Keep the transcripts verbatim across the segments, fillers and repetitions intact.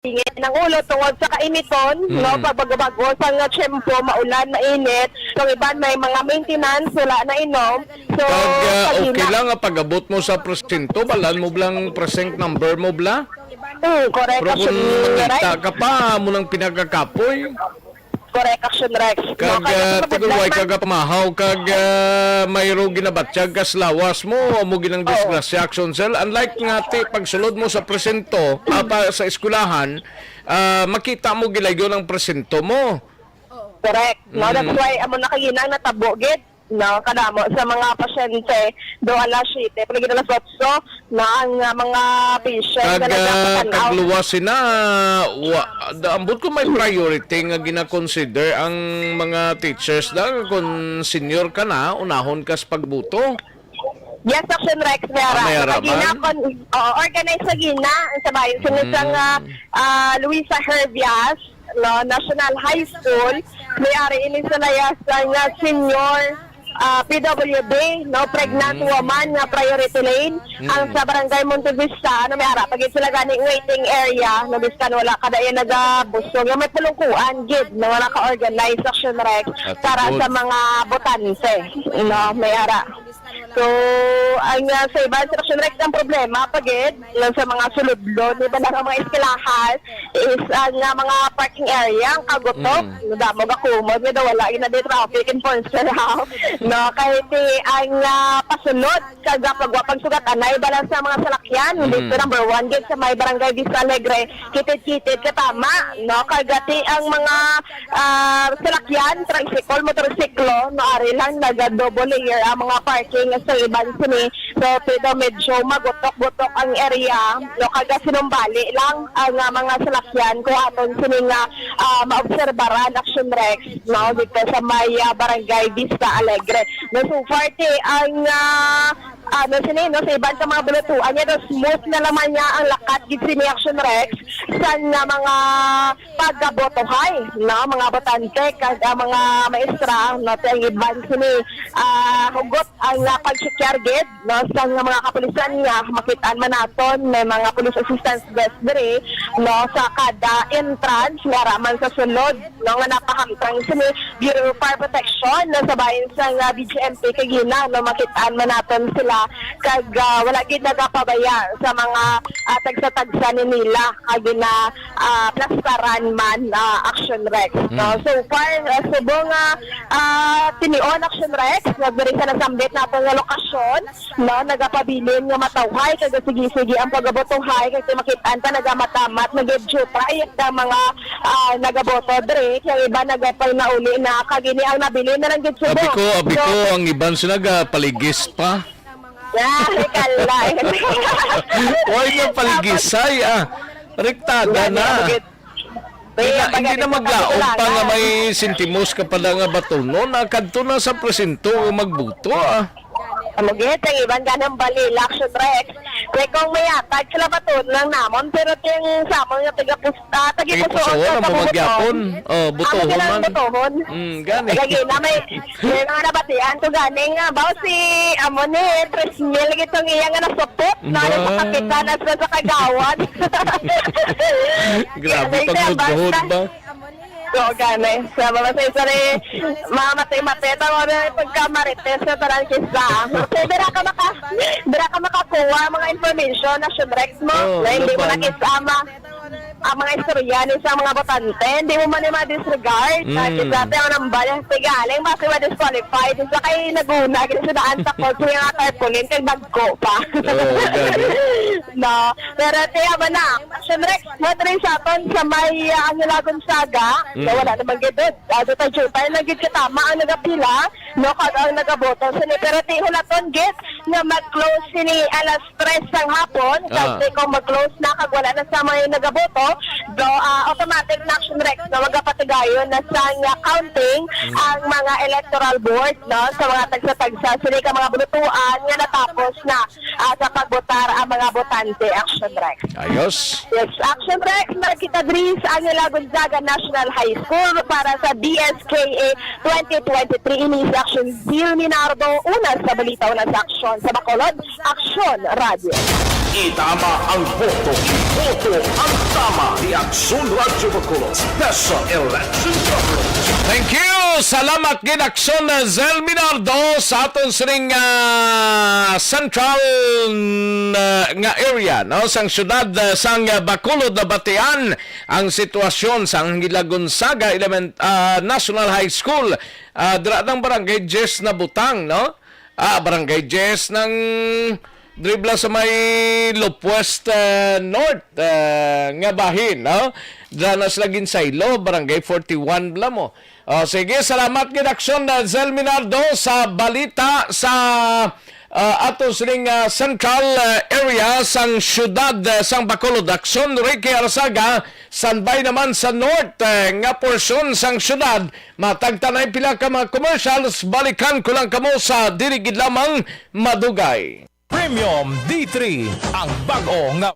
Ingit ng ulo tungod sa kainiton, Mm. no? Pagbago-bago sa nga tiyempo, maulan, mainit. So, iban may mga maintenance, wala na inom. So, Kag, ah, okay pagina- lang nga pag-abot mo sa presinto, balaan mo blang precinct number mo bla? Mm, correct, Pero kung Action Rex. Mangita ka pa, mo nang pinagkakapoy. Correct, Action Rex. No, Kag, kaya ah, mas tigul mabudlan way man. Kag pamahaw, kag, ah, mayro ginabatyag kas lawas mo, amo ginang Oo. Disgrasya, Action Cell. Unlike nga ti, pagsulod mo sa presinto, apa, sa eskwelahan, ah, makita mo gilayon ang presinto mo. Correct. No, that's Mm. why amo na kagina natabo gid, no, kadamo sa mga pasyente do alas siyete, pero gid alas otso na ang, ah, mga patient Kag, nga ah, nagapatanaw. Kag luwas sina, wa, da-, ambot ko may priority nga gina-consider ang mga teachers da kung senior ka na, unahon ka sa pagbuto. Yes, Action Rex, may ara. Ah, may ara Sa Gina, man? Kon-, oo, organize sa Gina, sa bayan. Sa Mm. isang, ah, ah, Luisa Herbias, no, National High School, may ari ini sa layas nga senior, ah, P W D, no, pregnant Mm. woman nga priority lane. Mm. Ang sa Barangay Montevista, ano, may ara, pag sila gani waiting area, no, biskan wala ka dahil nagabusog. Yung may pulungkuan, gid, no, wala ka organize, Action Rex, At para good. Sa mga botante, no, may ara. So, ang, ah, sa iban sa Action Rex, ang problema, pagid, lang sa mga suludlo, di ba, na mga eskwelahan, is ang, ah, mga parking area, ang kagutok, Mm. damo gakumod, nga daw wala, yun na di traffic enforcer, ha? No, kay ti, ang, ah, pasulod, kag pagwa pagsugat, anay, bala sa mga salakyan, Mm. dito number one, gid sa may barangay Vista Alegre, kitid-kitid, katama, no, kag ti ang mga ah, salakyan, tricycle, motorsiklo, no, ari lang naga-double layer ang mga parking sa iban sini. So, pero medyo magutok-gutok ang area, no, kaga sinumbali lang ang, ah, mga salakyan kung aton sini nga, ah, maobserbaran, Action Rex, no, dito sa may, ah, Barangay Vista Alegre. No, so far, ti, ang, ah, ano sini, no, sa iban sa mga bulutuan niya, no, smooth na naman niya ang lakat gid sini, Action Rex, sa nga mga pagkabotohay, no, mga botante, kag ang mga maestra, no, ti ang iban sini, ah, hugot ang, ah, pagsikyar gid, no, sa nga mga kapulisan nga makit-an man naton, may mga police assistance desk diri, no, sa kada entrance, nga raman sa sulod, no, nga napahamtang sini Bureau of Fire Protection, no, sa bayan sa nga B G M P kagina, no, makit-an man naton sila, kag, ah, wala gid nagapabaya sa mga, ah, tagsa-tagsa ni nila, kag gina, ah, plastaran man, ah, Action Rex, no? Mm. So far, ah, subong nga, ah, tinion, Action Rex, nga diri sa nasambit nato nga lokasyon, no, nagapabilin nga matawhay kag sige-sige ang pagabotohay kay makit-an pa nagamamat-amat, nagyutay ang mga, ah, nagaboto diri, kay ang iba nagapanauli na, kag ini ang nabilin na lang gid subong. Abi ko, abi ko, So, ang iban sila gapaligis pa. Yeah, kalay. Why nga paligisay, ah? Rektada Wala na. Niya, Hindi na, hindi na maglaog pa nga may sentimos ka pala nga batunon, ah, kadto na sa presinto o magbuto, ah. Amo gid, ang iban ganang bali, Action Rex. Kay kung may atag sila batunon lang namon, pero ting sa amon nga taga Pus-, ah, taga Pusoon Pusoon, sa amo pamubuton. Magyapon. Oh, Amo butuhon gid ang man. Butuhon. Mm, gani. Lagi na may, may mga nabatian ko gani nga, baw si, amo ni, tres mil gitong iya nga nasupot, na Ba? Sa kapitan at sa kagawad. Grabe, May pagmudhod basta. Ba? So, gani. Sa mga sa isa ni, mga mati-mati, tawag na yung pagkamarites na tanan kisa. So, dira ka maka, dira ka makakuha mga information na Action Rex mo, Oh, na hindi mo laban. Nakisama. Ang mga istorya ni sa mga botante, hindi mo man yung ma-disregard. Mm. Kasi dati ang nambal, tigaling, basi ma-disqualified. Isa kay naguna, kasi daan sa court, yung mga tarpaulin, kay bagko pa. Oo, gani. No? Pero tiya ba na, Action Rex, mo diri sa aton sa may, ah, Angela Gonzaga, Mm. na wala namang gidod. Ah, jutay-jutay lang gid katama ang nagapila, no, kag ang nagaboto sini. Pero ti hulaton gid nga mag-close sini alas tres sang hapon, Ah. Kasi kung mag-close na kag wala na sa may nagaboto, do, ah, automatic na, Action Rex, na magapatigayon na sa nga counting Mm. ang mga electoral board, no, sa mga tagsa-tagsa sini ka mga bulutuan nga natapos na, ah, sa pagbotar ang mga botante, Action Rex. Ayos. Yes, Action Rex, nakita diri sa Angela Gonzaga National High School para sa D S K A twenty twenty-three. Ini si Action Zil Minardo, una sa balita, una sa aksyon sa Bacolod, Aksyon Radio. Itama ang boto. Boto ang tama. The Aksyon Radyo Bacolod Special Election Coverage. Thank you. Salamat gid, Aksyon Zel Minardo, sa aton sining, ah, central, ah, nga area, no, sang syudad, ah, sang, ah, Bacolod. Nabatian ang sitwasyon sang Angela Gonzaga Element-, ah, National High School, ah, dira nang Barangay Diez Nabutang, no? Ah, Barangay Diez nang dribla sa may Lop West, ah, North, ah, nga bahin, no? Dira na sila ginsaylo, Barangay forty-one bala mo. O, sige, salamat gid, Aksyon, ah, Zel Minardo, sa balita sa, ah, ato sining, ah, central, ah, area sang syudad, ah, sang Bacolod. Aksyon, Ricky Arsaga, sanbay naman sa north, ah, nga porsyon sang syudad. Matag tanay pila ka mga commercials, balikan ko lang kamo sa dili gid lamang madugay. Premium D three, ang bag-o nga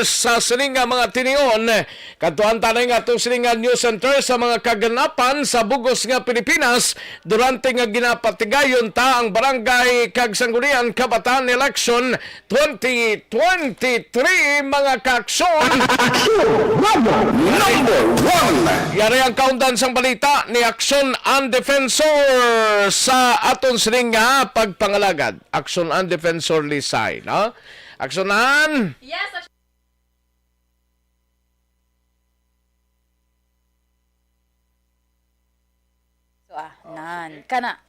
Sa sini nga mga tinion, kadtuan ta na nga atong sini nga news center sa mga kaganapan sa bugos nga Pilipinas durante nga ginapatigayon ta ang barangay kag sanggunian kabataan election twenty twenty-three, mga kaakson. Action number one. Yari ang kaundan sang balita ni Action and Defensor sa aton sini nga pagpangalagad. Action and Defensor Lisay, no? Aksyonan! Yes, So, ah, nan. Kana.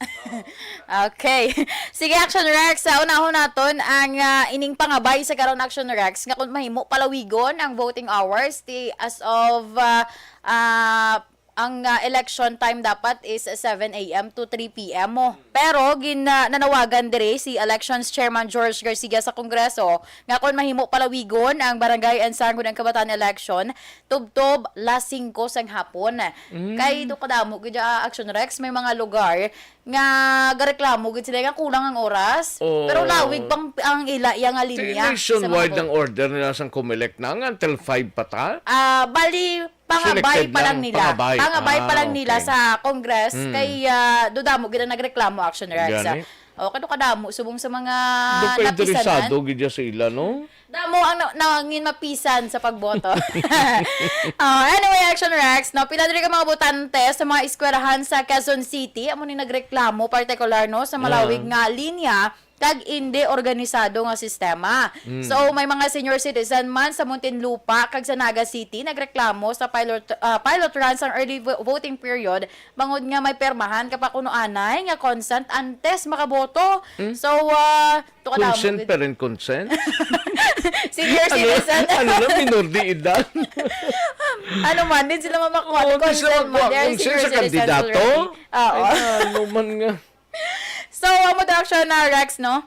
Okay. Sige, Action Rex. Sa unahon naton ang ah, ining pangabay sa karon, Action Rex, nga kung mahimo palawigon ang voting hours ti as of ah, ah, ang ah, election time dapat is seven a m to three p m mo. Pero gin ah, nanawagan diri si Elections Chairman George Garcia sa Kongreso nga kung mahimo palawigon ang barangay and sangguniang kabataan election tubtob las singko sang hapon. Mm. Kay do kadamo gid, ah, Action Rex, may mga lugar nga gareklamo gid sila nga kulang ang oras. Oo. Pero lawig pang ang ila iya nga Ti linya sa mga nationwide vote. Ang order nila sang Comelec na nga until five pa ta? Ah, bali, pangabay Selected pa lang lang, nila. Pangabay. Pangabay pa Ah, lang nila okay. Sa Congress, Mm. kay ah, do damo gid ang nagreklamo, Action Rex. Gani? O, kano kadamo subong sa mga Do napisanan? Kainteresado gid siya sa ila, no? Damo ang na, nangin mapisan sa pagboto. Oh, anyway, Action Rex, no, pila diri ka mga botante sa mga eskwelahan sa Quezon City amo ni nagreklamo, partikular, no, sa malawig Ah. Nga linya kag indi organisado nga sistema. Mm. So, may mga senior citizen man sa Muntinlupa kag sa Naga City nagreklamo sa pilot ah, pilot run sang early vo- voting period bangod nga may permahan ka pa kuno anay nga consent antes makaboto. Mm. So, ah, Tuka damo Consent gid. Pa rin consent? Senior Ano, citizen. Ano na, minor de edad? Ano man, din sila mamakuha Oo, ng di sila consent mo. Makuha They are consent senior sa citizens kandidato? Already. Oo. Ay, ano man nga. So, amo to, Action na, Rex, no?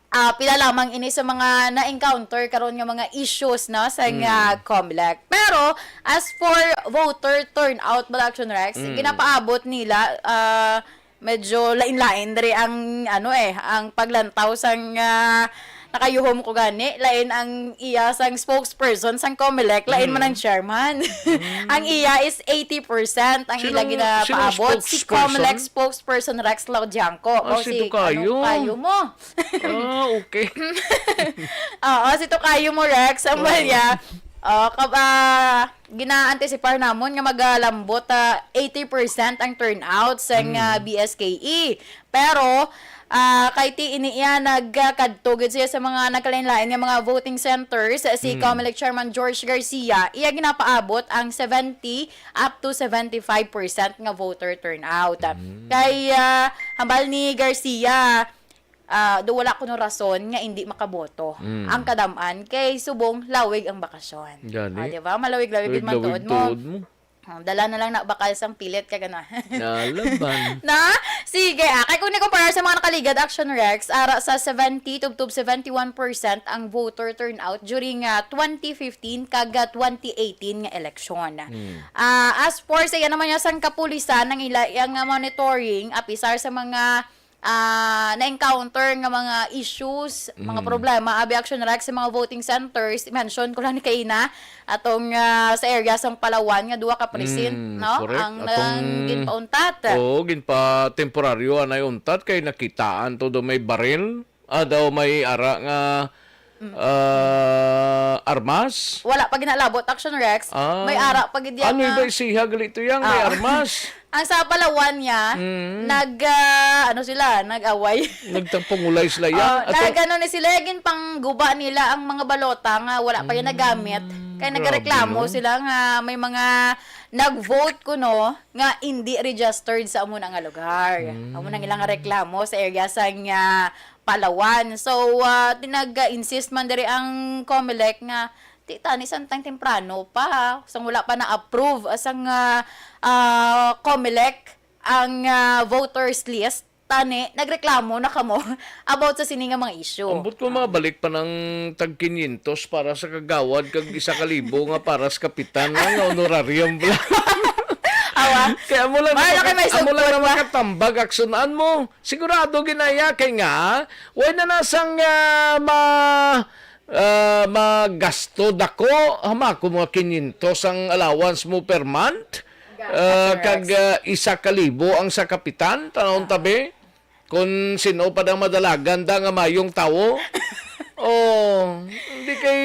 Ah, pila lamang ini sa mga na-encounter karon nga mga issues, no, sa nga Mm. Comelec. Pero, as for voter turnout, Bala Action Rex, Mm. ginapaabot nila, ah, medyo lain-lain diri ang, ano eh, ang paglantaw sang, ah, nakayuhom ko gani, lain ang iya sang spokesperson sang Comelec, lain man ang Mm. chairman. Mm. Ang iya is eighty percent ang Sino, ila sino ang ginapaabot. Si spokesperson? Comelec spokesperson Rex Laudianco. Ah, O si si, Tokayo. Ano, kayo mo? Ah, okay. Oo, si Tokayo mo, Rex, ang Oo. Maya. Oh, kab-, ah, gina-anticipar namon nga magalambot, ah, eighty percent ang turnout sa nga Mm. B S K E. Pero, ah, kay ti ini iya nagkadto gid siya sa mga nagkalain-lain nga mga voting centers, si Mm. Comelec Chairman George Garcia, iya ginapaabot ang seventy up to seventy-five percent nga voter turnout. Mm. Kay, ah, hambal ni Garcia, ah, do wala kuno rason nga indi makaboto Mm. ang kadam-an kay subong lawig ang bakasyon. Gani. Ah, di ba? Malawig-lawig gid man Lawig-lawig tuod mo. Tuod mo. Ah, dala na lang na bakal sang pilit ka gana. Nalaban. Na? Sige, ah, kay kung ikumpara sa mga nakaligad, Action Rex, ara sa seventy tubtob seventy-one percent ang voter turnout during ah, twenty fifteen kag ah, twenty eighteen nga eleksyon. Hmm. Ah, as for sa iya naman niya sang kapulisan, ang ila iya nga monitoring, apisar sa mga ah, na-encounter nga mga issues, mga Mm. problema, abi Action Rex sa mga voting centers, mention ko lang ni kaina, atong ah, sa area sang Palawan nga duha ka precinct, Mm, no? correct. Ang Atong nang ginpauntat. Oo, ginpa-temporaryo anay untat kay nakitaan to do may baril. Ah, daw may ara nga Mm. ah, armas? Wala pa ginalabot, Action Rex. Ah. May ara pa gid Ano yan ba nga isiha gali to yang may Ah. armas? Ang sa Palawan niya, Mm. nag, ah, ano sila, nag-away. Nagtagpangulay sila yan? Ah, Ato nag-, ano ni sila, ginpangguba nila ang mga balota nga wala pa yung Mm, nagamit. Kaya grabe, nagreklamo no? sila nga may mga nag-vote kuno nga hindi registered sa amo na nga lugar. Mm. Amo na ilang reklamo sa area sa nga Palawan. So, ah, tinag-insist man diri ang Comelec nga, "Di tani, samtang temprano pa, sang wala pa na-approve sang, ah, ah, Comelec ang, ah, voters list, tani nagreklamo na kamo about sa sini nga mga issue." Ambot ko, mga balik pa ng tag kinyentos para sa kagawad kag isa ka libo nga para sa kapitan nga honorarium bala. Awa. Kaya amo lang Mahal na na kay may amo lang sugpon na ba? Makatambag, aksunan mo. Sigurado ginaya kay nga, way na nasang, ah, ma-, ah, magasto dako, hama ko mga kinyentos ang allowance mo per month. Ga-, Ah, kag, correct. ah, isa ka libo ang sa kapitan, tanawon tabi. Kung sino pa dang madalagan da nga mayong tawo, oh, hindi kay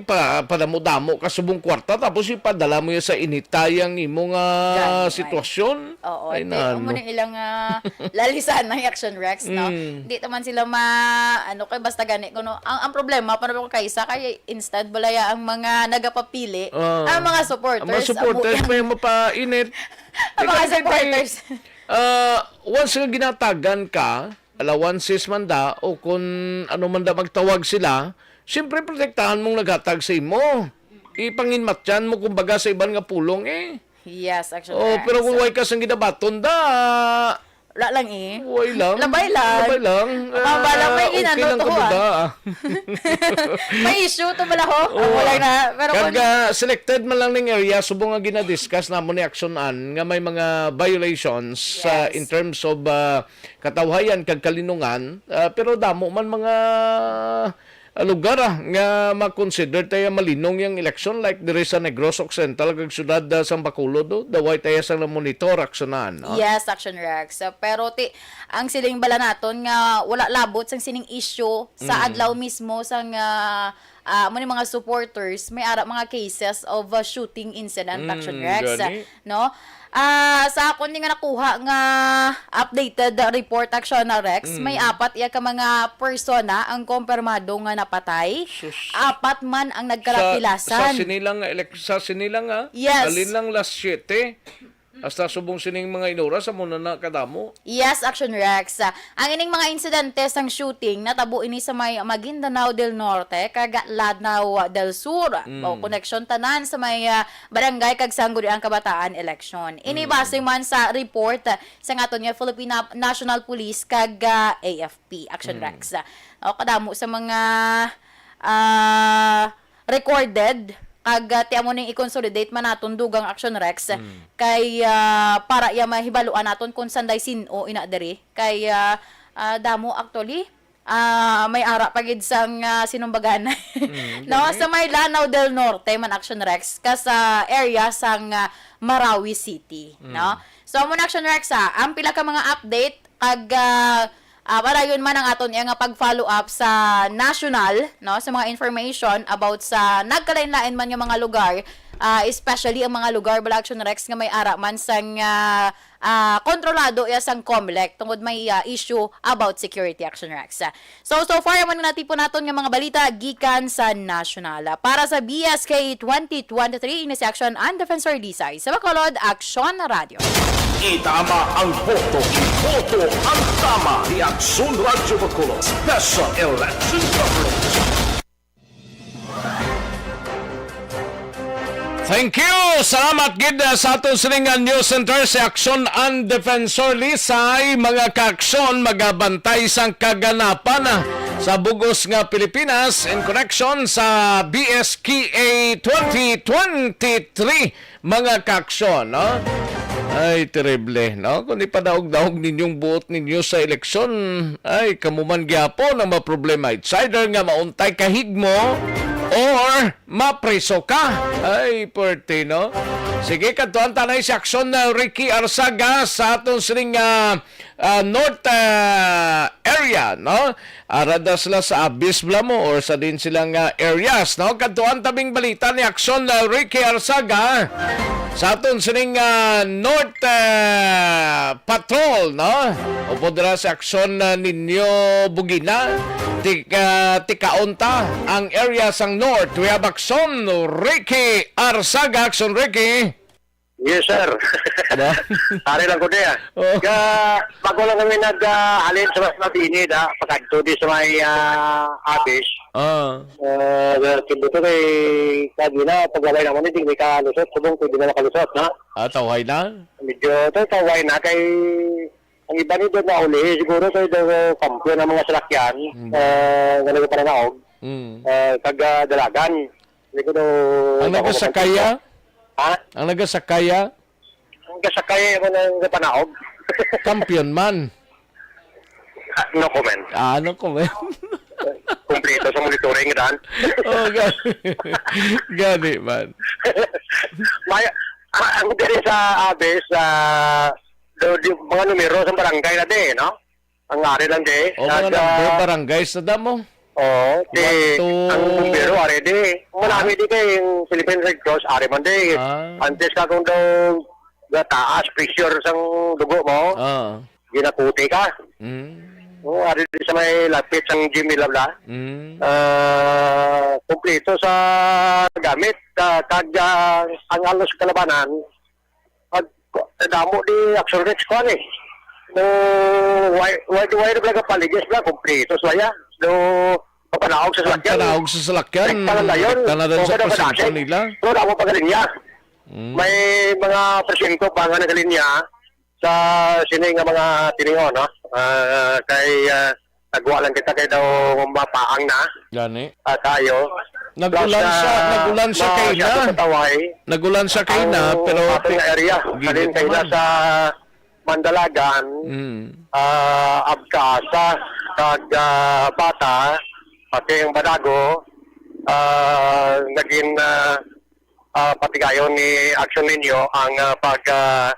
pa, padamo-damo ka subong kwarta, tapos ipadala mo yan sa initay ang imo nga Gani, ay. sitwasyon. Oo, Ay, di, nano. amo na ilang, ah, lalisan ng Action Rex, no? Mm. Di naman sila ma-, ano, kay basta gani, kuno, ang, ang problema, para ko kay isa, kay instead, balaya ang mga nagapapili, Ah. ang mga Ang mga supporters, supporters, amo may mapainit. ang mga Ikaw, hindi, supporters. ah, once nga ginatagan ka, allowances man da, o kung ano man da magtawag sila, siyempre, protektahan mong naghatag sa imo. Ipanginmatyan mo, kumbaga, sa iban nga pulong, eh. Yes, Action Oh, Rex. pero kung way ka sang ginabaton da, Wala lang, eh. way lang. Labay lang. Labay lang. Mababa lang, may Ah, okay ginano lang to, kamo ah. da, ah. May issue to pala, ho. Oo, Amo lang ah. na. Pero Kag, kung ah, selected man lang ning area, subong nga ginadiscuss namo ni Action Ann, nga may mga violations, ah, Yes. in terms of, ah, katawhayan kag kalinungan, ah, pero damo man mga, ah, lugar, ah, nga ma-consider tayo malinong yang eleksyon, like diri sa Negros Occidental kag syudad, ah, sang Bacolod, oh, daway tayo sang monitor, Action Ann, no? Yes, Action Rex. Ah, pero ti, ang siling bala naton nga wala labot sang sining issue sa Mm. adlaw mismo sang, ah, ah, amo ni mga supporters, may ara mga cases of, ah, shooting incident, Mm, Action Rex, gani. no? Ah, sa akon ni nga nakuha nga updated report, Action na Rex, may Mm. apat iya ka mga persona ang kompirmado nga napatay. Sus. Apat man ang Sa, nagkalapilasan. sa sinilang nga elek-, sa sinilang nga? Yes. Alin lang last siete? Hasta subong sining mga inura sa muna na kadamo. Yes, Action Rex. Ah, ang ining mga insidente sang shooting natabo ini sa may Maguindanao del Norte kag Lanao del Sur. Mm. O, koneksyon tanan sa may, ah, barangay kag sangguniang kabataan eleksyon. Ini Mm. base man sa report, ah, sa aton nga Philippine National Police kag, ah, A F P, Action Mm. Rex. O, kadamo sa mga, ah, recorded, kag, ah, ti amo ning i-consolidate man naton dugang Action Rex, Mm. kay, ah, para iya mahibaluan naton kung sanday sin-o ina diri. Kay, ah, ah, damo actually, ah, may ara pa gid sang, ah, sinumbagan. Mm, No, gani. sa may Lanao del Norte man, Action Rex, ka sa area sang, ah, Marawi City, Mm. no? So, amo na, Action Rex, ha, ang pila ka mga update kag, ah, ah, padayon man ang aton iya nga pag-follow up sa national, no, sa mga information about sa nagkalain-lain man nga mga lugar, ah, especially ang mga lugar, bala, Action Rex, nga may ara man sang, ah, ah, kontrolado iya sang Comelec tungod may, ah, issue about security, Action Rex. So, so far, amo na natipon naton nga mga balita gikan sa nasyonal. Para sa B S K twenty twenty-three, ini si Action Ann Defensor Lisay. Sa Bacolod, Action Radio. Itama ang boto. Boto ang tama ni Action Radio Bacolod. Special Election Coverage. Thank you! Salamat gid, ah, sa aton sining nga news center, si Action Ann Defensor Lisay. Mga ka-aksyon, magabantay sang kaganapan, ah, sa bugos nga Pilipinas in connection sa B S K A twenty twenty-three, mga ka-aksyon, no? Ay, terrible, no? Kung ipadaog-daog ninyong buot ninyo sa eleksyon, ay, kamo man gyapon ang maproblema. It's either nga mauntay ka higmo or mapriso ka. Ay, perte, no? Sige, kadtuan ta na si Action na Ricky Arsaga sa aton sining, ah, ah, North, ah, area, no? Ara da sila sa Abis bala mo or sa din sila nga areas, no? Kadtuan tabing balita ni Action na Ricky Arsaga sa aton sining, ah, North, ah, Patrol, no? Upo dira si Action, ah, Ninyo Bugina. Tika, tikaon ta ang area sang North. We have Action Ricky Arsaga. Action Ricky. Yes, sir. Ba? Ari lang ko diya. Oh. Ka, bago lang kami nag, ah, halin sa mas mabini, da, pagkadto di sa may, ah, Abis. Ah. Ah, kibuto kay kagina, paglabay naman, hindi may kalusot, subong pwede na makalusot, na? Ah, tawhay na? Medyo, to, tawhay na, kay ang iba ni doon na uli, siguro kay daw kampiyon ang mga salakyan, Mm. ah, nga nagparanaog, Mm. ah, kag, ah, dalagan. Hindi ko daw Ang nagasakaya? Ha? Ang nagasakaya? Ang kasakay mo ng panaog. Kampiyon man. Ah, no comment. Ah, no comment. Kung kumpleto sa monitoring, dan. Oh, ga-, gani man. May, ah, ang diri sa Abis, ah, do, di, mga numero sa barangay na di, no? Ang ari lang di. O, mga Nag, number, ah, barangay sa damo. Oo, di, One, two. Ang bumbero, ari di. Malami Ah? di kay yung Philippine Red Cross, ari man di. Ah. Antes ka kung daw gataas, pressure sang dugo mo, Ah. ginakuti ka. Mm. Oo, ari di sa may lapit sang gym nila, bla. Mm. Ah, kompleto sa gamit, ah, kag, ah, ang halos kalabanan, pag, damo di Action Rex ko, ani. No, why, why do I nagpaligis na? Kompleto sa ya. No, papanaog sa Ang salakyan. panaog sa salakyan, Rekta lang dayon. rekta na dayon O, sa kada pasinto kadasi. nila. Pero damo pa galinya. Mm. May mga presinto pa nga nagalinya sa sini nga mga tiniho, no? Ah, kay, ah, nagwa lang kita kay daw mapaang na, Gani. ah, tayo. Nag-ulan Plus, siya, ah, nag-ulan siya kay masyado na. sa taway. Nag-ulan siya kay na, Ang pero aton nga area, gilid halin kay na naman. sa Mandalagan, Mm. ah, Abcasa, kag, ah, Bata, pati ang Banago, ah, naging, ah, ah, patigayon ni Action Ninyo ang, ah, pag, ah,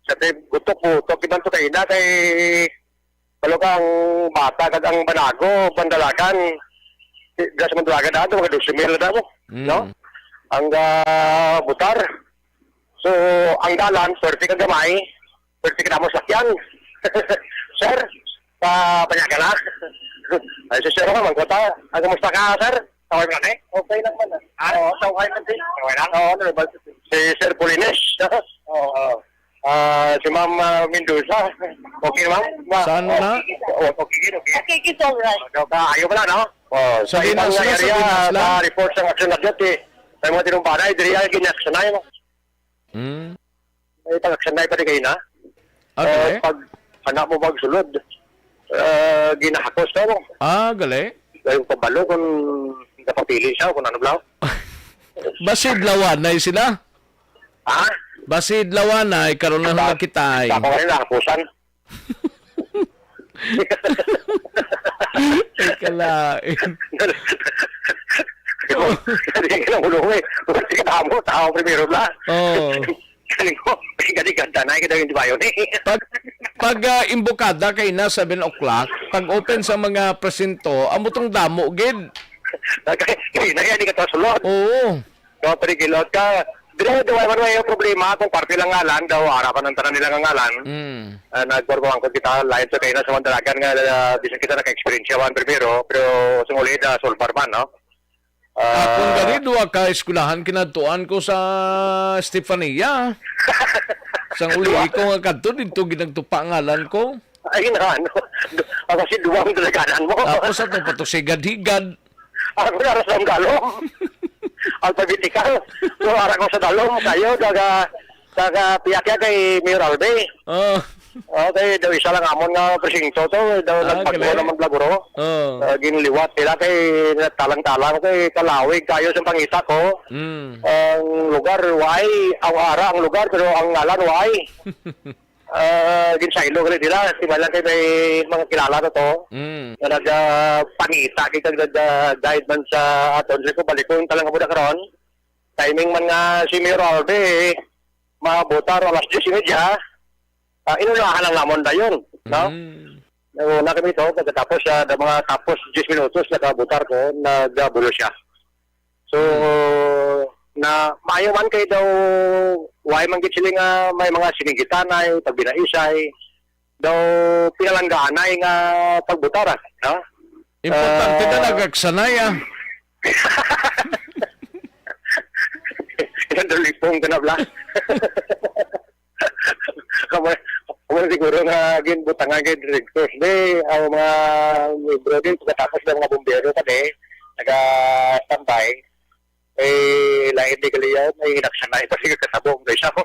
sa tip-, gutok-gutok, iban to kay na kay Balo ka ang Bata kag ang Banago, Bandalagan. Gas man talaga na ito, mga dosi mil na mo, Mm. no? Ang, ah, butar. So, ang dalan, swerte ka gamay, swerte ka na mo sakyan. Sir, pa, panyaga na. Ay, si Sir, man, kota. Ang kumusta ka, sir? Okay man, eh? Okay lang man, ah. Ah? Oo, okay man din. Okay lang? Oo, ano, ba? Si Sir Polines. Oo. Ah, si Ma'am, ah, Mendoza. Okay, ma'am? Ma-, Saan oh, na? Oh, okay, okay. Okay, it's all right. Okay, ka-, ayaw pala, no? Oh, sa Sabinas ibang lang, area, sabinas lang. Sa report sa Action Radyo, ti, may mga tinumbanay, diri ay ginaksanay, no? Hmm. May pag-aksanay pa di kayo na. Ah, Eh, dili? Pag anak mo magsulod, eh, ginahakos ka mo. Ah, gali? Dahil pabalo kung napapili siya, kung ano bla. Basi adlawanay sila? Ha? Basi adlawanay, karon na Kita-, lang kita ay. kita ko rin nahakusan. Ay, kalain. Hindi ka nang ulungay. Hindi ka mo, tao primero na. Oo. Galing ko, galing ganda na, ikaw yung bayo ni. Pag, pag, ah, imbokada kay na seven o'clock, pag open sa mga presinto, amo tong damo gid. Kaya na yan, di ka to sulod. Oo. No, pero gilot ka. Dire, do, wala man may problema kung parte lang ngalan, daw harapan ang tanan nila nga ngalan. Mm. Ah, nagpurpurangkot kita, lain sa kayo na sa Mandalagan nga, ah, bisan kita naka-experience man primero, pero sumuli na sulpar man, no? Akon Ah, gani, duha ka eskwelahan kinadtuan ko sa Stefania. Sang uli Duha. ko nga kadto, didto ginagtupa ngalan ko. Ay, na, ano? Du-, ako si Duwang Dalaganan mo. Tapos ato pa to sigad-higad. Ako na sa dalom. Alphabetical. So, ara ko sa dalom. Kayo, daga, daga piyakya kay Mayor Albe. Oh. Okay, daw isa lang amon nga presinto to. Daw Ah, nagpagawa galing. naman blaguro. Oh. Ah, ginliwat nila kay nagtalang-talang kay kalawig kayo sa pangita ko. Mm. Ang lugar, why? Ang ara, ang lugar, pero ang ngalan, why? Ah, ginsaylo gali nila, si Malang kay may mga kilala na to. Mm. Nga nag, ah, pangita, kay kag nag, ah, guide man sa aton. Sabi ko, balik ko yung talang kabuda karon. Timing man nga si Mayor Albe, eh, mabutar alas diyes y media, ah, inunahan lang namon dayon, no? Mm. Una kami to, pagkatapos, ah, da mga tapos diyes minutos, nakabutar ko, nagabulo siya. So, Mm. na maayo man kay daw, why man gid sila nga may mga sinigitanay, pagbinaisay, daw pinalanggaanay nga pagbutar, ah, no? Importante na Ah. nagagsanay, ah. Yan daw lipong ka na, bla. Kamo, kamo siguro nga ginbutangan kay Red Cross Day, ang mga miyembro din, pagkatapos ng mga bumbero pa din, naka-standby, eh, lain di kaliyaw, may hinaksanay pa siguro kasabong, guys, ako.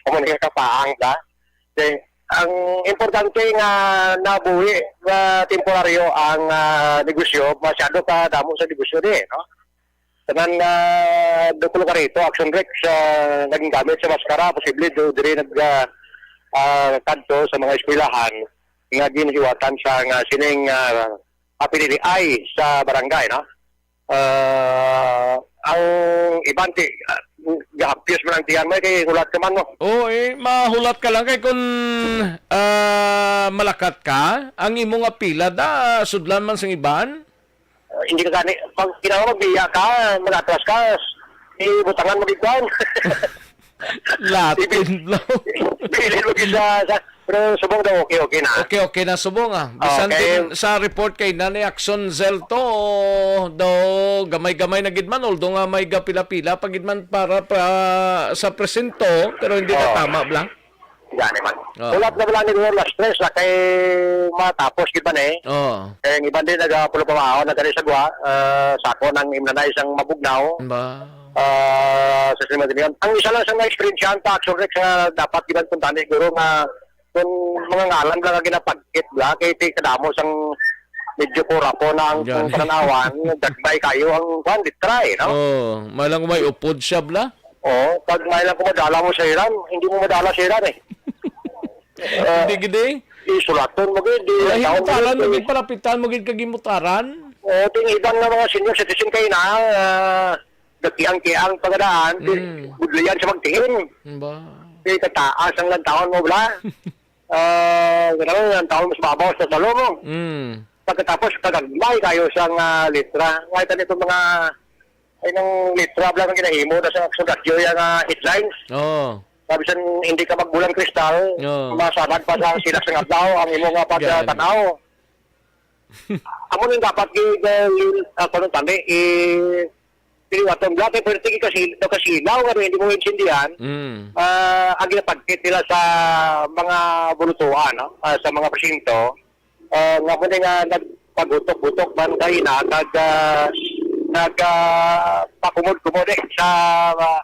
Kamo nga kapaang ka. Then, ang importante nga nabuhi nga temporaryo ang, ah, negosyo, masyado ka damo sa negosyo di, no? Tanan nga dukol ka rito, Action Rex, ah, naging gamit sa maskara, posible do diri nag, ah, ah, kadto sa mga eskwelahan nga ginhiwatan sa nga sining, ah, ah, piniliay sa barangay, no? Ah, ang iban ti, ah, gahapyos man ang tiyan mo, kay hulat ka man mo. Oo, eh, mahulat ka lang kay kung, ah, malakat ka, ang imo nga pila da, sudlan man sang iban. Ah, hindi ka gani, pag kailangan magbiya ka, mag-atras ka, ibutangan mo gid kuan. Latin, bro. Pili mo gid sa, sa, pero subong daw, okay, okay na. Okay, okay na subong, ah. Bisan Okay. din sa report kay Nanay Action Zelto, daw gamay-gamay na gid man, although nga may gapila-pila pa gid man para pa sa presinto, pero hindi na Oo. tama, bla? Gani man. Oo. Ulat na bala ni Gor, last stress na kay matapos gid man eh. Oo. Kay ang iban din nagapulo pa maahon na gani sa gwa, ah, sako nang imnanay sang mabugnaw. Ba? Ah, sa Sinimantiningan. Ang isa lang sa mga eksperyensyahan sa Action Rex nga dapat giban kuntani, guro, nga kung mga ngalan lang ang ginapagkit bla, kay ti kadamo sang medyo kurapo na ang Gani. pananawan, dagbay kayo ang, kwan, litray, no? Oh, may lang may upod siya, bla? Oo, pag may lang kung madala mo sa Iran, hindi mo madala sa Iran eh. Ah, Hindi gid eh. Isulaton mo gid, di Wala lang tawon mo himutaran, gid, eh. magid palapitan, magid kagimutaran. Oo, ting iban nga mga senior citizen kayo na, ah, nagkiang-kiang pagadaan, di, Mm. budlayan sa magtingin. Ba? Di kataas ang lantawon mo, bla? Ah, ganaw, ang tawon mas babaw sa salo mo. Mm. Pagkatapos, kagagmay kayo sa nga litra. Nga ito nito mga, ay nang litra lang ang ginahimo na sa, sa radyo yung, ah, headlines. Oo. Sabi sa, hindi ka magbulang kristal, Oo. masanag pa sa sila sa adlaw, ang imo nga Gani. pagkatanaw. Amo nang dapat gi-, gi-, ah, kuno tani, i-, piliwaton. Dati pwede kasi, to kasi ilaw, ano, hindi mo intindihan. Mm. Ah, ang ginapagkit nila sa mga bulutuan, no? Ah, sa mga presinto, ah, nga mo nga nagpagutok-gutok man kayo na, nag, ah, nag, ah, pakumod-kumod eh sa, ah,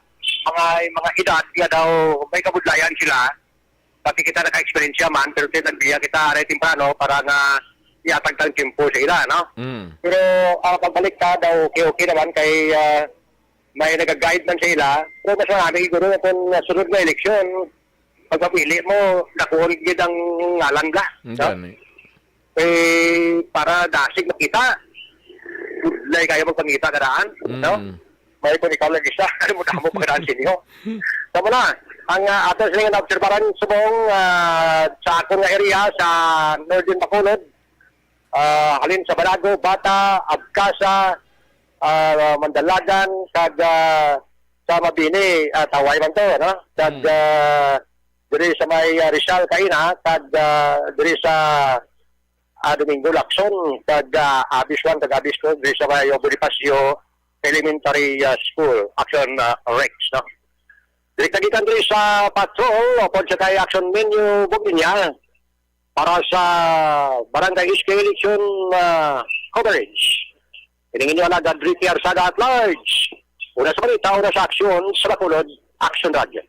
mga, mga edad nga daw may kabudlayan sila. Pati kita naka-eksperyensya man, pero ti nagbiya kita aray temprano para nga iatag tang tiyempo sa ila, no? Mm. Pero ang pagbalik ta daw, okay, okay naman kay, ah, may naga-guide man sa ila. Pero mas marami siguro kung nasunod nga eleksyon, pagpapili mo, nakuha gid ang ngalan ka, Ang no? gani. Eh, para dasig makita. Budlay kayo magpangita karaan, no? Mm. May kung ikaw lang isa, ano mo damo pagkaraan sa inyo? Tama na. Ang, ah, ato silang naobserbaran subong, ah, sa akong nga area, sa Northern Bacolod, ah, halin sa Balago, Bata, Abcasa, ah, Mandalagan, kag, ah, sa Mabini, ah, Taway man to, no? Kag, Mm. ah, diri sa may, ah, Rizal, Kaina, kag, ah, diri sa ah, Domingo Lacson, kag, ah, Abis one, kag Abis two, diri sa may Bonifacio Elementary, ah, School, Action, ah, Rex, no? Diri kagikan diri sa patrol, upod sa kay Action Menu Bugninya, para sa Barangay S K Election, ah, Coverage. Ini ang inyo alagad, Ricky Arsaga at large. Una sa balita, una sa aksyon, sa Bacolod, Action Radio.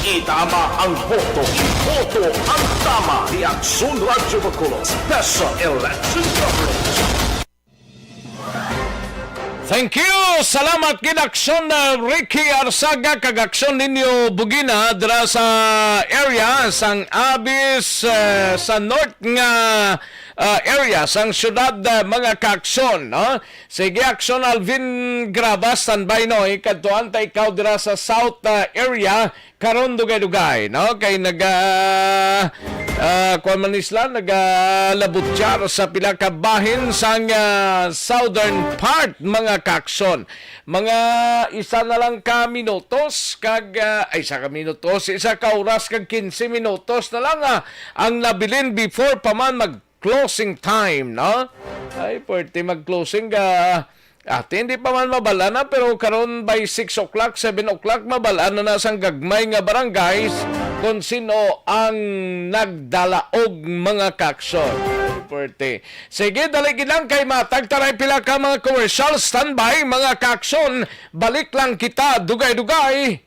Itama ang boto. Boto ang tama ni Action Radio Bacolod. Special Election Coverage. Thank you. Salamat gid, Action, uh, Ricky Arsaga, kag Action ninyo Bugina dira sa area sang Abis, uh, sa north nga, uh, area sang syudad, uh, mga ka-Action, no? Sige, Action Alvin Graba, standby, no? Ikadtuan ta ikaw dira sa south, uh, area. Karon dugay-dugay, no? Kay naga, ah, kuwan man ni sila, nagalabutsyar sa pila ka bahin sang, ah, southern part, mga ka-Action. Mga isa na lang ka minutos, kag, ah, ay, isa ka minutos, isa ka oras kag quince minutos na lang, ah, ang nabilin before pa man mag closing time, no? Ay, pwerte mag-closing ka. Ate, hindi pa man mabal-an na, pero karon by six o'clock, seven o'clock, mabal-an na na sang gagmay nga barangays kung sino ang nagdalaog, mga ka-Action. Pwerte. Sige, dali gid lang kay matag taray pila ka mga commercial. Standby, mga ka-Action. Balik lang kita, dugay-dugay.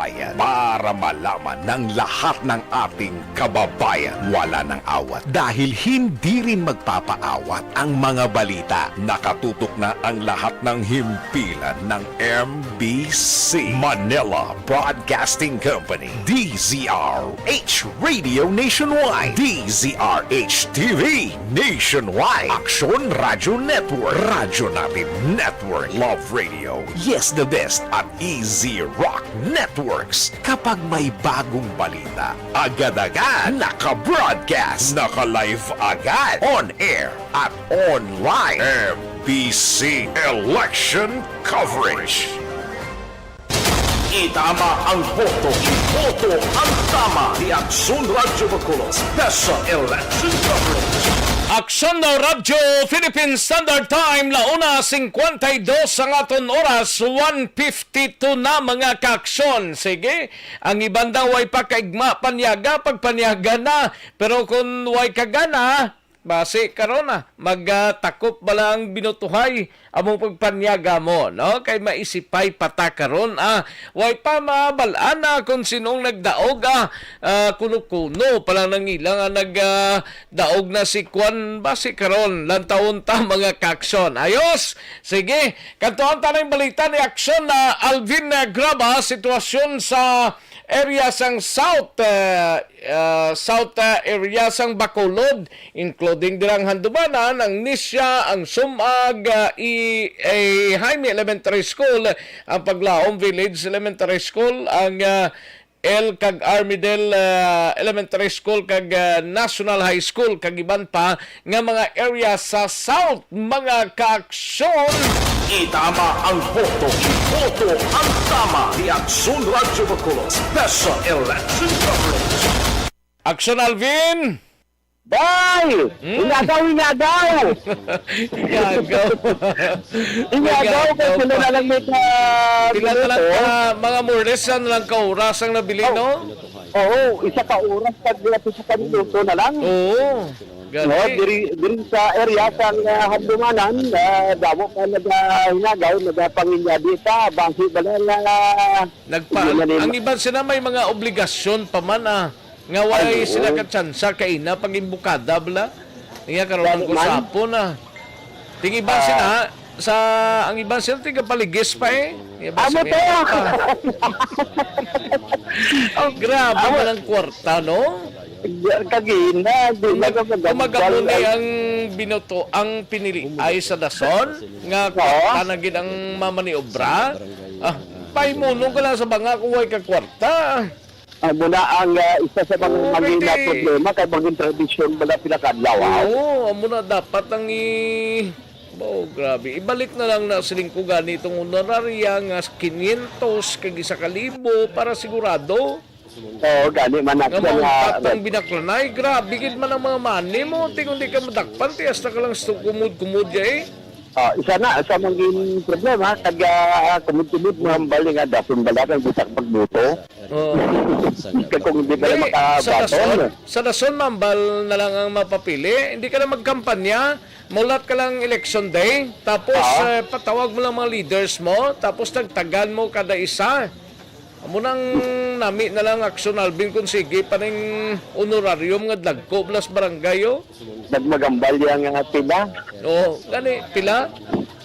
Ayan. Para malaman ng lahat ng ating kababayan, wala nang awat. Dahil hindi rin magpapaawat ang mga balita. Nakatutok na ang lahat ng himpilan ng M B C, Manila Broadcasting Company, D Z R H Radio Nationwide, D Z R H T V Nationwide, Aksyon Radio Network, Radyo Natin Network, Love Radio, Yes the Best, at Easy Rock Networks. Kapag may bagong balita, agad-agad naka-broadcast, naka-live agad, on air at online. M B C Election Coverage. Itama ang boto, iboto ang tama. The Aksyon Radyo Bacolod Special Election Coverage. Aksyon daw Radyo Philippine Standard Time, la una cincuenta y dos ang aton oras, one fifty-two na, mga kaaksyon. Sige, ang iban daw way pa kaigma panyaga, pagpanyaga na. Pero kung way kagana, basi karon na, magtakop bala ang binutuhay among pagpanyaga mo, no? Kay maisipay pa ta karon, ah. Way pa mabal-an na kung sinong nagdaog, ah, ah, kuno-kuno pa lang nang ila nga nag, ah, daog na si Kwan, basi karon, lantawon ta, mga kaaksyon. Ayos! Sige, kantuan ta na yung balita ni Aksyon na Alvin, ah, Graba, sitwasyon sa area sang South, ah, ah, South, ah, area sang Bacolod, including dirang Handumanan, ang Nisya, ang Sumag, ah, i, eh, Jaime Elementary School, ang Paglaom Village Elementary School, ang, ah, El kag Armidel, ah, Elementary School kag, ah, National High School kag iban pa nga mga area sa South, mga kaaksyon. Itama ang boto, iboto ang tama. The Aksyon Radyo Bacolod Special Election Coverage. Aksyon, Alvin! Bay! Mm. Inagaw, inagaw! Inagaw. Inagaw, kay Inagaw sila pa. na lang may ka Pila na lang minuto. ka, mga more or less, na lang ka oras ang nabilin, Oh. no? Oo, isa ka oras pag pito ka minuto na lang. Oo. No, Gani. diri, diri sa area sa, ah, Handumanan, ah, damo pa nagahinagaw, nagapanginyadi pa, basi ba lang, ah, Nagpa-, hindi na nila ang iban sila may mga obligasyon pa man, ah. Nga way Ay, oo. sila katsansa kaina pag imbukada bala. Iya karon Gani ang man. usapon na. Ting iban Ah. sila sa ang iban sila tigapaligis pa eh. Iya ba Amo sa to. Meta pa? Ang grabe Amo. man ang kwarta, no? Kagina, di Kung na mag-, ka kung magagambal magamo ni ang ang binoto, ang pinili ay sa dason, nga Oo. kwarta na gid ang mamaniobra. Ah, pahimunon ka lang sa banga kung way ka kwarta. Amo na ang, ah, isa sa mga Oo, mangin na pwede. problema kay mangin tradisyon bala pila ka adlaw, ah. Oo, amo na dapat ang i-, oh, grabe. Ibalik na lang na siling ko gani itong honoraria nga quinientos kag isa ka libo para sigurado. Oo, gani man na Nga siya nga maungkat ang binaklanay. Grabe gid man ang mga money mo. Ti kung di ka madakpan, ti hasta ka lang sto-, kumod-kumod ya eh. Ah, isa na sa mangin problema, kag, ah, kumud-kumud mo hambal nga dason bala kang butak pagboto. Oo. Kag kung hindi ka na Hindi, sa makabaton. dason, sa dason, mambal na lang ang mapapili. Hindi ka na magkampanya, mulat ka lang election day, tapos, Ah. eh, patawag mo lang mga leaders mo, tapos tagtagan mo kada isa. Amo nang nami na lang aksyon, Alvin, kung sige pa ning honorarium nga dagko blas barangay, oh. Nagmagambal ya nga pila. Oo, gani, pila?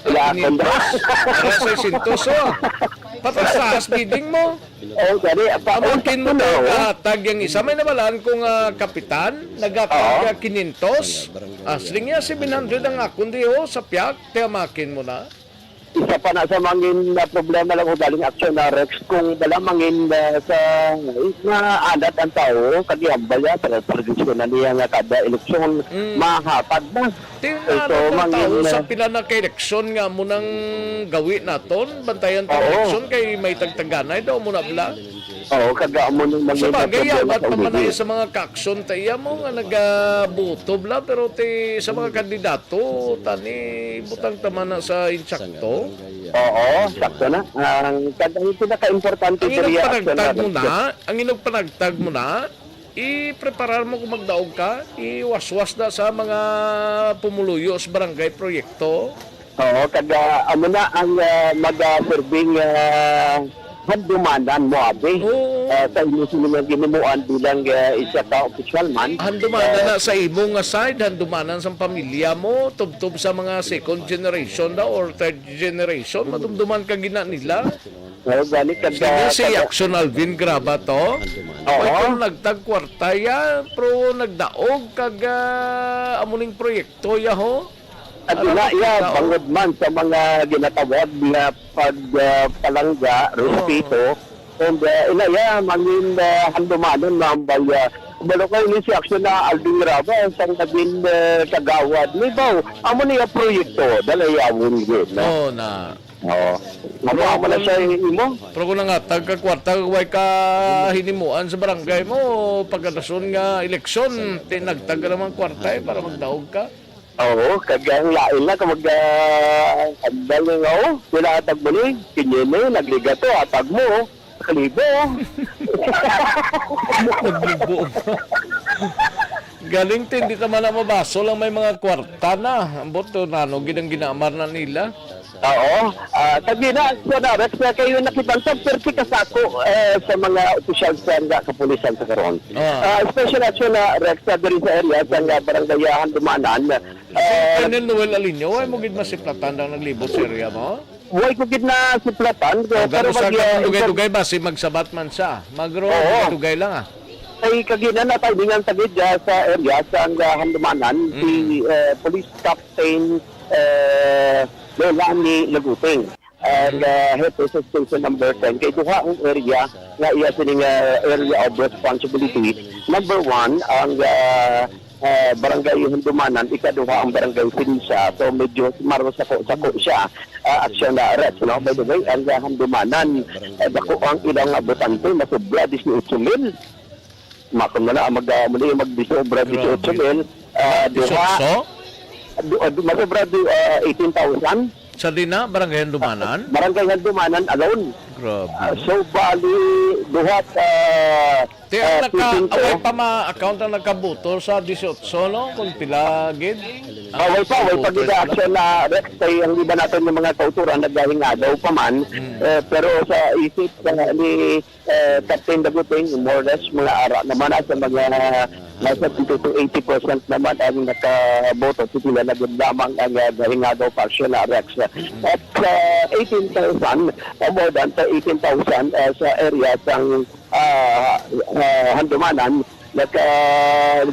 Pila, Quinientos. Para seiscientos, oh. Patas-taas bidding mo. Oh, gani, pa, Amakin mo oh, to, oh. kahatag yang isa. May nabalaan ko nga kapitan, naghatag Oo. ka quinientos. Ah, siling niya, seven hundred ang akon di, oh, sa piyak. Kaya amakin mo na. Isa pa na sa mangin na problema lang ugaling aksyon na Rex, kung wala mangin, ah, sa nga adat ang tao, kag ihambal niya sa tradisyon na niya nga kada eleksyon, Mm. mahatag na. Ti So, na ang mangin tao na sa pila na ka eleksyon nga mo nang gawi naton, bantayan ta Oo. eleksyon kay may tagtaganay daw mo na bla. Oo, kag amo nang Sa mangin na bagay, problema awat sa pa man ulihi. na sa mga kaaksyon ta iya mo nga nagabuto bla, pero ti sa mga kandidato, tani, butang ta man na sa insakto. Oo, sakto na. Ang, kag ang pinaka-importante Ang diri, inugpanagtag aksyon mo na, na, ang inugpanagtag mo na, ipreparar mo kung magdaog ka, iwaswas na sa mga pumuluyo sa barangay proyekto. Oo, kag, ah, amo na ang, ah, mag, ah, serving, ah, Handumanan mo, abi. Oo. Ah, sa inyo sila nga ginimuan bilang, ah, isa ka opisyal man. Handumanan Ah, na sa imo nga side, handumanan sa pamilya mo, tubtob sa mga second generation daw or third generation, madumduman ka gina nila. Oh, gani ka Sige, si Action Alvin Graba to. Oo. May kung nagtagkwarta ya, pero nagdaog kag ah, amo ning proyekto ya ho. At Ano ina, ba iya, kita, oh? bangod man sa mga ginatawag nga pag, ah, palangga, Oo. respeto, and, ah, ina, iya, mangin, ah, handumanon na ang baya. Balo kayo ni si Action na Alvin Raba, isang naging, ah, kagawad. May baw, amo niya proyekto, dalayawon yun, no? Oo na. Oo. Amo, Pero amo na kung, siya yung imo. pero kung nangatag ka kwarta, way ka hinimuan sa barangay mo, pagkadason nga eleksyon, tinagtag ka naman kwarta eh, para magdaog ka. Oo, kag ang lain na kag mag, ah, ambal nga, oh, pinaatag mo ni, kinye ni, nagligato, atag mo, oh, kalibo, oh. Naglibo. Galing, tin, di ta man na mabaso lang may mga kwarta na. Ambot to, nano, gid ang ginaamar na nila. Oo, ah, sabi na, sa Narex na kayo nakibantog, perti ka sako, eh, sa mga opisyal sa nga kapulisan sa karon. Ah. Ah, special action na Rex na diri sa area sa nga barangay Handumanan. Si Ah, Colonel Noel Alinyo, ay mo gid masiplatan daw naglibot sa area mo? Way ko gid na siplatan, eh, Oh, pero gano sa mag-, katong dugay-dugay ba si magsabat man siya? Magro, Oo. dugay-dugay lang ah. Ay kagina na tayo sa gid, ah, sa area sa nga Handumanan, si, Mm. eh, Police Captain, eh, Lolani Laguting. Ang, Mm. ah, hepe sa station number ten, kay duha ang area nga iya sining, ah, area of responsibility. Number one, ang, ah, ah, barangay Handumanan, ikaduha ang barangay Sinisa. So, medyo maros ako, sako siya, ah, action na arrest, no? By the way, ang, ah, Handumanan, eh, dako ang ilang, ah, botante, masobra disiotso mil. Makon mo na, mag, ah, muli, mag disobra Grabe. disiotso mil. Ah, duha, Dieciocho? du-, ah, du-, masobra du-, ah, eighteen thousand. Sa dina, Barangay Handumanan? Barangay Handumanan alone. Grabe. Ah, so, bali, duha ka, Ti ang ah, naka, presinto. away pa ma-account ang nakaboto sa dieciocho, no? Kung pila, gid? Away pa, away pa Voters gid lang. action na Rex kay ang iba naton nga mga kauturan nagahingagaw pa man. Mm. Eh, pero sa isip, ah, ni, eh, Captain Daguting, more or less, mga ara naman na sa mga nasa seventy to eighty percent naman ang nakaboto. Si pila na gid lamang ang, ah, nahingagaw pa action na Rex. At sa eighteen thousand, ah, more than sa eighteen thousand, ah, sa area sang, ah, ah, Handumanan, naka,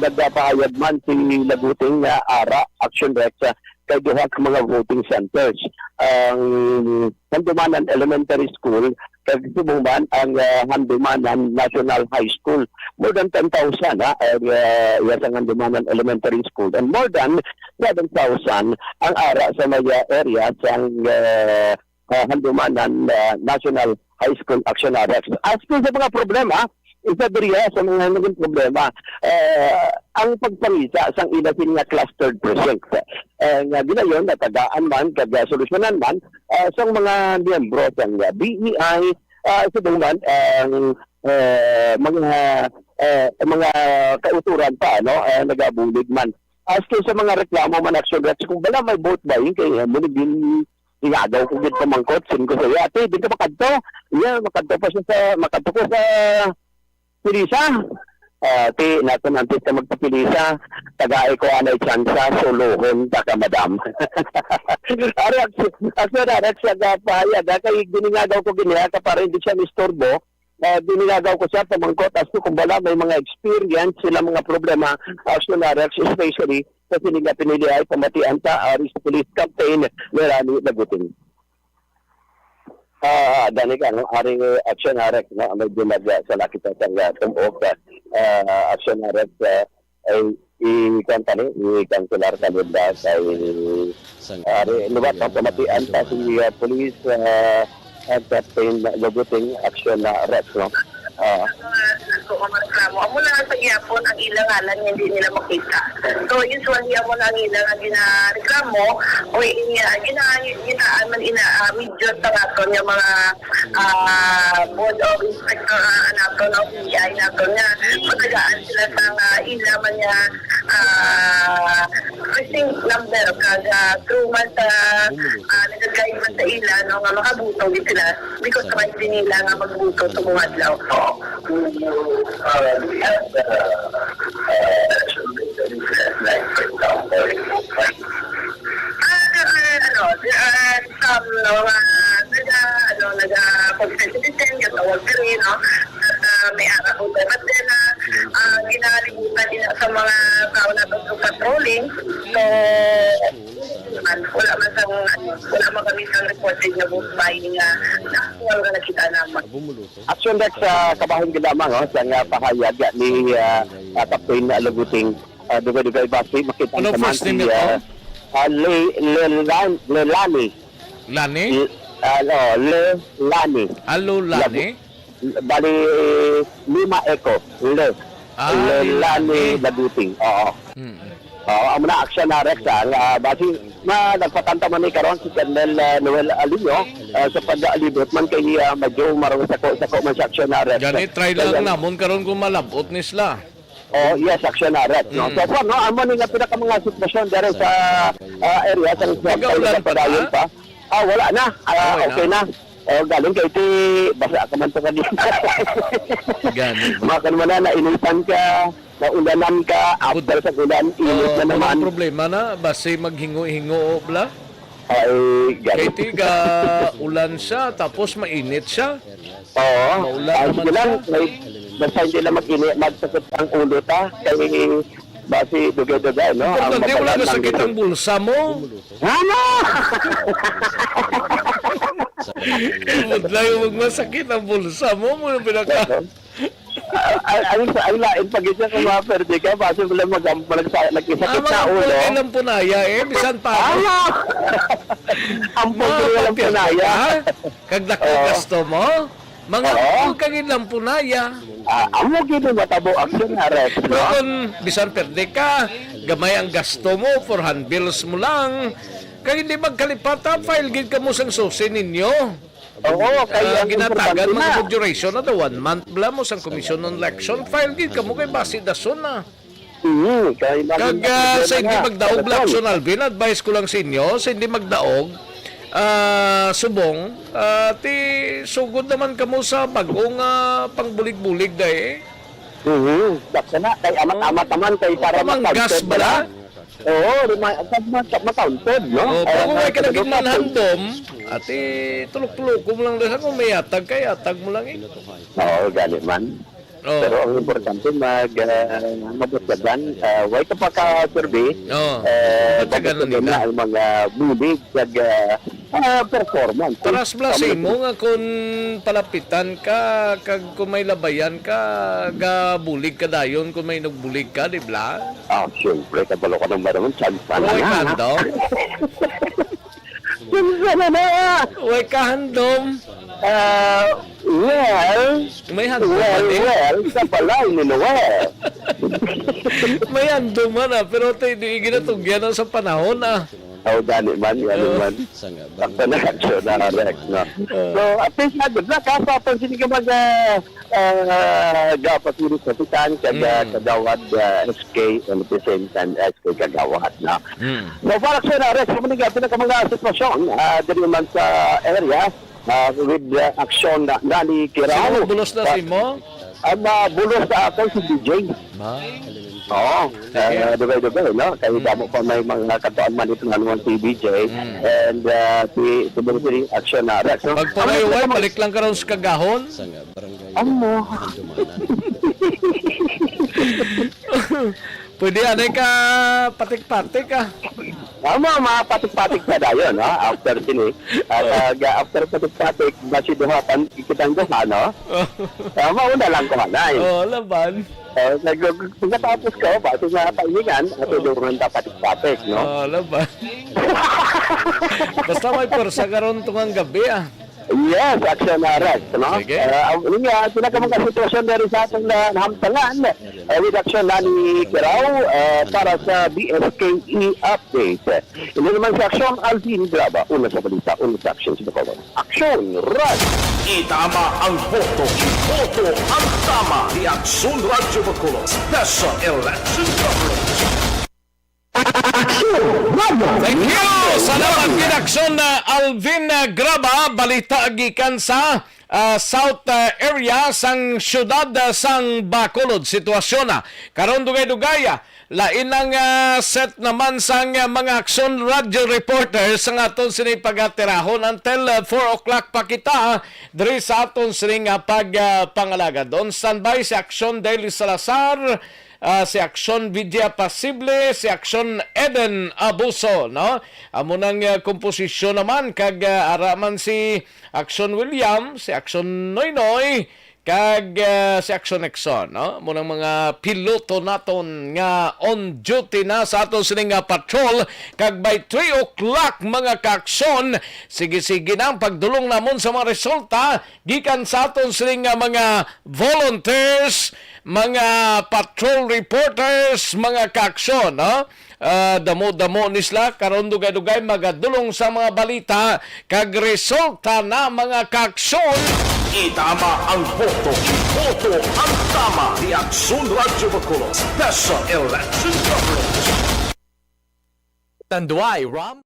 nagpahayag man si Laguting nga ara, action Rex, ah, kay duha ka mga voting centers. Ang Handumanan Elementary School, kag subong man ang, ah, Handumanan National High School. More than ten thousand, ha, ang, ah, iya sa Handumanan Elementary School. And more than seven thousand ang ara sa mga area sang, ah, ah, Handumanan, ah, National High School Action Rex. As to sa mga problema, isa diri, ah, sa mga naging problema, ah, ang pagpangisa sang ila sini nga clustered precinct. Ah, nga ginayon natagaan man kag, ah, solusyonan man, ah, sang mga miyembro sang, ah, B E I, ah, subong man ang, ah, mga, ah, mga kauturan pa, ano, ah, nagabulig man. As to sa mga reklamo man, Action Rex, kung bala may vote buying, kay, ah, muli din, ingagaw ko gid pamangkot, sin ko sa iya, "Ate, di ka makadto?" Iya, makadto pa siya sa, makadto ko sa Teresa. Ah, ti, nato nantis ka magpapilisa, tagai ko anay tsansa, suluhon ta ka, madam. Ari, Action, Action Rex, sa pahayag, ah, kay giningagaw ko gini, ah, ka para hindi siya misturbo, ah, giningagaw ko siya, pamangkot, as to kung bala may mga experience sila mga problema, Action Rex, especially sa sini nga pinili ay pamatian ta, ari sa police captain, Lorani Laguting. Ah, dani ka, no? Ari, Action Rex, no? Medyo nag, ah, sa nakita sa, ah, tumok, ah, Action Rex, ah, ay, i-, kuwan ka ni, i-cancel ka ni ba kay, Sang ari, lubat ang pamatian pa si, ah, police, ah, ah, Captain Laguting, Action Rex, no? Ah. Kung ang reklamo, amo na sa gihapon ang ilang ngalan nga hindi nila makita. So, usually, amo na ang ilang nga ginareklamo, o i-, gina-, gina-, ginaan man ina, ah, medyo sa naton nga mga, ah, board of inspector, ah, naton, o B I naton nga matagaan sila sa nga ila man nga, ah, Sing number, kag, ah, true man sa, ah, nag-guide man sa ila, no, nga makabuto gid sila because right din nila nga magbuto sa buong adlaw. Ah, there are, ano, there are some, no, nga naga, ano, naga-confess citizen, gatawag diri, no? At, ah, may ara po tayo. But then, ah, ah, ginalibutan nila sa mga tao na to patrolling. So, man, wala man sang, ano, wala man kami sang reported nga vote buying nga actual nga nakita naman. Action Rex sa kabahin gid lamang, oh, sa nga pahayag ni, ah, ah, Captain Laguting. Ah, dugay-dugay basi makita Ano naman first name si, nito? ah, ah, Le-, Lelan-, Lelani. Lani? L-, ah, no, Lelani. Alo Lani? Lagu-, bali, Lima Echo. Le. Ah, Lelani Lelani. Laguting. Oo. Mm. Oo, amo na, Action Rex, ah, nga basi, ma, nagpatanta man ni karon si Colonel, ah, Noel Aliño, ah, sa pag-alibot man kay, ah, medyo marang sako-sako man sa Action Rex. Gani, try Kaya lang namon karon kung malabot ni sila. Oh, yes, Action Rex, no? Mm. So far, no, amo ni nga pinaka mga sitwasyon diri sa, ah, area sa Ikaw, ulan pa padayon na? pa. Ah, wala na. Ah, Okay na. okay na. Oh, galing kay ti, basa ka man to kanina. Gani. Maka naman na, nainitan ka, naulanan ka, after Bud- sa ulan, init Oo, na walang naman. problema na. Basi maghingo-hingo, bla. Ay, Kay galing. tiga ulan siya, tapos mainit siya. Oo. Maulan Ay, naman sige lang. siya. May, basta hindi lang mag-ini, magsakit ang ulo ta. Kay basi dugay-dugay, no? Ang Importante, wala mabalaan lang nasakit dito. ang bulsa mo. Ano? Budlay, huwag masakit ang bulsa mo. Mo yung pinaka- Ang, ang, ang lain pag isa kung maperde ka, basi wala mag-, mag-, nag-isakit Ah, sa mga ulo. pulga lang punaya eh, bisan pa. Ano? Ang Mga pulga lang pagpiyesta punaya. ka, kag dako Oo. gasto mo, mga Oo. pulga gid lang punaya. Ah, amo gid ang matabo, Action Rex, Pero no? kung bisan perde ka, gamay ang gasto mo, for hand bills mo lang, kag hindi magkalipata, file gid kamo sang susi ninyo. Oo, kay Ah, ang ginatagan importante mga na. Duration na daw, one month bala mo sang Commission on Election, file gid kamo kay basi dason na. Mhm, kay Kag, ah, sa hindi magdaog, Black Son Alvin, advice ko lang sa inyo, sa hindi magdaog, ah, subong, ah, ti sugod naman kamo sa bag-ong, ah, pangbulig-bulig dai. Mhm, daksa na, kay amat-amat naman, kay para Pamanggas makagtod bala? na. Oo, rima-, pag ma-, makauntod, no? Oh, Ay, pag ang umay ka na gid man handom, ati tulok-tulok mo lang dahil kung may yatag ka, yatag mo lang eh. Oo, gani man. Oh. Pero ang importante, mag, ah, mabutlagan, ah, way ka pa ka-survey, Oh, eh, mabutlagan na mabutlagan nila. na ang mga bulig kag, ah, ah, performance. Paras bala sa Tama. imo nga kung palapitan ka, kag kung may labayan ka, gabulig ka dayon kung may nagbulig ka, di bala? Ah, siyempre, kabalo ka naman naman, chance pa na Uy, na, ha? kando. Chance pa na na! Uy, kahandom. Ah, well, May handom well, man eh. well, sa balay ni Noel. May handom man ah, pero tayo di ginatugyan na sa panahon ah. Oh, gani man, gani Oh. man. Sakto na, action na, Rex, no? Oh. So, at least na, good luck, ha, sa aton sini ka mag, ah, ah, gapatuloy sa titan, kag, ah, Mm. kagawad, ah, S K, and at the same time, S K kagawad, no? Mm. So, para sa na, Rex, kung hindi ka, pila ka mga sitwasyon, ah, diri man sa area, ah, with, ah, action na, nani Kiraw. Sino ang bulos na Ah, si mo? Ang, ah, bulos sa akin si D J. Ma? Oo, Sige. ah, dugay-dugay, no? Kay Hmm. damo pa may mga katuan man ito nga naman si D J. Hmm. And, ah, si, si Bong Siri, action na, Rex, no? Pagpaway-way, Ang mga balik lang karon sa kagahon. Amo. Pwede anay ka patik-patik, ah. Amo, mga patik-patik na dayon, ha? After sini. At, Oh. ah, ga-, after patik-patik, basi duha pan-, kitang duha, no? Oh. Ah, mauna lang ko, anay. Oh, laban. Oh, nag-, pagkatapos ko, basi nga kainingan, at Oh. tulungan ta patik-patik, no? Oh, laban. Basta may pwersa karon tungang gabi, ah. Yes, action na arrest, no? Sige. Eh, ang, yun nga, sila ka mga sitwasyon diri sa atong na, nahamtangan, eh, with action na ni Kiraw, eh, para sa B S K E update. Hindi naman sa action, Alvin Graba, una sa balita, una sa action sa Bacolod. Action, run! Itama ang boto, iboto ang tama ni Action Radyo Bacolod Special Election Coverage. Aksyon! Radyo! Thank you! Salamat gid, Aksyon, uh, Alvin, uh, Graba. Balita gikan sa, uh, South, uh, area sang siyudad, uh, sang Bacolod. Sitwasyon na karon, dugay-dugay, uh, lain ang, uh, set naman sang, uh, mga Aksyon Radyo reporters ang aton sini pagatirahon until, uh, four o'clock pa kita, uh, diri sa aton sining, uh, pag, uh, pangalagad. On standby si Aksyon Daily Salazar, ah, si Aksyon Vidya Pasible, si Aksyon Eden Abuso, no? Amo nang, ah, komposisyon naman, kag, ah, ara man si Aksyon William, si Aksyon Noynoy, kag, ah, si Aksyon Nixon, no? Amo nang mga piloto naton nga on duty na sa aton sining nga patrol, kag by three o'clock, mga kaaksyon, sige-sige na ang pagdulong namon sa mga resulta gikan sa aton sining nga mga volunteers, mga patrol reporters, mga kaaksyon, no? Ah, damo-damo ni sila, karon dugay-dugay magadulong sa mga balita kag resulta na, mga kaaksyon. Itama ang boto, boto ang tama. The Aksyon Radyo Bacolod Special Election Coverage. Tanduay, Ram.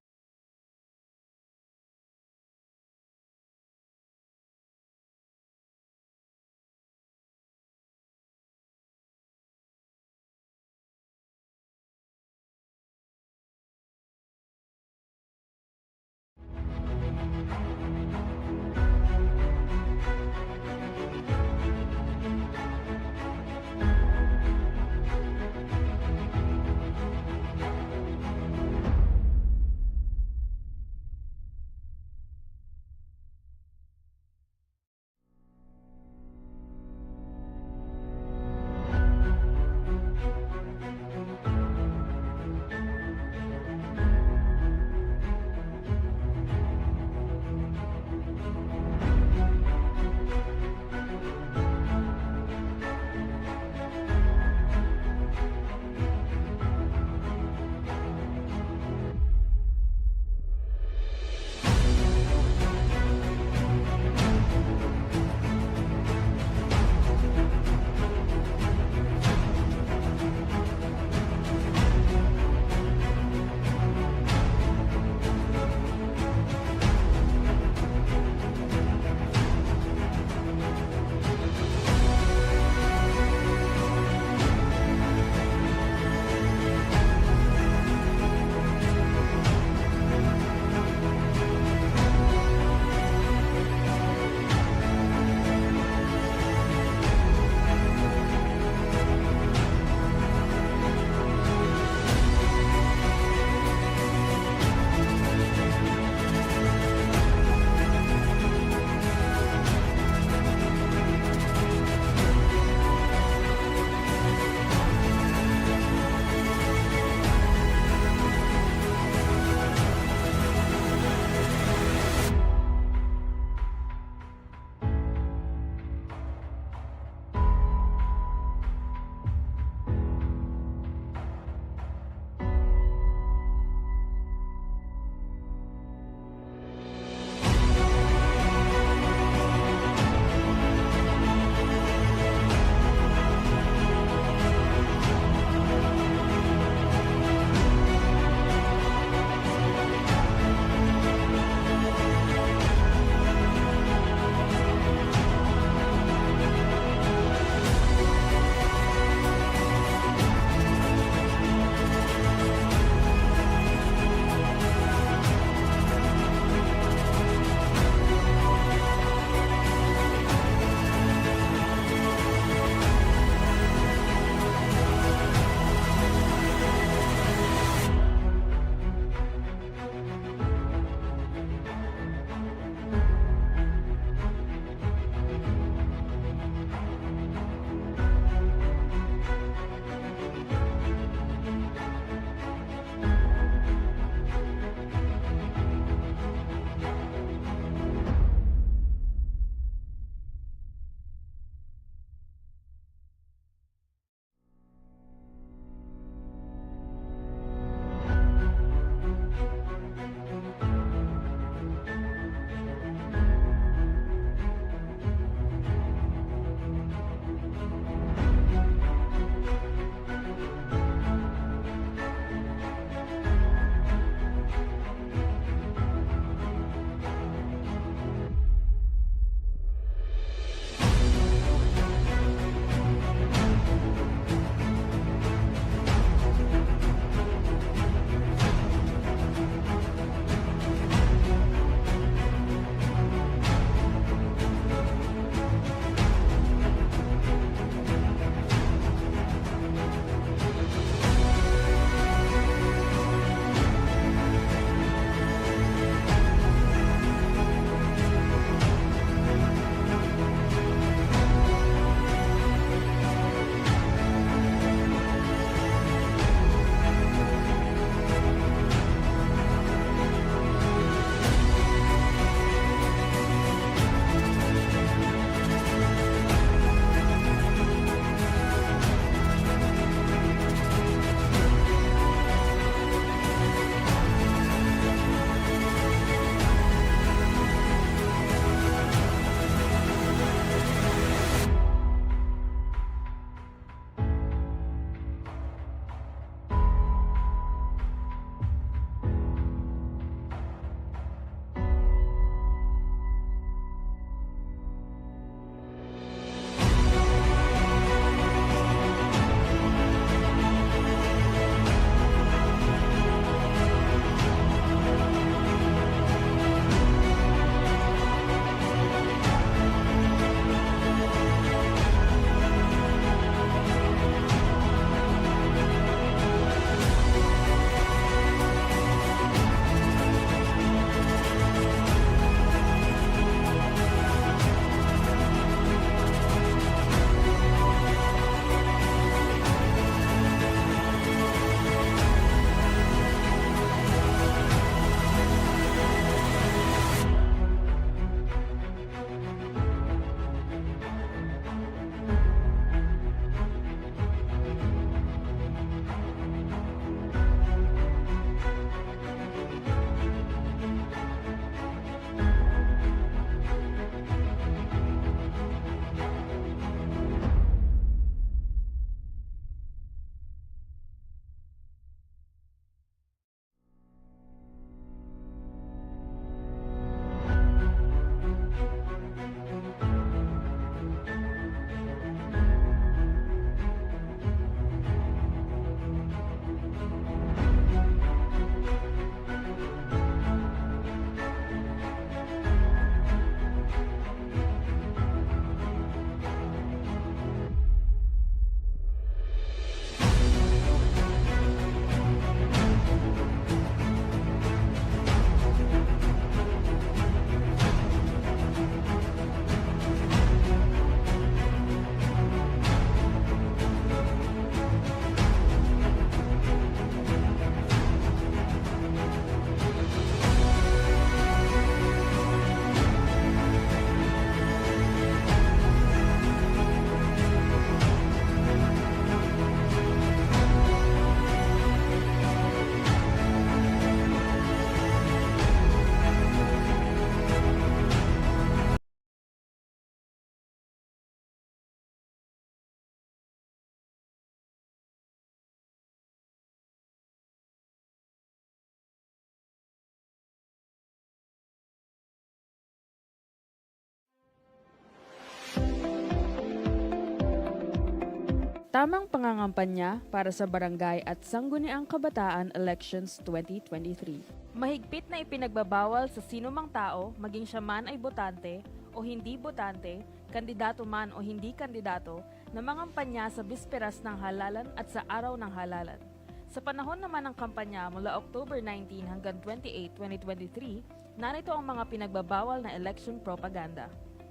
Tamang pangangampanya para sa Barangay at Sangguniang Kabataan Elections twenty twenty-three. Mahigpit na ipinagbabawal sa sino mang tao, maging siya man ay botante o hindi botante, kandidato man o hindi kandidato, na mangampanya sa bisperas ng halalan at sa araw ng halalan. Sa panahon naman ng kampanya mula October nineteen hanggang twenty-eight, twenty twenty-three, narito ang mga pinagbabawal na election propaganda.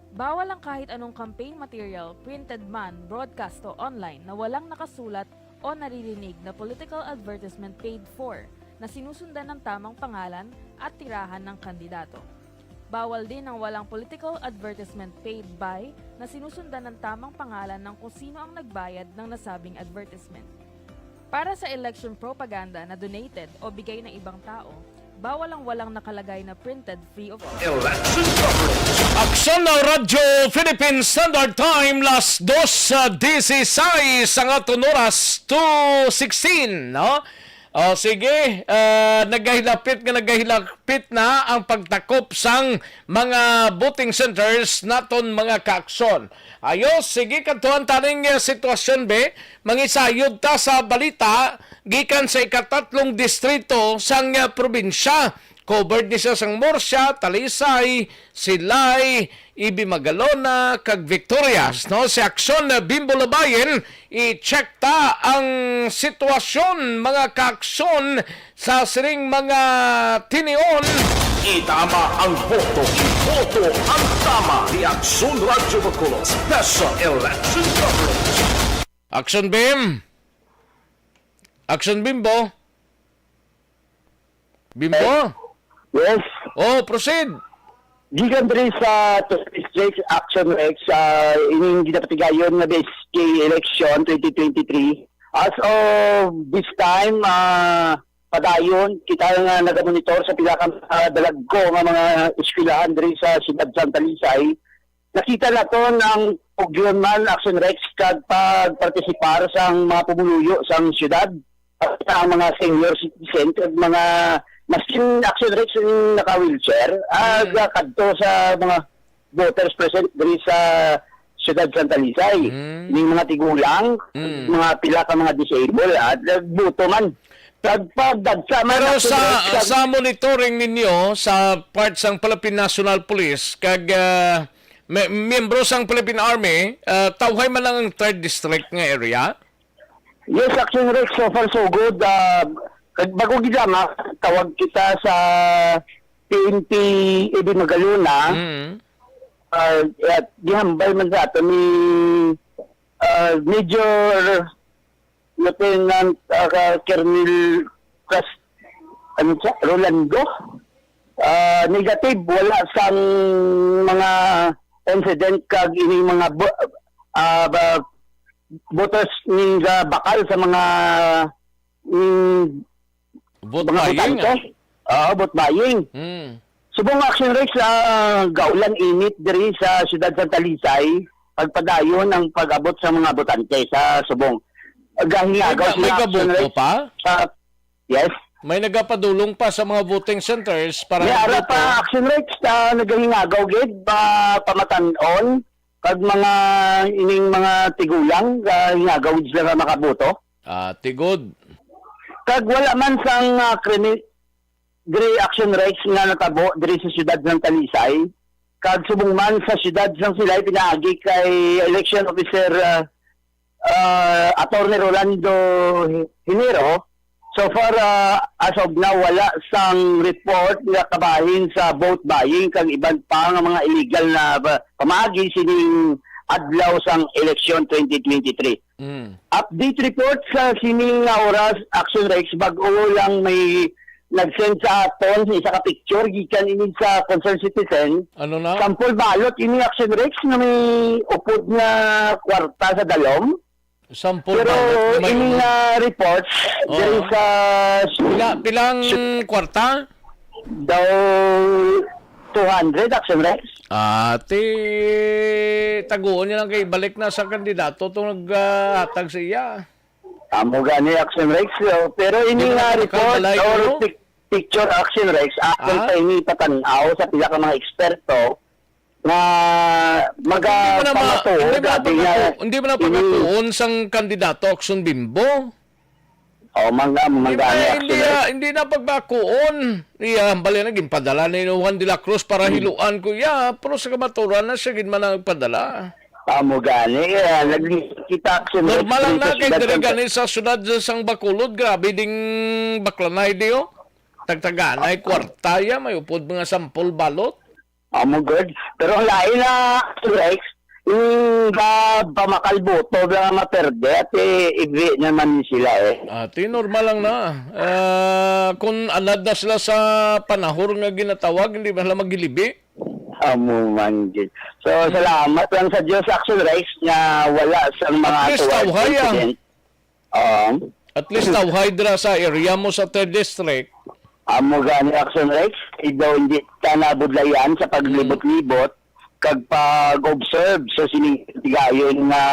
Bawal ang kahit anong campaign material, printed man, broadcast o online, na walang nakasulat o naririnig na political advertisement paid for na sinusundan ng tamang pangalan at tirahan ng kandidato. Bawal din ang walang political advertisement paid by na sinusundan ng tamang pangalan ng kung sino ang nagbayad ng nasabing advertisement. Para sa election propaganda na donated o bigay ng ibang tao, bawal ang walang nakalagay na printed free of cost. Election coverage. Aksyon na Radyo Philippine Standard Time, las dos, ah, dieciséis ang aton oras, two sixteen, no? O, sige, ah, nagahilapit nga nagahilapit na ang pagtakop sang mga voting centers naton, mga kaaksyon. Ayo, sige, kadtuan taning, ah, sitwasyon, be. Mangisayod ta sa balita gikan sa ikatatlong distrito sang, ah, probinsya. Covered ni siya sang Murcia, Talisay, Silay, Ibi Magalona, kag Victorias, no? Si Aksyon, ah, Bimbo Labayen, i-check ta ang sitwasyon, mga kaaksyon, sa sining mga tinion. Itama ang boto, iboto ang tama. The Aksyon Radyo Bacolod Special Election Coverage. Aksyon, Bim. Aksyon, Bimbo. Bimbo? Yes. Oh, proceed. Gikan diri sa District Action Rex, ah, ining ginapatigayon nga B S K election twenty twenty-three. As of this time, ah, padayon, kita nga nagamonitor sa pila ka mga dalagko nga mga eskwelahan diri sa siyudad sang Talisay. Nakita naton ang pugyon man, Action Rex, kag pagpartisipar sang mga pumuluyo sang siyudad, sa mga senior citizen, kag mga, maskin Action Rex, yung naka-wheelchair, ah, Mm. kadto sa mga voters present diri sa siyudad sang Talisay. Mm. Ning mga tigulang, Mm. mga pila ka mga disabled, at nagboto man. Pag-, pagdagsa man Pero ang sa, sumrek sa sa monitoring ninyo sa part sang Philippine National Police kag, ah, me-, miyembro sang Philippine Army, ah, tawhay man lang ang third district nga area? Yes, Action Rex, so far so good. Ah, kag bago gid lamang, tawag kita sa P N P Ibi Magalona. Mm. Ah, at gihambal man sa ato ni, ah, Major Lieutenant, ah, ka-, Colonel Cas-, ano siya? Rolando. Ah, negative, wala sang mga incident kag ining mga bo-, ah, ba-, voters ning, ah, bakal sa mga, mm, Vote mga buying, botante. Ah. Oo, vote buying. Hmm. Subong Action Rex, ah, gaulan init diri sa siyudad sa Talisay, pagpadayon ang pag-abot sa mga botante sa subong. Gahinagaw May ga-, sila, may Action gaboto Rex, pa? sa, yes. May nagapadulong pa sa mga voting centers para May ara magboto? pa, Action Rex, ah, nagahingagaw gid, pa, pamatan-on, kag mga ining mga tigulang, ah, hingagaw gid sila nga makaboto. Ah, tigod. Kag wala man sang, ah, krimi-, diri Action Rex nga natabo diri sa siyudad ng Talisay. Kag subong man sa siyudad sang Silay pinaagi kay election officer, ah, ah, Attorney Rolando Hinero, so far, ah, as of now, wala sang report nga kabahin sa vote buying kag iban pa nga mga illegal na ba-, pamaagi sining adlaw sang eleksyon twenty twenty-three. Mm. Update report sa sining nga oras, Action Rex, bag-o lang may nag-send sa aton sa isa ka picture gikan ini sa concerned citizen. Ano na? Sample ballot ini, Action Rex, nga may upod nga kwarta sa dalom. Sample Pero ballot nga may ini upod. nga reports Oo. diri sa Pila, pilang kwarta? Daw two hundred, Action Rex. Ate, taguon niya lang kay balik na sa kandidato tong naghatag sa iya. Amo gani, Action Rex, oh. Pero ini Di ba nga report nakakalay or ko? pic-, picture, Action Rex, akon Ah? pa ini patan-aw sa pila ka mga eksperto, nga Hindi mo na ma-, magapamatuod, hindi mo na abi nga, pagmatu-, hindi mo na ini pagmatuon sang kandidato, Action Bimbo. Oh, mangga-, Hindi mangga na, ni hindi Action, eh. na, hindi na pagbakuon. Iya, bali na, ginpadala ni Juan de la Cruz para Hmm. hiluan ko. Iya, pero sa kamaturan na siya gid man ang nagpadala. Amo gani, eh, nagkita Action Normal lang dito na sa kay Santa diri gani sa siyudad sang Bacolod, grabe ding baklanay di, oh. Tagtaganay kwarta ya, may upod mga sampol balot. Amo gud. Pero ang lain na, Rex, yung ba, pamakalboto ba nga maperde, at eh, ibi naman sila eh. Ati, normal lang na. Ah, kung anad na sila sa panahon nga ginatawag, hindi ba sila magilibi? Amo man gid. So, salamat lang sa Diyos, Action Rex, nga wala sang mga At least tawag tawhay, ah. incident. Oo. At least tawhay dira sa area mo sa third district. Amo gani, Action Rex, kay daw hindi ta nabudlayan sa paglibot-libot kag pag-observe sa sining tigayon nga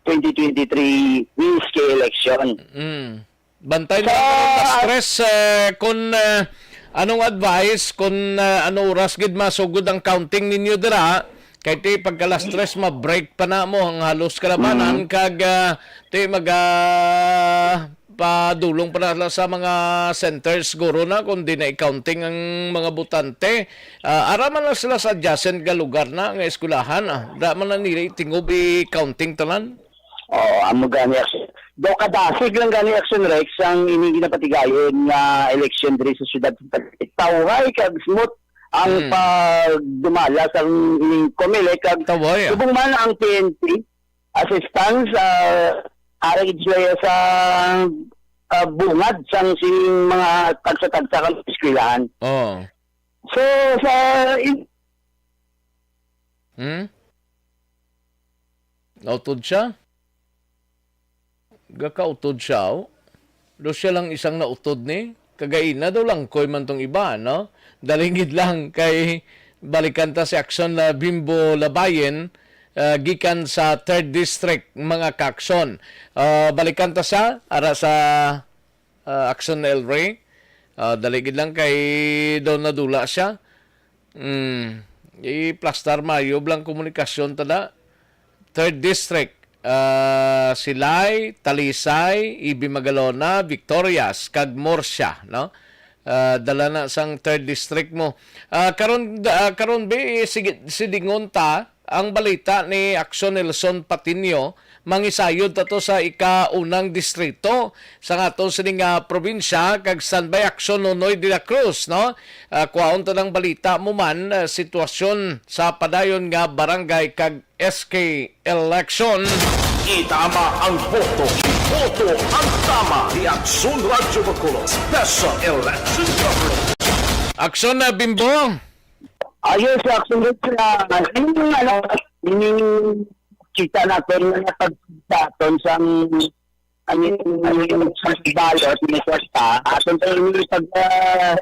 twenty twenty-three P S K election. Mm. Bantay na Sa lang karon, na stress, eh, kung, eh, anong advice kung, eh, ano oras gid masugod ang counting ninyo dira? Kay ti pagka alas tres, ma-break pa na mo ang halos kalabanan, Mm. kag, ah, ti mag, ah, padulong pa na sila sa mga centers, siguro na, kung di na i-counting ang mga botante. Ah, ara man lang sila sa adjacent nga lugar na, nga eskwelahan, ah. Di man na nila tingob i-counting tanan. Oo, amo gani, Action. Do kadasig lang gani, Action Rex, ang ining ginapatigayon nga election diri sa siyudad sa Taguig. Tawhay kag smooth ang Hmm. pagdumala sang ining Comelec kag Tawhay, ah. subong man ang P N P assistance, ah, ara gid sila sa, ah, bungad sang sining mga tagsa-tagsa ka eskwelahan. Oo. So, sa in- Hmm? Nautod siya? Gakautod siya, oh. Do siya lang isang nautod ni. Kagaina daw lang koy man tong iba, no? Dalingid lang kay balikan ta si Action na Bimbo Labayen, ah, gikan sa third District, mga kaakson. Ah, balikan ta sa, ara sa, ah, Action El Rey. Ah, dali gid lang kay daw nadula siya. Mm, i-plastar mayo lang komunikasyon ta na. Third District, ah, Silay, Talisay, Ibi Magalona, Victorias, kag Murcia, no? Ah, dala na sang Third District mo. Ah, karon, ah, karon, bi, sige, sidingon ta ang balita ni Action Nelson Patiño. Mangisayod ta to sa ika-unang distrito sa aton sini nga probinsya, kag standby Action Nonoy de la Cruz, no? Ah, kuhaon ta ng balita mo man, ah, sitwasyon sa padayon nga barangay kag S K election. Itama ang boto. Boto ang tama. The Action Radyo Bacolod Special Election Coverage. Action na, Bimbo. Ayos, Action Radyo. Yung ano, yung kita natin na pag sa aton sa, ano, yung sa balot, may kwarta, aton sa yung pag, ah,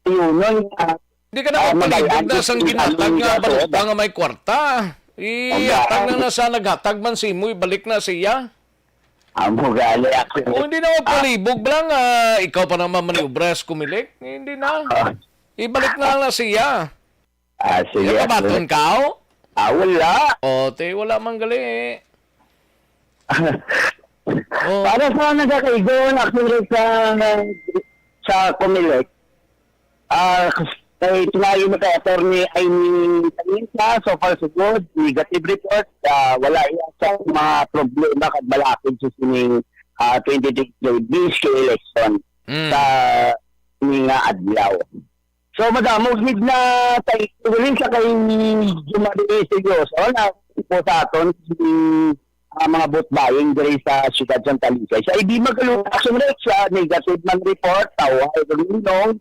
yun, ah, Di ka na ah, mapalibog mabalaan na sang yung ginatag nga ano, balota nga may kwarta. Ihatag na na sa naghatag man sa imo, ibalik na siya. Amo gali ako. O, hindi na magpalibog lang, ah, ikaw pa naman maniobra sa Comelec. Hindi na. Ah. Ibalik na lang na siya. Ah, sige. Yung kabaton ka, oh? Ah, wala. O, te, wala man gali. Oh. Para sa nagakaigo, actually, sa, sa Comelec, ah, kay tinayo mo kay Attorney Aimee Talinta, so far so good, negative report, ah, wala iya sa mga problema kag balakid sa sining, ah, twenty twenty-three B S K election Mm. sa mga adlaw. So, madamo gid na tay-, willing sa kay Jumari seryoso na po sa aton si, ah, mga vote buying diri sa siyudad sa Talisay. Sa Ibi Magalona, Action Rex, ah, negative man report, tawhay kag linong.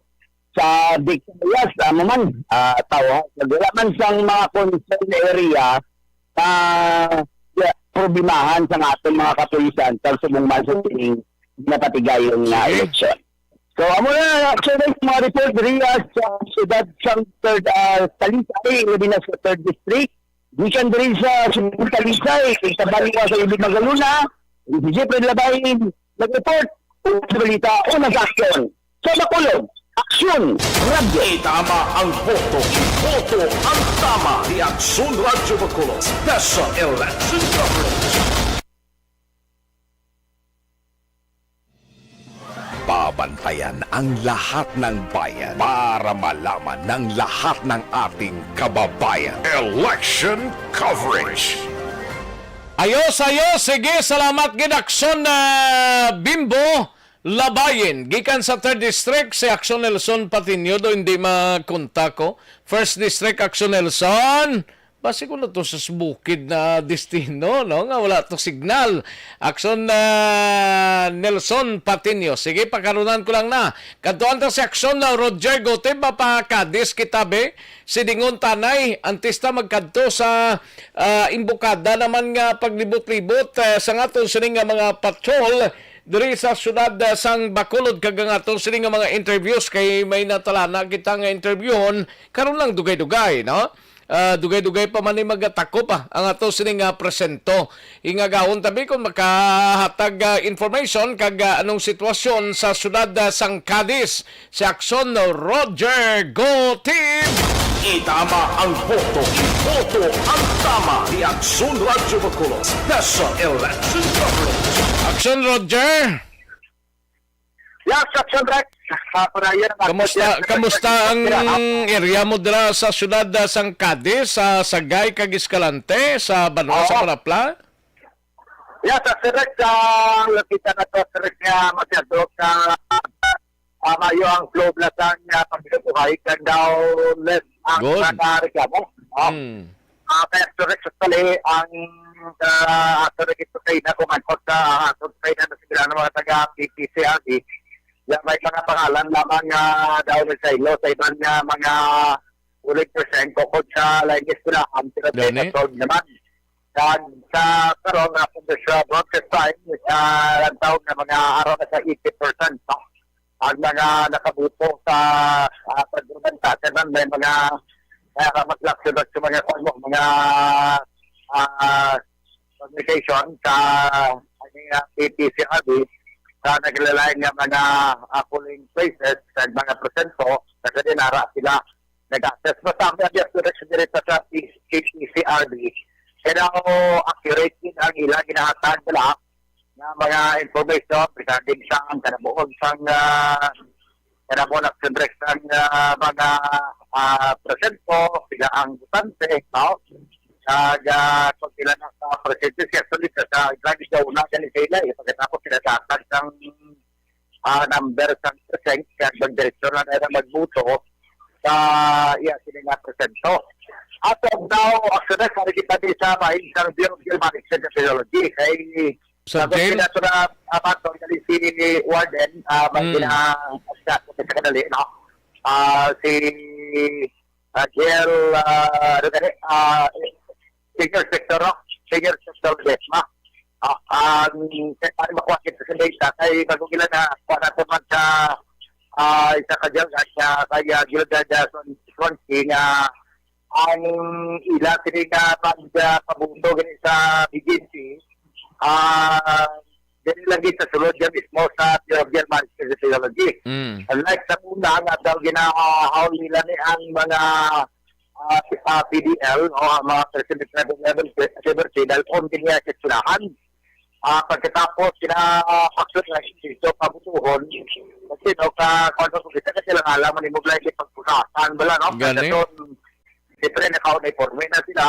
Sa Victorias, amo man, ah, tawhay kag wala man sang mga concern area na, ya, problemahan sa aton mga kapulisan kag subong man sa sining napatigayon nga Sige. eleksyon. So, amo na, actually, mga report diri, ah, sa siyudad sang third, ah, Talisay, labi na sa third district. Gikan diri sa siyudad sang Talisay, kay sa Baliwa sa Ibi Magalona, si Jeffrey Labay nag-report, una sa balita, una sa aksyon. Sa Bacolod, Aksyon Radyo. Itama ang boto. Iboto ang tama. The Aksyon Radyo Bacolod Special Election Coverage. Babantayan ang lahat ng bayan para malaman ng lahat ng ating kababayan. Election Coverage. Ayos, ayos. Sige, salamat gid, Aksyon, ah, Bimbo Labayin. Gikan sa third District, si Aksyon Nelson Patiño, do hindi makontak ko. First District, Aksyon Nelson. Basi ko na to sa bukid na destino, no? Nga wala to signal. Aksyon, ah, Nelson Patiño. Sige, pakarunan ko lang na. Kadtuan ta si Aksyon na Roger Gotib, mapakadis kita, be. Si Dingon Tanay, antes ta magkadto sa, ah, imbukada naman nga paglibot-libot, eh, sa ngaton sini nga mga patrol diri sa siyudad, ah, sang Bacolod, kag ang aton sini nga mga interviews kay may natalana kita nga interviewon karon lang dugay-dugay, no? Ah, dugay-dugay pa man ni magatako pa ang ato sini nga presento. Ingagahon tabi kung makahatag, ah, information kag, ah, anong sitwasyon sa siyudad, ah, sang Cadiz, si Aksyon Roger Gotib. Itama ang boto. Iboto ang tama. The Aksyon Radyo Bacolod Special Election Coverage. Aksyon, Roger. Yes, Aksyon Rex. Ah, padayon ang Kamusta, update. Kamusta ang area mo dira sa siyudad, ah, sang Cadiz, sa Sagay kag Escalante, sa banwa sa Oo. Parapla? Yes, Aksyon Rex, ah, nakita na to, Aksyon Rex, nga masyado ka, ah, mayo ang flow na sang, ah, pagbinubuhay, kag daw less ang Good. mga reklamo. Oh. Hmm. Ah, kaya correct, actually, ang, ah, ato na gid sa na kumankot sa, ah, ato sa na sila ng mga taga P P C R D, ya may mga pangalan lamang nga daw nagsaylo sa iban nga mga ulit percent kukod sa lain nga eskwelahan, pero Gani? Sa solve naman. Kag sa karon nga kung sa broadcast time, sa lantaw nga mga aron na sa eighty percent, no? Ang mga nakabuto sa, ah, pagduruganta, kaya may mga, ah, maglakso-lakso mga kwan mo, mga, ah, communication sa, ano nga, P P C R D, sa naglalain nga mga, ah, polling places, sa mga presento, sa kadinara sila nag-assess. Basta ang mga direction diri sa P P C R D, kaya accurate din ang ilang ginahatag nila nga mga information regarding sa ang kanabuhon sang, ah, kanabuhon action direct sang, ah, mga, ah, presento, sila ang botante, no? Kag, ah, kung sila na sa presente, siya sulit sa, sa lagi daw na, gani sa ila, eh, pagkatapos sila datag sang, ah, number sang percent, kag magdiretso na na magbuto sa iya sila nga presento. As of now, actually, sa kita di sa bahin sang Bureau of Human Resources and Technology, kay Sa Sagot jail? Sila sa mga abaton, kani si Warden, ah, may Mm. gina-, sa kadali, no? Ah, si, ah, Jail, ah, ano gani? Ah, Senior Sector, no? Senior Sector Desma. Ah, ang, kaya paano makuha kita sa data? Kay bago kila na, kuha natin man sa, ah, isa ka jail, at, ah, kay, ah, Gilda Jason Swanky nga ang ila sini nga pag, ah, pabuto gani sa B G C, ah, dili lang gid sa sulod nga mismo sa Bureau of Human Resources and Technology. Mm. Unlike sa una nga daw ginahaw nila ni ang mga, ah, ah, P D L o ang mga President Tribal Level Tribal Tribal Tribal Tribal, ah, pagkatapos sila, ah, action na dito pabutuhon. Kasi daw ka, kung ano, kita kasi lang alam mo ni mo, like, pagputasan, wala, no? Gani? Kasi doon, siyempre, naka-uniforme na sila.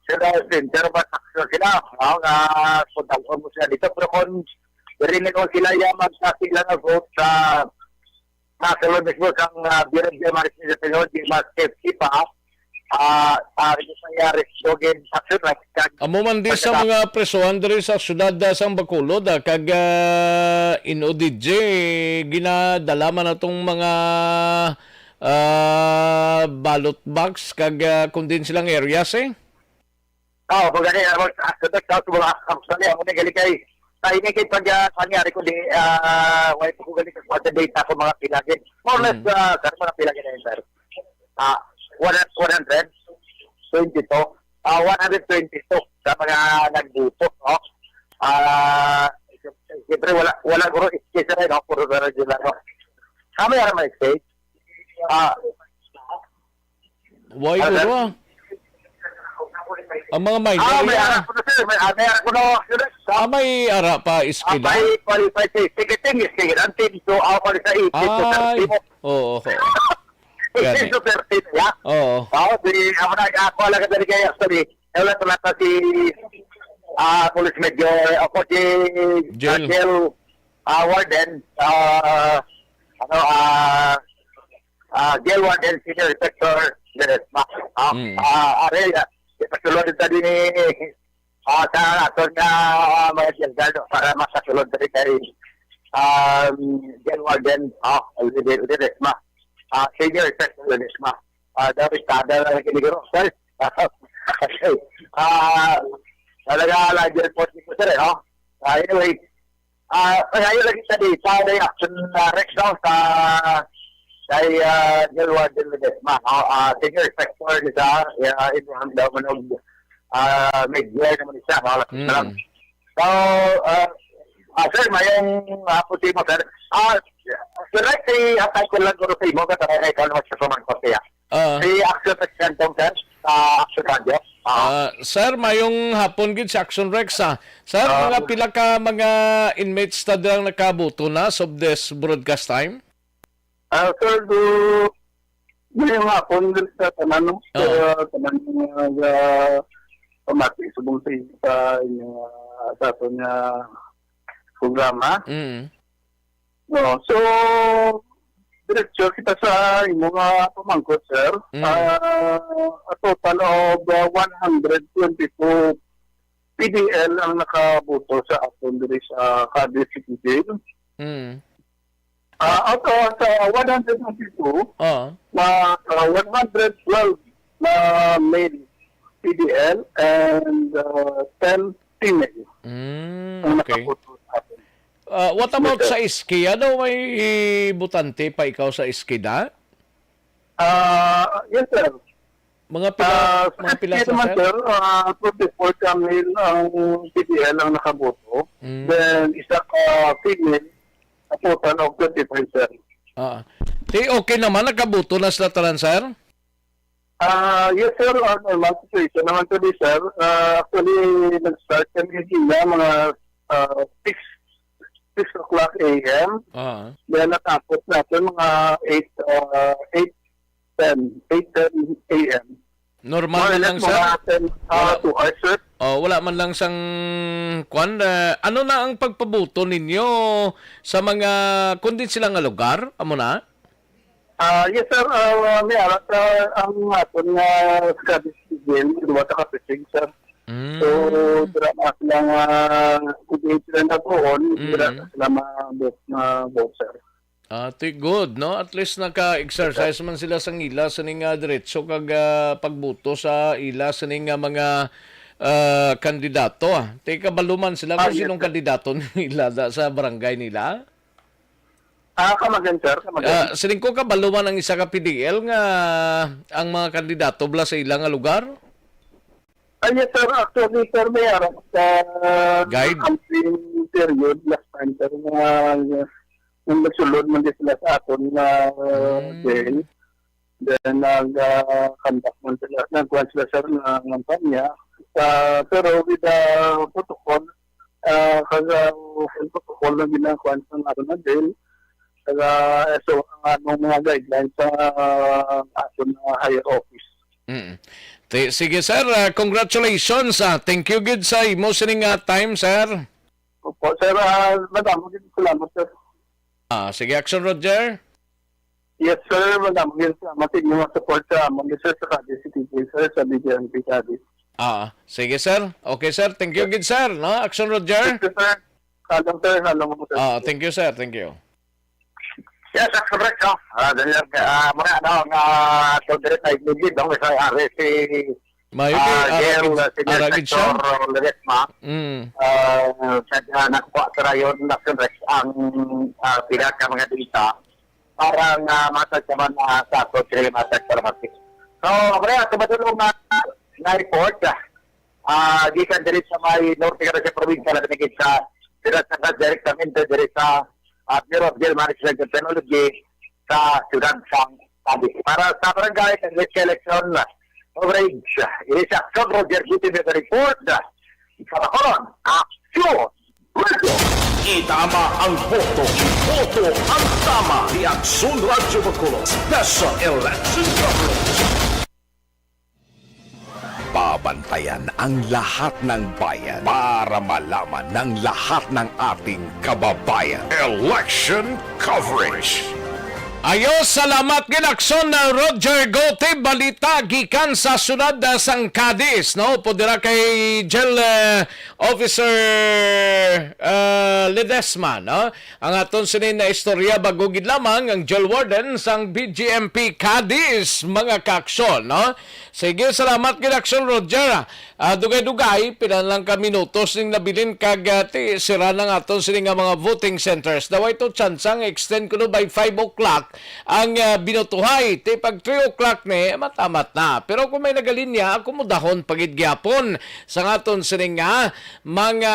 Sila, center, ba, action sila. Ah, nga, kung tawag mo sila dito. Pero kung diri na kung sila yung magsasila na vote sa, sa sila mismo sa, ah, Bureau of Human Resources and Technology, mas safety pa, ah, ah, ito nangyari sa Dogin Action Rights. Kag Amo man di sa pagkatapos mga presohan diri sa siyudad, ah, sang Bacolod, ah, kag, ah, in O D J, ginadala man atong mga, ah, ballot box kag, ah, kung din silang areas, eh. Oo, pag gani, ah, mag-, ah, sa, sa, sa mga, ah, sa, sa, amo ni gali kay, sa ini kay pag, ah, nangyari ko di, ah, wala ko gali sa data ko mga pila gid. More or less, Mm. ah, sa mga pila gid na yun, sir. Ah, one, one hundred twenty-two. Ah, one hundred twenty-two sa mga nagbuto, no? Ah, siyempre, wala, wala guro excuse na, no? Puro na regular, no? Kami, alam mo, excuse? Ah, Why ano, sir? Guro? Ang mga minor Ah, may yan. Ara ko na, sir. May, ah, may ara ko na, sir. Ah, may ara pa, Ah, iskila? May qualify sa ticketing, is ticketing. So, ako pala sa eighteen to Ay, thirty mo. Oo, oo. Eighteen Gani. to thirty na, ya. Oo. Oo, di, ako na, ako lang ka talaga, actually. Wala sa mata si, ah, Police Major, ako si, ah, Jel. Jel, ah, Warden, ah, ano, ah, ah, Jail Warden Senior Inspector Ledesma. Ah, Mm. ah, are, ah, ipasulod ta din ni, ah, sa aton nga, ah, mga Jail Guard para makasulod diri kay, um, Jail Warden, ah, Lede-, Ledesma. Ah, Senior Inspector Ledesma. Ah, dapat kada na lang kiniguro, sir. Ah, talaga, ala, jail po, sir, eh, no? Ah, anyway, Ah, ngayon lagi sa di, sa di action, ah, Rex, no, sa kay, ah, Jail Warden Ledesma, no? Ah, Senior Inspector ni sa, ah, Abraham daw manog, ah, Miguel naman siya, no? Lapit na lang. Mm. So, ah, ah, sir, mayong hapon sa imo, sir. Ah, direct, i-atay ko lang guro sa imo, kasi ikaw naman siya sa mga konsehal. Ah. Si Action Presidentong, sir, sa Action Radio. Ah. Ah, sir, mayong hapon gid sa Action Rex, ah. Sir, Ah. mga pila ka mga inmates ta dirang nakabuto na as of this broadcast time? Ah, sir, do, mayong hapon din sa tanan, no? Ah. Sa tanan nga, ah, pamati subong sa inyo, sa inyo, ah, sa aton nga programa. Mm. No, so, diretso kita sa imo nga pamangkot, sir. Mm. Ah, a total of, ah, one hundred twenty-two P D L ang nakabuto sa aton diri sa Cadiz City Jail. Mm. Ah, out of, sa one hundred twenty-two, Ah. na, ah, one hundred twelve na male P D L and, ah, ten female Mm, ang okay. nakabuto sa aton. Ah, what about Yes, sir. sa S K? Ano, may butante pa ikaw sa S K da? Ah, yes, sir. Mga pila, Ah, sa mga pila S K sa, naman, sir? sir, ah, twenty-four ka male ang P D L ang nakaboto. Mm. Then, isa ka female, a total of twenty-five, sir. Ah. Di okay naman, nakaboto na sila tanan, sir? Ah, yes, sir. Ah, normal situation naman to di, sir. Ah, actually, nag-start kami kanina, mga, ah, six, six o'clock A M. Ah. Then, natapos natin mga eight, ah, eight ten, eight ten A M. Normal More or man less, lang, sir? mga ten, ah, Wala. two hours, sir. Oh, wala man lang sang kwan, ah, ano na ang pagpabuto ninyo sa mga, kundi sila nga lugar? Amo na? Ah, yes, sir. Ah, may arat, ah, ang aton nga Scottish Civil, duwa ka precinct, sir. Mm. So, dira na sila nga, kung sila na doon, dira Mm. na sila ma-, ma-, ma-, sir. Ah, ti-, good, no? At least naka-exercise Yes, sir. man sila sang ila sining, ah, diretso kag, ah, pagbuto sa ila sining, ah, mga, ah, kandidato, ah. Ti kabalo man sila Ah, kung yes, sinong sir. kandidato nila da, sa barangay nila? Ah, come again, sir. Come again. Ah, siling ko, kabalo man ang isa ka P D L nga ang mga kandidato bala sa ila nga lugar? Ah, yes, sir. Actually, sir, may arang sa Guide? campaign period last time, sir, nga, nga nagsulod man din sila sa aton nga, Mm. jail. Then, nag, ah, conduct man sila, nagkuhan sila, sir, ng kampanya. Sa, pero with the protocol, ah, kag, ah, protocol na ginakuhan sa aton nga jail, kag, ah, so, ang among mga guidelines sa, ah, aton nga higher office. Mm. Ti-, sige, sir, ah, congratulations, ah. Thank you gid sa imo sining, ah, time, sir. Opo, sir, ah, madamo gid salamat, sir. Ah, sige, Action Roger. Yes, sir. Madamo gid salamat sa inyo nga support sa amon, sir, sa Cadiz City, sir, sa B J M P Cadiz. Ah, sige, sir. Okay, sir. Thank you gid, sir, no? Action Roger. Thank you, sir. Halong, sir. Halong mo, sir. Ah, thank you, sir. Thank you. Yes, sir, correct, no? Ah, Daniel, ah, mga ano, nga, so, direct ay gid, no? Sa R S C, Mayo ah, kay ara Gail, gid, ah, senior ara gid siya. Sector Ledesma. Mm. Ah, sa, ah, nakuha sa rayon, Action Rex, ang, ah, pila ka mga data para nga matagsaman, ah, sa ato, sila matag para mati. So, pre, ato madulong nga, nga report, ah, ah, gikan diri sa may norte ka sa probinsya, labi na gid sa, dira sa, direktamente diri sa, ah, Bureau of Jail Management and Penology sa siyudad sang Para sa barangay and election coverage, ini si Aksyon Roger Gutierrez report. Sa Bacolod, Aksyon Radio. Itama ang boto. Boto ang tama. The Aksyon Radio Bacolod Special Election Coverage. Babantayan ang lahat ng bayan para malaman ng lahat ng ating kababayan. Election coverage. Ayo, salamat gid, Aksyon, uh, Roger Gote. Balita gikan sa siyudad, uh, sang Cadiz, no? Upod dira kay Jail, uh, Officer, uh, Ledesma, no? Ang aton sini na istorya, bago gid lamang ang jail warden sang B G M P Cadiz, mga kaaksyon, no? Sige, salamat gid, Aksyon Roger. Ah, dugay-dugay, pila lang ka minutos ning nabilin kag, ah, ti, sira na nga aton sini nga mga voting centers. Daw ito chance nga extend kuno by five o'clock ang, ah, binutuhay. Ti pag three o'clock ni, matamat na. Pero kung may nagalinya, akomodahon pa gid gyapon sa nga aton sini nga mga,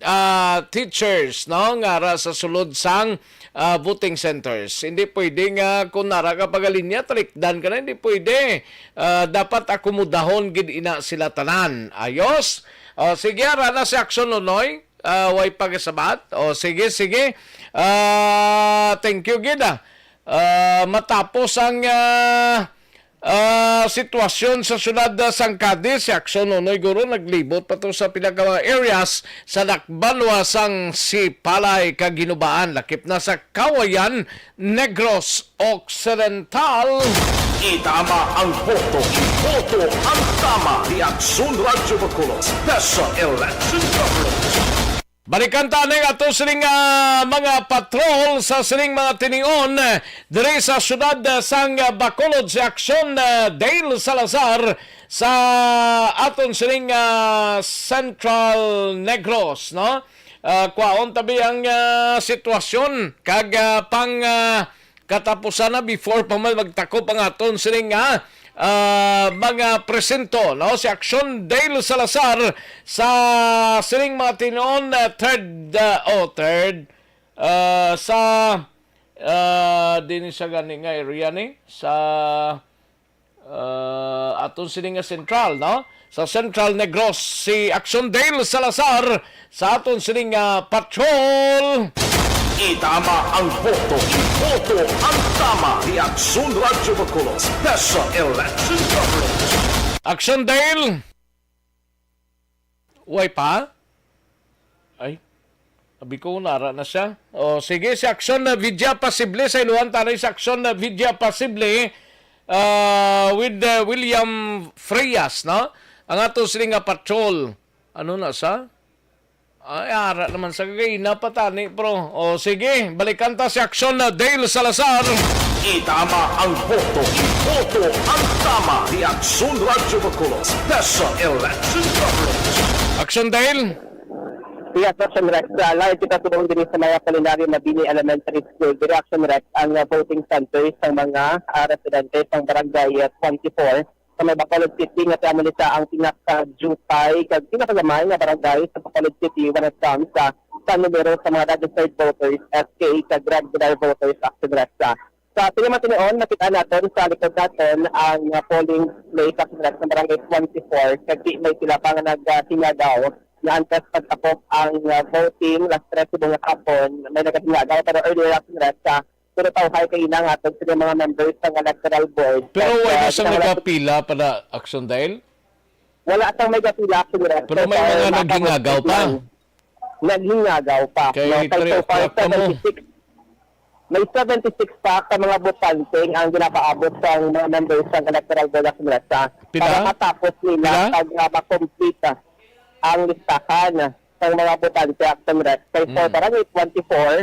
ah, teachers, no, nga ara sa sulod sang, ah, voting centers. Hindi pwede nga kung ara ka pagalinya, talikdan ka na. Hindi pwede. Ah, dapat akomodahon gid ina sila tanan. Ayos? O, sige, ara na si Aksyon, Nonoy. Ah, way pagasabat. O, sige, sige. Ah, thank you gid, ah. Ah, matapos ang, ah, ah, sitwasyon sa siyudad, ah, sang Cadiz, si Aksyon, Nonoy, guro, naglibot pa to sa pila ka mga areas sa dakbanwa sang Sipalay kag Ginubaan, lakip na sa Kawayan, Negros Occidental. Itama ang boto. Boto ang tama. The Aksyon Radio Bacolod Special Election Coverage. Balikan ta ning ato sining, ah, mga patrol sa sining mga tinion, eh, diri sa siyudad, eh, sang, ah, Bacolod, si Aksyon, eh, Dale Salazar sa aton sining, ah, Central Negros, no? Ah, kwaon tabi ang, ah, sitwasyon kag, ah, pang, ah, katapusan na before pa man magtakop ang aton sining, ah, ah, mga presento, no? Si Aksyon Dale Salazar sa sining mga tinuon, ah, third, ah, oh, third, ah, sa, ah, din sa gani nga area ni sa, ah, aton sini nga sentral, no? Sa Central Negros, si Aksyon Dale Salazar sa aton sini nga patrol. Itama ang boto. Boto ang tama. The Aksyon Radio Bacolod Special Election Coverage. Aksyon Dale. Way pa? Ay, abi ko, nara na siya. O, sige, si Aksyon na Vidya Pasible sa iluhan, tanay si Aksyon na Vidya Pasible, ah, with, ah, William Frias, no? Ang ato sini nga patrol. Ano na sa? Ay, ara naman sa kagay na patani, bro. O, sige, balikan ta si Aksyon na Dale Salazar. Itama ang boto. Boto ang tama. The Aksyon Radio Bacolod Special Election Coverage. Aksyon Dale. Yes, Aksyon Rex. Uh, live kita subong diri sa may Apolinario Mabini Elementary School. Diri, Aksyon Rex, ang, uh, voting center sang mga, uh, residente sang Barangay, uh, twenty-four sa may Bacolod City, nga amo ni sa ang pinakajupay kag pinakagamay nga barangay sa Bacolod City when it comes sa, sa numero sa mga registered voters, S K, kag regular voters, Aksyon Rex. Sa sini man tinion, makita naton sa likod naton ang, uh, polling place, Aksyon Rex, sa Barangay twenty-four, kag di may sila pa nga nagsinyagaw nga antes pagtapos ang, uh, voting, las tres subong nga hapon, may nagasinyagaw, pero earlier, Aksyon Rex, sa pero tawhay kay ina nga atong sila mga members sang electoral board. Pero kag, wala ah, sa kinahanglan nagapila para Aksyon Dale? Wala sang may gapila, Aksyon Rex. Pero may mga naghingaw pa? Naghingaw pa. Kay no? Kay three so far, o'clock pa mo. Seventy-six, may seventy-six pa ka mga botante ang ginapaabot sang mga members sang electoral board, Aksyon Rex, ah, pila? Para matapos nila pila? Pag, ah, makompleta ang listahan sang mga botante, Aksyon Rex. Kay for Mm. Barangay twenty-four,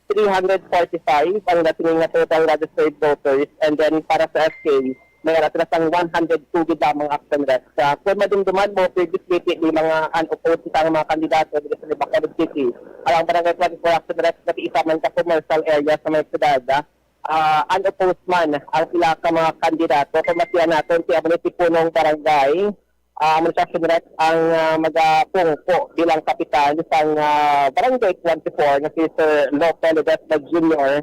three hundred forty-five ang nasiling nga total registered voters, and then para sa S K, may ara sila sang one hundred two gid lamang, Aksyon Rex. Sa kung madumduman mo, previously, may mga unopposed ang mga kandidato dito sa Bacolod City. Ang Barangay twenty-four, Aksyon Rex, pati isa man sa commercial area sa may siyudad, ah, unopposed man ang pila ka mga kandidato. Kung masihan naton, si Amunisipyo ng Barangay, ah, amo ni Aksyon Rex ang, ah, magapungko bilang kapitan sang, ah, Barangay twenty-four nga si Sir Lope Ledesma Junior.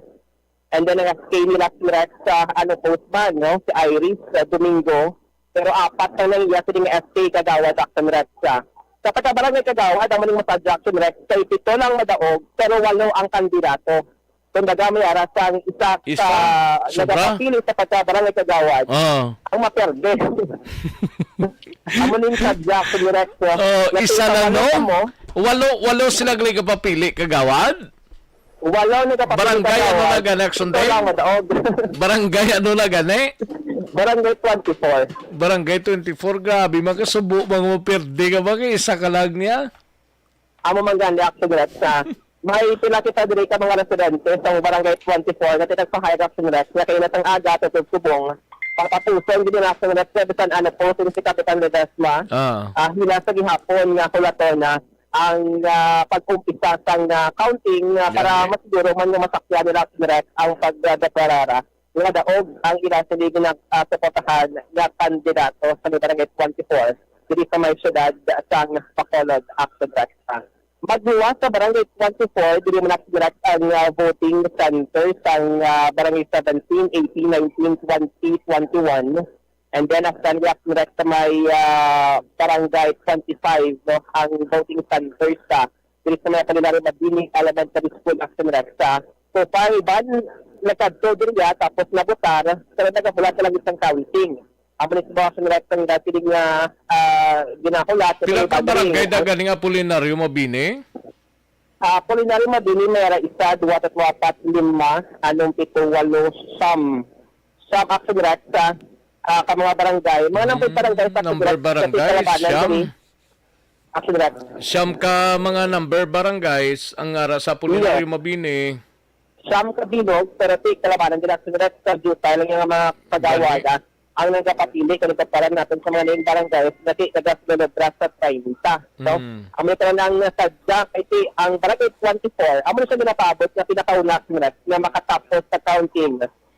And then ang S K nila si Rex, ah, ano, postman, no? Si Iris, ah, Domingo. Pero apat na lang iya sining S K, Kagawad, Action Rex, ah. Sa pagkabarangay, Kagawad, ang maning masadya, Action Rex, kay pito lang madaog, pero walo ang kandidato. Kumbaga, may ara sang isa Isa? ka Sobra? nagapapili sa pagkabarangay, Kagawad. Ah. Ang maperde. Amo ning sadya, Action Rex, ah. Oh, Nga isa sa lang, walo no? ka mo, Walo, walo sila gali kapapili, Kagawad? Walo nagapapili, Barangay ano Kagawad. na gani, Action Ito Day? lang madaog. Barangay ano na gani? Barangay twenty-four. Barangay twenty-four, grabe, makasubo, mga maperde ka ba? Kay isa ka lang niya? Amo man gani, Action Rex, sa may pila kita diri ka mga residente sa Barangay twenty-four nga tinagpahay, Action Rex, nga kay inatang aga, tutob subong, patapuson gid na, Action Rex, nga bisan ano po, si Kapitan Ledesma, Ah. ah, hila sa gihapon nga hulaton na ang, ah, pag-umpisa sang, ah, counting, ah, para Gani. masiguro man nga masakyan nila, Action Rex, ang pagdeklarara nga daog ang ila sini gina-, ah, suportahan nga kandidato sa may Barangay twenty-four diri sa may siyudad sang Bacolod, Action Rex. Magluwas sa Barangay twenty-four, diri man, Action Rex, ang, ah, voting center sang, ah, Barangay seventeen, eighteen, nineteen, twenty, twenty-one. And then, after ni, Action Rex, sa may, ah, Barangay twenty-five, no, ang voting center sa diri sa may Apolinario Mabini Elementary School, Action Rex. Sa, so far, Iban, nagkadto diri, ah, tapos nabutar, pero nagahulat na lang isang counting. Amo ni sa mga, Action Rex, ang dati nga, ah, ginahulat. Pila Pero ka iban diri, barangay ang dagan nga Apolinario Mabini? Ah, Apolinario Mabini, may ara isa, duwa, tatlo, apat, lima, anong, pito, walo, siyam. Siyam, Action Rex, ah, ah, ka mga barangay. Mga number Mm, barangay sa, Action number Rex, kasi barangay, kalabanan siyam. diri. Action Rex. Siyam ka mga number barangays ang ara sa Apolinario Yes. Mabini. Siyam ka bilog, pero ti kalabanan din, Action Rex, sa jutay lang yung mga kagawad, Gani. ah, ang nagapapili, kung ikumparan natin sa mga naing barangays, na ti nagasulobra sa treinta, no? Mm. Ang may talagang nasadya, kay ti ang Barangay twenty-four, amo na siya ginapaabot na pinakauna, Action Rex, na makatapos sa counting.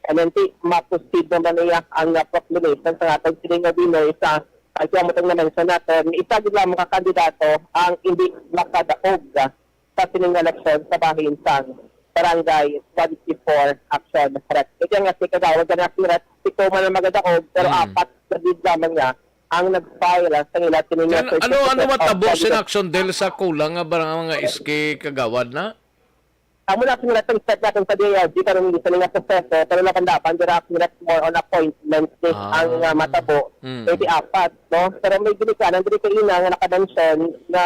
And then, ti, ma-proceed naman niya ang, ah, proclamation sa atong sining nga winner sa, ang siya mo itong na-mention natin, isa gid lamang ka kandidato ang hindi makadaog, ah, sa sining nga eleksyon sa bahin sang Barangay twenty-four Action Rex. Kaya nga si Kagawad nga si Rex, pito man ang magadaog, pero Mm. apat na gid lamang niya ang nag-file sa ila sining nga Kan-, ano, ano certificate of matabo candidacy. Sin Action Del sa kulang nga barang mga S K, Kagawad, na? Amo na, Action Rex, ang start natin sa D I L G, karon hindi sa nga proseso, pero nakandapan dira, Action Rex, more on appointment ni Ah. ang, ah, matabo. Mm. Kay di apat, no? Pero may ginikanan diri kay ina nga naka-mention nga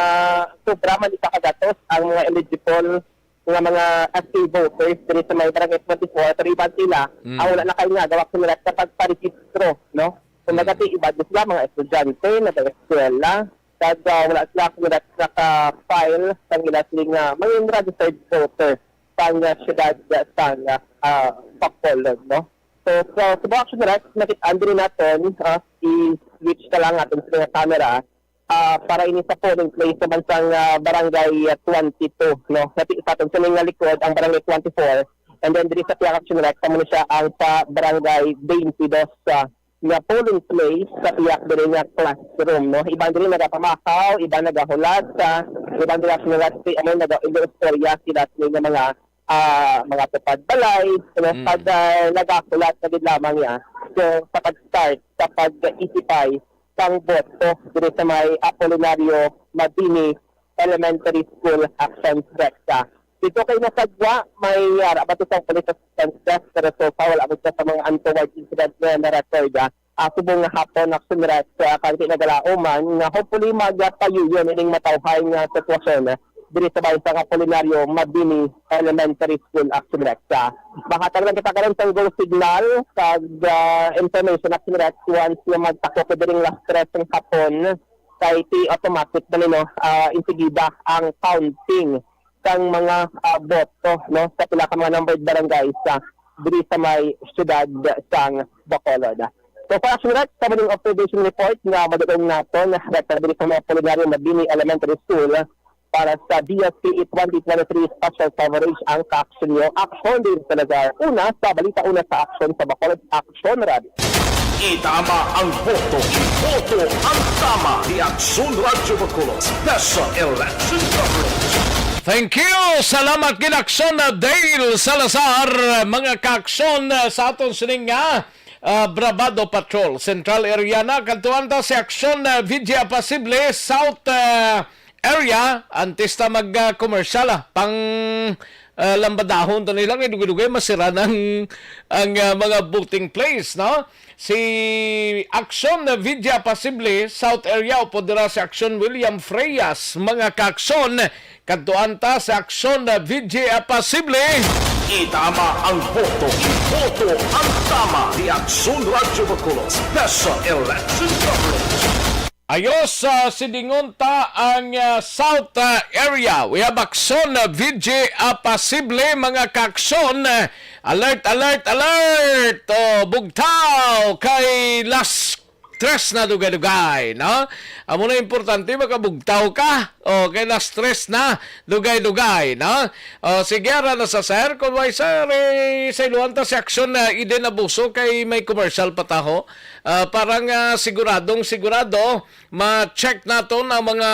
sobra man isa ka gatos ang mga eligible nga mga S K voters diri sa may Barangay twenty-four, pero iban sila Mm. ang wala na kay nga gawak, Action Rex, sa pagparehistro, no? Kumbaga, Mm. ti iban sila mga estudyante, nag-eskwela, kag, ah, wala sila, Action Rex, naka-file sang ila sini nga mga registered voter sang, ah, siyudad, ah, sang, ah, Bacolod, no? So, so, sa Action Rex, nakit-an diri naton, ah, i-switch na lang aton sa mga camera, ah, para ini sa polling place naman sang, ah, Barangay, ah, twenty-two, no? Sa, sa aton sa nga likod, ang Barangay twenty-four, and then diri sa pihak, Action Rex, amo ni siya ang sa Barangay twenty-two, ah, nga polling place sa pihak diri nga classroom, no? Iban diri nagapamahaw, iban nagahulat, sa iban diri, Action Rex, amo naga-, nag-istorya sila sa nga mga, ah, mga tupad balay, no? Mm. Pag, ah, nagahulat na gid lamang niya. So, sa pag-start, sa pag-isipay sang boto diri sa may Apolinario Mabini Elementary School, Action Rex. Dito kay nasagwa, may, ah, rabat sang police assistance desk, pero so far, wala man sa mga untoward incident nga na-record, ah. Ah, subong nga hapon, Action Rex, ah, kay nagalaom man nga hopefully magpayuyon ining matawhay nga sitwasyon, ah, diri sa bahin sang Apolinario Mabini Elementary School, Action Rex. Ah, mahatag lang kita karon sang go signal kag, ah, information, Action Rex, once nga magtakop na diri nga alas tres sang hapon, kay ti automatic na ni, no, ah, insigida ang counting sang mga, ah, boto, no, sa pila ka mga numbered barangays sa diri sa may siyudad sang Bacolod. So, para sa direct sa maning observation report nga madulong naton, ah, diri sa may Apolinario Mabini Elementary School, para sa D S P E twenty twenty-three Special Coverage ang kaaksyon nyo. Action din sa Lazar. Una sa balita, una sa aksyon sa Bacolod, Action Radio. Itama ang boto. Iboto ang tama. The Action Radio Bacolod Special Election Coverage. Thank you. Salamat gid, Aksyon na Dale Salazar, mga kaaksyon, ah, sa aton sining nga, ah, Bravado Patrol. Central Area na, kadtuan ta si Aksyon na V J Apasible, South, ah, Area. Antes ta mag, ah, commercial, ah, pang, ah, lambadahon ta nila, kay dugay-dugay masira ang, ang, ah, mga voting place, no? Si Aksyon na V J Apasible, South Area, upod dira si Aksyon William Freyas, mga kaaksyon, kadtuan ta sa Aksyon na V J Apasible. Itama ang boto, iboto ang tama. The Aksyon Radyo Bacolod Special Election Coverage. Ayos, ah, sidingon ta ang, ah, South, ah, Area. We have Aksyon na V J Apasible, mga kaaksyon. Alert, alert, alert! O, bugtaw kay las tres na dugay-dugay, no? Amo na importante, makabugtaw ka. O, kay las tres na dugay-dugay, no? O, sige, ara na sa sir. Kung way sir, eh, sa iluan ta si Aksyon na Eden Abuso kay may commercial pa taho. Ah, para nga siguradong sigurado, ma-check naton ang mga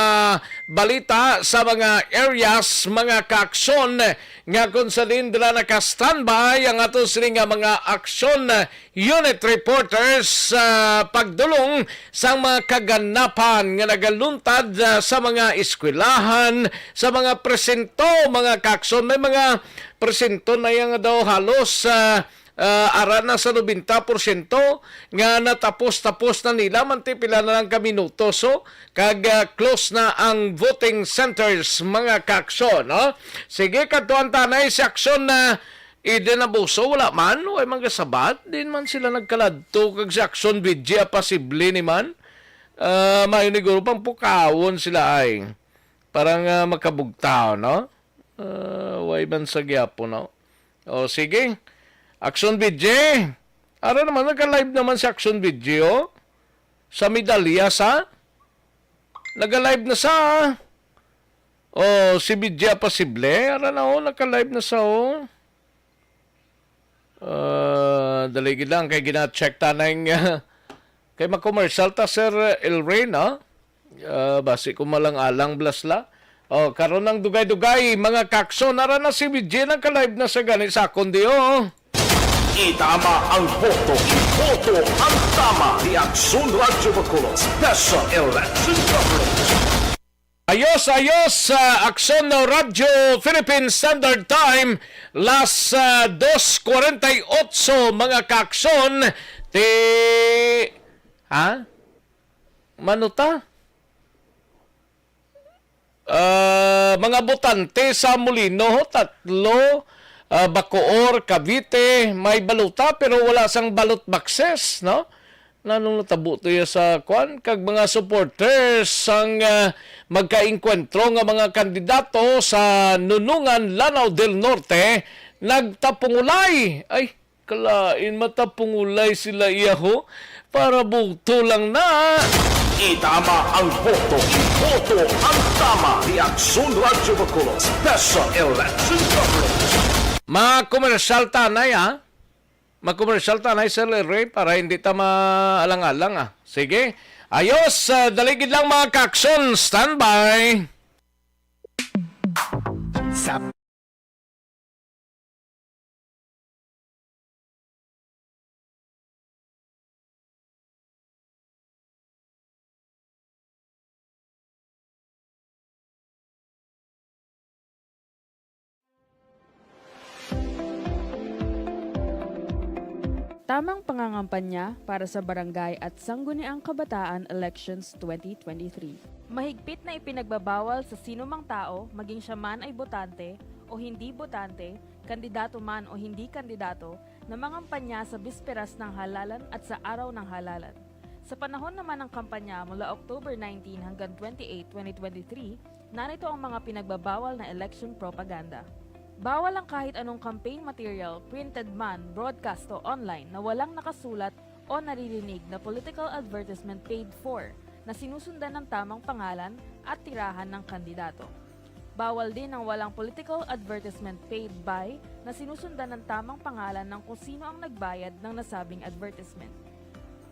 balita sa mga areas, mga kaaksyon, nga kung sa din dira naka-standby ang aton sini nga mga aksyon, unit reporters, sa pagdulong sa mga kaganapan nga nagaluntad, ah, sa mga eskwelahan, sa mga presinto, mga kaaksyon. May mga presinto na yan nga daw halos, ah, ah, ara na sa nobenta porsyento nga natapos-tapos na nila, manti pila na lang ka minuto. So, kag, ah, close na ang voting centers, mga kaaksyon, no? Sige, kadtuan ta na si Aksyon na Eden Abuso, wala man, way man gasabat, din man sila nagkaladto, kag si Aksyon V J Apasible ni man. Ah, mayo ni guro pang pukawon sila ay. Para nga makabugtaw, no? Ah, way man sa gyapon, no? O, sige. Aksyon V J. Ara naman, nagka-live naman si Aksyon V J, o. Sa medalya sa? Naga-live na sa? O, si V J Apasible. Ara na, o, nagka-live na sa, o. Ah, dali gid lang, kay gina-check ta na yung, ah, kay makomersyal ta, Sir El Rey, no? Ah, basi ko malang-alang blasla. O, karon ang dugay-dugay, mga kaaksyon, ara na si V J, nagka-live na sa gani sa akon di, o. Itama ang boto, iboto ang tama. The Aksyon Radyo Bacolod Special Election Coverage. Ayos, ayos, sa Aksyon na Radyo Philippine Standard Time, las, ah, dos cuarenta y ocho, mga kaaksyon, ti, ha? Manuta? Ah, mga botante sa Molino, tatlo, ah, Bacoor, Cavite, may balota pero wala sang ballot boxes, no? Nanong natabo to ya sa kwan? Kag mga supporters sang, ah, magkaengkwentro nga mga kandidato sa Nunungan, Lanao del Norte, nagtapungulay. Ay, kalain, matapungulay sila iyaho para boto lang na. Itama ang boto, iboto ang tama. The Aksyon Radyo Bacolod Special Election Coverage. Mga komersyal tanay, ha? Mag-commercial ta na, Sir Ray, para hindi ta maalang-alang, ah. Sige. Ayos, ah, dali gid lang, mga kaaksyon. Standby. Sa Tamang pangangampanya para sa Barangay at Sangguniang Kabataan Elections twenty twenty-three. Mahigpit na ipinagbabawal sa sino mang tao, maging siya man ay botante o hindi botante, kandidato man o hindi kandidato, na mangampanya sa bisperas ng halalan at sa araw ng halalan. Sa panahon naman ng kampanya mula October nineteen hanggang twenty-eight, twenty twenty-three, narito ang mga pinagbabawal na election propaganda. Bawal ang kahit anong campaign material, printed man, broadcast o online, na walang nakasulat o naririnig na political advertisement paid for na sinusundan ng tamang pangalan at tirahan ng kandidato. Bawal din ang walang political advertisement paid by na sinusundan ng tamang pangalan ng kung sino ang nagbayad ng nasabing advertisement.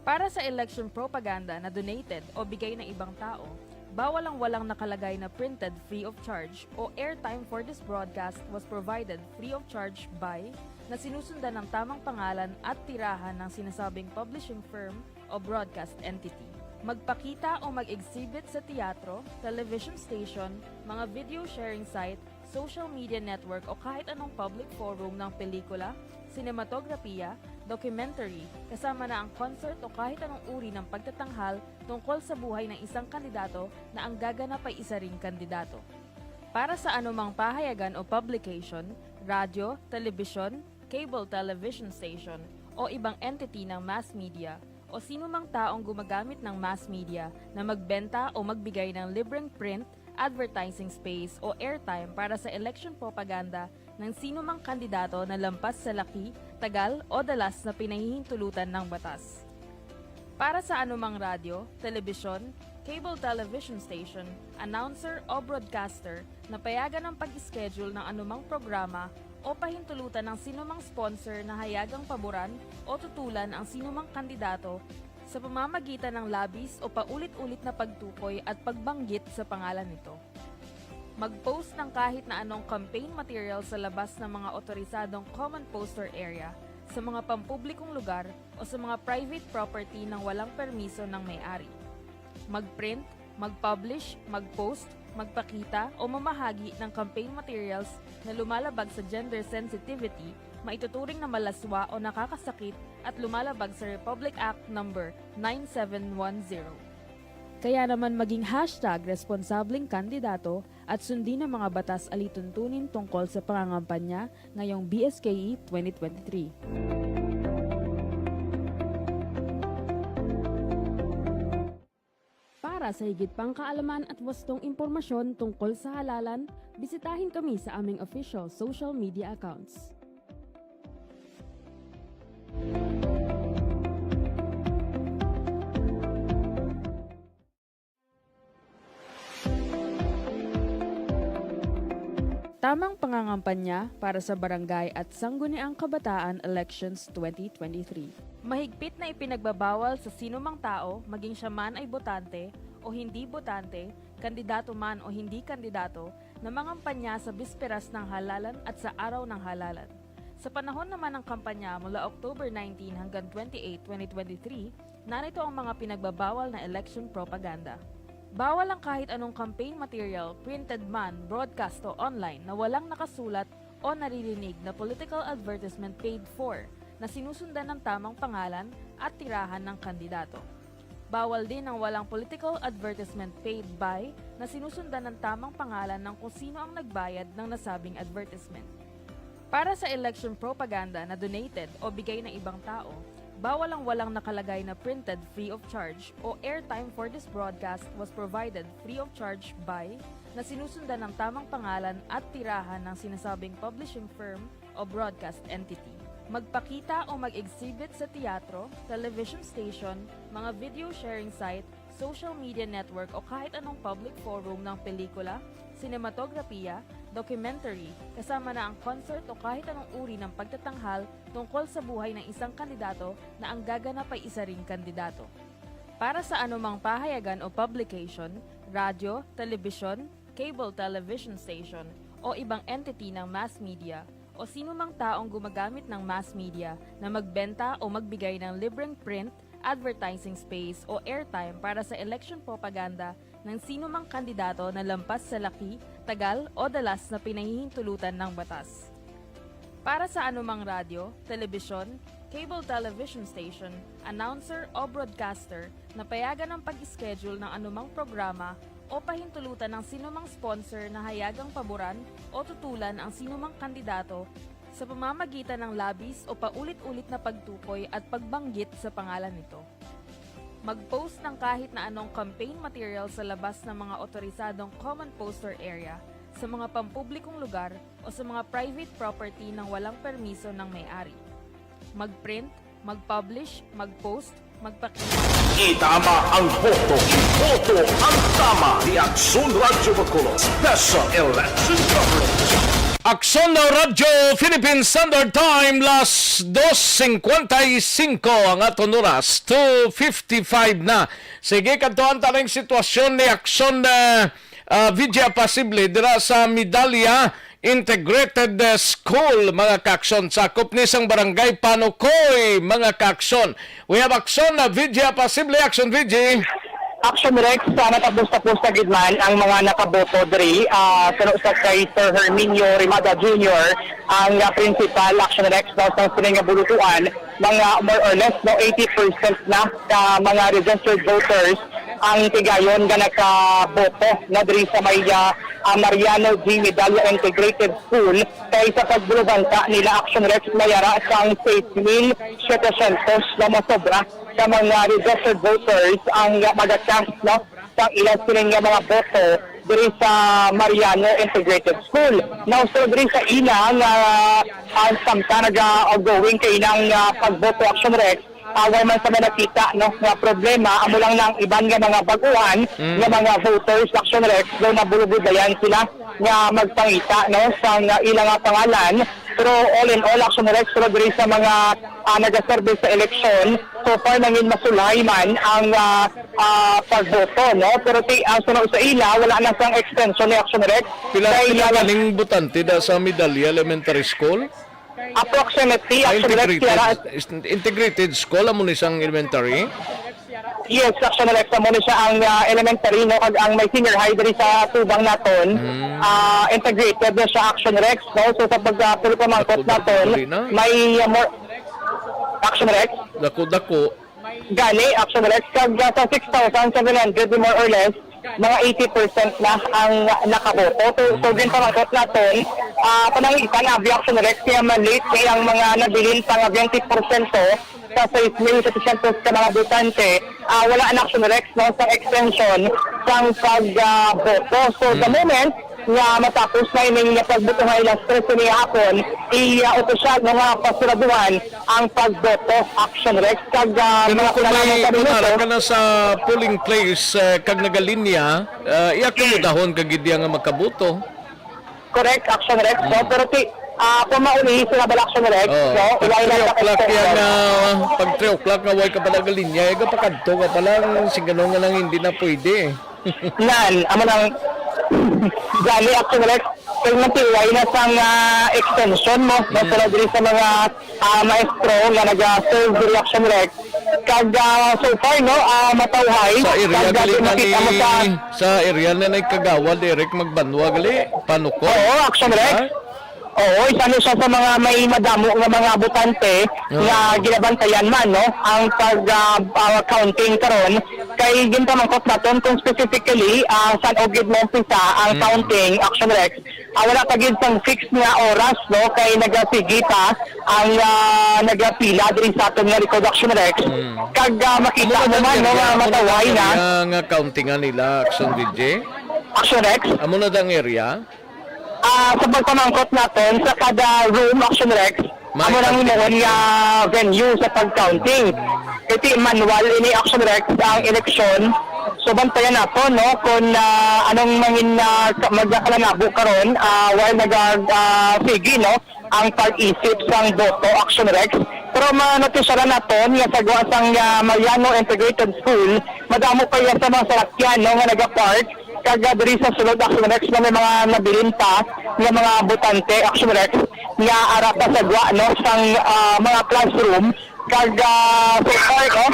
Para sa election propaganda na donated o bigay ng ibang tao, Bawal ang walang nakalagay na printed free of charge o airtime for this broadcast was provided free of charge by na sinusundan ng tamang pangalan at tirahan ng sinasabing publishing firm o broadcast entity. Magpakita o mag-exhibit sa teatro, television station, mga video sharing site, social media network o kahit anong public forum ng pelikula, sinematograpiya, documentary, kasama na ang concert o kahit anong uri ng pagtatanghal tungkol sa buhay ng isang kandidato na ang gaganap ay isa ring kandidato. Para sa anumang pahayagan o publication, radyo, telebisyon, cable television station, o ibang entity ng mass media, o sino mang taong gumagamit ng mass media na magbenta o magbigay ng libreng print, advertising space, o airtime para sa election propaganda ng sino mang kandidato na lampas sa laki, tagal, o dalas na pinahihintulutan ng batas. Para sa anumang radyo, telebisyon, cable television station, announcer, o broadcaster na payagan ang pag-schedule ng anumang programa o pahintulutan ng sino mang sponsor na hayagang paboran o tutulan ang sino mang kandidato sa pamamagitan ng labis o paulit-ulit na pagtukoy at pagbanggit sa pangalan nito. Mag-post ng kahit na anong campaign material sa labas ng mga otorisadong common poster area, sa mga pampublikong lugar, o sa mga private property nang walang permiso ng may-ari. Mag-print, mag-publish, mag-post, magpakita, o mamahagi ng campaign materials na lumalabag sa gender sensitivity, maituturing na malaswa o nakakasakit at lumalabag sa Republic Act Number nine seven one zero. Kaya naman maging hashtag responsableng kandidato at sundin ang mga batas alituntunin tungkol sa pangangampanya ngayong B S K E twenty twenty-three. Para sa higit pang kaalaman at wastong impormasyon tungkol sa halalan, bisitahin kami sa aming official social media accounts. Tamang pangangampanya para sa Barangay at Sangguniang Kabataan Elections twenty twenty-three. Mahigpit na ipinagbabawal sa sino mang tao, maging siya man ay botante o hindi botante, kandidato man o hindi kandidato, na mangampanya sa bisperas ng halalan at sa araw ng halalan. Sa panahon naman ng kampanya mula October nineteen hanggang twenty-eight, twenty twenty-three, narito ang mga pinagbabawal na election propaganda. Bawal ang kahit anong campaign material, printed man, broadcast o online, na walang nakasulat o naririnig na political advertisement paid for na sinusundan ng tamang pangalan at tirahan ng kandidato. Bawal din ang walang political advertisement paid by na sinusundan ng tamang pangalan ng kung sino ang nagbayad ng nasabing advertisement. Para sa election propaganda na donated o bigay ng ibang tao, bawal ang walang nakalagay na printed free of charge o airtime for this broadcast was provided free of charge by na sinusundan ng tamang pangalan at tirahan ng sinasabing publishing firm o broadcast entity. Magpakita o mag-exhibit sa teatro, television station, mga video sharing site, social media network o kahit anong public forum ng pelikula, sinematograpiya, documentary, kasama na ang concert o kahit anong uri ng pagtatanghal tungkol sa buhay ng isang kandidato na ang gaganap ay isa ring kandidato. Para sa anumang pahayagan o publication, radyo, telebisyon, cable television station, o ibang entity ng mass media, o sino mang taong gumagamit ng mass media na magbenta o magbigay ng libreng print, advertising space, o airtime para sa election propaganda ng sino mang kandidato na lampas sa laki, tagal, o dalas na pinahihintulutan ng batas. Para sa anumang radyo, telebisyon, cable television station, announcer, o broadcaster na payagan ang pag-schedule ng anumang programa o pahintulutan ng sino mang sponsor na hayagang paboran o tutulan ang sino mang kandidato sa pamamagitan ng labis o paulit-ulit na pagtukoy at pagbanggit sa pangalan nito. Mag-post ng kahit na anong campaign material sa labas ng mga otorisadong common poster area, sa mga pampublikong lugar o sa mga private property nang walang permiso ng may-ari. Mag-print, mag-publish, mag-post, magpakita. Itama ang boto. Iboto ang tama. The Aksyon Radyo Bacolod Special Election Coverage. Aksyon daw, Radyo Philippine Standard Time, las dos cincuenta y cinco ang aton oras, two fifty-five na. Sige, kadtuan ta ning sitwasyon ni Aksyon, ah, ah, V J Apasible dira sa Medalla Integrated, ah, School, mga kaaksyon. Sakop ni sang barangay Panukoy, mga kaaksyon. We have Aksyon, ah, V J Apasible. Aksyon, V J. Action Rex, ah, natapos-tapos na gid man ang mga nakaboto diri, ah, suno sa kay Sir Herminio Rimada Junior, ang, ah, principal. Action Rex, no, sa sining nga bulutuan, mga more or less, no, eighty percent na ka mga registered voters ang tigayon nga nakaboto na diri sa may, ah, ah, Mariano G. Medalla Integrated School, kay sa pagbulubanta nila, Action Rex, may ara sang sais mil setecientos na masobra sa mga registered voters ang magacast, no, sang ila sining nga mga boto diri sa Mariano Integrated School. Now, so diri sa ila nga, ah, samtang naga-ongoing kay ilang, ah, pagboto, Action Rex, away man sa may nakita, no, nga problema, amo lang na ang iban nga mga baguhan Mm. nga mga voters, Action Rex, daw nabulubudlayan sila nga magpangita, no, sang ila nga pangalan. Pero all in all, Action Rex, pero diri sa mga, ah, nagaserbe sa eleksyon, so far nangin masulay man ang, ah, ah, pagboto, no? Pero ti, ang suno sa ila, wala na sang extension ni Action Rex. Pila, Kay pila yan ang kaning botante da sa Medalla Elementary School? Approximately, Ah, Action Rex, integrated, yara- is- integrated school, amo ni sang elementary? Yes, Action Rex, amo ni siya ang, ah, elementary, no, kag ang may senior high diri sa tubang naton, Hmm. ah, integrated na siya, Action Rex, no? So, sa pag, ah, pamangkot Dako-dako naton, diri na. may, ah, more, Action Rex? Dako-dako. Gani, Action Rex, kag, ah, sa six thousand seven hundred, more or less, mga eighty percent na ang nakaboto. So, so, din pamangkot naton, ah, pananglitan, abi, Action Rex, kaya malit kay ang mga nabilin pa nga twenty porsyento sa sais mil setecientos ka mga botante, ah, wala na, Action Rex, no, sa extension sang pag, ah, boto. So, the Hmm. moment nga matapos na ining pagbotohan, alas tres ini hapon, i, ah, opisyal, no, nga pasuraduhan ang pagboto, Action Rex, kag, ah, Pero mga kung may, kailangan sa kung ara minuto. ka na sa polling place, eh, kag nagalinya, ah, i-akomodahon ka gid diya nga makaboto. Correct, Action Rex, no? Mm. Pero ti, ah, kung maulihi sila bala, Action Rex, Oh, no? pag Wala three na o'clock extension. yan, ah, pag three o'clock nga way ka pa nagalinya, eh, gapakadto ka pa lang, sing ano nga lang hindi na pwede. Nan, amo nang, gani, Action Rex, kay matiway na sang, ah, extension mo, no? Mm. Sila diri sa mga, ah, maestro nga naga-serve diri, Action Rex. Kag, ah, so far, no, ah, matawhay. Sa area Kag, ah, gali na makita mo ni, sa sa area na ni Kagawad Eric Magbanwa gali, Panukoy. Oo, Action Rex. Ha? Oo, isa ni siya sa mga may madamo nga mga botante Oo. nga ginabantayan man, no, ang pag, ah, ah, counting karon. Kay ginpamangkot naton kung specifically, ah, san-o gid maumpisa ang Mm. counting, Action Rex. Ah, wala pa gid sang fix nga oras, no, kay nagasigi pa ang, ah, nagapila diri sa aton nga likod, Action Rex. Mm. Kag, ah, makita Amo na mo dang man, no, area, nga amo na matawhay dang na. area nga countingan nila, Action V J? Action Rex? Amo na dang area? Ah, sa pagpamangkot naton, sa kada room, Action Rex, May amo nang counting himuon nga venue sa pag-counting. Kasi manual ini, Action Rex, ang eleksyon. So, bantayan nato, no, kung, ah, anong mangin-, ah, ka-, magkakalanabo karon, ah, while naga-, ah, sige, no, ang pag-isip sang boto, Action Rex. Pero manatisyaran naton nga sa gawas sang, ah, Mariano Integrated School, madamo kaya sa mga salakyan, no, nga nagapark. Kag, ah, diri sa sulod, Action Rex, na may mga nabilin pa nga mga botante, Action Rex, nga ara pa sa gwa, no, sang, ah, mga classroom. Kag, ah, so far, no,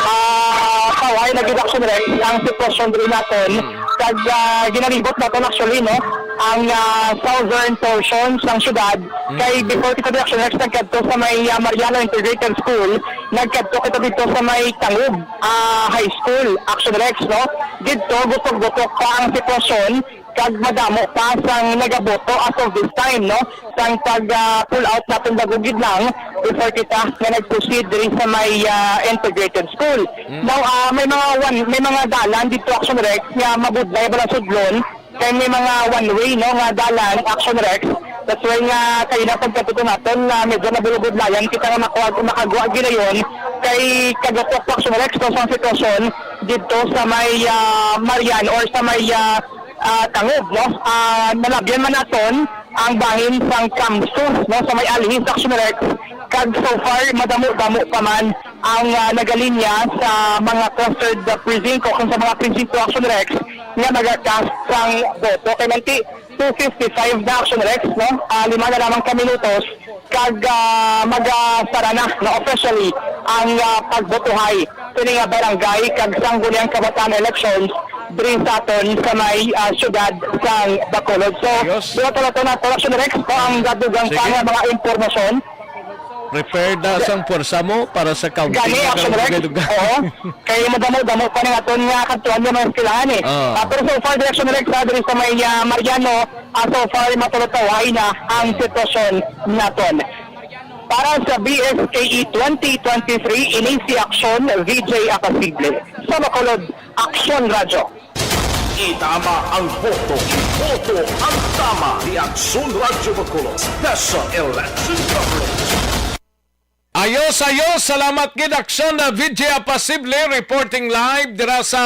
ah, tawhay na gid, Action Rex, ang sitwasyon diri naton. Mm. Kag, ah, ginalibot naton, actually, no, ang, ah, southern portion sang syudad. Mm. Kay before kita diri, Action Rex, nagkadto sa may, ah, Mariano Integrated School, nagkadto kita dito sa may Tangub, ah, High School, Action Rex, no? Didto, gutok-gutok pa ang sitwasyon, kag madamo pa sang nagaboto as of this time, no? Sang pag, ah, pull out naton bago gid lang, before kita nga nag-proceed diri sa may, ah, integrated school. Mm. Now, ah, may mga one, may mga dalan dito, Action Rex, nga mabudlay bala sudlon, kay may mga one way, no, nga dalan, Action Rex. That's why nga kayo na pagkatuto naton na medyo nabulubudlayan kita nga makuha, makagwa gilayon kay kagatok, Action Rex, no, sa sitwasyon dito sa may, ah, Marian or sa may, ah, ah, Tangub, no? Ah, nalabyan man naton ang bahin sang Kamstus, no, sa may Alhis, Action Rex, kag so far madamo-damo pa man ang, ah, nagalinya sa mga clustered, ah, presinto kung sa mga presinto, Action Rex, nga nagakast sang boto. Kay may ti-, two fifty-five na, Action Rex, no? Ah, lima na lamang ka minutos kag, ah, magasara na, no, officially ang, ah, pagbotohay sini nga barangay kag sangguniang kabataan elections diri sa aton sa may, ah, siyudad sang Bacolod. So, Ayos. Dito na to na, Action Rex, pa ang dadugang pa Sige. nga mga impormasyon. Prepared na sang puwersa mo para sa counting Gani, na Action karong Rex. dugay-dugay. Oo. Kay madamo-damo pa ning aton nga kadtuan nga mga eskwelahan, eh. Ah. Ah, pero so far, Action Rex, ah, diri sa may, ah, Mariano, ah, so far, matulog-tawahay na ang sitwasyon naton. Para sa B S K E twenty twenty-three, ini si Action V J Apasible. Sa Bacolod, Action Radyo. Itama ang boto. Boto ang tama. Ni Action Radyo Bacolod, Special Election Coverage. Ayos, ayos. Salamat gid, Action, uh, V J Apasible, reporting live dira sa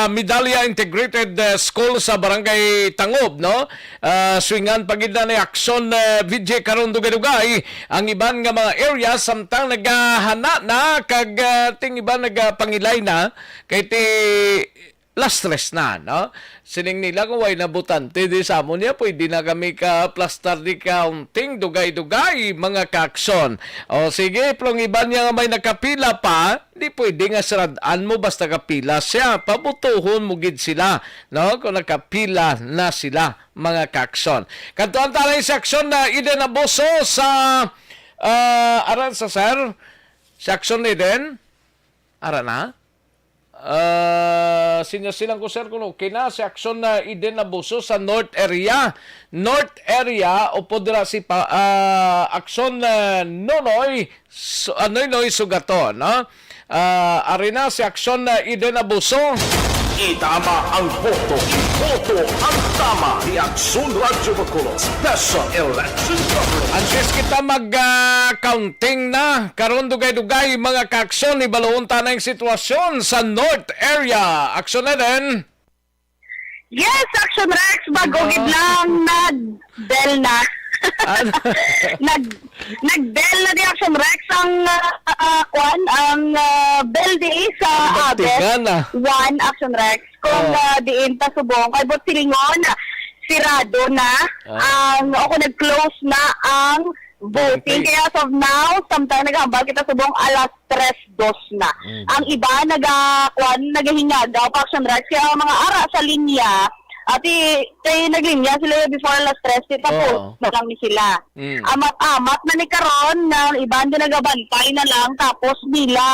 Medalla Integrated, uh, School sa Barangay Tangob, no? Uh, swingan pa gid na ni Action, uh, V J karon dugay-dugay ang iban nga mga area samtang nagahana na kag, uh, ting iban nagapangilay na kay ti last rest na, no? Siling nila kung way na botante di sa amon niya, pwede na kami ka-plastar di counting, dugay-dugay, mga ka-Action. O sige, plong iban niya nga may nakapila pa, di pwede nga sirad-an mo basta kapila siya. Pabutuhon mo gid sila, no? Kung nakapila na sila, mga ka-Action. Kadtuan ta lang sa Action na Eden Abuso sa, ah, aran sa sir? Sa Action Eden? Ara na? Ah, sinya silang ko, sir, kuno kina si Action na Eden Abuso sa North Area. North Area, upo dira si pa, ah, Action, ah, Nonoy, Su-, ah, Noynoy Sugaton, no? Ah, ari na si Action na Eden Abuso. Itama ang boto. Boto ang tama. Ni Action Radyo Bacolod. Special Election Coverage. Antes kita mag, ah, counting na, karon dugay-dugay, mga ka-Action, ibaluon ta na ang sitwasyon sa North Area. Action na din. Yes, Action Rex, bago Diba? gid lang nag-bell na. Ah. Nag-, nag-bell na di, Action Rex, ang, ah, ah, kwan, ang, ah, bell di sa Abes Nagtigan na. one, Action Rex. Kung, Oh. ah, diin ta subong, kay buot silingon, sirado na Ah. ang, o kung nag-close na ang voting. Voting. Kaya as of now, samtang naghambal kita subong alas tres dos na. Mm. Ang iba naga-, kwan, nagahingagaw pa, Action Rex. Kaya ang mga ara sa linya, ati, kay naglinya sila before alas tres, di tapos Oo. na lang ni sila. Mm. Amat-amat na ni karon, na iban din nagabantay na lang, tapos nila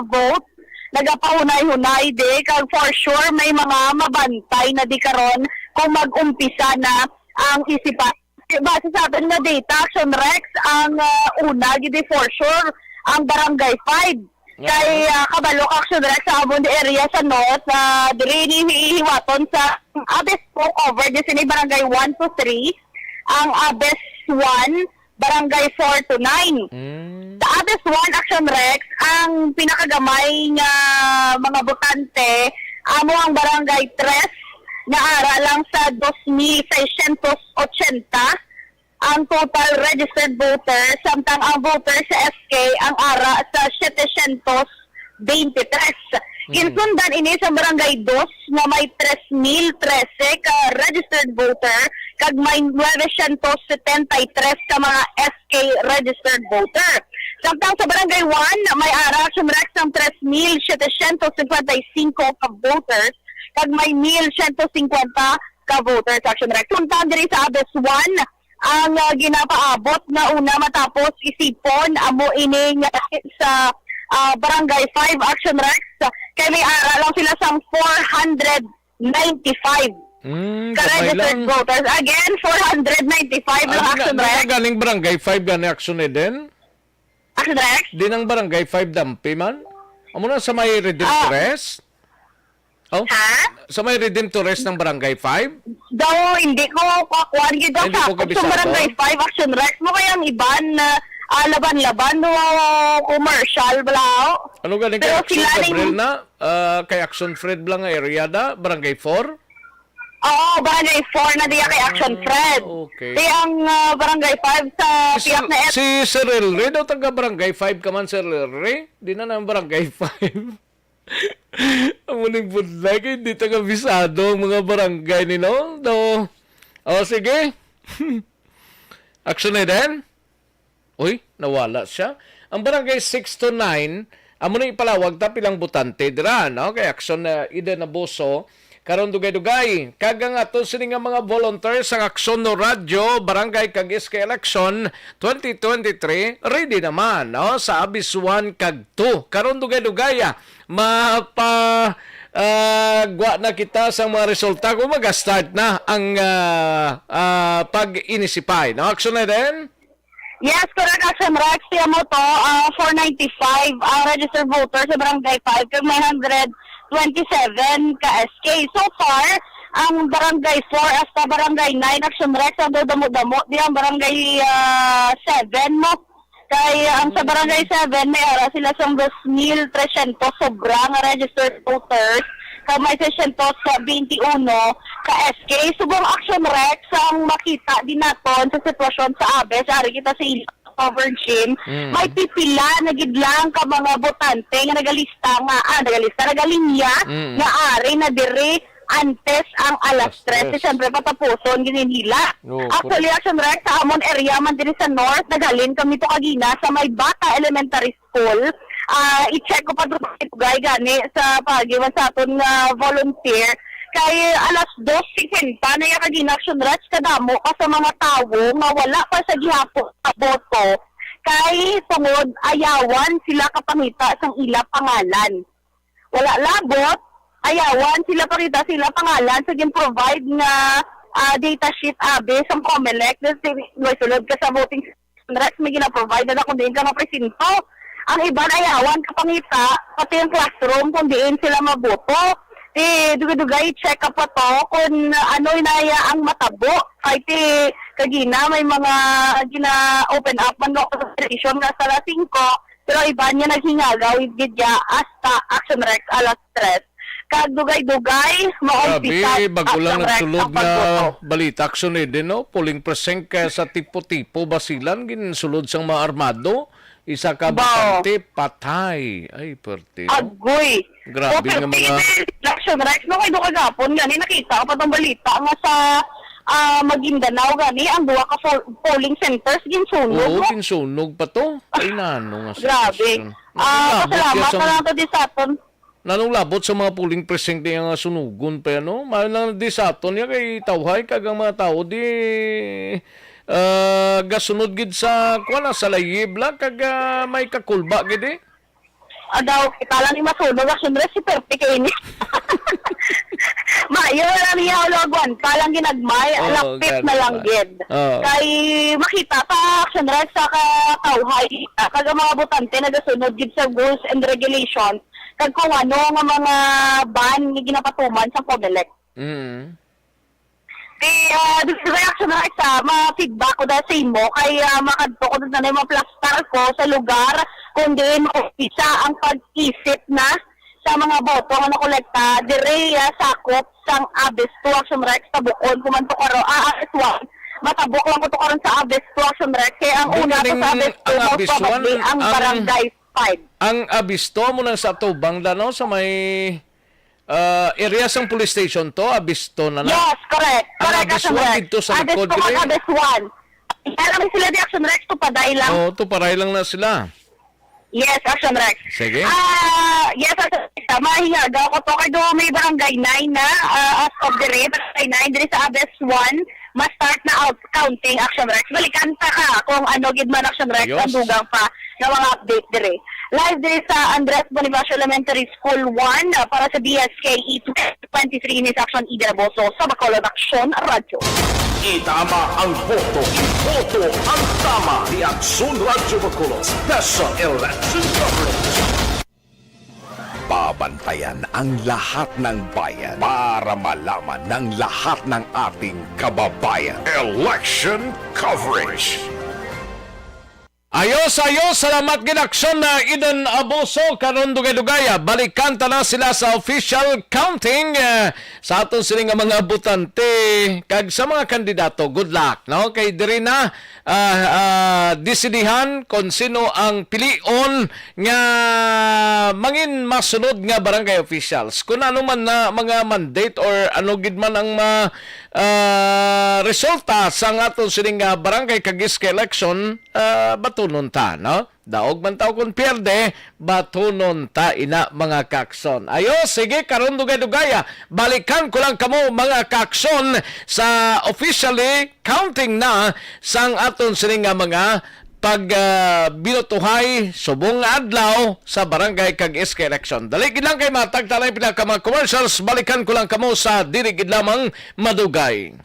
vote, nagapahunay-hunay di, kag for sure may mga mabantay na di karon kung mag-umpisa na ang isipan. Base sa aton nga data, Action Rex, ang, ah, una gid for sure ang Barangay five. Yeah. Kay, ah, kabalo ka, Action Rex, sa amon area sa North, ah, diri ni hi-, hiwaton sa Abes po covered di sini Barangay one to three, ang Abes one, Barangay four to nine. Mm. Sa Abes one, Action Rex, ang pinakagamay nga mga botante amo ang Barangay tres, nga ara lang sa dos mil seiscientos ochenta ang total registered voter, samtang ang voter sa S K ang ara sa setecientos veintitrés. Mm. Ginsundan ini sa Barangay dos nga may tres mil trese ka registered voter kag may nuevecientos setenta y tres ka mga S K registered voter. Samtang sa Barangay one, may ara, Action Rex, ang tres mil setecientos cincuenta y cinco ka voters kag may mil ciento cincuenta ka voters, Action Rex. Samtang diri sa Abes one, ang, ah, ginapaabot nga una matapos isipon amo ini nga sa, ah, Barangay five, Action Rex, kay may ara lang sila sang four hundred ninety-five Mm, ka gamay registered lang. voters. Again, four hundred ninety-five lang, Ano na, Action ano na Rex. ganing Barangay five gani, Action Eden? Action Rex? Di nang Barangay five dampi man? Amo na sa may Redeem Ah. Torres? Oh? Ha? Sa may Redeem Torres ng Barangay five? Daw, hindi ko kakuan gid daw Hindi sa ko kabisado? sa Barangay five, Action Rex. Mo kaya ang iban na, ah, laban-laban, no, commercial, bala, oh. Ano gani Pero kay Action sila ning Gabriel na? Ah, kay Action Fred lang nga area na, Barangay four? Oo, Barangay four na diya kay Action Ah, Fred. okay. Di ang, ah, Barangay five sa Si Piak Sir, na et- si Sir Elry daw taga Barangay five ka man, Sir Elry? Di na nang Barangay five. Amo ning budlay kay di ta kabisado ang mga barangay ni, no? No. O, sige. Action na din. Uy, nawala siya. Ang barangay six to nine, amo na ipalawag ta pilang botante dira, no? Kay Action na Eden Abuso, karon dugay-dugay. Kag ang aton sini nga mga volunteers sang Action no Radyo, Barangay kag S K Election twenty twenty-three, ready naman, no? Sa Abis one kag two. Karon dugay-dugay, ah, mapa, ah, gwa na kita sa mga resulta kung mag-start na ang, ah, ah, pag-inisipay, no? Action na din. Yes, correct, Action Rex. Tiyan mo to, ah, four ninety-five ang registered voters sa Barangay five, kag may hundred twenty-seven ka S K. So far, ang Barangay four hasta Barangay nine, Action Rex, ang damo-damo di ang Barangay, ah, seven mo. Kay ang sa Barangay seven, may ara sila sang dos mil tresyentos sobra nga registered voters, kag may seiscientos twenty-uno ka S K. Subong, Action Rex, ang makita din naton sa sitwasyon sa Abes, ari kita sa ila covered gym, Mm. may pipila na gid lang ka mga botante nga nagalista nga, ah, nagalista, nagalinya Mm. nga ari na diri antes ang alas Alas tres. Siyempre, patapuson gid nila. Oo, Actually, correct. Action Rex, sa amon area man diri sa North, naghalin kami to kagina sa may Bata Elementary School. Ah, i-check ko pa dugay gani sa pagiwan sa aton nga volunteer. Kay alas dos cincuenta na ya kagina, Action Rex, kadamo pa sa mga tawo nga wala pa sa gihapon sa boto. Kay tungod ayawan sila kapangita sang ila pangalan. Wala labot, ayawan sila pakita sila pangalan sa gin-provide nga, ah, data sheet abi sang Comelec. Then, si-, may sulod ka sa voting Rex, may gina-provide na kundi ka nga presinto. Ang iban ayawan ka pangita, pati ang classroom kung diin sila maboto. Ti dugay-dugay check up pa to kung ano na iya ang matabo. Kay ti kagina may mga gina-open up man nga conversation nga sa alas singko, pero iban niya naghingagaw gid ya hasta Action Rex alas tres. Kag dugay-dugay, maumpisa Grabe, bago lang Action Rex nagsulod ang nga pagboto. Balita, Action Eden, no? Polling precinct kaya sa Tipo-Tipo, Basilan, ginsulod sang mga armado. Isa ka Ba? Botante, patay. Ay, perte, no? Agoy. Grabe nga mga Action Rex, no? Kay do kagapon, gani, nakita ko pa tong balita nga sa, ah, Maguindanao, gani, ang duha ka fo-, polling centers, ginsunog, Oo, no? Ginsunog pa to. Ay, nano nga Grabe. Sitwasyon. Ah, Nalabot pasalamat siya sa na lang to di sa aton. Nanong labot sa mga polling precinct niya nga sunugon pa yan, no? Maayo lang di sa aton niya kay tawhay kag ang mga tawo di, ah, gasunod gid sa, kuwan na, sa layib lang kag, ah, may kakulba gid, eh. Adaw, kita lang ni masunog, Action Rex, si Perti kay ini. Maayo lang niya, ulo, agwanta lang ginagmay, Oo, lapit na lang gid. Oo. Kay makita pa, Action Rex, sa katawhay, kag ang mga botante nagasunod gid sa rules and regulations, kag kung ano nga mga ban nga ginapatuman sa Comelec. Mm. Kay, ah, this is reaction na sa mga feedback ko dahil sa imo, kay, ah, makadto ko na may maplastar ko sa lugar kung diin maumpisa ang pag-isip na sa mga boto nga nakolekta. Dire, ah, sakop sang Abis two, Action Rex, tabukon ko man to karon, ah, Abis one, matabok lang ko to karon sa Abis two, Action Rex, kay ang Hindi una ko ganing sa Abis two, ang most Abis probably one, ang ang Barangay five. Ang Abisto mo nang sa atubang da, no? Sa may, ah, area sang police station to, Abisto na na. Yes, correct. Ang Correct, Abisto Action Rex. Dito sa likod, Abisto kag dire. Abisto one. Kaya naman sila di Action Rex, tupaday lang. Oo, tuparay lang na sila. Yes, Action Rex. Sige. Ah, yes, Action Rex. Mahingaga ko to. Kay do may barangay nine na, ah, as of the rate, barangay nine, diri sa Abis one, ma-start na out counting, Action Rex. Balikan ta ka kung ano gid man, Action Rex, Ayos. Ang dugang pa nga mga update dire. Live dire sa Andres Bonifacio Elementary School one, ah, para sa B S K E twenty twenty-three, ini si Action Ida Raboso sa Bacolod Action Radio. Itama ang boto, iboto ang tama. The Action Radio Bacolod Special Election Coverage. Babantayan ang lahat ng bayan para malaman ng lahat ng ating kababayan. Election Coverage. Ayos, ayos. Salamat gid, Aksyon na Eden Abuso. Karon, dugay-dugay, ah, balikan ta na sila sa official counting, eh, sa aton sini nga mga botante. Kag sa mga kandidato, good luck, no? Kay diri na, ah, ah, desidihan kung sino ang pilion nga mangin masunod nga barangay officials. Kung ano man na mga mandate or ano gid man ang ma-, ah, resulta sa aton sining, ah, barangay kag S K election, ah, batunon ta, no? Daog man ta o kung pierde, batunon ta ina, mga kaakson. Ayo, sige, karon dugay-dugay, ah. Balikan ko lang kamo, mga kaakson, sa officially counting na sang aton sini nga mga pag, ah, binutuhay subong nga adlaw sa barangay kag S K election. Dali gid lang kay matag talay pila ka mga commercials, balikan ko lang kamo sa dili gid lamang madugay.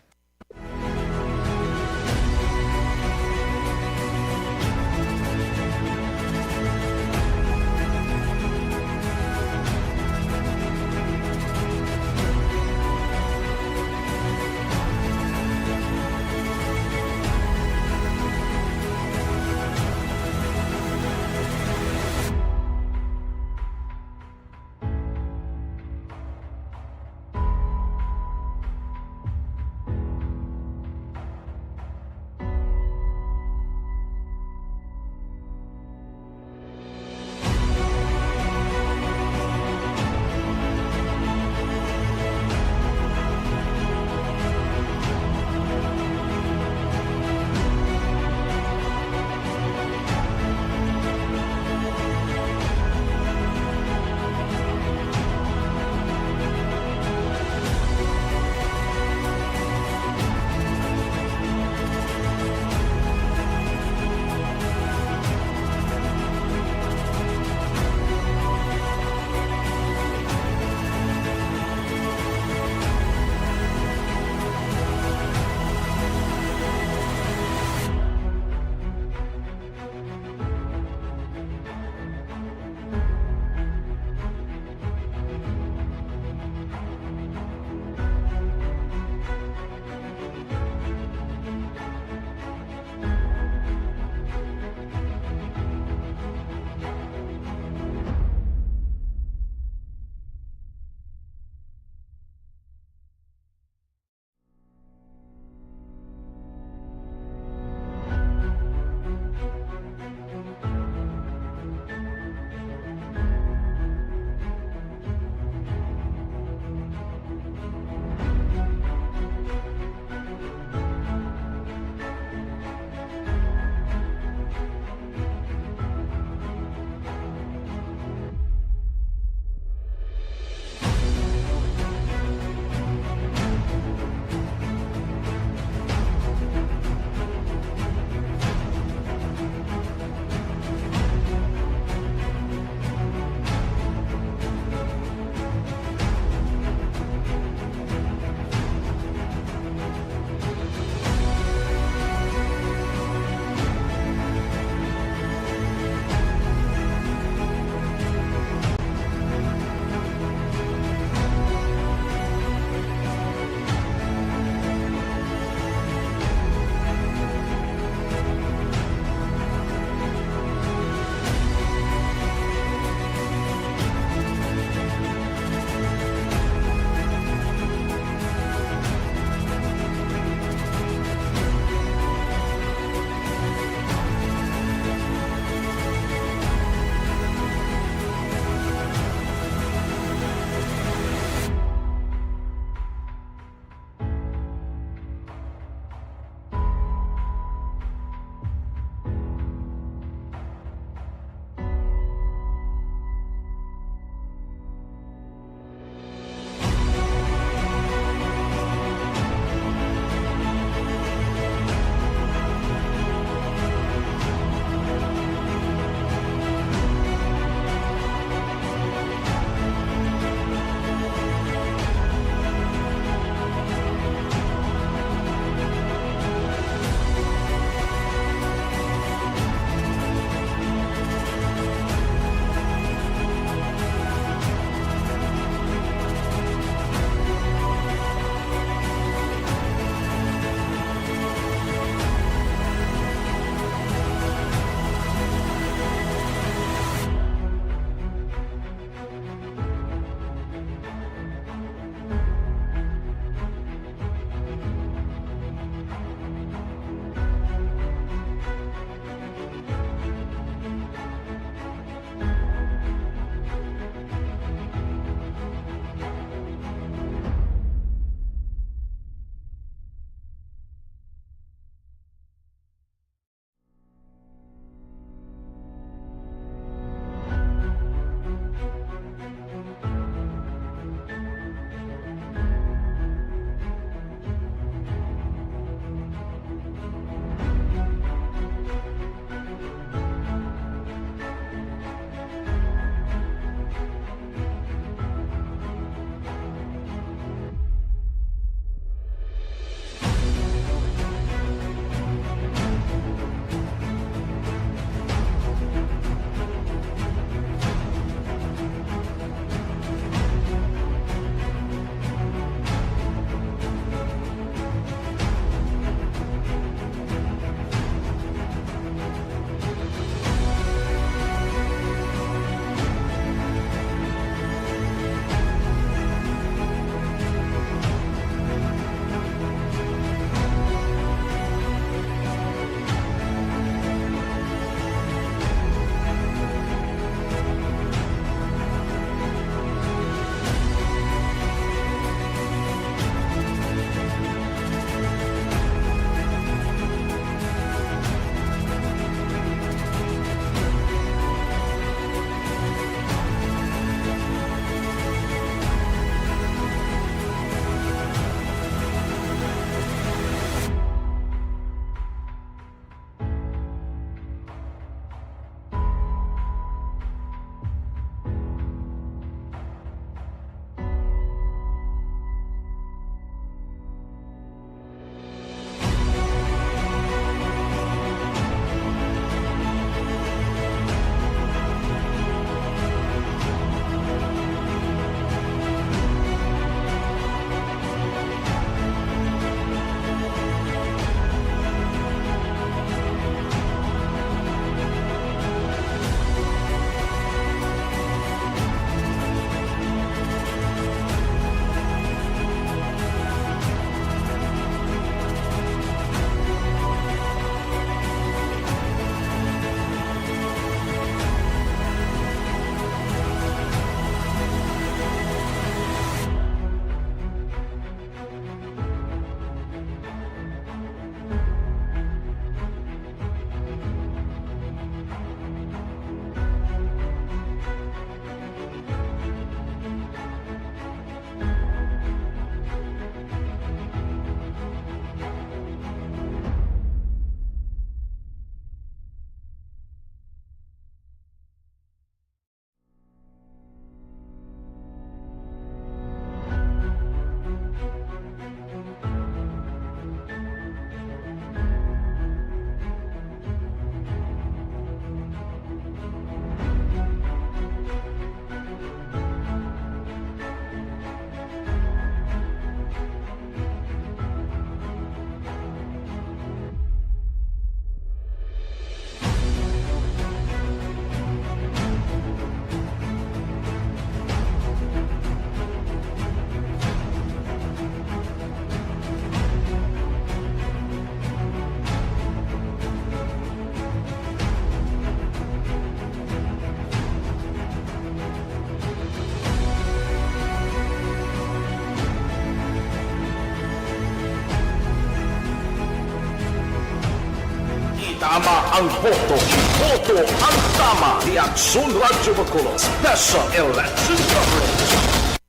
Ang boto, boto ang tama ni Aksyon Radyo Bacolod Special Election Coverage.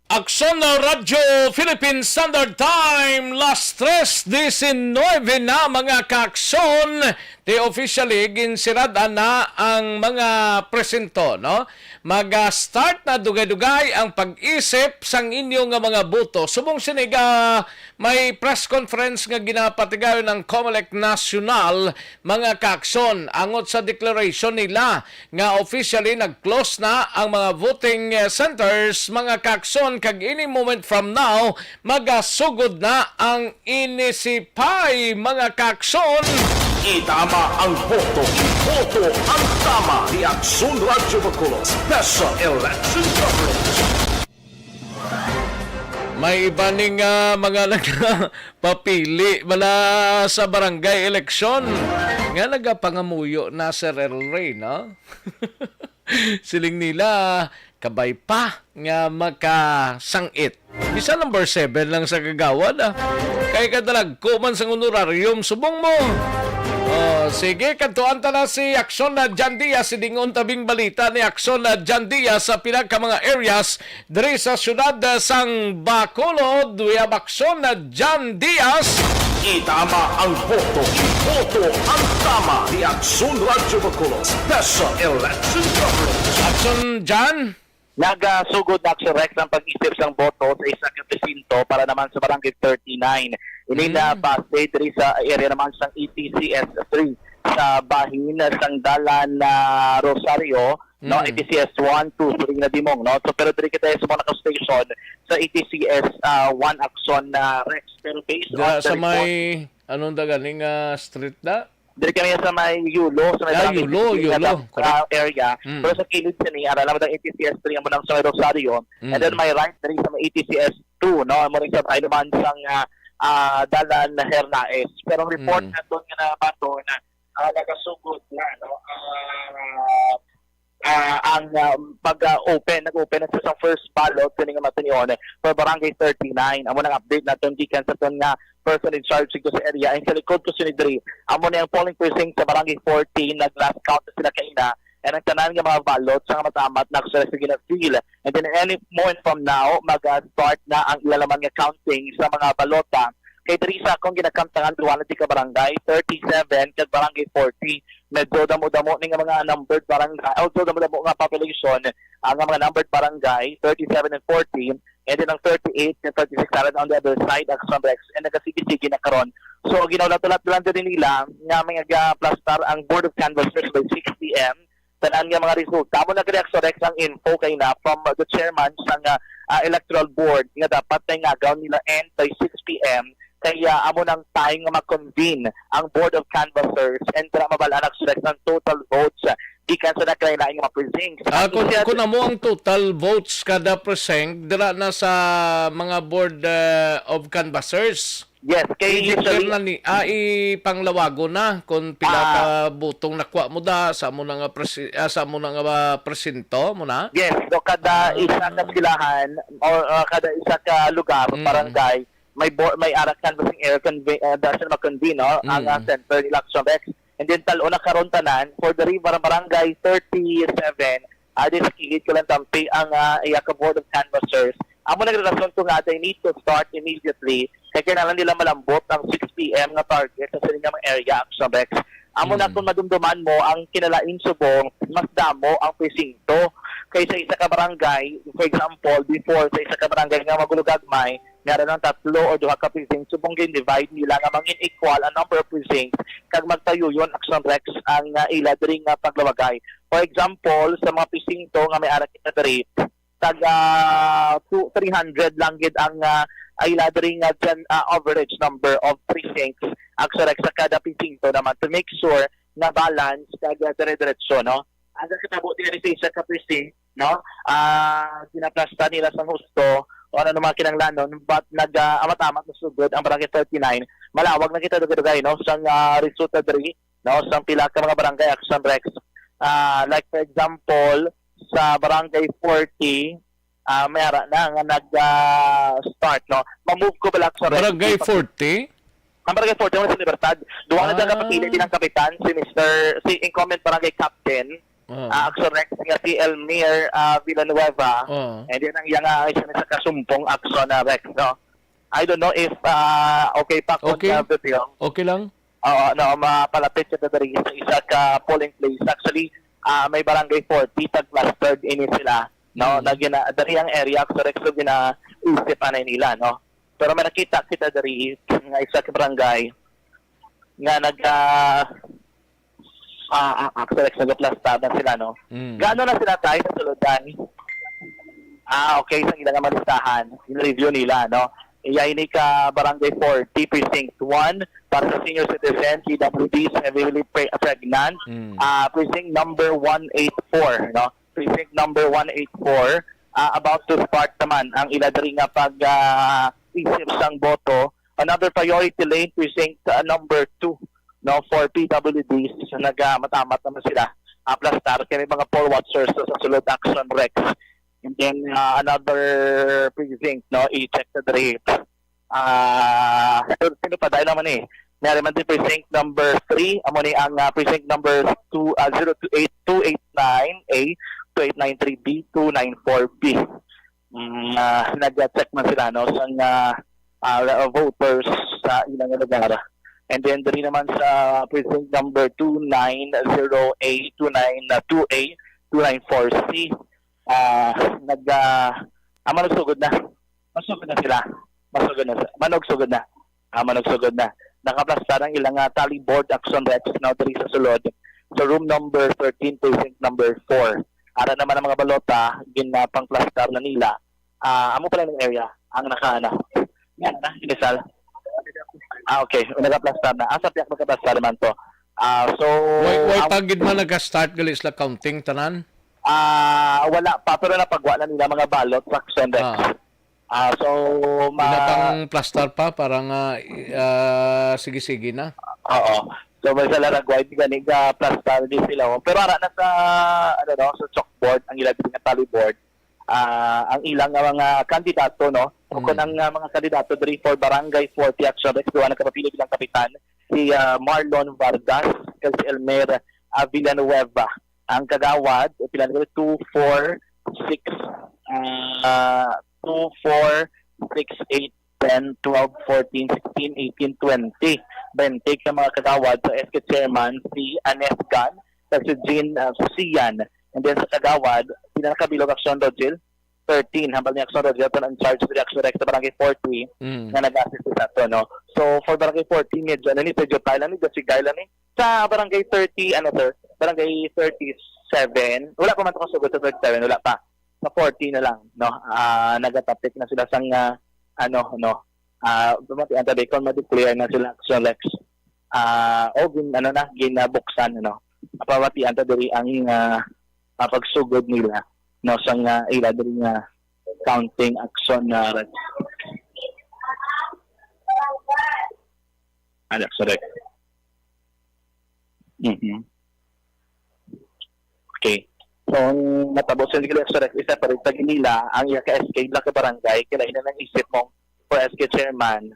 Aksyon na Radyo Philippine Standard Time, las tres diecinueve na, mga kaaksyon. Ti officially ginsirad-an na ang mga presinto, no? Mag-start na dugay-dugay ang pag-isip sang inyo nga mga boto. Subong sini, may press conference nga ginapatigayon ang Comelec National, mga kaaksyon, angot sa declaration nila nga officially nag-close na ang mga voting, eh, centers, mga kaaksyon, kag any moment from now magasugod na ang Inisipay, mga kaaksyon. Itama ang boto. Boto ang tama ni Aksyon Radyo Bacolod Special Election Coverage. May iba ning, ah, mga nagpapili bala sa barangay eleksyon nga nagapangamuyo na, Sir Elray, no? Siling nila, kabay pa nga makasangit. Bisan number seven lang sa kagawad, ah. Kay kadalagko man sang honorarium, subong mo. Oh, sige, kadtuan ta na si Aksyon na Jan Diaz, si dingon tabing balita ni Aksyon na Jan Diaz sa pila ka mga areas diri sa siyudad, ah, sang Bacolod. We have Aksyon na Jan Diaz. Itama ang boto. Boto ang tama ni Aksyon Radyo Bacolod Special Election Coverage. Aksyon, Jan? Nagasugod na, Aksyon Rex, ang pag-isip sang boto sa isa ka presinto para naman sa Barangay thirty-nine. Ini Mm. na base diri sa area naman sang A T C S three sa bahin sang dalan na Rosario, no, Mm. A T C S one, two, three na dimong, no? So, pero diri kita sa mga station sa A T C S, ah, one, Aksyon na Rex. Pero based Dira on the sa report, may, anong daganing, ah, street da? Diri kami sa may Yulo, sa may Ah, Barangay Yulo, sixteen na Yulo, dam-, correct. ah, area. Mm. Pero sa kilid sini, ara lang ang A T C S three, amo nang sa may Rosario. And then Mm. may right diri sa may A T C S two, no? Amo rin sa tayo naman sang, ah, ah, dalan na Hernaez. Pero ang report Mm. naton nga nabaton na, ah, nagasugod na, no? Ah, ah, ang, ah, pag-open, nag-open na sa first ballot kini nga matinion for Barangay thirty-nine. Amo nang update naton gikan sa ton nga person in charge dito sa area. And sa likod ko sini diri, amo na ang polling precinct sa Barangay fourteen. Nag-last count na sila kaina. And ang tanan nga mga ballot sa nga matamat na actually sige na-seal. And then any moment from now, mag-start na ang ilalaman nga counting sa mga balota. Kay diri sa akong ginakamtangan, duha na di ka barangay, thirty-seven kag Barangay forty. Medyo damo-damo ni nga mga numbered barangay, although damo-damo nga population, ang mga numbered barangay, thirty-seven and forty, and then ang thirty-eight and thirty-six are on the other side, Aksyon Rex, and nagasigi-sige na karon. So, ginaulat-ulat lang din nila nga may nagaplastar ang Board of Canvassers by six p m. Tanan nga mga resulta. Amo na gani, Aksyon Rex, ang info kay na from the chairman sa nga, ah, electoral board nga dapat na ingagaw nila end by six p m. Kaya amo nang time nga mag-convene ang Board of Canvassers and dira mabal-an, Aksyon Rex, ang total votes, ah, gikan sa nagkalain-lain nga mga precincts. Ah, Ang kung, isa kung amo ang total votes kada precinct, dira na sa mga Board, ah, of Canvassers. Yes, kay I-declare usually na ni, ah, ipanglawagon na kung pila Ah. ka butong nakuha mo da sa amo na nga presi-, ah, sa amo na nga presinto mo na. Yes, so kada Ah. isa ka silahan or, uh, kada isa ka lugar, Mm. barangay, may bo-, may ara canvassing area conve-, uh, da siya mag-convene, no? Ang, uh, Mm. center nila, Aksyon Rex. And then, tal-o na karon tanan, for the river, barangay thirty-seven, ah, di sa kilid ko lang tampi ang, ah, iya ka Board of Canvassers. Amo nang rason to nga they need to start immediately. Kay kinahanglan nila malambot ang six p m nga target sa sila nga mga area, Aksyon Rex. Amo na Mm. kung madumduman mo ang kinalain subong, mas damo ang presinto. Kay sa isa ka barangay, for example, before sa isa ka barangay nga magulugagmay, meron ng tatlo o duha ka precinct, subong gin-divide nila nga mangin equal ang number of precincts, kag magtayuyon, Aksyon Rex, ang, ah, ila diri nga paglawagay. For example, sa mga presinto nga may ara kita diri, tag, ah, two, three hundred lang gid ang, ah, ila diri nga gen-, ah, average number of precincts, Aksyon Rex, sa kada presinto naman to make sure na balance kag, ah, dire-diretso, no? Ang nakatabo diri sa isa ka precinct, no? Ah, ginaplasta nila sa husto o ano mga kinahanglanon, but nag, ah, amat-amat na sugod ang Barangay thirty-nine. Malawag na kita dugay-dugay, no? Sang, ah, resulta diri, no? Sang pila ka mga barangay, Aksyon Rex. Ah, like, for example, sa Barangay forty, ah, may ara na nga nag, ah, start, no? Ma-move ko bala, Aksyon Rex. Barangay forty? Ang Barangay forty, ang sa Libertad. Duha na Ah. nagapapili bilang kapitan, si Mister, si incumbent barangay captain, Ah. ah, Action Rex, nga si Elmir, ah, Villanueva. Ah. And then ang iya nga, isa na sa kasumpong, Action, ah, Rex, no? I don't know if, ah, okay pa kung, Okay. ah, Bebel. Okay lang? Oo, no, mapalapit kita diri sa isa ka polling place. Actually, ah, may Barangay forty, tag-clustered ini sila, no? Hmm. Na gina-, diri ang area, Action Rex, so ginaisip anay nila, no? Pero may nakita kita diri nga isa ka barangay nga nag, ah, ah, ah, Action Rex, nagaplastar na sila, no? Mm. Gaano na sila, Tay, sa sulod, Tay? Ah, okay, sa ilang mga listahan, in-review nila, no? Iya ini ka Barangay forty, Precinct one, para sa senior citizen, P W Ds, heavily pre-, pregnant. Mm. Ah, precinct number one eight four, no? Precinct number one eight four, ah, about to start naman ang ila diri nga pag, ah, isip sang boto. Another priority lane, precinct, ah, number two, no, for P W Ds, nagamamat-amat naman sila. Aplastar kini mga poll watchers sa sulod, Action Rex. And then, ah, another precinct, no, i-check na diri. Ah, pero sino pa? Dahil naman eh. Nari man din precinct number three, amo ni ang, ah, precinct number two, ah, zero two eight, two eight nine A, two eight nine three B, two nine four B. Mm, ah, nag-check man sila, no, sang, ah, ah, voters sa ilang lugar. And then, diri naman sa precinct number two nine zero A, two nine, ah, two A, two nine four C, ah, nag, ah, ah, manugsugod na. Masugod na sila. Masugod na sa-, manugsugod na. Ah, manugsugod na. Nakaplastar ang ilang, ah, tally board, Action Rex, no, diri sa sulod. Sa room number thirteen, precinct number four. Ara naman ang mga balota, ginapangplastar na nila. Ah, amo pala ng area, ang naka, ano. Yan, na, Inisal. Ah, okay. Nagaplastar na. Asa piyak magkaplastar naman to? Ah, so, Why, why ang pa gid man nag-start gali sila counting tanan? Ah, wala pa, pero napagwa na nila mga balot sa Action Rex. Ah. Ah, so, ma- Pinapang plastar pa para nga, ah, sige-sige na. Oo. So, may sa Laragway, di gani ga plastar di sila, oh. Pero ara na sa, ano, no, sa chalkboard, ang ila nga tally board, ah, ang ilang nga mga kandidato, no? O Mm. kung ang, ah, mga kandidato diri for Barangay forty, Action Rex, duha nagapapili bilang kapitan, si, ah, Marlon Vargas, kag si Elmer, ah, Villanueva. Ang kagawad, pila na, two, four, six, ah, two, four, six, eight, ten, twelve, fourteen, sixteen, eighteen, twenty. Twenty ka mga kagawad sa S K chairman, si Anes Gan, kag si Jean, ah, Sian. And then sa kagawad, pila na ka bilog, Action Rogel? Thirteen. Hambal ni Action Rogel, ang charge sa Action Rex sa Barangay forty, Mm. nga nag-assist sa ato, no? So, for Barangay forty, medyo, ano ni, medyo tayo lang ni, medyo sigay lang ni. Sa Barangay thirty, ano, sir? Barangay thirty-seven, wala pa man to kasugod sa thirty-seven, wala pa. Sa forty na lang, no? Ah, nagatapik na sila sang, ah, ano, no? Ah, pamatian ta, di, kung ma-declare na sila, Action Rex. Ah, o gin-, ano na, ginabuksan, no? Pamatian ta diri ang, ah, ah, pagsugod nila, no, sang, ah, ila diri nga counting, Action, ah, Rex. Ano, Action Rex. Mhm. Okay. So, ang natabo sa Action Rex, isa pa rin, tag-inila, ang iya ka S K, Black Barangay, kailangan na isip mo for S K chairman.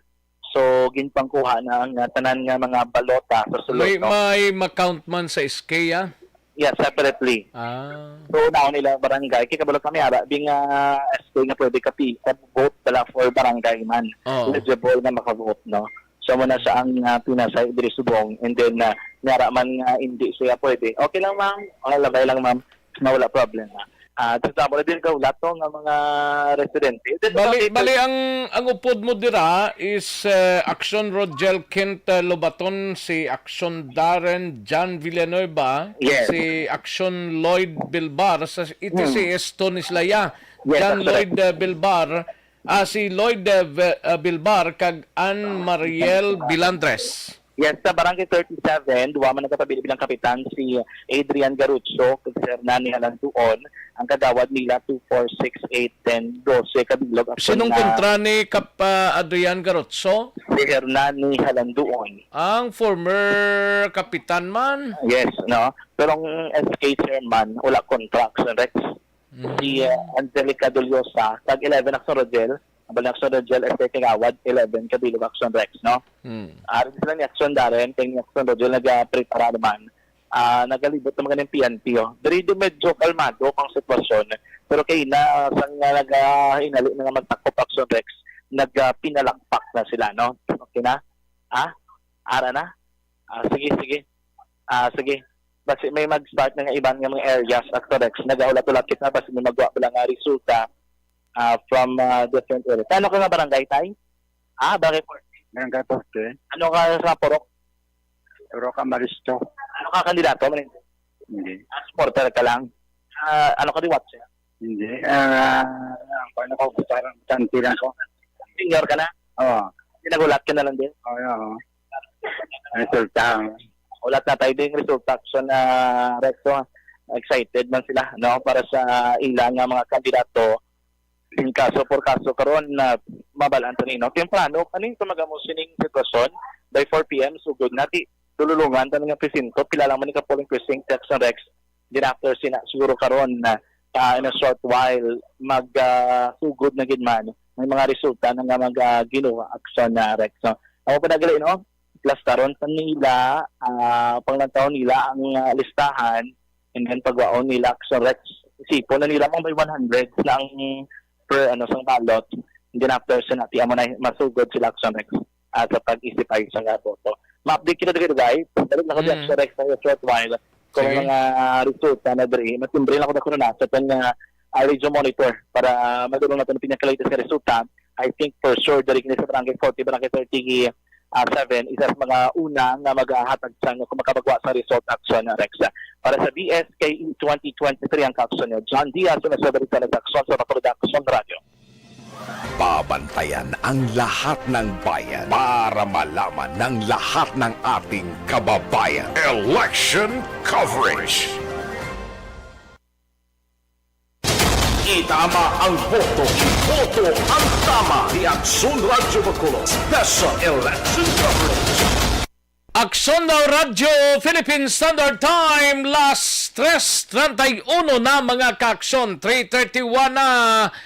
So, ginpangkuha na ang, ah, tanan nga mga balota sa sulod, May, no? May ma-count man sa S K, ah? Yeah, separately. Ah. So, naon nila barangay, kay kabalo kami, ara, di nga S K nga pwede kapi-, ka-vote pala for barangay man. Oo. Eligible nga maka-vote, no? So, muna sa ang, ah, pinasay diri subong, and then, ah, nyara man nga hindi siya pwede. Okay lang, ma'am. Oh, labay lang, ma'am. Na wala problema. Ah, sa tamo na din ka, wala to nga mga residente. Then, Bali, bakit bali ang, ang upod mo dira is, eh, Action Rogel Kent, eh, Lobaton, si Action Darren John Villanueva, Yes. si Action Lloyd Bilbar, sa, iti Hmm. si Estonis Laya, Yes, John that's correct. Lloyd, eh, Bilbar, ah, si Lloyd, eh, Ve-, eh, Bilbar, kag Ann Mariel Bilandres. Yes, sa Barangay thirty-seven, duha man nagapabilin bilang kapitan, si Adrian Garucho kag si Hernani Halanduon. Ang kagawad nila, two four six eight ten dose ka bilog. Ako Sinong na kontra ni Kap, ah, Adrian Garucho? Si Hernani Halanduon. Ang former kapitan man. Yes, no? Pero ang S K chairman, wala kontra, Action Rex. Si, Mm. ah, Angelica Doliosa, tag eleven Action Rogel, Ang Balanced Region S K Kagawad, eleven ka bilog Action Rex, no? Hmm. Ari sila ni Action Darren, kay ni Action Rodel nagaprepara naman. Ah, nagalibot naman ganing P N P, oh. Diri di medyo kalmado ang sitwasyon. Pero kay na, sang nga nagahinali na nga magtakop Action Rex, nagpinalakpak na sila, no? Okay na? Ha? Ara na? Ah, sige, sige. Ah, sige. Basi may mag-start na nga iban nga mga areas, Action Rex. Nagahulat-hulat kita, basi may magwa bala nga resulta, ah, from, ah, different areas. Ano ka nga barangay, Tay? Ah, Barangay Forte. Barangay Forte. Ano ka sa Purok? Purok Amaristo. Ano ka kandidato? Hindi. Ah, supporter ka lang? Ah, ano ka di watcher? Hindi. Ah, ang paano ko, parang butante lang ko. Senior ka na? Oo. Pinagulat ka na lang din? Oo, oo. Resulta. Ulat na tayo din resulta sa na Rexo. Excited man sila, no, para sa ila nga mga kandidato. In kaso por kaso karon na mabalaan ta ni, no? Temprano kani sa magamo sining sitwasyon by four p m, so good na ti dululungan ta nga presinto, pila lang man ka polling precinct, Action Rex. Thereafter sina siguro karon na, ah, in a short while mag, ah, sugod na gid man may mga resulta na nga mag, ah, ginuha, Action na Rex, no? Ako pa nagali, no? Plastaron pa nila, ah, panglantaw nila ang, ah, listahan, and then pagwaon nila, Action Rex, isipon na nila mga may one hundred na ang per, ano, sang ballot, and then after sa nati, amo na masugod sila, Action Rex, ah, sa pag-isip ay sa nga boto. Ma-update kita dugay-dugay. Balik na ko di, Mm. Action Rex, sa short while. Kung may Sige. mga, ah, resulta na diri, matimbre lang ko na kuno na sa aton nga, ah, radio monitor para madulong natin ang pinaka-latest nga resulta. I think for sure, diri kini sa Barangay forty, Barangay thirty, ah, seven, isa sa mga una nga maghahatag sang kung makabagwa sa result, Action Rex. Para sa B S K E twenty twenty-three ang kaaksyon niyo. John Diaz, sa Nagsabalita sa Aksyon sa Patrol Aksyon Radio. Babantayan ang lahat ng bayan para malaman ng lahat ng ating kababayan. Election coverage. Itama ang boto. Iboto ang tama. The Aksyon Radyo Bacolod Special Election Coverage. Aksyon daw Radyo Philippine Standard Time, las tres treinta y uno na, mga kaaksyon, three thirty-one na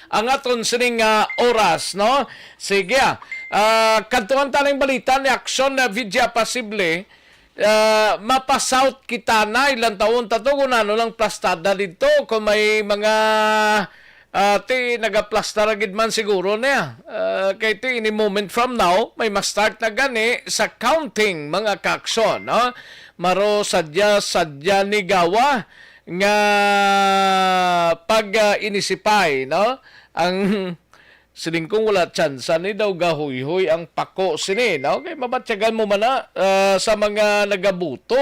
ang aton sining, ah, oras, no? Sige, ah. Ah, kadtuan taning balita ni Aksyon na Vidya Pasible. Ah, mapa-south kita na, ilang taon ta to, kung ano lang plastada dito, kung may mga, ah, ti, nagaplastar gid man siguro niya. Ah, kay ti, any moment from now, may ma-start na gani sa counting, mga kaaksyon, no? Maro sadya, sadya ni gawa nga pag, ah, inisipay, no? Ang siling kong wala tsansa ni daw gahuyhoy ang pako sini, no? Kay mabatyagan mo man na, ah, sa mga nagabuto,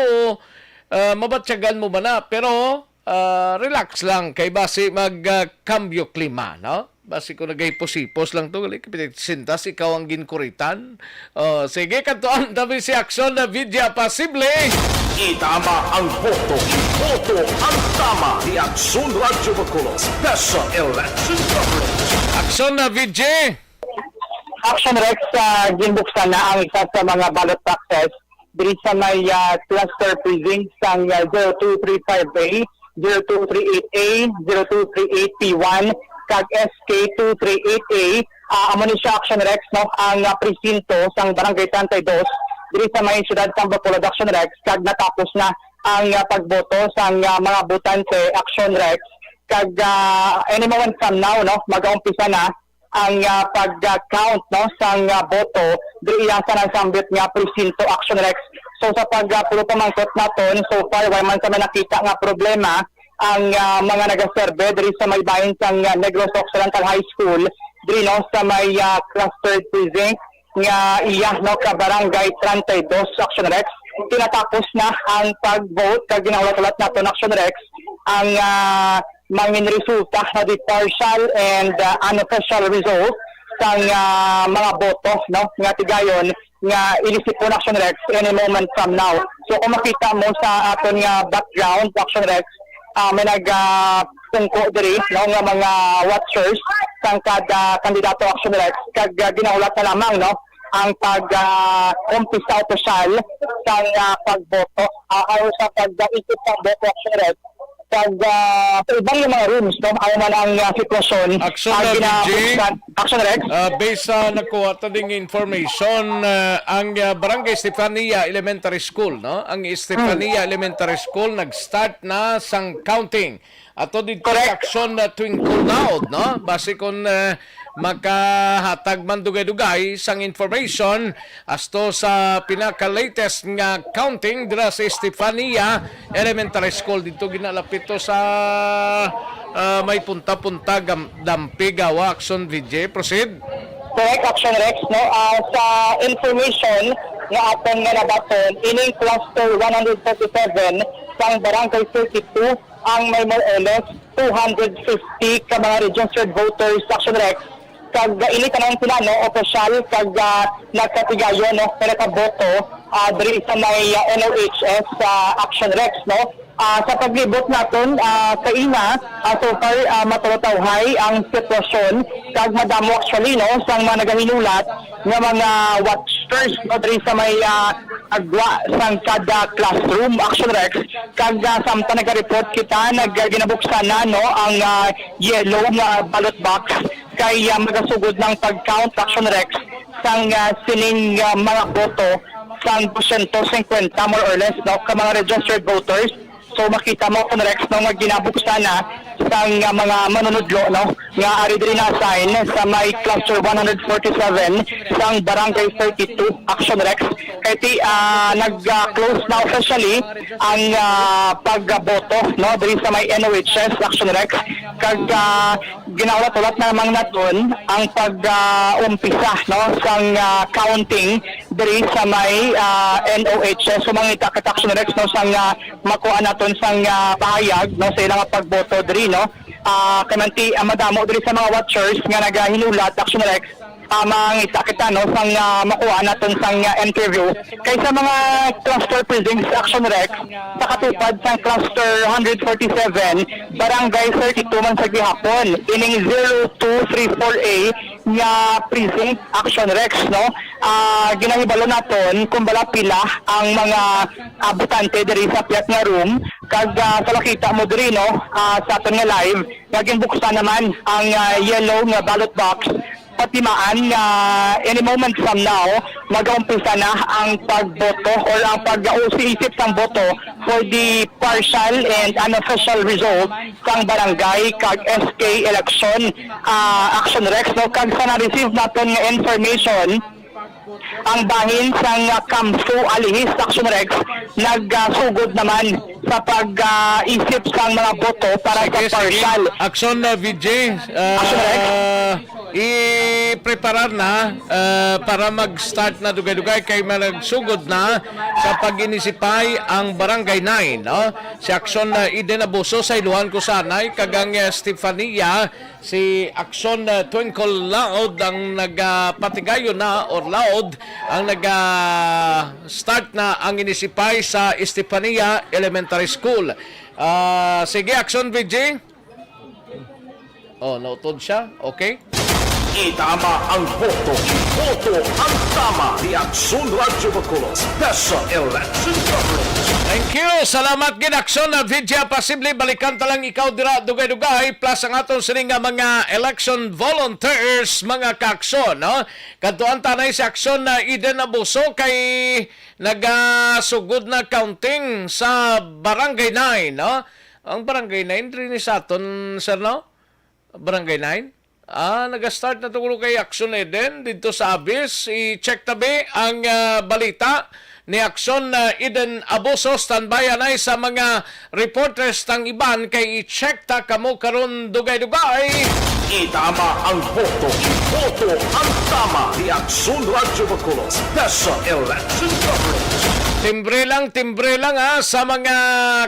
ah, mabatyagan mo man na, pero, ah, relax lang kay basi mag, ah, kambyo klima, no? Basi ko nagahipos-hipos lang to, gali, kapit sintas ikaw ang ginkuritan. Oh, sige, kadtuan tabi si Aksyon na Vidya Pasible. Itama ang boto. Iboto ang tama. The Aksyon Radyo Bacolod Special Election Coverage. Aksyon na Vidya. Action Rex, ah, ginbuksan na ang isa sa mga ballot boxes diri sa may, ah, cluster precinct sang, ah, zero two three five A, zero two three eight A, zero two three eight P one, kag S K two three eight A. Ah, amo ni siya, Action Rex, no, ang, ah, presinto sang Barangay treinta y dos diri sa may siyudad sang Bacolod, Action Rex, kag natapos na ang, ah, pagboto sang, ah, mga botante, Action Rex, kag, ah, any moment from now, no, magaumpisa na ang, ah, pag-count, no, sang, ah, boto diri iya sa nasambit nga presinto, Action Rex. So, sa pag, ah, pulo pamangkot naton, so far, wala man sa may nakita nga problema ang, ah, mga nagaserbe diri sa may bahin sang, ah, Negros Occidental High School, diri, no, sa may, ah, clustered precinct nga iya, no, ka Barangay treinta y dos, Action Rex. Tinatapos na ang pag-vote, kag ginahulat-hulat naton, Action Rex, ang, ah, mangin resulta na di partial and, ah, unofficial result sang, ah, mga boto, no, nga tigayon nga inisipon, Action Rex, any moment from now. So, kung makita mo sa aton nga background, Action Rex, ah, may nag, ah, tungko diri, no, nga mga watchers sang kada kandidato, Action Rex, kag, ah, ginahulat na lamang, no, ang pag, ah, umpisa opisyal sang, ah, pagboto, ah, aron sa pag-isip sang boto, Action Rex, kag, ah, sa iban nga mga rooms, no, ang man ang, ah, sitwasyon, Action, ah, ah, gina-, V J. Action, Rex. Ah, based sa nakuha ta ding information, ah, ang, ah, Barangay Estefania Elementary School, no? Ang Estefania Hmm. Elementary School nag-start na sang counting. Ato dito Correct. Action, ah, Twinkle Loud, no? Base kung, ah, makahatag man dugay-dugay sang information asto sa pinaka-latest nga counting dira sa Estefania Elementary School. Dito ginalapit to sa, ah, may punta-punta gam-, dampi gawa. Action, V J. Proceed. Correct, Action Rex, no? Ah, sa information nga aton nga nabaton, ining cluster one hundred forty-seven sang Barangay thirty-two ang may more or less two hundred fifty ka mga registered voters, Action Rex. Kag, ah, ini tanan sila, no, opisyal kag, ah, nagkatigayon, no, nga nakaboto, ah, diri sa may, ah, N O H S, ah, Action Rex, no. Ah, sa paglibot naton, ah, sa ina, ah, so far, ah, matulotawhay ang sitwasyon kag madamo actually, no, sang mga nagahinulat nga mga watchers, no, diri sa may, ah, agwa sang kada classroom, Action Rex. Kag, ah, samtang nagareport kita, nag-, ginabuksan na, no, ang, ah, yellow nga ballot box kay, ah, magasugod ng pag-count, Action Rex, sang, ah, sining, ah, mga boto sang dosyentos singkwenta, more or less, no, ka mga registered voters. So, makita mo, Action Rex, no, nga ginabuksan na sang, ah, mga manunudlo, no, nga ari diri na-assign sa may cluster one hundred forty-seven sang Barangay thirty-two, Action Rex. Kay ti, ah, nag, ah, close na officially ang, ah, pagboto, no, diri sa may N O H S, Action Rex. Kag, ah, ginahulat-hulat na lamang naton ang pag, ah, umpisa, no, sang, ah, counting diri sa may, ah, N O H S. So, mangita kita, Action Rex, no, sang, ah, makuha naton sang, ah, pahayag, no, sa ilang pagboto diri, no. Ah, kay man ti, ah, madamo diri sa mga watchers nga nagahinulat, Action Rex, ah, mangita kita, no, sang, ah, makuha naton sang, ah, interview. Kay sa mga cluster precincts, Action Rex, sa katupad sang cluster one hundred forty-seven, barangay thirty-two man sa gihapon, ining zero two three four A nga precinct, Action Rex, no? Ah, ginahibalo naton kung bala pila ang mga, ah, botante diri sa pihak nga room, kag, ah, sa nakita mo diri, no, ah, sa aton nga live, nga ginbuksan naman ang, ah, yellow nga ballot box. Patimaan nga any moment from now, mag-aumpisa na ang pagboto or ang pag-, o si isip sang boto for the partial and unofficial result sang barangay kag S K election, ah, Action Rex, no? Kag sa na-receive naton nga information, ang bahin sang, ah, CAMSU Alihis, Action Rex, nagsugod naman sa pag, ah, isip sang mga boto para sa Sige, sige. Partial. Action, ah, V J, ah, Action, Rex. I-preparar na, ah, para mag-start na dugay-dugay kay malagsugod na sa pag-inisipay ang Barangay nine, no? Si Action, ah, Eden Abuso sa iluhan ko sanay, kag ang, ah, Stefania, si Action, ah, Twinkle Loud ang nagapatigayon na, or Loud ang naga-start na ang inisipay sa Estefania Elementary School. Ah, sige, Action, V J. Oh, nautod siya. Okay. Itama ang boto. Boto ang tama ni Aksyon Radyo Bacolod, Special Election Coverage. Thank you. Salamat gid, Aksyon na V J. Posible balikan ta lang ikaw dira dugay-dugay, plus ang aton sini nga mga election volunteers, mga ka-Aksyon, no? Kadtuan ta anay si Aksyon na Eden Abuso kay nagasugod na counting sa Barangay nine, no? Ang Barangay nine, diri ni sa aton, sir, no? Barangay nine? Ah, naga-start na to kuno kay Action Eden dito sa Abis. I-check tabi ang, ah, balita ni Action, ah, Eden Abuso. Standby anay sa mga reporters tang iban kay i-check ta kamo karon dugay-dugay. Itama ang boto. Boto ang tama ni Aksyon Radyo Bacolod. Special Election Coverage. Timbre lang, timbre lang, ha, sa mga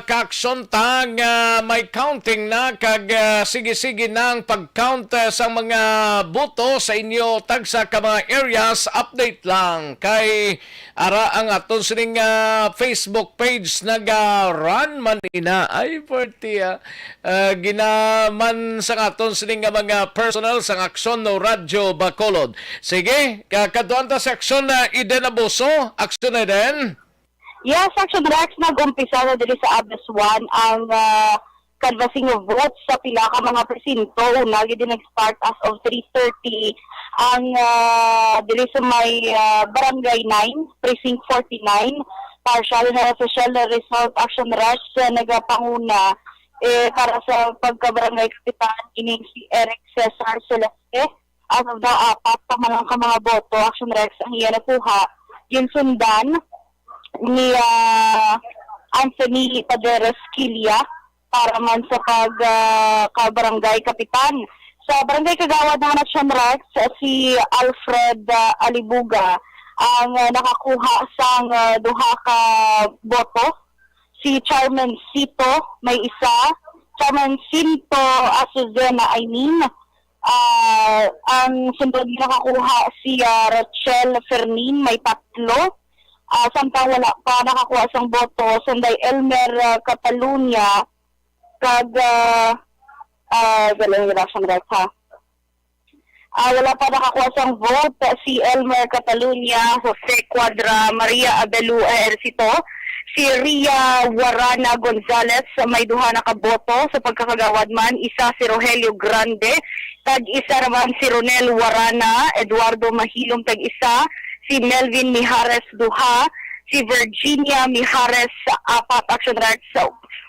ka-Aksyon ta nga may counting na kag, ah, sige-sige na ang pag-count, ah, sa mga boto sa inyo tagsa ka mga areas. Update lang kay ara ang aton sining, ah, Facebook page naga-run man ina. Ay, perti, ah. Ah, ginaman sa aton sining nga mga personnel sang Aksyon no Radyo Bacolod. Sige, ka-, kadtuan ta sa Aksyon na Eden Abuso. Aksyon Eden. Yes, Action Rex, nag-umpisa na diri sa Abis one ang, ah, canvassing of votes sa pila ka mga presinto. Una, gid nag-start as of three thirty ang, ah, diri sa may, ah, Barangay nine, Precinct forty-nine. Partial and official result, Action Rex, ah, nagapanguna, eh, para sa pagka-barangay kapitan, ining si Eric Cesar Celeste. As of now, apat pa man ang ka mga boto, Action Rex, ang iya nakuha. Ginsundan ni, ah, Anthony Paderes Quilla para man sa pag, ah, ka-barangay kapitan. Sa barangay kagawad naman, Action Rex, si Alfred, ah, Alibuga ang, ah, nakakuha sang, ah, duha ka boto. Si Charmancito may isa, Charmancito Azucena, I mean. Ah, ang sunod nga nakakuha si, ah, Rachel Fermin, may tatlo. Ah, samtang wala pa nakakuha sang boto, sanday Elmer, ah, Catalunya, kag, ah, ah, galing, wala siyang right, ha? Ah, wala pa nakakuha sang vote si Elmer Catalunya, Jose Cuadra, Maria Abelu Ejercito, si Ria Warana Gonzalez, may duha na ka boto. Sa pagkakagawad man, isa si Rogelio Grande, kag isa naman si Ronel Warana, Eduardo Mahilom, kag isa, si Melvin Mijares, duha, si Virginia Mijares, apat. Action Rex,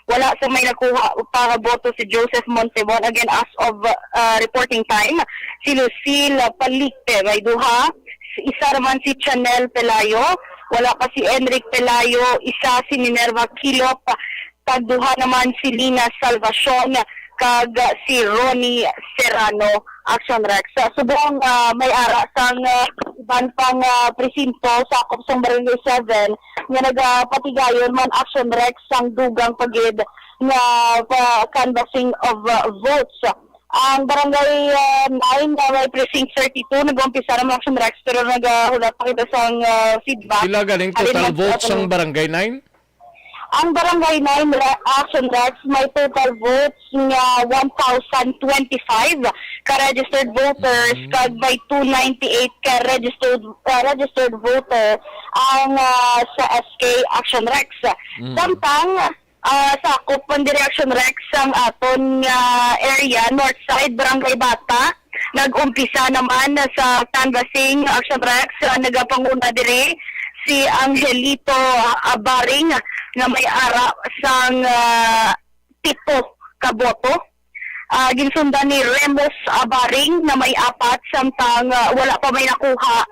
wala sa may nakuha pa nga boto si Joseph Montebon. Again, as of, uh, reporting time, si Lucille Palikte may duha, isa naman si Chanel Pelayo, wala pa si Enric Pelayo, isa si Minerva Kilop, kag duha naman si Lina Salvacion kag si Ronnie Serrano. Action Rex. Sa subong, ah, may ara sang, ah, iban pang, ah, presinto sakop sang Barangay seven nga nagapatigayon man, Action Rex, sang dugang pa gid nga pa canvassing of, ah, votes. Ang Barangay, ah, nine nga may Precinct thirty-two nag-umpisa na, Action Rex, pero nagahulat pa kita sang, ah, feedback. Pila ganing total votes sang Barangay nine? Ang Barangay nine, Re-, Action Rex, may total votes nga one thousand twenty-five ka registered voters, Mm. kag may two ninety-eight ka registered, uh, registered voter ang, ah, sa S K, Action Rex. Mm. Samtang, ah, sakop man diri, Action Rex, ang aton nga area, North Side, Barangay Bata, nag-umpisa naman sa canvassing, Action Rex, ah, nagapanguna diri si Angelito Abaring nga may ara sang, ah, pito ka boto. Ah, ginsundan ni Remus Abaring na may apat, samtang, ah, wala pa may nakuha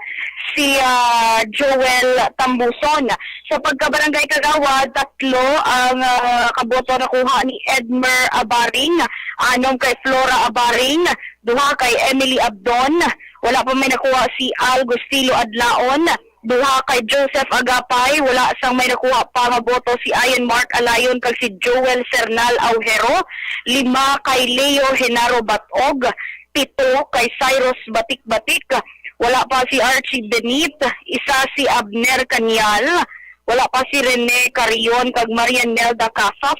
si, ah, Joel Tambuson. Sa pagkabarangay kagawad, tatlo ang, ah, kaboto nakuha ni Edmer Abaring, anom kay Flora Abaring, duha kay Emily Abdon, wala pa may nakuha si Al Gustilo Adlaon, duha kay Joseph Agapay, wala sang may nakuha pa nga boto si Ian Mark Alayon kag si Joel Sernal Aujero, lima kay Leo Genaro Batog, pito kay Cyrus Batikbatik, wala pa si Archie Benit, isa si Abner Canial, wala pa si Rene Carrion kag Marian Nelda Casas,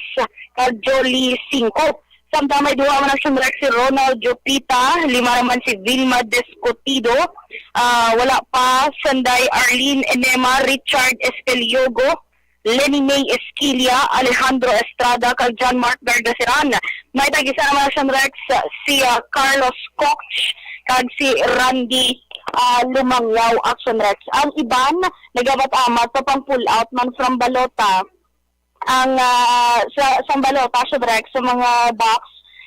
kag Jolie Cinco. Samtang may duha man ang sumrek, si Ronald Jopita, lima naman si Vilma Descotido, ah, wala pa, sanday Arlene Enema, Richard Espeliogo, Lenny May Esquilia, Alejandro Estrada, kag John Mark Gargaseran. May tag-isa naman ang sumrek, si, ah, Carlos Koch, kag si Randy, ah, Lumangyaw, Action Rex. Ang iban, nagamat-amat pa pang pull out man from balota. Ang, ah, sa, sa balota, Action Rex, sa mga box,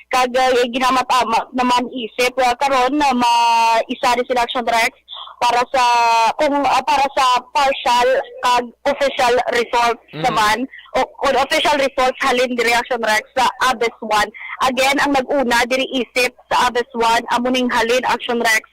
kag, ah, ginamat-amat naman isip. Ah, karon, na ma-, isa ni sila, Action Rex, para sa, kung, ah, para sa partial kag official results Mm. naman, o, o official results halin diri, Action Rex, sa Abes one. Again, ang nag-una diri isip sa Abes one, amo ning halin, Action Rex,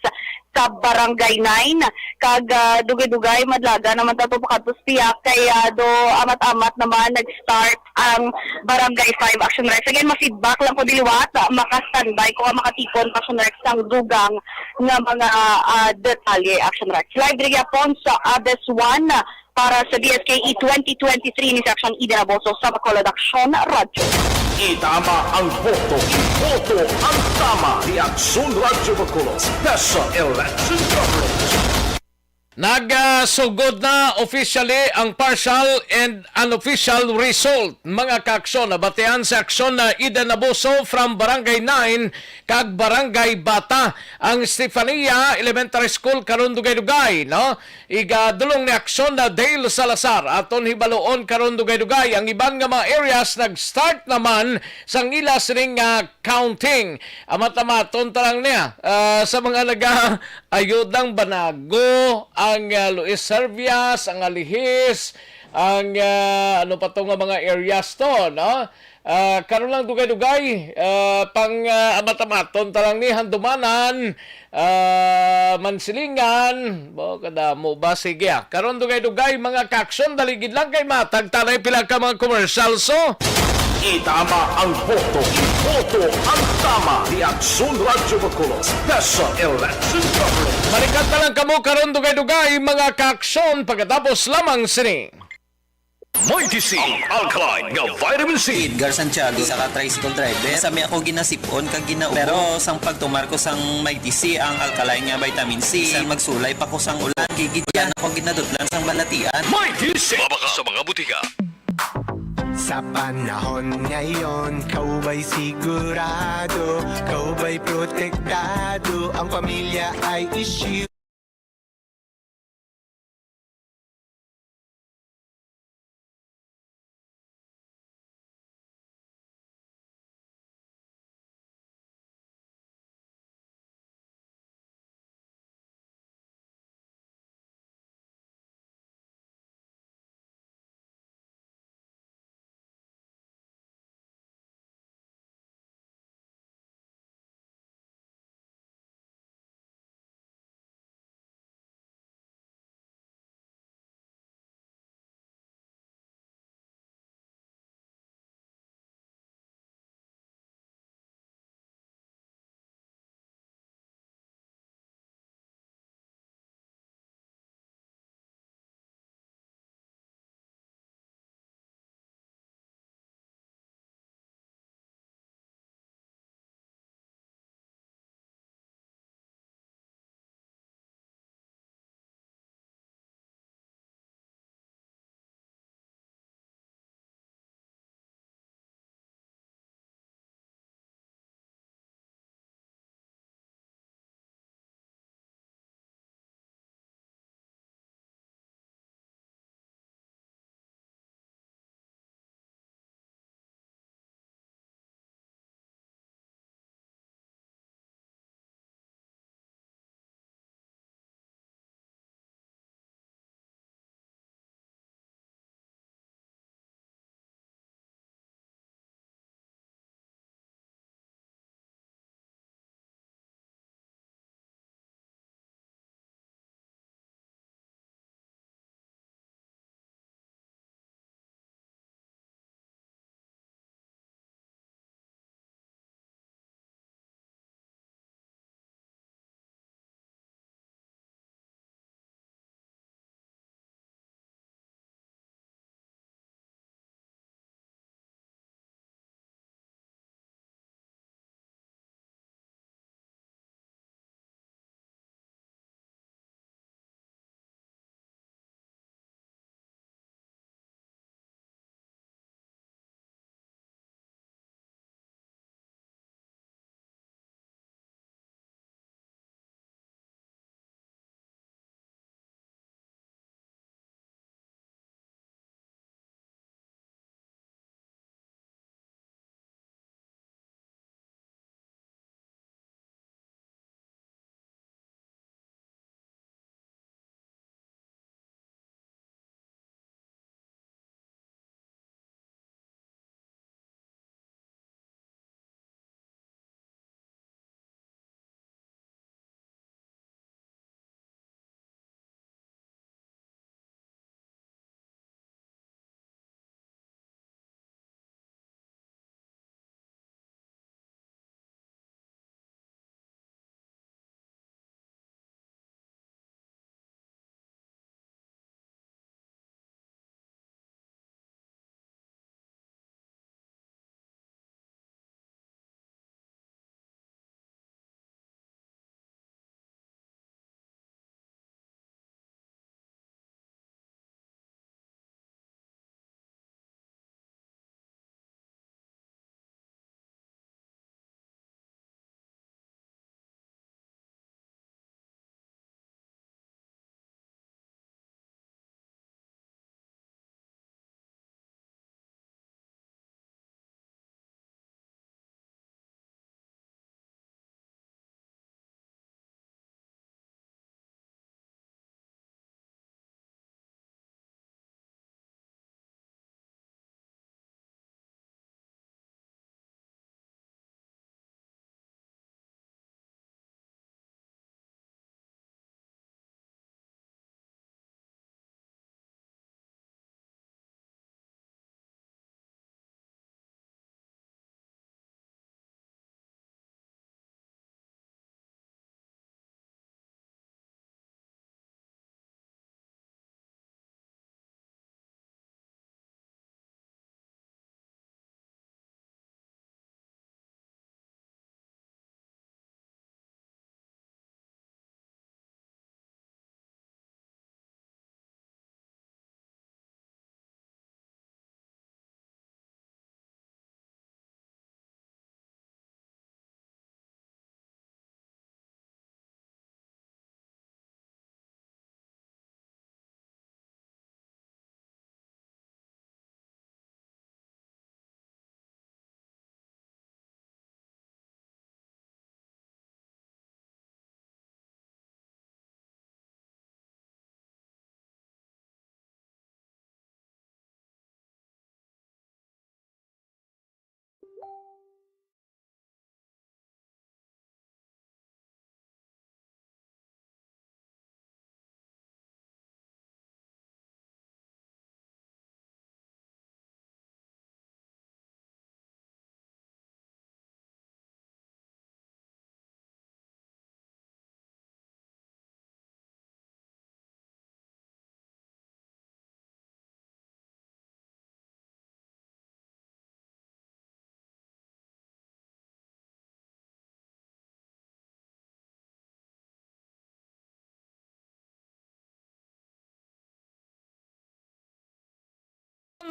sa Barangay nine. Kag, ah, dugay-dugay, madlaga naman tato pakadto sa piyak kay, ah, do amat-amat naman nag-start ang Barangay five, Action Rex. Again, ma-feedback lang ko diliwat, ah, maka-standby ko nga makatipon, Action Rex, ang dugang nga mga, ah, detalye, Action Rex. Live diri gyapon sa Abes one, para sa D S K E twenty twenty-three ni Section Ida Naboso sa Bacolod Aksyon Radyo. Itama ang boto. Boto ang tama ni Aksyon Radyo Bacolod Special Election Coverage. Nagasugod na officially ang partial and unofficial result, mga kaaksyon. Nabatian si Aksyon na Eden Abuso from Barangay nine kag Barangay Bata. Ang Stefania Elementary School karon dugay-dugay, no? Igadulong ni Aksyon na Dale Salazar. Aton hibaluon karon dugay-dugay. Ang iban nga mga areas nag-start naman sang ila sining, ah, counting. Amat-amaton ta lang niya, ah, sa mga naga-, ayudang Banago, ang, ah, Luis Servias, ang Alihis, ang, ah, ano pa to nga mga areas to, no? Ah, karon lang dugay-dugay, ah, pang, ah, amat-amaton ta lang ni Handumanan, ah, Mansilingan, bo, kadamo ba? Sige, ah. Karon dugay-dugay, mga kaaksyon, dali gid lang kay matag tanay pila ka mga commercial, so. Itama ang boto. Iboto ang tama. The Aksyon Radyo Bacolod Special Election Coverage. Balikan ta lang kamo karon dugay-dugay, mga kaaksyon, pagkatapos lamang sini. Mighty C, ang alkaline nga vitamin C. Edgar Santiago, isa ka tricycle driver. Sa mi ako ginasipon kag ginaubos. Pero sang pagtumar ko sang Mighty C, ang alkaline nga vitamin C, bisan magsulay pa ko sang ulan, kay gid yan ako ginadutlan sang balatian. Mighty C, mabakal sa mga butika. Sa panahon ngayon, kaw ba'y sigurado? Kaw ba'y protektado? Ang pamilya ay issue.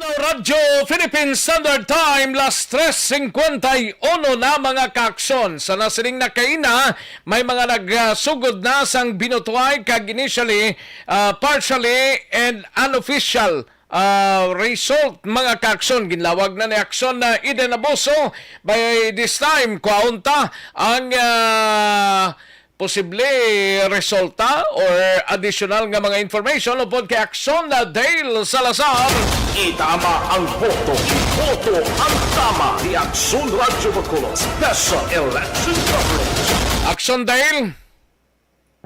Radyo Philippine Standard Time, las tres cincuenta y uno na, mga kaaksyon. Sa nasiling na kaina, may mga nagsugod na sang binutuhay kag initially, ah, partially and unofficial, ah, result, mga kaaksyon. Ginlawag na ni Aksyon na Eden Abuso. By this time, kwaon ta ang, ah, posible resulta or additional nga mga information upod kay Aksyon na Dale Salazar. Itama ang boto. Boto ang tama ni Aksyon Radyo Bacolod Special Election Coverage. Aksyon Dale.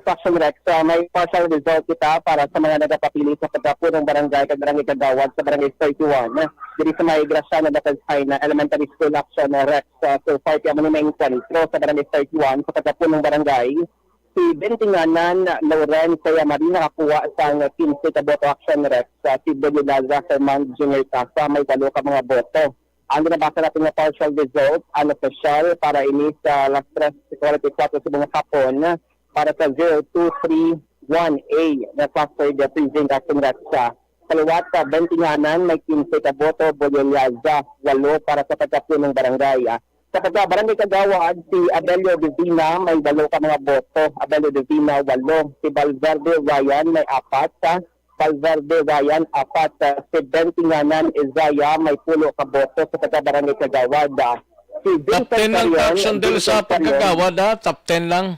Action Rex, ah, may partial result kita para sa mga nagapapili sa pagkapunong barangay kag barangay kagawad sa Barangay thirty-one, diri sa may Graciano Batagsaina Elementary School. Action Rex, ah, so far, kaya mo ni main kwentro sa Barangay thirty-one sa pagkapunong barangay. Si Bentinganan Loren kaya Marina nakakuha sang quince ka boto. Action Rex, ah, si Bolilaza Herman Junior Tasa may walo ka mga boto. Ang ginabasa natin nga partial result, unofficial, para ini sa las tres forty-four sa mga hapon para sa zero two three one A na cluster the precinct. Action Rex, ah, kaliwat sa Bentinganan, may quince ka boto, Bolilaza, walo para sa pagkapunong barangay. Ah, sa pagka-barangay kagawad, si Abelio Divina may walo ka mga boto. Abelio Divina, walo. Si Valverde Ryan may apat. Ah, Valverde Ryan, apat. Ah, si Bentinganan Isaiah may pulo ka boto sa pagka-barangay kagawad. Ah, si Top Vincent ten lang Carion, Action Del sa Vincent Carion. Pagkagawad, ah. Top ten lang.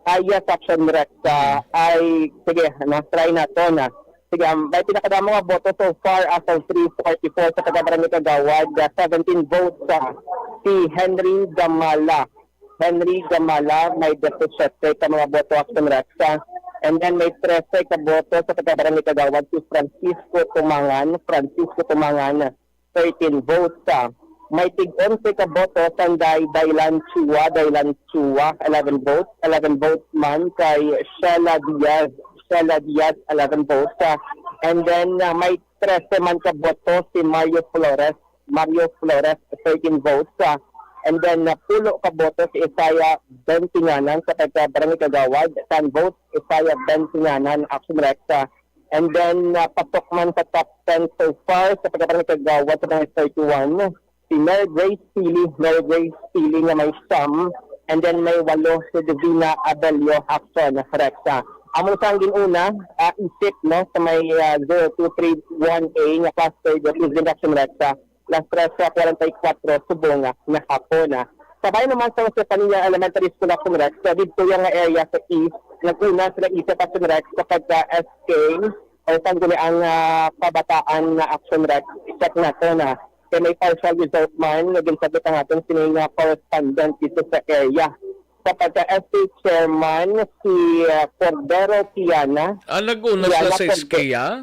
Ah, yes, Action Rex. Ah, ay, sige, na-try na to na. Sige, um, may pinakadamo nga boto so far as of three forty-four sa pagka-barangay kagawad, ah, seventeen votes, ah, si Henry Gamala. Henry Gamala may disisiete ka mga boto. Action Rex, ah. And then may trese ka boto sa pagka-barangay kagawad si Francisco Tumangan. Francisco Tumangan, thirteen votes. Ah, may tig-onse ka boto sang Day-, Daylan Chua, Daylan Chua, eleven votes. Eleven votes man kay Shella Diaz, Shella Diaz, eleven votes. Ah, and then, ah, may trese man ka boto si Mario Flores, Mario Flores, thirteen votes. Ah, and then, ah, pulo ka boto si Isaiah Bentinganan sa pagka-barangay kagawad, ten votes, Isaiah Bentinganan. Action Rex, ah, And then, uh, pasok man sa top ten so far sa pagkabarangay kagawad sa mga thirty-one, si Mary Grace Pili, Mary Grace Pili nga may siyam, and then may walo si Divina Abelio. Action Rex, ah. Amo sa ang ginuna, ah, isip, no, sa may, ah, zero two three one A nga cluster, the President. Action Rex, ah. Las tres kwarenta y kuwatro subong nga hapon. Sa bayan naman sa Josefania Elementary School, Action Rex, sa didto nga area sa East, nag-una sila isip, Action Rex, sa pagka-S K o Sangguniang, ah, Kabataan nga Action Rex. Check nato na kay may partial result man nga ginsabot ang aton sini nga correspondent dito sa area. Sa pagka-S K chairman, si, ah, Cordero Tiana. Ah, nag-una sila Tiana sa Corde- S K, ah?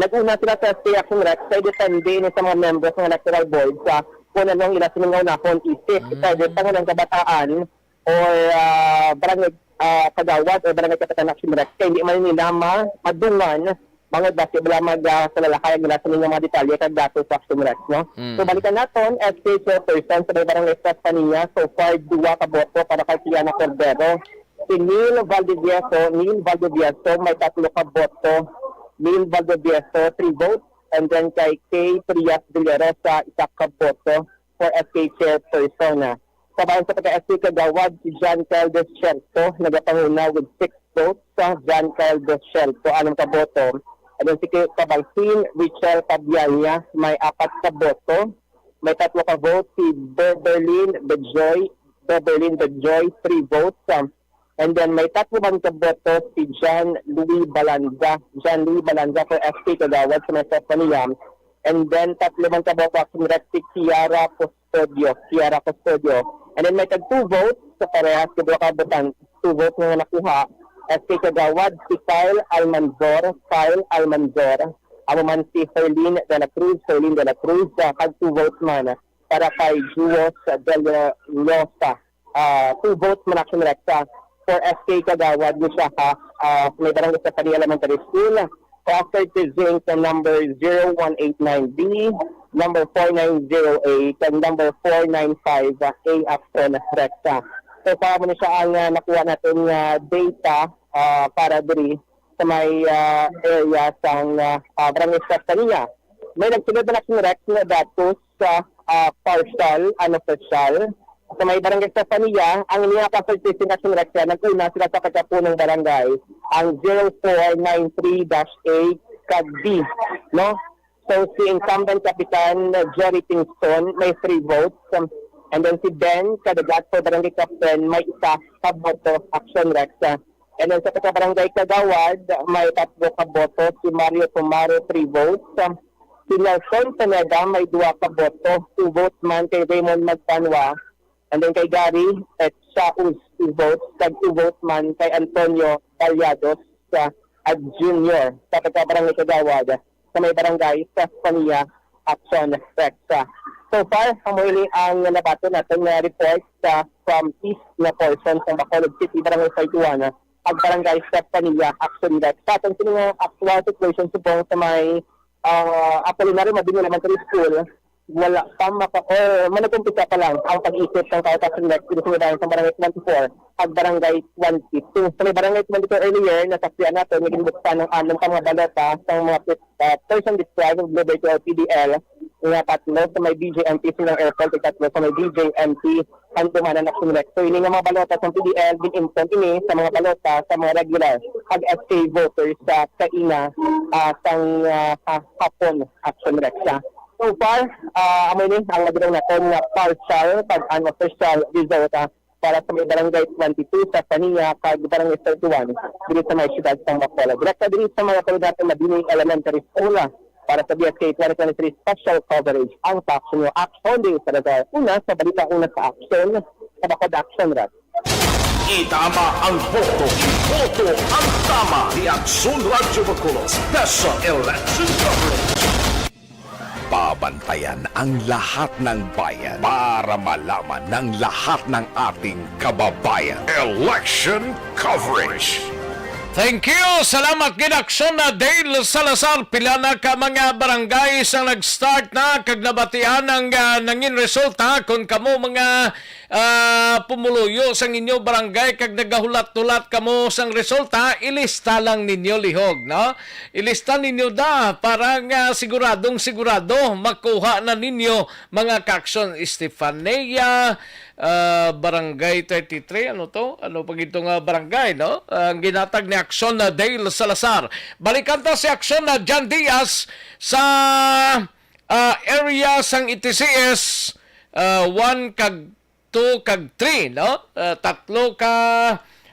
Nag-una sila sa S K Action Rex kay depende ni sa mga members ng electoral board sa kung ano ang ila sining nga unahon isip. Mm. Kay di pa nga ng kabataan or, ah, barangay, ah, kagawad or barangay kapitan Action Rex kay hindi man nila ma-, madungan bangod basi bala mag, ah, sa lalakay ang ila sining nga mga detalye kag datos sa Action Rex, no? Mm. So, balikan naton, S K chairperson sa may barangay Estefania, so far, duwa ka boto para kay Kiana Cordero. Si Neil Valdivieso, Neil Valdivieso, may tatlo ka boto. Neil Valdivieso, three votes. And then kay Kay Trias Villarosa, isa ka boto for S K chairperson. Sa bayan sa pagka-S K kagawad, si John Kyle Desierto, nagapanguna with six votes. Sa John Kyle Desierto, anam ka boto. And then si Kay Kabalsin, Richel Pabianya, may apat ka boto. May tatlo ka vote si Beverlyn Bejoy, Beverlyn Bejoy, three votes. Um, and then may tatlo man ka boto si John Louis Balanza, John Louis Balanza for S K kagawad sa may Estefania. And then tatlo man ka boto, Action Rex, si Kiara Custodio, Kiara Custodio. And then may tag two votes sa parehas, kay duha ka botan-, two votes nga nakuha. S K kagawad, si Kyle Almanzor, Kyle Almanzor. Amo man si Herlin de la Cruz, Herlin de la Cruz, ah, kag two votes man para kay Juos de la Rosa. Ah, two votes man, Action Rex, ah, for S K kagawad ni siya, ha, ah, may barangay sa Padi Elementary School. Cluster precinct sa number zero one eight nine B, number four nine zero A, kag number four nine five A. Action Rex, ah. So, para mo na siya ang, ah, nakuha natin nga data, ah, para diri sa may, ah, area sang, ah, ah, Barangay Estefania. May nagsulod na Action Rex nga datos sa, ah, partial, unofficial. Sa may barangay Estefania, ang niya ka certificate Action Rex, nag-una sila sa pagkapunong barangay, ang zero four nine three dash A kag B, no? So, si incumbent Kapitan Jerry Kingston may three votes. Um, and then si Ben Cadagat for barangay captain may isa ka boto, Action Rex. And then sa pagka-barangay kagawad, may tatlo ka boto. Si Mario Tumaro, three votes. Um, si Nelson Pineda may dua ka boto, two votes man kay Raymond Magtanwa. And then kay Gary Etsaus, two votes, kag two votes man kay Antonio Ballados, ah, Junior, sa pagka-barangay kagawad sa may barangay sa Pania, Action Rex. So far, amo ini ang nabaton naton nga report sa from east nga portion sa Bacolod City, Barangay forty-one, ag Barangay Estefania, Action Rex. Sa aton sini nga actual situation subong sa may, ah, Apolinario Mabini Elementary School, wala pa maka-, or manag-umpisa pa lang ang pag-isip ng Kautasan Rex dito sa may bayan sa Barangay twenty-four at Barangay twenty-two. Sa may Barangay twenty-two earlier, nasaksihan nato nga ginbuksan ng anom ka mga balota sa mga pit-, ah, person deprived of liberty or P D L, nga tatlo sa may B J M P Silang Airport, ug tatlo sa may B J M P Handumanan Action Rex. So, ini nga mga balota sa P D L, gin-imprint ini sa mga balota sa mga regular ag S K voters sa kaina, ah, sang, ah, ha-, hapon, Action Rex. So far, ah, amo ini ang nagdala naton nga partial kag unofficial result, ah, para sa may Barangay twenty-two sa Pania kag Barangay thirty-one diri sa may siyudad sang Bacolod. Direkta diri sa may Apolinario Mabini Elementary School, ah, para sa B S K twenty twenty-three special coverage ang Action News. Action Day Salazar. Una sa balita, una sa action, sa Bacolod Action Rex. Itama ang boto. Boto ang tama. The Action Radyo Bacolod Special Election Coverage. Babantayan ang lahat ng bayan para malaman ng lahat ng ating kababayan. Election Coverage. Thank you. Salamat gid, Action na Dale Salazar. Pila na ka mga barangay sang nag-start na kag nabatian ang, ah, nangin resulta? Kung kamo mga, ah, pumuluyo sang inyo barangay kag nagahulat-hulat kamo sang resulta, ilista lang ninyo lihog, no? Ilista ninyo da para nga siguradong sigurado makuha na ninyo, mga ka-Action. Estefania, ah, Barangay thirty-three, ano to? Ano pa gito nga barangay, no? Ang ginatag ni Action na Dale Salazar. Balikan ta si Action na John Diaz sa, ah, area sang E T C S, ah, one kag two kag three, no? Ah, tatlo ka,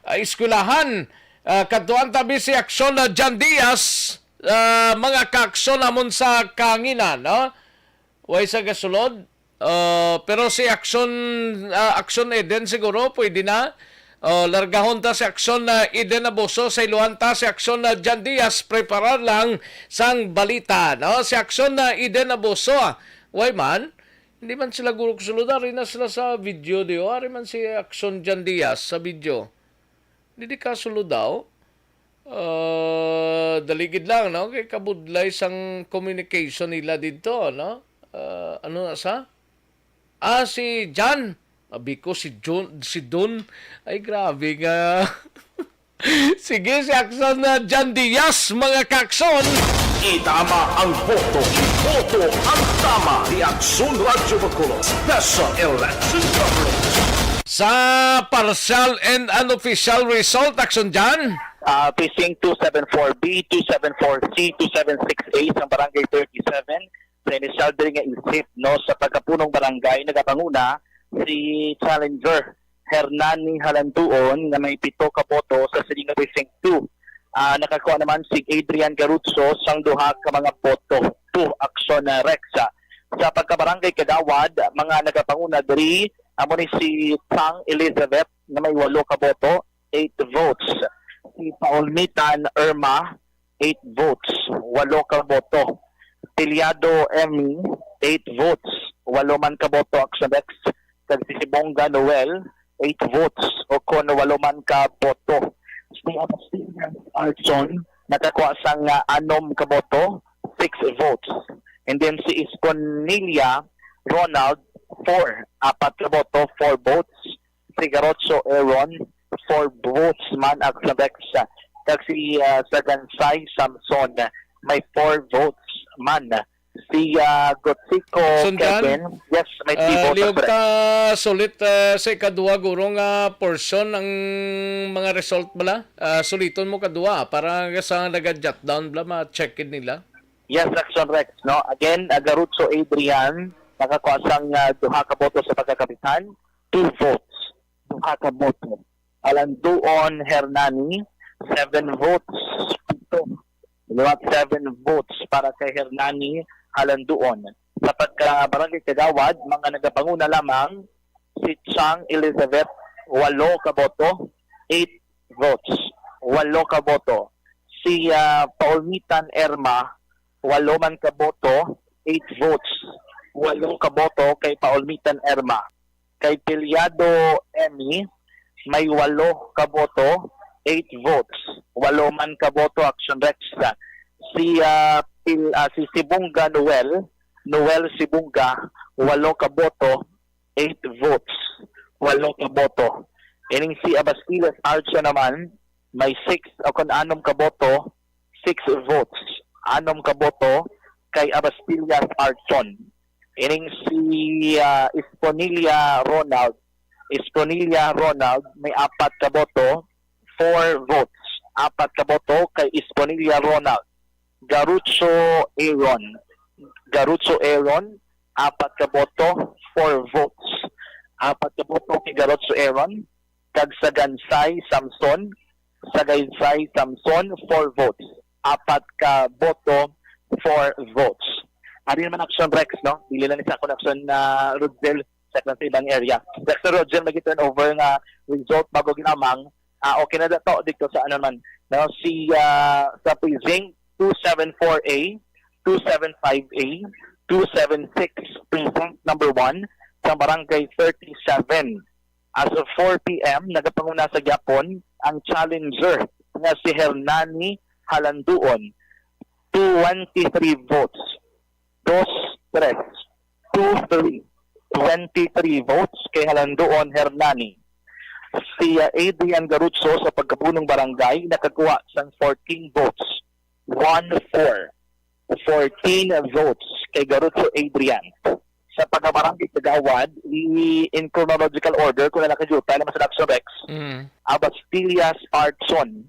ah, eskwelahan. Ah, kadtuan tabi si Action na John Diaz, ah, mga ka-Action, amon sa kahanginan, no? Way sa gasulod. Ah, pero si Action, ah, Action Eden siguro pwede na. Oh, largahon ta si Action na Eden Abuso, sa iluhan ta si Action na John Diaz, preparar lang sang balita, no? Si Action na Eden Abuso, ah. Way man, hindi man sila guro kasulod. Ari na sila sa video, di o. Ari man si Action John Diaz sa video. Hindi di kasulod daw. Ah, dali gid lang, no? Kay kabudlay sang communication nila dito, no? Ah, ano na sa? Ah, si John. Abi ko si John, si Don. Ay, grabe nga. Sige, si Action na John Diaz, mga ka-Action. Itama ang boto. Boto ang tama. The Action Radyo Bacolod Special Election Coverage. Sa partial and unofficial result, Action John. Ah, Precinct two seven four B, two seven four C, two seven six A, sa Barangay thirty-seven, sa inisyal diri nga isip, no, sa pagkapunong barangay, nagapanguna si challenger Hernani Halanduon nga may pito ka boto sa sining nga precinct two. Ah, nakakuha naman si Adrian Garutso sang duha ka mga boto, two Action Rex. Sa pagkabarangay kagawad, mga nagapanguna diri, amo ni si Chang Elizabeth nga may walo ka boto, eight votes. Si Paulmitan Irma, eight votes, walo ka boto. Tiliado Emmy, eight votes, walo man ka boto, Action Rex. Kag si Sibonga Noel, eight votes, o kon walo man ka boto. Si Agustin Arson, nakakuha sang, ah, anom ka boto, six votes. And then si Isconilia Ronald, four, apat ka boto, four votes. Si Garotso Aaron, four votes man, Action Rex. Kag si, ah, Sagansay Samson, may four votes man. Si, ah, Gotsiko Sundan? Kevin. Yes, may three Ah, votes, liog correct. ta sulit, ah, sa ikadua, guro, nga portion ang mga result bala. Ah, suliton mo kadua para sa naga-jot down bala, ma-check nila. Yes, Action Rex, no? Again, ah, Garutso Adrian, nakakuha sang, ah, duha ka boto sa pagkakapitan, two votes, duha ka boto. Alanduon Hernani, seven votes, pito. Liwat seven votes para kay Hernani Alanduon. Sa pagka-barangay kagawad, mga nagapanguna lamang si Chang Elizabeth, walo ka boto, eight votes, walo ka boto. Si, ah, Paulmitan Erma, walo man ka boto, eight votes, walo ka boto kay Paulmitan Erma. Kay Piliado Emmy, may walo ka boto, eight votes, walo man ka boto, Action Rex. Si, ah, Pil-, ah, si Sibunga Noel, Noel Sibunga, walo ka boto, eight votes, walo ka boto. Ining si Abastiles Archo naman, may six o kon anom ka boto, six votes, anom ka boto kay Abastillas Archon. Ining si, ah, Esponilla Ronald, Esponilla Ronald, may apat ka boto, four votes, apat ka boto kay Esponilla Ronald. Garucho Aaron, Garucho Aaron, apat ka boto, four votes, apat ka boto kay Garucho Aaron. Kag Sagansay Samson, Sagansay Samson, four votes, apat ka boto, four votes. Ari naman, Action Rex, no? Dili lang ni sa akon, Action, ah, Rudsel, sa akon sa ibang area. Rex Rudsel, may turnover nga result bago ginamang. Ah, okay na dato dito sa ano man, no? Si, ah, sa precinct two seven four A, two seven five A, two seven six, precinct number one, sa barangay thirty-seven. As of four P M, nagapanguna sa gyapon ang challenger nga si Hernani Halanduon, twenty-three votes. Dos, tres, two, three. Twenty-three votes kay Halanduon Hernani. Si, ah, Adrian Garutso sa pagkabunong barangay nakakuha sang fourteen votes. One, four. Fourteen votes kay Garutso Adrian. Sa pagkabarangay kagawad, i-, in chronological order, kung na nakayuta naman sa Action Rex, Mm. Abastillas Artson,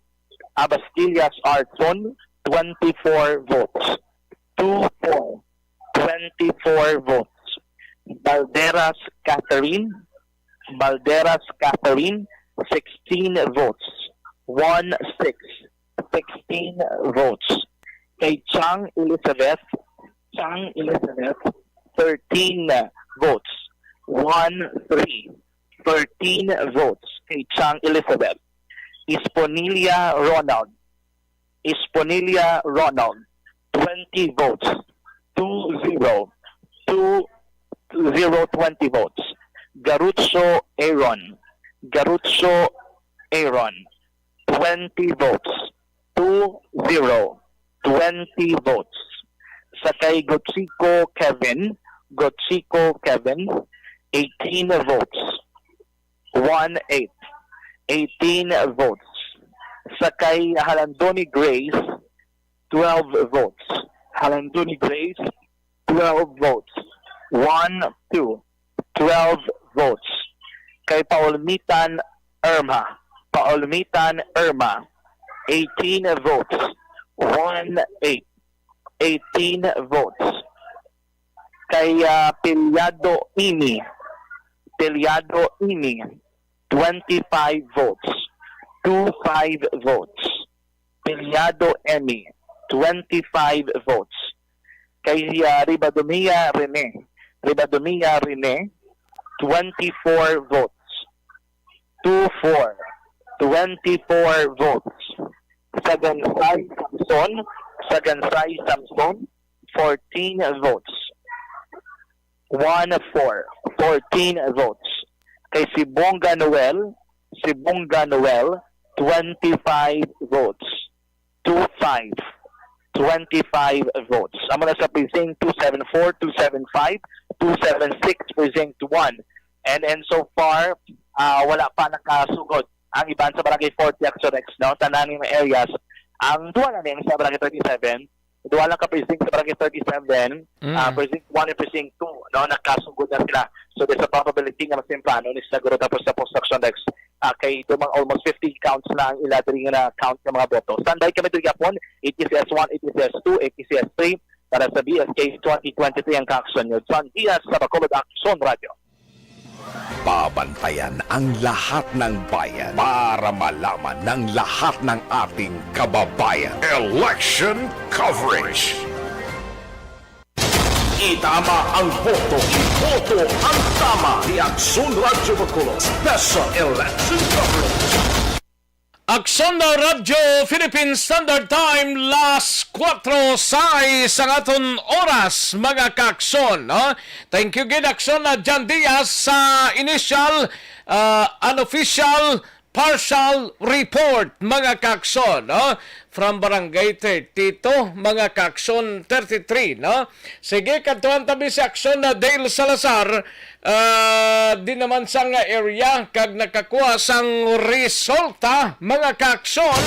Abastillas Artson, twenty-four votes. Two, four, twenty-four votes. Balderas Catherine, Balderas Catherine, sixteen votes. One, six, sixteen votes. Kay Chang Elizabeth, Chang Elizabeth, thirteen votes. One, three, thirteen votes kay Chang Elizabeth. Esponilla Ronald, Esponilla Ronald, twenty votes. Two, zero, two, zero, twenty votes. Garucho Aaron, Garucho Aaron, twenty votes. Two, zero, twenty votes. Sa kay Gochiko Kevin, Gochiko Kevin, eighteen votes. One, eight, eighteen votes. Sa kay Halandoni Grace, twelve votes. Halandoni Grace, twelve votes. One, two, twelve votes. Kay Paulmitan Irma, Paulmitan Irma, eighteen votes. One, eight, eighteen votes. Kay, ah, Piliado Ini, Piliado Ini, twenty-five votes. Two, five votes. Piliado Emmy, twenty-five votes. Kay, ah, Ribadomia Rene, Ribadomia Rene, twenty-four votes. Two, four, twenty-four votes. Sagansay Samson, Sagansay Samson, fourteen votes. One, four, fourteen votes. Kay Sibonga Noel, Sibonga Noel, twenty-five votes. Two, five, twenty-five votes. Amo na sa precinct two seven four, two seven five, two seven six, precinct one. And, and so far, ah, wala pa nakasugod ang iban sa Barangay forty, Action Rex, no? Tanan nga mga areas. Ang duha na ni ang sa Barangay thirty-seven, Duha lang ka precinct sa Barangay thirty-seven, Mm. ah, Precinct one and Precinct two, no, nakasugod na sila. So, there's a probability nga mas temprano ni sila guro tapos sa post-action, Rex. Ah, kay dumang almost fifty counts na ang ila diri nga na-count nga mga boto. Standby kami diri gihapon, A T C S one, A T C S two, A T C S three, para sa B S K twenty twenty-three ang kaaksyon nyo. John Diaz sa Bacolod Aksyon Radio. Babantayan ang lahat ng bayan para malaman ng lahat ng ating kababayan. Election coverage. Itama ang boto. Iboto ang tama. The Aksyon Radyo Bacolod Special Election Coverage. Aksyon na Radyo Philippine Standard Time, las kuwatro sais ang aton oras, mga kaaksyon, no? Thank you gid, Aksyon na John Diaz, sa initial, ah, unofficial partial report, mga kaaksyon, no? From Barangay thirty-two, mga kaaksyon, thirty-three, no? Sige, kadtuan tabi si Aksyon na Dale Salazar, ah, di naman sang area kag nakakuha sang resulta, mga kaaksyon.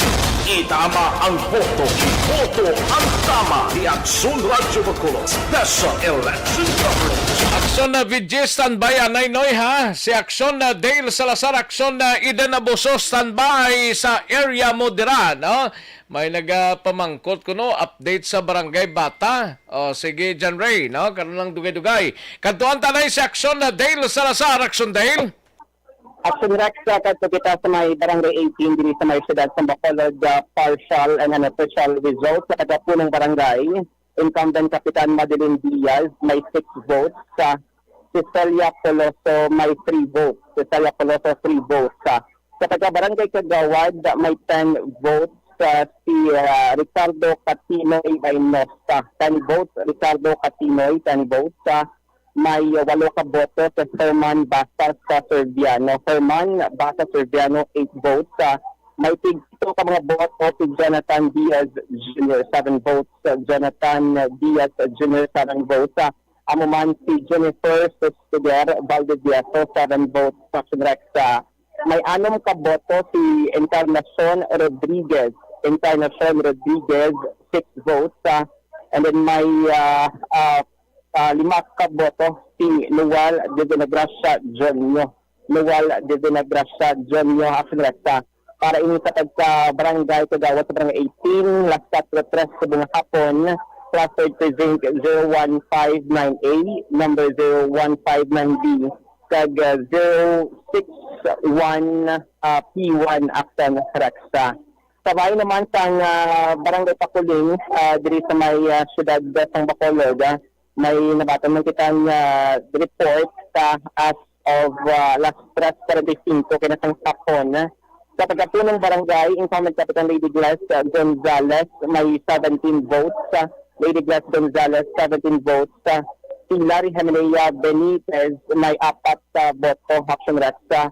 Itama ang boto. Iboto ang tama. The Aksyon Radyo Bacolod Special Election Coverage. Aksyon na V G, standby, anay, Noy, ha? Si Aksyon na Dale Salazar, Aksyon na Eden Abuso, standby sa area mo dira, no? May nagapamangkot kuno, update sa Barangay Bata. O, sige, John Ray, no? Karon lang dugay-dugay. Kadtuan ta anay si Aksyon na Dale Salazar. Aksyon, Dale. Aksyon, Rex, sa kadto kita sa may Barangay eighteen, diri sa may siyudad sa Bacolod, ah, partial and unofficial results. Sa kagapunong barangay, incumbent Kapitan Madeline Diaz, may six votes. Sa Cecilia Poloso, may three votes. Cecilia Poloso, three votes. Sa, sa taga Barangay Kagawad, may ten votes. Sa si, ah, Ricardo Catinoy Reynosa, ten votes. Ricardo Catinoy, ten votes. Sa may walo ka boto si Herman Basa sa Serviano. Herman Basa Serviano, eight votes. Sa may tig-, ito ka mga boto si Jonathan Diaz Junior, seven votes. Jonathan Diaz Junior, seven votes. Sa amo man si Jennifer Sustiger Valdivieso, seven votes. Aksyon, Rex, sa may anom ka boto si Encarnacion Rodriguez. Encarnacion Rodriguez, six votes. Sa, and then may, ah, ah, ah, lima ka boto si Noel de Vinagracia Jonio. Noel de Vinagracia Jonio, Aksyon, Rex, sa para ini sa pagka-barangay kagawad sa Barangay eighteen, las kuwatro tres sa bunga hapon, Cluster Precinct zero one five nine A, number zero one five nine B, kag, ah, zero six one, ah, P one, Aksyon, Rex. Sa bahin naman sang, ah, Barangay Pakuling, ah, diri sa may, ah, siyudad sang Bacolod, ah, may nabaton man kita nga report sa as of, ah, las tres cuarenta y cinco kay nasang hapon. Sa kagapunong barangay, incumbent Kapitan Lady Glass, ah, Gonzales, may seventeen votes. Ah, Lady Glass Gonzales, seventeen votes. Ah, si Larry Hemenea Benitez, may apat ka boto. Aksyon, Rex. Ah,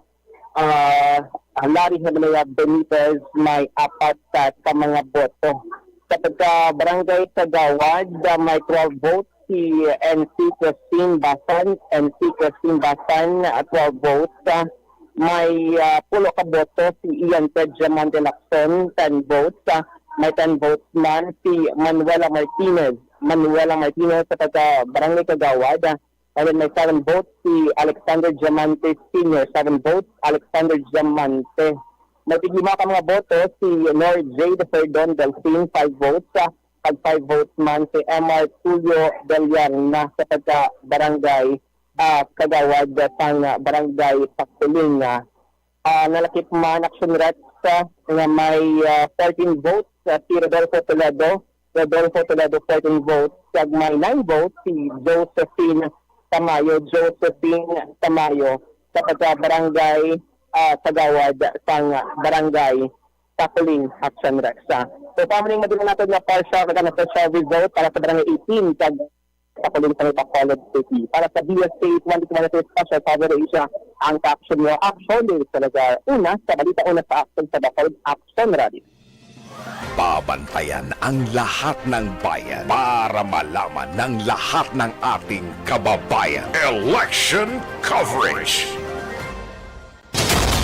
ah, Larry Hemenea Benitez, may apat ka, ka mga boto. Sa pagka-barangay kagawad, ah, may twelve votes si N C Christine Basan, N C Christine Basan, ah, twelve votes. Ah, may, ah, pulo ka boto si Ian Ted Diamante Lacson, ten votes. Ah, may ten votes man si Manuela Martinez. Manuela Martinez sa pagka-barangay kagawad, ah, and then may seven votes si Alexander Diamante Senior, seven votes, Alexander Diamante. May tiglima ka mga boto si Nor Jade Ferdon Delfin, five votes. Ah, kag five votes man si M R Tulio Deliarna sa pagka-barangay, ah, kagawad sang Barangay Pakuling. Ah, nalakip man, Aksyon, Rex, ah, nga may, ah, fourteen votes, ah, si Rodolfo Toledo. Rodolfo Toledo, fourteen votes. Kag may nine votes si Josephine Tamayo. Josephine Tamayo sa pagka-barangay, ah, kagawad sang Barangay Pakuling, Aksyon, Rex. Ah, so, sa amo ning madula nato nga partial kag unofficial result para sa Barangay eighteen kag Pakuling sa may Bacolod City. Para sa B S K twenty twenty-three Special Coverage, ah, ang kaaksyon nyo, Aksyon Dale Salazar. Una sa balita, una sa aksyon sa Bacolod, Aksyon Radio. Babantayan ang lahat ng bayan para malaman ng lahat ng ating kababayan. Election coverage.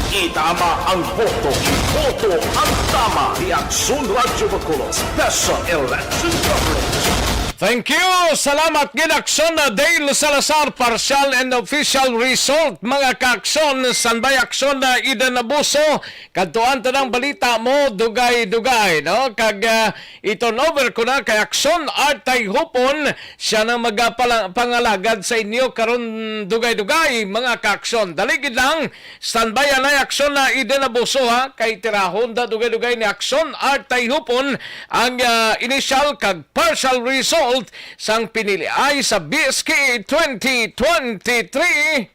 Itama ang boto. Boto ang tama. The Aksyon Radyo Bacolod Special Election Coverage. Thank you. Salamat gid, Aksyon na Dale Salazar. Partial and official result, mga ka-Aksyon. Standby, Aksyon na Eden Abuso. Kadtuan ta ng balita mo, dugay-dugay, no? Kag, ah, i-turn over ko na kay Aksyon Artay Hupon. Siya nang magapangalagad sa inyo karon, dugay-dugay, mga ka-Aksyon. Dali gid lang, standby anay, Aksyon na Eden Abuso, ha, kay tirahon da dugay-dugay ni Aksyon Artay Hupon ang, ah, initial kag partial result sang piniliay sa B S K twenty twenty-three.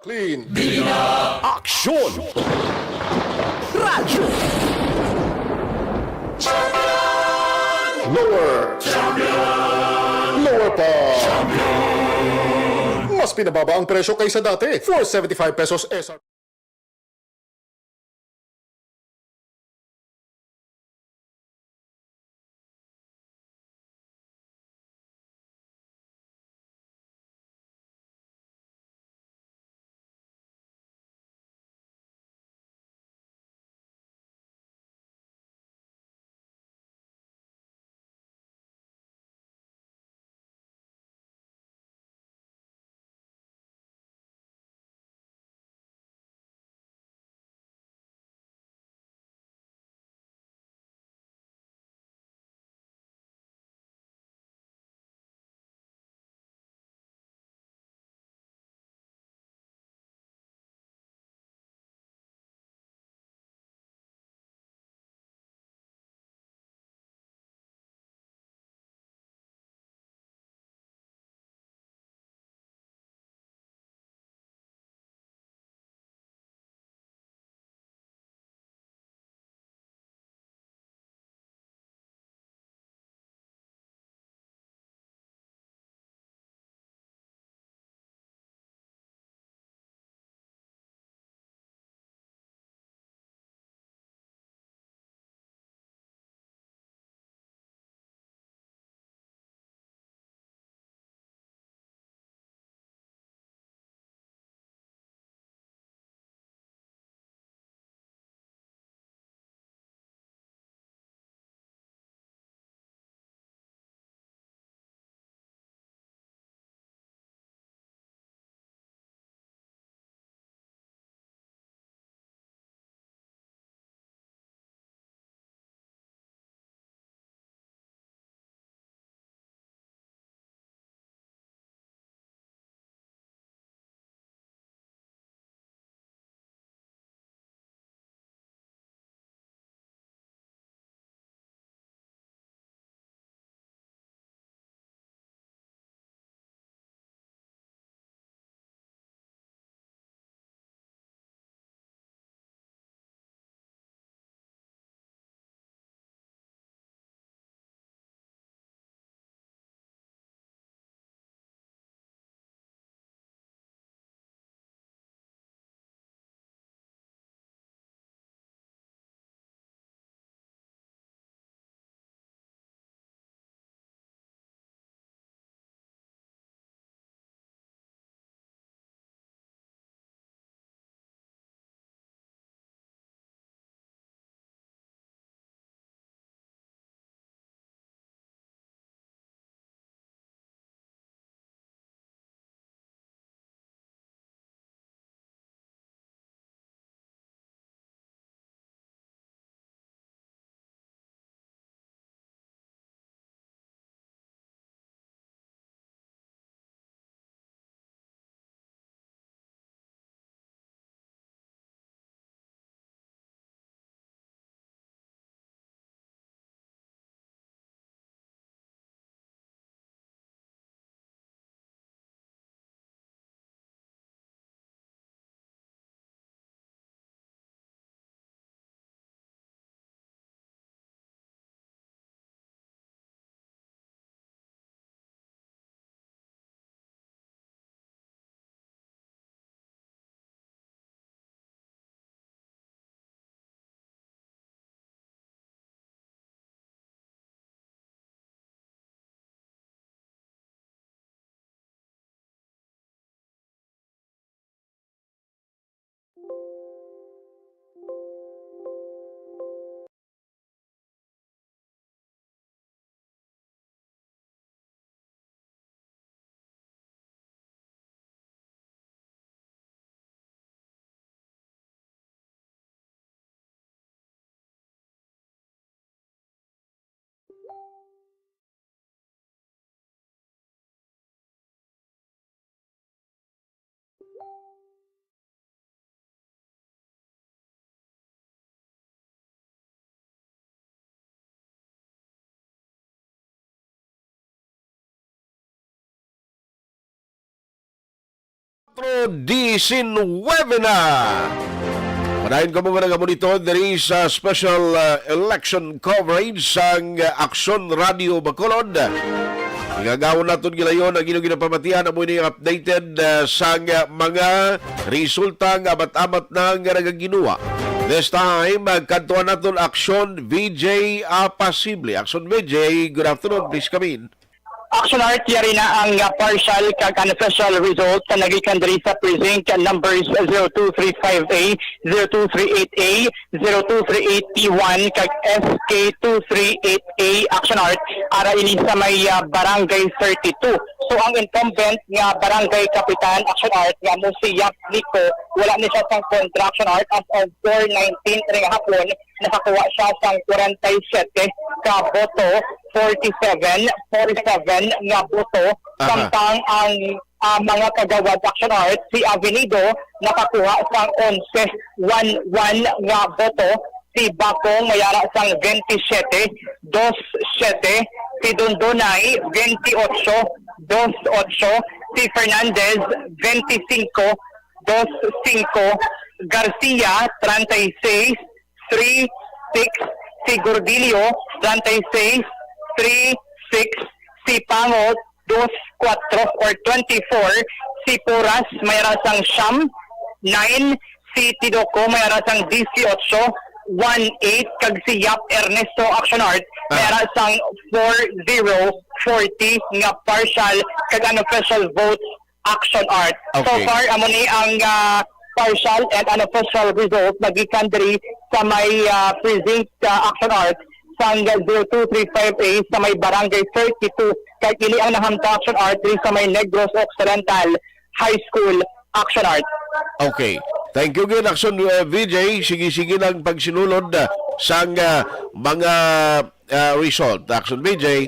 Clean. Bida. Aksyon. Radyo. Lower. Lower pa. Mas pinababa ang presyo kaysa dati. Four seventy-five pesos S R P. Kuwatro disinwebe na. Padayon kamo nga nagamonitor diri sa special, uh, election coverage sang, uh, Aksyon Radio Bacolod. Igagawon naton gilayon ang inyong ginapamatian, amo ni updated, uh, sang, uh, mga resulta nga amat-amat na nga nagaginuwa. This time, uh, kadtuan naton Aksyon V J Apasible. Aksyon V J, good afternoon. Please come in. Action Art, yari na ang, ah, partial kag unofficial result sa nagikan diri sa precinct numbers zero two three five A, zero two three eight A, zero two three eight P one kag S K two three eight A. Action Art, ara ini sa may, ah, Barangay thirty-two. So ang incumbent nga barangay kapitan, Action Art, nga mo si Yap Nico, wala ni siya sang kontra, Action Art, as of four nineteen ring hapon, nakakuha siya sang forty-seven ka boto, forty-seven, forty-seven nga boto, Aha. samtang ang, ah, mga kagawad Action Art, si Avenido nakakuha sang onse, one one nga boto, si Bakong mayara sang twenty-seven, dos siete, si Dondonay, twenty-ocho, dos ocho, si Fernandez, twenty-cinco, dos cinco, Garcia, treinta y seis, three six, si Gordillo, treinta y seis, three six, si Pangot, dos cuatro or twenty-four, si Puras, may ara sang siyam, nine, si Tidoco, may ara sang dieciocho, one eight, kag si Yap Ernesto Actionart, may Ah. ara sang four zero forty nga partial kag unofficial votes, Action Art. So Okay. far, amo ni ang, ah, partial and unofficial result nagikan diri sa may, ah, precinct, ah, Action Art sang zero two three five A sa may Barangay thirty-two. Kag ini ang nahamtang, Action Art, diri sa may Negros Occidental High School, Action Art. Okay. Thank you gid, Action, uh, V J. Sige-sige lang pagsinulod, uh, sang, uh, mga, uh, result. Action V J.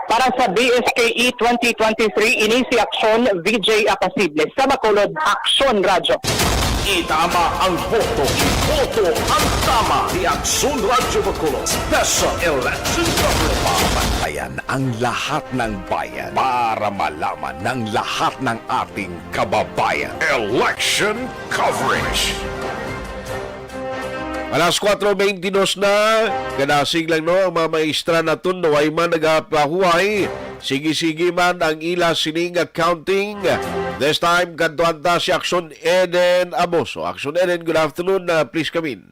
Para sa B S K E twenty twenty-three, ini si Action V J Apasible sa Bacolod, Action Radyo. Itama ang boto, iboto ang tama ni Action Radyo Bacolod. Special Election Coverage. Ayan ang lahat ng bayan para malaman ng lahat ng ating kababayan. Election Coverage. Alas kuwatro beintidos na, kadasig lang, no, ang mga maestra naton, no, way man nagapahuway. Sige-sige man ang ila sining counting. This time, kadtuan ta si Action Eden Aboso. Action Eden, good afternoon. Uh, please come in.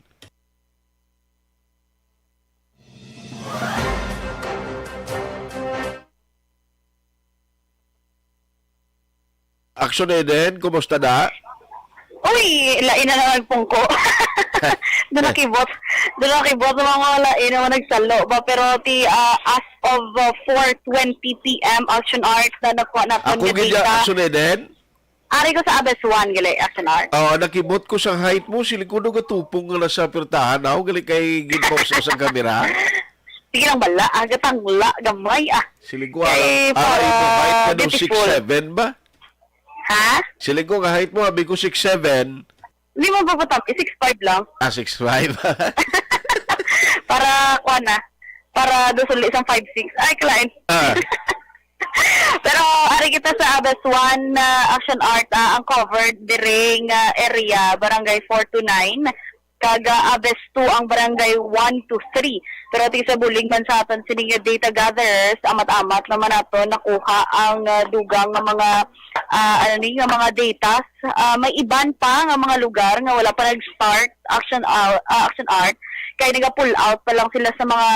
Action Eden, kumusta na? Uy, lain na naman pungko. Doon nakibot. Doon nakibot sa mga lain naman nagsalo ba? Pero ti, ah, as of, ah, four twenty P M, Action Art na nakuha natin Ako nga gid ya, data. Action Eden? Ari ko sa Abes one, gali, Action Art. Ah, nakibot ko sa height mo, siling ko, no, gatupong nga nasa pirtahan ako, gali kay ginpost sa kamera. Sige lang bala, ah, gatangla, gamay, ah. Siling ko, Kay alam, ah, para imo height ka daw beautiful. Six seven ba? Ha? Siling ko nga height mo, abi ko six seven. Hindi mo pa patap, six five lang. Ah, six five. Para, kuwan na, para doon sa isang five six. Ay, kalain. Ah. Pero ari kita sa Abes one, ah, Action Art, ah, ang covered diri nga area, Barangay four two nine, kag, ah, Abes two ang Barangay one two three. Pero ti sa bulig man sa aton sini nga data gatherers, amat-amat naman nato nakuha ang, ah, dugang nga mga, ah, ano ni, nga mga data. Ah, may iban pa nga mga lugar nga wala pa nag-start Action Ar-, ah, Action Art, kay naga-pull out pa lang sila sa mga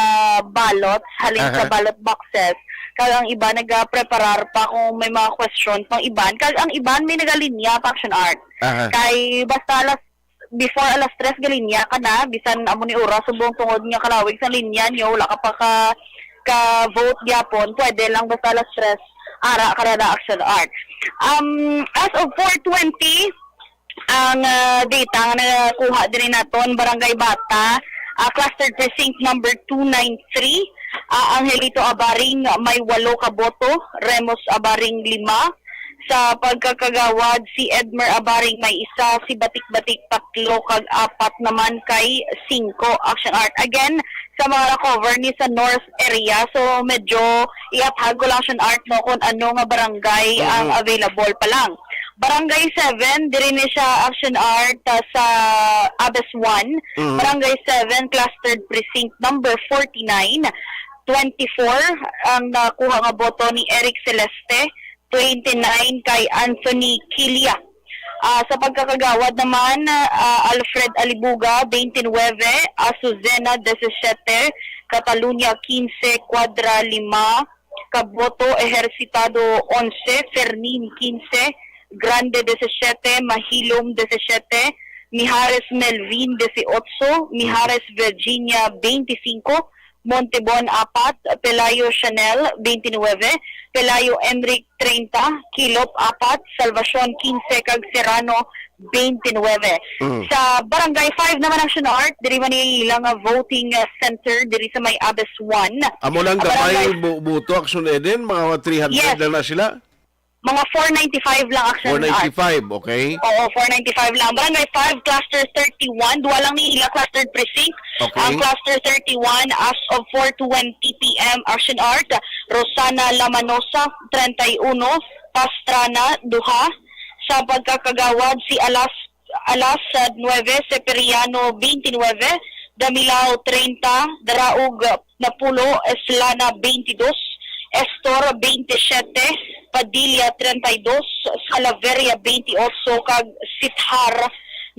ballots, halin sa Aha. ballot boxes. Kag ang iban nagapreparar pa kung may mga question pang iban. Kag ang iban may nagalinya pa, Action Art. Aha. Kay basta alas, before alas tres galinya ka na, bisan amo ni oras, subong tungod nga kalawig sa linya nyo, wala ka pa ka, ka-vote gyapon, pwede lang basta alas tres, ara ka na na, Action Art. Um, as of four twenty, ang, ah, data nga nakuha diri naton, Barangay Bata, ah, Clustered Precinct number two nine three, ah, Angelito Abaring may walo ka boto, Remus Abaring lima, sa pagkakagawad, si Edmer Abaring may isa, si Batik-Batik tatlo, kag apat naman kay singko, Action Art. Again, sa mga recover ni sa North area, so medyo iathag ko lang, Action Art, no, kung ano nga barangay ang Mhm. available pa lang. Barangay seven, diri ni siya, Action Art, ah, sa Abes one. Mhm. Barangay seven, Clustered Precinct number forty-nine, twenty-four ang nakuha nga boto ni Eric Celeste, twenty-nine kay Anthony Kilia. Ah, sa pagkakagawad naman, ah, Alfred Alibuga, twenty-nine, Azucena, disisiete, Catalunya, quince, Cuadra, lima, Kaboto Ejercitado, onse, Fernin, quince, Grande, disisiete, Mahilom, disisiete, Mijares Melvin, dieciocho, Mijares Virginia, veinticinco, Montebon, apat, Pelayo Chanel, twenty-nine, Pelayo Emric, treinta, Kilop, apat, Salvacion, quince, kag Serrano, twenty-nine. Mm. Sa Barangay five naman, Action Art, diri man ang ilang, ah, voting, ah, center diri sa may Abes one. Amo lang Ang gamay barangay bu-, buto, Action Eden, mga three hundred Yes. na na sila. Mga four ninety-five lang, Action Art. Four ninety-five, okay. Oo, four ninety-five lang. Barangay five, Cluster thirty-one. Duha lang ni ila clustered precinct. Okay. Ang Cluster thirty-one, as of four twenty P M, Action Art, Rosana Lamanosa, treinta y uno, Pastrana, duha. Sa pagkakagawad, si Alas, Alas, ah, nuebe, Seperiano, twenty-nine, Damilao, treinta, Daraog, Napulo, Eslana, twenty-two, Estor, twenty-seven, Padilla, treinta y dos, Salaveria, twenty-eight, kag Sithar,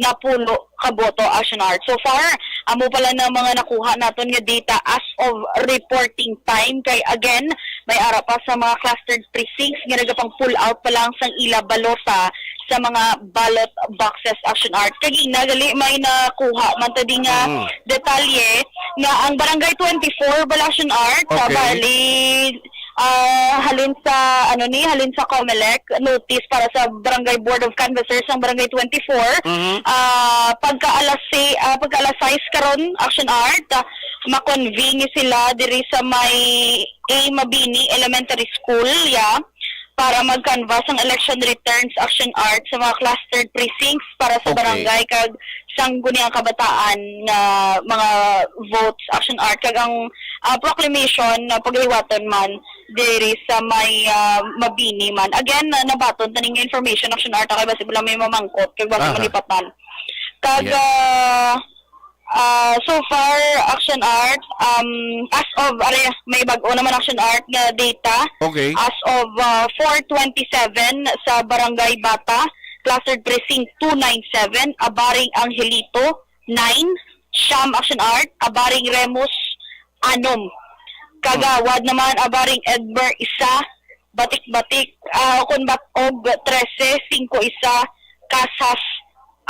napulo ka boto, Action Art. So far, amo pala na mga nakuha naton nga data as of reporting time. Kay again, may ara pa sa mga clustered precincts nga nagapang pull out pa lang sang ila balota sa mga ballot boxes, Action Art. Kag ina gali may nakuha man ta di nga Mm. detalye nga ang Barangay twenty-four bala, Action Art, Okay. bali, ah, halin sa, ano ni, halin sa Comelec, notice para sa Barangay Board of Canvassers ng Barangay twenty-four. Mhm. Ah, pagka alas si-, ah, pagka alas sais karon, Action Art, ah, ma-convene sila diri sa may A Mabini Elementary School, ya, para mag-canvass ang election returns, Action Art, sa mga clustered precincts para sa Okay. barangay kag Sangguniang Kabataan nga mga votes, Action Art, kag ang, ah, proclamation na pagahiwaton man diri sa may, ah, Mabini man. Again, na nabaton taning information, Action Art, kay basi wala may mamangkot kag basi Aha. malipatan. Kag, Yeah. ah, ah, so far, Action Art, um, as of, are, may bag-o naman, Action Art, nga data. Okay. As of, ah, four twenty-seven sa Barangay Bata, Clustered Precinct two nine seven, Abaring Angelito, nine, siyam, Action Art, Abaring Remus, anom. Kagawad naman, Abaring Edmer, isa, Batik-Batik, ah, Okon Bat-og, trese, singko, isa, Casas,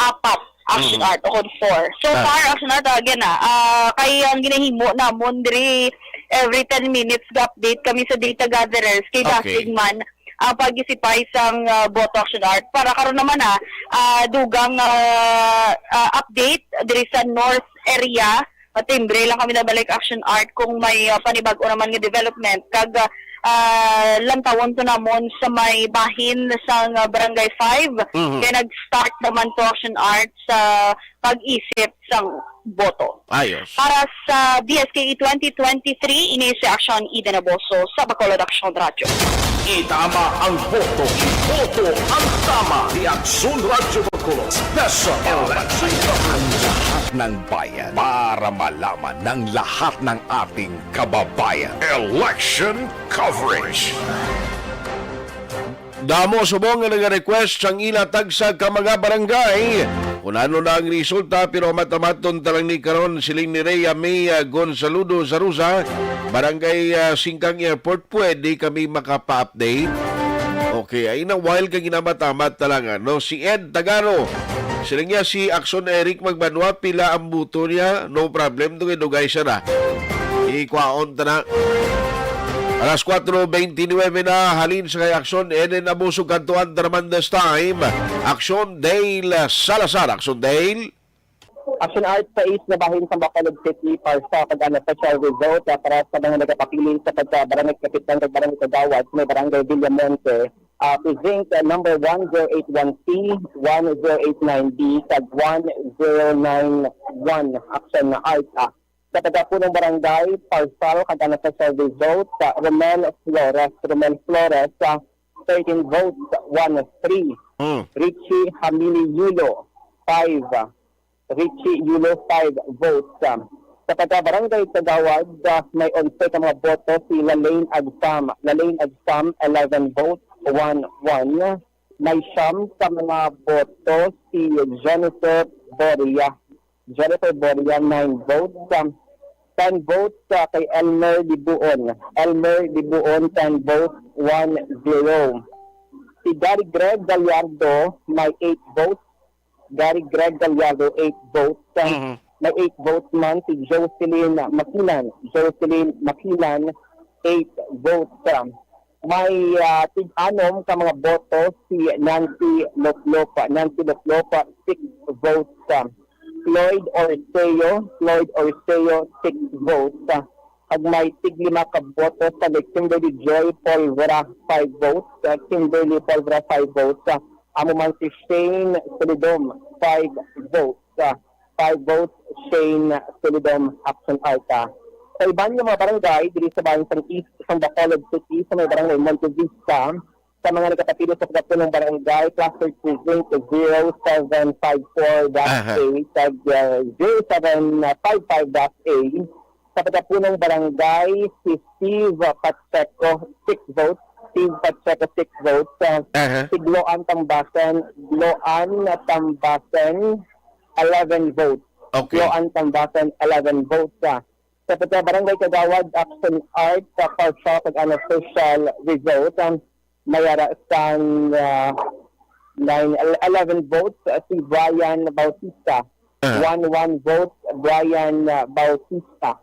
apat, Action Mm. Art, Okon, four. So Ah. far, Action Art, again, ah, ah, kay ang ginahimo namon diri, every ten minutes ga-update kami sa data gatherers. Kay Okay. basig man ang pag-isipay sang, ah, boto, Action Art. Para karon naman, ah, ah, dugang, ah, ah, update diri sa North area. Matimbre lang kami na balik, Action Art, kung may, ah, panibag-o naman nga development. Kag, ah, ah, lantawon to namon sa may bahin sang, ah, Barangay five. Mhm. Kaya nag-start naman to, Action Art, sa pag-isip sang boto. Ayos. Para sa D S K E twenty twenty-three, ini si Action Eden Aboso sa Bacolod Action Radio. Itama ang boto. Boto ang tama. The Action Radio Bacolod Special Election Coverage. Ang lahat ng bayan para malaman ng lahat ng ating kababayan. Election Coverage. Damo subong nga nag-request sang ila tagsa ka mga barangay. Kung ano na ang resulta, pero amat-amaton ta lang ni karon, siling ni Rhea May, ah, Gonzaludo Zaruza, Barangay, ah, Singkang Airport, pwede kami makapa-update. Okay, ay na while kag ginamat-amat ta lang, ano? Si Ed Tagaro, siling niya si Action Eric Magbanwa, pila ang buto niya? No problem, dugay-dugay siya na. Ikwaon ta na. Alas kuwatro beintinuebe na, halin sa kay Action, Eden Abuso, kantuan ta naman this time. Action Dale Salazar, Action Dale. Action Art sa East na bahin sa Bacolod City, para sa pag-ana sa survey vote, ah, para sa mga nagapapili sa pagka-barangay kapitan kag barangay kagawad sa may barangay Villamonte, ah, precinct, ah, number one zero eight one C, one zero eight nine B, kag one zero nine one Action Art, ah. Sa taga-punong barangay, Parsal, kag ana sa survey vote, sa Romel Flores. Romel Flores, sa thirteen votes, one three. Mm. Richie Hamili Yulo, five. Richie Yulo, five votes. Sa pagka-barangay kagawad, ah, may onse ka mga boto si Lalaine Agsam. Lalaine Agsam, eleven votes, one one. May siyam ka mga boto si Jennifer Boria. Jennifer Boria, nine votes. Um, ten votes, ah, kay Elmer Dibuon. Elmer Dibuon, ten votes, one zero. Si Gary Greg Gallardo, may eight votes. Gary Greg Gallardo, eight votes. Mhm. May eight votes man si Jocelyn Makilan. Jocelyn Makilan, eight votes. May, ah, tig-anom ka mga boto si Nancy Loplopa. Nancy Loplopa, six votes. Floyd Orceo, Floyd Orceo, six votes. Kag may tiglima ka boto sa Kimberly Joy Polvora, five votes. Kimberly Polvora, five votes. Amo man si Shane Solidom, five votes. Five votes, Shane Solidom, Action Alta. Sa iban nga mga barangay, diri sa bahin sang East, sa Bacolod City, sa may barangay Monte Vista, sa mga nagapapili sa pagkapunong barangay, cluster two zinc zero seven five four dash A, tag, uh, zero seven five five dash A, sa pagkapunong barangay, si Steve Pacheco, six votes. Steve Pacheco, six votes. Uh, Aha. Tigloan, Tambasen, Loan, Tambasen, eleven votes. Okay. Loan, Tambasen, eleven votes. Ah. Sa pagka-barangay kagawad, Action Art, sa partial kag unofficial result, um, may ara sang, ah, nine, el-, eleven votes, ah, si Brian Bautista. Aha. One one votes, Brian, ah, Bautista.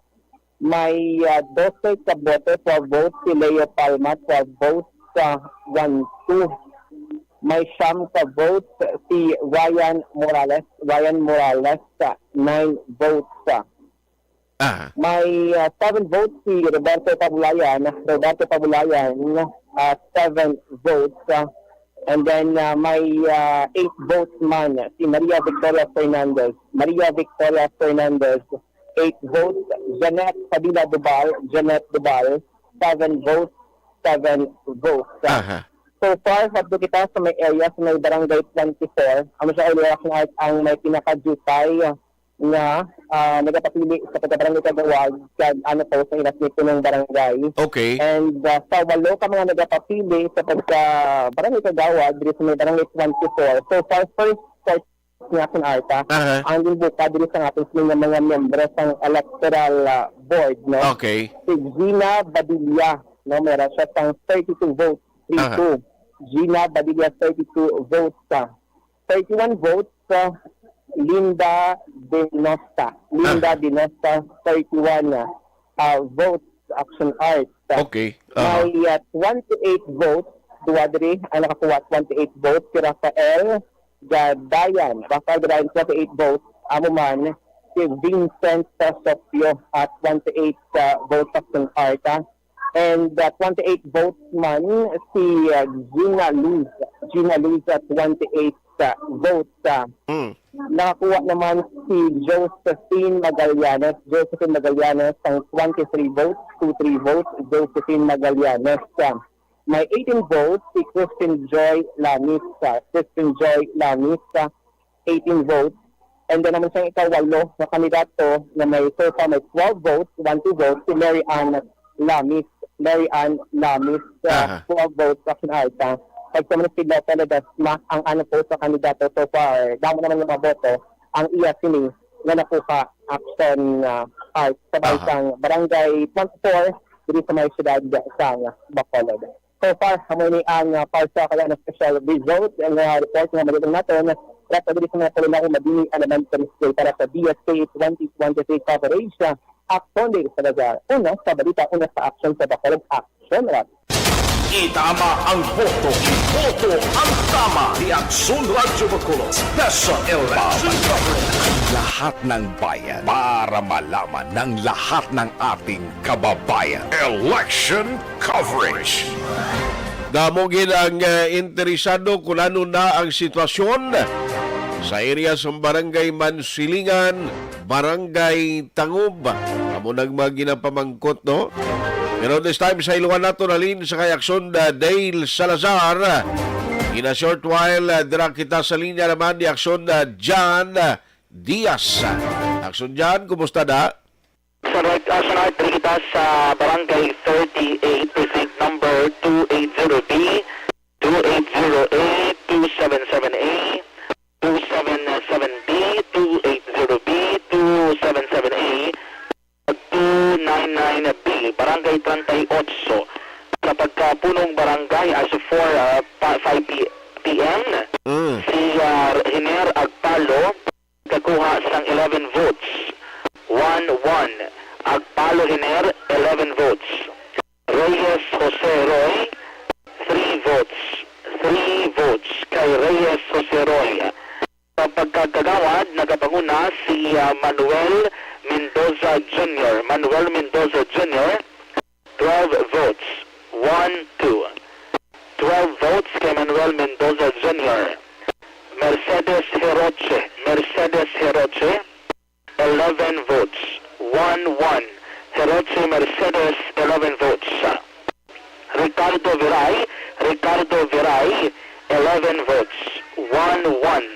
May, ah, dose ka boto, twelve votes, si Leo Palma, twelve votes, ah, one two. May siyam ka votes, si Ryan Morales, Ryan Morales, ah, nine votes. Ah. Ah. May, ah, seven votes si Roberto Pabulayan. Roberto Pabulayan, ah, seven votes. Ah, and then, ah, may, ah, eight votes man si Maria Victoria Fernandez. Maria Victoria Fernandez, eight votes. Janet Padilla Dubal, Janet Dubal, seven votes, seven votes. Ah. Aha. So far, hadto kita sa may area sa may barangay twenty-four. Amo siya, Aurora Knight, ang may pinakajutay nga, ah, nagapapili sa pagka-barangay kagawad kag ano po sa ilas ni punong barangay. Okay. And, ah, sa walo ka mga nagapapili sa pagka-barangay kagawad diri sa may barangay twenty-four. So far, first start nga Action Art, ah, Aha. ang ginbuka diri sa aton sini nga mga miyembro sang electoral, ah, board, no? Okay. Si Gina Badilla, no, meron siya sang thirty-two votes, Aha. three two. Gina Badilla, thirty-two votes, ah. Thirty-one votes, ah, Linda Denosta. Linda Ah. Denosta, thirty-one, ah, ah, votes, Action Art. Okay. Aha. May, ah, twenty-eight votes, duwa diri ang nakakuha, twenty-eight votes, si Rafael Gadayan. Rafael Gadayan, twenty-eight votes. Amo man, si Vincent Sopio at twenty-eight, ah, votes, Action Art, ah. And, uh, twenty-eight votes man si, uh, Gina Luz. Gina Luz at twenty-eight, uh, votes. Uh, Mm. nakakuha naman si Josephine Magallanes. Josephine Magallanes ang twenty-three votes, two three votes. Josephine Magallanes. Uh, may eighteen votes si Christine Joy Lamis. Uh, Christine Joy Lamis, uh, eighteen votes. And then naman sa ikawalo na kandidato na may so far may twelve votes, one two votes, si Mary Ann Lamis. Mary Ann Lamis, uh, Aha. twelve votes, Action Art. Pag sa munisipyo sa Ledesma, ang ano po sa kandidato so far, damo naman ng mga boto, ang iya sini nga nakuha, Action, uh, Art, sa Aha. bansang Barangay twenty-four, diri sa may siyudad sa Bacolod. So far, amo ni ang, ah, partial kag unofficial result nga report nga madulong naton. Para sa diri sa mga Palunaw, Madini, Alaman, Parisgay para sa D S K twenty twenty-three coverage. Ako, Dave Salazar. Una sa balita, una sa aksyon sa Bacolod Action Rally. Itama ang boto. Boto ang tama. The Action Radyo Bacolod Special Election Coverage. Lahat ng bayan para malaman ng lahat ng ating kababayan. Election coverage. Damo gid ang, eh, interesado kung ano na ang sitwasyon sa area sa Barangay Mansilingan, Barangay Tangub. Amo nang mga ginapamangkot, no? Pero this time, sa iluhan nato, nalin sa kay Aksyon, uh, Dale Salazar. In a short while, ah, dira kita sa linya naman ni Aksyon, ah, John, ah, Diaz. Aksyon John, kumusta na? Sa right, ah, sa right, diri kita sa Barangay thirty-eight, Precinct number two eight zero B, two eight zero A, two seven seven A, two seven seven B, two eight zero B, two seven seven A, two nine nine B, Barangay treinta y ocho. Sa pagkapunong barangay as of four, ah, pa-, five P M, Mm. si, ah, Hiner Agpalo kakuha sang eleven votes. One one. Agpalo Hiner, eleven votes. Reyes Jose Roy, three votes. Three votes kay Reyes Jose Roy. Sa pagkakagawad, nagapanguna si, ah, Manuel Mendoza Junior. Manuel Mendoza Junior, twelve votes. One, two. Twelve votes kay Manuel Mendoza Junior. Mercedes Heroche. Mercedes Heroche, eleven votes. One, one. Heroche Mercedes, eleven votes. Ricardo Viray, Ricardo Viray, eleven votes. One, one.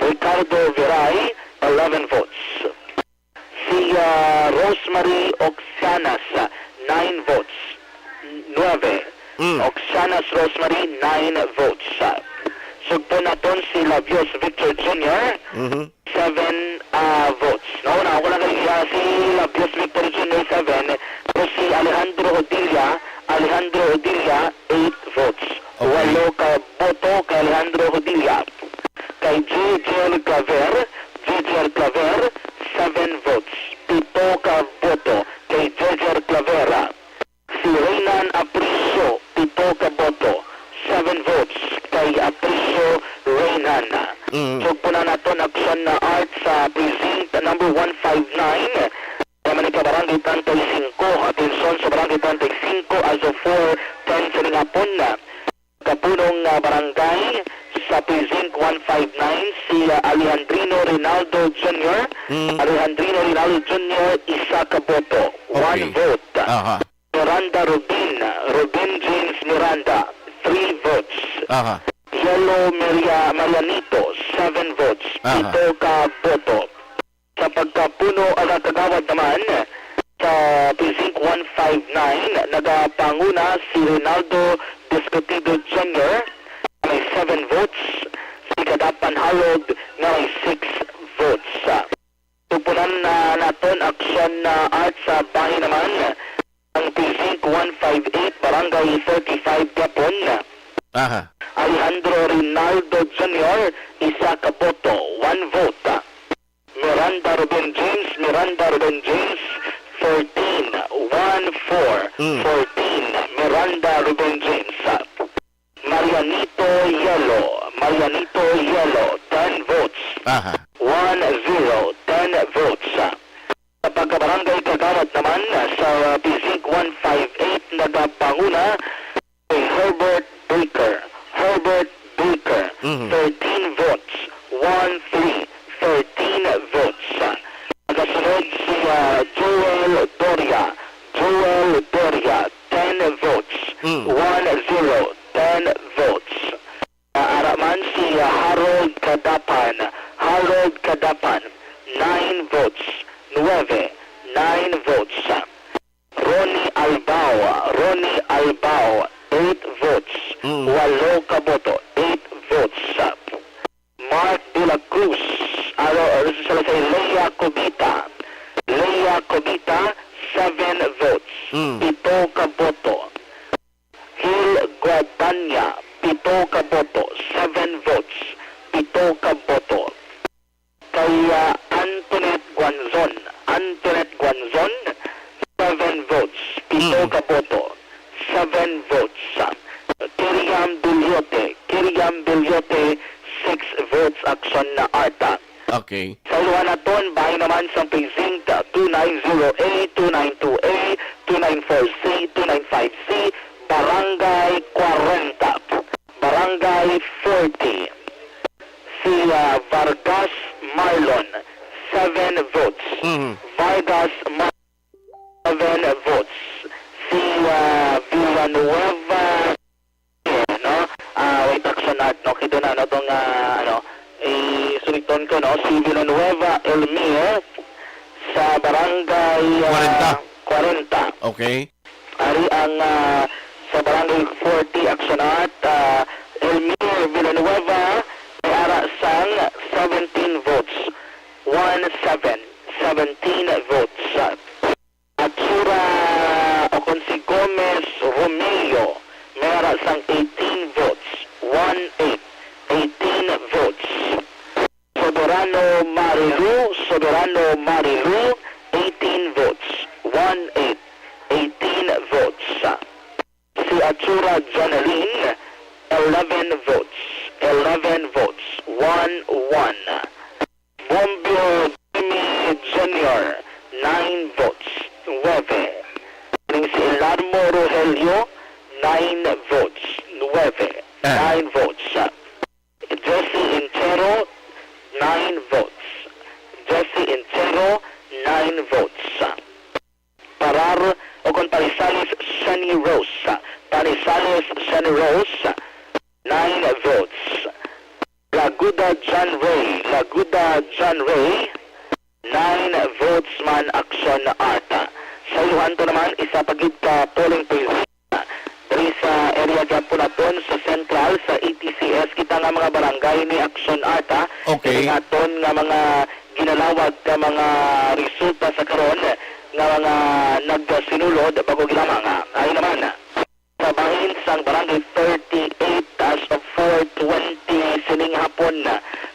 Ricardo Viray, eleven votes. Si, ah, Rosemary Oxianas, ah, nine votes. Nueve. Mm. Oxianas Rosemary, nine votes. Ah, sugpo naton si Labios Victor Junior, Mhm. seven, ah, votes. No, na ako lang kay, ah, si Labios Victor Junior, seven, pero si Alejandro Odilla, Alejandro Odilla, eight votes. Okay. Walo ka boto kay Alejandro Odilla. Kay J J Claver, J J Claver, seven votes. Pito ka boto kay J J Claver. Si Reynan Apriso, pito ka boto, seven votes kay Apriso Reynan. Mm. Sugpo na naton Aksyon na Art sa precinct number one five nine. Naman ka Barangay treinta y cinco, atensyon sa Barangay treinta y cinco as of four ten sa hapon. Kapunong, ah, barangay sa Precinct one five nine, si, ah, Alejandrino Rinaldo Junior. Mm. Alejandrino Rinaldo Junior, isa ka boto, one Okay. vote. Aha. Miranda Rubin, Rubin James Miranda, three votes. Aha. Yelo Maria-, Marianito, seven votes, Aha. pito ka boto. Sa pagkapuno, ah, kagawad naman sa Precinct one five nine, nagapanguna si Rinaldo Discutido Junior, may seven votes, si Kadapan Harold nga may six votes. Tupunan na naton Aksyon na Art sa bahin naman ang Precinct one five eight, Barangay thirty-five Gapon. Aha. Alejandro Rinaldo Junior, isa ka boto, one vote. Miranda Ruben James, Miranda Ruben James, fourteen, one four, Mm. fourteen, Miranda Ruben James. Marianito Yelo, Marianito Yelo, ten votes. Aha. One zero, ten votes. Sa pagkabarangay kagawad naman sa Precinct one five eight, nagapanguna si Herbert Baker. Herbert Baker, Mhm. thirteen votes. One three, thirteen votes. Nagasunod si, ah, Joel Doria. Joel Doria, ten votes. Mm. One zero, ten votes. Ah, ara man si, ah, Harold Kadapan. Harold Kadapan, nine votes. Nuebe, nine votes. Ronnie Albao, Ronnie Albao, eight votes. Mm. Walo ka boto, eight votes. Mark de la Cruz, aro, aro sa Salazar, Lea Cubita. Lea Cubita, seven votes. Mm. Pito ka boto. Gil Guadania, pito ka boto, seven votes. Pito ka boto. Kay, ah, Antoinette Guanzon. Antoinette Guanzon, seven votes. Pito Mm. ka boto, seven votes. Kiriam Bilyote, Kiriam Bilyote, six votes. Aksyon na Art. Okay. Sa iluha naton, bahin naman sang Precinct two nine zero A, two nine two A, two nine four C, two nine five C, Barangay forty. Barangay forty. Si, ah, Vargas Marlon, seven votes. Mhm. Vargas Mar-, seven votes. Si, ah, Villanueva, no? Ah, wait, no, si Villanueva Elmir sa barangay, ah, Kwarenta. Kwarenta. Okay. Ari ang, ah, sa barangay forty Action Art, ah, Elmir Villanueva may ara sang seventeen votes. One seven, seventeen votes. Atsura o kon si Gomez Romelio may ara sang eighteen votes. One eight, eighteen votes. Soberano Marilu, Soberano Marilu, eighteen votes. One eight, eighteen votes. Si Atsura Janalyn, eleven votes. Eleven votes. One one. Bombio Jimmy Junior, nine votes. Nueve. Ning si Elarmo Rogelio, nine votes. Nueve. Ah. Nine votes. Jesse Entero, nine votes. Jesse Entero, nine votes. Parar o kon Panisales Shani Rose. Panisales Shani Rose, nine votes. Laguda John Ray, Laguda John Ray, nine votes man. Action Art. Sa iluhan to naman, isa pa gid ka polling place. Diri sa area gyapon naton sa Central, sa A T C S, kita nga mga barangay ni Action Art, ha? Okay. Diri naton nga mga ginalawag ka mga resulta sa karon nga mga nagsinulod bago gilamang, ha? Ay naman, sa bahin sang Barangay thirty-eight as of four twenty sining hapon,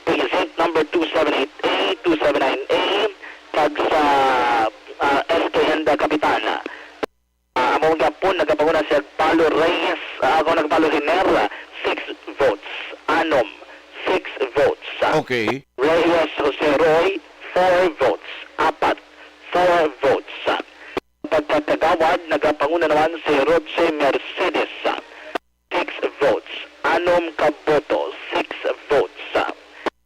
precinct number two seven eight A, two seven nine A, kag sa, ah, M K Henda Kapitan. Ah, amo gyapon, nagapanguna si Agpalo Reyes, ah, ako, Agpalo Riner, six votes. Anom, six votes. Okay. Reyes Jose Roy, four votes. Apat, four votes. Pagkakagawad, nagapanguna naman si Roche Mercedes, six votes. Anom ka boto, six votes.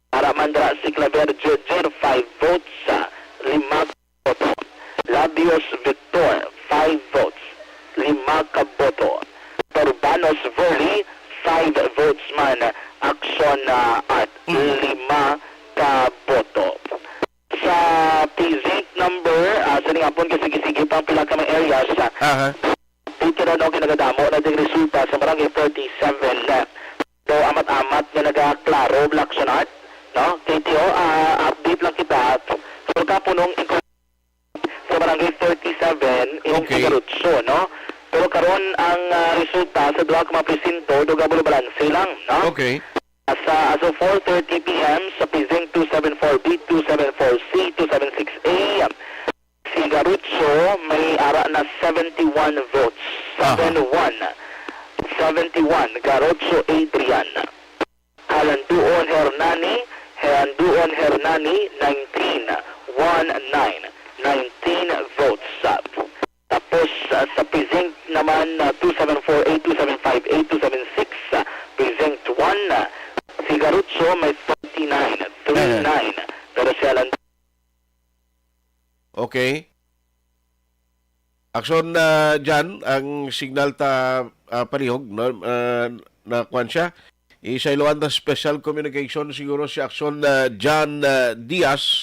Para man dira si Claver Junior, five votes, lima ka boto. Labios Victor, five votes, lima ka boto. Torbanos Verly, five votes man. Action, ah, Art, Mm. lima ka boto. Sa precinct number, ah, sa ningapon kay sige-sige pang pila ka mga areas, ah, Aha. Dito na, no, kinagadamo na ding resulta sa Barangay thirty-seven, eh. So, amat-amat nga nagaklaro, Black Sunat, no? K T O, ah, update lang kita. So, kapunong ikaw sa Barangay thirty-seven in Okay. Sigaritso, no? Pero karon ang, ah, resulta sa duha ka mga presinto, duga bulo balanse lang, no? Okay. Sa, as of four thirty P M sa Precinct two seven four B, two seven four C, two seven six A, si Garutso may ara na seventy-one votes. Aha. Seven one. Seventy-one, Garutso Adrian. Halanduon Hernani, Halanduon Hernani, nineteen. One nine. Nineteen votes. Tapos, ah, sa precinct naman, ah, two seven four A, two seven five A, two seven six, ah, precinct one, ah, si Garutso may forty-nine, three nine. Pero si Alan Okay. Action, ah, Jan, ang signal ta, ah, palihog, no? Ah, na kuwan siya. Isayloan ta special communication siguro si Action, ah, Jan, ah, Diaz.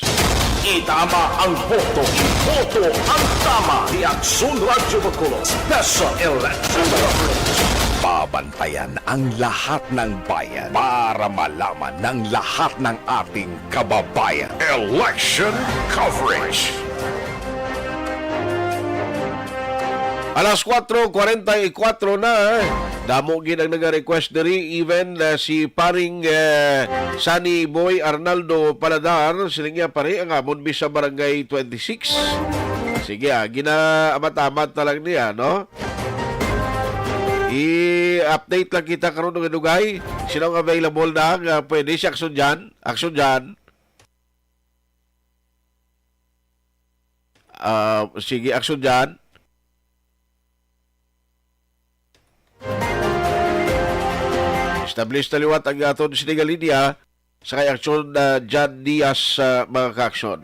Itama ang boto. Boto ang tama. Ni Action Radyo Bacolod. Special Election Coverage. Babantayan ang lahat ng bayan para malaman ng lahat ng ating kababayan. Election Coverage. Alas kuwatro kwarenta y kuwatro na. Damo gid ang naga-request diri, even, uh, si paring, uh, Sunny Boy Arnaldo Paladar, siling niya, "Pare, ang amon mi sa Barangay twenty-six." Sige, ah, gina-amat-amat na lang niya, no? I-update lang kita karon, dugay-dugay. Sino ang available na nga pwede? Si Action Jan? Action Jan? Ah, sige, Action Jan. Establish na liwat ang aton sinigalindia sa kay Action, ah, Jan Diaz, ah, mga ka-action.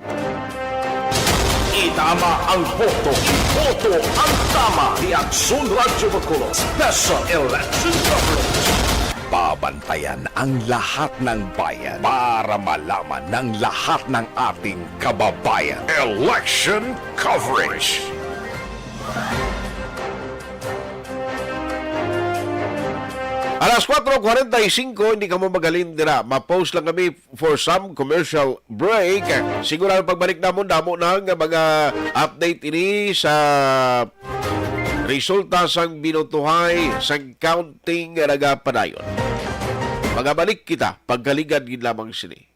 Itama ang boto. Boto ang tama. Ni Action Radyo Bacolod. Special Election Coverage. Babantayan ang lahat ng bayan para malaman ng lahat ng ating kababayan. Election coverage. Alas kuwatro kwarenta y singko, hindi ka mo magalin dira. Ma-post lang kami for some commercial break. Sigurado pagbalik namon, damo na nga mga update ini sa resulta sang binutuhay sang counting nga nagapadayon. Magabalik kita, pagkaligad gid lamang sini.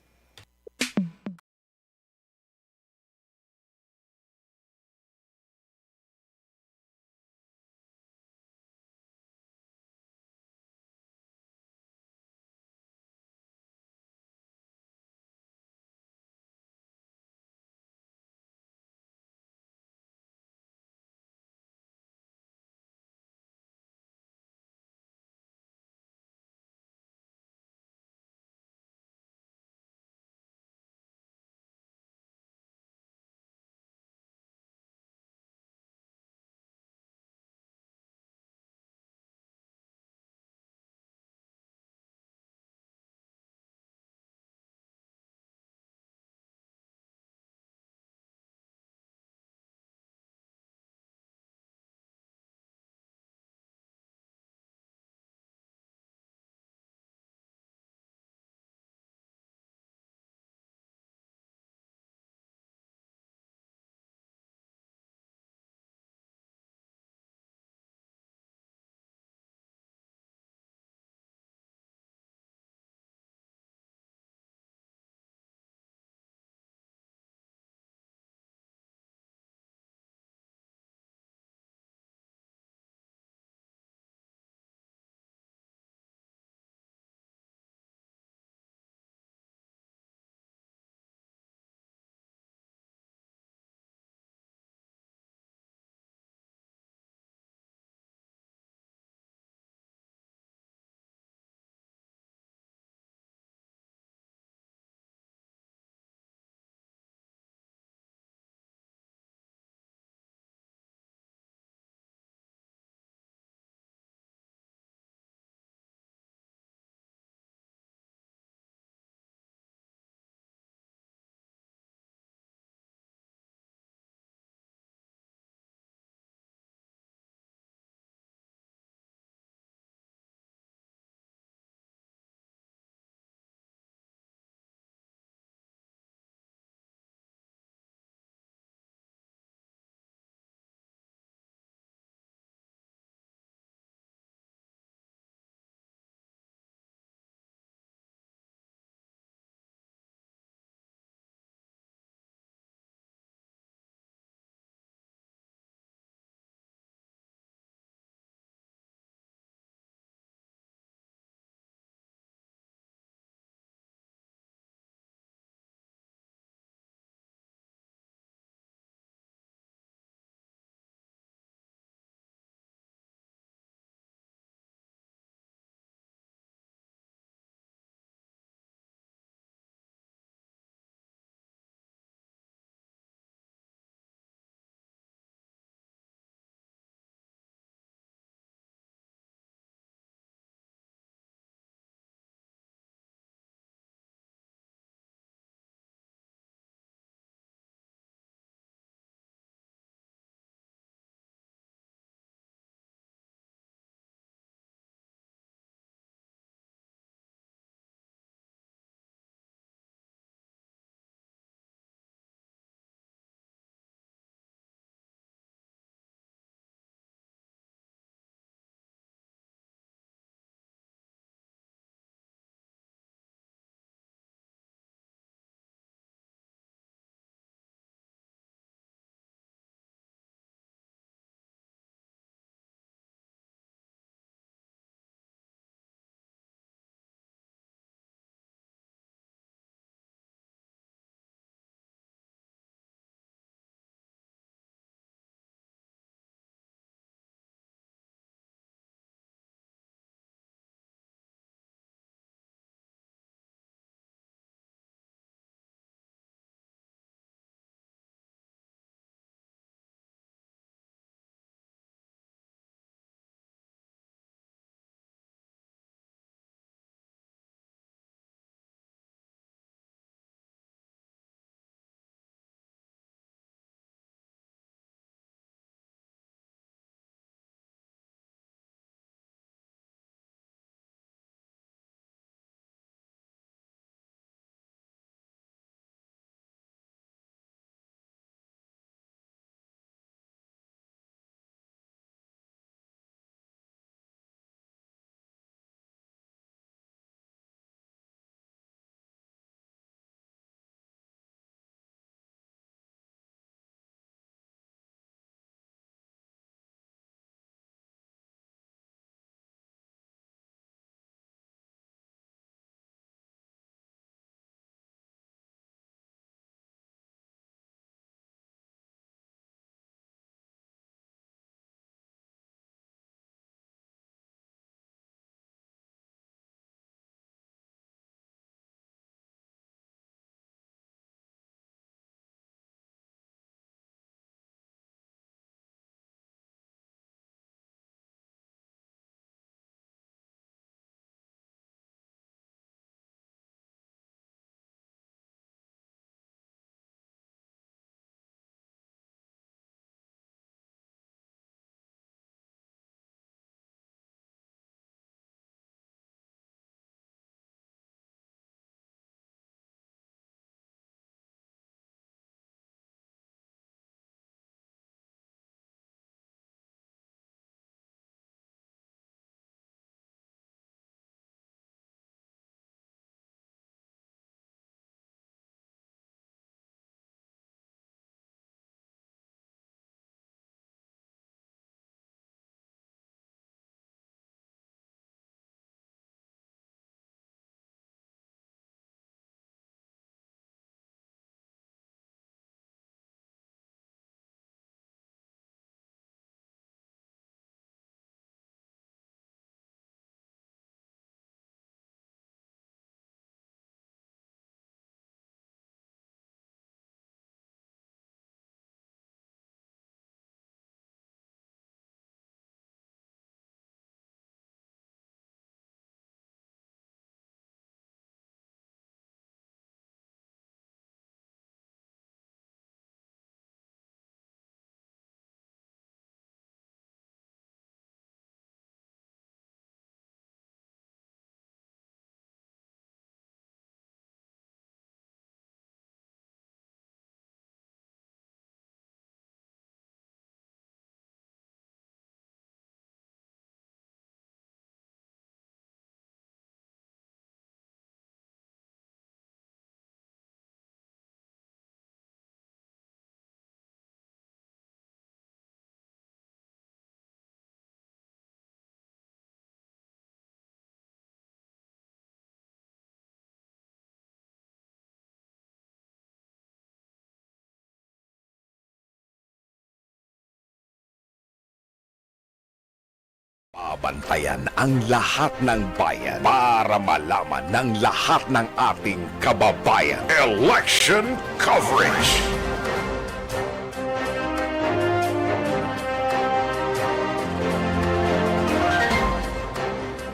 Bantayan ang lahat ng bayan para malaman ng lahat ng ating kababayan. Election coverage.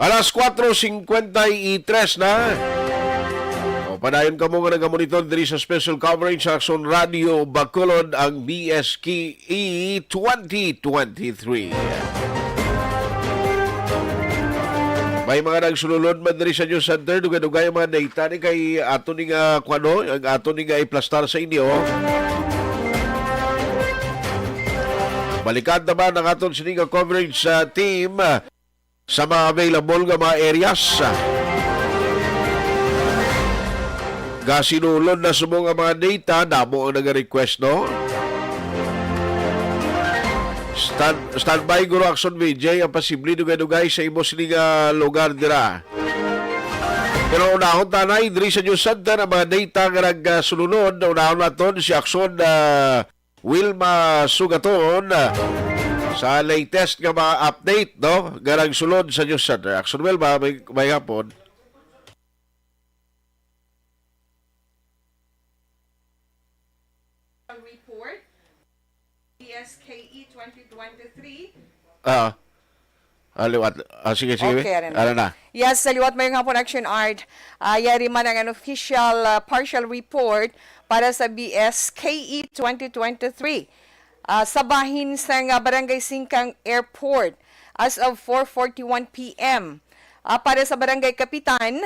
Alas kuwatro singkwenta y tres na. O, padayon kamo nga nagamonitor diri sa special coverage sa Aksyon Radio Bacolod, ang B S K E twenty twenty-three. May mga nagsululod man diri sa News Center, dugay-dugay ang mga data ni kay ato ni nga, kuwano, ang ato ni nga iplastar sa inyo. Balikan naman ang aton sini nga coverage sa team sa mga available nga mga areas. Gasinulod na subong nga mga data, damo ang nag-request, no? Stand, standby, Guro Action V J, ang posible dugay-dugay sa imo sini nga lugar dira. Pero unahon tanay, diri sa News Center, ang mga data nga nagsulunod, unahon naton si Action, ah, Wilma Sugaton, ah, sa latest nga mga update, no, nga nagsulod sa News Center. Action Wilma, may, may hapon. Report, B S K E twenty twenty-three. Ah. Ah, liwat. Ah, sige, sige. Okay, ano na? Ano na? Yes, sa liwat, mayong hapon, Action Art. Ah, yari man ang unofficial, ah, partial report para sa B S K E twenty twenty-three. Ah, sa bahin sa nga Barangay Singkang Airport as of four forty-one P M. Ah, para sa Barangay Kapitan,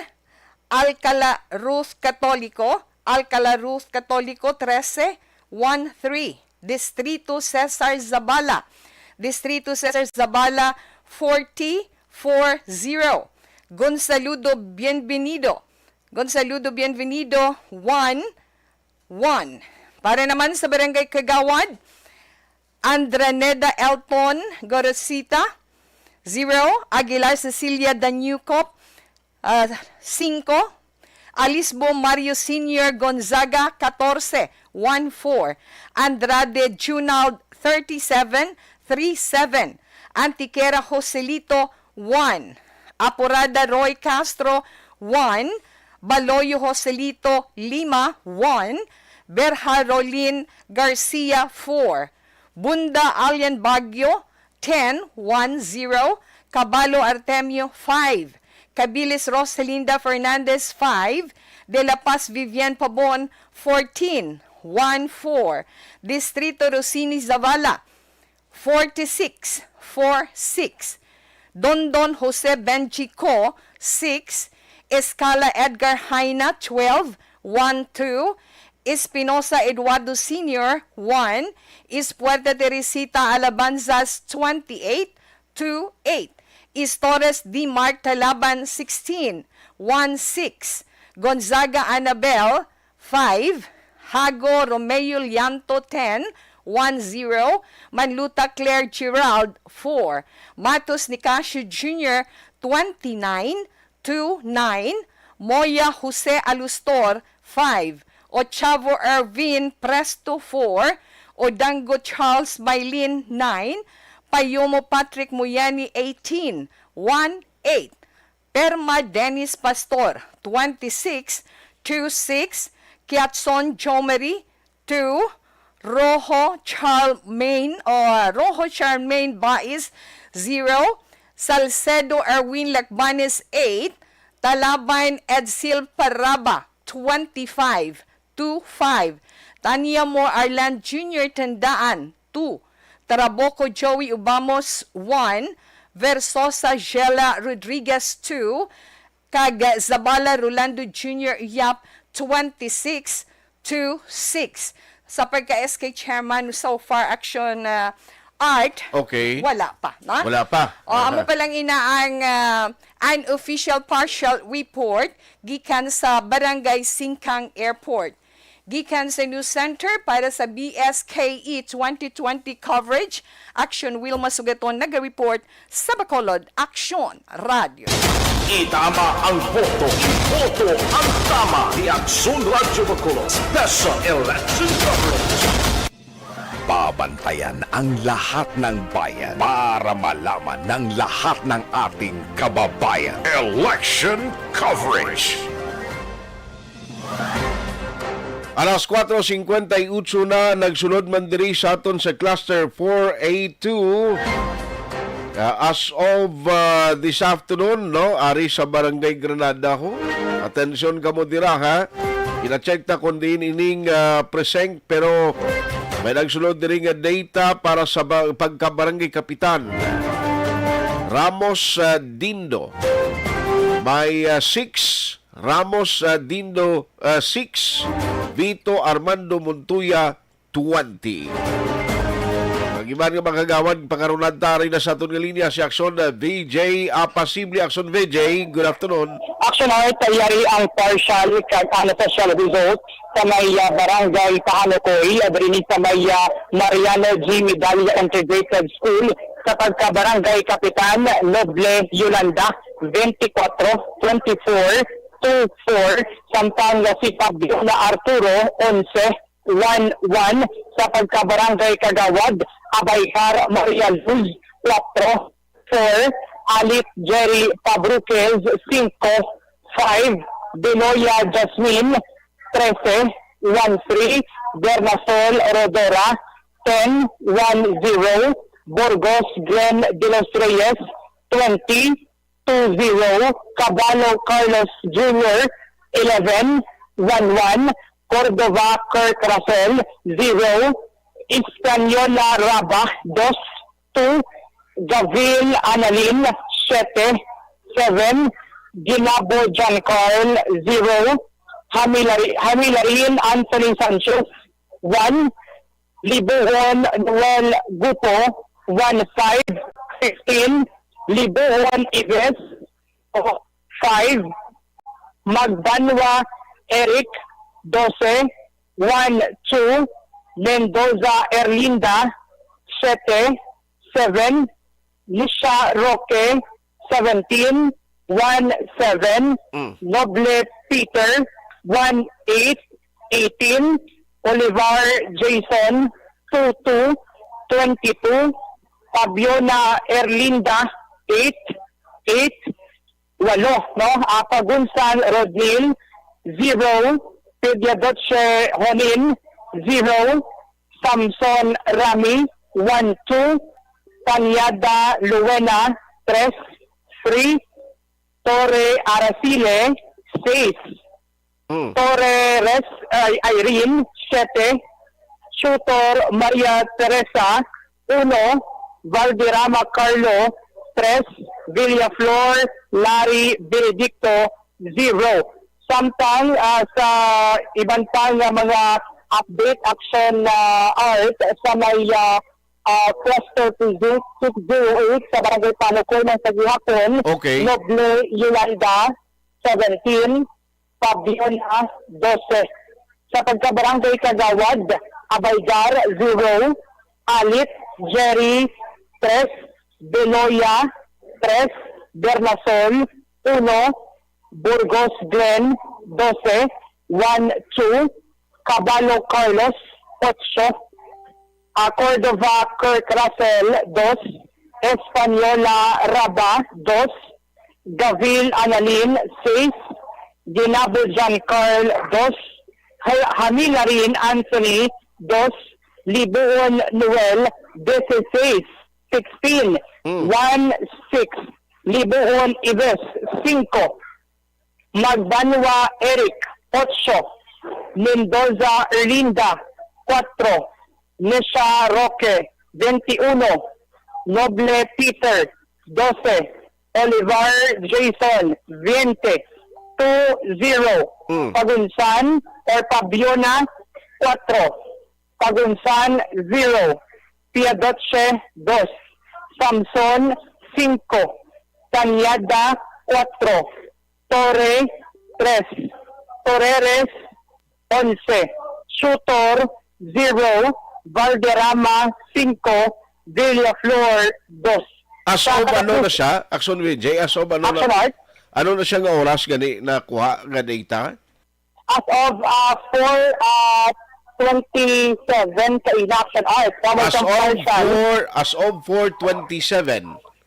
Alcala Ruth Katoliko, Alcala Ruth Katoliko, trese, one three. Distrito Cesar Zabala, Distrito Cesar Zabala, forty, four zero. Gonzaludo Bienvenido, Gonzaludo Bienvenido, one one. Para naman sa Barangay Kagawad, Andraneda Elton Gorosita, zero. Aguilar Cecilia Dañucop, ah, singko. Alisbo Mario Senior Gonzaga, katorse, one four. Andrade Junald, thirty-seven, three seven. Antiquera Joselito, one. Apurada Roy Castro, one. Baloyo Joselito, lima, one. Berha Rolin Garcia, four. Bunda Allen Baguio, ten, one zero. Caballo Artemio, five. Cabilis Rosalinda Fernandez, five. De La Paz Vivian Pabon, fourteen, one four. Distrito Rosini Zavala, forty-six, four six. Dondon Jose Benjico, six. Escala Edgar Jaina, twelve, one two. Espinosa Eduardo Senior, one. Ispuerte Teresita Alabanzas, twenty-eight, two eight. Istores D. Mark Talaban, sixteen, one six. Gonzaga Annabel, five. Hago Romeo Lianto, ten, one zero. Manluta Claire Gerald, four. Matos Nicasio Junior, twenty-nine, two nine. Moya Jose Alustor, five. Ochavo Ervin Presto, four. Odango Charles Maylin, nine. Payomo Patrick Muyani, eighteen, one eight. Perma Dennis Pastor, twenty-six, two six. Kiatson Jomery, two. Rojo Charmaine, o, Rojo Charmaine Baiz, zero. Salcedo Erwin Lacbanes, eight. Talaban Edsil Paraba, twenty-five, two five. Tanya Moore Arland Junior Tandaan, two. Taraboco Joey Ubamos, one. Versosa Jella Rodriguez, two. Kag Zabala Rolando Junior Yap, twenty-six, two six. Sa pagka-S K chairman, so far, Action, ah, Art, Okay. wala pa, no? Wala pa. O, amo Aha. pa lang ina ang, ah, unofficial partial report gikan sa Barangay Singkang Airport. Gikan sa News Center para sa B S K E twenty twenty coverage, Action Wilma Sugaton naga-report sa Bacolod Action Radio. Itama ang boto. Boto ang tama ni Action Radio Bacolod. Special Election Coverage. Mabantayan ang lahat ng bayan para malaman ng lahat ng ating kababayan. Election coverage. Alas kuwatro singkwenta y otso na, nagsulod man diri sa aton sa Cluster four A two. Ah, as of, ah, this afternoon, no, ari sa Barangay Granada ho. Atensyon kamo dira, ha. Ina-check ta kung diin ining, ah, precinct, pero may nagsulod diri nga data para sa ba-, pagka-barangay kapitan. Ramos, ah, Dindo, may, ah, six. Ramos, ah, Dindo, ah, six. Vito Armando Montoya, twenty. Ang iban nga mga kagawad, pangarulan ta rin na sa aton nga linya si Action, ah, V J Apasible. Action V J, good afternoon. Action Art, yari ang partial kag unofficial result sa may, ah, Barangay Pahanukoy, ah, diri ni sa may, ah, Mariano G Medalla Integrated School sa pagka-barangay kapitan, Noble Yolanda, twenty-four twenty-four, two four, samtang si Fabiola Arturo, onse, one one, sa pagka-barangay kagawad, Abayhar Maria Luz, four four, Alit Jerry Pabruquez, five five, Benoya Jasmine, trese, one three, Bernasol Rodora, ten, one zero, Burgos Glenn de los Reyes, twenty, two zero, Caballo Carlos Junior, eleven, one one, Cordova Kurt Russell, zero, Española Raba, dos, two, Gavil Analin, siyete, seven, Ginabo John Carl, zero, Hamilari-, Hamilarin Anthony Sanchez, one, Libuon Noel Guto, one five, fifteen, Libuon Ives, five, Magbanwa Eric, dose, one two, Mendoza Erlinda, siyete, seven, Lisha Roque, seventeen, one seven, Mm. Noble Peter, one eight, eighteen, Olivar Jason, two two, twenty-two, Fabiona Erlinda, eight eight, walo, no? Ah, Pagunsan Rodnil, zero, Pidiadoche Honin, zero, Samson Rami, one two, Tanyada Luena, tres, three, Torre Aracile, seis, Mm. Torres, ay, Irene, siyete, Tutor Maria Teresa, uno, Valderrama Carlo, tres, Villaflor Larry Benedicto, zero. Samtang, ah, sa iban pa nga mga update, Action, ah, Art, sa may, ah, ah, Cluster Precinct six zero eight sa Barangay Panukoy man sa gihapon, Okay. Noble Yolanda, seventeen, Fabiola, dose. Sa pagka-barangay kagawad, Abaygar, zero, Alit, Jerry, tres, Beloya, tres, Bernasol, uno, Burgos Glen, dose, one two, Caballo Carlos, ocho, ah, Cordova Kirk Russell, dos, Española Raba, dos, Gavil Analin, seis, Ginabo John Carl, dos, Ha-, Hamilarin Anthony, dos, Libuon Noel, dieciséis, sixteen, Mm. one six, Libuon Ives, cinco, Magbanwa Eric, ocho, Mendoza Erlinda, cuatro, Nisha Roque, veintiuno, Noble Peter, doce, Olivar Jason, veinte, two zero, Mm. Pagunsan or Pabiona, cuatro, Pagunsan, zero, Piadoche, dos, Samson, cinco, Tanyada, cuatro, Torre, tres, Torreres, onse, Tutor, zero, Valderrama, cinco, Villaflor, dos. As Sa of ano na katapusan siya, Action V J? As of ano na, Action Art? Ano na siya nga oras gani nakuha nga data? As of, ah, four, ah, twenty-seven ka ina, Action Art. Tama As sang of partial. for, as of for twenty-seven.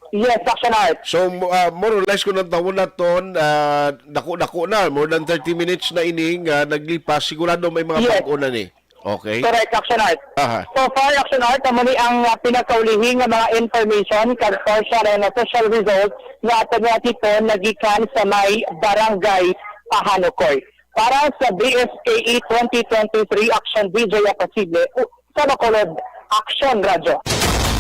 Yes, Action Art. So, mo- ah, more or less, kung ang taon naton, ah, dako-dako na, more than thirty minutes na ini nga naglipas, sigurado may mga Yes. bag-o na ni. Okay. Correct, Action Art. Aha. So far, Action Art, amo ni ang, ah, pinakaulihi nga mga information kag partial and official result nga aton nga tipon nagikan sa may barangay Pahanukoy. Para sa B S K E twenty twenty-three Action D J Apasible, u-, sa Bacolod, Action Radyo.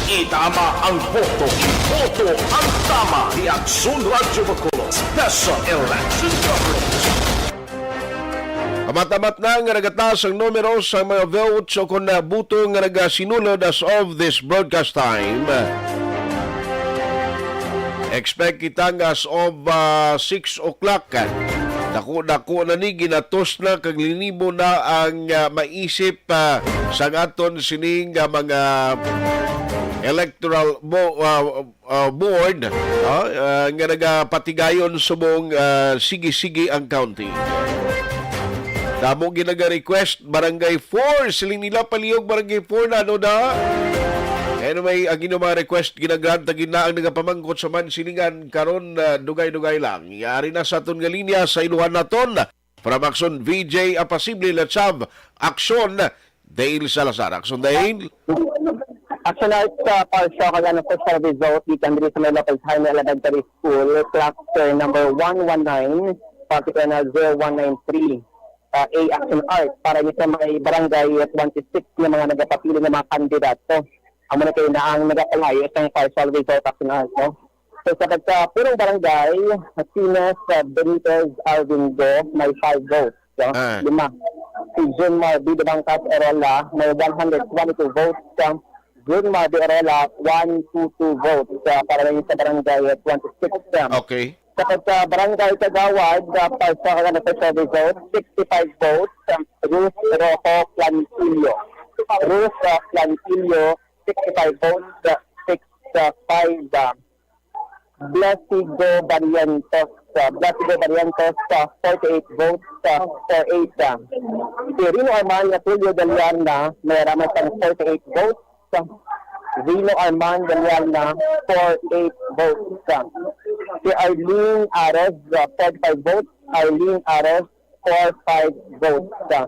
Itama ang boto. Boto ang tama ni Action Radyo Bacolod. Special Election Coverage. Amat-amat na nga nagatas ang numero sa mga votes o kon na buto nga nagasinulod as of this broadcast time. Expect kita nga as of, ah, six o'clock. Dako-dako na ni, ginatos na kag linibo na ang, ah, maisip, ah, sang aton sining, ah, mga electoral bo-, ah, ah, board, ah, ah, nga nagapatigayon subong, ah, sige-sige ang counting. Damo ginaga-request, Barangay four, siling nila palihog Barangay four na, ano na? Anyway, ang inyong mga request, ginagrant na gid na ang nagapamangkot sa Mansilingan karon, ah, dugay-dugay lang. Yari na sa aton nga linya sa iluhan naton. From Action V J Apasible, let's have Action Dale Salazar. Action Dale. Action Art, sa partial kag unofficial result gikan diri sa may Lopez Jaime Elementary School, cluster number one one nine, particular na zero one nine three, ah, A Action Art, para ni sa may barangay twenty-six nga mga nagapapili nga mga kandidato. Amo na kayo na ang nagapalayo sa partial result, Action Art, no? So, sa pagka-purong barangay, si Miss, uh, Benitez Alvingo may five votes, no? Ah. Lima. Si Junmar B. Dabangcas Erola may one hundred twenty-two votes, uh, Junmar B. Erola, one two two votes, uh, para lang sa barangay, uh, twenty-six, uh. Okay. Sa pagka-barangay Kagawad, uh, para sa unofficial result, sixty-five votes, uh, Ruth Rojo Plantillo. Ruth, uh, Plantillo, sixty-five votes, uh, six, uh, five, uh, Blasigo Barrientos, uh, Blasigo Barrientos, uh, forty-eight votes, uh, four eight, uh. Si Rino Arman Tulio Daliarna, may araman sang forty-eight votes, uh. Rino Arman Daliarna, four eight votes, uh. Si Arlene Ares, uh, forty-five votes, Arlene Ares, four five votes, uh.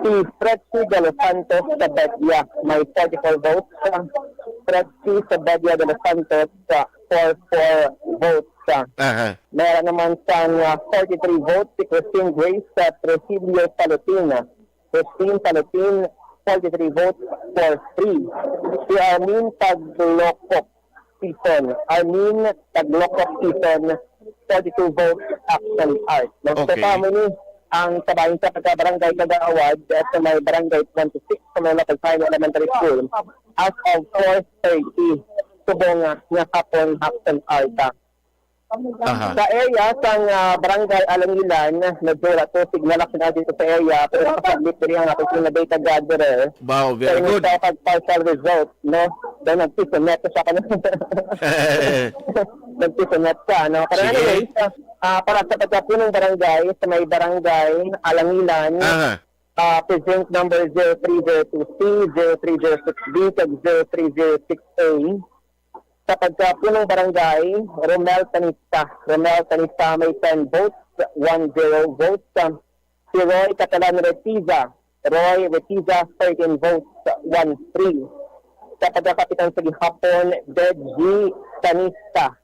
Si Pretsy De Los Santos Sabedia may forty-four votes, uh. Pretsy Sabedia De Los Santos, uh, four four votes, uh. Aha. Meron naman sang, uh, forty-three votes si Christine Grace, uh, Tresilio Salutin. Christine Salutin, forty-three votes, four three. Si Armin Taglocop Season, Armin Taglocop Season, forty-two votes, Action Art. No? So, Okay. kamo ni ang kabahin sa pagka-barangay Kagawad, eh, sa may Barangay twenty-six, sa may Lapagsayan Elementary School, as of four thirty, subong nga, nga hapon, Action Art. Aha. Sa area sang, ah, Barangay Alangilan, medyo wala to signal, Action Art, dito sa area, pero nakasaglit diri ang ating pinabay ka gatherer. Wow, very Kaya good. nagtawag kag partial result, no? Daw nagpisonet siya kanina. Nagpisonet siya, no? Pero Sige. anyways, ah, para sa pagkapunong barangay, sa may Barangay Alangilan, Aha. ah, precinct number zero three zero two C, zero three zero six B, kag zero three zero six A. Sa pagkapunong barangay, Romel Tanista. Romel Tanista may ten votes, one zero votes. Si Roy Catalan Retiza, Roy Retiza, thirteen votes, one three. Sa pagkakapitan sa gihapon, Deji Tanista,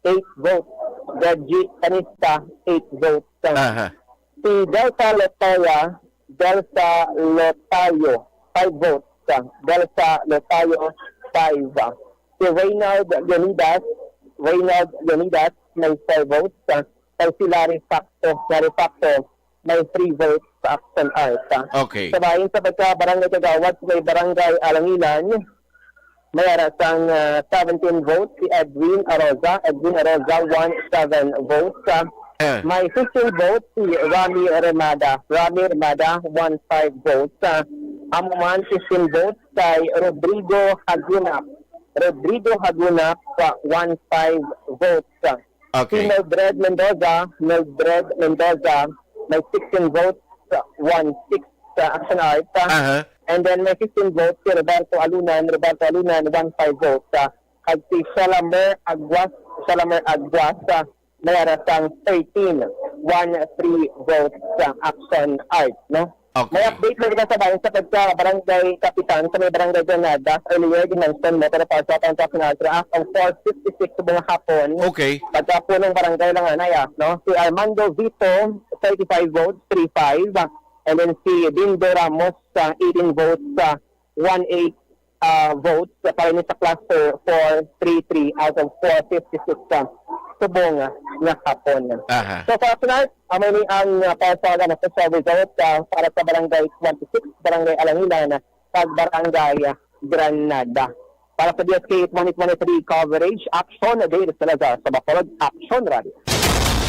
eight votes. Deji Tanista, eight votes. Aha. Si Delta Lotaya, Delta Lotayo, five votes. Delta Lotayo, five. Si Reynald Leonidas, Reynald Leonidas, may four votes. Kag si Larry Facto, Larry Facto, may three votes sa Action Art. Okay. Sa bahin sa pagka-barangay kagawad, may Barangay Alangilan, may ara sang, ah, seventeen votes si Edwin Aroza. Edwin Aroza, one seven votes. Ah, Eh. may fifteen votes si Rami Remada. Rami Remada, one five votes. Ah, amo man, fifteen votes kay Rodrigo Hagunap. Rodrigo Hagunap, ah, one five votes. Si Okay. Mildred Mendoza, Mildred Mendoza, may sixteen votes, one six. sa Action Art. Ah. Aha. And then may fifteen votes si Roberto Alunan, Roberto Alunan, one five votes. Ah, kag si Shalamer Aguas, Shalamer Aguas, ah, may ara sang thirteen, one three votes sa Action Art, no? Okay. May update lang kita sa bayan sa pagka barangay kapitan sa may barangay Granada. Earlier, ginhanston mo, pero para sa pang Action Art, ang four fifty-six subong nga hapon. Okay. Pagka punong barangay lang, anay, ah, no? Si Armando Vito, thirty-five votes, three five. And then si Dindo Ramos, ah, eighteen votes, ah, one eight, ah, votes para ni sa cluster four three three out of four fifty-six, ah, subong nga hapon. Aha. So, for tonight, amo ni ang, ah, para sa, ano, official result, ah, para sa Barangay twenty-six, Barangay Alangilan, kag Barangay Granada. Para sa D S K twenty twenty-three coverage, Action Dale Salazar sa Bacolod, Action Radio.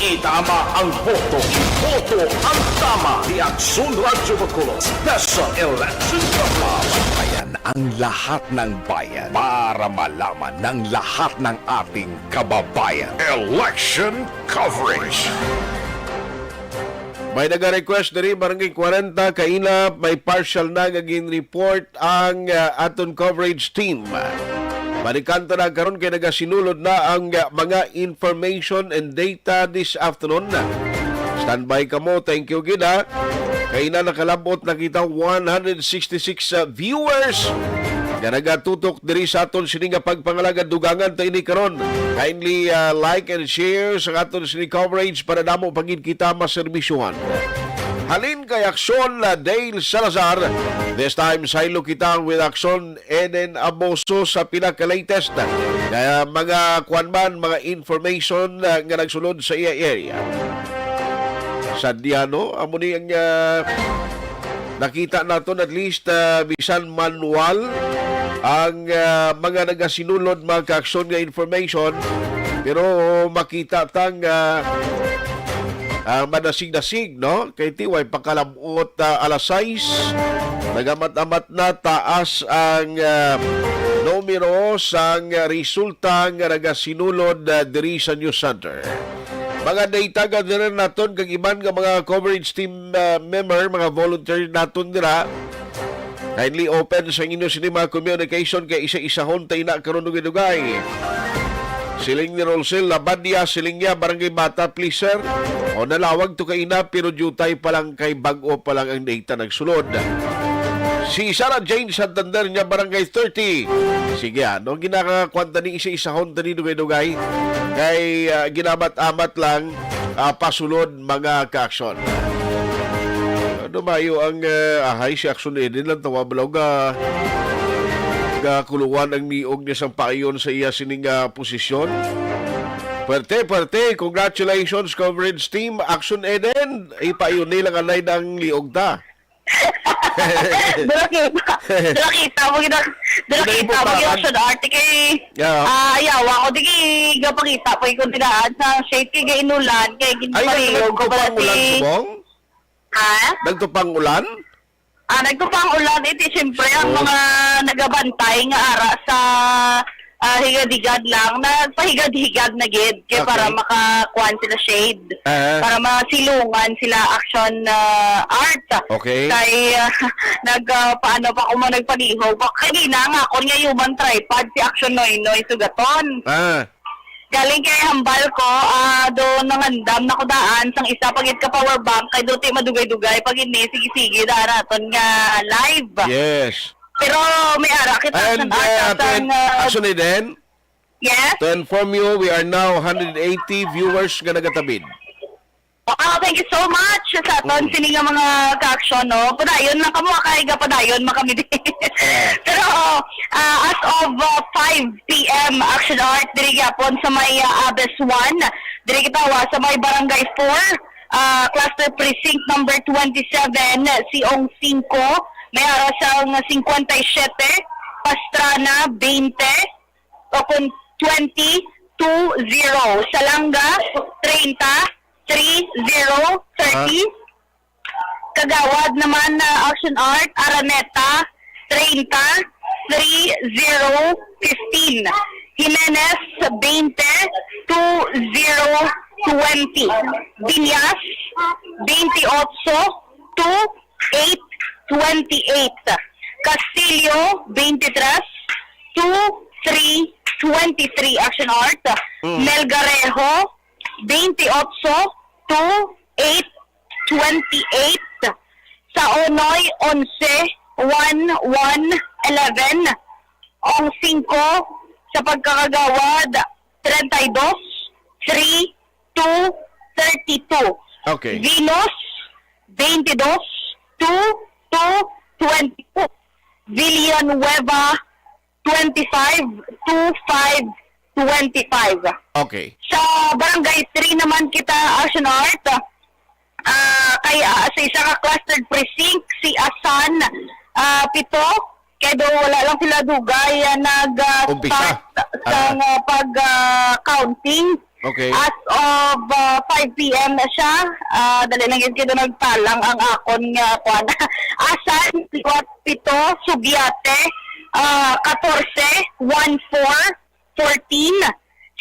Itama ang boto. Boto ang tama. Di Action Radyo Bacolod. Special Election Kapabayan. Ang lahat ng bayan para malaman ng lahat ng ating kababayan. Election coverage. May naga-request diri, Barangay kwarenta, kaina may partial na nga gin-report ang, ah, aton coverage team. Balikan ta na karon kay nagasinulod na ang, ah, mga information and data this afternoon. Standby kamo, thank you gid, ha. Kaina nakalabot na kita one hundred sixty-six, ah, viewers nga nagatutok diri sa aton sini nga pagpangalagad. Dugangan ta ini karon. Kindly, ah, like and share sa aton sini coverage para damo pa gid kita maserbisyohan. Halin kay Action, ah, Dale Salazar. This time, saylo kita with Action Eden Aboso sa pinaka-latest nga mga, kuwan man, mga information, ah, nga nagsulod sa iya area. Sadya, no? Amo ni ang, ah, nakita naton at least, ah, bisan manual ang, ah, mga nagasinulod, mga kaaksyon nga information, pero makita ta nga, ah, madasig-dasig, no? Kay ti way pakalabot, ah, alas sais, nagamat-amat na taas ang, ah, numero sang resulta nga nagasinulod, ah, diri sa News Center. Mga data gatherer naton kag iban nga mga coverage team, ah, member, mga volunteer naton dira. Kindly open sa inyo sini mga communication kay isa-isahon ta ina karon dugay-dugay. Siling ni Rosel Labadia, siling niya, Barangay Bata, please, sir. O, nalawag to kaina, pero diutay pa lang kay bag-o pa lang ang data nagsulod. Si Sarah Jane Santander niya, Barangay thirty. Sige, ano, ginakakwanta ni isa-isahon ta ni dugay-dugay. Kay, ah, ginamat-amat lang, ah, pasulod mga kaaksyon. Ano mayo ang, ah, ahay si Action Eden lang tawa balaw ga, ga kuluwan ang niog niya sang paayon sa iya sining, ah, posisyon. Perte, perte, congratulations coverage team. Action Eden, ipaayon nila nga naay dang liog ta. Dala kita, dala kita mo gina, dala Dala kita mo gina, Action Art kay, yeah, ah, ayawa ko, di kay gapakita pa yung kundinaan sa shade kay gainulan, kay ginpalihog ko pala si, subong? Ha? Nagtupang ulan? Ah, nagtupang ulan, iti, siyempre, ang mga nagabantay nga ara sa, ah, higad-higad lang, nagpahigad-higad na gid, kay para makakuan sila shade, ah, para masilungan sila Action, ah, Art. Okay. Kay, ah, nag, ah, paano pa kung nagpalihog? Kagina nga, ako nga human tripod si Action Noynoy Sugaton. Ah. Galing kay hambal ko, ah, do nangandam na ko daan sang isa pa gid ka power bank kay do ti madugay-dugay pa gid ni, sige-sige daan naton nga live. Yes. Pero may ara kita. And, sang uh, to, en- sang, uh, actually then, yes? To inform you, we are now hundred eighty viewers nga nagatabid. Wow, thank you so much sa aton sini nga mga ka-aksyon, no? Padayon lang kamo, kay gapadayon man kami din. Pero, uh, as of, uh, five p m, Action Art, diri gyapon sa may, uh, Abes one, diri kita wa sa may Barangay four, uh, Cluster Precinct number twenty-seven, Siong cinco, may ara sang cincuenta y siete, Pastrana, veinte, o kung twenty two zero, Salanga, treinta, three zero, thirty. Ah. Kagawad naman na Action Art, Araneta, treinta, three zero, fifteen. Jimenez, veinte, two zero, twenty. Viñas, veintiocho, two eight, twenty-eight. Castillo, twenty-three, two three twenty-three, Action Art. Mm. Melgarejo, twenty-eight, two eight twenty-eight. Saonoy, onse, one one eleven. Ong singko, sa pagkakagawad, treinta y dos, three two thirty-two. Okay. Venus, twenty-dos, two two twenty-two. Villanueva, twenty-five, two five twenty-five. Okay. Sa Barangay three naman kita, Action Art, ah, kay, ah, sa isa ka clustered precinct, si Asan, ah, pito, kay do wala lang sila dugay, ah, nag, ah, Umpisa. Start sa, ah, pag, ah, counting. Okay. As of, ah, five p m na siya, ah, dali lang yun, kaya nagtalang ang akon nga, kwan. Asan, liwat, pito, Subiate, ah, katorse, one four, fourteen,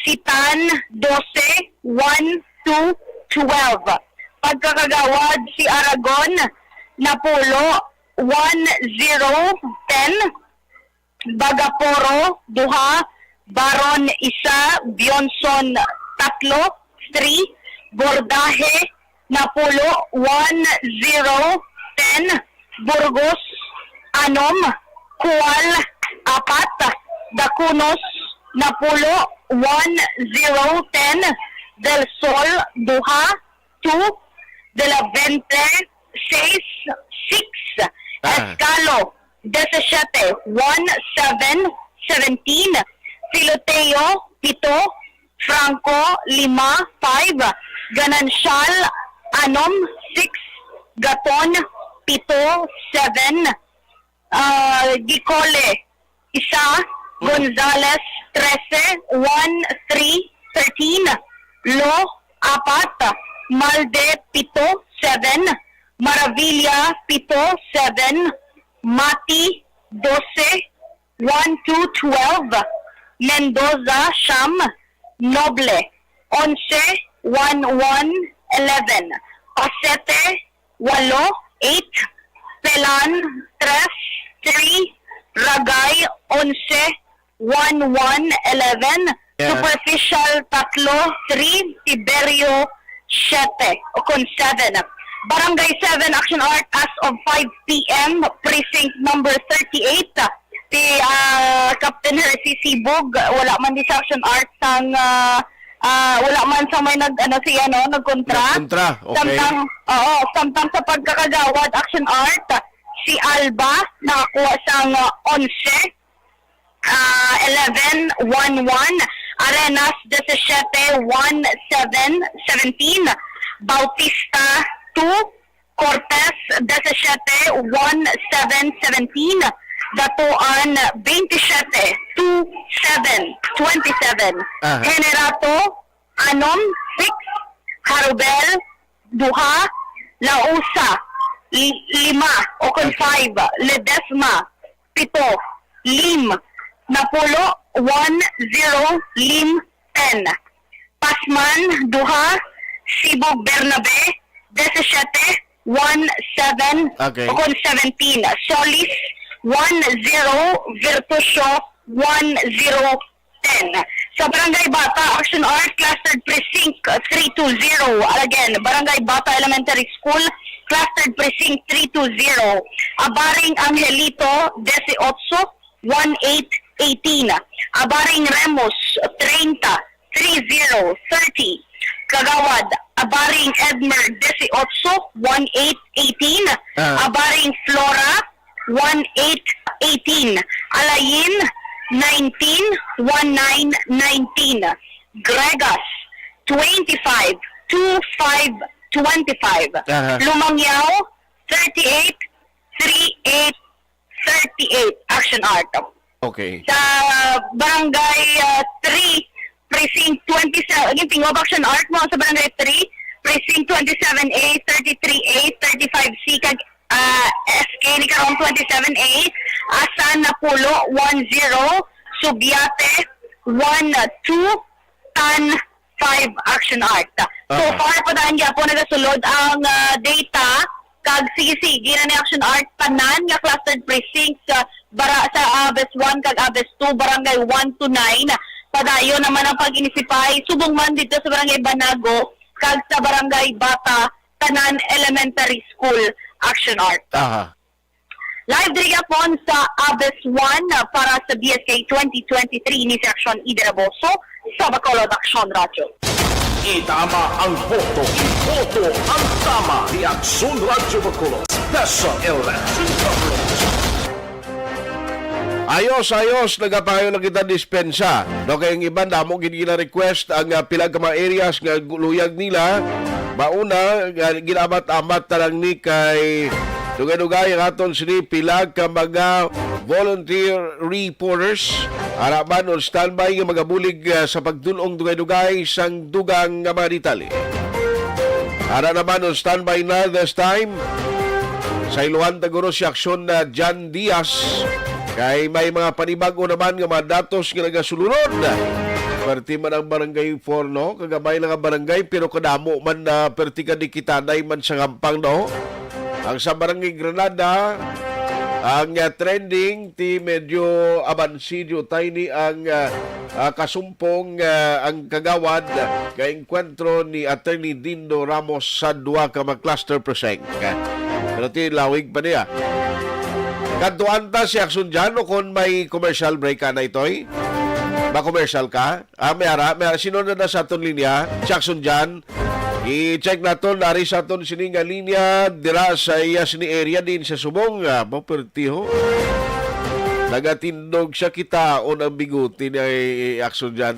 Sitan, dose, one, two, twelve. Pagkakagawad, si Aragon, napulo, one zero ten. Bagaporo, duha. Baron, isa. Bionson, tatlo, three. Bordahe, napulo, one zero ten. Burgos, anom. Kual, apat. Dacunos, napulo, one zero ten. Del Sol, duha, two. De la Vente, seis, six. Ah. Escalo, diecisiete, one, seven, seventeen. Filoteo, pito. Franco, lima, five. Ganancial, anom, six. Gaton, pito, seven. Ah, Gicole, isa. Mm. Gonzales, trese, one, three, thirteen. Lo, apat. Malde, pito, seven. Maravilla, pito, seven. Mati, dose, one, two, twelve. Mendoza, siyam. Noble, onse, one, one, eleven. Pasete, walo, eight. Pelan, tres, three. Ragay, onse, one, one, eleven. Yeah. Superficial, tatlo, three. Tiberio, siyete, o kon seven. Barangay seven, Action Art, as of five p m, precinct number thirty-eight. Si, ah, Captain Hercy Sibog, wala man di sa Action Art sang, ah, ah, wala man sa may nag, ano, si, ano, nagkontra. Nagkontra, okay. Samtang, oo, samtang sa pagkakagawad, Action Art, si Alba nakakuha sang, ah, onse, ah, eleven, one one. Arenas, diecisiete, one, seven, seventeen. Bautista, two. Cortes, diecisiete, one, seven, seventeen. Datuan, veintisiete, two, seven, twenty-seven. Aha. Generato, anom, six. Harubel, duha. Lausa, li-, lima, o kon Okay. five. Ledesma, pito. Lim, napulo, one, zero. Lim, ten. Pasman, duha. Sibog Bernabe, diecisiete, one, seven, Okay. o kon seventeen. Solis, one, zero. Virtusio, one, zero, ten. Sa Barangay Bata, Action Art, Clustered Precinct three two zero. Again, Barangay Bata Elementary School, Clustered Precinct three two zero. Abaring Angelito, dieciocho, one eight eighteen. Abaring Remus, treinta, three zero thirty. Kagawad, Abaring Edmer, dieciocho, one eight eighteen. Ah. Abaring Flora, one eight eighteen. Alayin, nineteen, one nine nineteen. Gregas, twenty-five, two five twenty-five. Aha. Lumangyao, thirty-eight, three eight thirty-eight, Action Art. Okay. Sa Barangay, ah, three, Precinct twenty-seven, yung Tingog, Action Art mo sa Barangay three, Precinct twenty-seven A, thirty-three A, thirty-five C, kag, ah, S K ni karon twenty-seven A, Asan, Napulo, one zero, Subiate, one two, Tan, five, Action Art. So Aha. far pa daan gyapon nagasulod ang, ah, data Kag sige-sige na ni Action Art tanan nga clustered precincts sa bara sa Abes one kag Abes two, Barangay one to nine. Padayon naman ang pag-inisipay subong man dito sa Barangay Banago kag sa Barangay Bata Tanan Elementary School. Action Art. Aha. Live diri gihapon sa Abes one para sa B S K twenty twenty-three ni si Action Ida Raboso sa Bacolod Action Radyo. Itama ang boto. Iboto ang tama ni Action Radyo Bacolod. Special Election Coverage. Ayos, ayos, nagapayo lang kita dispensa. No, kay ang iban damo gid gina-request ang ah, pila ka mga areas nga gu- luyag nila. Mauna nga ginamat-amat ta lang ni kay dugay-dugay ang aton sini pila ka mga volunteer reporters. Ara man on standby nga magabulig ah, sa pagdulong dugay-dugay sang dugang nga mga detalye. Ara naman on standby na this time sa iluhan taguro si Aksyon na Jan Diaz. Kay may mga panibag-o naman nga mga datos nga nagasulunod. Perti man ang Barangay four, no? Kagamay lang ang barangay, pero kadamo man na perti ka dikitanay man sa Gampang, no? Ang sa Barangay Granada, ang ah, trending, ti medyo abansidyo tayni ang ah, ah, kasumpong ah, ang kagawad nga engkwentro ni Attorney Dindo Ramos sa duha ka mga cluster precinct. Pero ti lawig pa niya. Kadtuan ta si Action Jan o kung may commercial break ka na itoy? Ba commercial ka? Ah, may ara, may ara. Sino na na sa aton linya? Si Action Jan. I-check naton, ari sa aton sini nga linya, dira sa iya sini area din sa Subong. Ah, ba, pertiho. Nagatindog siya kitaon ang bigote ni Action Jan.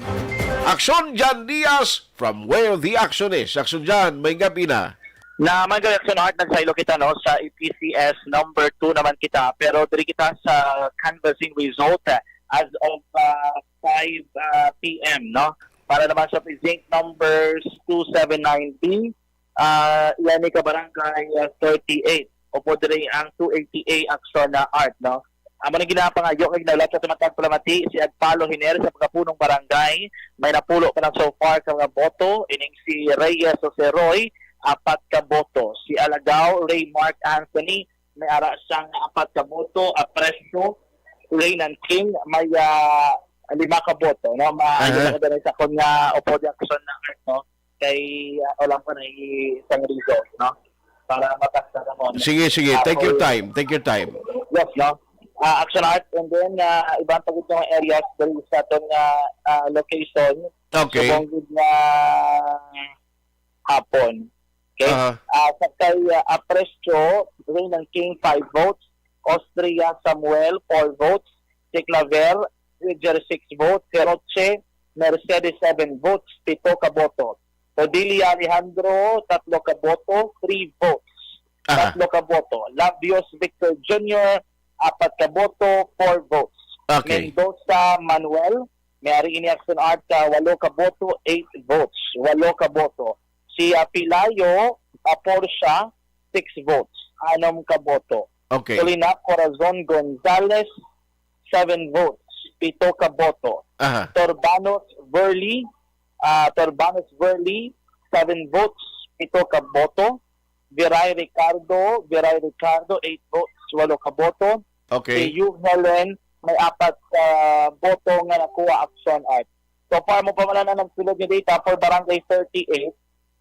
Action Jan Diaz, from where the action is. Action Jan, may gabi na. Na may gabi, Action Art, nagsaylo kita, no, sa E P C S number two naman kita. Pero diri kita sa canvassing result, eh, as of uh, five uh, p m, no? Para naman sa precinct numbers two seven nine B, ah, yan ni ka barangay ah, thirty-eight. Upod diri ang two eighty A Action na Art, no? Amo na ginapangayo nga ginaulat sa tumatag palamati si Agpalo Hiner sa pagkapunong barangay. May napulo pa lang so far ka mga boto. Ining si Reyes Jose Roy, apat ka boto. Si Alagao Ray Mark Anthony, may ara siyang apat ka boto. Apresyo Ray Nanking, may ah, lima ka boto, no? Maayo Aha. na ko sa akon nga upod Action na Art, no? Kay ah, wala pa na isang result, no? Para mataksa na mo. Sige, sige. Take your time. Take your time. Yes, no? Ah, Action Art, and then ah, iban pa gid nga areas diri sa aton nga ah, location. Okay. Subong gid nga hapon. Okay? Aha. Ah, sa kay ah, Apresyo, Ray Nanking, five votes. Austria Samuel, four votes. Si Claver, Roger, six votes. Si Roche Mercedes, seven votes, pito ka boto. Odilia Alejandro, tatlo ka boto, three votes. Aha. Tatlo ka boto. Labios Victor Junior, apat ka boto, four votes. Okay. Mendoza Manuel, may ari ini Action Art, ah, walo ka boto, eight votes. Walo ka boto. Si ah, Pilayo, ah, Portia, six votes. Anom ka boto. Okay. Tulina Corazon Gonzalez, seven votes, pito ka boto. Aha. Torbanos Verly, ah, Torbanos Verly, seven votes, pito ka boto. Viray Ricardo, Viray Ricardo, eight votes, walo ka boto. Okay. Si Yu Helen, may apat ka boto nga nakuha Action Art. So far, mo pa man ang nagsulod nga data for Barangay thirty-eight.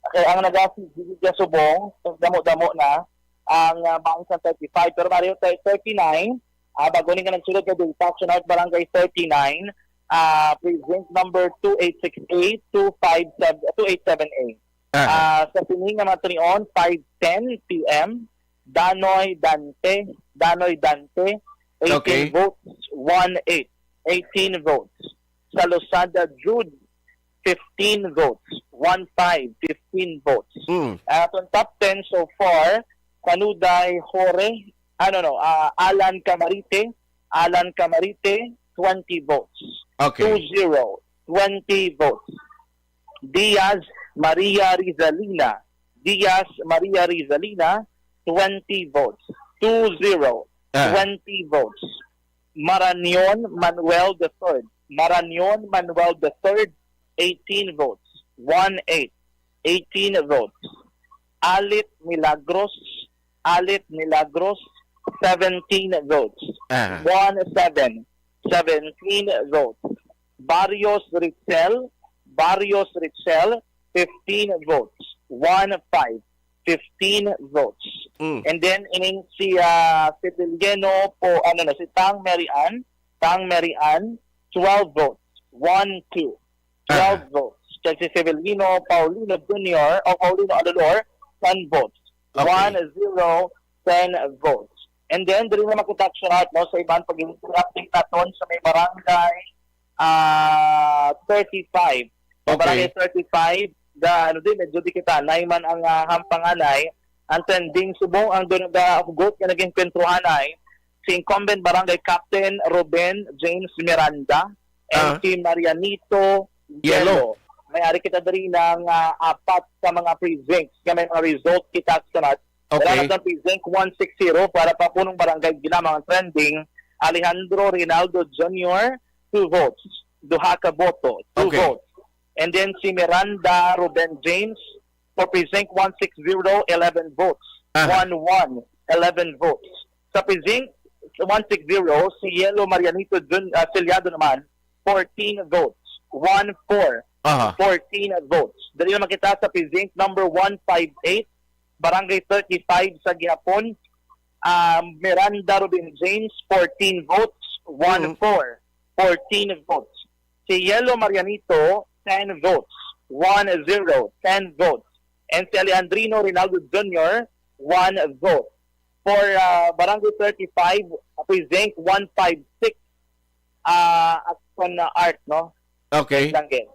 Okay, ang nagasi diri sa Subong, damo-damo na ang uh, bangsa thirty-five. Pero Mario, thirty-nine, ah, bago ni nga nagsulod nga data, Action Art Barangay thirty-nine, ah, precinct number two eight six eight, two five seven, two eight seven eight. Ah. Ah, sa sini nga mga tinion, five ten p m, Danoy Dante, Danoy Dante, eighteen Okay. votes, one eight, eighteen votes. Sa Losada Jude, fifteen votes, one five, fifteen votes. Mm. Aton top ten so far, Kanuday Jore, ano no, ah, Alan Camarite, Alan Camarite, twenty votes. Okay. Two zero, twenty votes. Diaz Maria Rizalina, Diaz Maria Rizalina, twenty votes. Two zero, Ah. twenty votes. Maranion Manuel the third, Maranion Manuel the third, eighteen votes. One eight, eighteen votes. Alit Milagros, Alit Milagros, seventeen votes. Ah. One seven, seventeen votes. Barrios Richel, Barrios Richel, fifteen votes. One five, fifteen votes. Mm. And then, ining si, ah, Fidelino po, ano na, si Tang Mary Ann, Tang Mary Ann, twelve votes. One two. Twelve Ah. votes. Kag si Severino Paulino Junior o Paulino Alulor, ten votes. Okay. One zero, ten votes. And then, diri na makita, Action Art, no, sa iban pag-update naton sa may barangay, ah, thirty-five. Sa Okay. barangay thirty-five, ga, ano din, medyo di kita, nine man ang, ah, hampanganay. Ang trending subong ang dun-, ga hugot nga naging kwentruhanay, si incumbent barangay captain Ruben James Miranda and Ah. si Marianito Yelo. Yelo. May ari kita diri ng, ah, apat ka mga precincts nga may mga result kita, Action Art. Okay. Wala na ang precinct one six zero para pa punong barangay ginamang trending. Alejandro Rinaldo Junior, two votes. Duha ka boto, two Okay. votes. And then si Miranda Ruben James for precinct one six zero, eleven votes. Aha. One one, eleven votes. Sa precinct one six zero, si Yelo Marianito Jun-, ah, Ciliado naman, fourteen votes. One four, Aha. fourteen votes. Dali na makita sa precinct number one five eight, Barangay thirty-five sa gihapon. Ah, Miranda Ruben James, fourteen votes. One four, fourteen votes. Si Yelo Marianito, ten votes. One zero, ten votes. And si Alejandrino Rinaldo Junior, one vote. For, ah, Barangay thirty-five, precinct one five six, ah, Action Art, no? Okay. Lang, eh.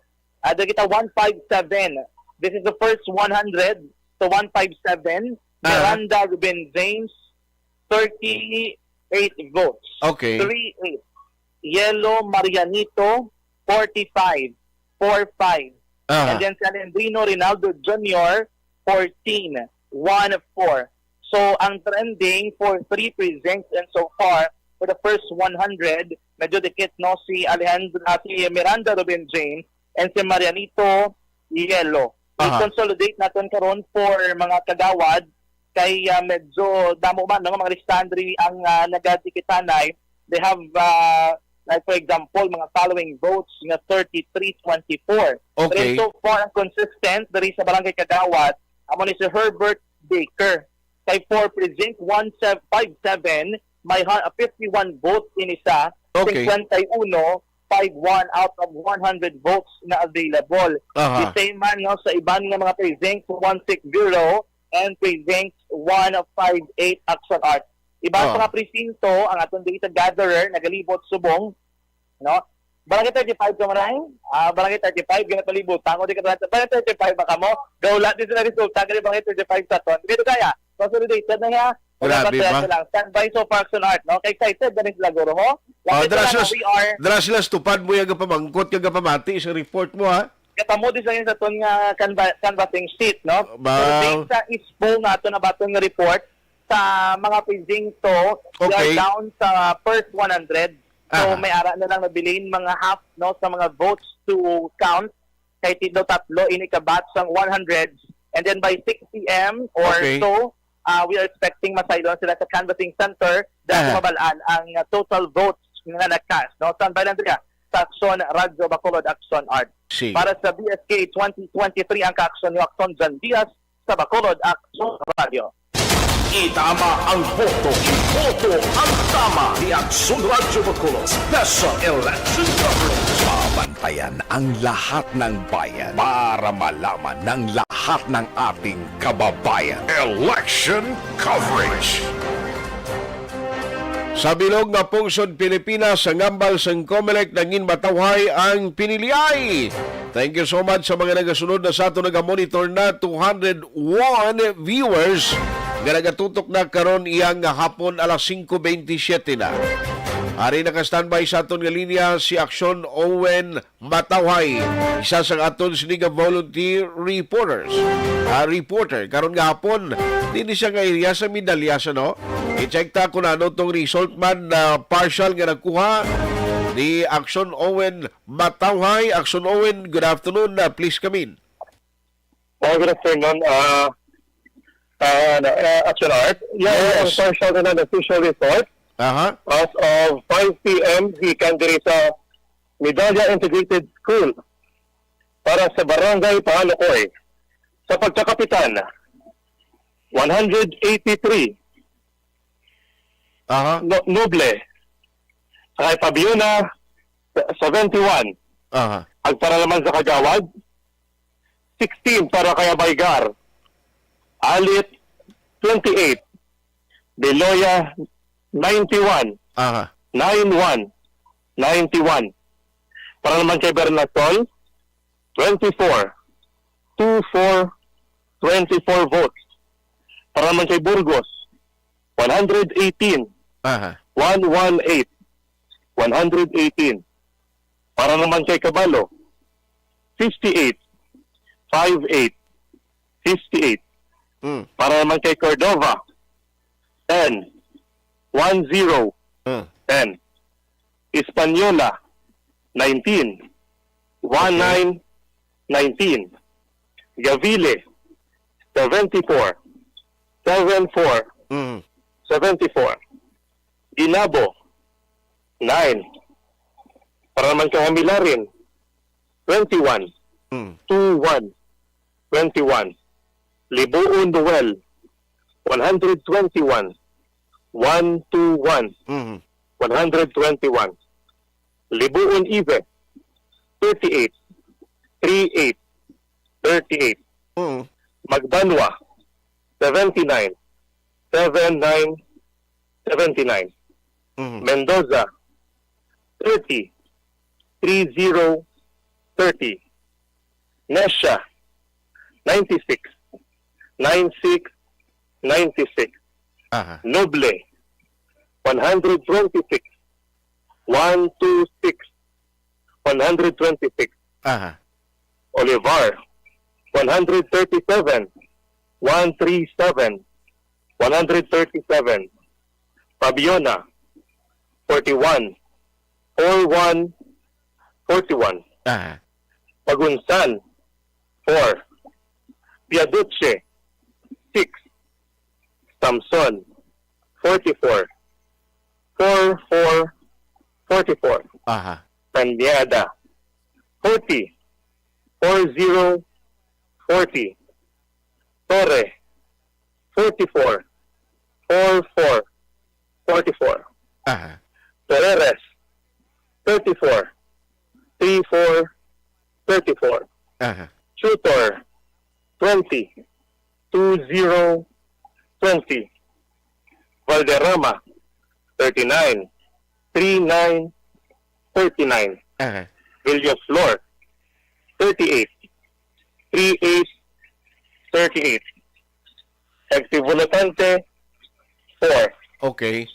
Ada kita one five seven. This is the first one hundred. So, one five seven. Ah. Miranda Ruben James, thirty-eight votes. Okay. Three eight. Yelo Marianito, forty-five, four five. Aha. And then si Alendrino Rinaldo Junior, fourteen, one four. So, ang trending for three precincts and so far, for the first one hundred, medyo dikit, no, si Alejandro, ah, si Miranda Ruben James and si Marianito Yelo. Aha. I-consolidate naton karon for mga kagawad kay, ah, medyo damo man, no, mga listahan diri ang, ah, nagadikitanay. They have, ah, like, for example, mga following votes nga thirty-three twenty-four. Okay. Pero so far, ang consistent diri sa Barangay Kagawad, amo ni si Herbert Baker. Kay for Precinct one five seven, may ha-, fifty-one votes ini siya. Okay. Cincuenta y uno, five one out of one hundred votes na available. Aha. The same man, no, sa iban nga mga precinct, one six zero and precinct one five eight, Action Art. Iban Oh. pa nga presinto, ang aton data gatherer nagalibot subong, no? Barangay thirty-five ka man ay? Ah, Barangay thirty-five, ginapalibot. Tango di ka Barangay thirty-five ba kamo? Gaula din sila resulta, kaya Barangay thirty-five sa ton. Dito kaya, consolidated na nga. Wala Grabe ba ba? Sila. Standby so far, Action Art, no? Kay excited na rin sila, guro, ho? Oh, Lapit na dara lang, sila, we are dara sila stupad mo yung gapamangkot, yung gapamati sa report mo, ha? Katamo din sa yun sa ton nga canva-, canvassing sheet, no? Ba- So, based sa ispo nga ato na baton nga report, sa mga presinto, we are Okay. down sa first one hundred. So, Aha. may ara na lang nabilin mga half, no, sa mga votes to count. Kay tatlo-tatlo ini ka batch sang one hundred. And then by six p m or Okay. so, ah, we are expecting masaylo sila sa canvassing center. Dahil Aha. mabalaan ang, ah, total votes nga nag-cast, no? Standby lang dira sa Action Radyo Bacolod, Action Art. Sige. Para sa B S K twenty twenty-three, ang ka-action niyo, Action Jan Diaz, sa Bacolod Action Radio. Itama ang boto. Boto ang tama ni Action Radyo Bacolod. Special Election Coverage. Mabantayan ang lahat ng bayan para malaman ng lahat ng ating kababayan. Election Coverage. Sa bilog nga pungsod Pilipinas, sa ngambal sang Comelec, nangin matawhay ang piniliay. Thank you so much sa mga nagasunod na sa ato, nagamonitor na, two hundred one viewers nga nagatutok na karon iyang hapon alas singko bentisiete na. Ari naka-standby sa aton nga linya si Action Owen Matawhay, isa sa aton sini nga volunteer reporters. Ah, reporter, karon nga hapon, din siya nga area sa medalya sa, no? I-check ta kung ano tong result man na partial nga nagkuha ni Action Owen Matawhay. Action Owen, good afternoon. Ah, please come in. Oh, good afternoon. Ah, Ah, ano, ah, Action Art. Yan ang Yes. partial and unofficial result Aha. as of five p m gikan diri sa Medalla Integrated School para sa Barangay Pahalokoy. Sa pagkakapitan, one hundred eighty-three. Aha. No-, Noble. Sa kay Pabiona, seventy-one. Aha. Ag para naman sa Kagawad, sixteen para kay Abaygar. Alit, twenty-eight. Beloya, ninety-one. Aha. Nine one. Ninety-one. Para naman kay Bernasol, twenty-four. Two four, twenty-four votes. Para naman kay Burgos, one hundred eighteen. Aha. One one eight. One hundred eighteen. Para naman kay Kabalo, fifty-eight. Five eight. Fifty-eight. Mm. Para naman kay Cordova, ten. One zero. Mm. Ten. Española, nineteen. One nine, nineteen. Gavile, seventy-four. Seven four. Mm. Seventy-four. Ginabo, nine. Para naman kay Hamilarin, twenty-one. Mm. Two one. Twenty-one. Libuon Noel, one hundred twenty-one. One two one. Mm. One hundred twenty-one. Libuon Ive, thirty-eight. Three eight. Thirty-eight. Mm. Magbanwa, seventy-nine. Seven nine. Seventy-nine. Mm. Mendoza, thirty. Three zero. Thirty. Nesha, ninety-six. Nine six. Ninety-six. Aha. Noble, one hundred twenty-six. One two six. One hundred twenty-six. Aha. Olivar, one hundred thirty-seven. One three seven. One hundred thirty-seven. Pabiona, forty-one. Four one. Forty-one. Aha. Pagunsan, four. Piaduce, six. Samson, forty-four. Four four. Forty-four. Aha. Cañada, forty. Four zero. Forty. Torre, forty-four. Four four. Forty-four. Aha. Ferreres, thirty-four. Three four. Thirty-four. Aha. Tutor, twenty. Two zero. Twenty. Valderrama, thirty-nine. Three nine. Thirty-nine. Aha. Villaflor, thirty-eight. Three eight. Thirty-eight. Kag si Volotante, four. Okay.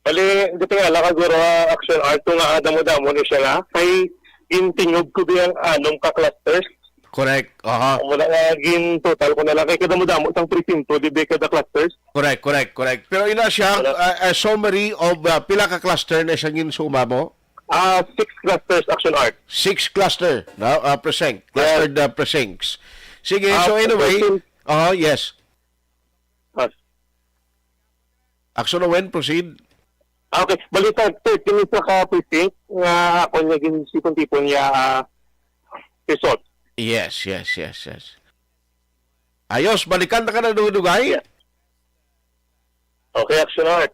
Bali, dito nga, laka guro, ah, Action Art, kung nga damo-damo ni siya nga, kay gintingog ko di ang anom ka clusters. Correct. Aha. Amo na nga, gin-total ko na lang, kay kadamo-damo sang presinto, di ba, kada clusters? Correct, correct, correct. Pero ina siya, Wala. ah, a summary of, ah, pila ka cluster na siya ginsuma mo? Ah, six clusters, Action Art. Six cluster, no? Ah, precinct. Yes. Clustered, ah, precincts. Sige, Ah, so anyway, thirteen. Oh, yes. Ah. Action Owen, proceed. Ah, okay. Bali, thirteen is ka precinct nga ako niya gin-, sipon-tipon niya, ah, result. Yes, yes, yes, yes. Ayos, balikan na ka na dugay-dugay. Okay, Action Art.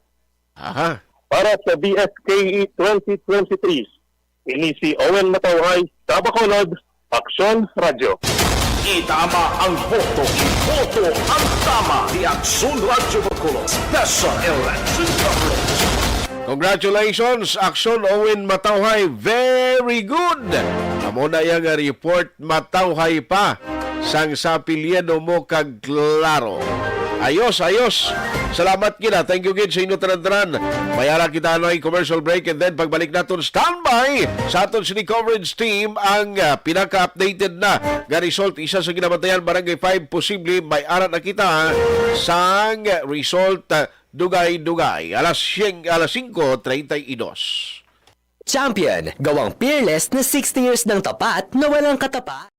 Aha. Para sa B S K E twenty twenty-three, ini si Owen Matawhay, sa Bacolod, Aksyon Radyo. Itama ang boto, iboto ang tama ni Aksyon Radyo Bacolod, Special Election Coverage. Congratulations, Aksyon Owen Matawhay. Very good. Amo na iya nga report, matawhay pa sang sa apelyido mo kag klaro. Ayos, ayos. Salamat gid, ah. Thank you gid sa inyo tanan-tanan. May ara kita na commercial break, and then pagbalik naton, standby sa aton sini coverage team ang, ah, pinaka-updated na nga result. Isa sa ginabantayan, Barangay five, posible may ara na kita, ah, sang result, ah, dugay-dugay. Alas siyeng, alas singko treinta y dos. Champion, gawang peerless na sixty years ng tapat na walang katapa.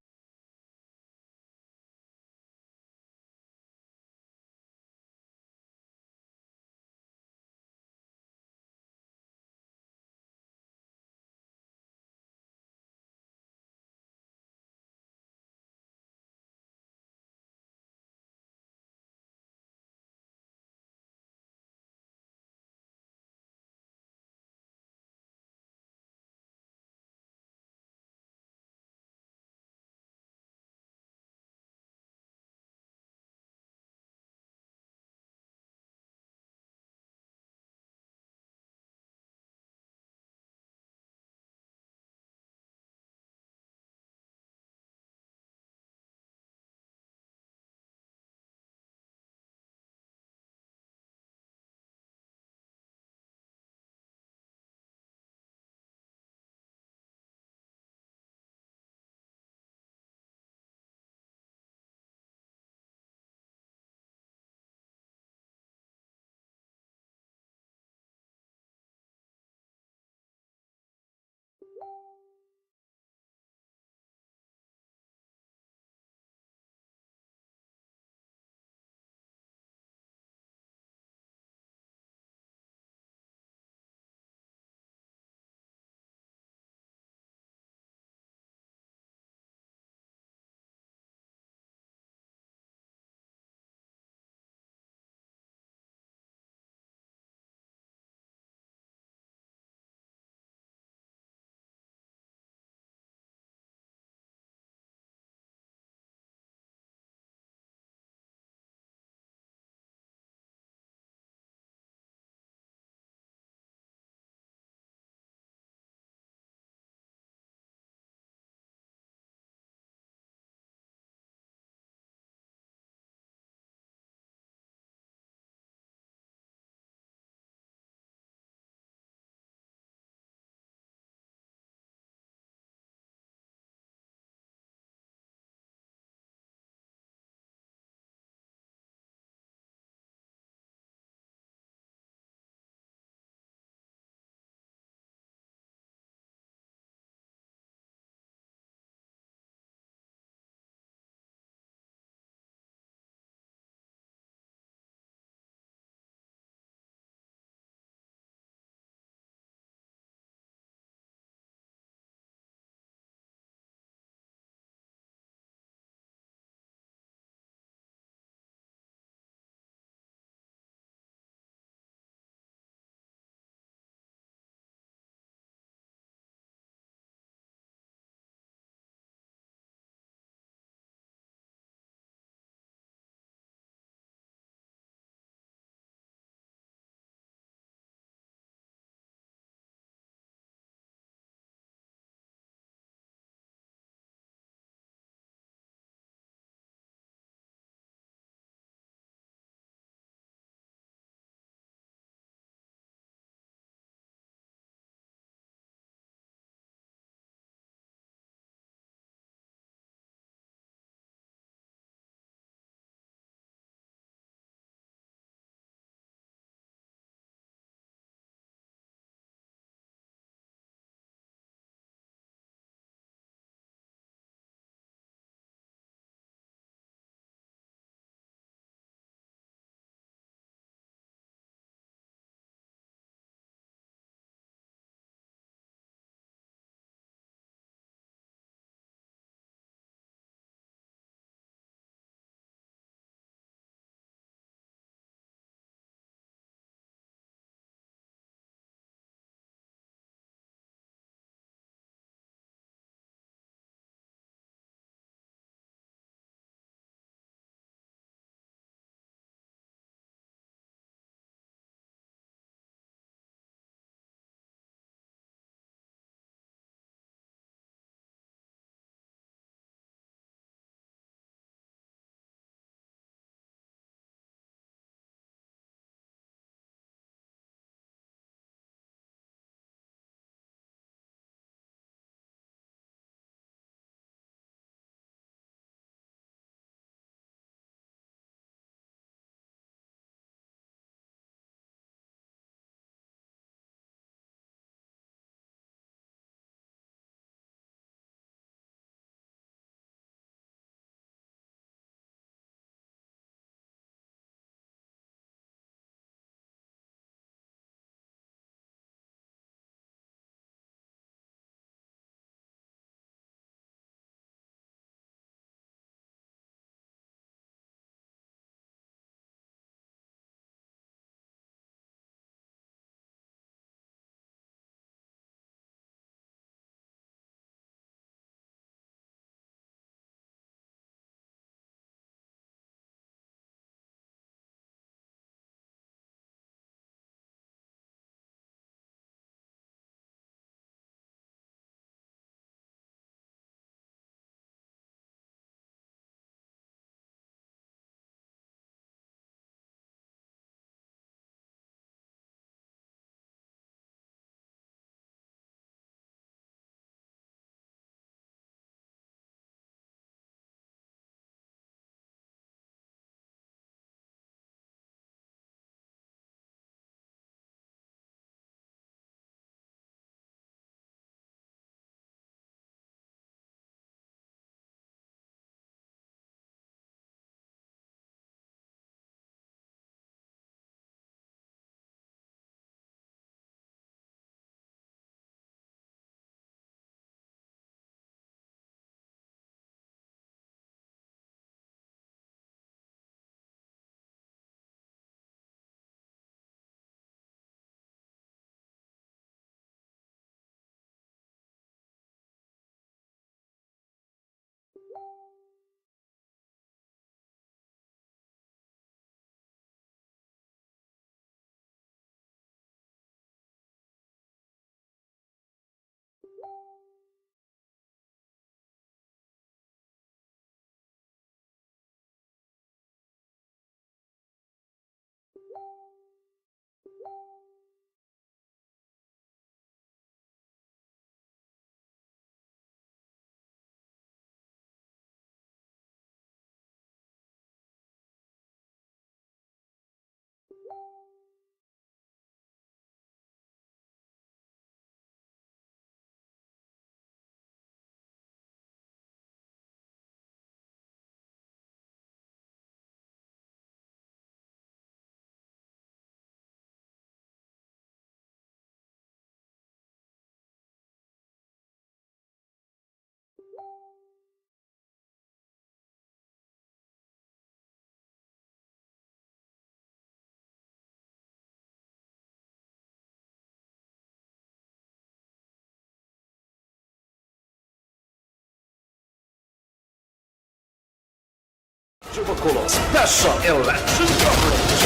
Chubaculo Special Election Coverage.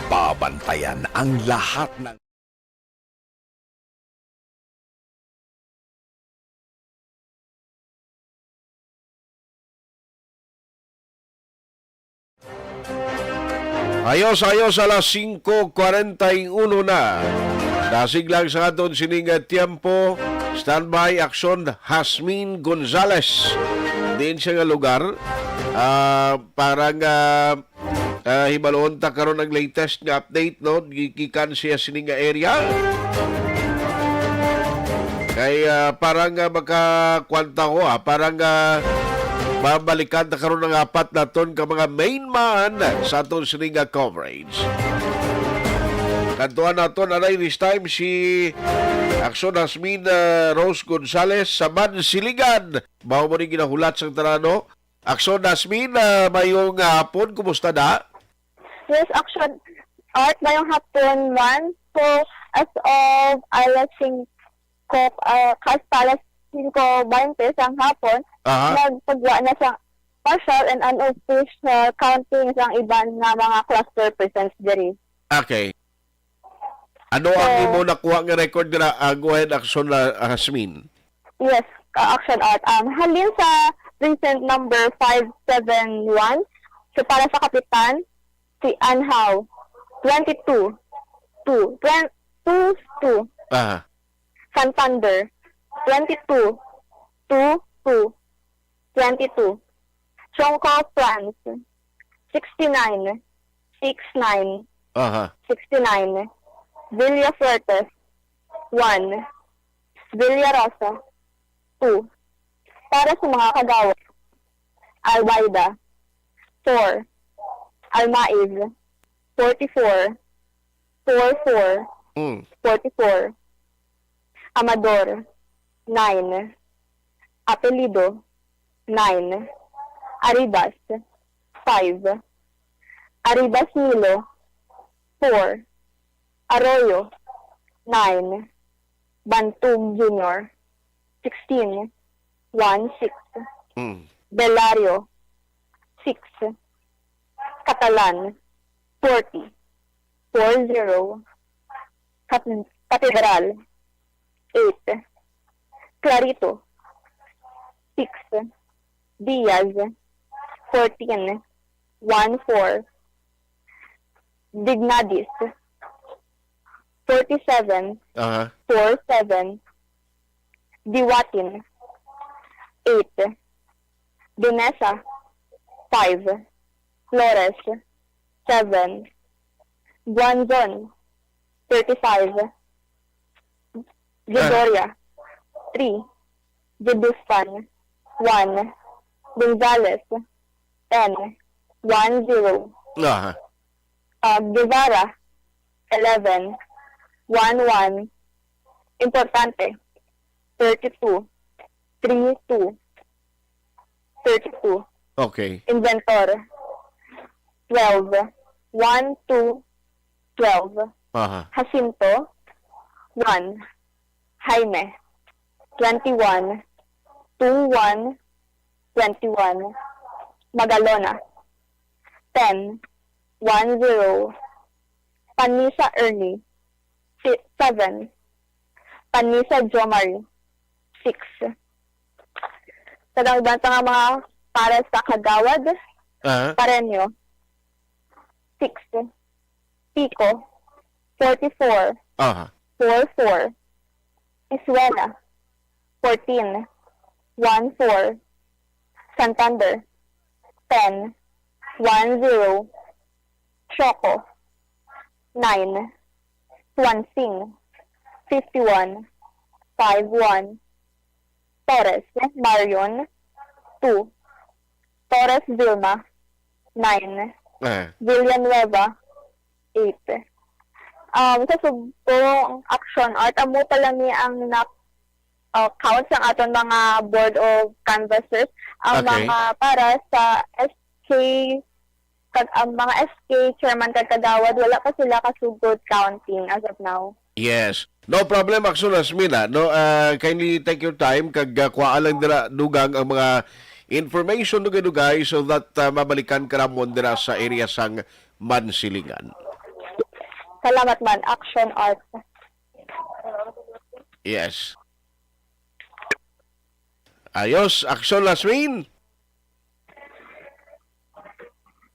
Babantayan ang lahat ng Ayos, ayos, alas singko kwarenta y uno na. Dasig lang sa aton sining, ah, tiyempo. Standby, Aksyon Hasmin Gonzales. Diin siya nga lugar? Ah, para nga, ah, hibaluon ta karon ang latest nga update, no? Gikan siya sining nga area. Kay, ah, parang, ah, makakuan ta ko, ah, parang, ah, babalikan ta karon ang apat naton ka mga main man sa aton sini nga coverage. Kantuan naton anay this time si Aksyon Hasmin, ah, Rose Gonzales sa Mansiligan. Mao mo ni ginahulat sang tanan, no? Aksyon Hasmin, ah, mayong hapon, kumusta na? Yes, Aksyon Art, mayong hapon man. So, as of alas singko, ah, hasta alas singko baynte sang hapon, Aha. nagpagwa na sang partial and unofficial counting sang iban nga mga cluster presence diri. Okay. Ano ang So, imo nakuha nga record dira? Ah, go ahead, Aksyon, ah, Hasmin. Yes, ka-, Aksyon Art. Um, halin sa precinct number five seven one, so para sa kapitan, si Anhao, twenty-two, two, twen-, two, two. Aha. Santander, twenty-two, two, two, twenty-two. Chongco, France, sixty-nine, six nine, Aha. sixty-nine. Villafuerte, one. Villarosa, two. Para sa mga kagawad, Albaida, four. Almaiz, forty-four, four four, Mm. forty-four. Amador, nine. Apelyido, nine. Arribas, five. Arribas Nilo, four. Arroyo, nine. Bantug Junior, sixteen, one six. Mm. Belario, six. Catalan, forty, four zero. Cat-, Catedral, eight. Clarito, six. Diaz, fourteen, one four. Dignadis, forty-seven, Aha. four seven. Diwatin, eight. Dunesa, five. Flores, seven. Guanzon, thirty-five. Vidoria, three. Jebuspan, one. Gonzales, ten. One zero. Aha. Ah, Guevara, eleven. One one. Importante, thirty-two. Three two. Thirty-two. Okay. Inventor, twelve. One two. Twelve. Aha. Jacinto, one. Jaime, twenty-one. Two one, twenty-one. Magalona, ten. One zero. Panisa Ernie, si-, seven. Panisa Jomari, six. Sa iban pa nga mga para sa kagawad, Ah. Pareño, six. Pico, forty-four, Aha. four four. Iswela, fourteen, one four. Santander, ten, one zero. Choco, nine. Tuanzing, fifty-one, five one. Torres, Marion, two. Torres Vilma, nine. Eh. Villanueva, eight. Um, sa Sugpong Action Art, amo pa lang ni ang na, uh, count sang aton mga board of canvassers. Ang Okay. mga para sa S K, kag ang mga S K chairman kag kagawad, wala pa sila kasugod counting as of now. Yes. No problem, Action Lasmina. No, uh, kindly take your time kag uh, kuha lang dira dugang ang mga information dugay-dugay so that uh, mabalikan ka namon dira sa area sang Mansilingan. Salamat man, Action Art. Yes. Ayos, Action Lasmin.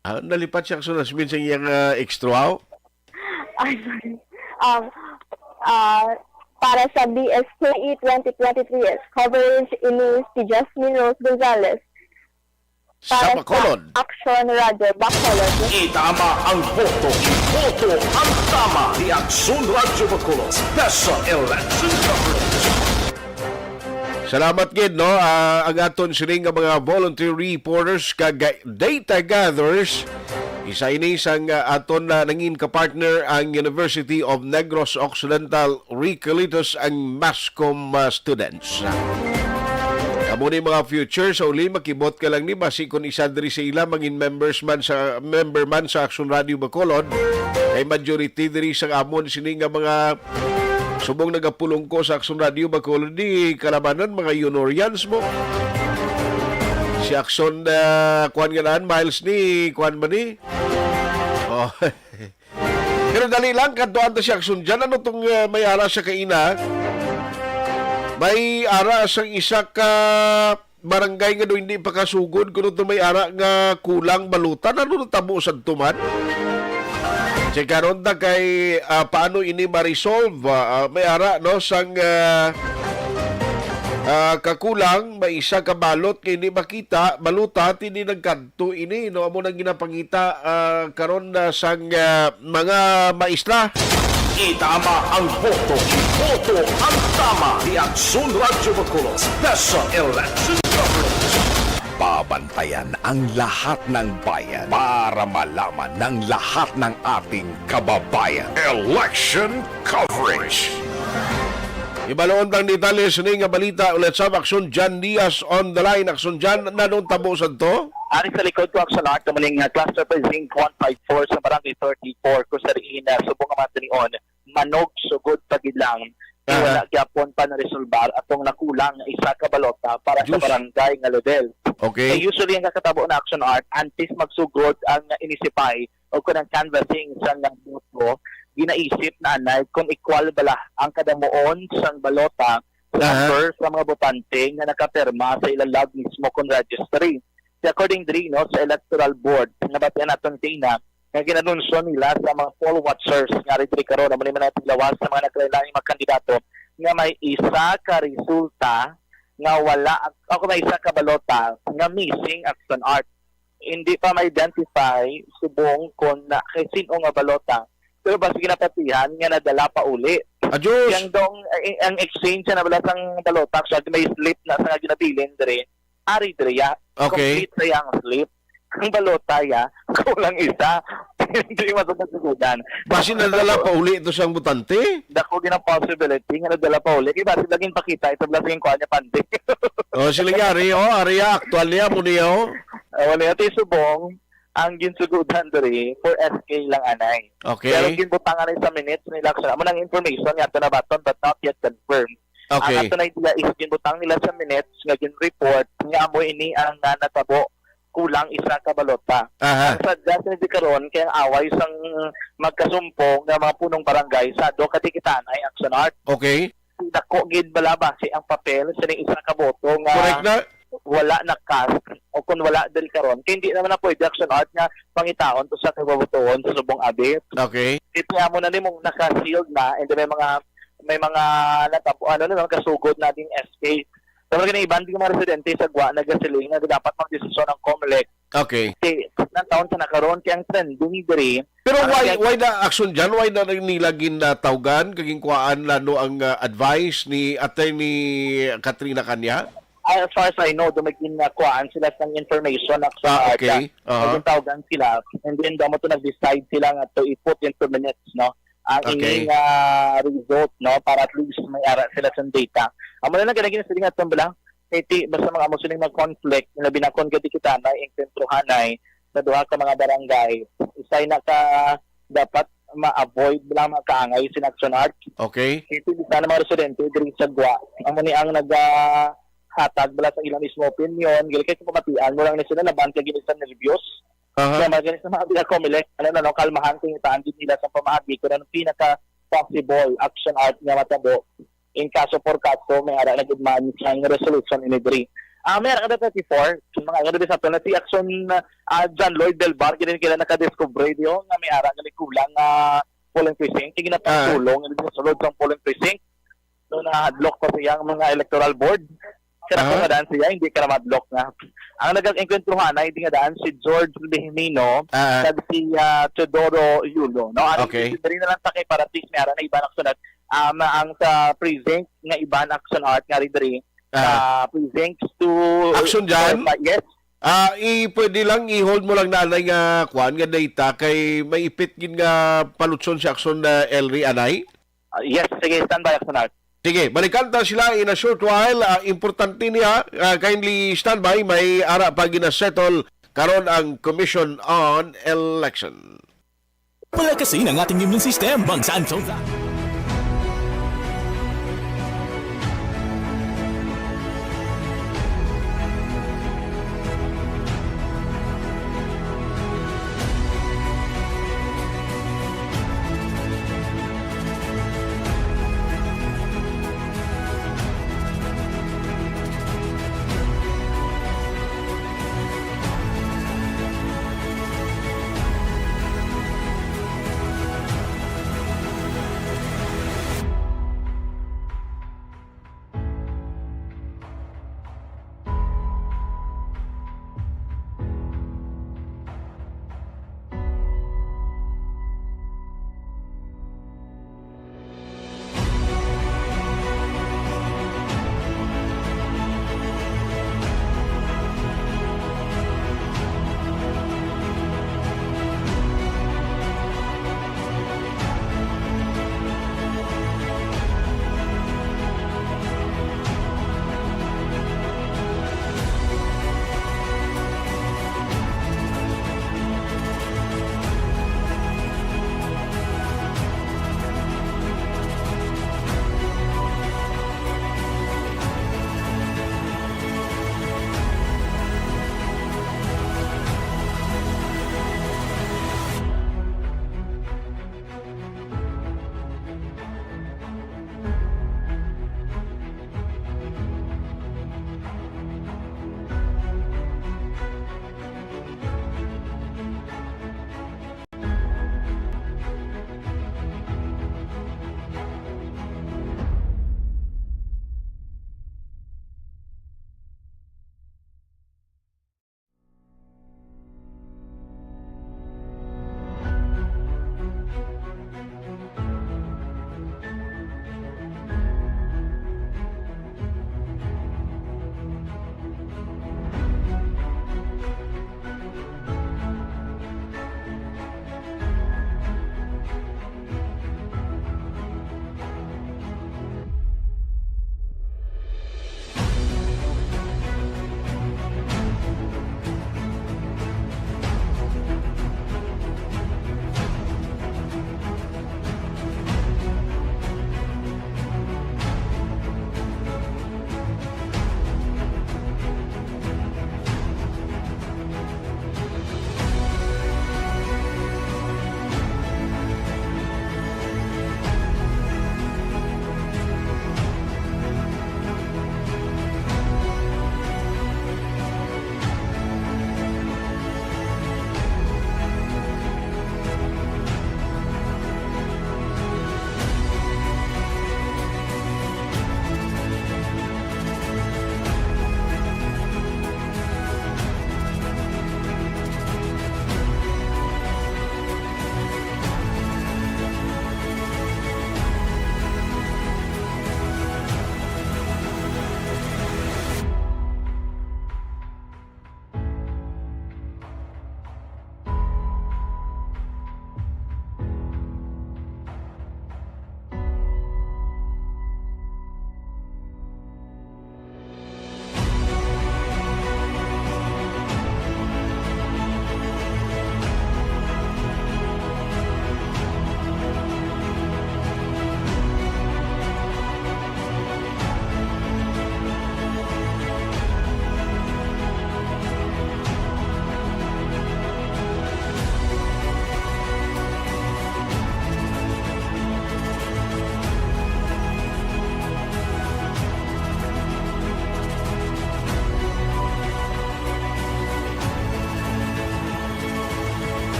Ah, nalipat si Action Lasmin sa iyang uh, extra. Ay, sorry. Um, ah, para sa B S K E twenty twenty-three coverage ini si Jasmine Rose Gonzalez. Sa Para Bacolod. Sa Action Radio Bacolod. Itama ang boto. Boto ang tama. The Action Radio Bacolod Special Election Coverage. Salamat gid, no? Ah, ang aton sini nga mga volunteer reporters kag data gatherers. Isa ini sang ah, aton na nangin ka partner ang University of Negros Occidental, Recolitos, ang MASCOM ah, students. Kamo ni mga future sa uli, makibot ka lang ni basi kung isa diri sa ila mangin members man sa member man sa Action Radio Bacolod, kay majority diri sa amon sini nga mga subong nagapulong ko sa Action Radio Bacolod, di kalabanan mga Junorians mo. Si Action uh, kuan nga naan, Miles ni kuan man ni. Oh. Pero dali lang, kadtuan ta si Action dyan. Ano tong uh, may ara sa kaina? May ara sang isa ka barangay nga do hindi pa kasugod kuno to may ara nga kulang balutan. Ano natabo sa tuman? Check karon ta kay ah, paano ini ma-resolve. Ah, ah, may ara no sang ah, ah, kakulang may isa ka balot nga hindi makita, balota tini nagkadto ini no amo nang ginapangita ah, karon na sang ah, mga maestra. Itama ang boto. Boto ang tama. The Action Radyo Bacolod Special Election Coverage. Babantayan ang lahat ng bayan para malaman ng lahat ng ating kababayan. Election Coverage. Ibaloon tang detalye sini nga balita ulit sa Action Jan Diaz on the line. Action Jan, nanong tabo sa to? Ari sa likod ko, Action Art, kamo ning, uh, Cluster Precinct one five four sa Barangay thirty-four, kung sa diin, uh, subong nga matinion, manog sugod pa gid lang. Aha. Wala gyapon pa naresolbar atong nakulang nga isa ka balota para sa Diyos. Barangay nga level. Okay. Kay usually ang kakatabo na, Action Art, antes magsugod ang inisipay o kung ang canvassing sa nga boto, ginaisip na anay kung equal bala ang kadamuon sang balota sa Aha. number sa mga botante nga nakapirma sa ilang log mismo kung registry. According diri, no, sa electoral board, nabatian naton kaina nga ginanunsyo nila sa mga poll watchers nga ari diri karon, amo ni man ang tiglawas sa mga nagkalain-laing mga kandidato nga may isa ka resulta nga wala, ako may isa ka balota nga missing, Action Art. Hindi pa ma-identify subong kon na kay sin-o nga balota. Pero basi ginapatihan nga nadala pa uli. Adios! Yang dong, eh, ang exchange na bala sang balota, actually may slip na sa nga ginabilin diri. Ari diri ya. Okay. Complete sa yang slip. Ang balota ya, kulang isa. Hindi masagasugudan. Basi nadala pa uli ito sang botante? Dako gid ang possibility nga nadala pa uli. Kay basi laging pakita ito bala sa yung kuha niya pante. Oh, sila nga, ari, oh, ari, ah, aktual niya, mo niya, oh. Oh, niya, ti subong, ang ginsugudan diri for S K lang anay. Okay. Pero ginbutangan ni sa minutes nila, so, amo nang information nga ato nabaton but not yet confirmed. Okay. Ang ato na idea is ginbutang nila sa minutes nga gin-report nga amo ini ang, ah, natabo, kulang isa ka balota. Aha. Ang sadya sini di karon kay ang away sang magkasumpong nga mga punong barangay sa do katikitanay, Action Art. Okay. Dako gid bala basi ang papel sa isa ka boto nga Correct na. wala na cast o kung wala diri karon, kay hindi naman na pwede action art nga pangitaon to sa kababutuon sa subong abi. Okay. Kay amo na nimong naka-sealed na, and then may mga, may mga natabo, ano na, kasugod na ding S K. Pero gani, iban ding mga residente sa Gwa nagasiling nga dapat magdesisyon ang Comelec. Okay. Kay, nang taon sa nakaron, kay ang trending diri, Pero ang why, trend- why na action dyan? Why na nila ginatawgan, kagingkuhaan lalo ang, ah, advice ni Attorney Katrina Kanya? As far as I know, do may ginakuhaan sila sang information na sa Ah, okay. Aha. Naging tawgan sila, and then damo to nag-decide sila nga to i-put into minutes, no? Ang Okay. ining, ah, result, no? Para at least may ara sila sa data. Amo na lang ganagin sila nga itong bilang, kay ti, basta mga amo sining mga conflict, labi na kon gadi kita na engkwentruhanay sa duha ka mga barangay, isay na ka dapat ma-avoid lang mga kaangay sin action art. Okay. Kay ti, di sana mga residente diri sa Gwa, amo ni ang nagahatag bala sa ilang mismo opinion, gali kay sa pamatian mo lang ni sila, laban ka gini sa nervyos. Aha. Kaya mga gani sa mga biya Comelec, ano na, no, kalmahan kung itaan gid nila sa pamaagi kung anong pinaka possible action art nga matabo in kaso por kaso may ara na gid man sang resolution ini diri. Ah, may ara ka thirty-four, mga ano din sa ato na si Action, ah, John Lloyd Del Bar, gid kila nakadiscover diyo nga may ara nga kulang, ah, polling precinct. Kaya Ah. ginapangtulong, hindi sulod sang polling precinct. So, nahadlok pa siya ang mga electoral board. Kaya Aha. kung madaan siya, hindi ka na madlock nga. Ang nag-enkwentruhan ay dingadaan si George Lihimino, Ah. kag si, ah, Teodoro Yulo. No? Ano Okay. Diri na lang ta kay para at least may ara na iba na sunod. Um, ang sa precinct nga iban action art nga rin diri, Ah. ah, precincts to Action dyan? Yes. Ah, i-, pwede lang i-hold mo lang nanay nga kwan nga data kay may ipit gid nga palutson si Action na Elri anay? Ah, yes, sige, standby, Action Art. Sige, balikan ta sila in a short while. Ah, importante niya, ah, kindly standby. May ara pa gina-settle karon ang Commission on Election. Palakasin ang ating immune system. Mag Santon.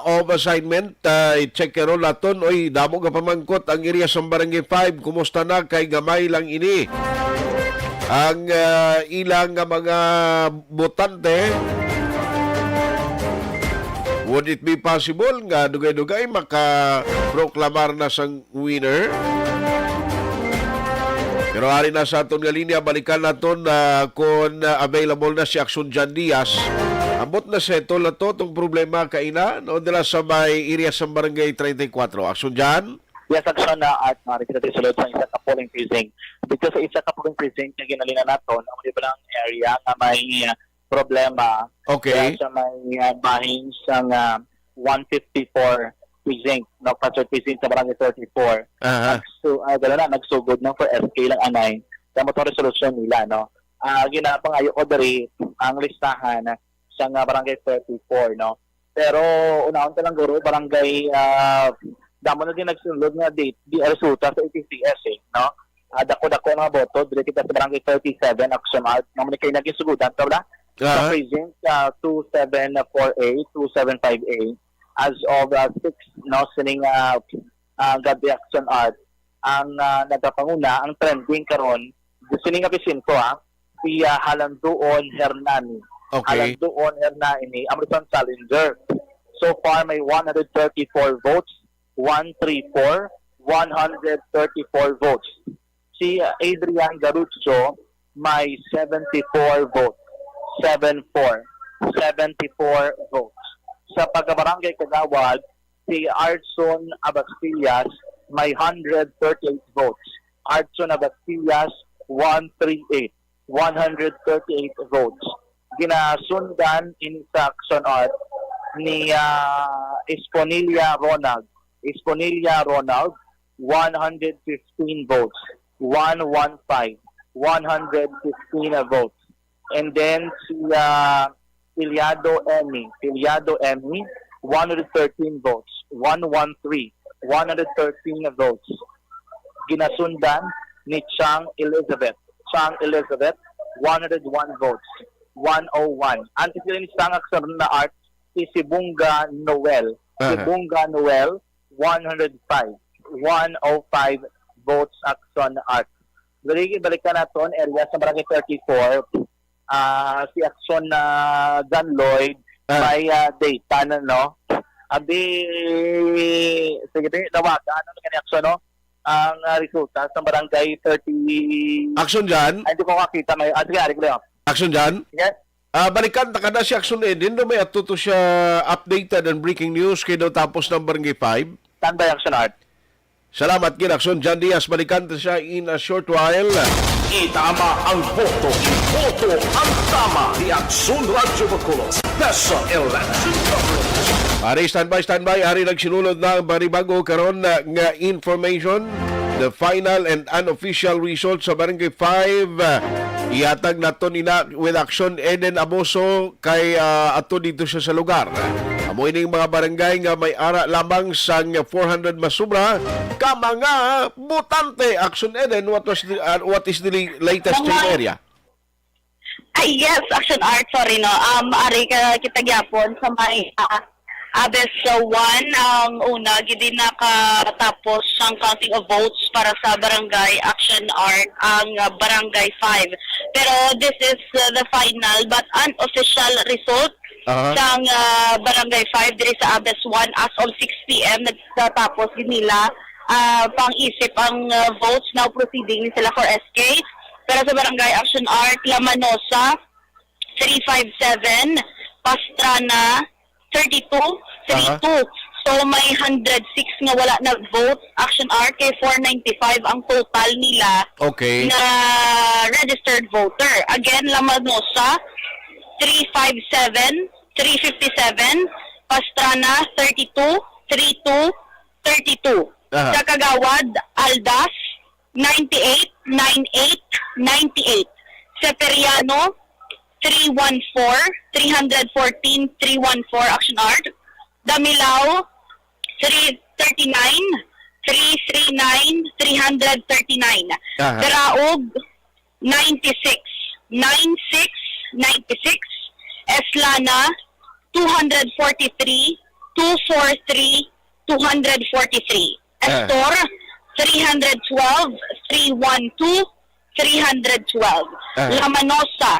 of assignment, ah, i-check karon naton. Oy, damo nga pamangkot ang area sa Barangay five. Kumusta na? Kay gamay lang ini ang, ah, ilang nga mga botante. Would it be possible nga dugay-dugay makaproklamar na sang winner? Pero ari na sa aton nga linya, balikan naton na kung, ah, available na si Action Jan Diaz. Ambot na settle na to, tong problema kaina, no, dira sa may area sa Barangay thirty-four. Action Jan? Yes, Action, na at maaari kita sulod sa isa ka polling precinct. Dito sa isa ka polling precinct nga ginalinan naton, ang iba lang area nga may, ah, problema. Okay. Kaya sa may, ah, bahin sa nga one fifty-four precinct, no, Pastor precinct sa Barangay thirty-four. Aha. Nagsu-, ah, gano'n na, nagsugod na for S K lang anay. Kaya mo itong resolusyon nila, no? Ah, ginapangayo ko diri ang listahan sa nga Barangay thirty-four, no? Pero unahon ta lang guro, Barangay, ah, damo na din nagsunod nga di, di resulta sa A T C S, eh, no? Ah, dako-dako ang mga boto, diri kita sa Barangay thirty-seven, Action Art. Namo ni kay naging sugudan, ta wala? Sa Aha. Precinct, ah, two seven four A, two seven five A, as of, ah, six, no, sining, ah, ah, gabi, Action Art, ang, ah, nagapanguna, ang trending karon, sining nga presinto, ah, si, ah, Halanduon Hernani. Okay. Halanduon Hernani, Amerson Challenger. So far, may one hundred thirty-four votes, one three four, one hundred thirty-four votes. Si, ah, Adrian Garucho may seventy-four votes, seven four, seventy-four votes. Sa pagkabarangay kagawad, si Arson Abastillas may hundred thirty-eight votes. Arson Abastillas, one three eight, one hundred thirty-eight votes. Ginasundan ini sa Action Art ni, ah, Esponilla Ronald. Esponilla Ronald, one hundred fifteen votes. One one five, one hundred fifteen votes. And then si, ah, Filiado Emmy. Filiado Emmy, one hundred thirteen votes. One one three, one hundred thirteen votes. Ginasundan ni Chang Elizabeth. Chang Elizabeth, one hundred one votes. One oh one. Antes nila ni Chang, Action Art, si Sibunga Noel. Aha. Sibunga Noel, one hundred five. One oh five votes, Action Art. Dali, balikan naton, area sa Barangay thirty-four. Ah, si Action na John Lloyd, Ah. may, ah, data na, no? Abi, sige, di, tawagan, ano na gani, Action, no? Ang, ah, resulta sa Barangay thirty. Action Jan? Ay, hindi ko makita. May, ah, sige, ari ko lang. Action Jan? Yes. Ah, balikan ta ka na si Action Eden, no? May ato to siya updated and breaking news kay daw tapos ng Barangay five. Standby, Action Art. Salamat gid, Action Jan Diaz. Balikan ta siya in a short while. Itama ang boto. Boto ang tama. The Action Radyo Bacolod. Best Election Coverage. Ari, standby, standby. Ari, nagsinulod na ang panibago karon na nga information. The final and unofficial result sa Barangay five, ah, ihatag naton ina with Action Eden Amoso kay, ah, ato dito siya sa lugar. Amo ining mga barangay nga may ara lamang sang four hundred masubra ka mga botante. Action Eden, what was the, ah, what is the li-, latest sa Mga area? Ay, yes, Action Art, sorry, no. Um, ari ka kita gyapon sa may, ah, Abes, uh, one ang una, gidi nakatapos ang counting of votes para sa Barangay Action Art, ang, uh, Barangay five. Pero this is, uh, the final but unofficial result Aha. sang, uh, Barangay five diri sa Abes one as of six P M. Nagtatapos gid nila, uh, pang-isip ang, uh, votes, now proceeding sila for S K. Pero sa Barangay Action Art, Lamanosa, three five seven, Pastrana, thirty-two, three two. Aha. So, may hundred six nga wala nag-vote. Action Art, kay four ninety-five ang total nila Okay. na registered voter. Again, Lamanosa, three five seven, three fifty-seven, Pastrana, thirty-two, three two, thirty-two. Aha. Sa Kagawad, Aldas, ninety-eight, nine eight, ninety-eight. Seperiano, three one four, three hundred fourteen, three one four, Action Art. Damilao, three thirty-nine, three three nine, three hundred thirty-nine. Aha. Daraog, ninety-six, nine six, ninety-six. Eslana, two hundred forty-three, two four three, two hundred forty-three. Ah. Estor, three hundred twelve, three one two, three hundred twelve. Ah. La Manosa,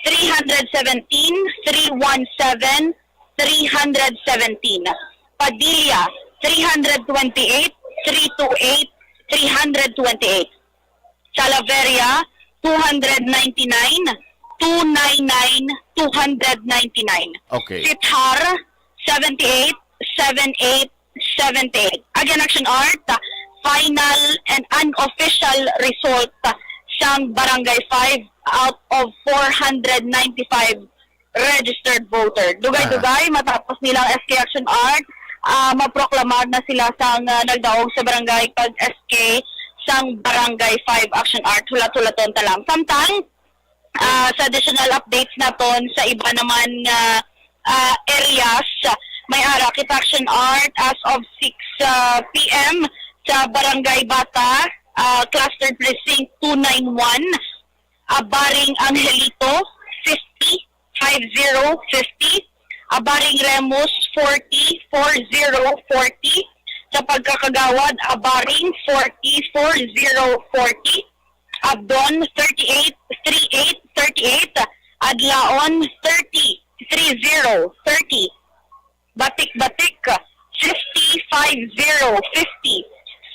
three hundred seventeen, three one seven, three hundred seventeen. Padilla, three hundred twenty-eight, three two eight, three hundred twenty-eight. Salaveria, two hundred ninety-nine, two nine nine, two hundred ninety-nine. Okay. Sithar, seventy-eight, seven eight, seventy-eight. Again, Action Art, uh, final and unofficial result, uh, sang Barangay five out of four hundred ninety-five registered voter. Dugay-dugay, matapos nilang S K Action Art, ah, maproklamar na sila sang, ah, nagdaog sa barangay kag S K sang Barangay five Action Art. Hulat-hulaton ta lang. Samtang, ah, sa additional updates naton sa iba naman nga, ah, areas, may ara kita Action Art as of six, ah, P M sa Barangay Bata, ah, Cluster Precinct two nine one, ah, Baring Angelito, fifty, five zero fifty, ah, Baring Remus, forty, four zero forty, sa pagkakagawad, ah, Baring forty, four zero forty, Abdon, thirty-eight, three eight thirty-eight, Adlaon, thirty, three zero thirty, Batik-Batik, fifty, five zero fifty,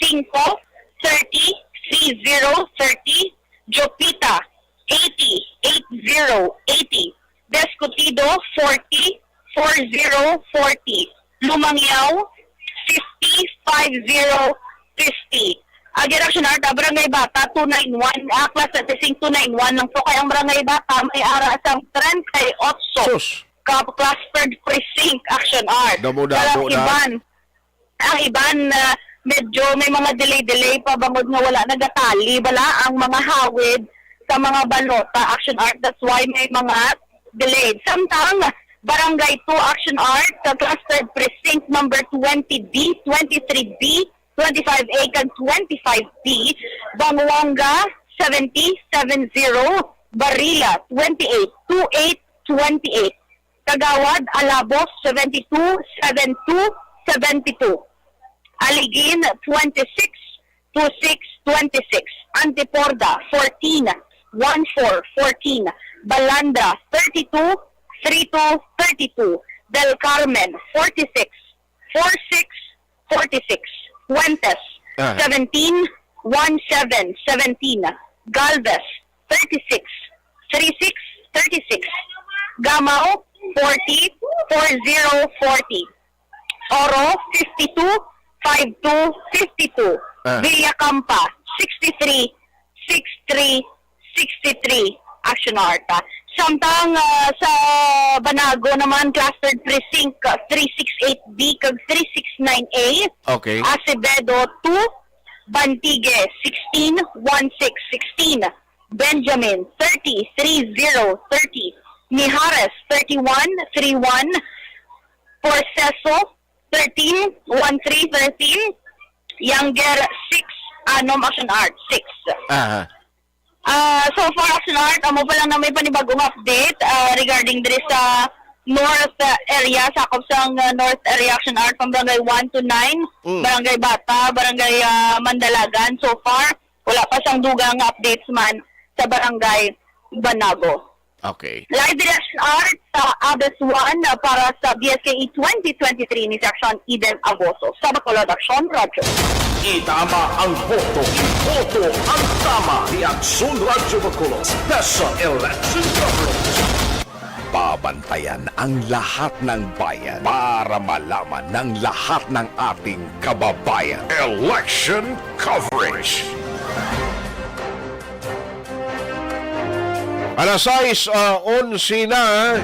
Cinco, thirty, three zero thirty, Jopita, eighty, eight zero eighty, Descutido, forty, four zero forty, Lumangyaw, fifty, five zero fifty. Again, Action Art, ah, Barangay Bata, two nine one, ah, Class thirty-six, two nine one lang po. Kaya ang Barangay Bata, may ara sang treinta y ocho. Sus! Ka-, Class third Precinct, Action Art. Damo-damo Pero ang na. Iban, ang iban, ah, medyo may mga delay-delay pa bangod nga wala nagatali, bala, ang mga hawid sa mga balota, Action Art. That's why may mga delayed. Samtang, Barangay two, Action Art, sa Class third Precinct number twenty B, twenty-three B, twenty-five A, kag twenty-five B, Banguanga, seventy, seven zero, Barila, twenty-eight, two eight, twenty-eight. Kagawad, Alabos, seventy-two, seven two, seventy-two. Aligin, twenty-six, two six, twenty-six. Antiporda, fourteen, one four, fourteen. Balandra, thirty-two, three two, thirty-two. Del Carmen, forty-six, four six, forty-six. Fuentes, Ah. seventeen, one seven, seventeen. Galvez, thirty-six, three six, thirty-six. Gamao, forty, four zero, forty. Oro, fifty-two, five two, fifty-two. Ah. Villacampa, sixty-three, six three, sixty-three. Action Art, ah. Samtang, ah, sa Banago naman, Cluster Precinct, ah, three six eight B kag three six nine A. Okay. Acevedo, two, Bantigue, sixteen, one six, sixteen. Benjamin, thirty, three zero, thirty. Mijares, thirty-one, three one. Proceso, thirteen, one three, thirteen. Younger, six, Anom, Action Art, six. Aha. Ah, so far, Action Art, amo pa lang na may panibagong update, ah, regarding diri sa North, ah, area, sakop sang, ah, North Area, Action Art, from Barangay one to nine, Mm. Barangay Bata, Barangay, ah, Mandalagan. So far, wala pa sang dugang nga updates man sa Barangay Banago. Okay. Live diri, Action Art, sa Abes one, ah, para sa B S K E twenty twenty-three ni Section Eden Agoso sa Bacolod Action Radyo. Itama ang boto. Iboto ang tama ni Action Radyo Bacolod. Special Election Coverage. Babantayan ang lahat ng bayan para malaman ng lahat ng ating kababayan. Election Coverage. Alas sais, ah, onse na.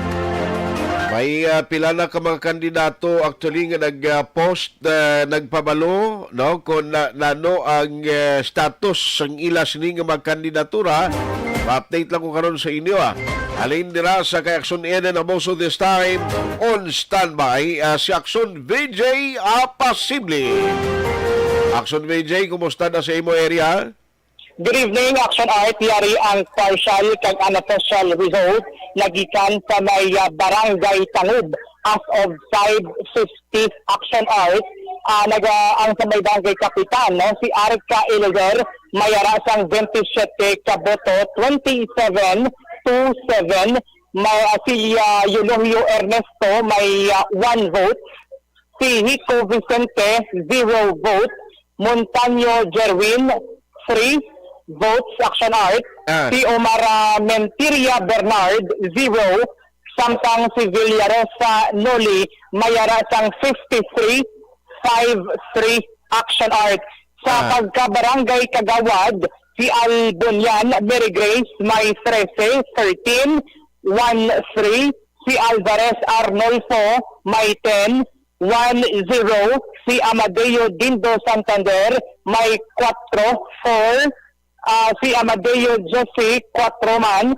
May, ah, pila na ka mga kandidato actually nga nag, ah, post, ah, nagpabalo, no, kung na, nano ang, eh, status sang ila sini nga mga kandidatura. Pa-update lang ko karon sa inyo, ah. Halin dira sa kay Action Eden Amoso this time, on standby, ah, si Action V J Apasible. Action V J, kumusta na sa imo area? Good evening, Action Art. Yari ang partial kag unofficial result nagikan sa may, ah, Barangay Tangub, As of five fifty, Action Art, ah, naga-, ang sa may barangay kapitan, no, si Arca Iloder, may ara sang twenty-seven ka boto, twenty-seven to seven. May, ah, si, ah, Eulogio Ernesto, may, ah, one vote. Si Hico Vicente, zero vote. Montaño Jerwin, three votes, Action Art. Ah. Si Omar, ah, Mentiria Bernard, zero. Samtang si Villarosa Noli may ara sang fifty-three, five three, Action Art. Sa Ah. pagka-barangay kagawad, si Albonian Mary Grace may trese, thirteen, one three. Si Alvarez Arnolfo may ten, one zero. Si Amadeo Dindo Santander may kwatro, four. Ah, si Amadeo Jesse, kwatro man.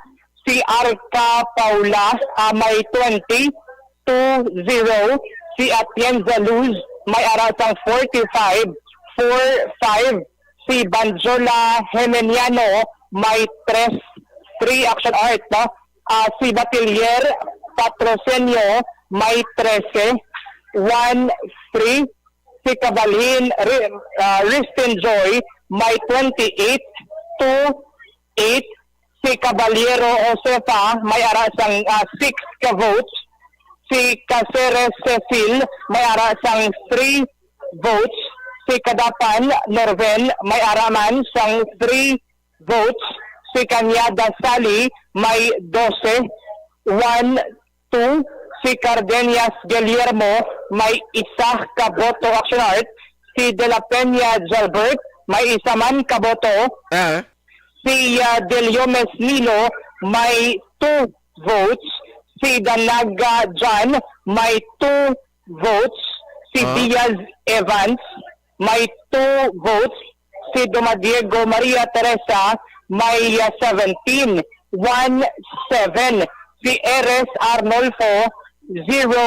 Si Arca Paula, ah, may twenty, two zero. Si Atienza Luz may ara sang forty-five, four five. Si Banjola Hemeniano may tres, three, Action Art, no? Ah, si Batilier Patrocinio may trese, one three. Si Kabalhin Ri-, ah, Ristin Joy may twenty-eight, two eight. Si Caballero Josefa may ara sang, ah, six ka votes. Si Caceres Cecil may ara sang three votes. Si Kadapan Norven may ara man sang three votes. Si Cañada Sally may dose, one two. Si Cardenas Guillermo may isa ka boto, Action Art. Si De La Peña Gilbert may isa man ka boto. Ah. Si, ah, Deliomes Nilo may two votes. Si Danaga John may two votes. Si Ah. Diaz Evans may two votes. Si Dumadiego Maria Teresa may, ah, seventeen, one seven. Si Eres Arnolfo, zero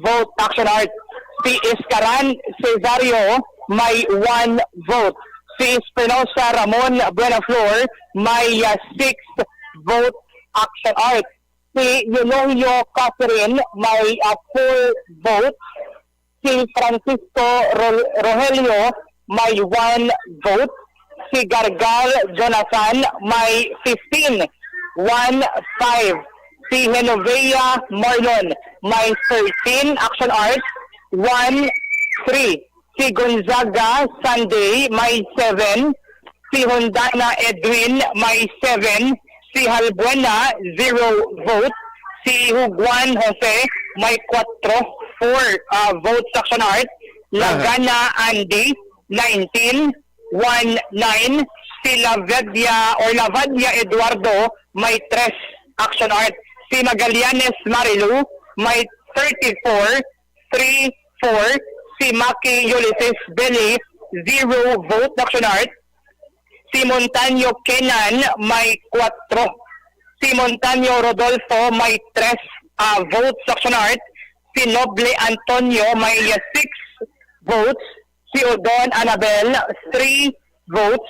vote, Action Art. Si Escaran Cesario may one vote. Si Espinosa Ramon Buenaflor may, ah, six vote, Action Art. Si Eulogio Catherine may, ah, four votes. Si Francisco Ro-, Rogelio may one vote. Si Gargar Jonathan may fifteen, one five. Si Genovea Marlon may thirteen, Action Art, one three. Si Gonzaga Sunday may seven. Si Hondana Edwin may seven. Si Halbuena, zero vote. Si Huguan Jose may kwatro, four, ah, votes, Action Art. Aha. Lagana Andy, nineteen, one nine. Si Lavedia or Lavadia Eduardo may tres, Action Art. Si Magallanes Marilu may thirty-four, three four. Si Maki Ulysses Belly, zero vote, Action Art. Si Montaño Kenan may kwatro. Si Montaño Rodolfo may tres, ah, votes, Action Art. Si Noble Antonio may, ah, six votes. Si Odon Anabel, three votes.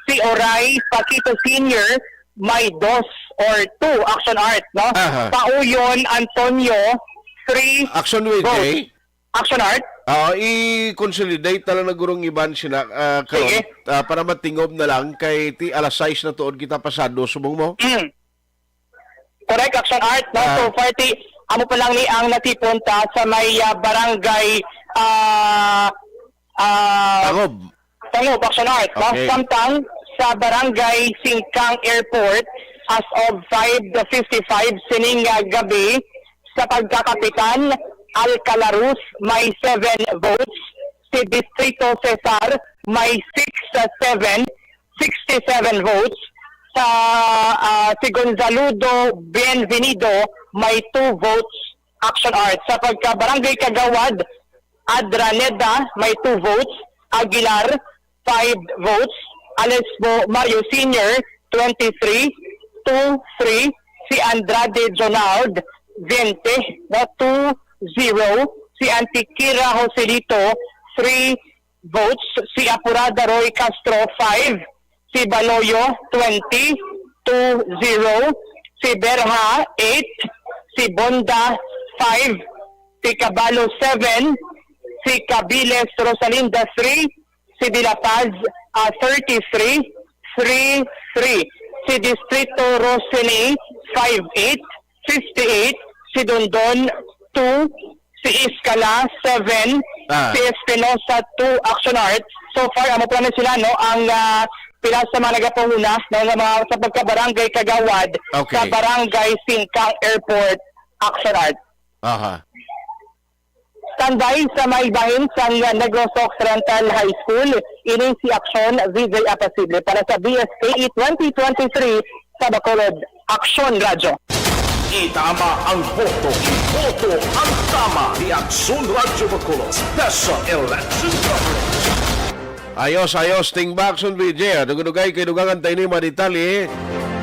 Si Oray Paquito Senior may dos or two, Action Art, no? Aha. Pauyon Antonio, three Action with votes. Action Art? Ah, i-consolidate na lang na gurong iban sila, ah, karon, Sige. ah, para matingob na lang kay ti alas sais na tuod kita pasado, subong mo? Mm. Correct, Action Art, no? Ah. So, party, amo pa lang ni ang natipon ta sa may, ah, barangay, ah, ah, Tangob. Tangob, Action Art, no? Okay. Samtang sa barangay Singkang Airport, as of five fifty-five sining, ah, gabi, sa pagkakapitan, Alcalarus may seven votes, si Distrito Cesar may six, ah, seven, sixty-seven votes, sa, ah, si Gonzaludo Bienvenido may two votes, Action Art. Sa pagka-barangay kagawad, Adraneda may two votes, Aguilar, five votes, Alesbo Mario Senior, twenty-three, two three, si Andrade Jonald, twenty, no, two zero, si Antiquira Joselito, three votes, si Apurada Roy Castro, five, si Baloyo, twenty, two zero, si Berha, eight, si Bonda, five, Si Cabalo, seven. Si Cabiles Rosalinda, three. Si De La Paz, ah, thirty-three, three three. Si Distrito Rosene, five eight, fifty-eight. Si Dondon, two. Si Escala, seven. Ah. Si Espinosa, two. Action Art. So far, amo pa na sila, no? Ang, ah, pila sa mga nagapahuna, no, nga mga sa pagkabarangay kagawad Okay. sa Barangay Singkang Airport, Action Art. Aha. Standby sa may bahin sang Negros Occidental High School. Ini si Aksyon V J Apasible para sa B S K E twenty twenty-three sa Bacolod. Aksyon Radyo. Itama ang boto. Boto ang tama. The Aksyon Radyo Bacolod Special Election Coverage. Ayos, ayos. Ting Maxon V J, ah. Dugay-dugay kay dugangan tayo ni mga detalye.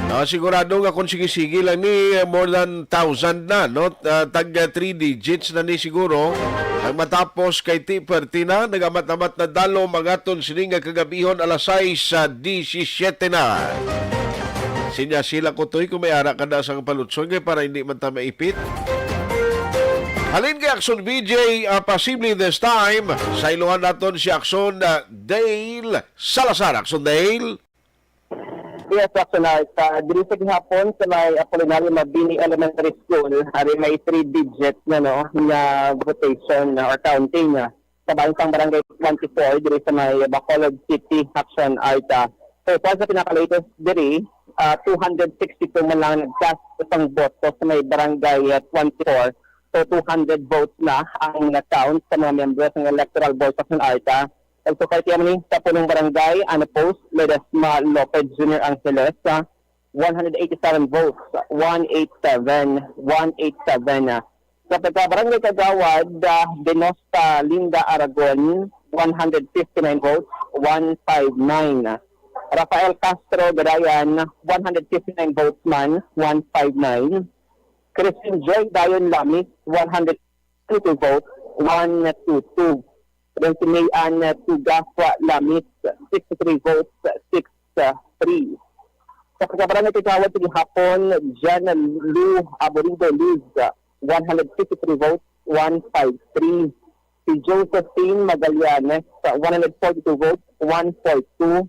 Ah, sigurado nga kung sige-sige lang ni, eh, more than thousand na, no? Ah, tag, ah, three digits na ni siguro. Ang matapos kay T thirty na, nagamat-amat na dalo, mangaton sini nga kagabihon alas sais sa disisiete na. Sinya sila ko to'y kung may ara ka na sang palutson kay para hindi man ta maipit. Halin kay Aksyon V J, ah, Pasible this time. Sa iluhan naton si Aksyon, ah, Dale Salazar. Aksyon Dale. Yes, Aksyon Art. Ah, diri sa gihapon sa may Apolinario Mabini Elementary School, ari may three digit nga, no, nga votation, ah, or counting, ah, sa bahin sang Barangay twenty-four diri sa may Bacolod City, Aksyon Art. Ah, so, sa pinaka-latest diri, ah, two hundred sixty-two man lang nag-cast sang boto sa may Barangay, ah, twenty-four. So, two hundred votes na ang na-count sa mga miyembro sa Electoral Board sa Aksyon Art. Ah, nagsuporta man ni sa punong barangay, unopposed, Ledesma Lopez Junior Angeles, ah, one hundred eighty-seven votes, one eight seven, one eight seven. Sa pagka-barangay kagawad, ah, Denosta Linda Aragon, one hundred fifty-nine votes, one five nine. Rafael Castro Gadayan, one hundred fifty-nine votes man, one five nine. Christine Joy Dayon Lamis, one hundred twenty-two votes, one two two. Then si May Ann Tugafwa Lamis, sixty-three votes, six three. Sa pagkabarangay kagawad sa gihapon, Jan Lu Aborido Liz, one hundred fifty-three votes, one five three. Si Josephine Magallanes, one hundred forty-two votes, one four two.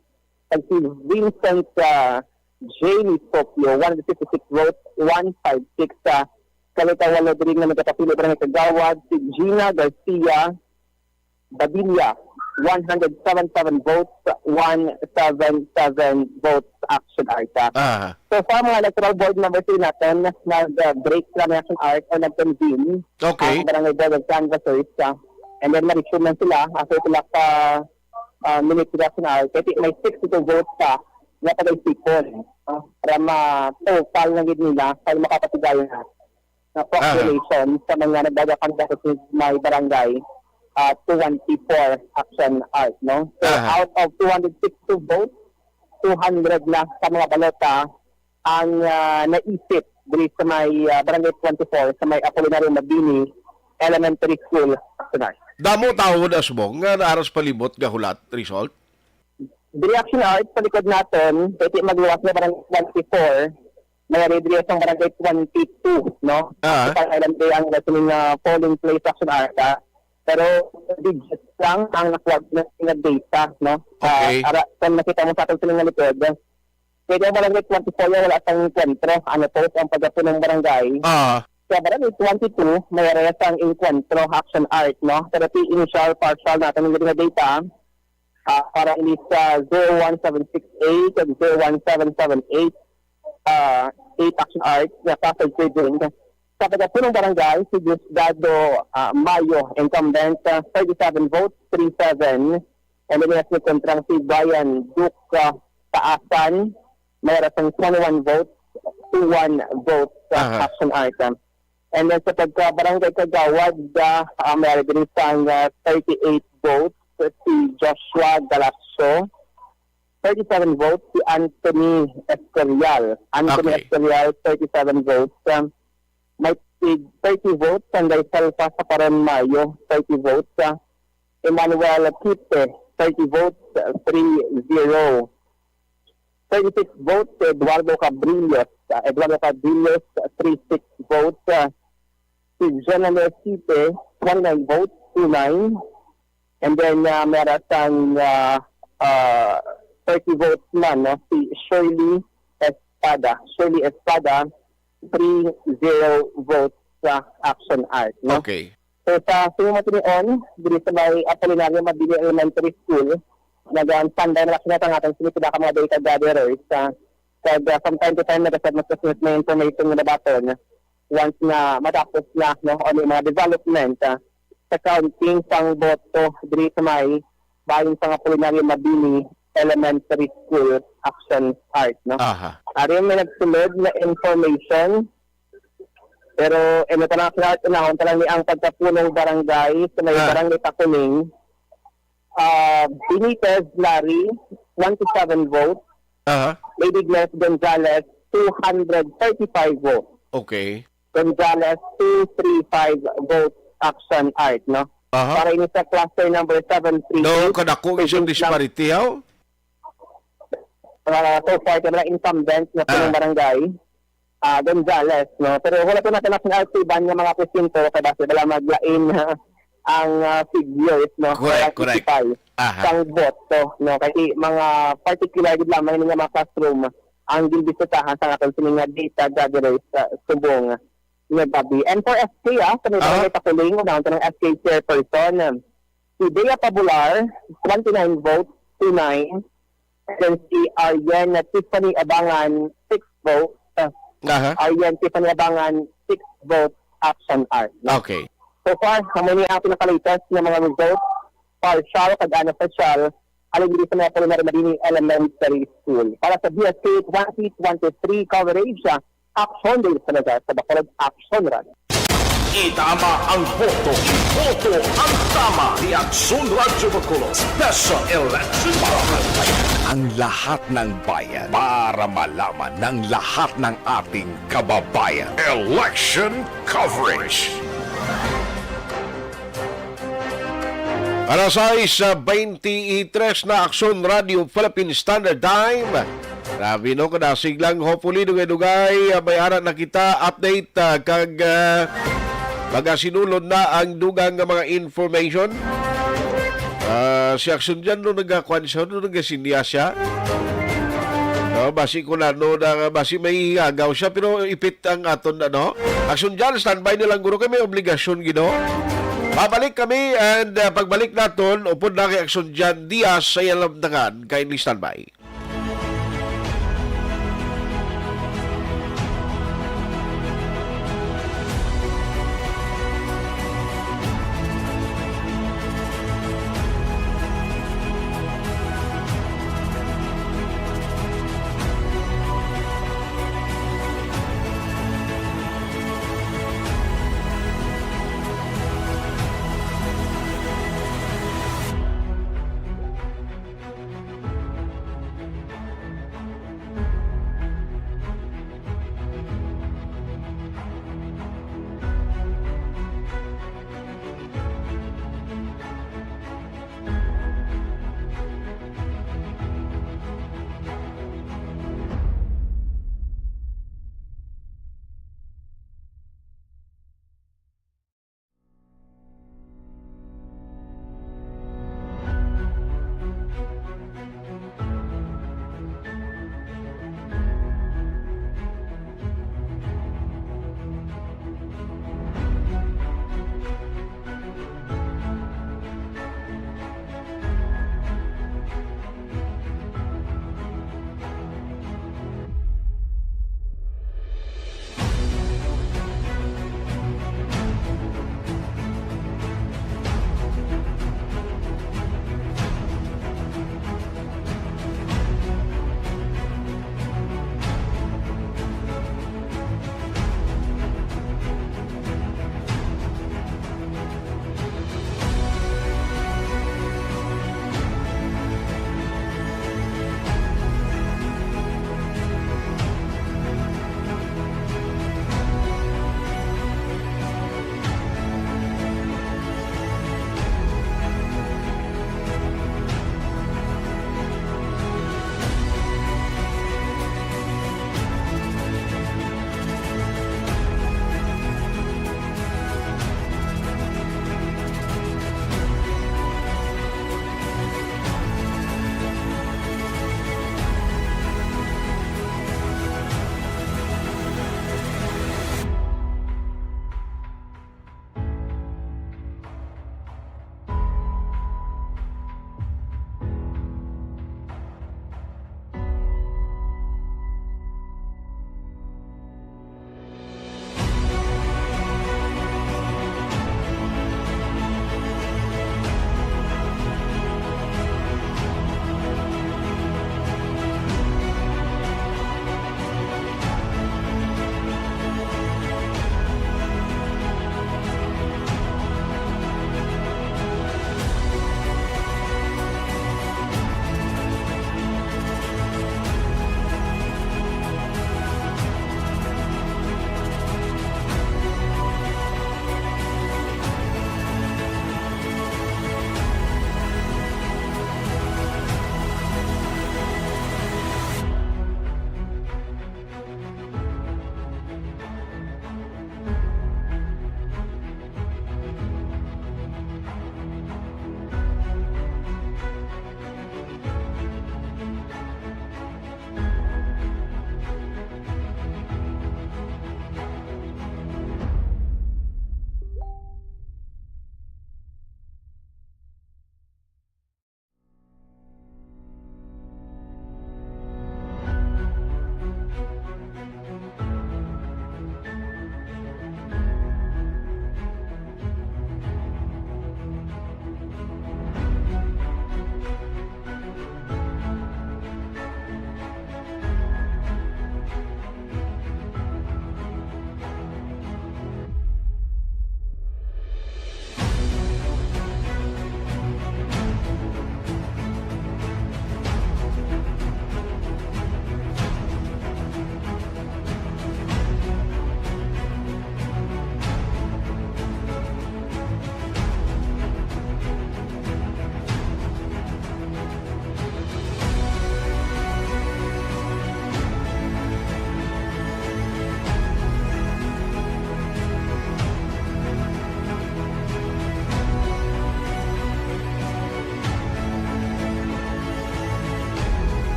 Kag si Vincent, ah, Jamie Tokyo, one hundred fifty-six votes, one five six. Sa kalita walo diri nga nagapapili barangay kagawad, si Gina Garcia Badilla, one hundred seventy-seven votes, one seventy-seven votes. Action Art. Ah. So far, mga electoral board members din natin, nag-break sila ng Action Art o nag-convene Okay. ang Barangay Board of Canvassers. Ah, and then, ma-recruit man sila, after sila ka, ah, minute sila sa Action Art, kasi may sixty-two votes pa na taga-Sipon, ah, para ma-total na gid nila, para makapatigal na na Aha. population sa mga nagdadakang dapat sa may barangay, ah, twenty-four. Action Art, no? So, Aha. out of two hundred sixty-two votes, two hundred na sa mga balota ang, ah, naisip diri sa may, ah, Barangay twenty-four, sa may Apolinario Mabini Elementary School, Action Art. Damo tawo na subong nga naaras palibot nga hulat result? Diri Action Art, sa likod naton, kay di magluwas na Barangay twenty-four, may ari diri sa Barangay twenty-two, no? Ah. Sa Island Bay ang sining, ah, polling place, Action Art, ah. Pero digits lang ang nakuha na nga data, no? Ah, Okay. ara, kung nakita mo sa aton sining nga likod, pwede ang Barangay twenty-four nga wala sang enkwentro, ano, post ang pagkapunong barangay. Ah. Sa Barangay twenty-two, may area sang enkwentro, Action Art, no? Pero ti initial partial natin nga data, ah, para ini sa zero one seven six eight at zero one seven seven eight, ah, eight Action Art, nga Pasay Tribune. Sa pagkapunong barangay, si Diosdado, ah, Mayo, incumbent, ah, thirty-seven votes, three seven. And then, yes, may kontrang si Brian Duke, ah, Taasan, may ra sang twenty-one votes, two one votes, ah, Aha. Action Art. And then, sa pagka-barangay kagawad, ah, ah, may ra diri sang, ah, thirty-eight votes, si Joshua Galacio, thirty-seven votes, si Anthony Escorial. Anthony Okay. Escorial, thirty-seven votes. Um, may tig-, thirty votes, Sanday Salva Saparon Mayo, thirty votes. Uh, Emmanuel Quite, thirty votes, uh, three zero. Thirty-six votes, Eduardo Cabrillos. Uh, Eduardo Cabrillos, uh, three six votes. Uh, si Jonale Sipe, twenty-nine votes, two nine. And then, ah, meron sang, ah, ah, thirty votes man, no? Si Shirley Espada. Shirley Espada, three zero votes sa Action Art, no? Okay. So, sa sunod nga tinion, diri sa may Apolinario Mabini Elementary School, nag-standby na lang sila sa aton sini pila ka mga data gatherers, ah, kag, ah, from time to time, nagasadmas na sila may information nga nabaton once nga matapos na, no, o may mga development, ah, sa counting sang boto diri sa may bahin sang Apolinario Mabini Elementary School Action Art, no? Aha. Ari may nagsulod na information, pero ino ta lang, sila, unahon ta lang ni ang pagkapunong barangay sa may Ah. barangay Takuling. Ah, Benitez Larry, twenty-seven votes. Aha. Lady Glenn Gonzalez, two hundred thirty-five votes. Okay. Gonzalez, two three five votes, Action Art, no? Aha. Para ini sa cluster number seven three eight, No, kadako ang isang President lang disparity, haw? Ah, so far, kaya wala incumbent na Ah. punong barangay, ah, Gonzalez, no? Pero wala po natin ang active ban nga mga presinto, kaya basta wala maglain ang, ah, figures, no? Correct, Kaya correct. Isipay Aha. sang boto, no? Kasi mga particular gid lamang ini nga mga classroom ang ginbisitahan sa aton sini nga data gatherers sa subong nga gabi. And for S K, ah, sa may Aha. barangay Takuling, unahon ta ng S K chairperson, si Bea Pabular, twenty-nine votes, two nine. Then si Arjen Tiffany Abangan, six votes. Aha. Arjen Tiffany Abangan, six votes, Action Art. Okay. So far, amo ni ang pinaka-latest nga mga results. Partial kag unofficial, halin diri sa may Apolinario Mabini Elementary School. Para sa D S K twenty twenty-three coverage, ah, Action Daily Salazar sa Bacolod Action Rally. Itama ang boto. Boto ang tama ni Action Radyo Bacolod. Special Election para Malaman. Ang lahat ng bayan para malaman ng lahat ng ating kababayan. Election coverage. Alas sais bente y tres na, Aksyon Radio Philippine Standard Time. Grabe, no? Kadasig lang. Hopefully, dugay-dugay, ah, may ara na kita update, ah, kag, ah, magasinulod na ang dugang nga mga information. Ah, si Aksyon dyan, no, nagkakuan siya, no, nagkasinya siya. No, basi ko na, no, na, basi may hiyagaw siya, pero ipit ang aton, ano. Aksyon dyan, standby na lang, guro, kay may obligasyon, gino. Babalik kami, and, ah, pagbalik naton, upod na kay Aksyon dyan, Diaz sa iyang lamtangan, kindly standby.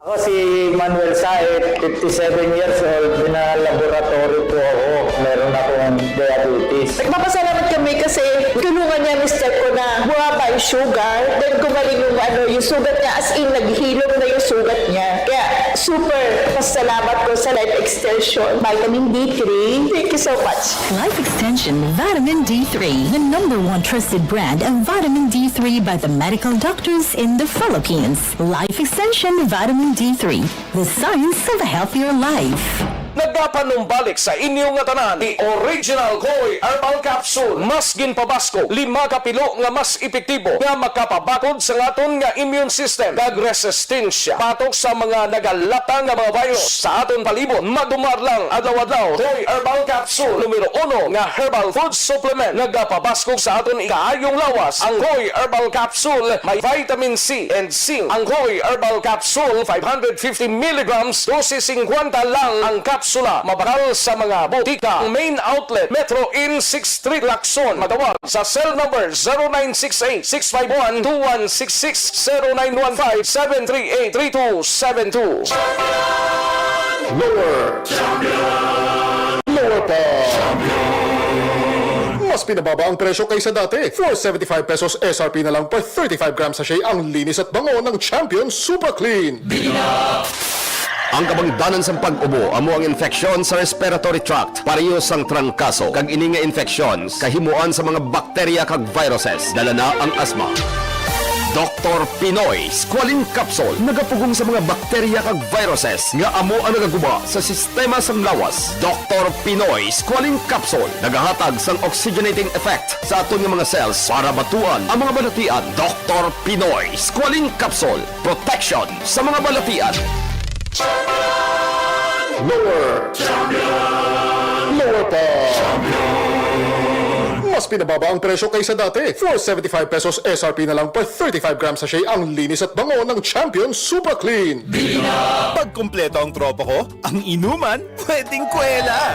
Ako si Manuel Saet, fifty-seven years old, bina-laboratory po ako. Meron akong diabetes. Nagpapasalamat kami kasi tulungan niya ang mister ko na bumaba yung sugar. Then gumaling yung, ano, yung sugat niya, as in, naghilom na yung sugat niya. Kaya super pasalamat ko sa Life Extension, Vitamin D three. Thank you so much. Life Extension Vitamin D three, the number one trusted brand of vitamin D three by the medical doctors in the Philippines. Life Extension Vitamin D three, the science of a healthier life. Nagapanumbalik sa inyo nga tanan ni Original Koy Herbal Capsule. Mas ginpabaskog, lima ka pilo nga mas epektibo nga makapabakod sa aton nga immune system kag resistensya batok sa mga nagalata nga mga virus sa aton palibot. Madumar lang adlaw-adlaw, Koy Herbal Capsule, numero uno nga herbal food supplement, nagapabaskog sa aton ikaayong lawas. Ang Koy Herbal Capsule may vitamin C and zinc. Ang Koy Herbal Capsule, five hundred fifty milligrams, dose singkwenta lang ang kapsula. Mabakal sa mga botika. Ang main outlet, Metro Inn six Street, Lacson. Matawag sa cell number zero nine six eight, six five one, two one six six, zero nine one five, seven three eight, three two seven two. Lower. Lower pa. Mas pinababa ang presyo kaysa dati. Four seventy-five pesos S R P na lang per thirty-five gram sachet ang linis at bango ng Champion Super Clean. Ang kabangdanan sang pag-ubo amo ang infeksyon sa respiratory tract, pareho sang trangkaso, kag ini nga infections kahimuan sa mga bakterya kag viruses, dala na ang asma. Doktor Pinoy Squalene Capsule nagapugong sa mga bakterya kag viruses nga amo ang nagaguba sa sistema sang lawas. Doktor Pinoy Squalene Capsule nagahatag sang oxygenating effect sa aton nga mga cells para batuan ang mga balatian. Doktor Pinoy Squalene Capsule, protection sa mga balatian. Lower. Lower pa. Mas pinababa ang presyo kaysa dati. Four seventy-five pesos S R P na lang per thirty-five gram sachet ang linis at bango ng Champion Super Clean. Pag kumpleto ang tropa ko, ang inuman, pwedeng kwela.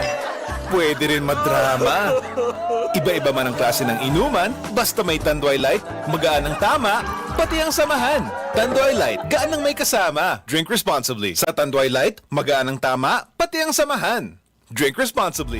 Pwede rin madrama. Iba-iba man ang klase ng inuman, basta may Tanduay Light, magaan ang tama, pati ang samahan. Tanduay Light, gaan ang may kasama. Drink responsibly. Sa Tanduay Light, magaan ang tama, pati ang samahan. Drink responsibly.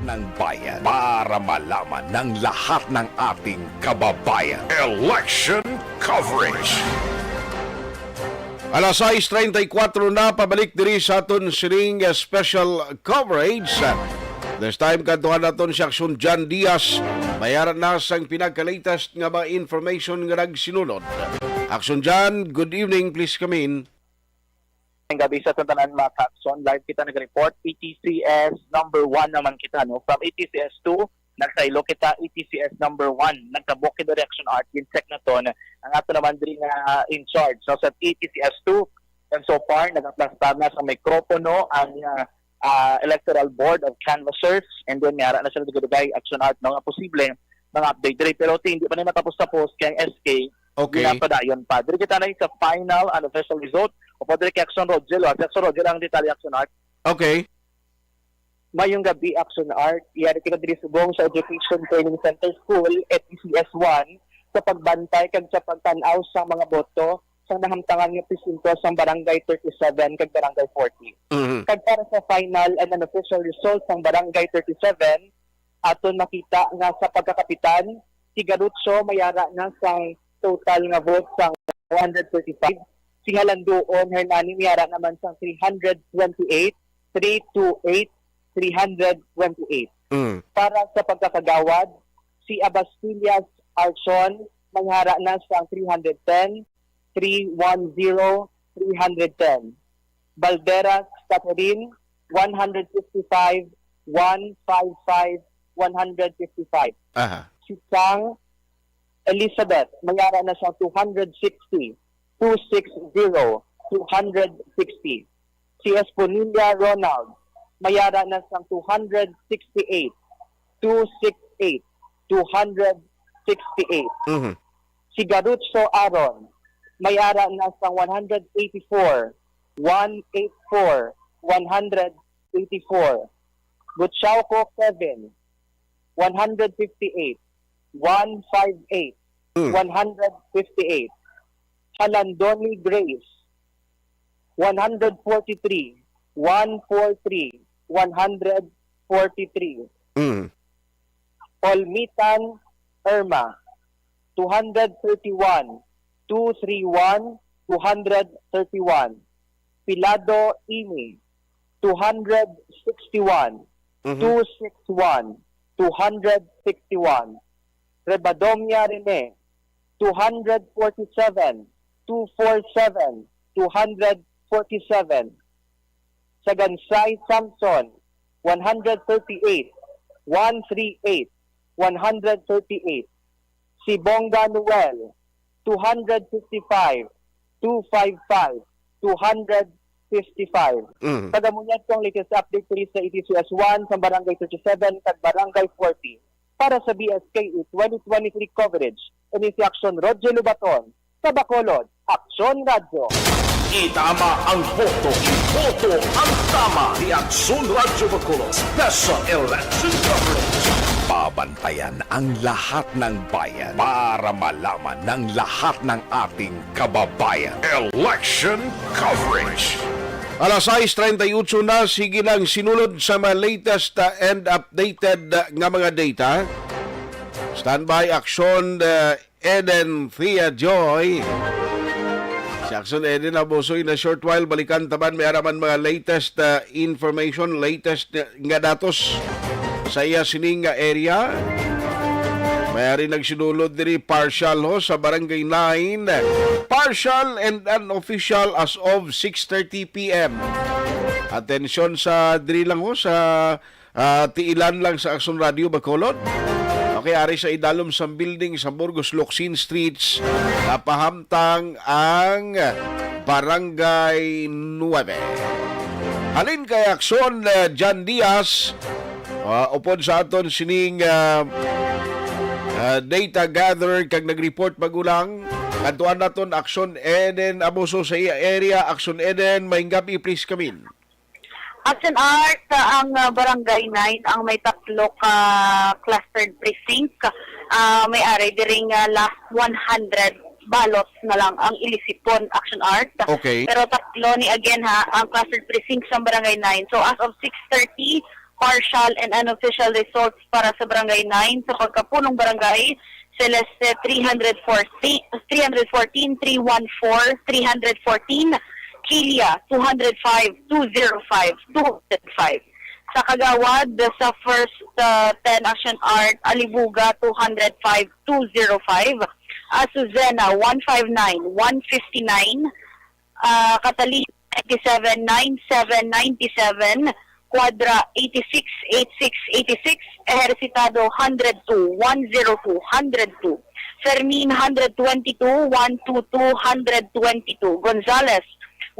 Ng bayan para malaman ng lahat ng ating kababayan. Election coverage. Alas sais treinta y cuatro na, pabalik diri sa aton sining, uh, special coverage. This time, kadtuhan naton si Aksyon Jan Diaz. May ara na sang pinaka-latest nga mga information nga nagsinulod. Aksyon Jan, good evening. Please come in. Ang gabi sa aton tanan, mga ka-Aksyon. Live kita nag-report. A T C S number one naman kita, no? From A T C S two, nagsaylo kita, A T C S number one. Nagtabok kita diri, Aksyon Art, gin-check naton ang ato naman diri nga in charge, no, sa A T C S two. And so far, nag-aplastar na sa mikropono ang, ah, ah, Electoral Board of Canvassers. And then, may ara na sila dugay-dugay, Aksyon Art, no, nga posible mga update diri. Pero, ti, hindi pa na matapos-tapos kay ang S K, Okay. Ginapadayon pa. Diri kita na sa final and official result. O Padre kay Action Rogel, o Action Rogel ang detalye, Action Art. Okay. Mayong gabi, Action Art. Yari kita diri subong sa Education Training Center School, E T C S one, sa pagbantay kag sa pagtan-aw sa mga boto sa nahamtangan nga presinto sa Barangay thirty-seven kag Barangay forty. Mhm. Kag para sa final and unofficial result sang Barangay thirty-seven, aton makita nga sa pagkakapitan, si Garucho may ara na sang total nga vote sang one hundred thirty-five. Si Halanduon Hernani may ara naman sang three hundred twenty-eight, three two eight, three hundred twenty-eight. Mm. Para sa pagkakagawad, si Abastillas Archon may ara na sang three hundred ten, three one zero, three hundred ten. Balderas Catherine, one hundred fifty-five, one five five, one hundred fifty-five. Aha. Si Sang Elizabeth, may ara na sang two hundred sixty, two six zero, two hundred sixty. Si Esponilla Ronald, may ara na sang two hundred sixty-eight, two six eight, two hundred sixty-eight. Mhm. Si Garucho Aaron, may ara na sang one hundred eighty-four, one eight four, one hundred eighty-four. Gutchauco Kevin, one hundred fifty-eight, one five eight, Mm. one hundred fifty-eight. Halandoni Grace, one hundred forty-three, one four three, one hundred forty-three. Mm. Olmitan Irma, two hundred thirty-one, two three one, two hundred thirty-one. Pilado Imi, two hundred sixty-one, Mhm. two six one, two hundred sixty-one. Rebadomia Rene, two hundred forty-seven, two four seven, two hundred forty-seven. Sagansay Samson, one hundred thirty-eight, one three eight, one hundred thirty-eight. Si Bonga Noel, two hundred fifty-five, two five five, two hundred fifty-five. Mm. Taga mo niya ang latest update diri sa E T C S one, sa Barangay thirty-seven, kag Barangay forty. Para sa B S K E twenty twenty-three coverage, ini si Action Roger Lubaton, sa Bacolod, Action Radyo. Itama ang boto, boto ang tama. Ni Action Radyo Bacolod, Special Election Coverage. Babantayan ang lahat ng bayan para malaman ng lahat ng ating kababayan. Election Coverage. Alas sais treinta y ocho na, sige lang sinulod sa mga latest, uh, and updated, uh, nga mga data. Standby, Action, uh, Eden Thea Joy. Si Action Eden Abuso in a short while. Balikan taban may araman mga latest, uh, information, latest, uh, nga datos sa iya sining nga area. May ari nagsinulod diri partial ho sa Barangay nine. Partial and unofficial as of six thirty P M. Atensyon sa diri lang ho sa, ah, tiilan lang sa Action Radio Bacolod. Okay, ari sa idalom sang building sa Burgos Locsin Streets, napahamtang ang Barangay nuebe. Halin kay Action, eh, Jan Diaz, ah, upod sa aton sining, ah, ah, data gathered kag nag-report magulang. Kadtuan naton Action Eden Abuso sa iya area. Action Eden, maayong gab-i, please come in. Action Art, ah, ang, ah, Barangay nine ang may tatlo ka clustered precinct. Ah, may ari diri nga last one hundred ballots na lang ang ilisipon, Action Art. Okay. Pero tatlo ni again ha, ang clustered precinct sa Barangay nine. So as of six thirty, partial and unofficial results para sa Barangay nine. Sa pagkapunong barangay, Celeste three hundred fourteen, three hundred fourteen, three one four, three hundred fourteen, Kilia two hundred five, two zero five, two hundred five. Sa Kagawad, sa first, uh, ten Action Art, Alibuga two hundred five, two zero five, Azucena one five nine, one fifty-nine, ah, Catalina eighty-seven, nine seven, ninety-seven, Cuadra eighty-six, eighty-six, eighty-six, Ejercitado hundred two, one zero two, hundred two, Fermin hundred twenty-two, one two two, hundred twenty-two, Gonzales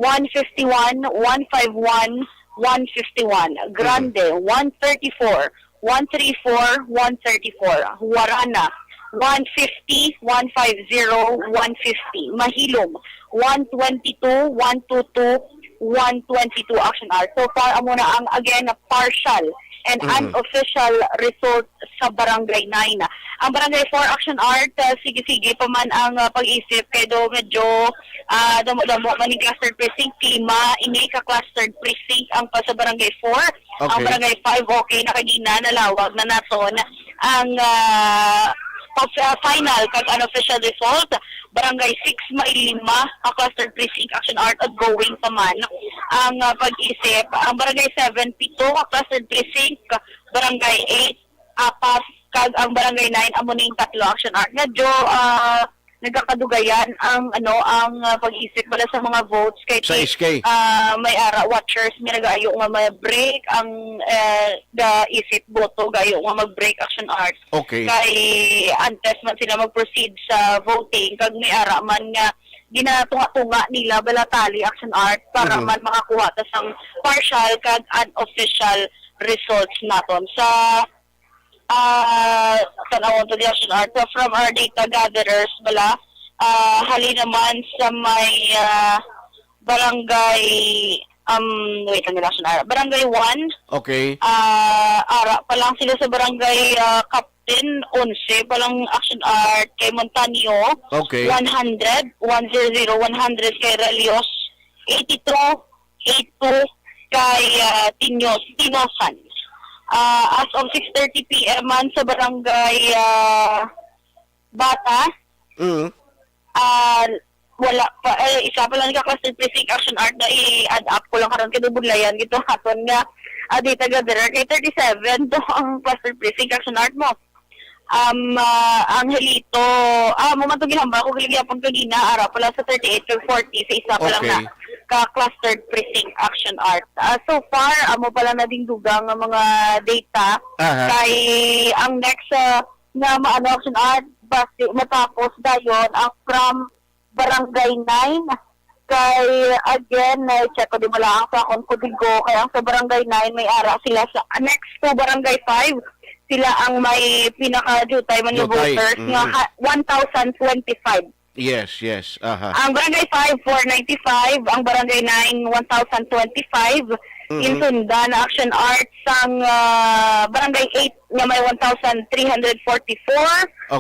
one fifty-one, one five one, one fifty-one, Grande one thirty-four, one three four, one thirty-four, Huarana one fifty, one five zero, one fifty. Mahilom, one twenty-two, one two two, one twenty-two action hour. So far, amo na ang, again, partial and Mm. unofficial result sa Barangay nine. Ang Barangay four action hour, ah, sige-sige pa man ang, ah, pag-isip, kay do medyo, ah, damo-damo man yung clustered precinct, lima ini ka clustered precinct ang pa sa Barangay four. Ang Okay. Barangay five, okay na kagina, nalawag na naton ang, ah, of, ah, final kag unofficial result. Barangay six, may lima ka clustered precinct action hour, ongoing pa man ang, ah, pag-isip. Ang Barangay seven, pito ka clustered precinct. Barangay eight, apat, kag ang Barangay nine, amo ning tatlo action hour. Medyo, ah, nagkakadugayan ang, ano, ang, ah, pag-isip pala sa mga votes kay Sa ti-, S K. ah, may ara watchers nga nagaayo nga may break ang, eh, ga isip boto, gaayo nga mag-break action hours. Okay. Kay antes man sila mag-proceed sa voting, kag may ara man nga ginatunga-tunga nila bala tally action hours para Mhm. man makakuha ta sang partial kag unofficial results naton. Sa, ah, tan-awon to the action hours. So, from our data gatherers bala, ah, hali naman sa may, ah, barangay, um, wait lang, action hour. Barangay one, Okay. ah, ara pa lang sila sa barangay, ah, Captain, onse pa lang action hour kay Montaño, Okay. one hundred, one zero zero, one hundred kay Relios, eighty-two, eight two kay, ah, Tiños, Tinosan. Ah, as of six thirty P M man sa barangay, ah, Bata, Mm. ah, wala pa, eh, isa pa lang ka cluster precinct action hour na i-add up ko lang karon kay budlayan gito haton nga, ah, data gatherer kay thirty-seven to ang cluster precinct action hour mo. Um, ah, Angelito, ah, mo man to ginhambal ko, gilagyapan ko gina, ara pala sa thirty-eight to forty, sa isa pa lang Okay. na ka clustered precinct action hour. Ah, so far, amo pala na ding dugang nga mga data. Aha. Kay ang next, ah, nga maano action hour, basi matapos dayon ang from Barangay nine. Kay, again, eh, check ko di ba lang sa akong kudigo. Kaya ang sa Barangay nine, may ara sila sa, next to Barangay five, sila ang may pinaka-dutay man nga Dutay. Voters, nga Mm. ha-, one thousand twenty-five. Yes, yes. Aha. Ang Barangay five, four ninety-five. Ang Barangay nine, one thousand twenty-five. Mm-hmm. Insundan na action arts sang, ah, Barangay eight nga may one thousand three hundred forty-four.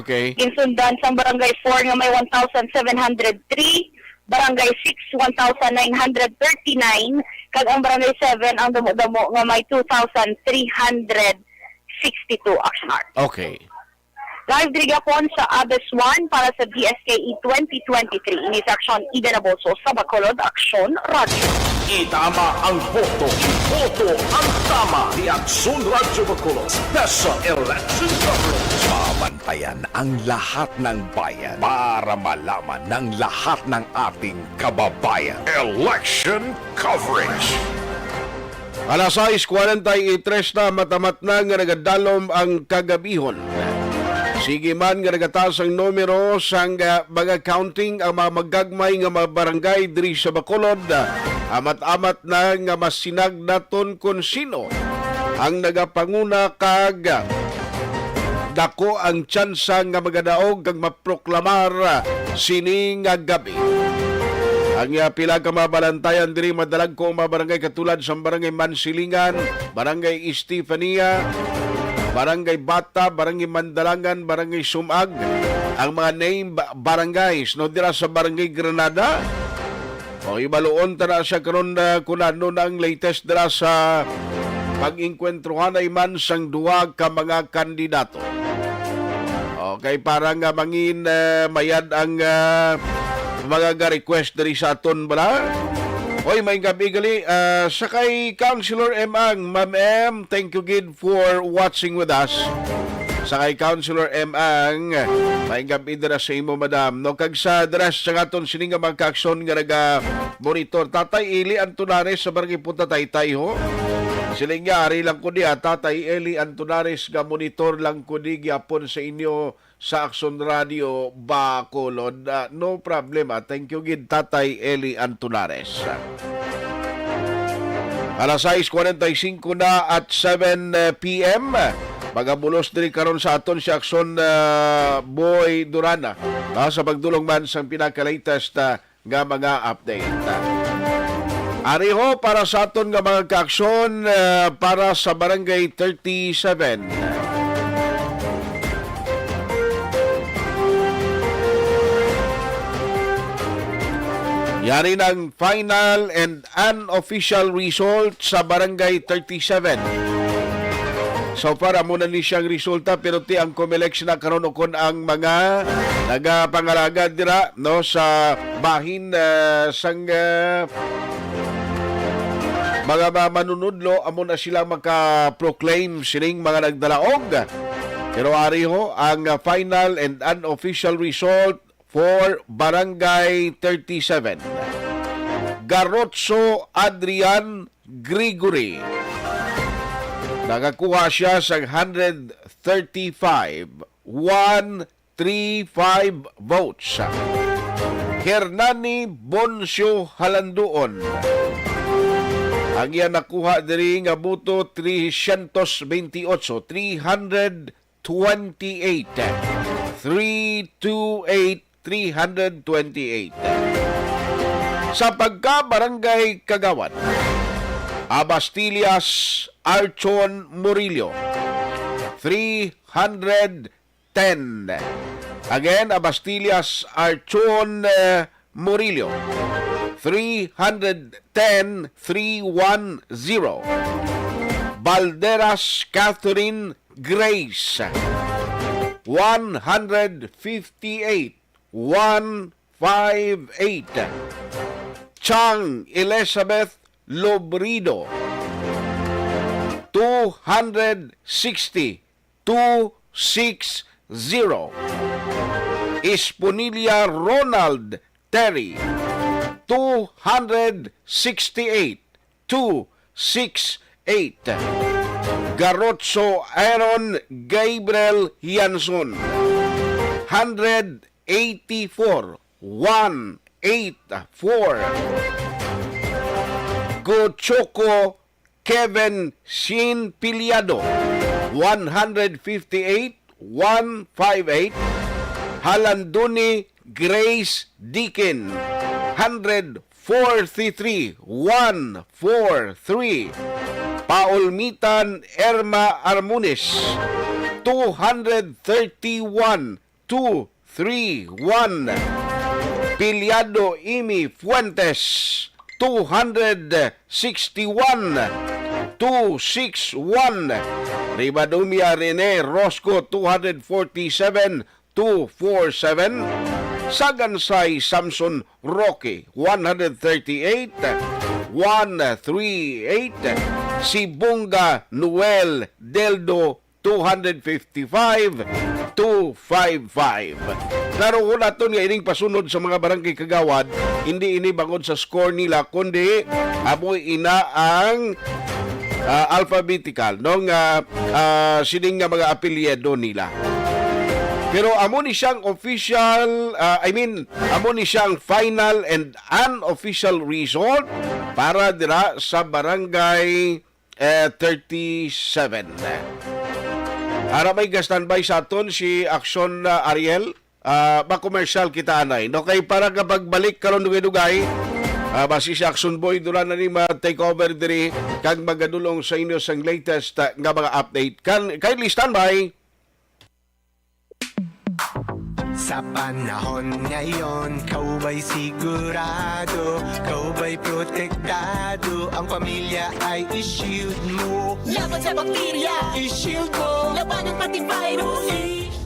Okay. Insundan sang Barangay four nga may one thousand seven hundred three. Barangay six, one thousand nine hundred thirty-nine. Kag ang Barangay seven ang damo-damo nga may two thousand three hundred sixty-two action arts. Okay. Live diri gapon sa Abes One para sa D S K E twenty twenty-three. Ini sa Aksyon Ida Naboso sa Bacolod, Aksyon Radyo. Itama ang boto. Boto ang tama. Ni Aksyon Radyo Bacolod. Special Election Coverage. Mabantayan ang lahat ng bayan para malaman ng lahat ng ating kababayan. Election Coverage. Alas sais kwarenta y tres na, matamat na nga nagadalom ang kagabihon. Sige man nga nagataas ang numero sang, ah, mga counting ang mga magagmay nga mga barangay diri sa Bacolod, amat-amat na nga masinag naton kon sino ang nagapanguna kag dako ang tsansa nga magadaog kag maproklamar sini nga gab-i. Ang, ah, pila ka mga balantayan diri madalagko ang mga barangay katulad sa Barangay Mansilingan, Barangay Estefania, Barangay Bata, Barangay Mandalangan, Barangay Sumag, ang mga named barangays, no, dira sa Barangay Granada. O, ibaluon ta na siya karon, ah, kung ano na ang latest dira sa pag-engkwentruhanay man sang duha ka mga kandidato. Okay, para nga mangin, ah, mayad ang, ah, mga ga-request diri sa aton, bala. Oy, may gabi gali, ah, sa kay Councilor M Ang, Ma'am M, thank you gid for watching with us. Sa kay Councilor M Ang, may gabi dira sa imo, madam. No, kag sa the rest sa aton sini nga mga kaaksyon nga naga-monitor. Tatay Eli Antunares sa Barangay Punta Taytay, ho. Sila nga, ari lang ko di, ah, Tatay Eli Antunares, ga-monitor lang ko di gyapon sa inyo sa Aksyon Radio Bacolod. Ah, no problem, ah. Thank you gid, Tatay Eli Antunares. Alas sais kwarenta y singko na at seven P M. Pagabulos diri karon sa aton si Aksyon, ah, Boy Durana, no, sa pagdulong man sang pinaka-latest, ah, nga mga update. Ari ho para sa aton nga mga kaaksyon, ah, para sa Barangay thirty-seven. Yari ng final and unofficial result sa Barangay thirty-seven. So far, amo na ni siyang resulta, pero ti ang Comelec na karon ukon ang mga nagapangalagad dira, no, sa bahin, ah, sang, ah, mga ma-, manunudlo, amo na sila maka-proclaim sining mga nagdalaog. Pero ari ho ang, ah, final and unofficial result for Barangay thirty-seven. Garotso Adrian Gregory. Nakakuha siya sa hundred thirty-five, one three five votes. Hernani Boncio Halanduon. Ang iya nakuha diri nga boto, three hundred twenty-eight, three hundred twenty-eight. Three two eight, three hundred twenty-eight. Sa pagka-barangay kagawad, Abastilias Archon Murillo, three hundred ten. Again, Abastilias Archon, eh, Murillo, three hundred ten, three one zero. Balderas Catherine Grace, one hundred fifty-eight, one five eight. Chang Elizabeth Lobrido, two hundred sixty, two six zero. Esponilla Ronald Terry, two hundred sixty-eight, two six eight. Garotso Aaron Gabriel Yanson, hundred eighty-four, one eight four. Gochoko Kevin Shin Piliado, one hundred fifty-eight, one five eight. Halanduni Grace Deacon, hundred forty-three, one four three. Paulmitan Erma Armunes, two hundred thirty-one, two three one. Piliado Imi Fuentes, two hundred sixty-one, two six one. Ribadumia Rene Rosco, two hundred forty-seven, two four seven. Sagansay Samson Roque, one hundred thirty-eight, one three eight. Sibonga Noel Deldo, two hundred fifty-five, two five five. Klaro ko naton nga ining pasunod sa mga barangay kagawad, hindi ini bangod sa score nila, kundi amo ina ang, ah, alphabetical, no, nga, ah, sining nga mga apelyido nila. Pero amo ni siyang official, ah, I mean, amo ni siyang final and unofficial result para dira sa barangay eh, thirty-seven. Ara may ga-standby sa aton si Aksyon, ah, Ariel. Ah, ma-commercial kita anay. No, kay para kapagbalik karon dugay-dugay, ah, basi si Aksyon Boy, dula na ni ma-take over diri kag magadulong sa inyo sang latest, ah, nga mga update. Kan, kindly standby. Sa panahon ngayon, kaw ba'y sigurado? Kaw ba'y protektado? Ang pamilya ay i-shield mo. Laban sa bakterya, i-shield mo. Labanan pati virus.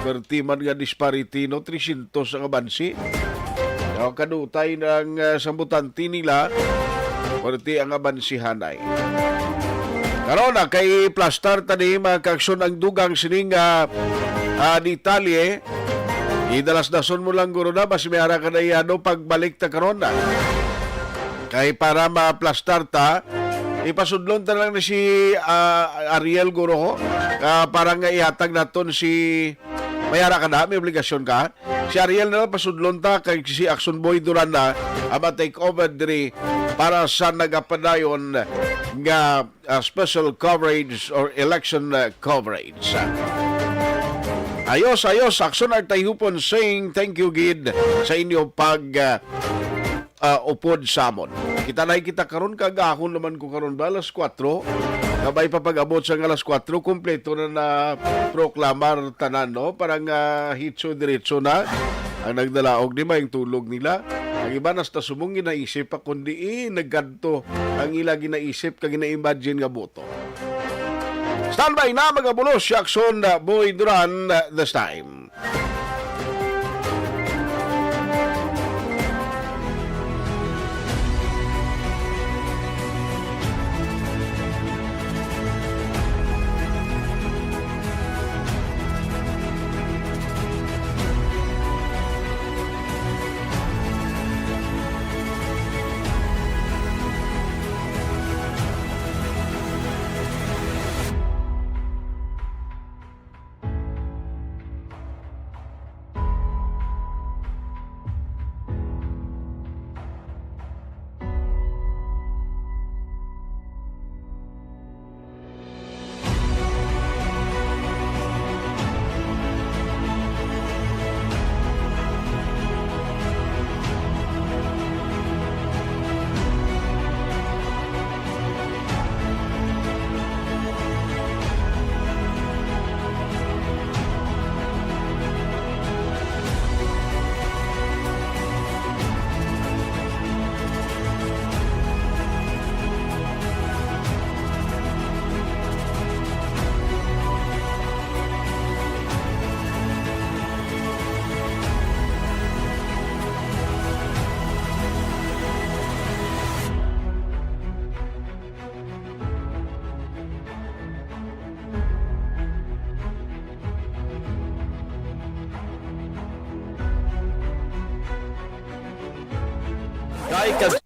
Perti man nga disparity, no? Trescientos ang abansi. Daw kadutay ng, ah, sambutante nila, perti ang abansihanay. Karon na, kay plastar ta ni, mga kaaksyon, ang dugang sining, ah, ah, detalye. Idalas-dason mo lang, guro, na, mas may ara ka na iyano pagbalik ta karon na. Kay para maplastar ta, ipasudlon ta lang ni si, ah, Ariel, guro, ah, para nga ihatag naton si May ara ka na, may obligasyon ka. Si Ariel na lang pasudlon ta, kay si Action Boy Duran na ang ma-take over diri para sa nagapadayon nga, ah, special coverage or election, ah, coverage. Ayos, ayos, Action Artayhupon saying thank you gid sa inyo pag, ah, ah, upod sa amon. Kita na kita karon, kagahon naman ko karon ba, alas kuwatro. Kabay pa pag-abot sa alas kuwatro, kompleto na na proklamar tanan, no? Para nga hitso diretso na ang nagdalaog, di ba, yung tulog nila. Ang iba nasta subong ginaisip pa, kundi, eh, nagkadto ang ila ginaisip kag gina-imagine nga boto. Standby na, magabulos si Action, uh, Boy Duran, uh, this time. Kay kag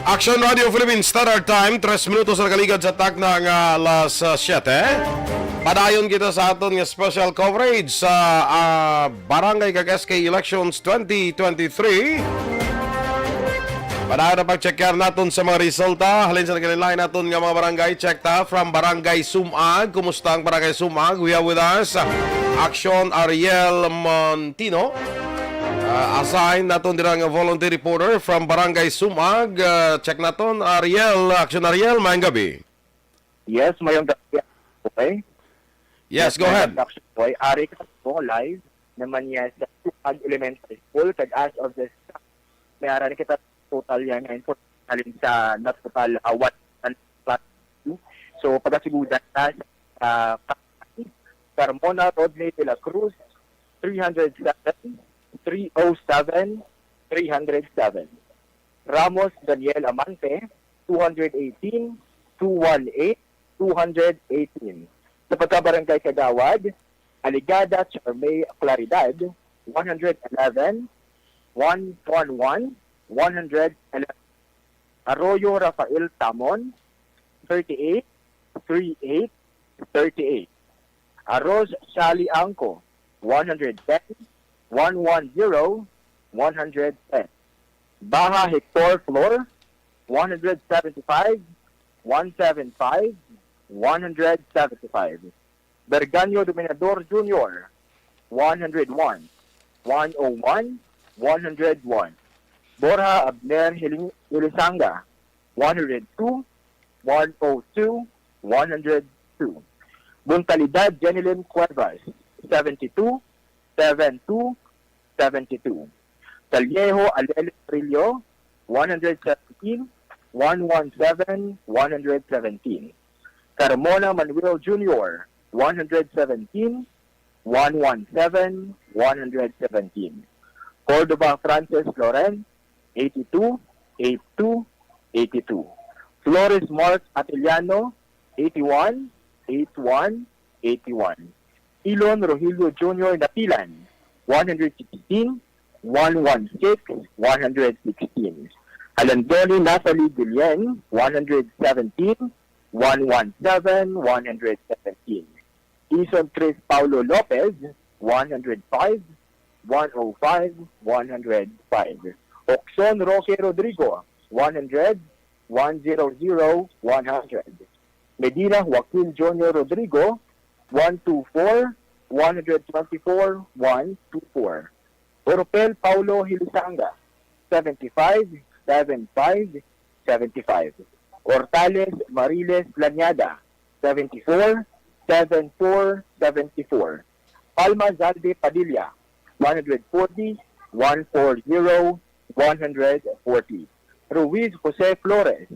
Action Radio Philippines Standard Time, tres minutos na kaligad sa takna nga alas, ah, siyete. Padayon kita sa aton nga special coverage sa, ah, Barangay kag S K Elections twenty twenty-three. Padayon na pag-checkar naton sa mga resulta. Halin sa nagkalilain naton nga mga barangay, check ta from Barangay Sumag. Kumusta ang Barangay Sumag? We have with us, ah, Action Ariel Montino. Ah, assign naton dira nga volunteer reporter from Barangay Sumag. Ah, check naton, Ariel. Action Ariel, maayong gabi. Yes, mayong gabi, okay? Yes, go ahead. Action Boy. Ari ka po live naman niya sa Sumag Elementary School. Kag as of this, may ara na kita total yan nga information halin sa natotal, ah, one class two. So, pagasugudan na sa, ah, Carmona Rodney de la Cruz, three hundred seven, three oh seven, three hundred seven. Ramos Daniel Amante, two hundred eighteen, two one eight, two hundred eighteen. Sa pagkabarangay kagawad, Aligada Charmay Claridad, one hundred eleven, one one one, one hundred eleven. Arroyo Rafael Tamon, thirty-eight, three eight, thirty-eight. Arroz Sally Angco, one hundred ten, one one zero, one hundred ten. Baha Hector Flor, one hundred seventy-five, one seven five, one hundred seventy-five. Berganyo Dominador Junior, one hundred one, one oh one, one hundred one. Borja Abner Hiling-, Hilisanga, one hundred two, one oh two, one hundred two. Buntalidad Jenilyn Cuevas, seventy-two, seven two, seventy-two. Callejo Alele Trillo, one hundred seventeen, one one seven, one hundred seventeen. Carmona Manuel Junior, one hundred seventeen, one one seven, one hundred seventeen. Cordova Francis Loren, eighty-two, eighty-two, eighty-two. Flores Mark Atiliano, eighty-one, eighty-one, eighty-one. Ilon Rogelio Junior Napilan, one hundred sixteen, one one six, one hundred sixteen. Alandoni Natalie Guillen, one hundred seventeen, one one seven, one hundred seventeen. Ison Chris Paulo Lopez, one hundred five, one oh five, one hundred five. Okson Roque Rodrigo, one hundred, one zero zero, one hundred. Medina Joaquin Junior Rodrigo, one two four, one hundred twenty-four, one two four. Oropel Paulo Hilisanga, seventy-five, seven five, seventy-five. Ortales Mariles Lanyada, seventy-four, seven four, seventy-four. Palma Zalde Padilla, one hundred forty, one four zero, one hundred forty. Ruiz Jose Flores,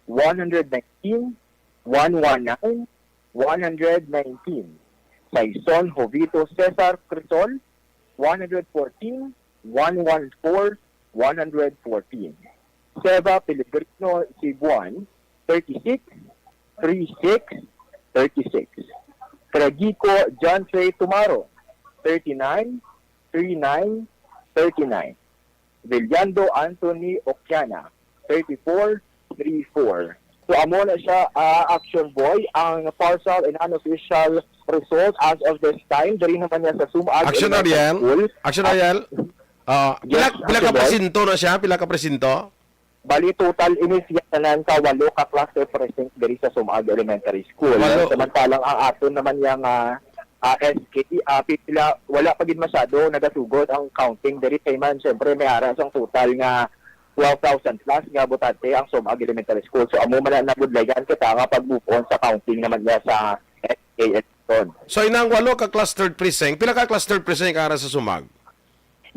one hundred nineteen, one one nine, one hundred nineteen. Saison Jovito Cesar Crisol, one hundred fourteen, one one four, one hundred fourteen. Seba Pellegrino Sibuan, thirty-six, three six, thirty-six. Tragico John Trey Tumaro, thirty-nine, three nine, thirty-nine. Villando Anthony Okiana, thirty-four, three four. So, amo na siya, ah, Action Boy, ang partial and unofficial result as of this time. Diri naman niya sa Sumag Action Elementary Ariel. School. Action Ah, Ariel. Ah, pila, yes, pila ka Action Boy. Presinto na siya? Pila ka presinto? Bali, total ini siya tanan ka walo ka cluster precinct diri sa Sumag Elementary School. Walo. Samantalang ang aton naman yang, ah, ah, S K, ah, pila, wala pa gid masyado nagasugod ang counting diri kay man, syempre, may ara sang total nga twelve thousand plus nga botante ang Sumag Elementary School. So, amo man na nabudlayan kita nga pag-move on sa counting naman niya sa S K election. So, inang walo ka clustered precinct, pila ka clustered precinct ara sa Sumag?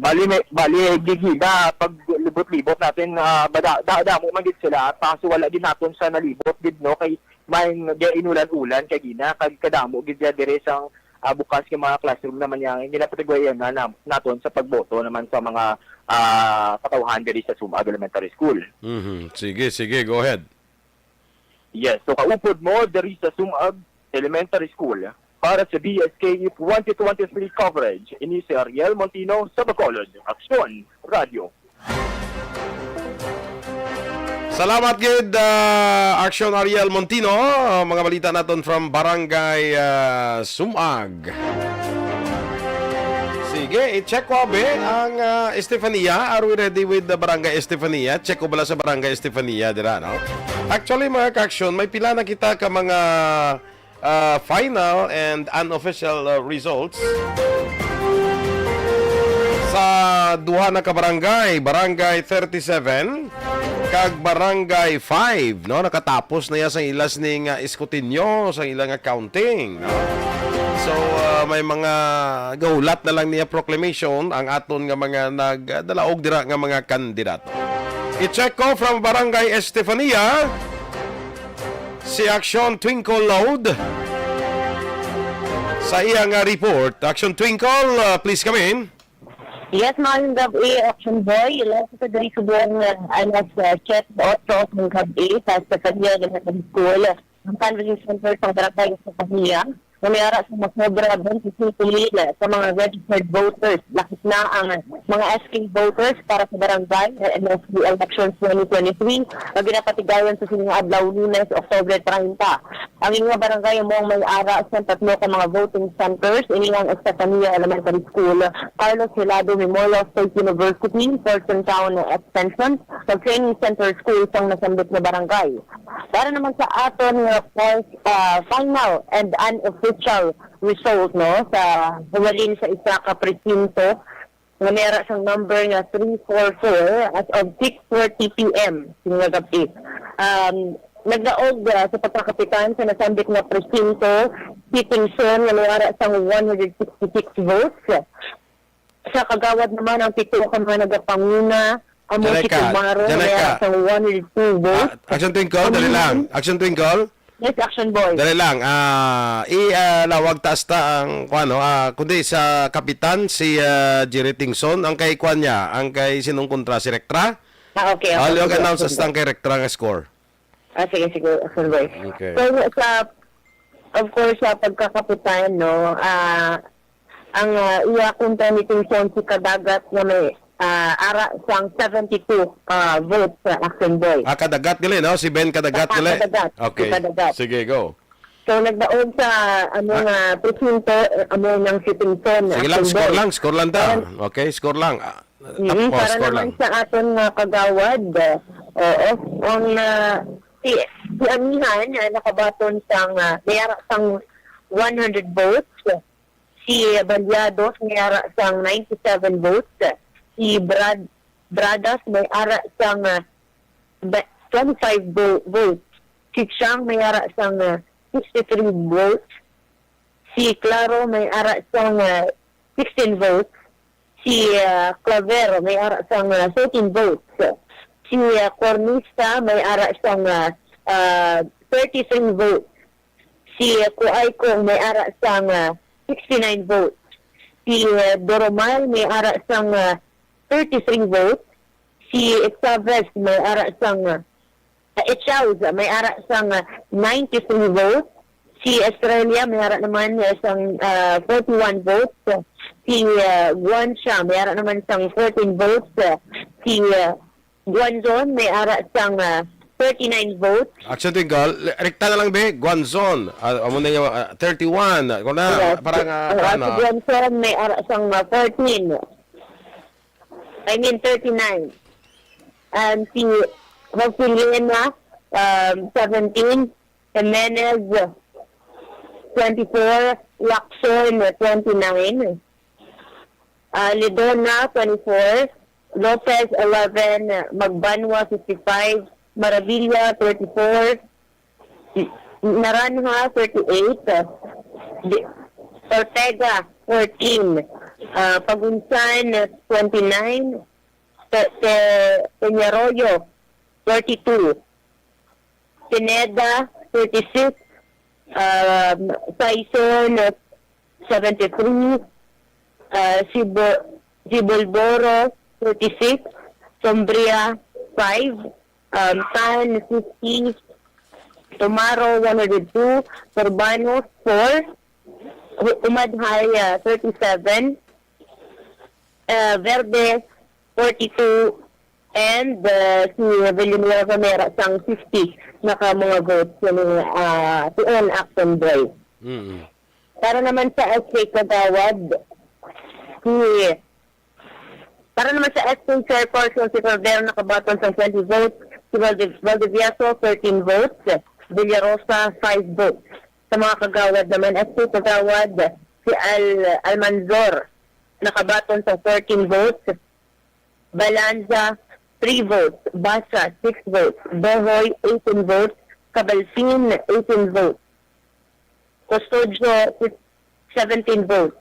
Bali, may, bali, gigila, pag libot-libot natin, ah, bada-, da-, damo man gid sila, kaso wala gid naton sa nalibot gid, no, kay may inulan-ulan kay gina, kag kadamo gid siya dire sang, ah, bukas nga mga classroom naman yang ginapatagwayan na nam-, naton sa pagboto naman sa mga, ah, katawhan diri sa Sumag Elementary School. Mhm. Sige, sige, go ahead. Yes, so kaupod mo diri sa Sumag Elementary School para sa D S K E twenty twenty-three coverage. Ini si Ariel Montino sa Bacolod Aksyon Radio. Salamat gid, ah, Action Ariel Montino. Ah, mga balita naton from Barangay, ah, Sumag. Sige, i-check ko, abi, ang, ah, Estefania. Are we ready with the Barangay Estefania? Check ko bala sa Barangay Estefania, dira, no? Actually, mga ka-action, may pila na kita ka mga, ah, final and unofficial, ah, results sa duha na ka barangay, Barangay thirty-seven kag Barangay five, no? Nakatapos na ya sa ila sini nga eskutinyo, sa ila nga counting, no? So, ah, may mga gahulat na lang niya proclamation ang aton nga mga nagdalaog dira nga mga kandidato. I-check ko from Barangay Estefania, si Action Twinkle Load sa iya nga report. Action Twinkle, ah, please come in. Yes, maayong gabi, Action Boy. Live sa diri subong, uh, alas, uh, siyete otso ng gabi sa Stefania Elementary School. Ang Conference Center sa Barangay Stefania, na may ara sa masobra twenty-five mil sa mga registered voters. Lakip na ang mga S K voters para sa barangay, uh, M S D elections twenty twenty-three, nga ginapatigayon sa sining adlaw, Lunes, Oktubre treinta. Ang inyo barangay amo ang may ara sa tatlo ka mga voting centers, ini ang Estefania Elementary School, Carlos Hilado Memorial State University, Fortune Town Extension, kag Training Center School sang nasambit nga barangay. Para naman sa aton nga first, ah, final and unofficial result, no, sa huwalin sa isa ka presinto nga may ara sang number nga three four four as of six forty P M sining gabi. Um, nagdaog, ah, sa pagkakapitan sa nasambit nga presinto si Tingson nga may ara sang one hundred sixty-six votes. Sa kagawad naman, ang pito ka mga nagapanguna, amo si Janeka, Kumaro nga may Janeka. Ara sang one hundred two votes. Ah, Action Twinkle, dali lang. Mm. Action Twinkle. Yes, Action Boy. Dali lang. Ah, i, ah, lawag taas ta ang, kuwan, no? Ah, kundi sa kapitan, si, ah, Jerry Tingson, ang kay kuwan niya, ang kay sinong kontra, si Rectra? Ah, okay, okay. Ah, liwag Sige, announce Action hasta ang Boy. Kay Rectra nga score. Ah, sige, sige, Action Boy. Okay. So, sa, of course, sa pagkakapitan, no, ah, ang, ah, iya kontra ni Tingson si Kadagat nga may, ah, ara sang seventy-two, ah, votes sa Action Boy. Ah, Kadagat gali, no? Si Ben Kadagat Ah, gali? Kadagat. Si Okay. Kadagat. Sige, go. So, nagdaog sa, ano Ah. nga, presinto, eh, amo nang si Tingson, Sige lang, Action score Boy. lang, score lang ta. Para Okay, score lang. Ah, Mm, tapos, para score naman lang. sa aton nga kagawad, ah, oo, ang, ah, si, si Amihan, ah, nakabaton sang, ah, may ara sang one hundred votes. Si Baliados may ara sang ninety-seven votes. Si Brad-, Bradas may ara sang, ah, ba-, twenty-five vo-, votes. Si Chiang may ara sang, ah, sixty-three votes. Si Claro may ara sang, ah, sixteen votes. Si, ah, Clavero may ara sang, ah, thirteen votes. Si, ah, Cornista may ara sang, ah, ah, thirty-three votes. Si, ah, Kuaykong may ara sang, ah, sixty-nine votes. Si, ah, Doromal may ara sang, ah, thirty-three votes. Si Chavez may ara sang, ah, Echauz, may ara sang, ah, ninety-three votes. Si Estrella may ara naman, ah, sang, ah, forty-one votes. Si, ah, Guancia may ara naman sang fourteen votes. Si, ah, Guanzon may ara sang, ah, thirty-nine votes. Action Twinkle, rekta na lang, be. Guanzon, ah, amo na yung, ah, thirty-one. Kung na, Yes. parang, ah, Ah, kuwan, si ah. Guanzon may ara sang, ah, fourteen. I mean, thirty-nine. And si Joselina, um, seventeen. Jimenez, twenty-four. Lacson, twenty-nine. Ah, Lidona, twenty-four. Lopez, eleven. Magbanwa, fifty-five. Maravilla, thirty-four. Naranja, thirty-eight. Di-, Ortega, fourteen. Ah, Pagunsan, twenty-nine. Pe-, Pe-, Peñarroyo, thirty-two. Pineda, thirty-six. Um, Saison, seventy-three. Ah, Sibo-, Sibolboro, thirty-six. Sombria, five. Um, Tan, fifty. Tomaro, one hundred two. Turbano, four. Hu-, Umadhay, ah, thirty-seven. Ah, Verde, forty-two. And, ah, si Villanueva may ara sang fifty na ka mga votes sa mga, ah, tuon, Action Boy. Mm. Para naman sa S K Kagawad, si, para naman sa S K Chairperson, si Cordero nakabaton sang twenty votes, si Valde-, Valdivieso, thirteen votes, Villarosa, five votes. Sa mga kagawad naman, S K Kagawad, si Al-, Almanzor nakabaton sang fourteen votes, Balanza, three votes, Basa, six votes, Bohoy, eighteen votes, Cabalfin, eighteen votes, Custodio, seventeen votes,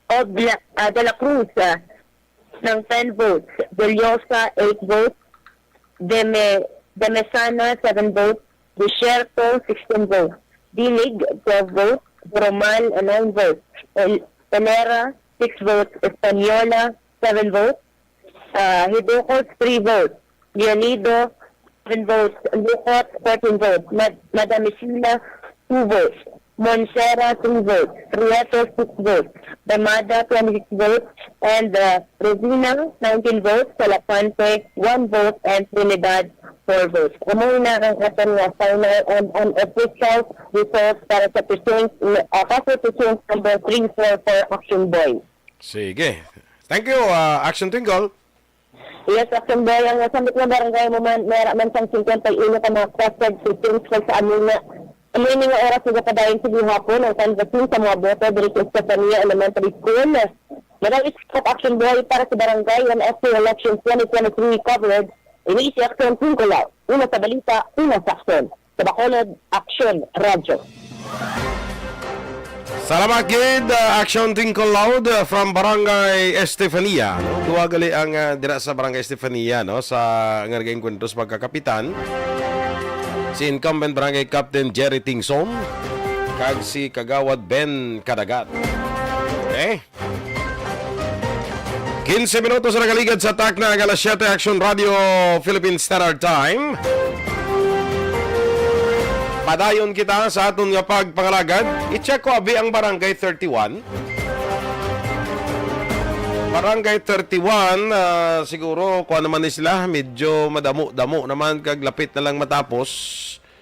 Obla-, ah, De La Cruz, ah, ng ten votes, Bellosa, eight votes, Deme-, Demesana, seven votes, Desierto, sixteen votes, Dilig, twelve votes, Romal, nine votes, El-, Elera, six votes, Española, seven votes, uh, Hidocos, three votes, Leonido, seven votes, Lucot, fourteen votes, Mad- Madam Isila, two votes, Monsera, three votes, Prieto, six votes, Damada, twenty-six votes, and uh, Rosina, nineteen votes, Salapante, one vote, and Trinidad, four votes. Amo na ang aton nga final and unofficial results para sa precinct, uh, Paso Precinct number three four four, Action Boy. Sige. Thank you, uh, Action Twinkle. Yes, Action Boy, ang nasambit nga barangay mo man, may ara man sang fifty-one ka mga clustered precincts kag sa amuna. Amo ini nga oras nga padayon sa gihapon ang canvassing sa mga boto diri sa Estefania Elementary School. Madam Iskop, Action Boy, para sa Barangay and S T elections twenty twenty-three coverage, ini si Action Twinkle Out. Una sa balita, una sa aksyon. Sa Bacolod, Action Radyo. Salamat gid, uh, Action Twinkle Loud, uh, from Barangay Estefania, no? Duha gali ang, uh, dira sa Barangay Estefania, no, sa nga nag-enkwentro sa pagkakapitan, si incumbent Barangay Captain Jerry Tingsom kag si Kagawad Ben Kadagat. Okay? Quince minutos na nakaligad sa takna ang alas siyete, Action Radio Philippine Standard Time. Padayon kita sa aton nga pagpangalagad. I-check ko abi ang Barangay thirty-one. Barangay thirty-one, ah, siguro, kuha naman ni sila, medyo madamo-damo naman kag lapit na lang matapos,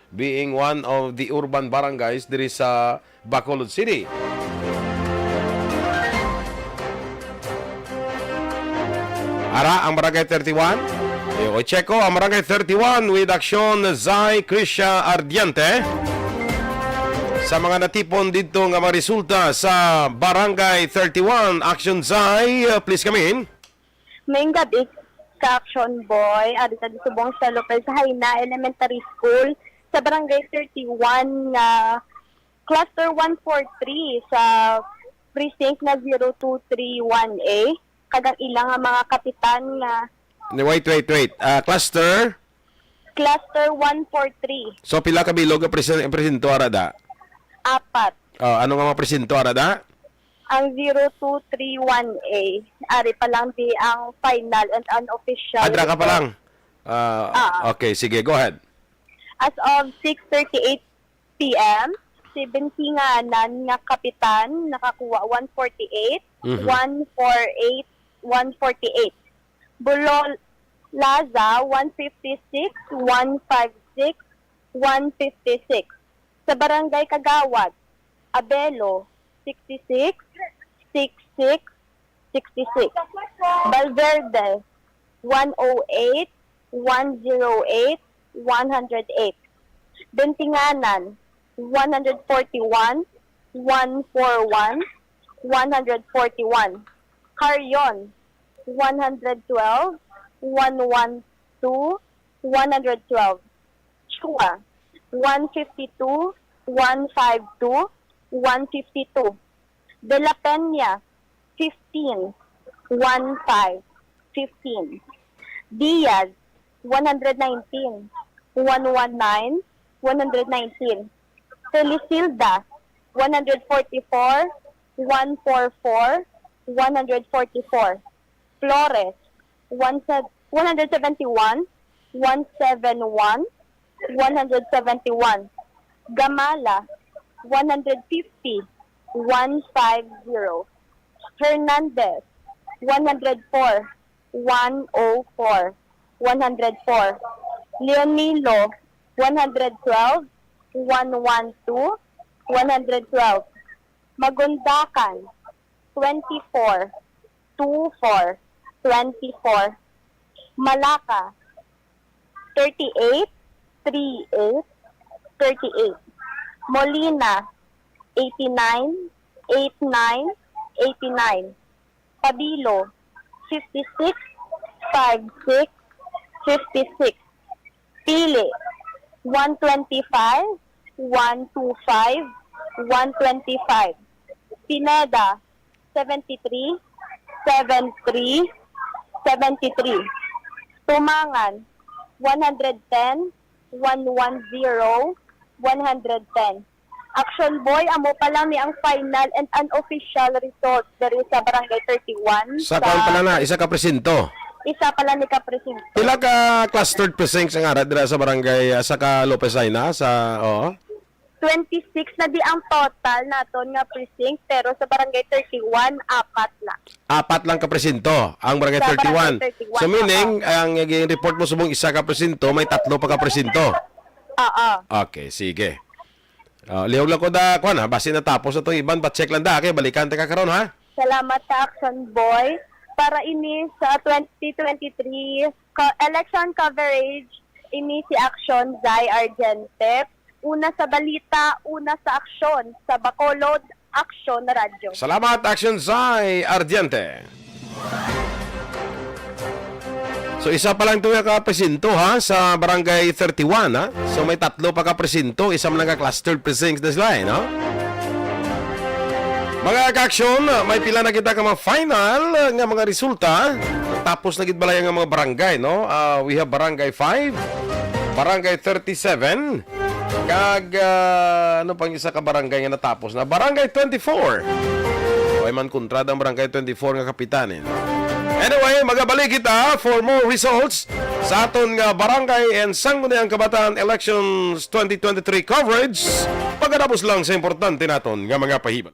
being one of the urban barangays diri sa Bacolod City. Ara ang Barangay thirty-one. Yo, i-check ko ang Barangay thirty-one with Action Zai Krisha Ardiente. Sa mga natipon didto nga mga resulta sa Barangay thirty-one, Action Zai, uh, please come in. Maayong gabi ka Action Boy, ari sa subong sa Lopez Jaena Elementary School sa Barangay thirty-one nga Cluster one four three sa precinct nga zero two three one A, kag ang ila nga mga kapitan nga Wait, wait, wait. Ah, cluster? Cluster one four three. So, pila ka bilog ang presen-, presinto ara da? Apat. Oh, ano nga mga presinto ara da? Ang zero two three one A, ari pa lang di ang final and unofficial Adra ka pa report. lang. Ah, Ah. Okay, sige, go ahead. As of six thirty-eight P M, si Bentinganan nga kapitan nakakuha one forty-eight, Mhm. one four eight, one forty-eight. Bulol Laza, one fifty-six, one five six, one fifty-six. Sa Barangay Kagawad, Abelo, sixty-six, sixty-six, sixty-six. Valverde, one oh eight, one oh eight, one hundred eight. Bentinganan, one hundred forty-one, one four one, one hundred forty-one. Carrion, one hundred twelve, one one two, one hundred twelve. Chua, one fifty-two, one five two, one fifty-two. De La Peña, fifteen, one five, fifteen. Diaz, one hundred nineteen, one one nine, one hundred nineteen. Felisilda, one hundred forty-four, one four four, one hundred forty-four. Flores, one se-, one hundred seventy-one, one seven one, one hundred seventy-one. Gamala, one hundred fifty, one five zero. Hernandez, one hundred four, one oh four, one hundred four. Leonilo, one hundred twelve, one one two, one hundred twelve. Magundakan, twenty-four, two four, twenty-four. Malacca, thirty-eight, three eight, thirty-eight. Molina, eighty-nine, eight nine, eighty-nine. Pabilo, fifty-six, five six, fifty-six. Pili, one twenty-five, one two five, one twenty-five. Pineda, seventy-three, seven three, seventy-three. Tumangan, one hundred ten, one one zero, one hundred ten. Action Boy, amo pa lang ni ang final and unofficial result diri sa Barangay thirty-one. Sa kuwan pala na, isa ka presinto. Isa pa lang ni ka presinto. Pila ka clustered precincts ang ara dira sa barangay, ah, sa ka Lopez Jaena, sa, oo? Twenty-six na di ang total naton nga precinct, pero sa Barangay thirty-one, apat na. Apat lang ka presinto ang Barangay Sa Barangay thirty-one. thirty-one, So, meaning, oo. Ang naging report mo subong isa ka presinto, may tatlo pa ka presinto. Oo. Okay, sige. Ah, lihog lang ko da, kuwan ha, basi natapos na tong iban, but check lang da, okay, balikan ta ka karon ha. Salamat sa Action Boy. Para ini sa twenty twenty-three co-, election coverage, ini si Action Zai Argente. Una sa balita, una sa aksyon, sa Bacolod, Action Radyo. Salamat, Action Zai Argente. So, isa pa lang to nga ka presinto, ha, sa Barangay thirty-one, ha? So, may tatlo pa ka presinto, isa man lang ka clustered precincts na sila, eh, no? Mga ka-action, may pila na kita ka mga final nga mga resulta. Tapos na gid balay nga mga barangay, no? Ah, we have Barangay five, Barangay thirty-seven, kag, ah, ano pang isa ka barangay nga natapos na? Barangay twenty-four. Way man kontra ang Barangay twenty-four nga kapitan, eh. Anyway, magabalik kita for more results sa aton nga Barangay and Sangguniang Kabataan Elections twenty twenty-three coverage. Pagkatapos lang sa importante naton nga mga pahibalo.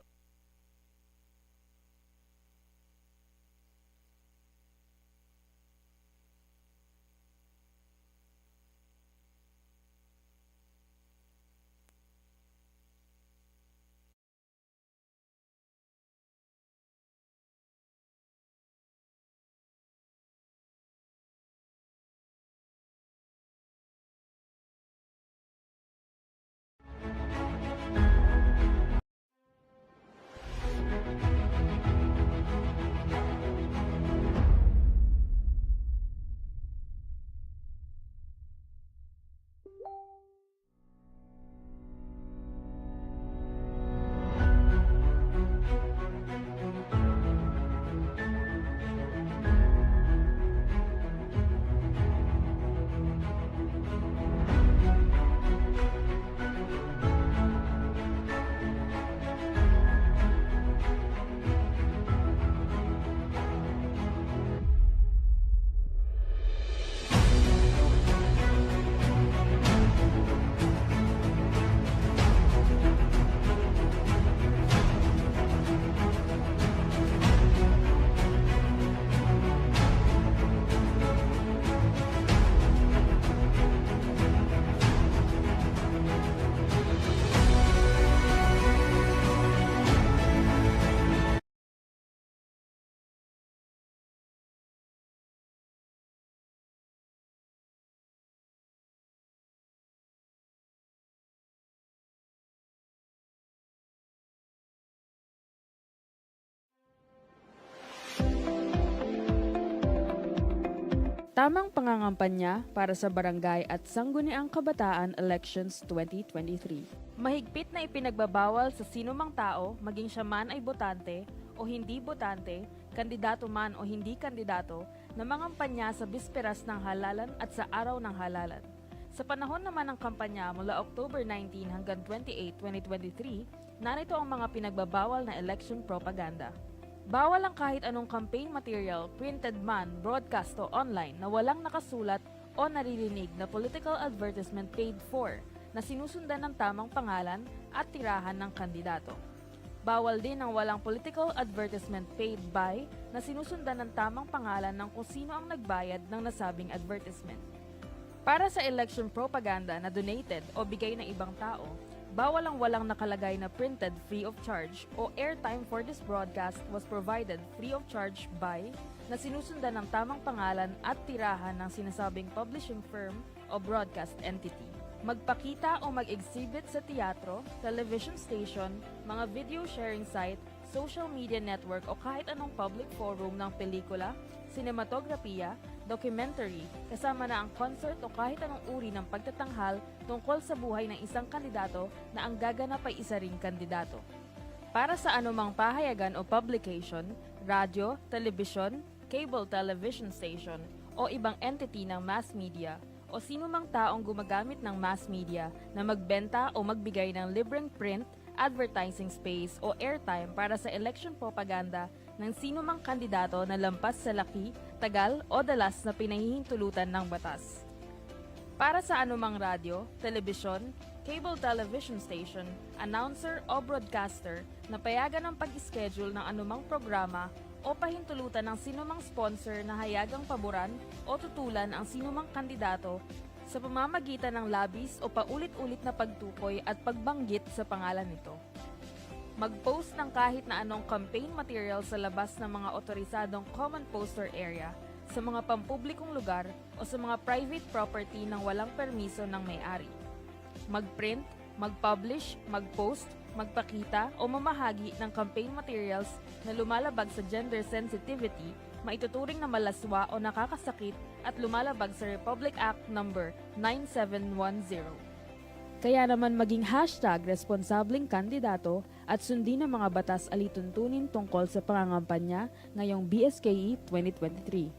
Tamang pangangampanya para sa Barangay at Sangguniang Kabataan Elections twenty twenty-three. Mahigpit na ipinagbabawal sa sino mang tao, maging siya man ay botante o hindi botante, kandidato man o hindi kandidato, na mangampanya sa bisperas ng halalan at sa araw ng halalan. Sa panahon naman ng kampanya mula October nineteen hanggang twenty-eight, twenty twenty-three, narito ang mga pinagbabawal na election propaganda. Bawal ang kahit anong campaign material, printed man, broadcast o online, na walang nakasulat o naririnig na political advertisement paid for na sinusundan ng tamang pangalan at tirahan ng kandidato. Bawal din ang walang political advertisement paid by na sinusundan ng tamang pangalan ng kung sino ang nagbayad ng nasabing advertisement. Para sa election propaganda na donated o bigay ng ibang tao, bawal ang walang nakalagay na printed free of charge o airtime for this broadcast was provided free of charge by na sinusundan ng tamang pangalan at tirahan ng sinasabing publishing firm o broadcast entity. Magpakita o mag-exhibit sa teatro, television station, mga video sharing site, social media network o kahit anong public forum ng pelikula, sinematograpiya, documentary, kasama na ang concert o kahit anong uri ng pagtatanghal tungkol sa buhay ng isang kandidato na ang gaganap ay isa ring kandidato. Para sa anumang pahayagan o publication, radyo, telebisyon, cable television station, o ibang entity ng mass media, o sino mang taong gumagamit ng mass media na magbenta o magbigay ng libreng print, advertising space o airtime para sa election propaganda ng sino mang kandidato na lampas sa laki, tagal o dalas na pinahihintulutan ng batas. Para sa anumang radyo, telebisyon, cable television station, announcer o broadcaster na payagan ang pag-schedule ng anumang programa o pahintulutan ng sinumang sponsor na hayagang paboran o tutulan ang sinumang kandidato sa pamamagitan ng labis o paulit-ulit na pagtukoy at pagbanggit sa pangalan nito. Mag-post ng kahit na anong campaign material sa labas ng mga otorisadong common poster area, sa mga pampublikong lugar o sa mga private property nang walang permiso ng may-ari. Mag-print, mag-publish, mag-post, magpakita o mamahagi ng campaign materials na lumalabag sa gender sensitivity, maituturing na malaswa o nakakasakit at lumalabag sa Republic Act Number nine seven one zero. Kaya naman maging hashtag responsableng kandidato at sundin ang mga batas alituntunin tungkol sa pangangampanya ngayong B S K E twenty twenty-three.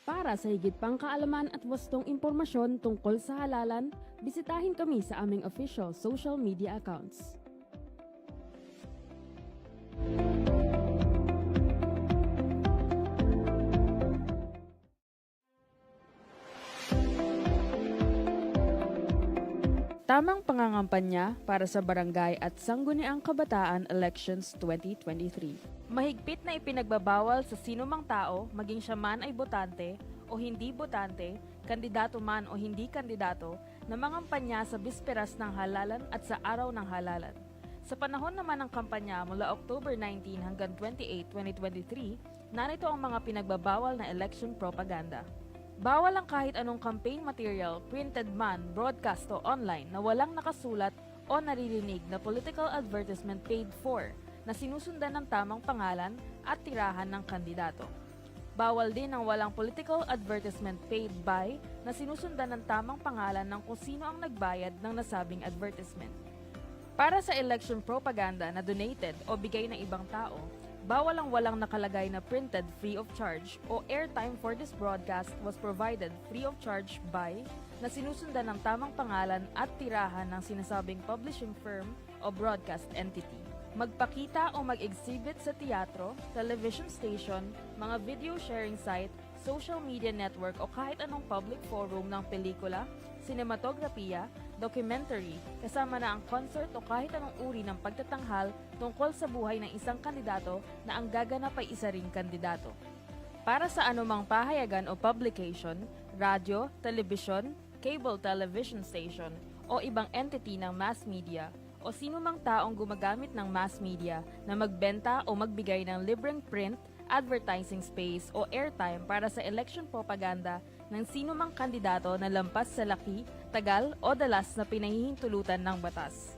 Para sa higit pang kaalaman at wastong impormasyon tungkol sa halalan, bisitahin kami sa aming official social media accounts. Tamang pangangampanya para sa Barangay at Sangguniang Kabataan Elections twenty twenty-three. Mahigpit na ipinagbabawal sa sino mang tao, maging siya man ay botante o hindi botante, kandidato man o hindi kandidato, na mangampanya sa bisperas ng halalan at sa araw ng halalan. Sa panahon naman ng kampanya mula October nineteen hanggang twenty-eight, twenty twenty-three, narito ang mga pinagbabawal na election propaganda. Bawal ang kahit anong campaign material, printed man, broadcast o online, na walang nakasulat o naririnig na political advertisement paid for na sinusundan ng tamang pangalan at tirahan ng kandidato. Bawal din ang walang political advertisement paid by na sinusundan ng tamang pangalan ng kung sino ang nagbayad ng nasabing advertisement. Para sa election propaganda na donated o bigay ng ibang tao, bawal ang walang nakalagay na printed free of charge o airtime for this broadcast was provided free of charge by na sinusundan ng tamang pangalan at tirahan ng sinasabing publishing firm o broadcast entity. Magpakita o mag-exhibit sa teatro, television station, mga video sharing site, social media network o kahit anong public forum ng pelikula, sinematograpiya, documentary, kasama na ang concert o kahit anong uri ng pagtatanghal tungkol sa buhay ng isang kandidato na ang gaganap ay isa ring kandidato. Para sa anumang pahayagan o publication, radyo, telebisyon, cable television station, o ibang entity ng mass media, o sino mang taong gumagamit ng mass media na magbenta o magbigay ng libreng print, advertising space, o airtime para sa election propaganda ng sino mang kandidato na lampas sa laki, tagal, o dalas na pinahihintulutan ng batas.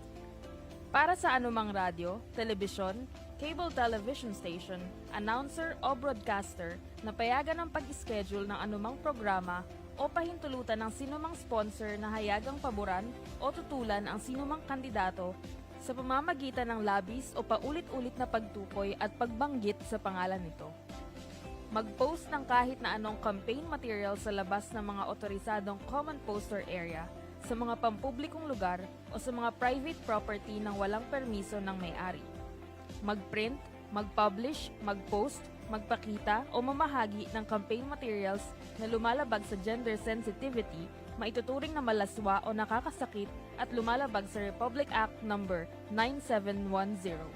Para sa anumang radyo, telebisyon, cable television station, announcer, o broadcaster na payagan ang pag-schedule ng anumang programa o pahintulutan ng sinumang sponsor na hayagang paboran o tutulan ang sinumang kandidato sa pamamagitan ng labis o paulit-ulit na pagtukoy at pagbanggit sa pangalan nito. Mag-post ng kahit na anong campaign material sa labas ng mga otorisadong common poster area, sa mga pampublikong lugar o sa mga private property nang walang permiso ng may-ari. Mag-print, mag-publish, mag-post, magpakita o mamahagi ng campaign materials na lumalabag sa gender sensitivity, maituturing na malaswa o nakakasakit at lumalabag sa Republic Act Number nine seven one zero.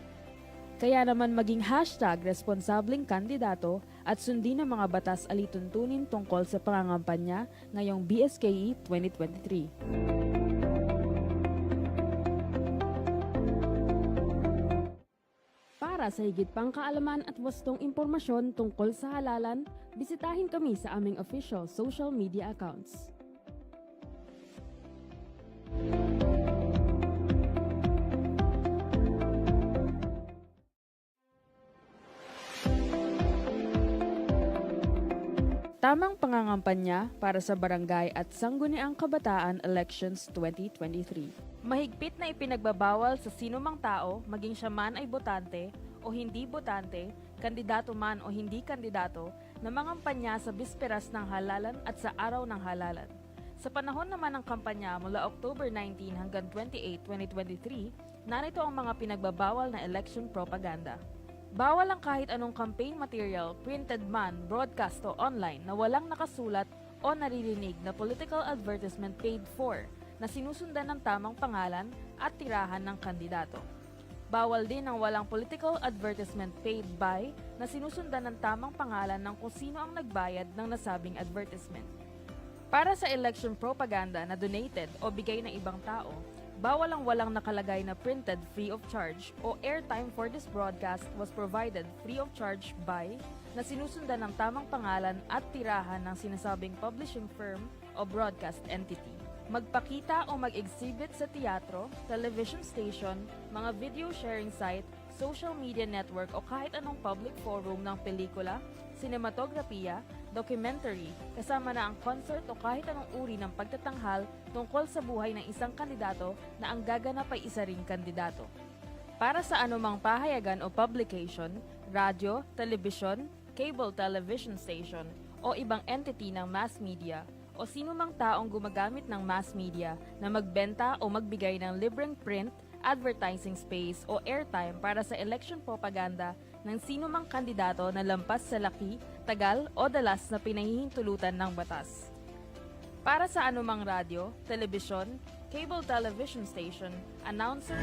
Kaya naman maging hashtag responsableng kandidato at sundin ang mga batas alituntunin tungkol sa pangangampanya ngayong B S K E twenty twenty-three. Para sa higit pang kaalaman at wastong impormasyon tungkol sa halalan, bisitahin kami sa aming official social media accounts. Tamang pangangampanya para sa Barangay at Sangguniang Kabataan Elections twenty twenty-three. Mahigpit na ipinagbabawal sa sino mang tao, maging siya man ay botante o hindi botante, kandidato man o hindi kandidato, namangampanya sa bisperas ng halalan at sa araw ng halalan. Sa panahon naman ng kampanya mula October nineteen hanggang twenty-eight, twenty twenty-three, narito ang mga pinagbabawal na election propaganda. Bawal ang kahit anong campaign material, printed man, broadcast o online, na walang nakasulat o naririnig na political advertisement paid for na sinusundan ng tamang pangalan at tirahan ng kandidato. Bawal din ang walang political advertisement paid by na sinusundan ng tamang pangalan ng kung sino ang nagbayad ng nasabing advertisement. Para sa election propaganda na donated o bigay ng ibang tao, bawal ang walang nakalagay na printed free of charge o airtime for this broadcast was provided free of charge by na sinusundan ng tamang pangalan at tirahan ng sinasabing publishing firm o broadcast entity. Magpakita o mag-exhibit sa teatro, television station, mga video sharing site, social media network o kahit anong public forum ng pelikula, sinematograpiya, documentary, kasama na ang concert o kahit anong uri ng pagtatanghal tungkol sa buhay ng isang kandidato na ang gaganap ay isa ring kandidato. Para sa anumang pahayagan o publication, radyo, telebisyon, cable television station, o ibang entity ng mass media, o sino mang taong gumagamit ng mass media na magbenta o magbigay ng libreng print, advertising space, o airtime para sa election propaganda ng sino mang kandidato na lampas sa laki, tagal, o dalas na pinahihintulutan ng batas. Para sa anumang radyo, telebisyon, cable television station, announcer,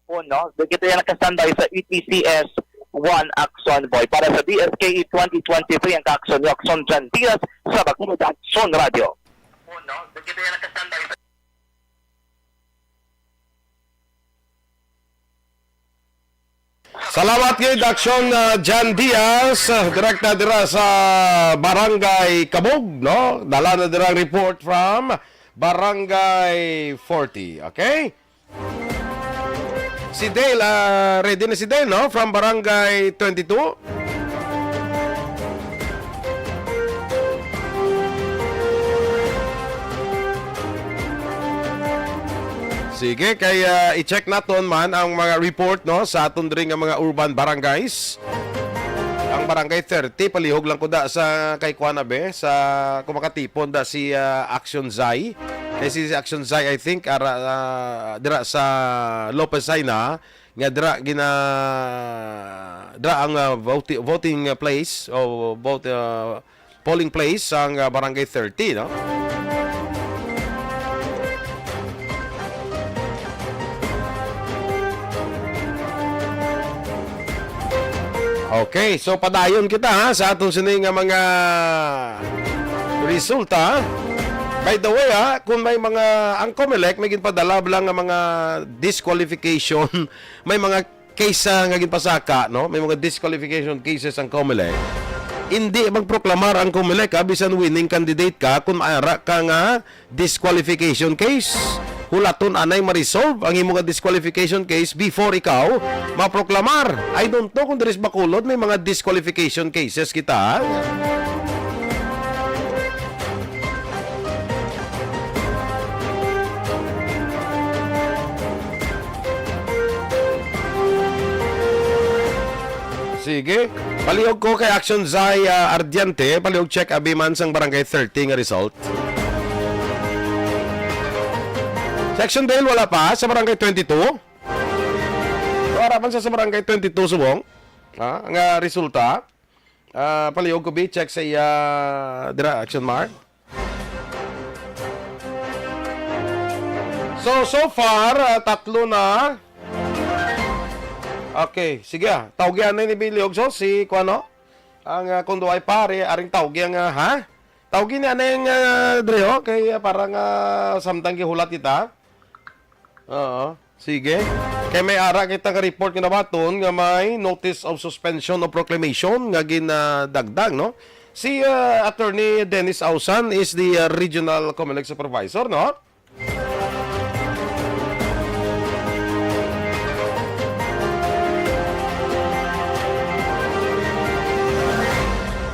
Uno, kita yan nakastandby sa E T C S one Action Boy. Para sa D S K E twenty twenty-three, ang ka-action ni Action Jan Diaz sa Bacolod Action Radio. Uno, kita yan nakastandby sa Salamat gid, Action, ah, Jan Diaz, ah, direkta dira sa Barangay Kabog, no? Dala na dira ang report from Barangay forty, okay? Si Dale, ah, ready na si Dale, no? From Barangay twenty-two. Sige, kay, ah, i-check naton man ang mga report, no, sa aton diri nga mga urban barangays. Ang Barangay thirty, palihog lang ko da sa kay kuan na be, sa kumakatipon da si, ah, Action Zai. Kay si Action Zai, I think, ara, ah, dira sa Lopez Jaena, nga dira gina-, dira ang, ah, voti-, voting place o vote, ah, polling place sang, ah, Barangay thirty, no? Okay, so padayon kita, ha, sa aton sini nga mga resulta. By the way, ha, kung may mga, ang Comelec may ginpadala lang nga mga disqualification, may mga case, ah, nga ginpasaka, no? May mga disqualification cases ang Comelec. Hindi magproklamar ang Comelec, ha, bisan winning candidate ka, kung ara ka nga disqualification case. Hulaton anay ma-resolve ang imo nga disqualification case before ikaw maproklamar. I don't know kung diri sa Bacolod may mga disqualification cases kita, ha? Sige. Palihog ko kay Action Zai, ah, Ardiente. Palihog check abi man sang Barangay thirty nga result. Sa Action Dale, wala pa. Sa Barangay twenty-two. Wala pa sa, sa Barangay twenty-two, subong. Ha? Nga resulta. Ah, palihog ko, bi, check sa iya, dira, Action Mark. So, so far, ah, tatlo na. Okay, sige, ah. Tawgi anay ni Billy Ogso, si, kuano? Ang, ah, kung duway pare, aring tawgi ang, ah, ha? Tawgi ni anay ang, ah, dre, oh, kay, ah, parang, ah, samtang gihulat kita. Oo. Sige. Kay may ara kita nga report nga nabaton nga may notice of suspension of proclamation nga ginadagdag, no? Si, uh, Attorney Dennis Ausan is the, uh, regional Comelec supervisor, no?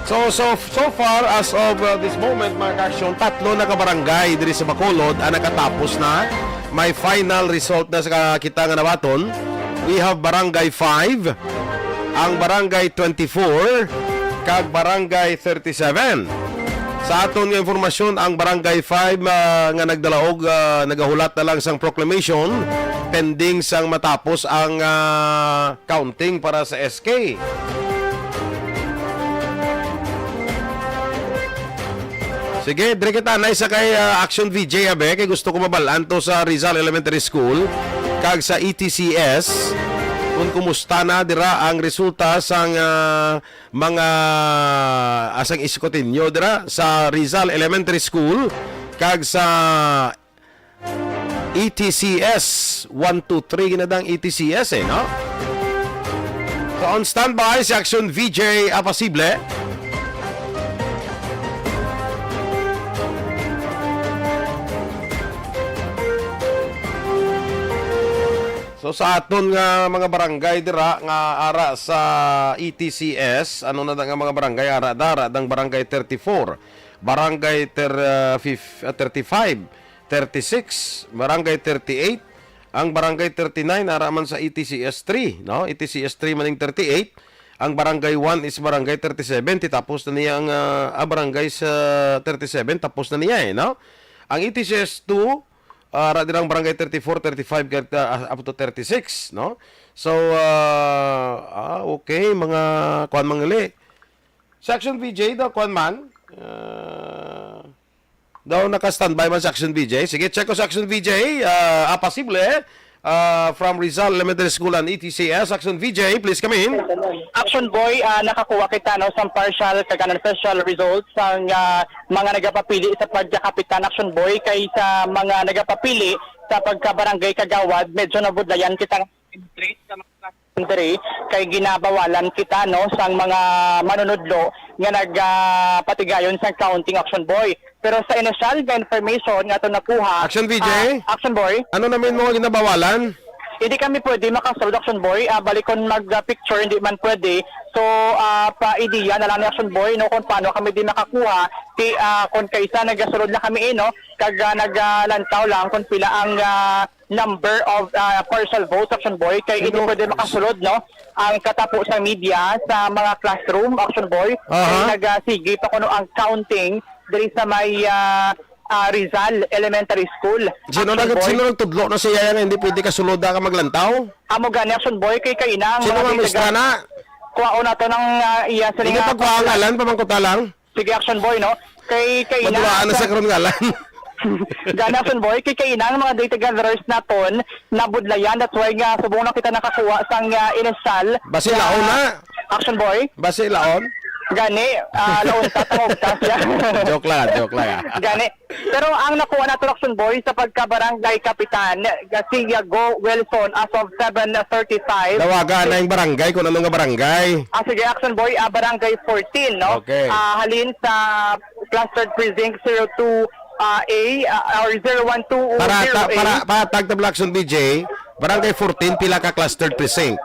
So, so, so far, as of, uh, this moment, mga ka-aksyon, tatlo na ka barangay diri sa Bacolod ang nakatapos na. May final result na sa ka-, kita nga nabaton. We have Barangay five, ang Barangay twenty-four, kag Barangay thirty-seven. Sa aton nga impormasyon, ang Barangay five, ah, nga nagdalaog, ah, nagahulat na lang sang proclamation, pending sang matapos ang, ah, counting para sa S K. Sige, diri kita na sa kay, ah, Action V J, abe, kay gusto ko mabal-an to sa Rizal Elementary School kag sa E T C S kung kumusta na dira ang resulta sang, ah, mga, ah, sang eskwelahan dira sa Rizal Elementary School kag sa E T C S one two three, ginadang E T C S, eh, no? So, on standby si Action V J Apasible. So, sa aton nga mga barangay dira nga ara sa E T C S, ano na nga mga barangay ara da, ara dang Barangay thirty-four, Barangay ter-, ah, fif-, ah, thirty-five, thirty-six, Barangay thirty-eight, ang Barangay thirty-nine ara man sa E T C S three, no? E T C S three maning thirty-eight, ang Barangay one is Barangay thirty-seven, ti tapos na niya ang, ah, ah, Barangay sa thirty-seven, tapos na niya, eh, no? Ang E T C S two, ah, ara dirang Barangay thirty-four, thirty-five, kag, ah, up to thirty-six, no? So, ah, ah, okay, mga kuan, mga li. Section V J daw, kuan man, ah, daw naka-standby man sa Action V J. Sige, check ko sa Action V J. Ah, ah, posible, eh. ah, from Rizal Elementary School and E T C S. Action V J, please come in. Action Boy, ah, nakakuha kita, no, sa partial kag unofficial results sang, ah, mga nagapapili sa pagkakapitan, Action Boy, kay sa mga nagapapili sa pagkabarangay kagawad, medyo nabudlayan kita nga diri kay ginabawalan kita, no, sang mga manunudlo nga nagapatigayon sang counting, Action Boy. Pero sa initial nga information nga ato nakuha, Action V J? Ah, Action Boy? Ano namin mo ginabawalan? Hindi kami pwede makasulod, Action Boy. Ah, bali, kung mag-picture, hindi man pwede. So, ah, pa idea na lang ni Action Boy, no, kung paano kami di makakuha. Ti, ah, kung kaisa nagasulod na kami, eh, no, kag, ah, nagalantaw lang kung pila ang, ah, number of, ah, partial votes, Action Boy, kay hindi Sino? pwede makasulod, no, ang katapo sa media sa mga classroom, Action Boy, Aha. kay nagasigi pa kuno ang counting diri sa may, ah, ah, Rizal Elementary School. Sino Action nag-, Boy. Sino nagtudlo na siya nga hindi pwede kasulod ka maglantaw? Amo gani, Action Boy, kay kaina ang Sino mga ang mistra taga-, na? Kuhaon nato ng, ah, iya sa Hindi nga pagkuha ang ngalan, pamangkuta lang. Sige, Action Boy, no? Kay, kay Madulaan na sa karon ngalan. Gani, Action Boy, kay kaina ang mga data gatherers naton nabudlayan. That's why nga subong na kita nakakuha sang, ah, initial Basi na laon na. Action Boy? Basi laon? Gani, ah, laon ta, tangog ta siya. Joke lang, joke lang, ah. Gani. Pero ang nakuha nato, Action Boy, sa pagkabarangay kapitan, si Yago Wilson as of seven thirty-five. Dawaga na yung barangay, kung ano nga barangay. Ah, sige, Action Boy, ah, Barangay fourteen, no? Okay. Ah, halin sa Clustered Precinct zero two, ah, A, ah, or zero one two zero A. Para, ta-, para, para tagtabla, Action V J, Barangay fourteen, pila ka clustered precinct?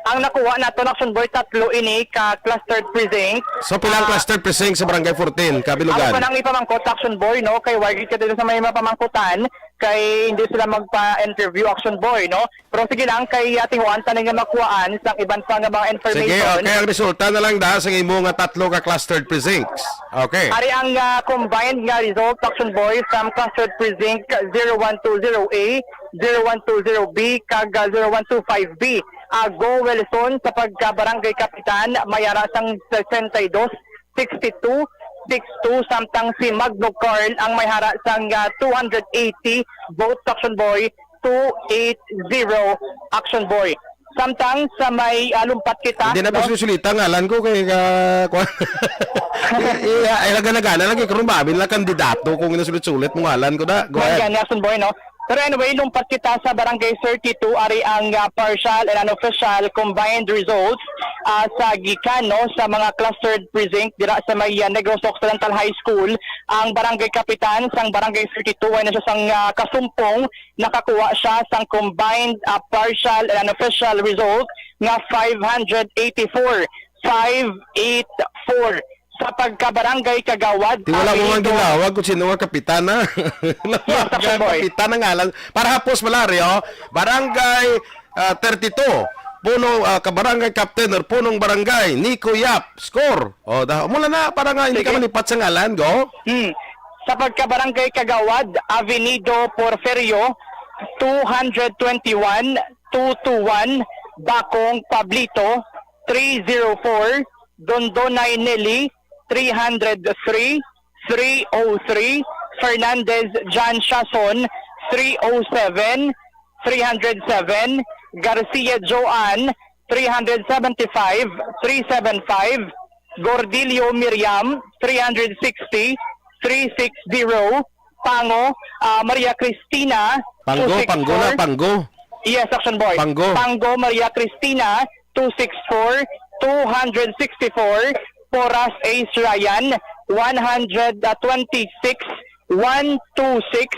Ang nakuha nato, Action Boy, tatlo ini ka clustered precinct. So, pila ang Ah, clustered precinct sa Barangay fourteen, Kabilugan? Ako pa nang ipamangkot, Action Boy, no? Kay wag ka dito sa may mapamangkutan, kay hindi sila magpa-interview, Action Boy, no? Pero sige lang, kay, ah, tinguan ta na nga makuhaan sang iban pa nga mga Sige, information. Okay, ang resulta na lang da sa imo nga tatlo ka clustered precincts. Okay. Ari ang, ah, combined nga result, Action Boy, from Clustered Precinct zero one two zero A, zero one two zero B, kag, ah, zero one two five B. Ah, Go Wilson sa pagka-barangay kapitan, may ara sang sesenta y dos, sixty-two, six two, samtang si Magno Carl ang may hara sang, ah, two hundred eighty votes, Action Boy, two eight zero, Action Boy. Samtang sa may, ah, lumpat kita, Hindi na no? Pagsusulita ngalan ko kay, ah, kwa-, i-, i-, ay, laga-lagana lagi karon ba? Amin lang kandidato kung nasulit-sulit mo ngalan ko da. Go ahead. Gani, Action Boy, no? Pero anyway, lumpat kita sa Barangay thirty-two, ari ang, ah, partial and unofficial combined results, ah, sa gikan, no, sa mga clustered precinct dira sa may, ah, Negros Occidental High School. Ang barangay kapitan sang Barangay thirty-two ay na siya sang, ah, kasumpong, nakakuha siya sang combined, ah, partial and unofficial result nga five hundred eighty-four, five eight four. Sa pagka-barangay kagawad, Di wala mo man ginawag kung sino nga kapitana. Yes, Action Boy. Kapitana nga lang. Para hapos, Malario, Barangay, ah, thirty-two, Punong, ah, Kabarangay Captain or Punong Barangay, Nico Yap, score. O, da, mula na, para nga hindi ka Sige. Malipat sa ngalan, go. Hmm. Sa pagka-barangay kagawad, Avenido Porferio, two hundred twenty-one, two two one, Bakong Pablito, three zero four, Dondonay Nelly, three hundred three, three oh three, Fernandez John Shason, three oh seven, three hundred seven, Garcia Joan, three hundred seventy-five, three seven five, Gordillo Miriam, three hundred sixty, three six zero, Pango, ah, Maria Cristina, Pango, Pango na, two six four. Pango. Yes, Action Boy. Pango. Pango Maria Cristina, two six four, two hundred sixty-four, Poras Ace Ryan, one hundred twenty-six, one two six,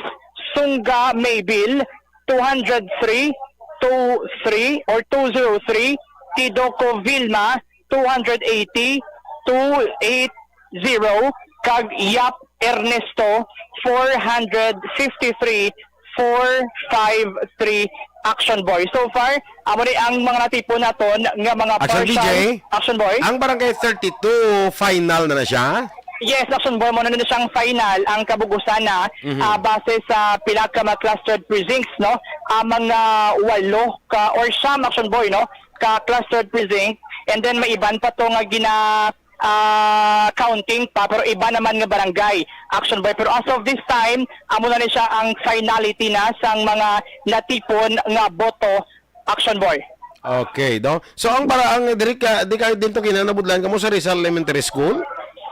Sungga Maybil, two hundred three, two three or two zero three, Tidoko Vilma, two hundred eighty, two eight zero, kag Yap Ernesto, four hundred fifty-three, four five three, Action Boy. So far, amo ni ang mga natipon naton nga mga Action partial. V J? Action Boy? Ang Barangay thirty-two, final na na siya? Yes, Action Boy, mo na na siyang final ang kabugusan na, Mhm. ah, base sa pila ka mga clustered precincts, no? Ah, mga walo ka or siyam, Action Boy, no? Ka clustered precinct. And then may iban pa to nga gina ah, counting pa, pero iba naman nga barangay, Action Boy. Pero as of this time, amo na ni siya ang finality na sang mga natipon nga boto, Action Boy. Okay, no? So, ang para, ang diri ka, di ka din to kinanabudlan kamo sa Rizal Elementary School?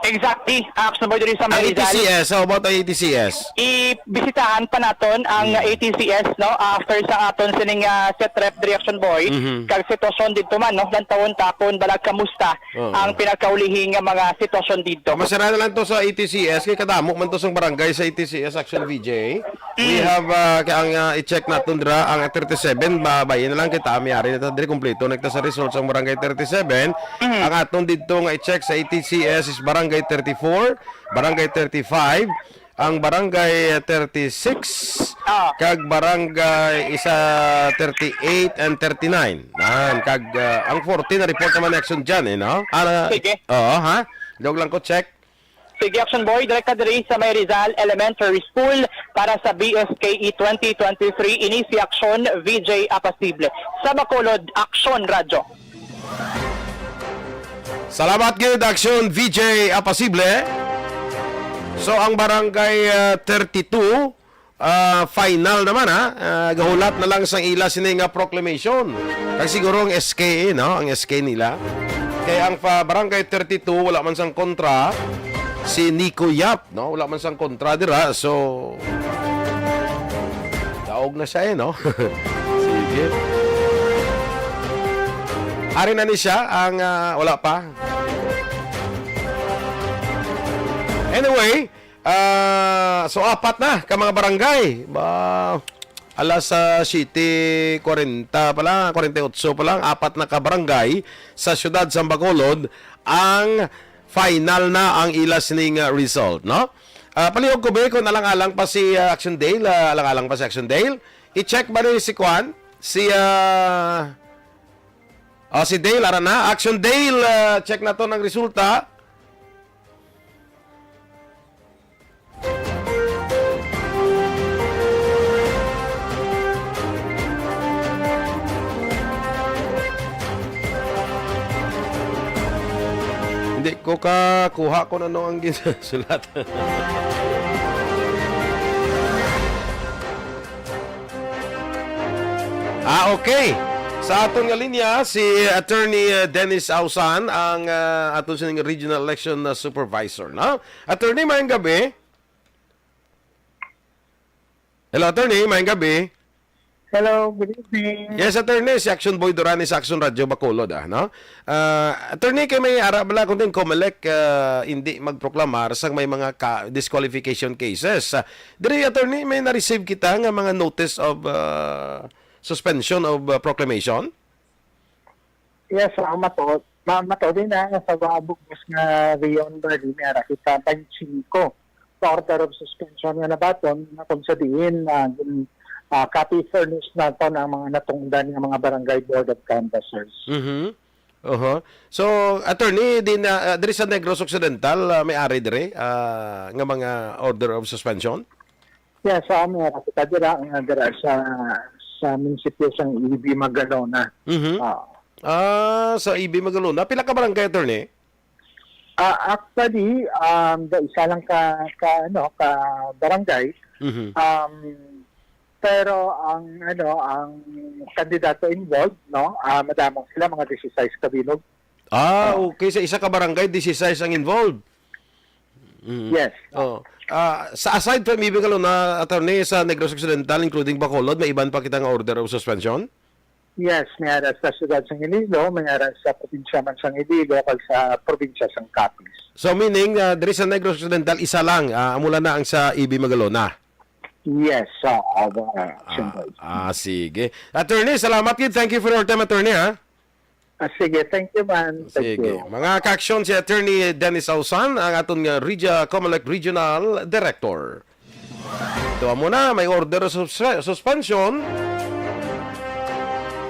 Exactly, Action Boy, diri sa Ang may Rizal. A T C S, how about ang A T C S? Ibisitahan pa naton ang Mm. A T C S, no? After sa aton sining, ah, set rep diri, Action Boy, Mhm. kag sitwasyon didto man, no? Lantawon ta kung balag kamusta Oo. ang pinakaulihing nga mga sitwasyon didto. Masira na lang to sa A T C S, kay kadamo man to sang barangay sa A T C S, Action V J. We Mm. have, ah, ka-, ang, ah, i-check naton dira, ang thirty-seven, ba, bayi na lang kita, may ari na ta diri, kompleto na kita sa results ang Barangay thirty-seven. Mm. Ang aton didto nga i-check sa A T C S is Barangay thirty-four, Barangay thirty-five, ang Barangay thirty-six, Ah. kag Barangay isa thirty-eight and thirty-nine. Nan, kag, ah, ang forty na report naman ni Action dyan, eh, no? Ah, Sige. Oo, ha? Dog lang ko, check. Sige, Action Boy, direct ka diri sa may Rizal Elementary School para sa B S K E twenty twenty-three. Ini si Action V J Apasible. Sa Bacolod, Action Radyo. Salamat gid, Action V J Apasible. So, ang Barangay, ah, thirty-two, ah, final naman, ha. Ah, gahulat na lang sang ila sini nga proclamation. Kag siguro ang S K, eh, no? Ang S K nila. Kay ang pa Barangay thirty-two, wala man sang kontra si Nico Yap, no? Wala man sang kontra dira. So, daog na siya, eh, no? Sige. Ari na ni siya ang, ah, wala pa. Anyway, Ah, so apat na ka mga barangay. Ba, alas, ah, siyete kwarenta pa lang, kwarenta y ocho pa lang, apat na ka barangay sa siyudad sa Bacolod ang final na ang ila sining, ah, result, no? Ah, palihog ko, be, kung alang-alang pa si, ah, Action Dale, ah, alang-alang pa si Action Dale. I-check ba ni si Kwan? Si, ah, ah, si Dale, ara na. Action Dale, ah, check naton ang resulta. Hindi ko kakuha kung ano ang ginsulat. Ah, okay. Sa aton nga linya, si Attorney, uh, Dennis Ausan, ang, uh, aton sining Regional Election, uh, Supervisor, no? Attorney, maayong gabi. Hello, Attorney, maayong gabi. Hello, good evening. Yes, Attorney, si Action Boy Durani sa Action Radio Bacolod, ah, no? Ah, Attorney, kay may ara bala kung din Comelec, ah, hindi magproklamar sang may mga ka-, disqualification cases. Ah, diri, Attorney, may na-receive kita nga mga notice of, ah, suspension of, ah, proclamation? Yes, ah, matuod. Ma-, matuod din na nga sa Waabugos nga Rion Valley, may ara kita twenty-five ka order of suspension nga nabaton, nga kung sa diin, ah, gin-, ah, copy furnish naton ang mga natungdan nga mga barangay board of canvassers. Mhm. Oho. So, attorney, din, ah, ah, diri sa Negros Occidental, ah, may ari diri, ah, nga mga order of suspension? Yeah, sa amin, kita dira, nga dira sa, sa munisipyo sang E B Magalona. Mhm. Ah. Ah, sa E B Magalona. Pila ka barangay, attorney? Ah, actually, um, the isa lang ka, ka, ano, ka barangay. Mhm. Um, pero ang, ano, ang kandidato involved, no, ah, madamo sila, mga dieciséis ka bilog. Ah, Ah. okay. Sa isa ka barangay, dieciséis ang involved. Mm. Yes. Oh. Ah, sa, aside from E B Magalona, attorney, sa Negros Occidental, including Bacolod, may iban pa kita nga order of suspension? Yes, may ara sa siyudad sang Iloilo, may ara sa probinsya man sang Iloilo, kag sa probinsya sang Capiz. So, meaning, ah, diri sa Negros Occidental, isa lang, ah, amo lang na ang sa E B Magalona? Yes, oo, ah, Ah, siyempre. ah, sige. Attorney, salamat gid. Thank you for your time, attorney, ha? Ah, sige, thank you, man. Thank Sige. you. Mga kaaksyon, si Attorney Dennis Ausan, ang aton nga Regia Comelec Regional Director. Ito mo na, may order of sus-, suspension.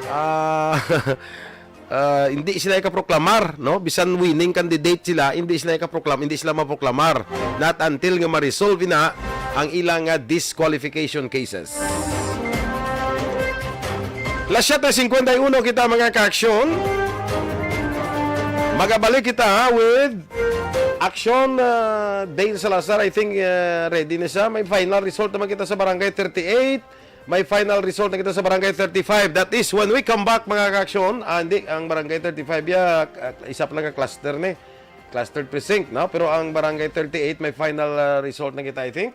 Ah, ah, hindi sila ikaproklamar, no? Bisan winning candidate sila, hindi sila ikaproklam-, hindi sila maproklamar. Not until nga ma-resolve na ang ilang, ah, disqualification cases. Las siete cincuenta y uno kita, mga kaaksyon. Pagabalik kita, ha, with Action, uh, Dale Salazar. I think, uh, ready na siya. May final result naman kita sa Barangay thirty-eight. May final result na kita sa Barangay thirty-five. That is when we come back, mga ka-action. Ah, hindi, ang Barangay thirty-five, ya, uh, isa pa lang ka cluster ni. Clustered precinct, no? Pero ang Barangay thirty-eight, may final, uh, result na kita, I think.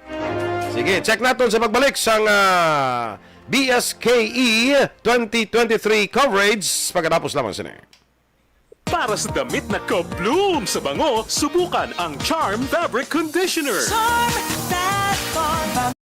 Sige, check natin sa pagbalik sang, uh, B S K E twenty twenty-three coverage. Pagkatapos lamang sini. Para sa damit na ka-bloom sa bango, subukan ang Charm Fabric Conditioner. Charm Fabric.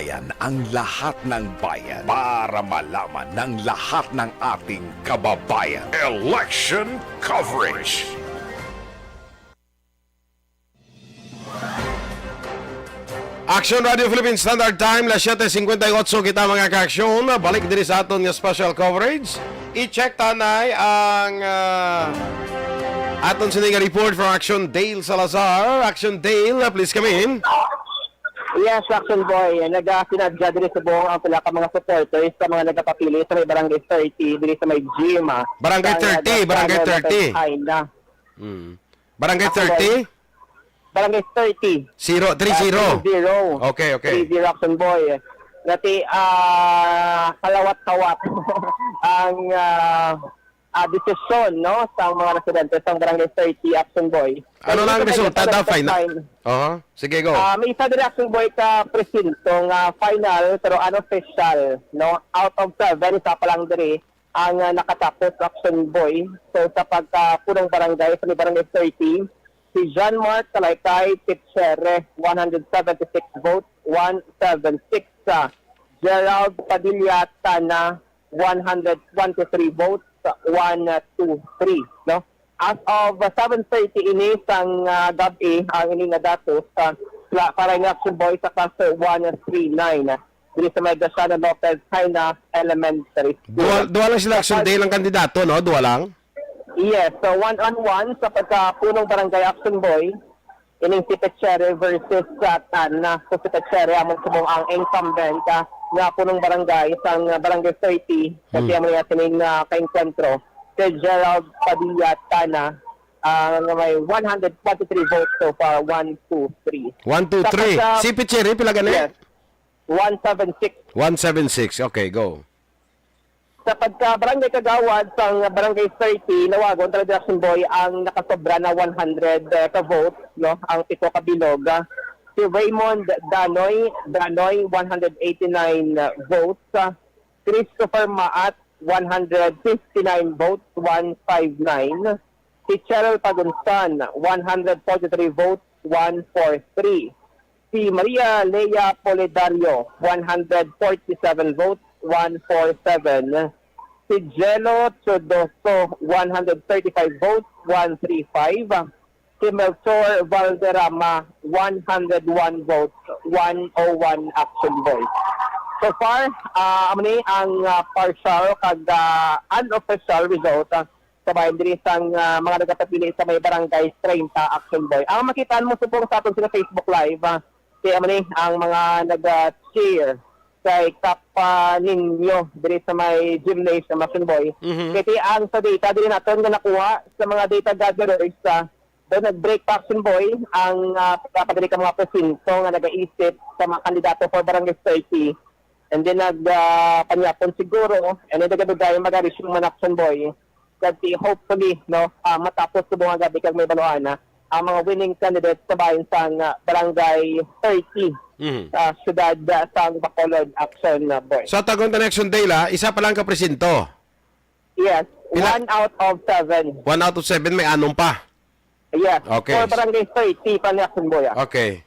Yan ang lahat ng bayan para malaman ng lahat ng ating kababayan. Election coverage. Action Radio Philippine Standard Time, las siete cincuenta y ocho kita, mga ka-aksyon. Balik diri sa aton nga special coverage. I-check tanay ang, ah, aton sini nga report from Action Dale Salazar. Action Dale, please come in. Yes, Action Boy. Nagasinadya diri subong ang pila ka mga supporters sa mga nagapapili sa may Barangay thirty diri sa may gym. ah. Barangay Sa thirty, Nagasyano, Barangay thirty. Lopez Jaena. Hmm. Barangay Action thirty? Barangay thirty. Zero, three zero. Ah, three zero. Okay, okay. Three zero, Action Boy. Dati, ah, kalawat-kawat ang ah, ah, desisyon, no, sa mga residente sa Barangay thirty, Action Boy. Ano Kaya lang ang ito, resulta, ito, da, ito, final? fine. Oho. Sige, go. Ah, may isa diri, Action Boy, ka presinto nga final pero unofficial, no? Out of seven, isa pa lang diri ang ah, nakatapos, Action Boy. So, sa pagka punong barangay, sa may Barangay thirty, si John Mark Kalaykay Pitchere, one hundred seventy-six votes, one seven six. ah, Gerald Padilla Tana, one hundred twenty-three votes, one two three, no? As of seven thirty ini sang ah, gab-i, ang ini nga datos sa la- para ni Action Boy sa Cluster one three nine, diri sa may Graciano Lopez Jaena Elementary School. Duha, duha lang sila, Action Dale, ang kandidato, no? Duha lang? Yes, so one on one sa pagkapunong barangay, Action Boy. Ining si Pechere versus sa Tana. So si Pechere amon subong ang incumbent ah, nga punong barangay sang Barangay thirty. Kasi Hmm. amo niya sining ah, kaengkwentro. Si Gerald Padilla Tana, ah, nga may one hundred twenty-three votes so far, one two three. One, two, Sa three. pagka- Si Pichiri, pila gani? Yes. One seven six. One seven six. Okay, go. Sa pagka barangay kagawad sang Barangay thirty, Lawagon, Tala Jackson Boy ang nakasobra na one hundred eh, ka votes, no, ang pito ka bilog. Ah, Si Raymond Danoy, Danoy, one hundred eighty-nine votes. Ah, Christopher Maat, one hundred fifty-nine votes, one five nine. Si Cheryl Pagunsan, one hundred forty-three votes, one four three. Si Maria Lea Polidario, one hundred forty-seven votes, one four seven. Si Jello Chodoso, one hundred thirty-five votes, one three five. Si Melchor Valderrama, one hundred one votes, one oh one. Action Boy. So far, ah, amo ni ang ah, partial kag ah, unofficial result ah, sa bahin diri sang ah, mga nagapapili sa may barangay thirty. Action Boy. Ang makita mo subong sa aton sa Facebook Live, ah, kay amo ni ang mga nag-cheer kay Kap ah, Ninyo diri sa may gymnasium, Action Boy. Mhm. Kay ang sa data diri naton nga nakuha sa mga data gatherers, ah, daw nag-break pa, Action Boy, ang ah, pagkapagari ka mga presinto nga nagaisip sa mga kandidato for Barangay thirty. And then nag ah, panyapon siguro, and then nagabigay magaris yung man, Action Boy. Kasi hopefully, no, ah, matapos subong nga gab-i kag may baluan na ang mga winning candidates sa bahin sang ah, Barangay thirty Mhm. sa siyudad ah, sang Bacolod, Action ah, Boy. So, tagon ta na, Action Dale, ah, isa pa lang ka presinto. Yes, Pila- one out of seven. One out of seven, may anom pa. Yes, Okay. for Barangay thirty pa ni, Action Boy. ah. Okay.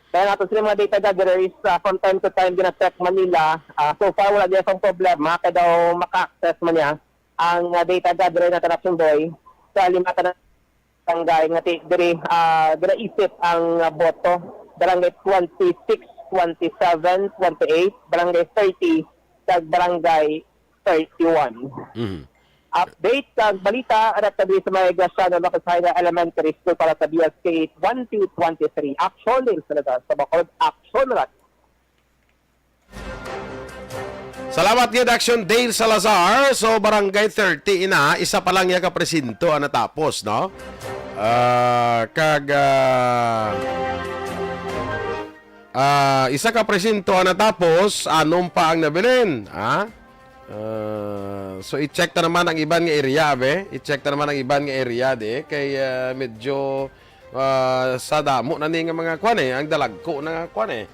Kaya nato sila mga data gatherers, ah, from time to time gina-check man nila. Ah, so far wala diya sang problema kay daw maka-access man niya ang ah, data gatherer na, Action Boy, sa lima ka na barangay nga ti- diri ah, ginaisip ang ah, boto. Barangay twenty-six, twenty-seven, twenty-eight, Barangay thirty, kag Barangay thirty-one. Mhm. Update kag balita arat kami sa may Graciano Lopez Jaena Elementary School para sa B S K twenty twenty-three. Action din sa lugar sa Bacolod. Action rat. Salamat gid, Action Dale Salazar. So, Barangay thirty ina, isa pa lang iya ka presinto ang natapos, no? Ah, kag ah, ah, isa ka presinto ang natapos, anom pa ang nabilin, ha? Ah, so i-check ta naman ang iban nga area, be. I-check ta naman ang iban nga area, di kay ah, medyo ah, sa damo na ni nga mga kwan eh, ang dalagko na nga kwan eh.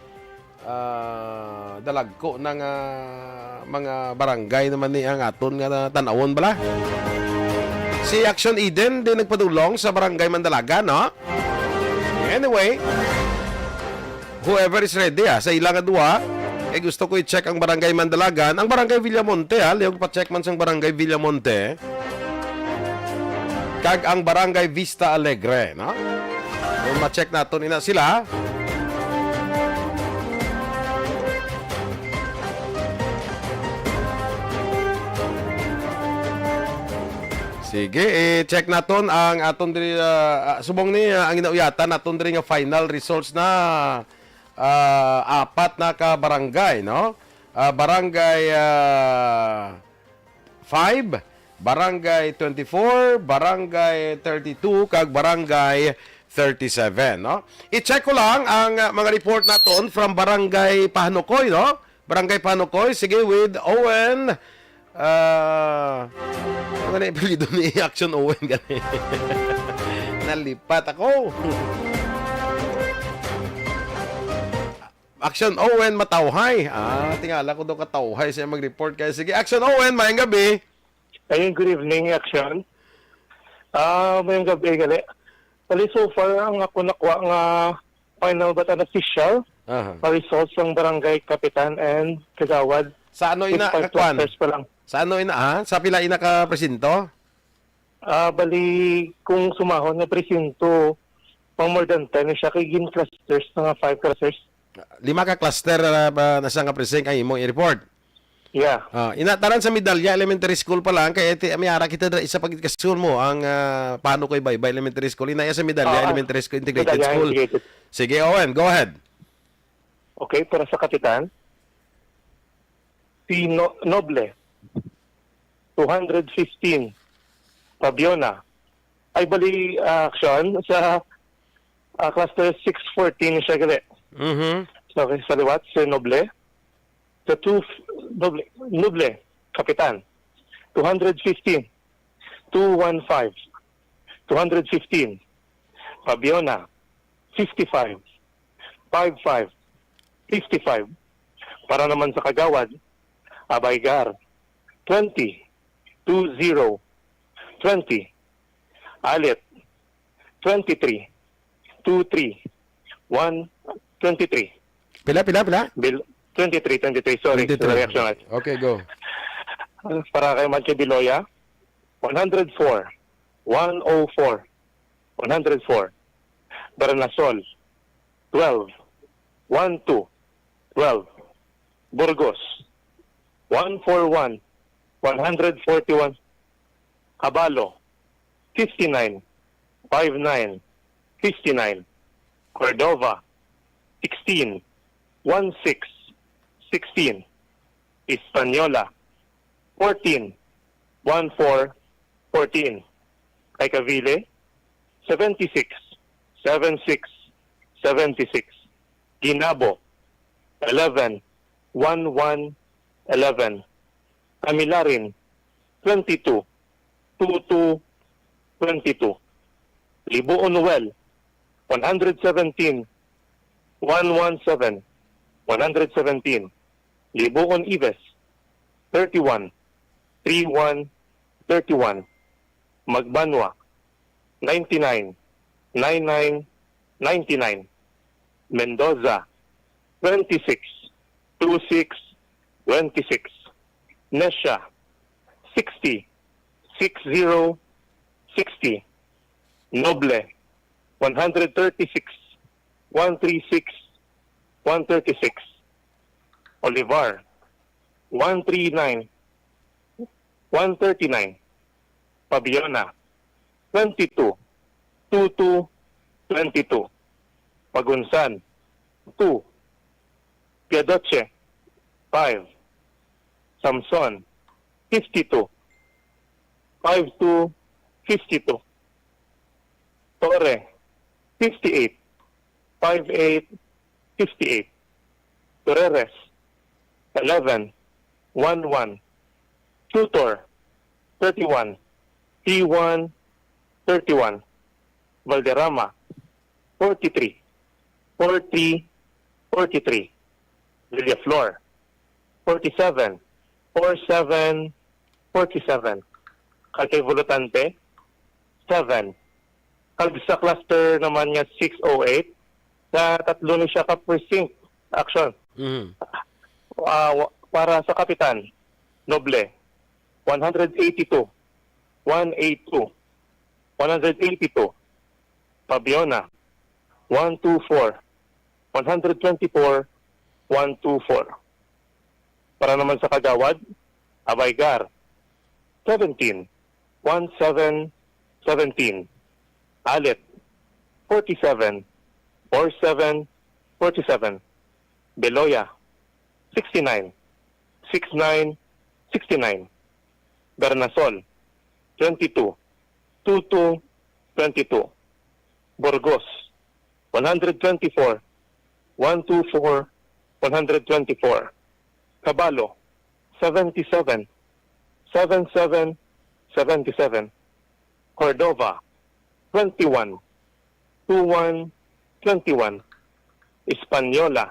Ah, dalagko na nga mga barangay naman ni ang aton nga tan-awon bala. Si Action Eden din nagpadulong sa Barangay Mandalaga, no? Anyway, Whoever is ready, ah, sa ila nga duha, kay gusto ko i-check ang Barangay Mandalagan, ang Barangay Villamonte, ah, lihog pa-check man sang Barangay Villamonte, kag ang Barangay Vista Alegre, no? Kung ma-check naton ina sila. Sige, i-check naton ang aton diri, ah, ah, subong ni, ah, ang inauyatan naton diri nga final results na, ah, apat na ka barangay, no? Ah, barangay, ah, five, barangay twenty-four, barangay thirty-two, kag barangay thirty-seven, no? I-check ko lang ang, ah, mga report naton from Barangay Pahanukoy, no? Barangay Pahanukoy, sige, with Owen. Ah, ano na yung apelyido ni Action Owen gani? Nalipat ako. Action Owen Matawhay. Ah, tingala ko daw katawhay siya mag-report kayo. Sige, Action Owen, mayang gabi. Ayun, good evening, Action. Ah, mayang gabi, gali. Bali, so far, ang ako nakuha nga final but unofficial Aha. nga results ng barangay kapitan and kagawad. Sa ano ina, Despite kakwan? Clusters pa lang. Sa ano ina, ha? Sa pila ina ka presinto? Ah, bali, kung sumahon nga presinto, pang more than ten siya kay gin clusters, mga five clusters. Lima ka cluster, ah, ba, na sa nga precinct ang imong i-report? Yeah. Ah, ina, taran sa Medalla Elementary School pa lang, kay iti, may ara kita dra-, isa pag school mo, ang, ah, Pahanukoy Baybay Elementary School. Ina, iya sa Medalla Ah, ah. Elementary School, Integrated Medalla School. Integrated. Sige, Owen, go ahead. Okay, para sa kapitan, si No-, Noble, two hundred fifteen. Pabiona, ay bali, ah, Action, sa, ah, cluster six fourteen siya gali. Mhm. So, okay, sa liwat, si Noble. Sa two, Noble, Noble, kapitan, two hundred fifteen. Two one five, two hundred fifteen. Pabiona, fifty-five, five five, fifty-five. Para naman sa kagawad, Abaygar, twenty, two zero, twenty. Alit, twenty-three, two three, one, twenty-three. Pila, pila, pila? Bil-, twenty-three, twenty-three. Sorry, Twenty-three. Sorry, Action. Okay, go. Para kay Manche Biloya, one hundred four, one oh four, one hundred four. Baranasol, twelve, one two, twelve. Burgos, one four one, one hundred forty-one. Abalo, fifty-nine, five nine, fifty-nine. Cordova, sixteen, one six, sixteen. Española, fourteen, one four, fourteen. Kay Cavite, seventy-six, seven six, seventy-six. Guinabo, eleven, one one, eleven. Amilarin, twenty-two, two two, twenty-two. Libuon Noel, one hundred seventeen, one one seven, one hundred seventeen. Libuon Ives, thirty-one, three one, thirty-one. Magbanwa, ninety-nine, nine nine, ninety-nine. Mendoza, twenty-six, two six, twenty-six. Nesha, sixty, six zero, sixty. Noble, one hundred thirty-six, one three six, one thirty-six. Olivar, one three nine, one thirty-nine. Pabiona, twenty-two, two two, twenty-two. Magunsan, two. Piadoche, five. Samson, fifty-two, five two, fifty-two. Torre, fifty-eight, five eight, fifty-eight. Torreres, eleven, one one. Tutor, thirty-one, T one, thirty-one. Valderrama, forty-three, forty, forty-three. Villaflor, forty-seven, four seven, forty-seven. Kag kay Volutante, seven. Kag sa cluster naman nga six oh eight, Sa tatlo ni siya ka precinct, action. Mhm. Ah, wa-, para sa kapitan, Noble, one hundred eighty-two, one eight two, one hundred eighty-two. Pabiona, one two four, one hundred twenty-four, one two four. Para naman sa kagawad, Abaigar, seventeen, one seven, seventeen. Alet, forty-seven, four seven, forty-seven. Beloya, sixty-nine, six nine, sixty-nine. Bernasol, twenty-two, two two, twenty-two. Burgos, one hundred twenty-four, one two four, one hundred twenty-four. Caballo, seventy-seven, seven seven, seventy-seven. Cordova, twenty-one, two one, twenty-one. Española,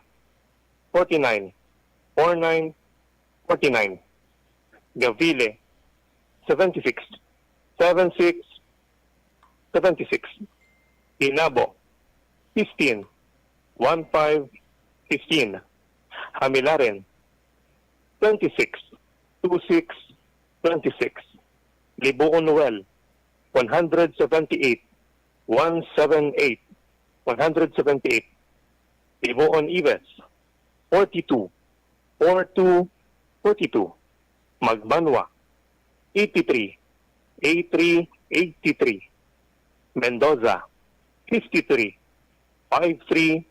forty-nine, four nine, forty-nine. Gavile, seventy-six, seven six, seventy-six. Inabo, fifteen, one five, fifteen. Hamilaren, twenty-six, two six, twenty-six. Libuon Noel, one hundred seventy-eight, one seven eight, one hundred seventy-eight. Libuon Ives, forty-two, four two, forty-two. Magbanwa, eighty-three, eight three, eighty-three. Mendoza, fifty-three, five three,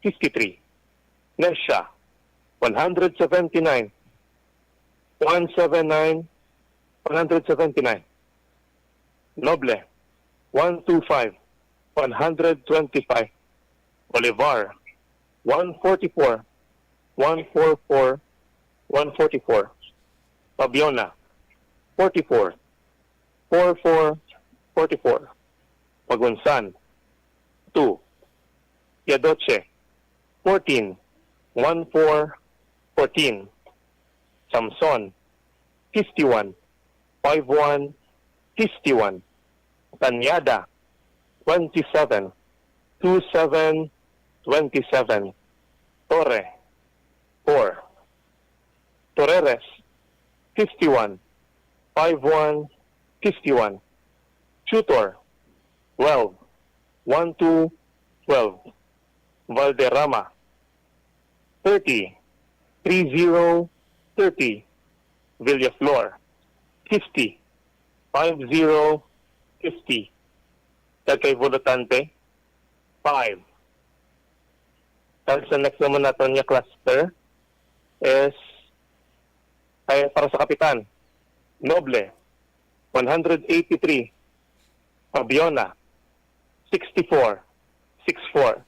fifty-three. Nesha, one hundred seventy-nine, one seven nine, one hundred seventy-nine. Noble, one two five, one hundred twenty-five. Bolivar, one forty-four, one forty-four, one forty-four. Pabiona, forty-four, four four, forty-four. Magunsan, two. Yadoche, fourteen, one four, fourteen. Samson, fifty-one, five one, fifty-one. Tañada, twenty-seven, two seven, twenty-seven. Torre, four. Torreres, fifty-one, five one, fifty-one. Tutor, twelve, one two, twelve. Valderrama, thirty, three zero, thirty. Villaflor, fifty, five zero, fifty. Kag kay Volutante, five. Kag sa next naman naton nga cluster is, ay, para sa kapitan, Noble, one hundred eighty-three. Pabiona, sixty-four, six four.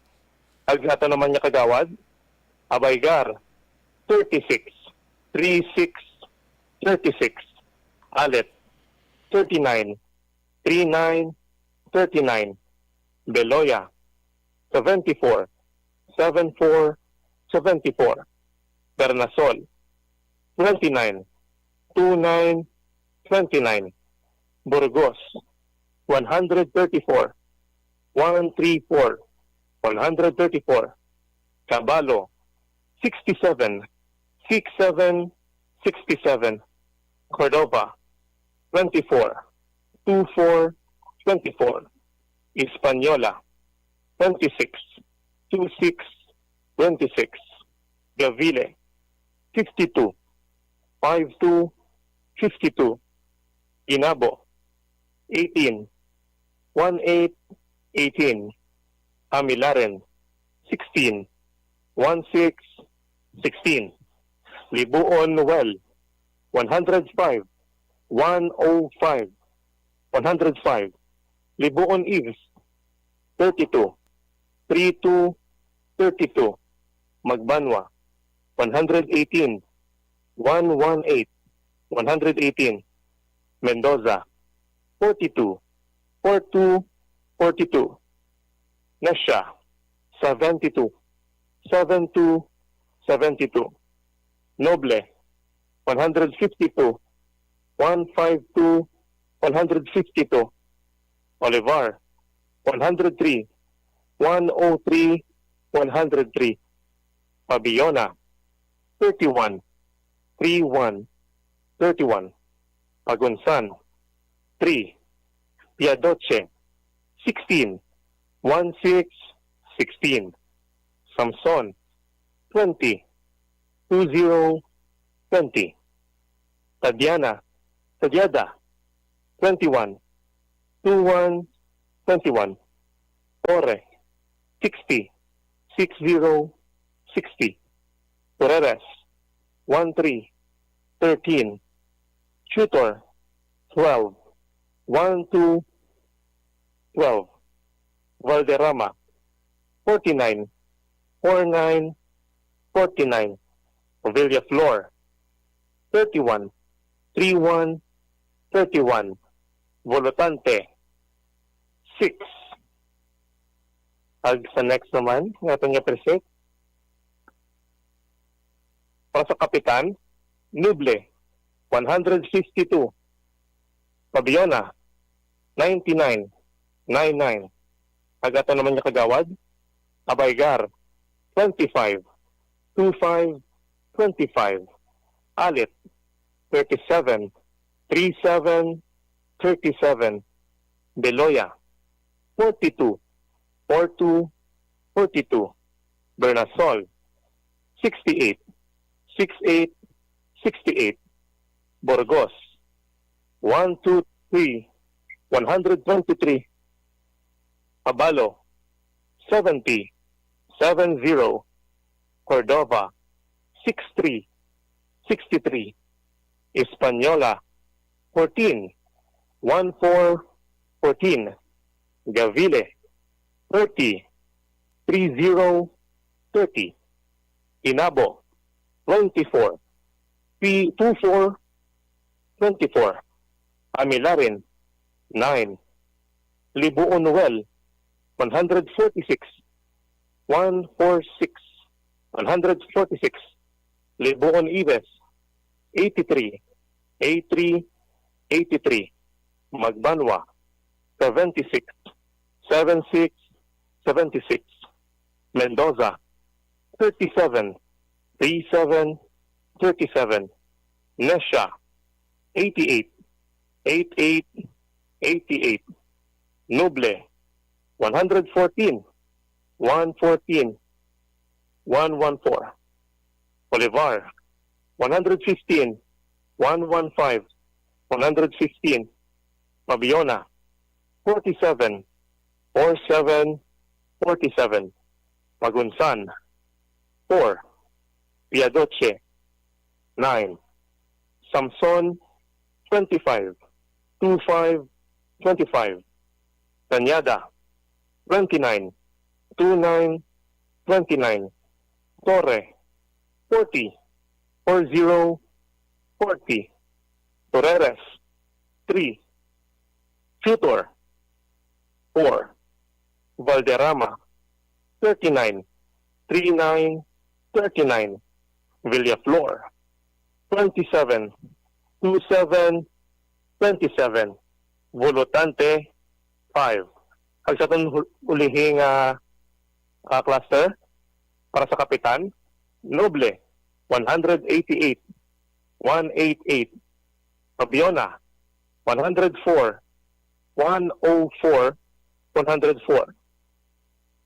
Kag aton naman nga kagawad, Abaigar, thirty-six, three six, thirty-six. Alet, thirty-nine, three nine, thirty-nine. Beloya, seventy-four, seven four, seventy-four. Bernasol, twenty-nine, two nine, twenty-nine. Burgos, one hundred thirty-four, one three four, one hundred thirty-four. Caballo, sixty-seven, six seven, sixty-seven. Cordova, twenty-four, two four, twenty-four. Española, twenty-six, two six, twenty-six. Gavile, fifty-two, five two, fifty-two. Inabo, eighteen, one eight, eighteen. Amilaren, sixteen, one six, sixteen. Libuon Noel, one hundred five, one oh five, one hundred five. Libuon Ives, thirty-two, three two, thirty-two. Magbanwa, one hundred eighteen, one one eight, one hundred eighteen. Mendoza, forty-two, four two, forty-two. Nesha, seventy-two, seven two, seventy-two. Noble, one hundred fifty-two, one five two, one hundred fifty-two. Olivar, one hundred three, one oh three, one hundred three. Pabiona, thirty-one, three one, thirty-one. Pagunsan, three. Piadoche, sixteen, one six, sixteen. Samson, twenty, two zero, twenty. Tadiana, Tadiada, twenty-one, two one, twenty-one. Torre, sixty, six zero, sixty. Torreres, one three, thirteen. Tutor, twelve, one two, twelve. Valderrama, forty-nine, four nine, forty-nine. Villaflor, thirty-one, three one, thirty-one. Volutante, six. Ag sa next naman, nga aton nga preset, para sa kapitan, Noble, one hundred fifty-two. Pabiona, ninety-nine, nine nine. Ag aton naman nga kagawad, Abaygar, twenty-five, two five, twenty-five. Alit, thirty-seven, three seven, thirty-seven. Beloya, forty-two, four two, forty-two. Bernasol, sixty-eight, six eight, sixty-eight. Burgos, one two three, one hundred twenty-three. Abalo, seventy, seven zero. Cordova, six three, sixty-three. Española, fourteen, one four, fourteen. Gavile, thirty, three zero, thirty. Inabo, twenty-four, three two four, twenty-four. Amilarin, nine. Libuon Noel, one hundred forty-six, one four six, one hundred forty-six. Libuon Ives, eighty-three, eight three, eighty-three. Magbanwa, seventy-six, seven six, seventy-six. Mendoza, thirty-seven, three seven, thirty-seven. Nesha, eighty-eight, eight eight, eighty-eight. Noble, one hundred fourteen, one fourteen, one one four. Bolivar, one hundred fifteen, one one five, one hundred fifteen. Pabiona, forty-seven, four seven, forty-seven. Pagunsan, four. Piadoche, nine. Samson, twenty-five, two five, twenty-five. Cañada, twenty-nine, two nine, twenty-nine. Torre, forty, four zero, forty. Torreres, three. Tutor, four. Valderrama, thirty-nine, three nine, thirty-nine. Villaflor, twenty-seven, two seven, twenty-seven. Volutante, five. Ag sa aton hul-, ulihi nga, ah, cluster, para sa kapitan, Noble, one hundred eighty-eight, one eight eight. Pabiona, one hundred four, one oh four, one hundred four.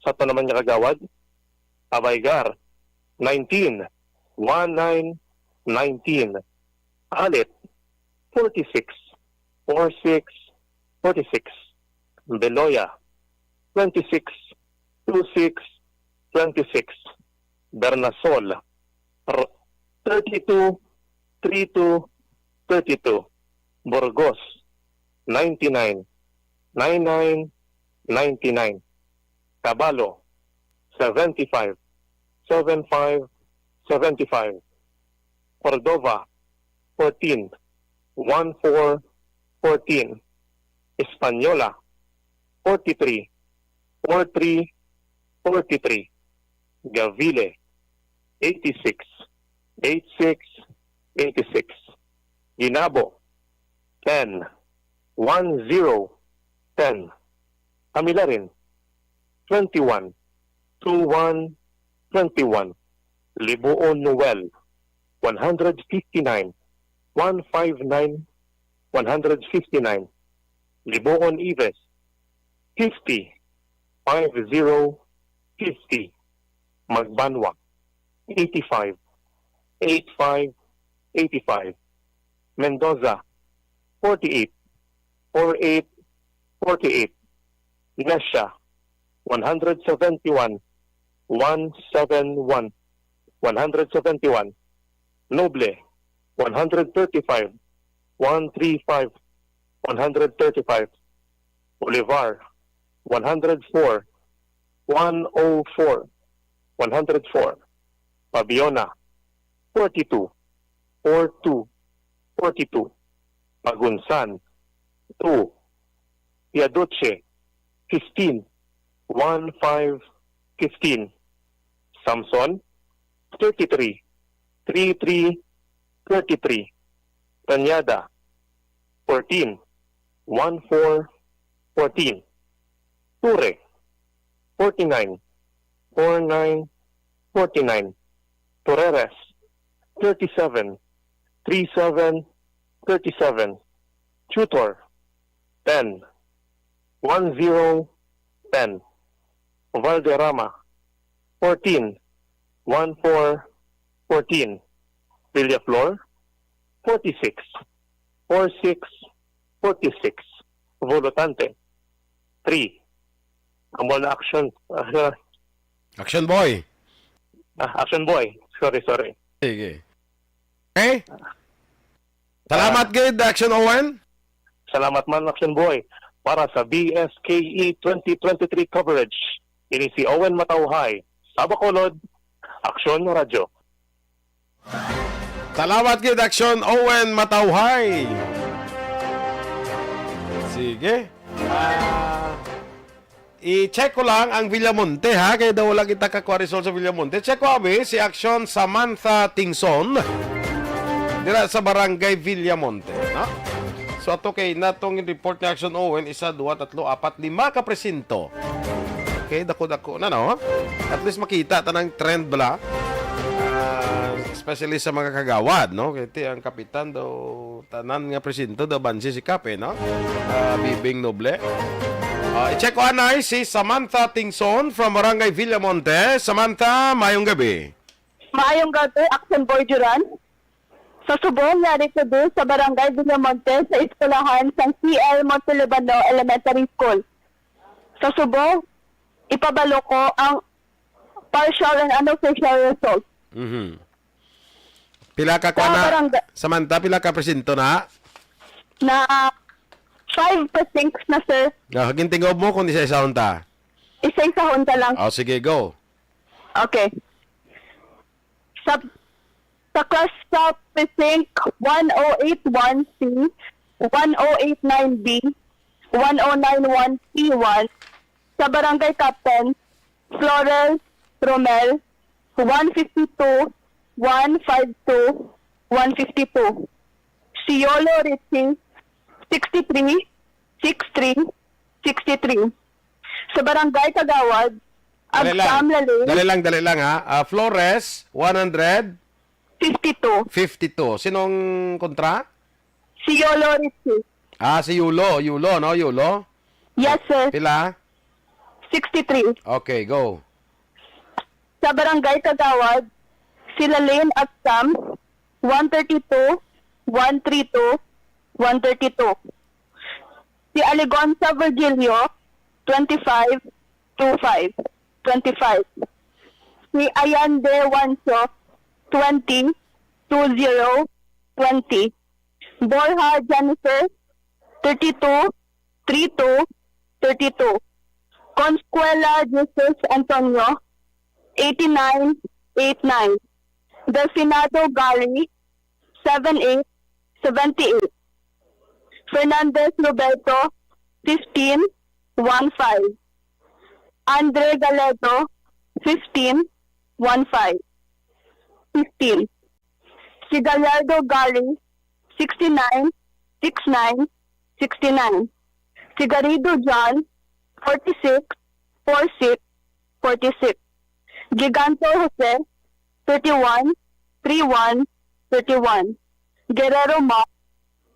Sa aton naman nga kagawad, Abaygar, nineteen, one nine, nineteen. Alit, forty-six, four six, forty-six. Beloya, twenty-six, two six, twenty-six. Bernasol, r-, thirty-two, three two, thirty-two. Burgos, ninety-nine, nine nine, ninety-nine. Caballo, seventy-five, seven five, seventy-five. Cordova, fourteen, one four, fourteen. Española, forty-three, four three, forty-three. Gavile, eighty-six, eight six, eighty-six. Guinabo, ten, one zero, ten. Amilarin, twenty-one, two one, twenty-one. Libuon Noel, one hundred fifty-nine, one five nine, one hundred fifty-nine. Libuon Ives, fifty, five zero, fifty. Magbanwa, eighty-five, eight five, eighty-five. Mendoza, forty-eight, four eight, forty-eight. Iglesia, one hundred seventy-one, one seven one, one hundred seventy-one. Noble, one hundred thirty-five, one three five, one hundred thirty-five. Bolivar, one hundred four, one oh four, one hundred four. Pabiona, forty-two, four two, forty-two. Magunsan, two. Piaduce, fifteen, one five, fifteen. Samson, thirty-three, three three, thirty-three. Tañada, fourteen, one four, fourteen. Ture, forty-nine, four nine, forty-nine. Toreres, thirty-seven, three seven, thirty-seven. Tutor, ten, one zero, ten. Valderrama, fourteen, one four, fourteen. Villaflor, forty-six, four six, forty-six. Volutante, three. Amo na action. Ah, Action boy. Ah, action boy. Sorry, sorry. Sige. Okay? Salamat gid, Action Owen. Salamat man, Action Boy. Para sa B S K E twenty twenty-three coverage, ini si Owen Matawhay, sa Bacolod, Action Radyo. Salamat gid, Action Owen Matawhay. Sige. Ah, i-check ko lang ang Villamonte, ha, kay daw wala kita kakuha result sa Villamonte. Check ko, abi, si Action Samantha Tingson dira sa Barangay Villamonte, no? So, ato kay natong report ni Action Owen, isa, dua, tatlo, apat, lima ka presinto. Okay, dako-dako na, no? At least makita ta ng trend bala. Ah, especially sa mga kagawad, no? Kay ti ang kapitan daw, tanan nga presinto daw bansi si Kape, no? Ah, Bibing Noble. Ah, i-check ko anay si Samantha Tingson from Barangay Villamonte. Samantha, mayong gabi. Maayong gabi, Action Boy Duran. Sa subong yari ko diri sa Barangay Villamonte sa eskwelahan sang C L Montelibano Elementary School. Sa subong, ipabalo ko ang partial and unofficial result. Mhm. Pila ka Sa kuan na? barangay Samantha, pila ka presinto na? Na five precincts na, sir. Ah, gintingob mo kung isa-isahon ta. Isa-isahon ta lang. Oh, sige, go. Okay. Sa, sa class sa precinct one oh eight one C, one oh eight nine B, one oh nine one P one, sa barangay captain, Florel Romel, one fifty-two, one five two, one fifty-two. Si Yolo Richie, sixty-three, six three, sixty-three. Sa Barangay Kagawad, Dali lang. Agcam Lalin, Dali lang, dali lang, ha. Ah, Flores, one hundred fifty-two. fifty-two. Sinong kontra? Si Yolo Richie. Ah, si Yulo. Yulo, no? Yulo? Yes, sir. Pila? Sixty-three. Okay, go. Sa Barangay Kagawad, si Lalin Agcam, one thirty-two, one three two, one thirty-two. Si Aligonza Virgilio, twenty-five, two five, twenty-five. Si Ayande Wancho, twenty, two zero, twenty. Borja Jennifer, thirty-two, three two, thirty-two. Conscuela Jesus Antonio, eighty-nine, eight nine. Delfinado Gary, seven eight, seventy-eight. Fernandez Roberto, fifteen, one five. Andre Galedo, fifteen, one five. Fifteen. Si Gallardo Gary, sixty-nine, six nine, sixty-nine. Si Garrido John, forty-six, four six, forty-six. Giganto Jose, thirty-one, three one, thirty-one. Guerrero Mark,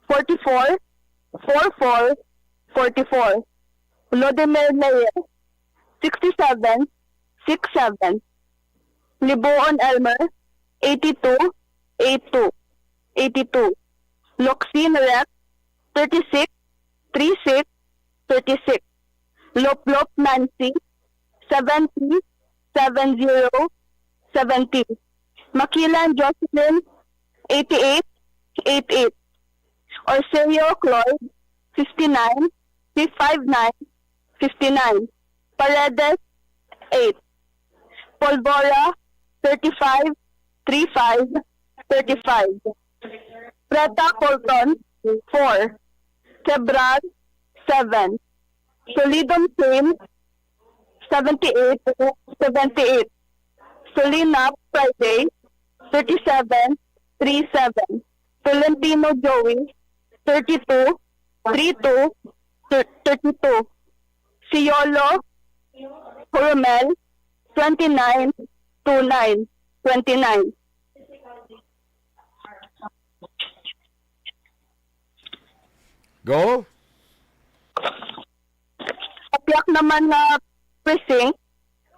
forty-four, four four, forty-four. Lodemir Leyes, sixty-seven, six seven. Libuon Elmer, eighty-two, eight two, eighty-two. Loxin Rex, thirty-six, three six, thirty-six. Loplop Nancy, seventy, seven zero, seventy. Makilan Jocelyn, eighty-eight, eight eight. Orseo Cloyd, fifty-nine, five nine, fifty-nine. Paredes, eight. Polvora, thirty-five, three five, thirty-five. Preta Colton, four. Quebrar, seven. Solidum Shane, seventy-eight, seventy-eight. Solina Friday, thirty-seven, three seven. Tolentino Joey, thirty-two, three two, thir-, thirty-two. Siolo Romel, twenty-nine, two nine, twenty-nine. Go. Sa piyak naman nga precinct,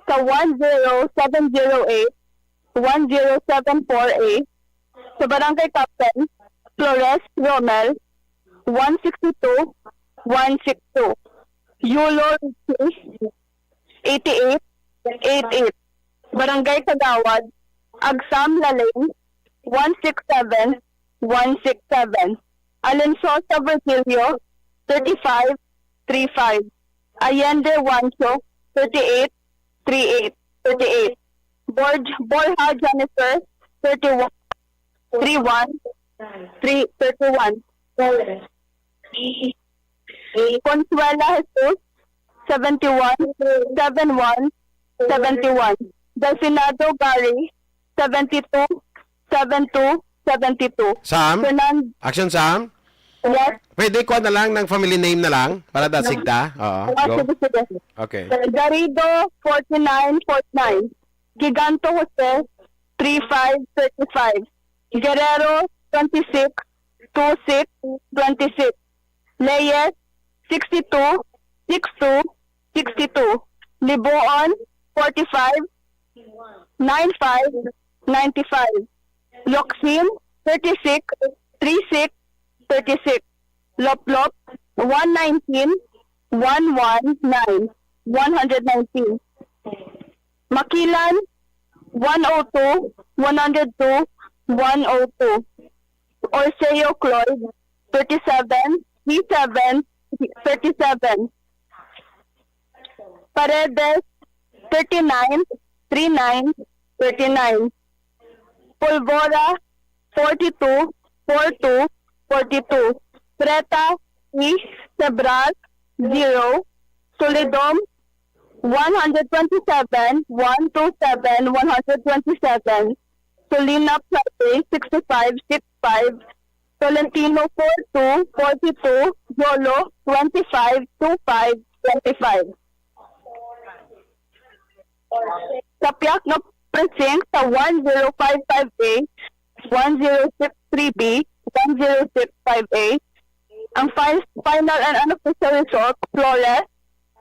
sa one zero seven zero eight, one zero seven four A, sa Barangay Captain, Flores Romel, one sixty-two, one sixty-two. Yulo Richie, eighty-eight, eight eight. Barangay Kagawad, Agsam Lalane, one six seven, one six seven. Alensosa Virgilio, thirty-five, three five. Allende Juancho, thirty-eight, three eight, thirty-eight. Borj-, Borja Jennifer, thirty-one, three one, three, thirty-one. Consuela Jesus, seventy-one, seven one, seventy-one. Delfinado Gary, seventy-two, seven two, seventy-two. Sam? Fernan-, Action, Sam? yes. Pwede kuha na lang ng family name na lang para dasig ta? Oo. Ah, Go. sige, sige. Okay. Garrido, forty-nine, forty-nine. Giganto Jose, three five, thirty-five. Guerrero, twenty-six, two six, twenty-six. Leyes, sixty-two, six two, sixty-two. Libuon, forty-five, nine five, ninety-five. Locsin, thirty-six, three six, thirty-six. Loplop, one nineteen, one one nine, one hundred nineteen. Makilan, one oh two, one hundred two, one oh two. Orseo Cloyd, thirty-seven, three seven, thirty-seven. Paredes, thirty-nine, three nine, thirty-nine. Polvora, forty-two, four two, forty-two. Preta, E, Sebral, zero. Solidom, one hundred twenty-seven, one two seven, one hundred twenty-seven. Solina Prete, sixty-five, six five. Tolentino, four two, forty-two. Yolo, twenty-five, two five, twenty-five. Sa piyak nga precinct sa one zero five five A, one zero six three B, one zero six five A, ang fi-, final and unofficial result, Flores,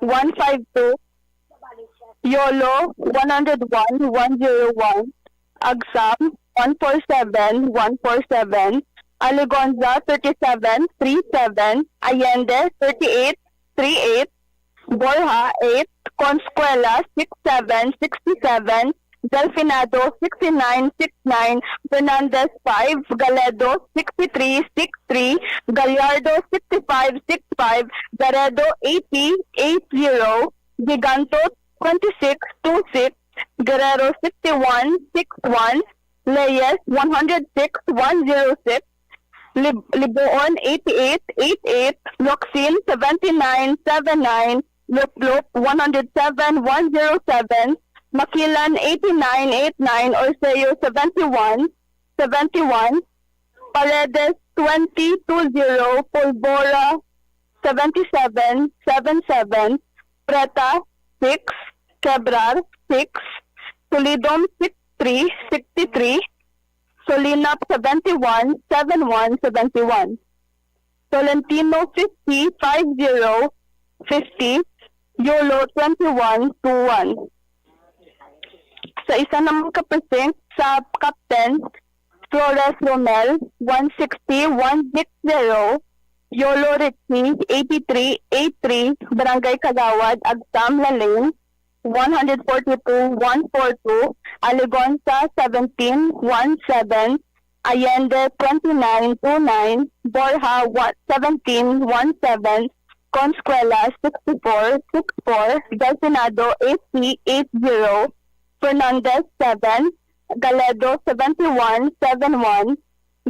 one five two, Yolo, one hundred one, one zero one, Agsam, one four seven, one four seven, Aligonza, thirty-seven, three seven, Allende, thirty-eight, three eight, Borja, eight, Conscuela, six seven, sixty-seven, Delfinado, sixty-nine, six nine, Fernandez, five, Galedo, sixty-three, six three, Gallardo, sixty-five, six five, Garedo, eighty, eight zero, Giganto, twenty-six, two six, Guerrero, sixty-one, six one, Leyes, one hundred six, one zero six, Lib-, Libuon, eighty-eight, eight eight, Locsin, seventy-nine, seven nine, Luplop, one hundred seven, one zero seven, Makilan, eighty-nine, eight nine, Orseo, seventy-one, seventy-one, Paredes, twenty, two zero, Polvora, seventy-seven, seven seven, Preta, six, Quebrar, six, Solidom six three sixty-three, Solinap seventy-one seven one seventy-one, Tolentino fifty five zero fifty, Yolo twenty-one two one. Sa isa naman ka precinct, sa Captain Flores Romel, one sixty one six zero, Yolo Richie, eighty-three eight three, Barangay Kagawad, Agsam, Lalin, one hundred forty-two one four two, Aligonsa, seventeen one seven, Allende, twenty-nine two nine, Borja, one, seventeen one seven, Conscuela, sixty-four six four, Delfinado, eighty eight zero, Fernandez, seven, Galedo, seventy-one seven one,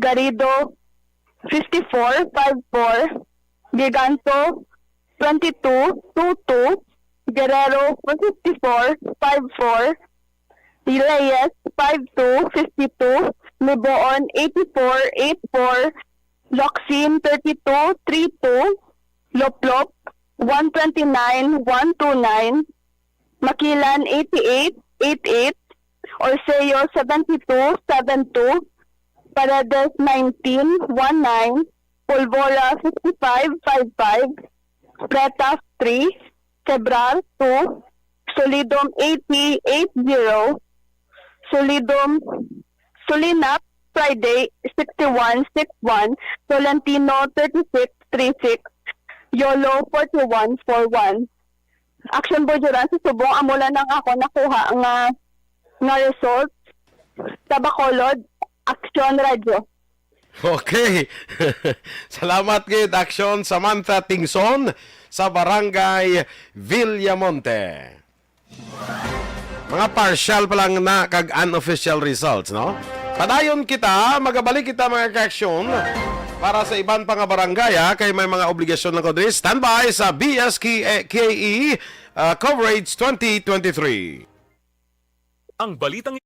Garrido, fifty-four five four, Giganto, twenty-two two two, Guerrero, fifty-four five four, Reyes, five two fifty-two, Liboon, eighty-four eight four, Locsin, thirty-two three two, Loplop, one twenty-nine one two nine, Makilan, eighty-eight eight eight, Orseo, seventy-two seven two, Paredes, nineteen one nine, Polvora, fifty-five five five, Preta, three, Quebrar, two, Solidom, eighty eight zero, Solidom, Solinap, Friday, sixty-one six one, Tolentino, thirty-six three six, Yolo, forty-one four one. Action Boy Duran sa Subong, amo lang ang ako nakuha nga, nga result. Sa Bacolod, Action Radio. Okay. Salamat gid, Action Samantha Tingson sa Barangay Villamonte. Mga partial pa lang na kag unofficial results, no? Padayon kita, magabalik kita, mga ka-action, para sa iban pa nga barangay, ha, kay may mga obligasyon lang ko diri. Standby sa B S K E, uh, Coverage twenty twenty-three. Ang balitang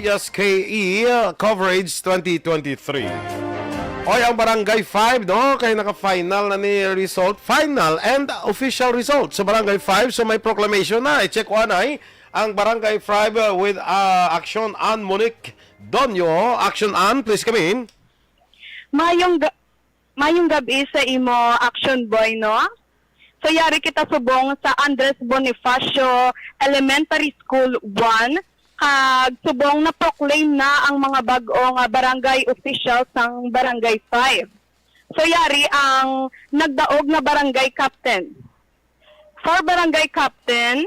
S K E, uh, coverage twenty twenty-three. Oy, ang Barangay five, no? Kay naka-final na ni result. Final and official result sa Barangay five. So may proclamation na. I-check ko anay ang Barangay five, uh, with, uh, Action Ann Monique Donyo. Action Ann, please come in. Mayong ga-, mayong gabi sa imo, Action Boy, no? So, yari kita subong sa Andres Bonifacio Elementary School one, kag subong na-proclaim na ang mga bag-o nga barangay official sang Barangay five. So, yari ang nagdaog nga barangay captain. For barangay captain,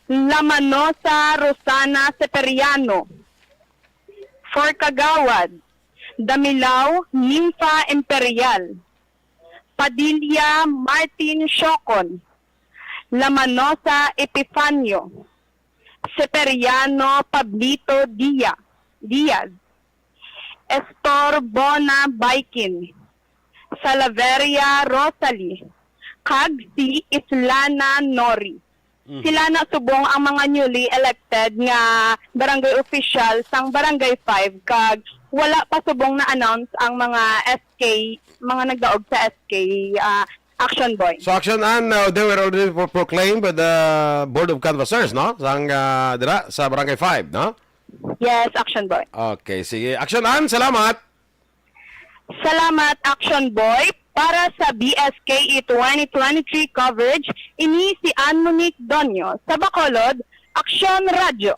Lamanosa Rosana Seperiano. For kagawad, Damilaw Nympha Imperial, Padilla Martin Siocon, Lamanosa Epifanio, Seperiano Pablito Dia-, Diaz, Estor Bona Baikin, Salaveria Rosalie, kag si Islana Nori. Mhm. Sila na subong ang mga newly elected nga barangay official sang Barangay five, kag wala pa subong na-announce ang mga S K, mga nagdaog sa S K, ah, Action Boy. So, Action Ann, uh, they were already pro-, proclaimed by the Board of Canvassers, no? Sang, uh, dira, sa Barangay five, no? Yes, Action Boy. Okay, sige. Action Ann, salamat. Salamat, Action Boy. Para sa B S K E twenty twenty-three coverage, ini si Ann Monique Donyo sa Bacolod, Action Radyo.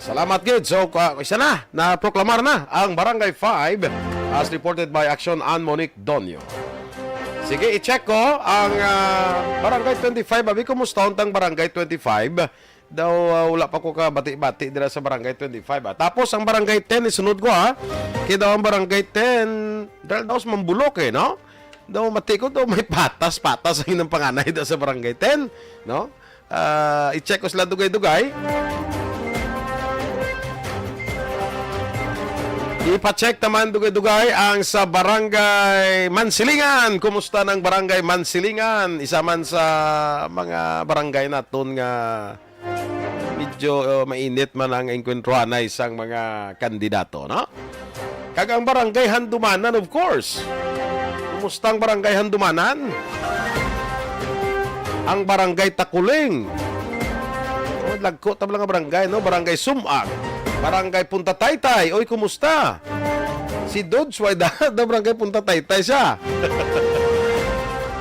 Salamat gid. So, ka-, isa na, naproklamar na ang Barangay five, as reported by Action Ann Monique Donyo. Sige, i-check ko ang, ah, Barangay twenty-five. Abi, kumusta ang Barangay twenty-five? Daw, ah, wala pa ko kabati-bati dira sa Barangay twenty-five, ah. Tapos ang Barangay ten, isunod ko, ah. Kay daw ang Barangay ten, dahil daw sa mambulok, eh, no? Daw mati ko, daw may patas-patas ang inang panganay daw sa Barangay ten, no? Ah, i-check ko sila dugay-dugay. Ipa-check naman dugay-dugay ang sa Barangay Mansilingan. Kumusta ng Barangay Mansilingan? Isa man sa mga barangay naton nga medyo, uh, mainit man ang engkwentro anay sang mga kandidato, no? Kag ang Barangay Handumanan, of course. Kumusta ang Barangay Handumanan? Ang Barangay Takuling. Oh, lagko ta lang nga barangay, no? Barangay Sumag. Barangay Punta Taytay. Oy, kumusta? Si Dodge, why da? Da Barangay Punta Taytay siya.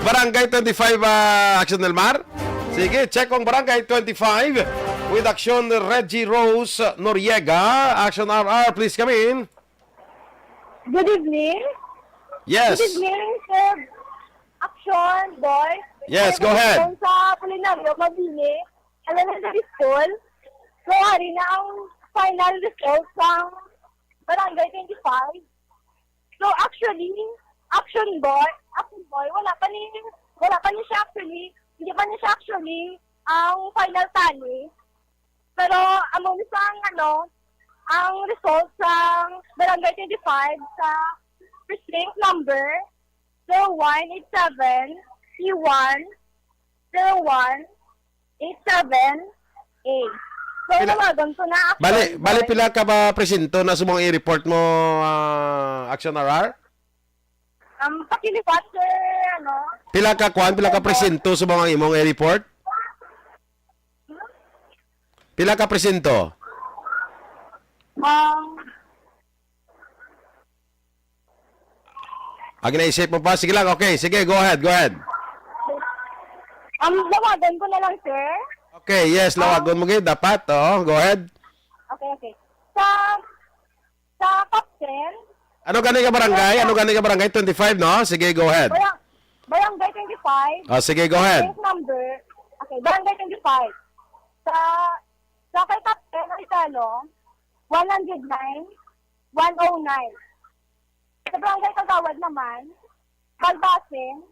Barangay twenty-five, ah, Action Del Mar. Sige, check ang Barangay twenty-five with Action Reggie Rose Noriega. Action R R, please come in. Good evening. Yes. Good evening, Sir Action Boy. Yes, go ahead. Sa Apolinario Mabini Elementary School. So, hari na ang final result sa Barangay twenty-five. So, actually, Action Boy, Action Boy, wala pa ni, wala pa ni siya actually, hindi pa ni siya actually ang final tally. Pero amo ni sa ang, ano, ang result sa Barangay twenty-five sa precinct number zero one eight seven P one zero one eight seven A. So, pila, tawagan ko na, bali, actually, bali, pila ka ba presinto na subong i-report mo, ah, Action R R? Um, pakilipat, sir, ano? Pila ka kwan, pila ka presinto subong ang imong i-report? Pila ka presinto? Um, Ang ginaisip mo pa? Sige lang, okay. Sige, go ahead, go ahead. Um, lawagan ko na lang, sir. Okay, yes, lawagon mo gid dapat. Oo, go ahead. Okay, okay. Sa, sa captain, Ano gani ka barangay? Ano gani ka barangay? Twenty-five, no? Sige, go ahead. Barang-, Barangay twenty-five. Ah, sige, go ahead. Case number, okay, Barangay twenty-five. Sa, sa kay Captain Maricelo, one hundred nine, one oh nine. Sa Barangay Kagawad naman, Balbasin,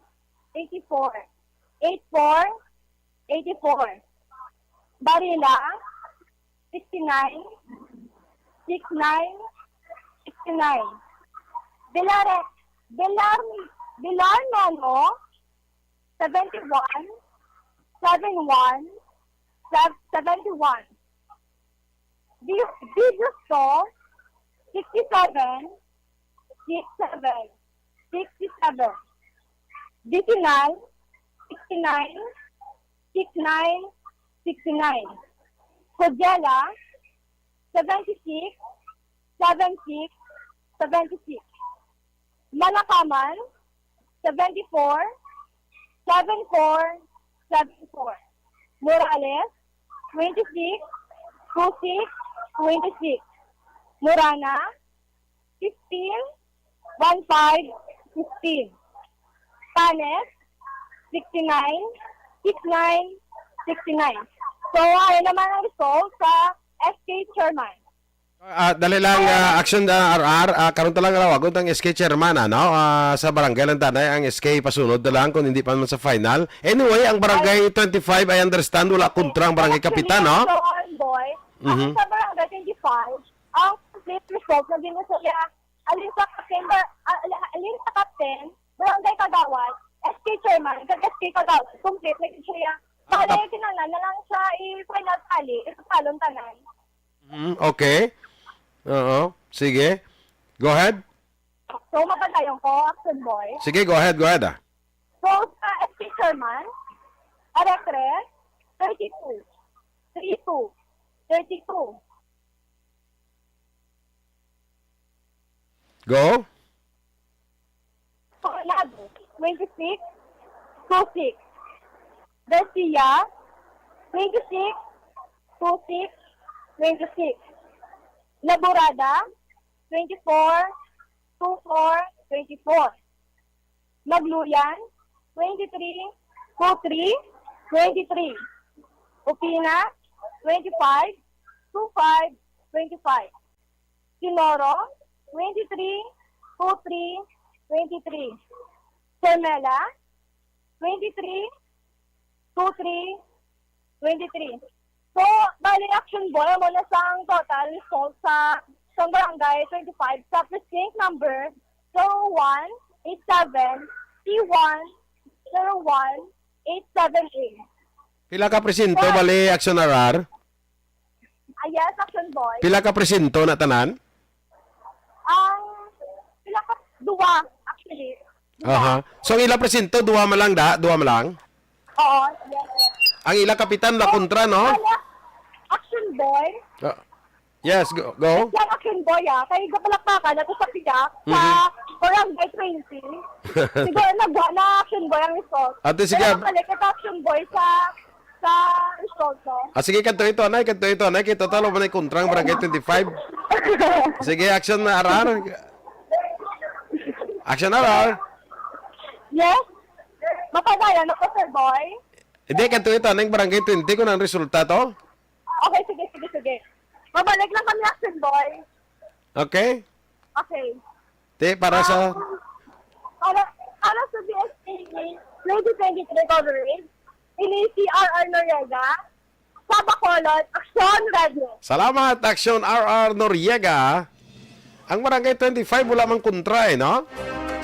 eighty-four, eight four, eighty-four. Barila, sixty-nine, six nine, sixty-nine. Bilar-, Bilar-, Bilar Nono, seventy-one, seven one, sev-, seventy-one. Di-, Digos to, sixty-seven, sixty-seven, sixty-seven. Disinal, sixty-nine, sixty-nine, sixty-nine. Codiela, seventy-six, seven six, seven six. Malacaman, seven four, seven four, seven four. Morales, twenty-six, two six, twenty-six. Morana, fifteen, one five, fifteen. Panes, sixty-nine, six nine, sixty-nine. So, ayun naman ang result sa S K chairman. Ah, dali lang, ah, action, ah, R R. Ah, karon ta lang rawagon ang S K chairman, ano? Ah, sa barangay lang tanay ang S K pasunod na lang kung hindi pa man sa final. Anyway, ang barangay twenty-five, I understand, wala kontra ang barangay kapitan, no? So, Boy, Mhm. Ang sa barangay twenty-five, ang complete result na din sa iya, alin sa captain, bar-, ah, alin sa captain, barangay kagawad, S K chairman, kag S K kagawad, complete na gid siya. Ah, Bale, tap- kinahanglan na lang siya i-final tally, ipapalong tanan. Mm, okay. Oo. Sige. Go ahead. So, mapadayon ko, action boy. Sige, go ahead, go ahead, ah. So, sa S K chairman, Arekre, thirty-two. Three two. Thirty-two. Go. Coronado, twenty-six, two six. Garcia, twenty-six, two six, twenty-six. Laborada, twenty-four, two four, twenty-four. Magluyan, twenty-three, two three, twenty-three. Opina, twenty-five, two five, twenty-five. Sinoro, twenty-three, two three, twenty-three. Carmela, twenty-three, two three, twenty-three. So, bali, action boy, amo na sa ang total result sa, sa barangay twenty-five sa precinct number zero one eight seven C one zero one eight seven A. Pila ka presinto, Yes. bali, action R R? Ah, yes, action boy. Pila ka presinto na tanan? Ang, pila ka, duwa, actually. Duwa. Aha. So, ang ila presinto, duwa man lang da? Duwa man lang? Oo, yes, yes. Ang ila kapitan na So, kontra, no? wala. Action boy. Ah, yes, go. Go. Yan, action boy, ah. Kay gapalakpakan na to sa piyak, sa Mhm. Barangay twenty. Siguro nagwa na action boy ang result. Ate, sige, Pero ab- mabalik ito action boy sa, sa result, no? Ah, sige, kanto ito, anay, kanto ito, anay. Kay total, wala may kontra ang Barangay twenty-five. Sige, action na, R R. Action na, R R. Yes? Mapadayon ako, sir boy. Hindi, kanto ito, anay, Barangay twenty, kung ang resulta to. Okay, sige, sige, sige. Mabalik lang kami, action boy. Okay? Okay. Te, para sa Um, para, para sa B S K twenty twenty-three coverage, ini si R R Noriega, sa Bacolod, Action Radio. Salamat, Action R R Noriega. Ang Barangay twenty-five, wala mang kontra, eh, no?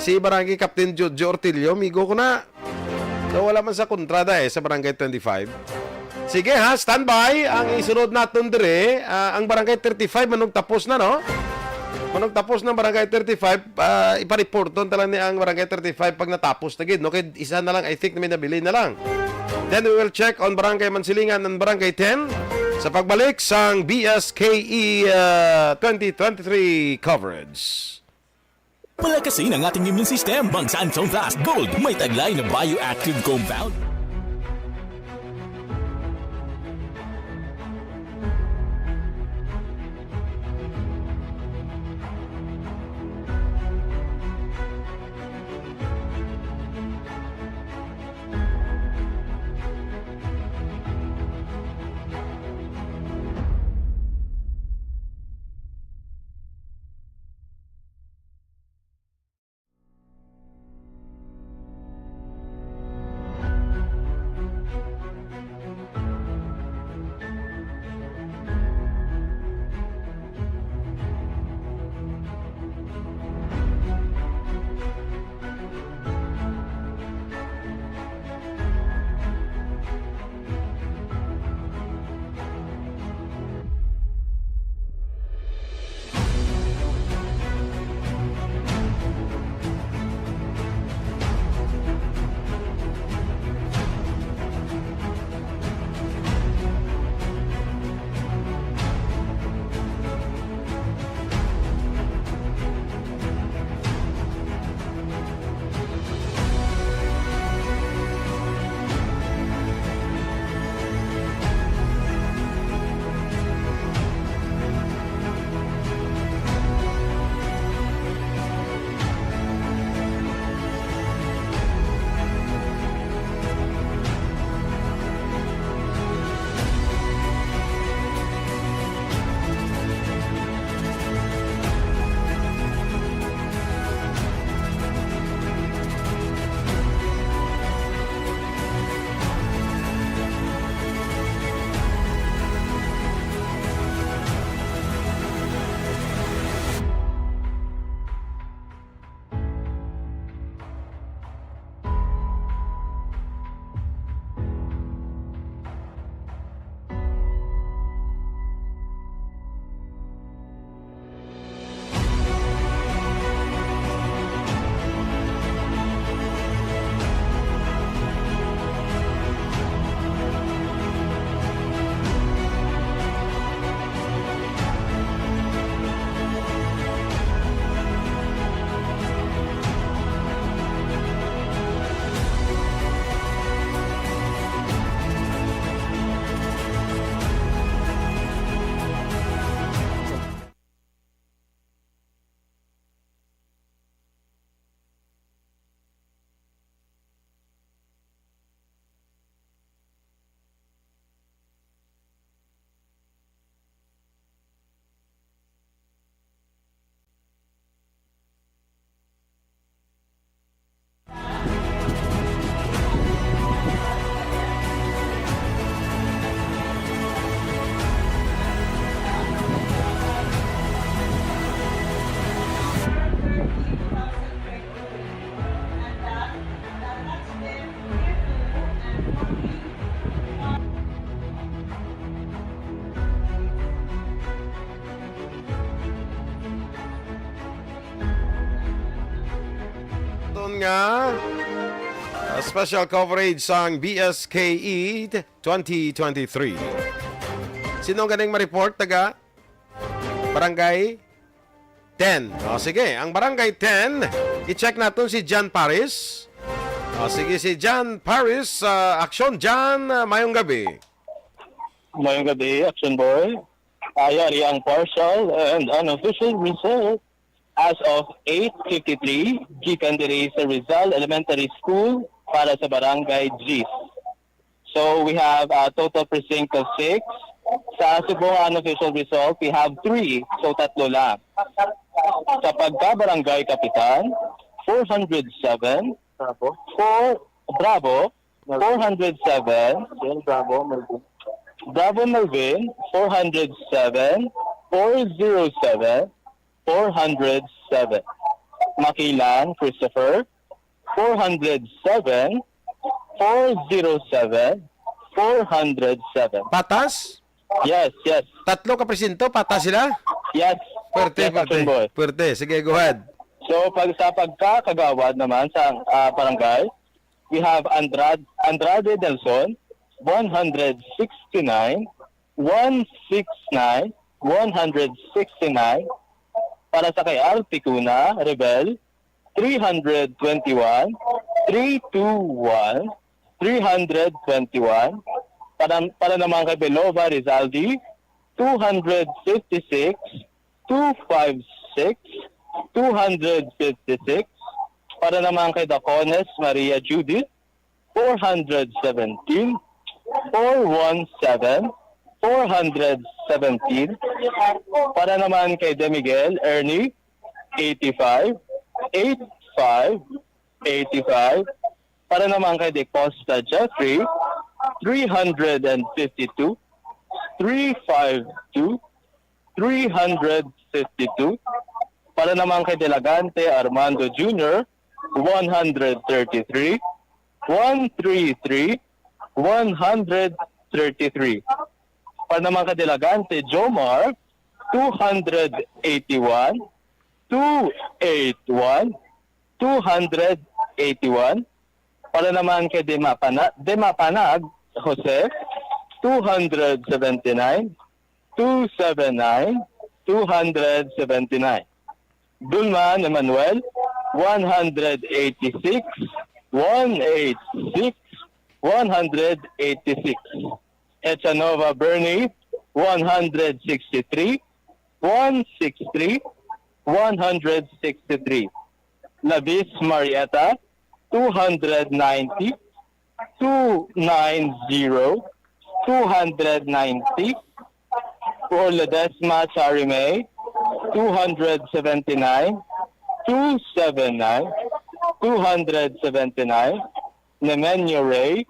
Si Barangay Captain Jojo Ortillo, migo ko na. So, wala man sa kontrada, eh, sa Barangay twenty-five. Sige, ha, standby. Ang isunod naton dire, ah, ang Barangay thirty-five, manugtapos na, no? Manugtapos na ang Barangay thirty-five, ah, ipariporton ta lang ni ang Barangay thirty-five pag natapos na gid, no? Kay isa na lang, I think, may nabilin na lang. Then we will check on Barangay Mansilingan and Barangay ten sa pagbalik sang B S K E, ah, twenty twenty-three coverage. Palakasin ang ating immune system. Mag Santon Fast Gold. May taglay na bioactive compound. Nga, uh, special coverage sang B S K E twenty twenty-three. Sino ang ganing ma-report, taga Barangay ten? O, sige, ang Barangay ten, i-check naton si Jan Paris. O, sige, si Jan Paris, uh, aksyon, Jan, uh, mayong gabi. Mayong gabi, Action Boy. Ah, yari ang partial and unofficial result as of eight fifty-three, gikan diri sa Rizal Elementary School para sa Barangay Gis. So, we have a total precinct of six. Sa subong unofficial result, we have three. So, tatlo lang. Sa pagka-barangay kapitan, four hundred seven. Bravo. Four, Bravo, Melvin. Four hundred seven. Again, Bravo, Melvin. Bravo Melvin, four hundred seven, four zero seven, four hundred seven. Makilan Christopher, four hundred seven, four zero seven, four hundred seven. Patas? Yes, yes. Tatlo ka presinto, patas sila? Yes. Pwerte, Yes, pwerte. Action Boy. Pwerte. Sige, go ahead. So, pag, sa pagkakagawad naman sa, ah, barangay, we have Andrade, Andrade Nelson, one hundred sixty-nine, one sixty-nine, one hundred sixty-nine. Para sa kay Articuna Rebel, three hundred twenty-one, three two one, three hundred twenty-one. Para, para naman kay Belova Rizaldi, two hundred fifty-six, two five six, two hundred fifty-six. Para naman kay Dacones Maria Judith, four hundred seventeen, four one seven, four hundred seventeen. Para naman kay De Miguel Ernie, eighty-five, eight five, eighty-five. Para naman kay De Costa Jeffrey, three hundred fifty-two, three five two, three hundred fifty-two. Para naman kay Delagante Armando Junior, one hundred thirty-three, one three three, one hundred thirty-three. Para naman kay Delagante Jomar, two hundred eighty-one, two eight one, two hundred eighty-one. Para naman kay Demapana-, Demapanag Jose, two hundred seventy-nine, two seven nine, two hundred seventy-nine. Dulman Emmanuel, one hundred eighty-six, one eight six, one hundred eighty-six. Echanova Bernie, one hundred sixty-three, one sixty-three, one hundred sixty-three. Lavis Marietta, two hundred ninety, two nine zero, two hundred ninety. For Ledesma Charime, two hundred seventy-nine, two seven nine, two hundred seventy-nine. Nemenyo Ray,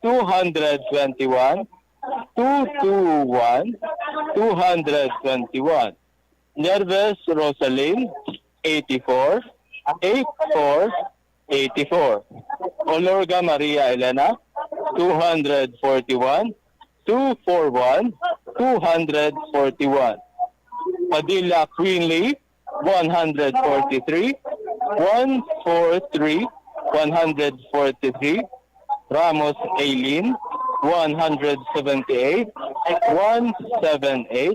two hundred twenty-one, two two one, two hundred twenty-one. Nerves Rosalyn, eighty-four, eighty-four, eighty-four. Olorga Maria Elena, two hundred forty-one, two four one, two hundred forty-one. Padilla Queenly, one hundred forty-three, one four three, one hundred forty-three. Ramos Aileen, one hundred seventy-eight, one seven eight.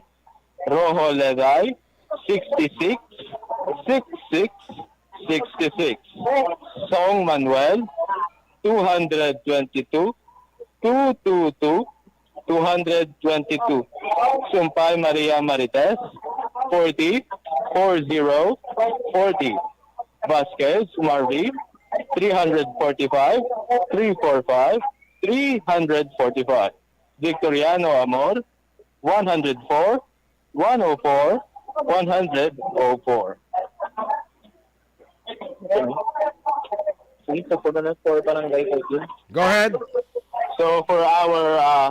Rojo Leday, sixty-six, sixty-six, sixty-six. Song Manuel, two hundred twenty-two, two two two, two hundred twenty-two. Sumpay Maria Marites, forty, four zero, forty. Vasquez Marvin, three hundred forty-five, three four five, three hundred forty-five. Victoriano Amor, one hundred four, one oh four, one hundred oh four. Ito po na lang for Barangay thirteen. Go ahead. So for our, uh,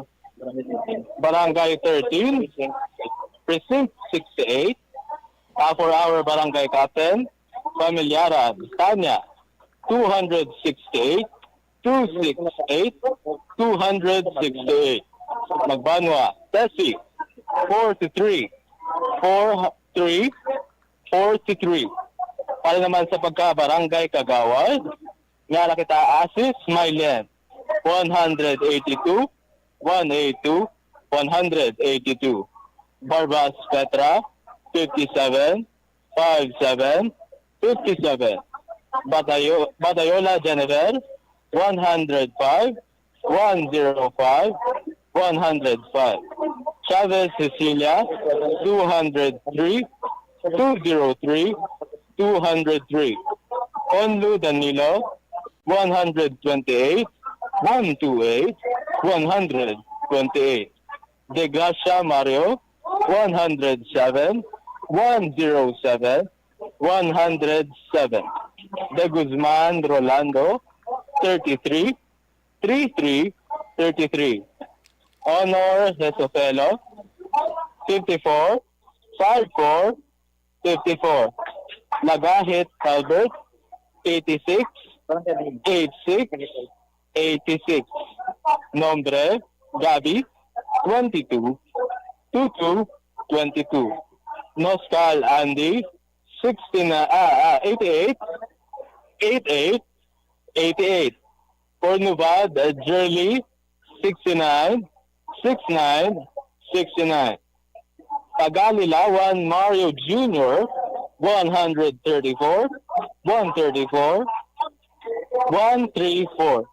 Barangay thirteen, Precinct sixty-eight, uh, for our Barangay Captain, Familiara, Tanya, two hundred sixty-eight, two six eight, two hundred sixty-eight. Magbanwa, Tessie, forty-three, four three, forty-three. Para naman sa pagka-barangay kagawad, nga nakita Asis Mailen, one hundred eighty-two, one eighty-two, one hundred eighty-two. Barbas Petra, fifty-seven, five seven, fifty-seven. Batayo-, Batayola Jennifer, one hundred five, one zero five, one hundred five. Chavez Cecilia, two hundred three, two zero three, two hundred three. Onlu Danilo, one hundred twenty-eight, one two eight, one hundred twenty-eight. De Gracia Mario, one hundred seven, one zero seven, one hundred seven. De Guzman Rolando, thirty-three, three three, thirty-three. Honor Jesofelo, fifty-four, five four, fifty-four. Lagahit Albert, eighty-six, eight six, eighty-six. Nombre, Gabi, twenty-two, two two, twenty-two. Noscal Andy, sixty-nine, ah, ah, eighty-eight, eight eight, eighty-eight. Cornuvad, uh, Jerly, sixty-nine, six nine, sixty-nine. Tagalilawan Mario Junior, one hundred thirty-four, one thirty-four, one three four.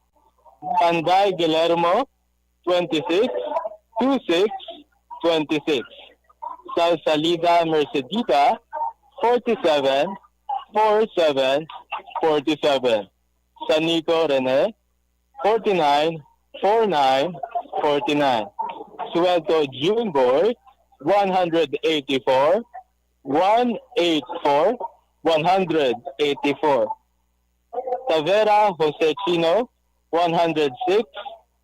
Panday Guillermo, twenty-six, two six, twenty-six. Salsalida Mercedita, forty-seven, four seven, forty-seven. Sanico Rene, forty-nine, four nine, forty-nine. Suelto June Boy, one hundred eighty-four, one eight four, one hundred eighty-four. Tavera Jose Chino, one hundred six,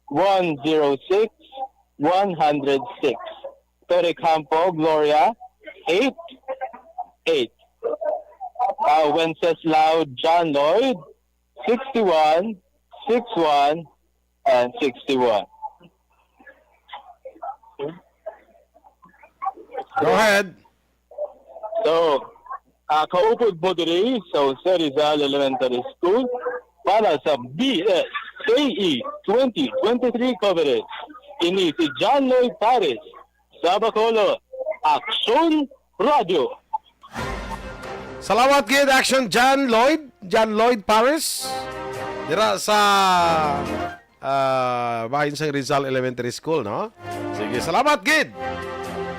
one zero six, one hundred six. Torrecampo Gloria, eight eight. Uh, Wenceslao John Lloyd, sixty-one, sixty-one, and sixty-one. Go ahead. So, ah, kaupod mo diri sa Jose Rizal Elementary School para sa B S K E twenty twenty-three coverage. Ini si John Lloyd Paris sa Bacolod, Aksyon Radio. Salamat gid, Action John Lloyd, John Lloyd Paris. Dira sa ah, bahin sang Rizal Elementary School, no? Sige, salamat gid.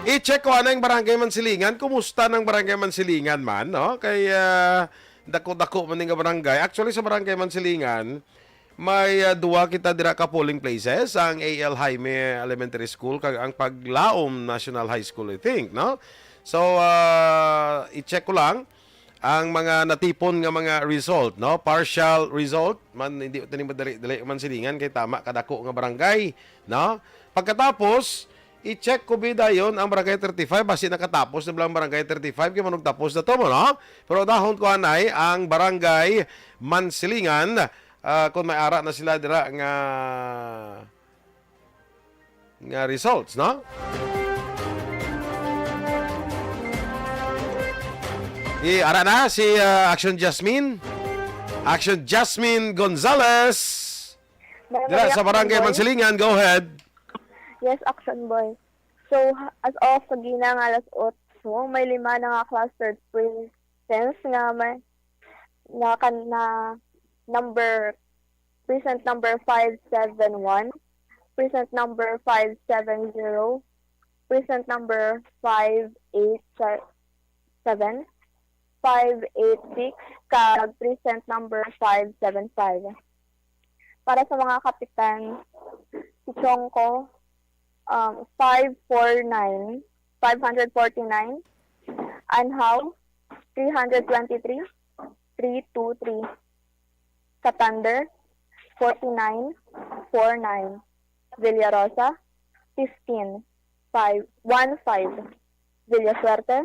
I-check ko anang Barangay Mansilingan. Kumusta nang Barangay Mansilingan man, no? Kay ah, dako-dako man ning barangay. Actually, sa Barangay Mansilingan, may ah, duwa kita dira ka polling places, ang A L Jaime Elementary School kag ang Paglaom National High School, I think, no? So, ah, i-check ko lang ang mga natipon nga mga result, no? Partial result man, hindi tani madali-dali man silingan kay tama kadako nga barangay, no? Pagkatapos, i-check ko bi dayon ang Barangay thirty-five, basi nakatapos na bala ang Barangay thirty-five, kay manugtapos na to mo, no? Pero dahon ko anay ang Barangay Mansilingan, ah, kung may ara na sila dira nga nga results, no? I ara na si ah, Action Jasmine. Action Jasmine Gonzalez. Dira sa Barangay Mansilingan, go ahead. Yes, Action Boy. So, as of sa ginang alas otso, may lima na nga clustered prisons nga may na, kan, na number, present number five seven one, present number five seven zero, present number five eight seven, five eight six, kag present number five seven five. Para sa mga kapitan, si Chongko, um, five four nine, five hundred forty-nine, Anhaw, three hundred twenty-three, three two three, Satander, forty-nine, four nine, Villarosa, fifteen, five, one five, Villasuerte,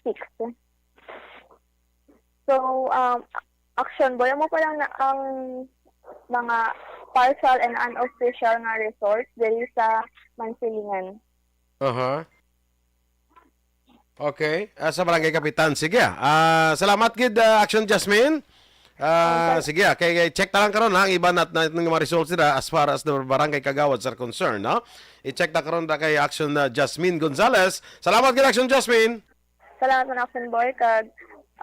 six. So, um, Action Boy, amo pa lang na ang mga partial and unofficial nga results diri sa Mansilingan. Aha. Okay, ah, sa barangay kapitan. Sige, ah, salamat gid, ah, Action Jasmine. Ah, sige, ah, kay, kay check ta lang karon, ha, ang iba nat-, nat-, nga mga results nila as far as the barangay kagawad are concerned, no? I-check ta karon da kay Action, ah, Jasmine Gonzalez. Salamat gid, Action Jasmine. Salamat man, Action Boy, kag,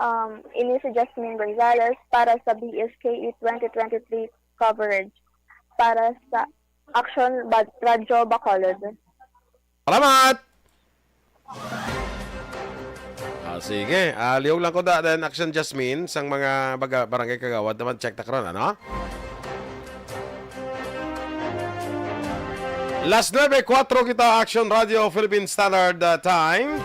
um, ini si Jasmine Gonzalez para sa B S K E twenty twenty-three coverage para sa Action Bad-, Radyo Bacolod. Salamat! Ah, sige. Ah, liog lang ko da, then Action Jasmine, sang mga baga-, barangay kagawad naman, check ta karon, ano? Las nuebe kuwatro kita, Action Radio Philippine Standard, uh, Time.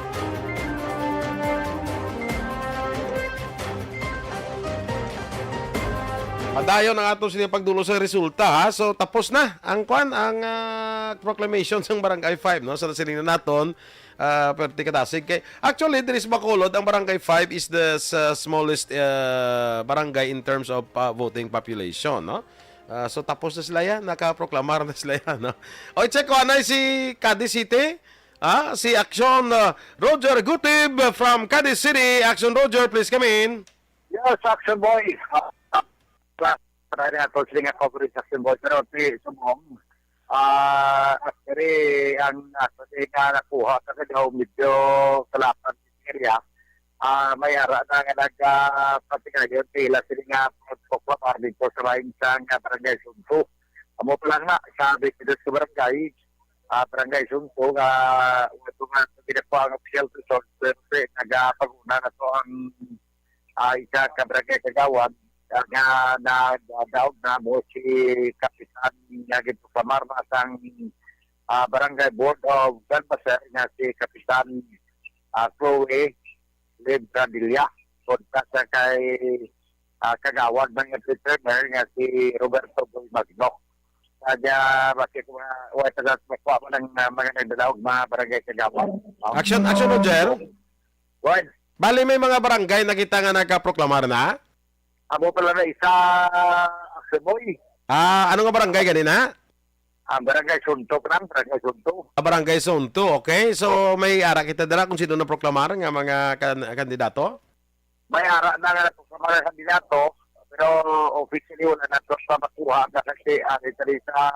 Padayon ang ato sini pagdulo sa resulta, ha. So, tapos na ang kwan, ang, ah, proclamation sang Barangay five, no? Sa nasiling na naton, ah, perti kadasig kay, actually, diri sa Bacolod, ang Barangay five is the s-, smallest, ah, barangay in terms of, ah, voting population, no? Ah, so, tapos na sila yan, nakaproklamar na sila yan, no? O, check ko, anay si Cadiz City, ah, si Action, ah, Roger Gutib from Cadiz City. Action, Roger, please come in. Yes, Action Boy. Ah, ah, try na to sila nga coverage, Action Boy. Pero si Subong, ah, actually, ang, ah, sa nga nakuha sa kanya, medyo kalapan sa area. Ah, may ara na nga nag, ah, patigayon sila sila nga pagproklamar dito sa lain sa nga Barangay Sunto. Amo pa lang na, sabi ko sa barangay, ah, Barangay Sunto, nga ito nga ginakuha ang official result, pero nagapaguna na to ang, ah, isa ka barangay kagawad, ah, nga nagdaog na mo si Kapitan nga ginproklamar na sang, ah, Barangay Board of Canvassers nga si Kapitan, ah, Chloe Libradilla. Kontra sa kay, ah, kagawad ng entrepreneur nga si Roberto Boy Magno. Kaya, bakit mga, wala pa sa makuha mo ng, ah, mga nagdalaog, mga barangay kagawad. Action, action, Roger. Juan. Bali, may mga barangay na kita nga nagkaproklamar na? Amo pala na isa, Action Boy. Ah, ano nga barangay ganina? Ang Barangay Sunto, lang, Barangay Sunto. Ah, Barangay Sunto, okay. So, may ara kita dala kung sino na proklamar nga mga kan-, kandidato? May ara na nga naproklamar ang kandidato, pero officially wala na to sa makuha na kasi, ah, dito rin sa,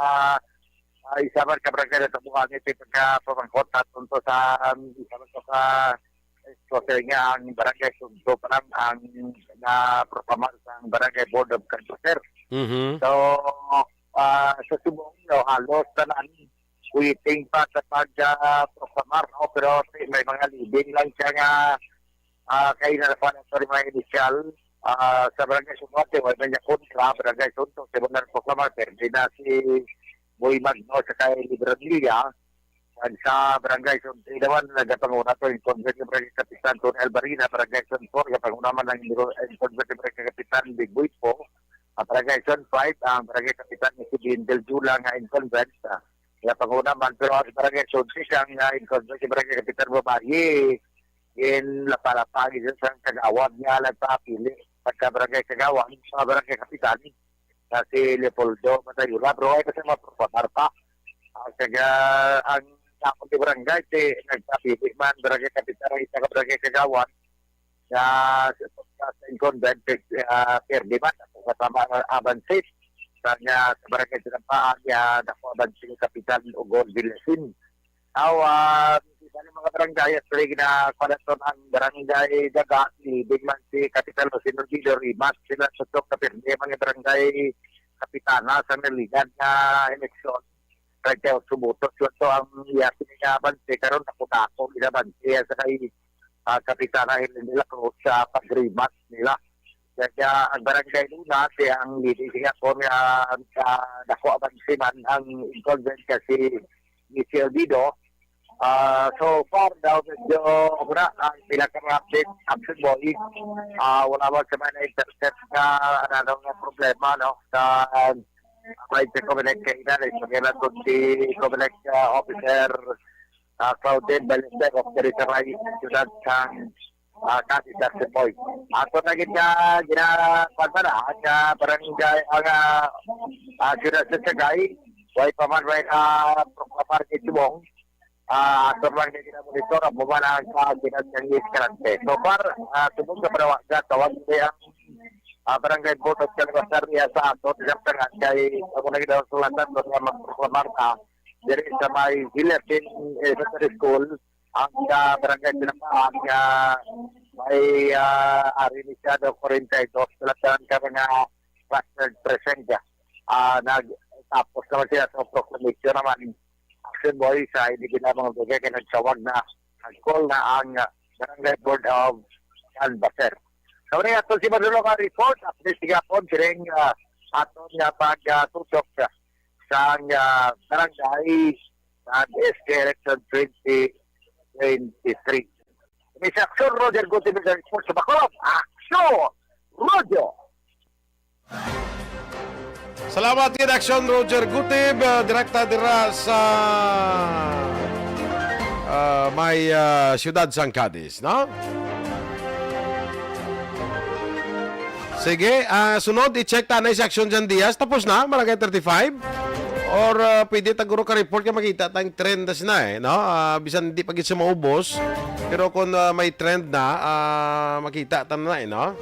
ah, isa man ka barangay na tabuhan ito yung pagkapamangkot natin to sa, um, isa man to ka, so, kaya nga ang Barangay Sunto pa lang ang naproklamar sa Barangay Board of Canvassers. Mhm. So, ah, sa Subong, no, halos tanan waiting pa sa pag, ah, proklamar, no? Pero si-, may mga leading lang siya nga, ah, kay na pa na, sorry, mga initial, ah, sa Barangay Sunto, wala na niya kontra, Barangay Sunto, si Bonar Proklamar, pero di na si Boy Magno sa kay Libradilla. Ang sa Barangay Sunto naman, nagapanguna to, incumbent nga Barangay Kapitan Tony Albarina, Barangay Sunto, nagapanguna man ang incumbent nga Barangay Kapitan Big Boy po, ang Barangay Sunto five, ang Barangay Kapitan ni si Bindel Jula nga incumbent, ah, nagapanguna man, pero ang Barangay Sunto, siyang, ah, incumbent, si Barangay Kapitan Babayi, in lapalapa, isa sa kagawad nga nagpapili, pagka Barangay Kagawad, sa Barangay Kapitan, na si Leopoldo Matayula, pero ay kasi mapropatar pa. Ang taga, ang tapos di barangay, si nagpapili man, barangay kapitan, ang isa ka barangay kagawad, na sa, sa incumbent, ah, Ferdinand, ako kasama ang abansis. Sa nga, sa barangay Sinampaan, ya, dako abansis ni Kapitan Ugol Villasin. Aw, ah, iba ng mga barangay, actually, gina-, kuwan na to ang barangay Daga, leading man si Kapitan Rosino Guido Rimas, sila sa itong kapirmi, mga barangay kapitana sa naligan na eleksyon. Kaya subuto, yun to ang iya, sinigaban, si karon, ako-ako, ginaban, siya sa kay, ah, Kapitana Helen de la Cruz sa pag-rematch nila. Kaya ang Barangay Luna, siya ang leading siya po nga, ah, dako ang siman ang incumbent kasi ni si Elvido. Ah, so far daw medyo wala ang pila ka mga update, Action Boy. Ah, wala man sa mga intercept na ano nga problema, no? Sa, ah, may sa Comelec kay na, eh, sa kailan ko si Comelec, ah, officer, ah, Claudine Balester of Teresa Ray, Ciudad San, ah, Cadiz, Action Boy. Ako na gid nga gina-, kwan pa na, ang, ah, barangay, ang, ah, ah, Ciudad sa Sagay, way pa man, way, ah, proklamar ni Chubong. Ah, ato lang ni ginamonitor ang bumanaan sa ginagkang iskarante. So far, ah, tubod sa panawagan, tawag ni ang, ah, Barangay Board of Calabasar niya sa ato, tinaptangan kay ako na ginasulatan ko sa magproklamar ka diri sa may Hilatin Elementary School, ang, ah, Barangay Pinapaan nga may, ah, ari ni siya daw forty-two, tinaptangan ka mga clustered precinct. Ah, nag-, tapos naman sila sa proclamation naman. Action Boy sa hindi ginamang bigay kay nagsawag na, nag-call na ang, ah, Barangay Board of Calabasar. So, rin ato si Manolo nga report, update gihapon, kiring, ah, aton nga pag, ah, tutok sa, sa, ah, barangay sa S K election twenty twenty-three. Mister Action, Roger Gutierrez, report sa Bacolod. Action! Roger! Salamat gid, Action Roger Gutib, ah, direkta dira sa, ah, may, ah, siyudad sang Cadiz, no? Sige, ah, sunod, i-check ta na si Action Jan Diaz. Tapos na, Barangay thirty-five? Or, ah, pwede ta guro ka report kay makita tang trend na sina, eh, no? Ah, bisan di pa gid siya maubos, pero kung, ah, may trend na, ah, makita ta na, eh, no?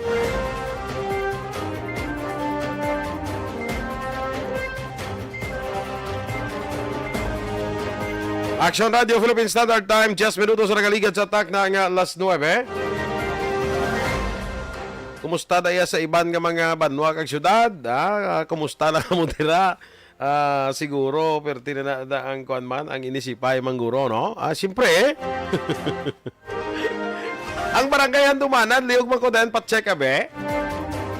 Action Radio Philippine Standard Time, diyes minutos sa nakaligad sa takna nga alas nuebe. Kumusta na iya sa iban nga mga banwa kag syudad? Ah, kumusta na kamo dira? Ah, siguro, perti na, na, na ang kuwan man, ang inisipay mangguro, no? Ah, siyempre, eh. Ang barangay Handumanan, liog man ko dayon pa-check, abe.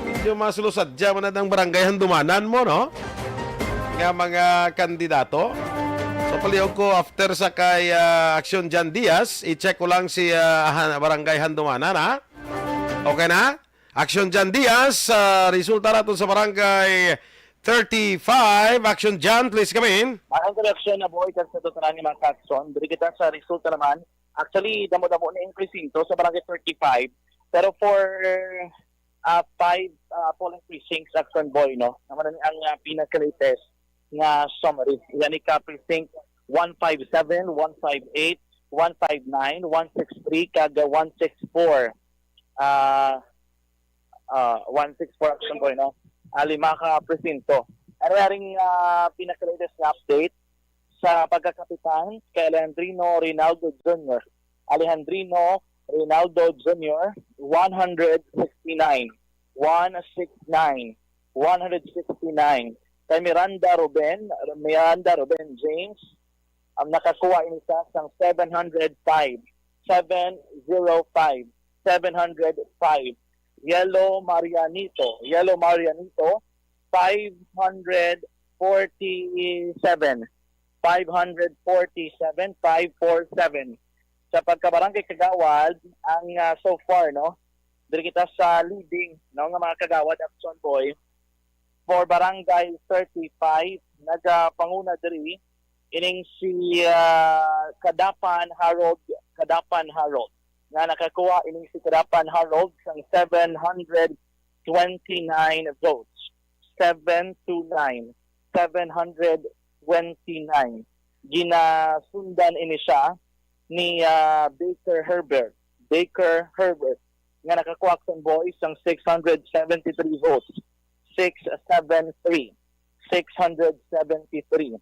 Medyo masulosadya man na ang barangay Handumanan mo, no? Nga mga kandidato. So, palihog ko after sa kay, ah, Action Jan Diaz, i-check ko lang si, ah, Han-, barangay Handumanan, ha? Okay na? Action Jan Diaz, ah, resulta nato sa barangay thirty-five. Action Jan, please come in. Ang correction na, Boy, kag sa totonan ni mga Kakson, diri kita sa resulta naman. Actually, damo-damo na yung presinto sa barangay thirty-five. Pero for, ah, five, ah, polling precincts, Action Boy, no? Naman ang, ah, pinaka-latest nga summary. Yan ka precinct one five seven, one five eight, one five nine, one six three, kag one six four. Ah, ah, one six four, Action Boy, no? Ah, lima ka presinto. Ano nga ring, ah, pinaka-latest nga update sa pagkakapitan kay Alejandrino Rinaldo Junior? Alejandrino Rinaldo Junior, one hundred sixty-nine, one six nine, one hundred sixty-nine. Kay Miranda Ruben, Miranda Ruben James, ang nakakuha ini sa sang seven hundred five, seven zero five, seven hundred five. Yellow Marianito, Yellow Marianito, five hundred forty-seven, five hundred forty-seven, five four seven. Sa pagkabarangay kagawad, ang, ah, so far, no, diri kita sa leading, no, nga mga kagawad, Action Boy, for Barangay thirty-five, nagapanguna diri ining si, ah, Kadapan Harold, Kadapan Harold, nga nakakuha ining si Kadapan Harold sang seven hundred twenty-nine votes. Seven two nine, seven hundred twenty-nine. Ginasundan ini siya ni, ah, Baker Herbert. Baker Herbert, nga nakakuha, Action Boy, sang six hundred seventy-three votes. Six seven three. Six hundred seventy-three.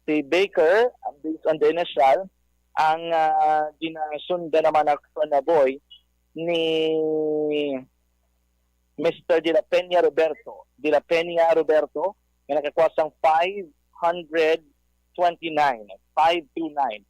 Si Baker, ah, based on the initial, ang, ah, ginasundan naman, Action Boy, ni Mister De La Peña Roberto. De La Peña Roberto, nga nakakuha sang five hundred twenty-nine, five two nine.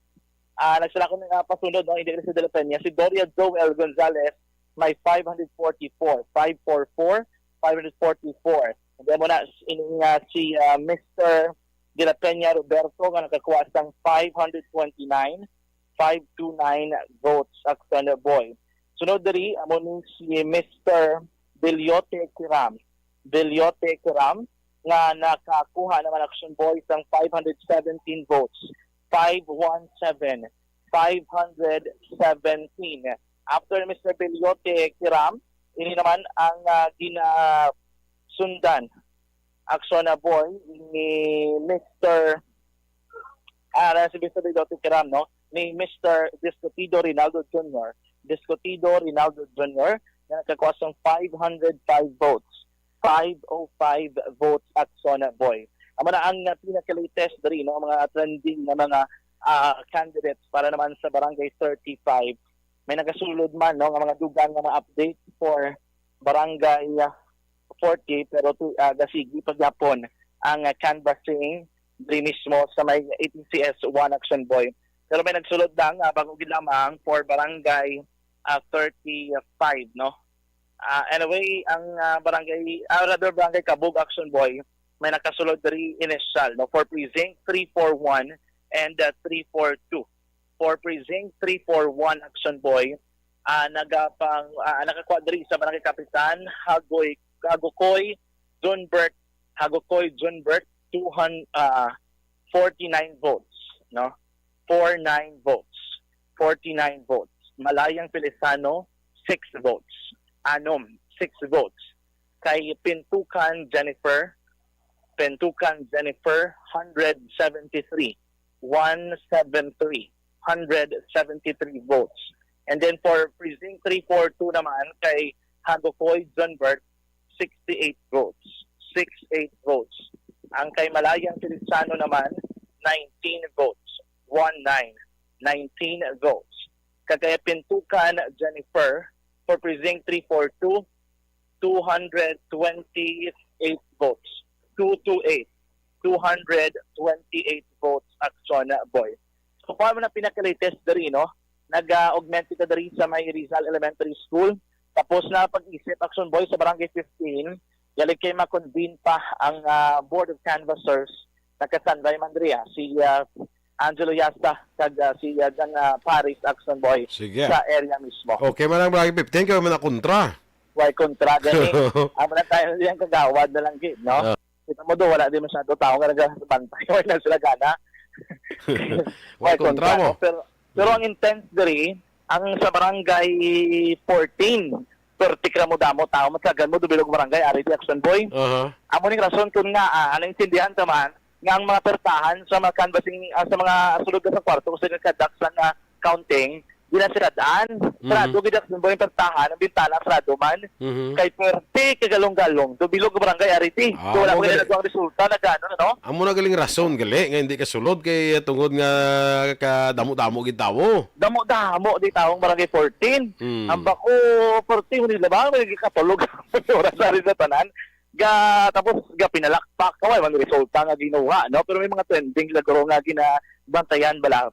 Ah, nagsala ko nga pasunod, no, hindi si De La Peña, si Doria Joel Gonzalez, may five hundred forty-four, five four four, five hundred forty-four. And then mo na, ining, ah, si, ah, Mister De La Peña Roberto, nga nakakuha sang five hundred twenty-nine, five two nine votes, Action Boy. Sunod diri, amo ni si Mister Bilyote Kiram. Bilyote Kiram, nga nakakuha naman, Action Boy, sang five hundred seventeen votes. Five one seven, five hundred seventeen. After Mister Bilyote Kiram, ini naman ang, ah, ginasundan, Action Boy, ni Mister, ah, si Mister Bilyote Kiram, no? ni Mister Discutido Rinaldo Junior. Discutido Rinaldo Junior, nga nakakuha sang five hundred five votes. Five oh five votes, Action Boy. Amo na ang, ah, pinaka-latest diri, no, mga trending nga mga, ah, candidates para naman sa Barangay thirty-five. May nagasulod man, no, nga mga dugang nga mga update for Barangay, ah, forty, pero tu-, ah, gasigi pa gyapon ang, ah, canvassing diri mismo sa may A T C S one, Action Boy. Pero may nagsulod lang, ah, bago gid lamang for Barangay, ah, thirty-five, no? Ah, anyway, ang, ah, barangay, ah, rather, Barangay Kabug, Action Boy, may nakasulod diri initial, no, for Precinct three four one and, ah, three four two. For Precinct three four one, Action Boy, ah, nagapang, ah, nakakuha diri sa Barangay Kapitan, Hagoy, Hagokoy, Junbert, Hagokoy, Junbert, two hundred, ah, forty-nine votes, no? Forty-nine votes. Forty-nine votes. Malayang Feliciano, six votes. Anom, six votes. Kay Pintukan Jennifer, Pintukan Jennifer, hundred seventy-three. One seven three. Hundred seventy-three votes. And then for Precinct three four two naman, kay Hagokoy Junbert, sixty-eight votes. Sixty-eight votes. Ang kay Malayang Feliciano naman, nineteen votes. One nine. Nineteen votes. Kag kay Pintukan Jennifer for Precinct three four two, two hundred twenty-eight votes. Two two eight. Two hundred twenty-eight votes, Action Boy. So, kung ano na pinaka-latest diri, no? Nag-augment kita diri sa may Rizal Elementary School. Tapos na pag-isip, Action Boy, sa Barangay fifteen, yali kay ma-convene pa ang, ah, Board of Canvassers. Nagka-standby man diri, ah, si, ah, Angelo Yasta kag, ah, si, ah, Jan, ah, Paris, Action Boy, Sige. sa area mismo. Okay man ang Barangay fifteen, kay may nakontra. Way kontra gani. Amo na tayo, yung kagawad na lang gid, no? Ah. Kita mo do, wala din masyado tao nga nagbantay. Wala sila gana. Way Way kontra kontra, mo. no? Pero, pero ang intense diri, ang sa Barangay fourteen, perti ka mo damo tao, matlagan mo, dubilog barangay, ari di, Action Boy. Aha. Amo ning rason kung nga, ah, naintindihan ta man, nga ang mga pertahan sa mga canvassing, ah, sa mga sulod sa kwarto, sa nagkadak sa nga counting, ginasirad-an. Mhm. Sarado gid ang simbahan, pertahan, ang bintana, sarado man. Mhm. Kay perti ka galong-galong, dubilog barangay, ari di. Ah, So, wala mo ko gali- nila ang resulta, nagano, no? Amo na galing rason, gali, nga hindi ka sulod kay, eh, tungod nga kadamo-damo gid tawo. Damo-damo di taong Barangay fourteen. Mm. Ang bako, perti mo nila ba? May katulog. Oras na rin sa tanan. Ga, tapos, ga pinalakpak. Kaway, man resulta nga ginuha, no? Pero may mga trending, lagro nga ginabantayan bala.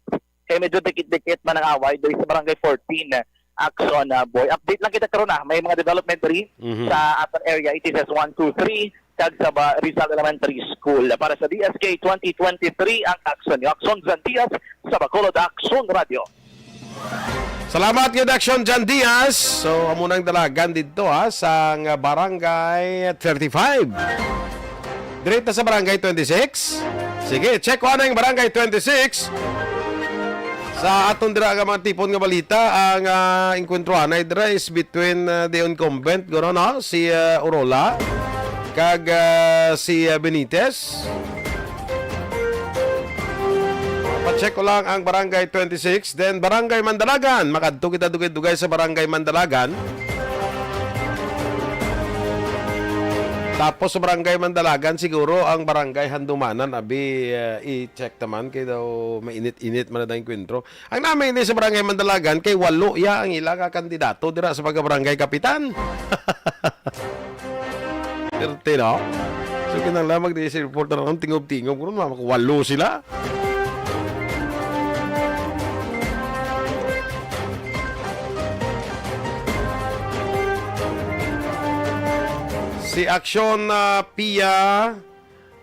Kay medyo dikit-dikit man ang away diri sa Barangay fourteen, Action, ah, Boy. Update lang kita karon, ah. May mga development diri Mhm. sa aton area, A T S S one two three, kag sa ba-, Rizal Elementary School. Para sa D S K twenty twenty-three, ang Action. Yung Action Jan Diaz sa Bacolod Action Radio. Salamat kay Action Jan Diaz. So, amo nang dalagan dito, ha, sa nga Barangay thirty-five. Diri ta sa Barangay twenty-six. Sige, check ko anang Barangay twenty-six. Sa aton dira nga mga tipon nga balita, ang, ah, engkwentro anay dira is between, ah, the incumbent, guro, no? Si, ah, Orola, kag, ah, si, ah, Benitez. Pa-check ko lang ang Barangay twenty-six, then Barangay Mandalagan. Makadto kita dugay-dugay sa Barangay Mandalagan. Tapos sa Barangay Mandalagan, siguro ang Barangay Handumanan, abi, eh, i-check naman kay daw mainit-init man na daw enkwentro. Ang namin ini sa Barangay Mandalagan, kay walo ya ang ila ka kandidato dira sa pagka-barangay kapitan. Perte, no? So, kinahanglan mag-D S C report na lang, tingob-tingob. Kung naman, walo sila. Si Action, ah, Pia,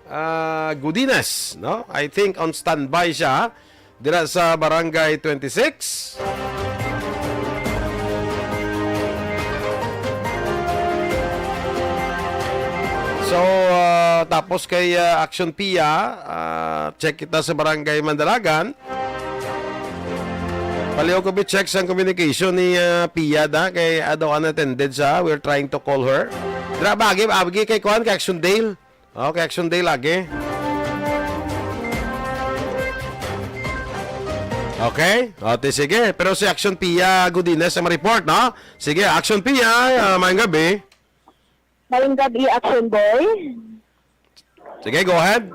ah, Godinez, no? I think on standby siya dira sa Barangay twenty-six. So, ah, tapos kay, ah, Action Pia, ah, check kita sa Barangay Mandalagan. Palihog ko bi-check sang communication ni, ah, Pia da, kay, ah, daw unattended siya. We're trying to call her. Dira, bagi, bagi kay kuan, kay Action Dale. Okay, Action Dale lagi. Okay? O, ti, sige. Pero si Action Pia Godinez ang ma-report, no? Sige, Action Pia, ah, maayong gabi. Maayong gabi, Action Boy. Sige, go ahead.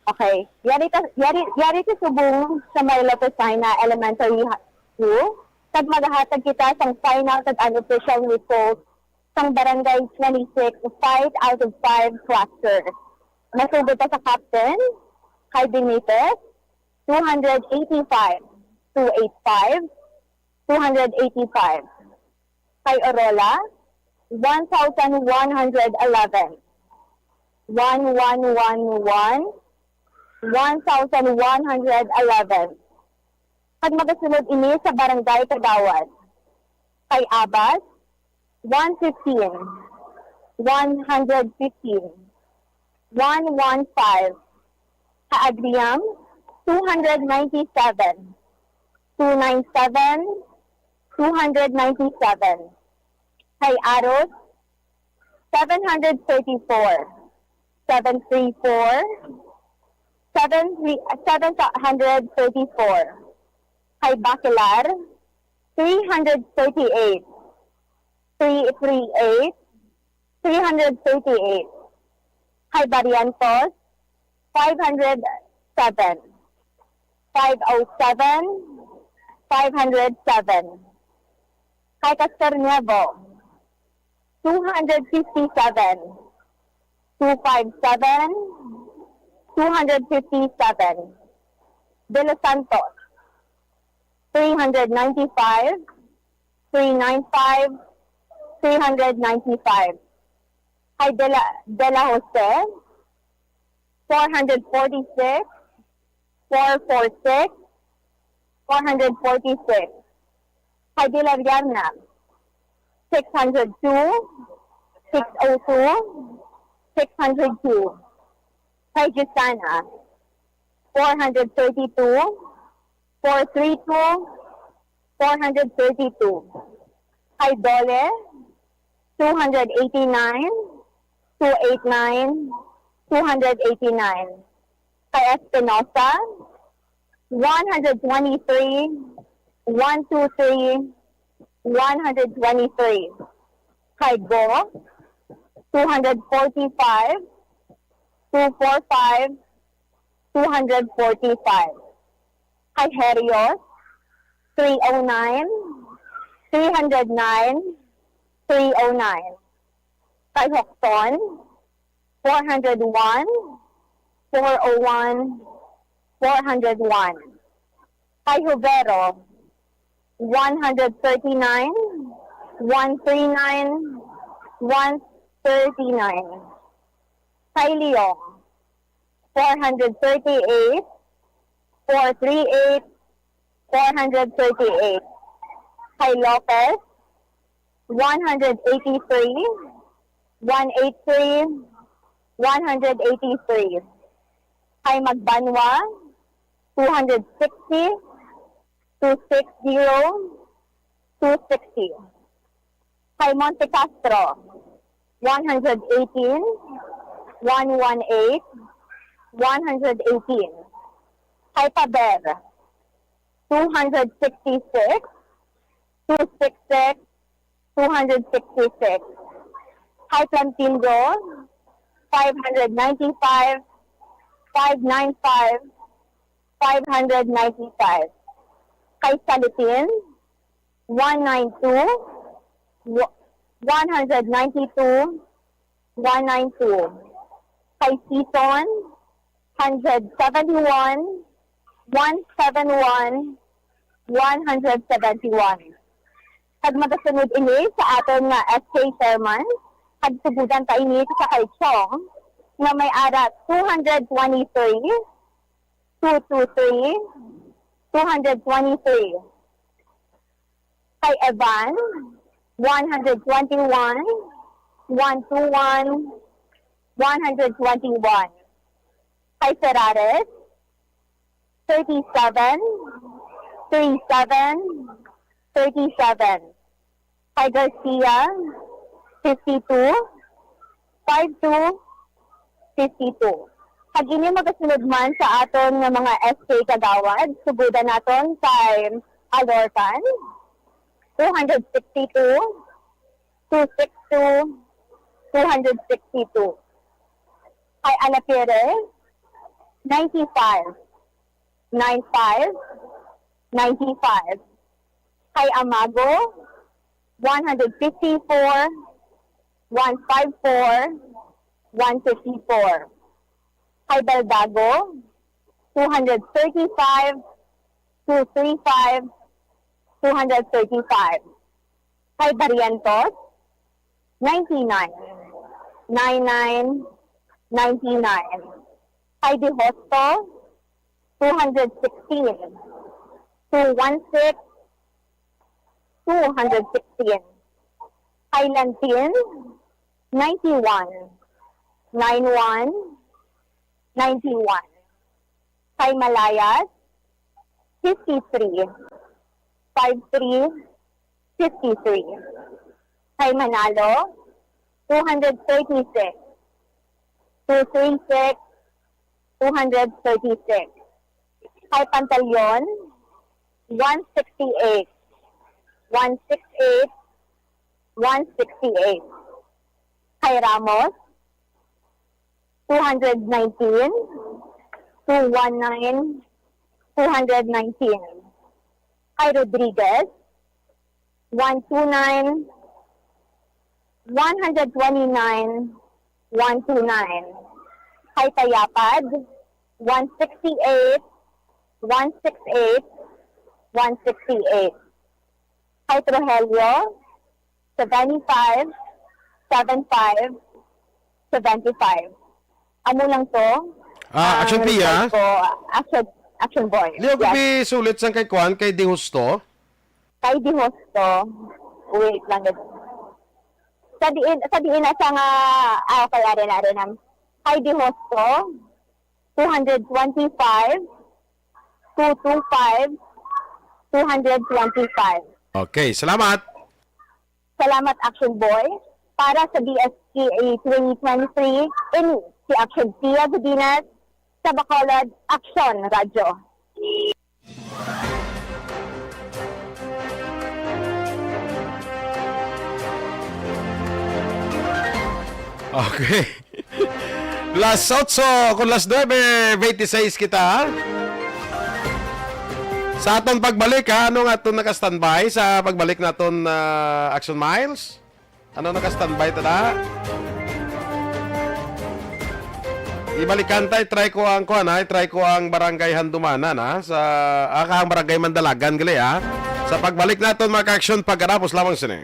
Okay. Yari ta, yari, yari ta subong sa may Lopez Sina Elementary Ha-, School. Kag magahatag kita sang final kag unofficial result sang Barangay twenty-six, five out of five cluster. Masugod ta sa captain, kay Benitez, two hundred eighty-five, two eight five, two hundred eighty-five. Kay Orola, one thousand one hundred eleven, one one one one, one thousand one hundred eleven. Kag magasunod ini sa Barangay Kadawan. Kay Abas, one fifteen, one hundred fifteen, one one five. Kay Agriam, two hundred ninety-seven, two nine seven, two hundred ninety-seven. Kay Aros, seven hundred thirty-four, seven three four, seven three, seven hundred thirty-four. Kay Bacalar, three hundred thirty-eight, three three eight, three hundred thirty-eight. Kay Barrientos, five hundred seven, five oh seven, five hundred seven. Kay Castronuevo, two hundred fifty-seven, two five seven, two hundred fifty-seven. De Los Santos, three hundred ninety-five, three nine five, three hundred ninety-five. Kay De La, De La Jose, four hundred forty-six, four four six, four hundred forty-six. Kay De La Vierna, six hundred two, six oh two, six hundred two. Kay Gisana, four hundred thirty-two, four three two, four hundred thirty-two. Kay Dole, two hundred eighty-nine, two eighty-nine, two hundred eighty-nine. Kay Espinosa, one hundred twenty-three, one two three, one hundred twenty-three. Kay Go, two hundred forty-five, two four five, two hundred forty-five. Kay Herios, three oh nine, three hundred nine, three oh nine. Kay Jocson, four hundred one, four oh one, four hundred one. Kay Jubero, one hundred thirty-nine, one three nine, one thirty-nine. Kay Leong, four hundred thirty-eight, four three eight, four hundred thirty-eight. Kay Lopez, one hundred eighty-three, one eighty-three, one hundred eighty-three. Kay Magbanwa, two hundred sixty, two sixty, two sixty. Kay Monte Castro, one hundred eighteen, one one eight, one hundred eighteen. Kay Paber, two hundred sixty-six, two sixty-six, two hundred sixty-six. Kay Plantindo, five hundred ninety-five, five ninety-five, five hundred ninety-five. Kay Salitin, one ninety-two, wa-, one hundred ninety-two, one ninety-two. Kay Sison, hundred seventy-one, one seventy-one, one hundred seventy-one. Kag magasunod ini sa aton nga S K chairman, kag sugudan ta ini sa kay Chong, nga may ara two hundred twenty-three, two two three, two hundred twenty-three. Kay Evan, one hundred twenty-one, one two one, one hundred twenty-one. Kay Ferrares, thirty-seven, three seven, thirty-seven. Kay Garcia, fifty-two, five two, fifty-two. Pag ini magasunod man sa aton nga mga S K kagawad, sugudan naton kay Alorcan, two hundred sixty-two, two six two, two hundred sixty-two. Kay Alapire, ninety-five, nine five, ninety-five. Kay Amago, one hundred fifty-four, one five four, one fifty-four. Kay Baldago, two hundred thirty-five, two three five, two hundred thirty-five. Kay Barrientos, ninety-nine, nine nine, ninety-nine. Kay De Hosto, two hundred sixteen, two one six, two hundred sixteen. Kay Lantin, ninety-one, nine one, ninety-one. Kay Malayas, fifty-three, five three, fifty-three. Kay Manalo, two hundred thirty-six, two three six, two hundred thirty-six. Kay Pantaleon, one sixty-eight, one sixty-eight, one sixty-eight. Kay Ramos, two hundred nineteen, two one nine, two hundred nineteen. Kay Rodriguez, one two nine, one hundred twenty-nine, one two nine. Kay Tayapad, one sixty-eight, one sixty-eight, one sixty-eight. Kay Trohelio, seventy-five, seven five, seventy-five. Amo lang to. Ah, Action Ang Pia? Report ko, Action, Action Boy. Leo, Yes. Gabi sulit sang kay Kwan, kay Dihusto. Kay Dihosto. Wait lang. Sa diin, sa diin na siya nga, ah, okay, are na, are na. Kay Dihosto, two hundred twenty-five, two two five, two hundred twenty-five. Okay, salamat. Salamat, Action Boy. Para sa D S K A twenty twenty-three, ini si Action Tia Godinez sa Bacolod Action Radyo. Okay. Las otso, kung las nuebe, veintiséis kita. Sa aton pagbalik, ha, ano nga aton naka-standby sa pagbalik naton, ah, Action Miles? Ano, naka-standby ta na? Ibalikan ta, i-try ko ang kuan, ha? I-try ko ang Barangay Handumanan, ha? Sa, ah, ang Barangay Mandalagan, gali, ha? Sa pagbalik naton, mga ka-action, pagkatapos lamang sini.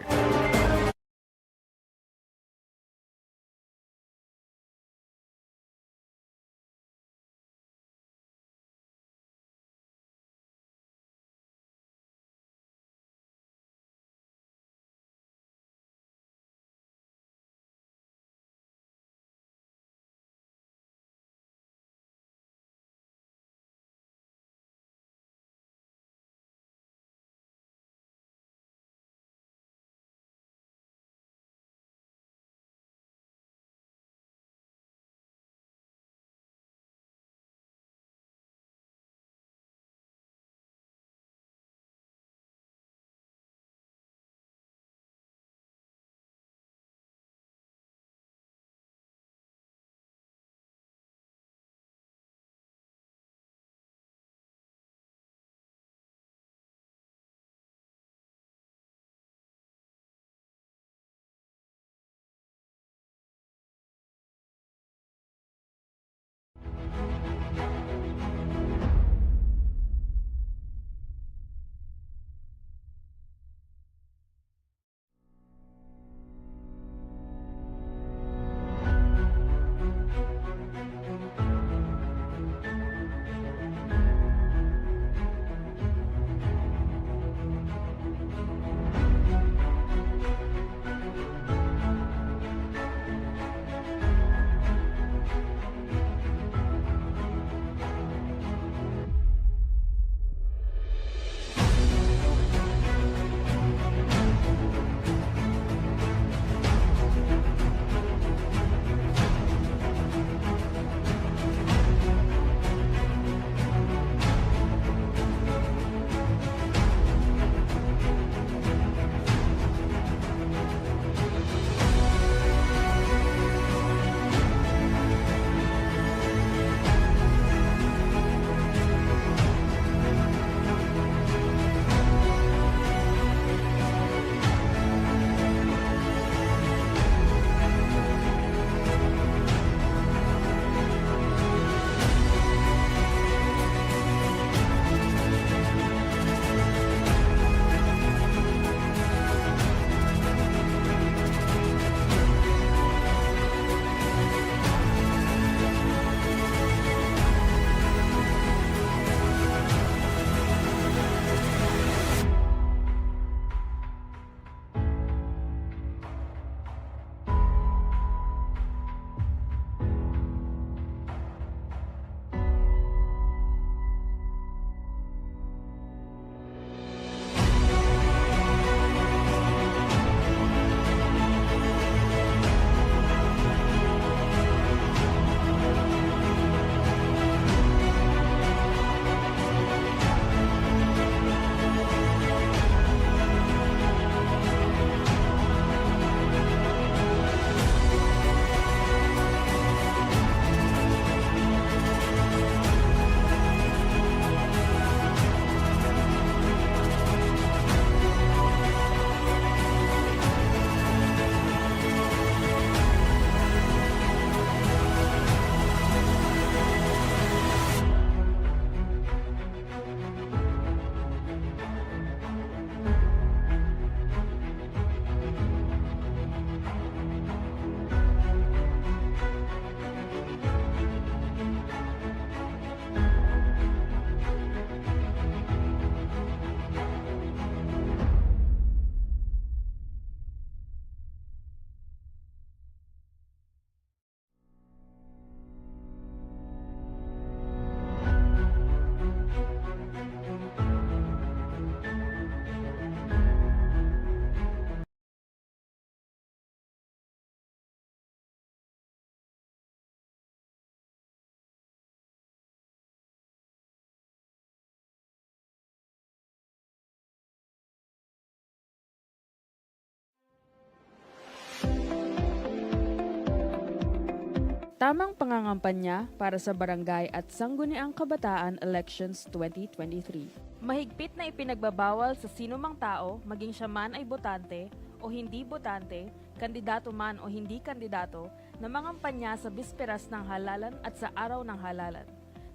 Tamang pangangampanya para sa barangay at Sangguniang Kabataan Elections twenty twenty-three. Mahigpit na ipinagbabawal sa sinumang tao, maging siya man ay botante o hindi botante, kandidato man o hindi kandidato, na mangampanya sa bisperas ng halalan at sa araw ng halalan.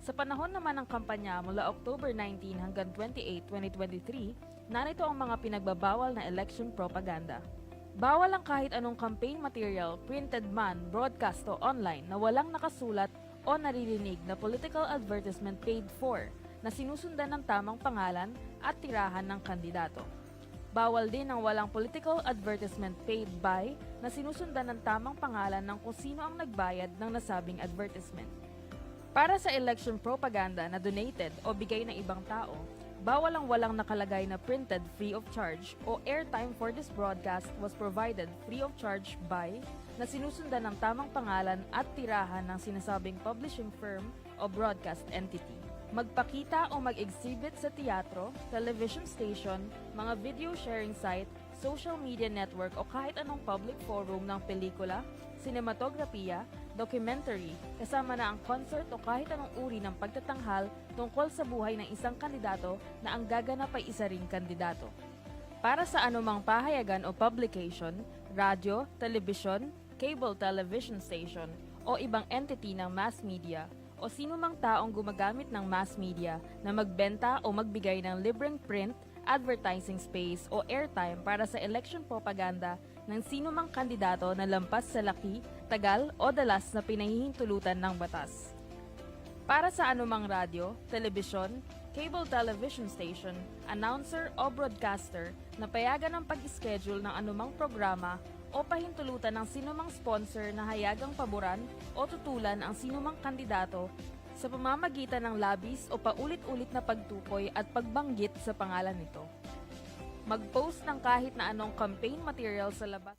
Sa panahon naman ng kampanya mula October nineteen hanggang twenty-eight, twenty twenty-three, narito ang mga pinagbabawal na election propaganda. Bawal ang kahit anong campaign material, printed man, broadcast o online, na walang nakasulat o naririnig na political advertisement paid for na sinusundan ng tamang pangalan at tirahan ng kandidato. Bawal din ang walang political advertisement paid by na sinusundan ng tamang pangalan ng kung sino ang nagbayad ng nasabing advertisement. Para sa election propaganda na donated o bigay ng ibang tao, bawal ang walang nakalagay na printed free of charge o airtime for this broadcast was provided free of charge by na sinusundan ng tamang pangalan at tirahan ng sinasabing publishing firm o broadcast entity. Magpakita o mag-exhibit sa teatro, television station, mga video sharing site, social media network o kahit anong public forum ng pelikula, sinematograpiya, documentary, kasama na ang concert o kahit anong uri ng pagtatanghal tungkol sa buhay ng isang kandidato na ang gaganap ay isa ring kandidato. Para sa anumang pahayagan o publication, radyo, telebisyon, cable television station, o ibang entity ng mass media, o sino mang taong gumagamit ng mass media na magbenta o magbigay ng libreng print, advertising space, o airtime para sa election propaganda ng sino mang kandidato na lampas sa laki, tagal, o dalas na pinahihintulutan ng batas. Para sa anumang radyo, telebisyon, cable television station, announcer, o broadcaster na payagan ang pag-schedule ng anumang programa o pahintulutan ng sinumang sponsor na hayagang paboran o tutulan ang sinumang kandidato sa pamamagitan ng labis o paulit-ulit na pagtukoy at pagbanggit sa pangalan nito. Mag-post ng kahit na anong campaign material sa labas.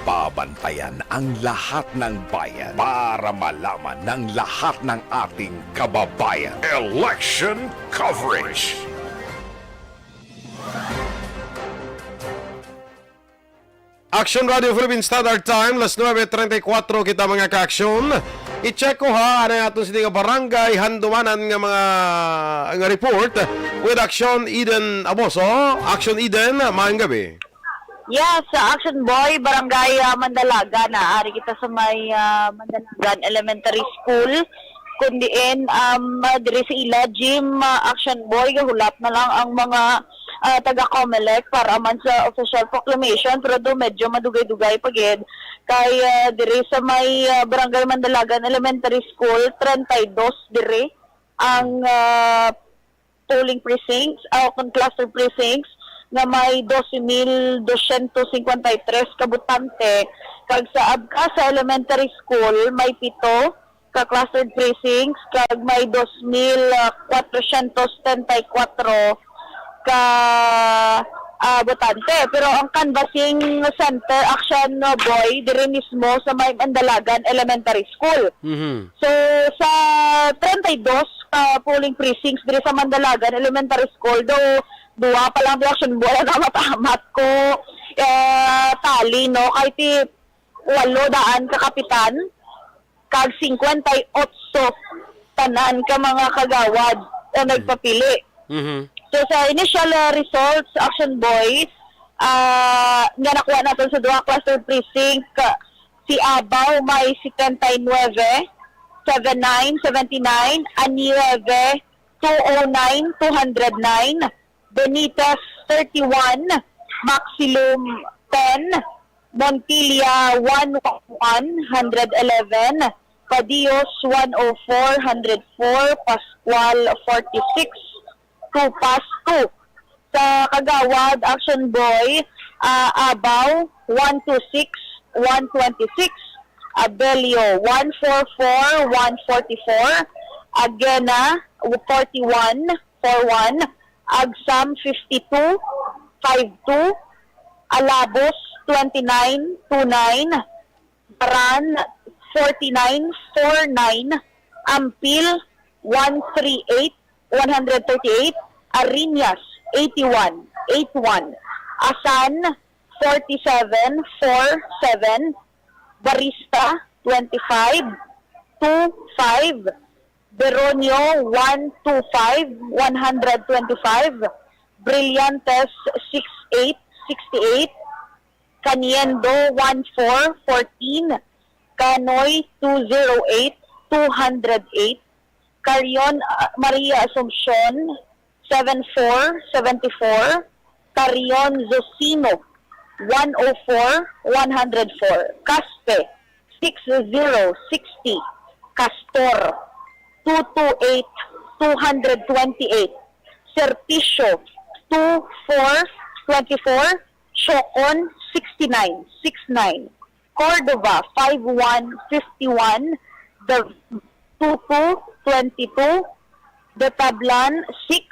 Babantayan ang lahat ng bayan para malaman ng lahat ng ating kababayan. Election coverage. Action Radio Philippine Standard Time, las nuebe treinta y cuatro kita, mga ka-aksyon. I-check ko ha, ano yung aton sini nga barangay, handumanan nga mga, nga report with Action Eden Aboso. Action Eden, maayong gabi. Yes, sa Action Boy, Barangay, ah, Mandalagan, na ari kita sa may, ah, Mandalagan Elementary School. Kundi in, um, ah, diri sa ila, Jim, ah, Action Boy, gahulap na lang ang mga, ah, taga Comelec para man sa official proclamation, pero do medyo madugay-dugay pa gid. Kay, ah, diri sa may, ah, Barangay Mandalagan Elementary School, treinta y dos diri ang, ah, polling precincts, ah, kung cluster precincts, nga may doce mil doscientos cincuenta y tres ka botante, kag sa Abcasa Elementary School may pito ka clustered precincts, kag may dos mil, ah, kwatrosyentos setenta y kuwatro ka, ah, botante. Pero ang canvassing center, Action Boy, diri mismo sa may Mandalagan Elementary School. Mhm. So, sa treinta y dos ka polling precincts diri sa Mandalagan Elementary School, do duwa pa lang di, Action Boy, ang amat-amat ko, eh, tali, no? Kay ti walo daan ka kapitan, kag singkwenta y otso tanan ka mga kagawad o nagpapili. Mhm. So, sa initial, uh, results, Action Boy, uh, nga nakuha naton sa duha cluster precinct, uh, si Abaw may setenta y nuebe, seven nine, seventy nine, Anieve, two oh nine, two hundred nine, Benitez, thirty-one, Maxilum, ten, Montilla, one oh one, hundred eleven, Padios, one oh four, hundred four, Pascual, forty-six, Tupas, two. Sa Kagawad, Action Boy, ah, Abaw, one two six, one twenty-six, Abelio, one four four, one forty-four, Agena, forty-one, four one, Agsam, fifty-two, five two, Alabos, twenty-nine, two nine, Baran, forty-nine, four nine, Ampil, one three eight, one hundred thirty-eight, Ariñas, eighty-one, eight one, Asan, forty-seven, four seven, Barista, twenty-five, two five, Beronio one two five, one hundred twenty-five, Brillantes six eight, sixty-eight, Caniendo one four, fourteen, Canoy two zero eight, two hundred eight, Carion, ah, Maria Asuncion seven four, seventy-four, Carion Zocino one oh four, one hundred four, Caspe six zero sixty, Castor two two eight, two hundred twenty-eight, Serticio two four twenty-four, Chocon sixty-nine six nine, Cordova five one fifty-one, the two two twenty-two, the Tablan six,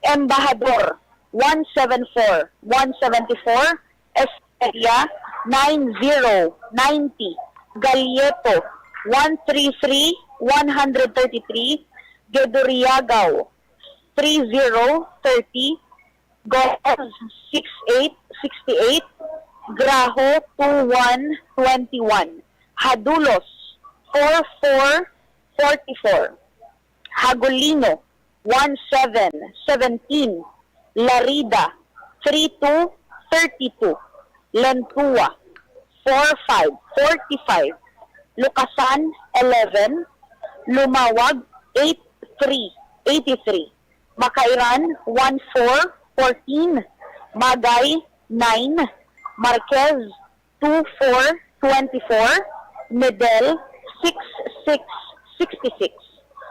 Embajador one seven four, one seventy-four, Estrella nine zero ninety, Galleto one three three, one hundred thirty-three, Geduriagao three zero thirty, Gomez six eight sixty-eight, Graho two one twenty-one, Hadulos four four forty-four, Hagulino one seven seventeen, Larida three two thirty-two, Lentua four five forty-five, Lukasan eleven, Lumawag eight three eighty-three, Makairan one four fourteen, Magay nine, Marquez two four twenty-four, Medel six six sixty-six,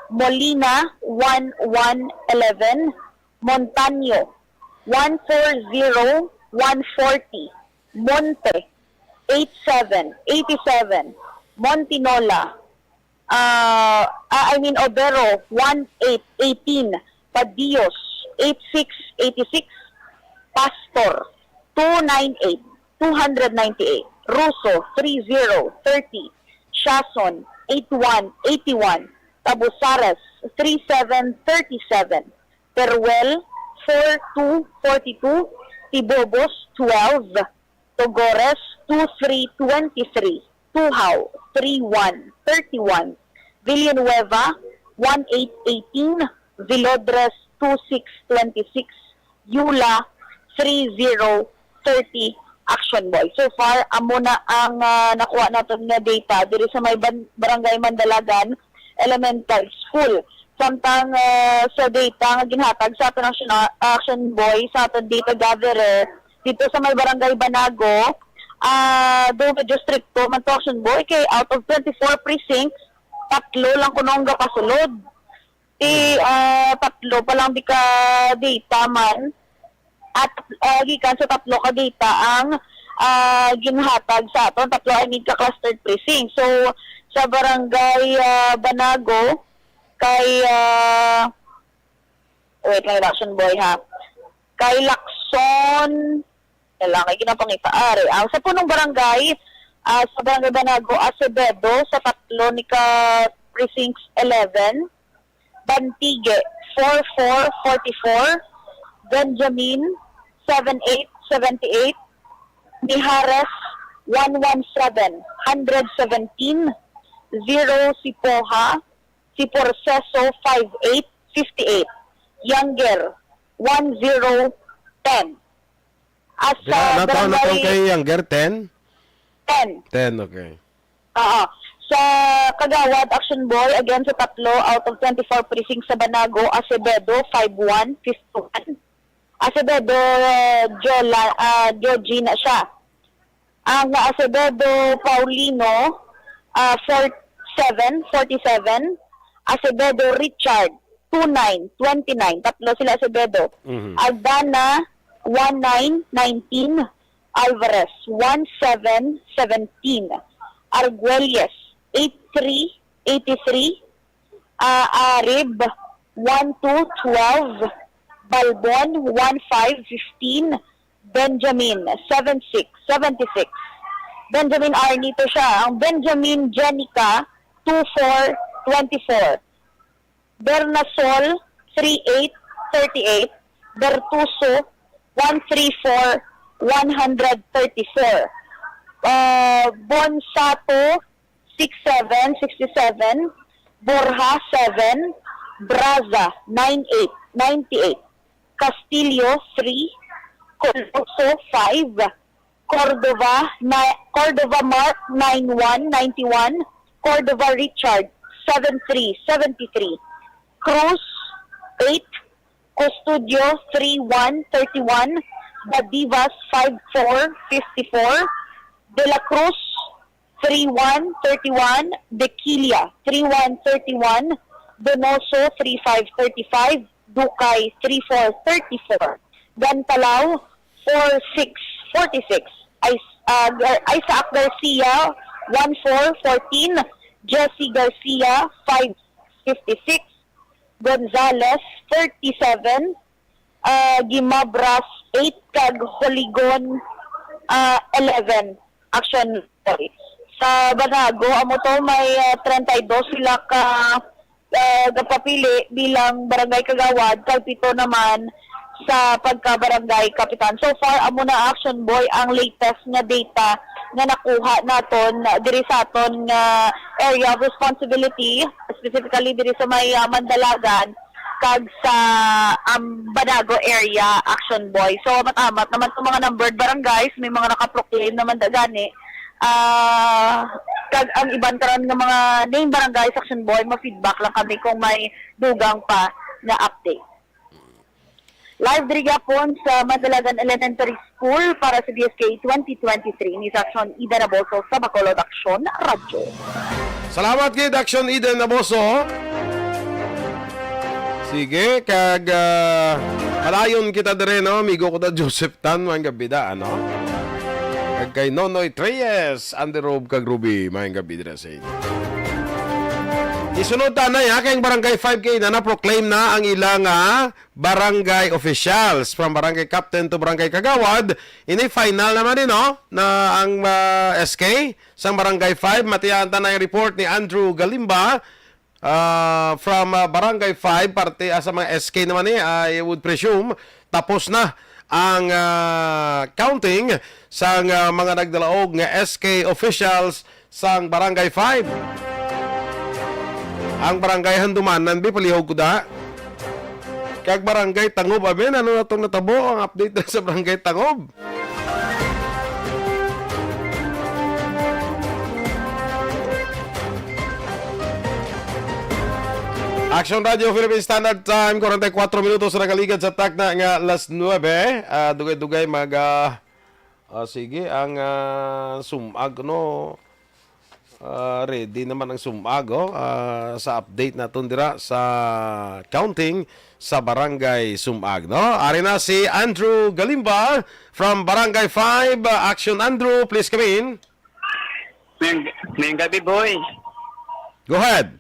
Molina one one eleven, Montaño one four zero one forty, Monte eight seven eighty-seven, Montinola, ah, ah, I mean, Obero one eight eighteen, Padios eight six eighty-six, Pastor two nine eight, two hundred ninety-eight, Russo three zero thirty, Shason eight one eighty-one, Tabusares three seven thirty-seven, Teruel four two forty-two, Tibobos twelve, Togores two three twenty-three, Tuhaw three one thirty-one, Villanueva one eight eighteen, Vilodres two six twenty-six, Yula three zero thirty. Action Boy. So far, amo na ang, ah, nakuha naton nga data diri sa may ban-, Barangay Mandalagan Elementary School. Samtang, ah, sa data nga ginhatag sa aton Action, Action Boy, sa aton data gatherer, dito sa may Barangay Banago, ah, do medyo stricto man to, Action Boy, kay out of twenty-four precincts, tatlo lang kuno ang gapasulod. Ti, ah, tatlo pa lang di ka data man. At, ah, gikan sa tatlo ka data ang, ah, ginhatag sa aton, tatlo, I mean, ka clustered precinct. So, sa Barangay, ah, Banago, kay, ah, wait lang, Action Boy, ha. Kay Lacson, kailangan ginapangita, are. Ang sa punong barangay, ah, sa Barangay Banago, Acevedo, sa tatlo ni ka precincts eleven, Bantigue, four four forty-four, Benjamin, seven eight seventy-eight, Mijares, one one seven, hundred seventeen, zero Sipoha, Siporceso, five eight fifty-eight, Younger, one zero ten. As Dira, sa ano to, ano to barangay kay Younger? Ten? Ten. Ten, okay. Oo. Sa Kagawad, Action Boy, again, sa tatlo out of twenty-four precincts sa Banago, Acevedo, five one fifty-one. Acevedo, uh, Jola, uh, Georgina siya. Ang Acevedo Paulino, uh, four seven forty-seven. Acevedo Richard, two nine twenty-nine. Tatlo sila Acevedo. Mhm. Aldana, one nine nineteen. Alvarez, one seven seventeen. Arguelles, eight three eighty-three. Ah, Arib, one two twelve. Balbon, one five fifteen. Benjamin, seven six seventy-six. Benjamin Arnie to siya. Ang Benjamin Jenica, two four twenty-four. Bernasol, three eight thirty-eight. Bertuso, one three four, one hundred thirty-four. Ah, Bonsato, six seven sixty seven, Borja seven, Braza nine eight ninety eight, Castillo three, Coloso five, Cordova, ni-, Cordova Mark nine one ninety one, Cordova Richard seven three seventy three, Cruz eight, Custodio three one thirty one, Badivas five four fifty four, De La Cruz three one thirty one, Dequilia three one thirty one, Donoso three five thirty five, Ducay three four thirty four, Gantalao four six forty six, Is-, ah, Gar-, Isaac Garcia one four fourteen, Jesse Garcia five fifty six, Gonzales thirty seven, ah, Gimabras eight, kag Holigon, ah, eleven. Action Boy. Sa Banago, amo to, may, ah, treinta y dos sila ka, ah, gapapili bilang barangay kagawad, kag pito naman sa pagka-barangay kapitan. So far, amo na, Action Boy, ang latest nga data nga nakuha naton diri sa aton nga area of responsibility, specifically diri sa may, ah, Mandalagan kag sa, um, Banago area, Action Boy. So, amat-amat naman itong mga numbered barangays, may mga nakaproclaim naman da gani. Ah, kag ang iban karon nga mga name barangays, Action Boy, ma-feedback lang kami kung may dugang pa nga update. Live diri gyapon sa Mandalagan Elementary School para sa B S K twenty twenty-three. Ini si Action Ida Naboso sa Bacolod Action Radyo. Salamat gid, Action Ida Naboso. Sige, kag, ah, padayon kita dire, no? Amigo ko na Joseph Tan, maayong gabi da, ano? Kag kay Nonoy Treyes, Andy Rob, kag Ruby, maayong gabi dire sa inyo. Isunod ta na, ha, kay ang Barangay five K na na-proclaim na ang ilang, ah, barangay officials, from barangay captain to barangay kagawad. Ini final naman ni, no, na ang, ah, S K sang Barangay five. Matiaan ta na ang report ni Andrew Galimba, ah, from, ah, Barangay five, parte, ah, sa mga S K naman ni, I would presume, tapos na ang, ah, counting sang, ah, mga nagdalaog nga S K officials sang Barangay five. Ang Barangay Handumanan, bi, palihog ko da. Kag Barangay Tangob, amen. Ano na tong natabo? Ang update na sa Barangay Tangob. Action Radio Philippine Standard Time, forty-four minutos na nakaligad sa takna nga alas nuebe. Ah, dugay-dugay mag, ah, ah, sige, ang, ah, sumag, no? Ah, ready naman ang sumag, oh, ah, sa update naton dira sa counting sa Barangay Sumag, no? Ari na si Andrew Galimba from Barangay five. Ah, Action Andrew, please come in. Mayong, mayong gabi, boy. Go ahead.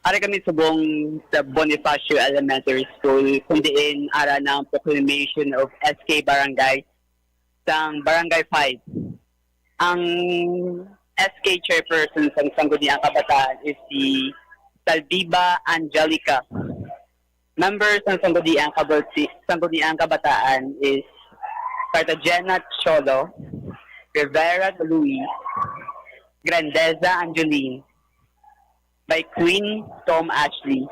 Ari kami subong sa Bonifacio Elementary School, kung diin ara ng proclamation of S K Barangay sang Barangay five. Ang S K chairperson sang Sangguniang Kabataan is si Saldiva Angelica. Members ng Sangguniang Kabati-, Sangguniang Kabataan is Cartagena Cholo, Rivera Luis, Grandeza Angeline, by Queen Tom Ashley,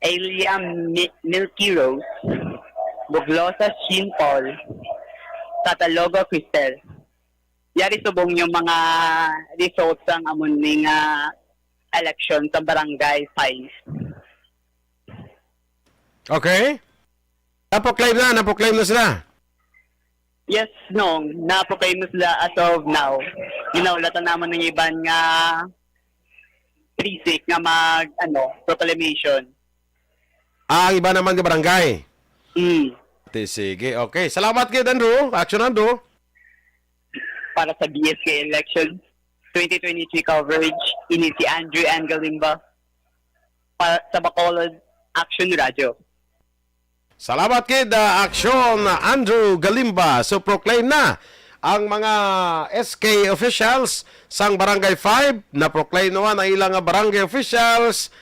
Elia Mi-, Milky Rose, Buglosa Jean Paul, Catalogo Cristel. Yari subong yung mga results sang amon ni nga election sa Barangay five. Okay. Na-proclaim na, na-proclaim na sila. Yes, no. Na-proclaim na sila as of now. Ginaulatan naman ng iban nga precinct nga mag, ano, proclamation. Ah, ang iba naman nga barangay? Mm. Ti, sige. Okay. Salamat gid, Andrew. Action, Andrew. Para sa B S K election twenty twenty-three coverage, ini si Andrew N. Galimba. Pa-, sa Bacolod Action Radio. Salamat gid, ah, Action Andrew Galimba. So, proclaim na ang mga S K officials sang Barangay five. Na-proclaim naman ang ilang barangay officials.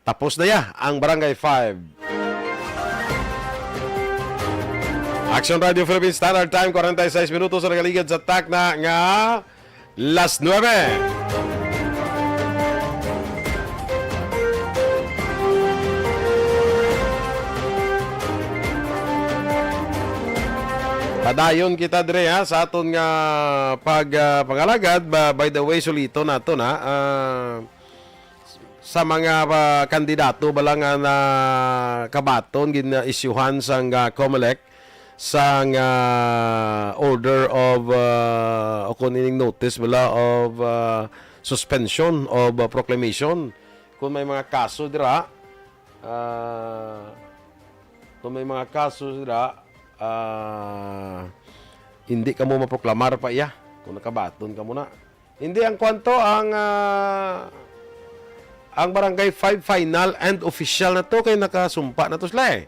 Tapos na ya ang Barangay five. Action Radio Philippines Standard Time, forty-six minutos ang nagaligad sa takna nga las nuebe. Dayon kita dire, ha, sa aton nga pag, ah, pangalagad. Ba, by the way, sulito nato na, ah, sa mga, ah, kandidato bala nga nakabaton, gin-isyuhan sang, ah, COMELEC sang, ah, order of, ah, o kung ining notice bala of, ah, suspension of, ah, proclamation. Kung may mga kaso dira, ah, kung may mga kaso dira, ah, hindi kamo maproklamar pa iya kung nakabaton kamo na. Hindi, ang kwanto, ang, ah, ang Barangay five final and official na to kay nakasumpa na to sila eh.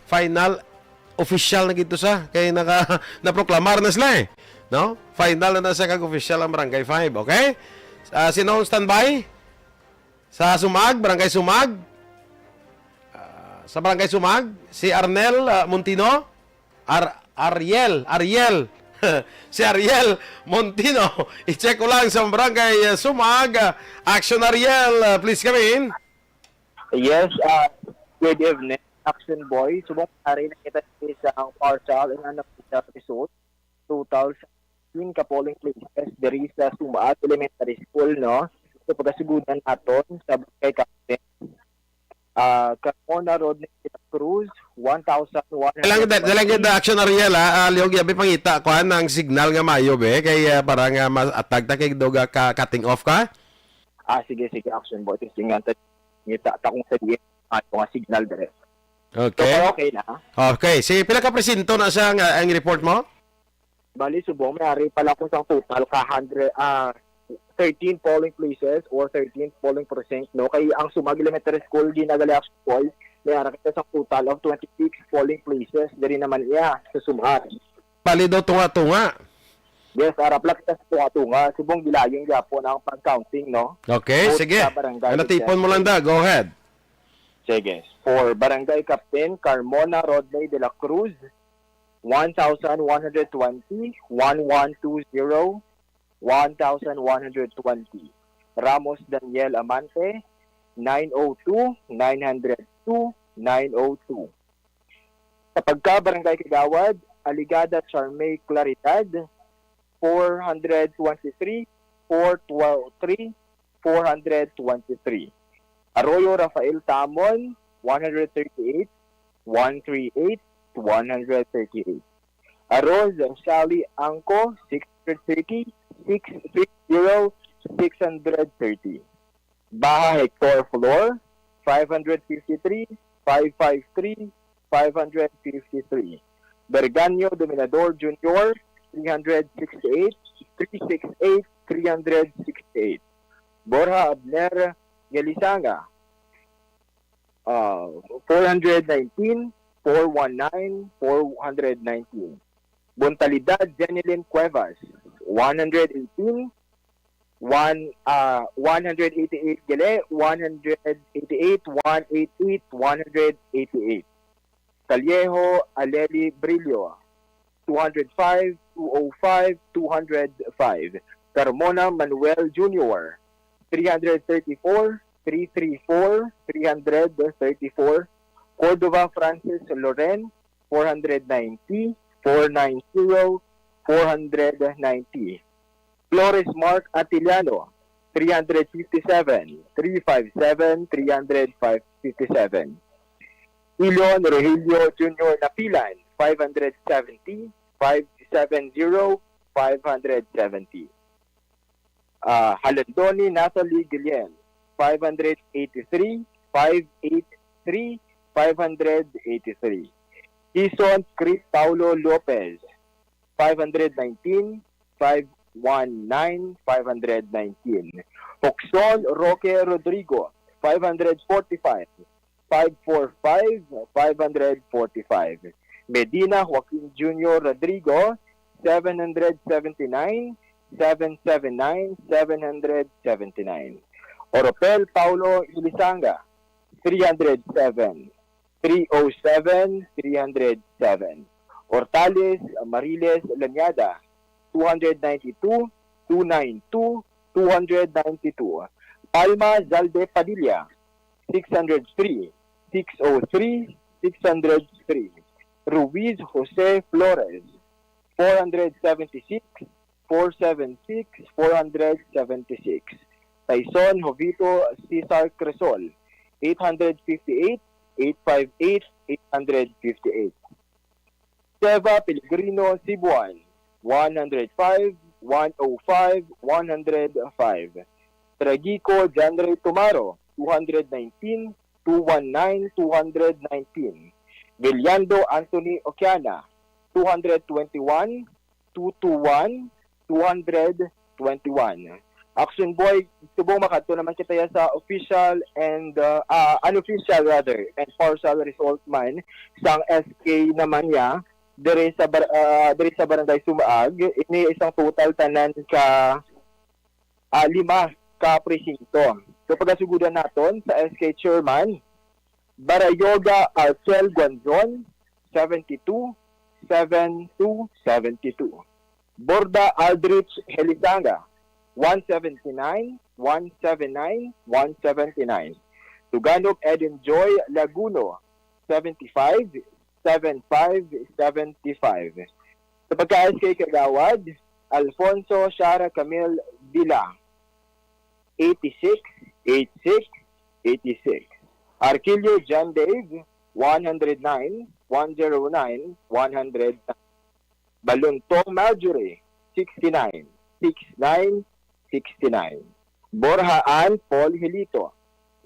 Final, official na gid to sa kay naka, naproklamar na sila eh. No? Final na na siya kag official ang Barangay five, okay? Ah, sino ang standby? Sa Sumag, Barangay Sumag? Ah, sa Barangay Sumag, si Arnel, ah, Montino? Ar-, Ariel, Ariel. Si Ariel Montino. I-check ko lang sa Barangay, ah, Sumag. Ah, Action Ariel, ah, please come in. Yes, uh, good evening, Action Boy. Subong pare na kita sa ang partial and unofficial result. Total sa ka polling places diri sa Sumaag Elementary School, no? So, pagkasugudan naton sa Barangay Captain, ah, Carmona Rodney de la Cruz, one thousand one hundred. Dalang gid, dalang gid na Action Ariel, ha? Ah, liog yabi pangita, kuan ang signal nga mayo, be. Kay, ah, para nga ma-atag ta kay doga ka cutting off ka. Ah, sige, sige, Action Boy. Testingan ta. Ngita ta kung sa diin. Ato nga signal dire. Okay. So, okay na. Okay. Sige, pila ka presinto na sa nga, ang report mo? Bali, subong, may ari pala ko sang total ka hundred, ah, thirteen polling places or thirteen polling precinct, no? Kay ang Sumag Elementary School, ginagali Action Boy, may ara kita sang total of twenty-six polling places diri naman iya sa Sumag. Bali daw tunga-tunga. Yes, ara pala kita sa tunga-tunga. Subong, gilayon gyapon ang pag-counting, no? Okay, Both sige. sa barangay Ano, tipon mo lang da. Go ahead. Sige. For Barangay Captain Carmona Rodney de la Cruz, one thousand one hundred twenty, one one two zero, one thousand one hundred twenty. Ramos Daniel Amante, nine oh two, nine hundred two, nine oh two. Sa pagka Barangay Kagawad, Aligada Charmay Claridad, four hundred twenty-three, four twelve three, four hundred twenty-three. Arroyo Rafael Tamon, one hundred thirty-eight, one three eight, one hundred thirty-eight. Aroz Sally Angco, six hundred thirty, six three zero, six hundred thirty. Baha Hector Flor, five hundred fifty-three, five five three, five hundred fifty-three. Berganio Dominador Junior, three hundred sixty-eight, three six eight, three hundred sixty-eight. Borja Abner Gelisanga, ah, four hundred nineteen, four one nine, four hundred nineteen. Bontalidad Jenilyn Cuevas, one hundred eighteen, one, ah, one hundred eighty-eight gali, one hundred eighty-eight, one eighty-eight, one hundred eighty-eight. Callejo Aleli Brillo, two hundred five, two oh five, two hundred five. Carmona Manuel Junior, three hundred thirty-four, three three four, three hundred thirty-four. Cordova Francis Loren, four hundred ninety, four nine zero, four hundred ninety. Flores Mark Atiliano, three hundred fifty-seven, three five seven, three hundred fifty-seven. Ilon Rogelio Junior Napilan, five hundred seventy, five seven zero, five hundred seventy. Ah, Halandoni Natalie Guillen, five hundred eighty-three, five eight three, five hundred eighty-three. Ison Chris Paulo Lopez, five hundred nineteen, five one nine, five hundred nineteen. Hoxon Roque Rodrigo, five hundred forty-five, five four five, five hundred forty-five. Medina Joaquin Junior Rodrigo, seven hundred seventy-nine, seven seven nine, seven hundred seventy-nine. Oropel Paulo Ilisanga, three hundred seven, three oh seven, three hundred seven. Hortales Mariles Lanyada, two hundred ninety-two, two nine two, two hundred ninety-two. Palma Zalde Padilla, six hundred three, six oh three, six hundred three. Ruiz Jose Flores, four hundred seventy-six, four seven six, four hundred seventy-six. Tyson Jovito Cesar Crisol, eight hundred fifty-eight, eight five eight, eight hundred fifty-eight. Seva Pellegrino Sibuan, one hundred five, one oh five, one hundred five. Tragico Janre Tumaro, two hundred nineteen, two one nine, two hundred nineteen. Villando Anthony Okiana, two hundred twenty-one, two two one, two hundred twenty-one. Action Boy, subong makadto naman kita ya sa official and, uh, ah, unofficial rather, and partial result man sang S K naman niya diri sa bar-, ah, diri sa Barangay Sumaag. Ini isang total tanan ka, ah, lima ka presinto. So, pagasugudan naton sa S K chairman, Barayoga Arcel Guanzon, seventy-two, seven two, seventy-two. Borda Aldrich Helisanga, one seventy-nine, one seventy-nine, one seventy-nine. Tuganop Eden Joy Laguno, seventy-five, seven five, seventy-five. Sa pagka-S K Kagawad, Alfonso Shara Camille Villa, eighty-six, eighty-six, eighty-six. Arquillo John Dave, one hundred nine, one zero nine, one hundred. Baluntong Marjorie, sixty-nine, six nine, sixty-nine. Borja Ann Paul Hilito,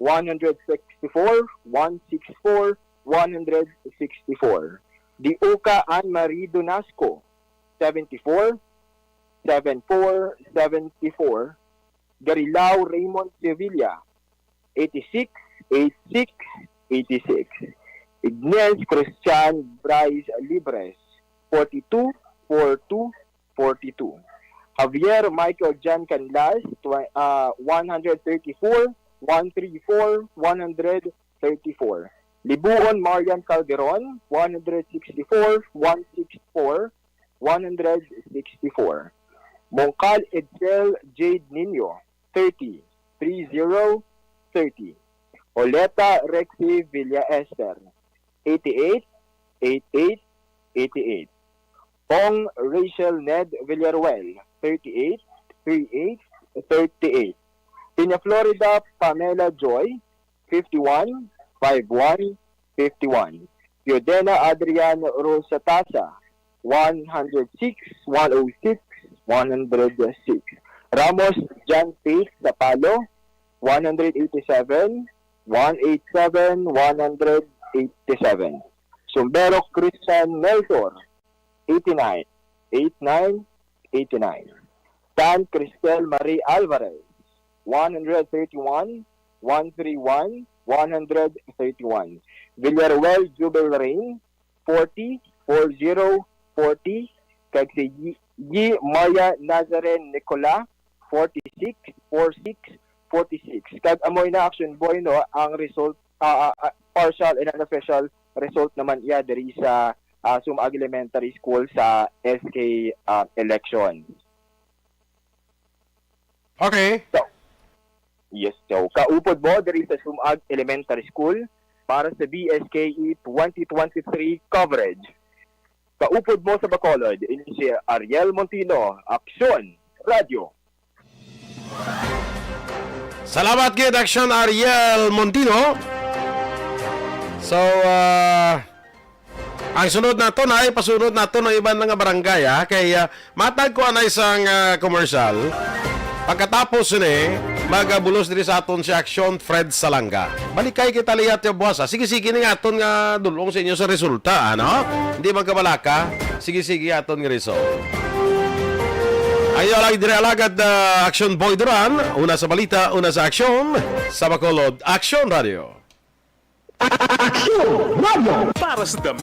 one hundred sixty-four, one sixty-four, one hundred sixty-four. Diuca Ann Marie Donasco, seventy-four, seven four, seventy-four. Garilao Raymond Sevilla, eighty-six, eighty-six, eighty-six. Ignace Christian Bryce Libres, forty-two, forty-two, forty-two. Javier Michael John Canlas, tw-, ah, one hundred thirty-four, one three four, one hundred thirty-four. Libuon Marian Calderon, one hundred sixty-four, one sixty-four, one hundred sixty-four. Mongkal Edsel Jade Nino, thirty, three zero, thirty. Oleta Rexy Villa Esther, eighty-eight, eighty-eight, eighty-eight. Ong Rachel Ned Villaruel, thirty-eight, three eight, thirty-eight. Peña Florida Pamela Joy, fifty-one, five one, fifty-one. Teodena Adrian Rosatasa, one hundred six, one oh six, one hundred six. Ramos John Faith Sapalo, one hundred eighty-seven, one eighty-seven, one hundred eighty-seven. Sumbero Christian Melchor, eighty-nine, eighty-nine, eighty-nine. Tan Cristel Marie Alvarez, one hundred thirty-one, one three one, one hundred thirty-one. Villaruel Jubel Rain, forty, four zero, forty. Kag si Yi, Yi Maya Nazaren Nicola, forty-six, forty-six, forty-six. Kag amoy na, Action Boy, no, ang result, ah, ah, ah, partial and unofficial result naman iya diri sa, ah, Sumaag Elementary School sa S K, ah, election. Okay. So, yes, so, kaupod mo diri sa Sumaag Elementary School para sa B S K E twenty twenty-three coverage. Kaupod mo sa Bacolod, ini si Ariel Montino, Aksyon Radio. Salamat gid, Aksyon Ariel Montino. So, ah, ang sunod naton ay pasunod naton ang iban nga barangay, ah, kay, ah, matag ko anay sang, ah, commercial. Pagkatapos sini, magabulos diri sa aton si Aksyon Fred Salanga. Balikay kita liwat ya buwas, ah. Sige, sige, ni nga aton nga dulong sa inyo sa resulta, ano? Hindi magkabalaka. Sige, sige, aton nga result. Ayo lang diri alagad, ah, Action Boy Duran. Una sa balita, una sa aksyon. Sa Bacolod, Action Radio. Action Radio. Para sa dam-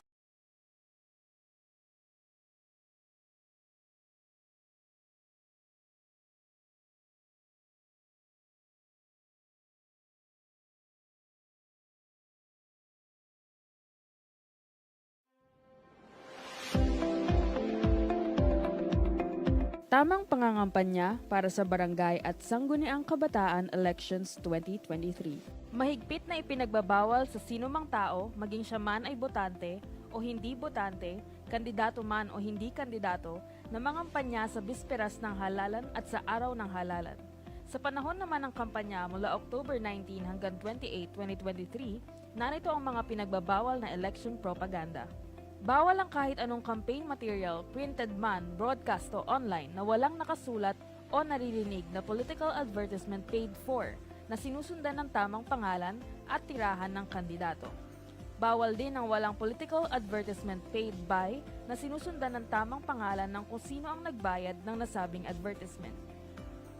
Tamang pangangampanya para sa Barangay at Sangguniang Kabataan Elections twenty twenty-three. Mahigpit na ipinagbabawal sa sino mang tao, maging siya man ay botante o hindi botante, kandidato man o hindi kandidato, na mangampanya sa bisperas ng halalan at sa araw ng halalan. Sa panahon naman ng kampanya mula October nineteen hanggang twenty-eight, twenty twenty-three, narito ang mga pinagbabawal na election propaganda. Bawal ang kahit anong campaign material, printed man, broadcast o online, na walang nakasulat o naririnig na political advertisement paid for na sinusundan ng tamang pangalan at tirahan ng kandidato. Bawal din ang walang political advertisement paid by na sinusundan ng tamang pangalan ng kung sino ang nagbayad ng nasabing advertisement.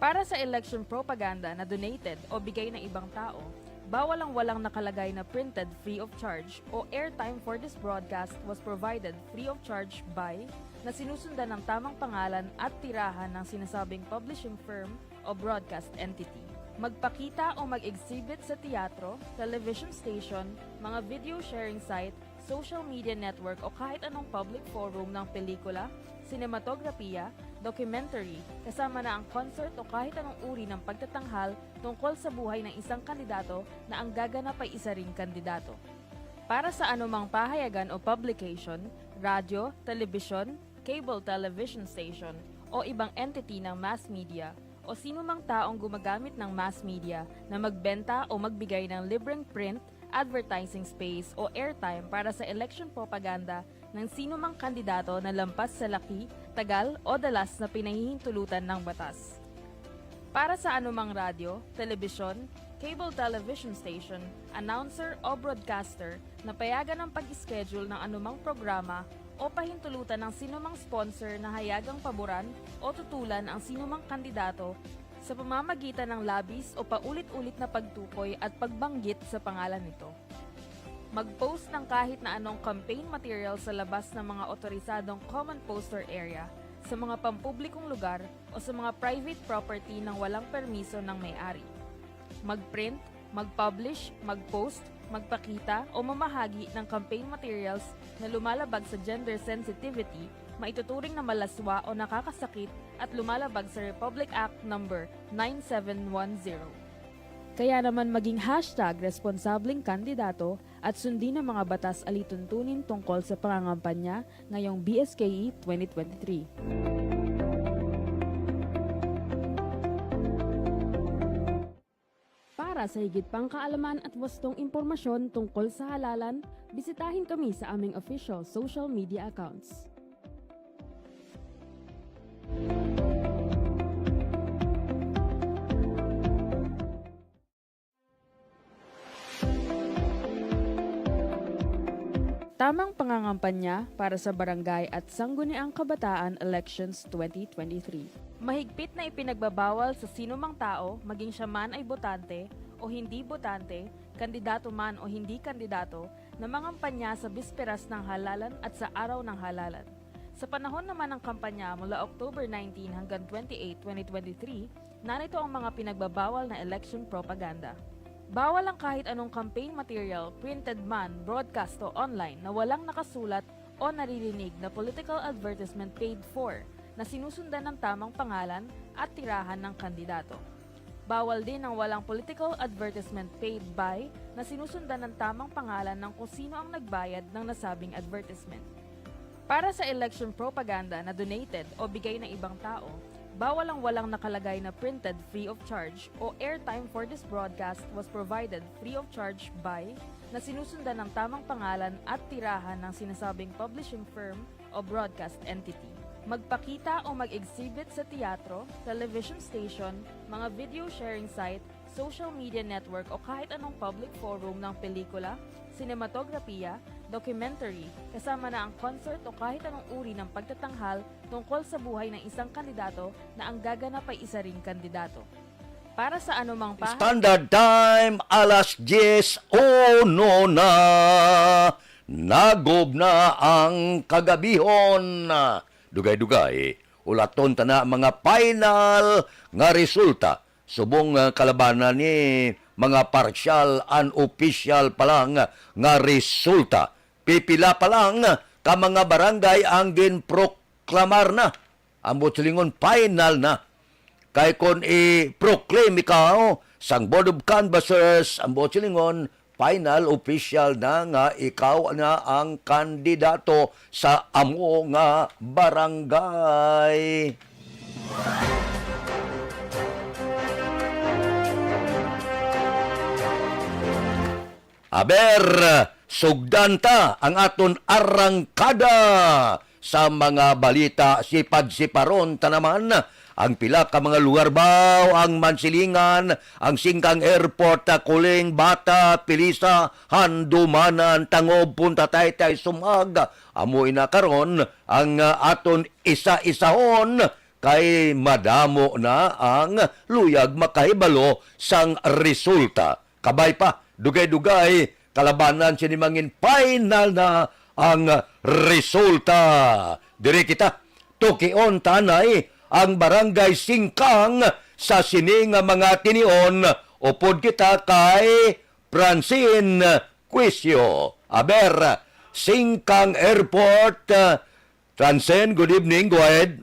Para sa election propaganda na donated o bigay ng ibang tao, bawal ang walang nakalagay na printed free of charge o airtime for this broadcast was provided free of charge by na sinusundan ng tamang pangalan at tirahan ng sinasabing publishing firm o broadcast entity. Magpakita o mag-exhibit sa teatro, television station, mga video sharing site, social media network o kahit anong public forum ng pelikula, sinematograpiya, documentary, kasama na ang concert o kahit anong uri ng pagtatanghal tungkol sa buhay ng isang kandidato na ang gaganap ay isa ring kandidato. Para sa anumang pahayagan o publication, radyo, telebisyon, cable television station, o ibang entity ng mass media, o sino mang taong gumagamit ng mass media na magbenta o magbigay ng libreng print, advertising space, o airtime para sa election propaganda ng sino mang kandidato na lampas sa laki, tagal, o dalas na pinahihintulutan ng batas. Para sa anumang radyo, telebisyon, cable television station, announcer, o broadcaster na payagan ang pag-schedule ng anumang programa o pahintulutan ng sino mang sponsor na hayagang paboran o tutulan ang sino mang kandidato sa pamamagitan ng labis o paulit-ulit na pagtukoy at pagbanggit sa pangalan nito. Mag-post ng kahit na anong campaign material sa labas ng mga otorisadong common poster area, sa mga pampublikong lugar o sa mga private property nang walang permiso ng may-ari. Mag-print, mag-publish, mag-post, magpakita o mamahagi ng campaign materials na lumalabag sa gender sensitivity, maituturing na malaswa o nakakasakit at lumalabag sa Republic Act Number nine seven one zero. Kaya naman maging hashtag responsableng kandidato at sundin ang mga batas alituntunin tungkol sa pangangampanya ngayong B S K E twenty twenty-three. Para sa higit pang kaalaman at wastong impormasyon tungkol sa halalan, bisitahin kami sa aming official social media accounts. Tamang pangangampanya para sa Barangay at Sangguniang Kabataan Elections twenty twenty-three. Mahigpit na ipinagbabawal sa sino mang tao, maging siya man ay botante o hindi botante, kandidato man o hindi kandidato, na mangampanya sa bisperas ng halalan at sa araw ng halalan. Sa panahon naman ng kampanya mula October nineteen hanggang twenty-eight, twenty twenty-three, narito ang mga pinagbabawal na election propaganda. Bawal ang kahit anong campaign material, printed man, broadcast o online, na walang nakasulat o naririnig na political advertisement paid for na sinusundan ng tamang pangalan at tirahan ng kandidato. Bawal din ang walang political advertisement paid by na sinusundan ng tamang pangalan ng kung sino ang nagbayad ng nasabing advertisement. Para sa election propaganda na donated o bigay ng ibang tao, bawal ang walang nakalagay na printed free of charge o airtime for this broadcast was provided free of charge by na sinusundan ng tamang pangalan at tirahan ng sinasabing publishing firm o broadcast entity. Magpakita o mag-exhibit sa teatro, television station, mga video sharing site, social media network o kahit anong public forum ng pelikula, sinematograpiya, documentary, kasama na ang concert o kahit anong uri ng pagtatanghal tungkol sa buhay ng isang kandidato na ang gaganap ay isa ring kandidato. Para sa anumang pa- Standard Time, alas diyes uno na. Nagob na ang kagabihon. Dugay-dugay, ulaton ta na ang mga final nga resulta. Subong nga kalabanan ni mga partial, unofficial pa lang nga resulta. Pipila pa lang ka mga barangay ang ginproklamar na. Ang buot silingon, final na. Kay kon i-proclaim ikaw sang Board of Canvassers, ang buot silingon, final, official na nga ikaw na ang kandidato sa amo nga barangay. Aber, sugdan ta ang aton arangkada sa mga balita. Sipad-siparon ta naman ang pila ka mga lugar baw, ang Mansilingan, ang Singkang Airport, ah, Kuling, Bata, Pilisa, Handumanan, Tangob, Punta Taytay, Sumag. Amo ina karon ang, ah, aton isa-isahon kay madamo na ang luyag makahibalo sang resulta. Kabay pa, dugay-dugay, kalabanan sini mangin final na ang resulta. Diri kita, tukion tanay ang Barangay Singkang sa sini nga mga tinion. Upod kita kay Francine Quisio. Aber, Singkang Airport. Francine, good evening. Go ahead.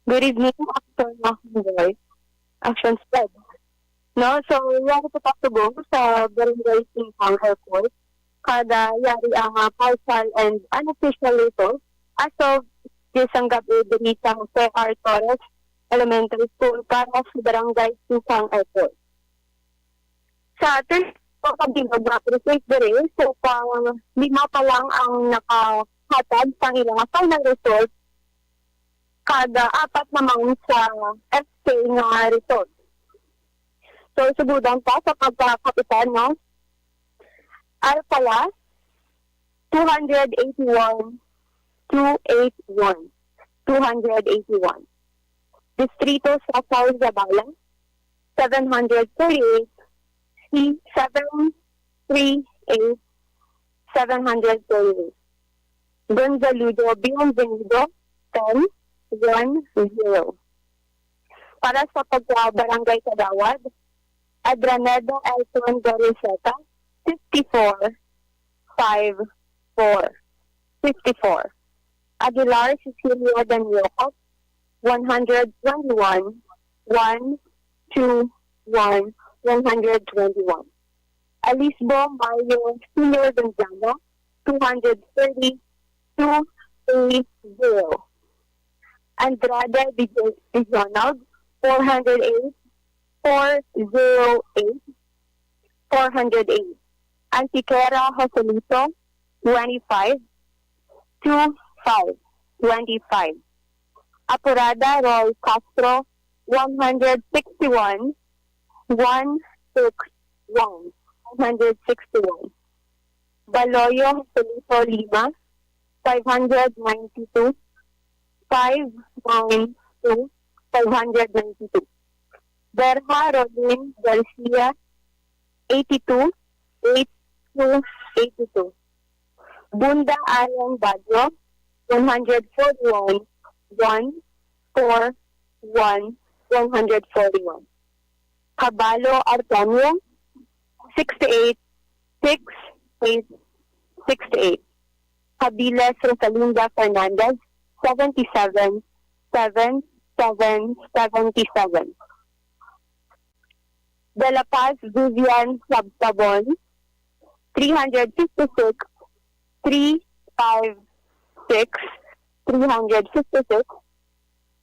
Good evening, Actor Mahamboy. Action spread. No, so, yari po pasubong sa Barangay Singkang Airport. Kada yari ang, ah, partial and unofficial result as of this ang gabi diri sa Jose R. Torres Elementary School para sa Barangay Singkang Airport. Sa thirty-four ka bilog nga present diri, so, pang lima pa lang ang nakahatag sang ila nga final result, kag, ah, apat naman sa S K nga result. So, sugudan pa sa pagkakapitan, no? Alcala, two hundred eighty-one, two eight one, two hundred eighty-one. Distrito Cesar Zabala, seven hundred forty-eight, C seven three eight, seven hundred forty-eight. Gonzaludo Bienvenido, ten one zero. Para sa pagka-barangay kagawad, Adraneda Elton Doriceta, fifty-four five four, fifty-four. Aguilar Cecilia Danyoco, one hundred twenty-one, one two one, one hundred twenty-one. Alisbo Mario Senior Gonzaga, two hundred thirty, two three zero. Andrade Di, Di Ronald, four hundred eight, four zero eight, four hundred eight. Antiquera Joselito, twenty-five, two five, twenty-five. Apurada Roy Castro, one hundred sixty-one, one six one, one hundred sixty-one. Baloyo Joselito Lima, five hundred ninety-two, five nine two, five hundred ninety-two. Berha Rolin Garcia, eighty-two, eight two, eighty-two. Bunda Allen Baguio, one hundred forty-one, one four one, one hundred forty-one. Habalo Artemio, sixty-eight, six eight, sixty-eight. Habiles Rosalinda Fernandez, seventy-seven, seven seven, seventy-seven. De La Paz Vivian Sabtabon, three hundred fifty-six, three five six, three hundred fifty-six.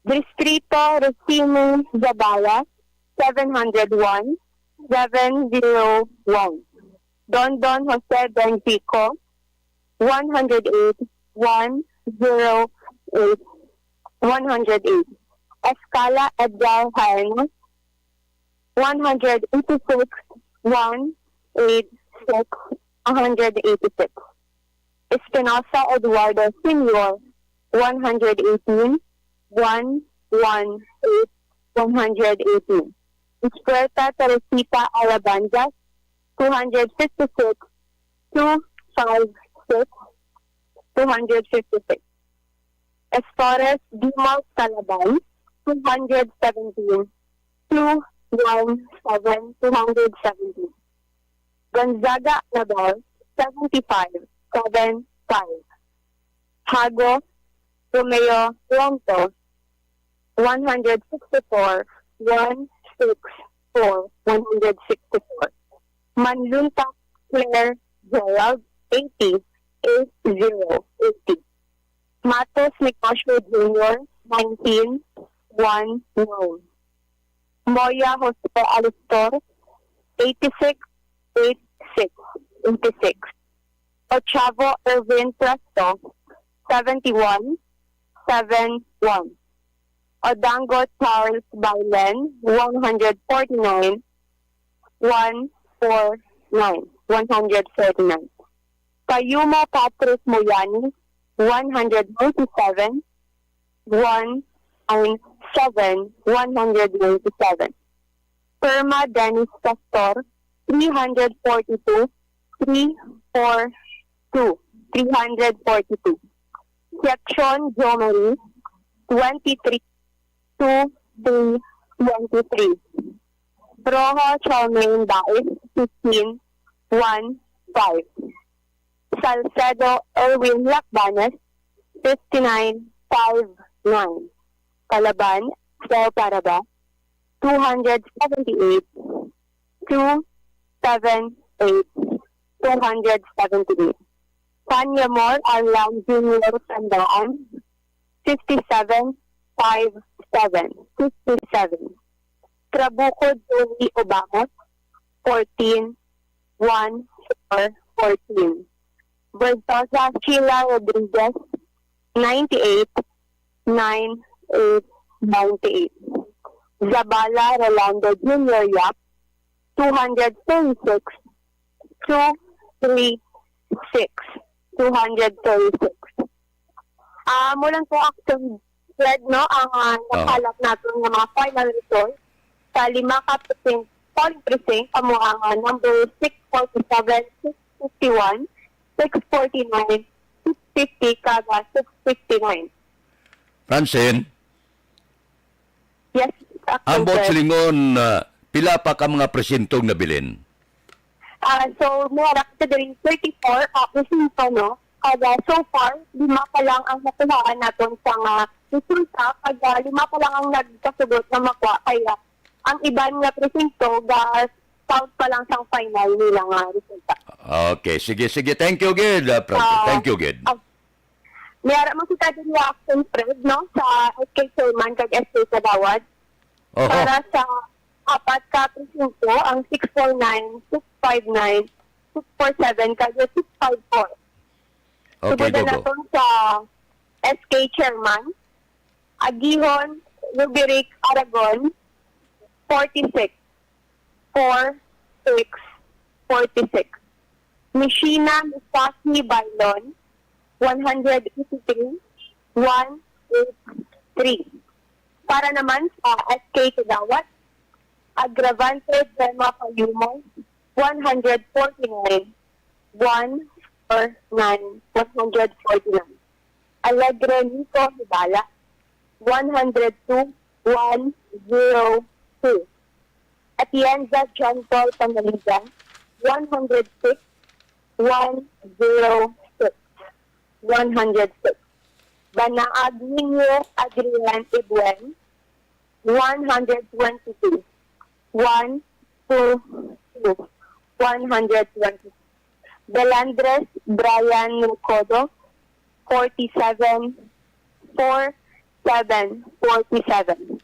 Distrito Rufino Zabala, seven hundred one, seven zero one. Dondon Jose Benfico, one hundred eight, one zero eight, one hundred eight. Escala Edgar Jaena, one hundred eighty-six, one eight six, one hundred eighty-six. Espinosa Eduardo Senior, one hundred eighteen, one one eight, one hundred eighteen. Espuerta Teresita Alabanzas, two hundred fifty-six, two five six, two hundred fifty-six. Estores Dimos Calaban, two hundred seventeen, two one seven, two hundred seventeen. Gonzaga Anabel, seventy-five, seven five. Hago Romeo Ronto, one hundred sixty-four, one six four, one hundred sixty-four. Manluntak Claire Gerald, eighty, eight zero eighty. Matos Nicasio Junior, nineteen one nine. Moya Jose Alistor, eighty-six, eighty-six, eighty-six. Ochavo Erwin Presto, seventy-one, seven one. Odango Charles Bailen, one hundred forty-nine, one four nine, one hundred forty-nine. Payumo Patrick Moyani, one hundred ninety-seven, one nine seven, one hundred ninety-seven. Perma Dennis Pastor, three hundred forty-two, three four two, three hundred forty-two. Section Jomari, twenty-three, two three twenty-three. Rojo Charmaine Bais, fifteen, one five. Salcedo Erwin Lacbanes, fifty-nine, five nine. Calaban, Sel Paraba, two hundred seventy-eight, two seven eight, two hundred seventy-eight. Tanya Moore Arlan Junior Tandaan, fifty-seven, five seven, fifty-seven. Trabuco Joey Obamos, fourteen, one four fourteen. Versosa Sheila Rodriguez, ninety-eight, nine eight ninety-eight. Zabala Rolando Junior Yap, two hundred thirty-six, two three six, two hundred thirty-six. Ah, amo lang po, Action Fred, no, ang, ah, Oo. Nakalap natin nga mga final result sa lima ka precinct, polling precinct, amo ang, ah, number six forty-seven, six fifty-one, six forty-nine, six fifty, kag, ah, six fifty-nine. Francine? Yes, Action Ambot Fred. Silingon, ah, pila pa ka mga presinto ang nabilin? Ah, so, may harap sa diri thirty-four, ah, presinto, no? Kada so far, lima pa lang ang nakuhaan naton sa nga resulta, kada lima pa lang ang nagkasugot na makuha. Kaya, ang iban nga presinto, ga-count pa lang sang final nila nga resulta. Okay, sige, sige. Thank you, gid, ah, Frankie. Ah, Thank you, gid. ah, may ara man kita diri, Action Fred, no? Sa S K Chairman kag S K Kagawad. Oho. Para sa apat ka presinto, ang six four nine, six five nine, six four seven, kag six five four. Okay, Sugodan Gogo. naton sa S K Chairman, Agihon Rubiric Aragon, forty-six, four six, forty-six. Mishina Misaki Bailon, one hundred eighty-three, one eight three. Para naman sa S K Kagawad, Agravante Gemma Payumo, one hundred forty-nine, one four nine, one hundred forty-nine. Alegre Nico Hibala, one hundred two, one zero two. Atienza John Paul Panaligan, one hundred six, one zero six, one hundred six. Banaag Niño Adrian Ibuen, one hundred twenty-two, one two two, one hundred twenty-two. Belandres Brian Recodo, forty-seven, four seven, forty-seven.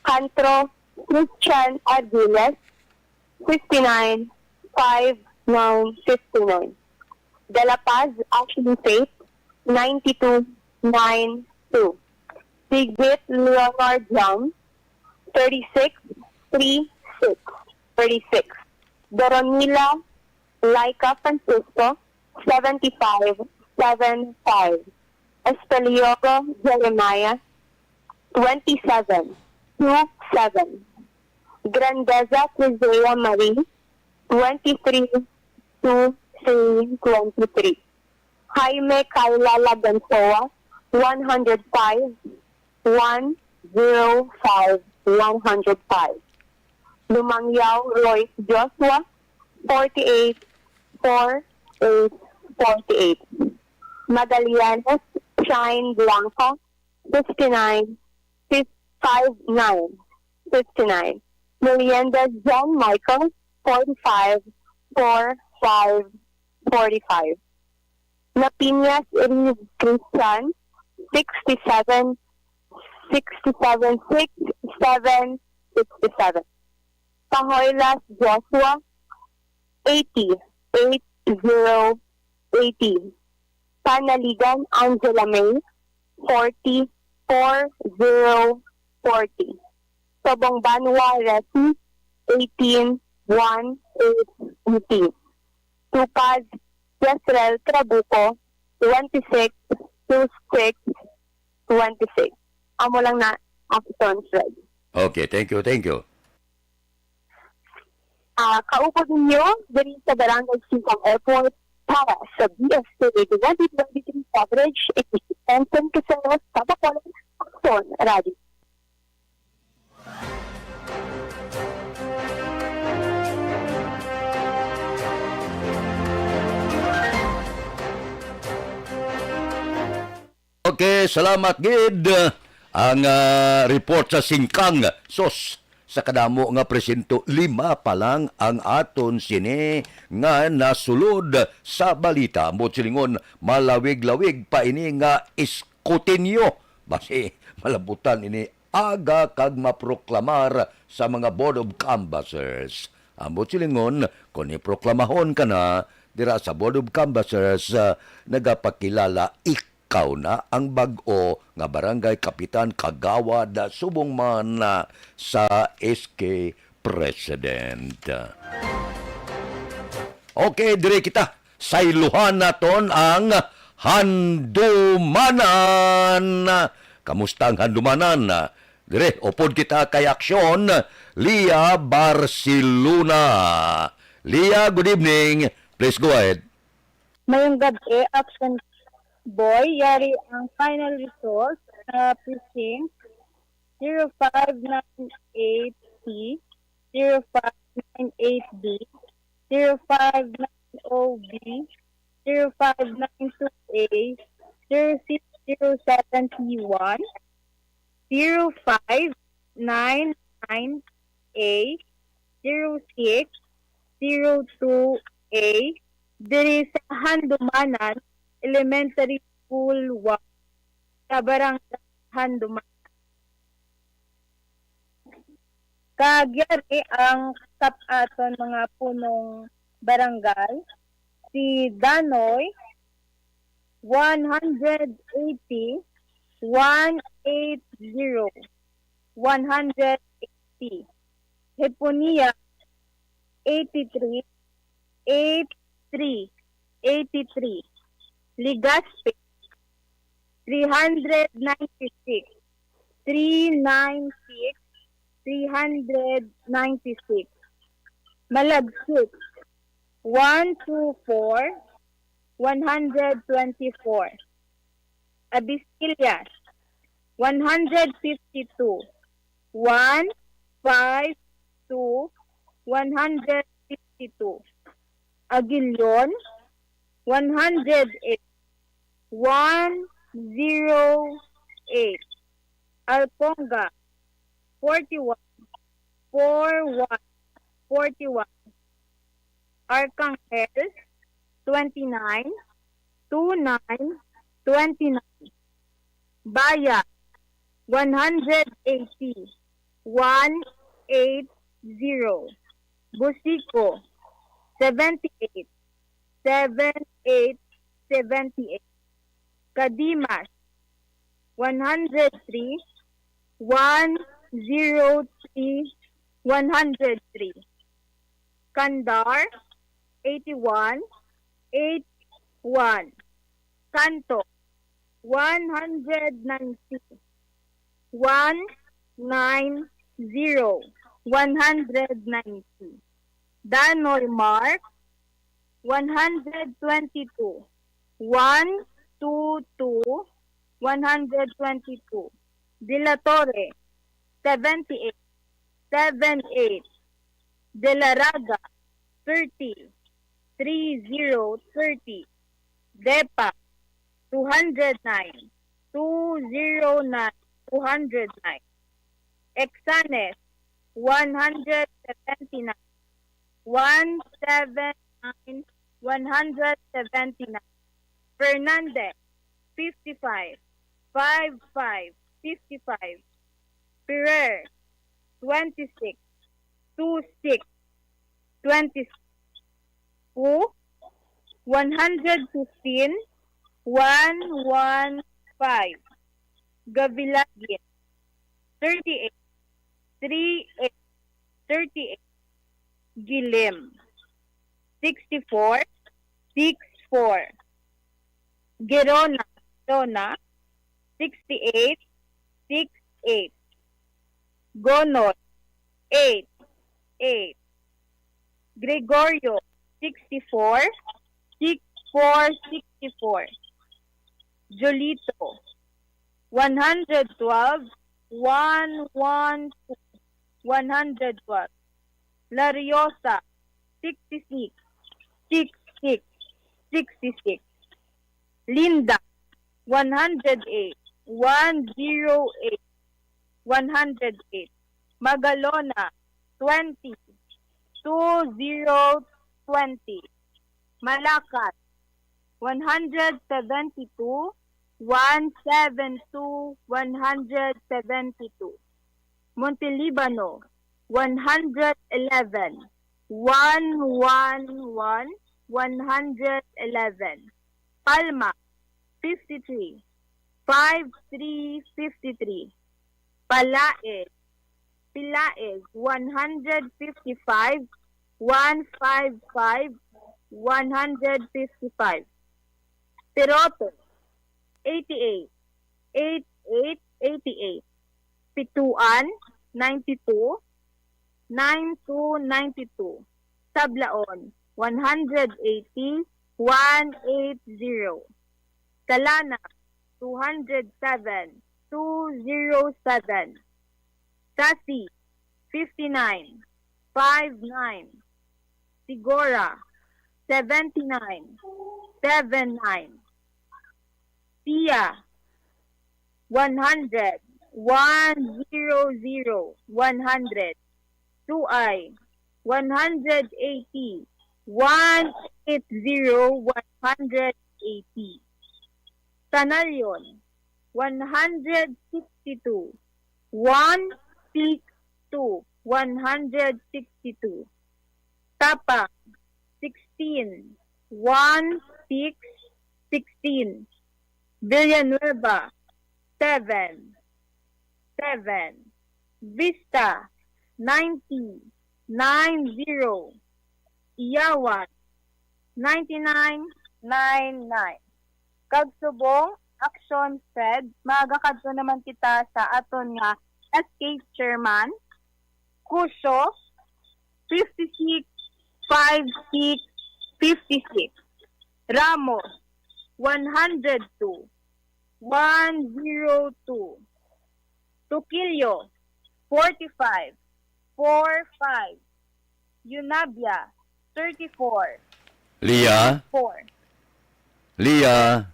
Cantro Christian Ardiles, fifty-nine, five nine, fifty-nine. De La Paz Ashley Faith, ninety-two, nine two. Sigit Leonard Young, thirty-six, three six, thirty-six. Doronila Laika Francisco, seventy-five, seven five. Espelioco Jeremiah, twenty-seven, two seven. Grandeza Crizea Marie, twenty-three, two three, twenty-three. Jaime Kyla Lagansoa, one hundred five, one zero five, one hundred five. Lumangyaw Royce Joshua, forty-eight, four eight, forty-eight. Magallanes Shine Blanca, fifty-nine, fif-, five nine, fifty-nine. Merienda John Michael, forty-five, four five forty-five. Lapiñas Reed Christian, sixty-seven, sixty-seven, sixty-seven, sixty-seven. Pahoylas Joshua, eighty, eight zero, eighty. Panaligan Angela May, forty, four zero, forty. Tobong Banwa Resi, eighteen, one eight, eighteen. Tupad Jezreel Trabuco, twenty-six, two six, twenty-six. Amo lang na, Action Fred. Okay, thank you, thank you. Ah, kaupod ninyo diri sa Barangay Singkang Airport para sa B S K twenty twenty-three coverage, Ensign Quezon, sa Bacolod, Action Radio. Okay, salamat gid. Ang, ah, report sa Singkang. Sus, sa kadamo nga presinto, lima pa lang ang aton sini nga nasulod sa balita. Ambot silingon, malawig-lawig pa ini nga iskutinyo. Basi, malabutan ini aga kag maproklamar sa mga Board of Canvassers. Ambot silingon, kung ipoklamahon ka na dira sa Board of Canvassers, ah, nagapakilala ikaw na ang bag-o nga barangay kapitan kagawad, ah, subong man, ah, sa S K president. Okay, diri kita. Sayluhan naton ang Handumanan. Kamusta ang Handumanan? Dire, upod kita kay Aksyon, Lia Barcelona. Lia, good evening. Please go ahead. Mayong gabi, Action Boy. Yari ang final result sa precinct zero five nine eight C, zero five nine eight B, zero five nine oh B, zero five nine two A, zero six zero seven C one, zero five nine nine A, zero six zero two A, diri sa Handumanan Elementary School one, sa Barangay Handumanan. Kag yari ang kap-, aton mga punong barangay, si Danoy, one hundred eighty, one eight zero, one hundred eighty. Heponia, eighty-three, eight three, eighty-three. Legazpi, three hundred ninety-six, three nine six, three hundred ninety-six. Malagsit, one two four, one hundred twenty-four. Abisillas, one hundred fifty-two, one five two, one hundred fifty-two. Aguilion, one hundred eight, one zero eight. Alconga, forty-one, four one, forty-one. Arcangel, twenty-nine, two nine, twenty-nine. Baya, one hundred eighty, one eight zero. Busico, seventy-eight, seven eight, seventy-eight. Cadimas, one hundred three, one zero three, one hundred three. Candar, eighty-one, eight one. Kanto, one hundred ninety, one nine zero, one hundred ninety. Danoy Mark, one hundred twenty-two, one two two, one hundred twenty-two. De La Torre, seventy-eight, seven eight. De La Raga, thirty, three zero thirty. Depa, two hundred nine, two zero nine, two hundred nine. Exanes, one hundred seventy-nine, one seven nine, one hundred seventy-nine. Fernandez, fifty-five, five five, fifty-five. Ferrer, twenty-six, two six, twenty-six. Fu, one hundred fifteen, one one five. Gavilaguin, thirty-eight, three eight, thirty-eight. Guilem, sixty-four, six four. Gerona, Gerona, sixty-eight, six eight. Gonod, eight eight. Gregorio, sixty-four, six four, sixty-four. Jolito, one hundred twelve, one one two, one hundred twelve. Lariosa, sixty-six, six six, sixty-six. Linda, one hundred eight, one zero eight, one hundred eight. Magalona, twenty, two zero twenty. Malacan, one hundred seventy-two, one seven two, one hundred seventy-two. Montelibano, one hundred eleven, one one one, one hundred eleven. Palma, fifty-three, five three fifty-three. Palaez, Palaez, one hundred fifty-five, one five five, one hundred fifty-five. Perote, eighty-eight, eight eight eighty-eight. Pituan, ninety-two, nine two ninety-two. Sablaon, one hundred eighty, one eight zero. Calana, two hundred seven, two zero seven. Sasi, fifty-nine, five nine. Sigora, seventy-nine, seven nine. Sia, one hundred, one zero zero, one hundred. Suay, one hundred eighty, one eight zero, one hundred eighty. Tanalion, one hundred sixty-two, one six two, one hundred sixty-two. Tapang, sixteen, one six sixteen. Villanueva, seven seven. Vista, ninety, nine zero. Iyawan, ninety-nine, nine nine. Kag subong, action, Fred, magakadto naman kita sa aton nga S K chairman, Cusio, fifty-six, five six, fifty-six. Ramos, one hundred two, one zero two. Tuquillo, forty-five, four five. Yunabia, thirty-four, Leah? Four. Leah?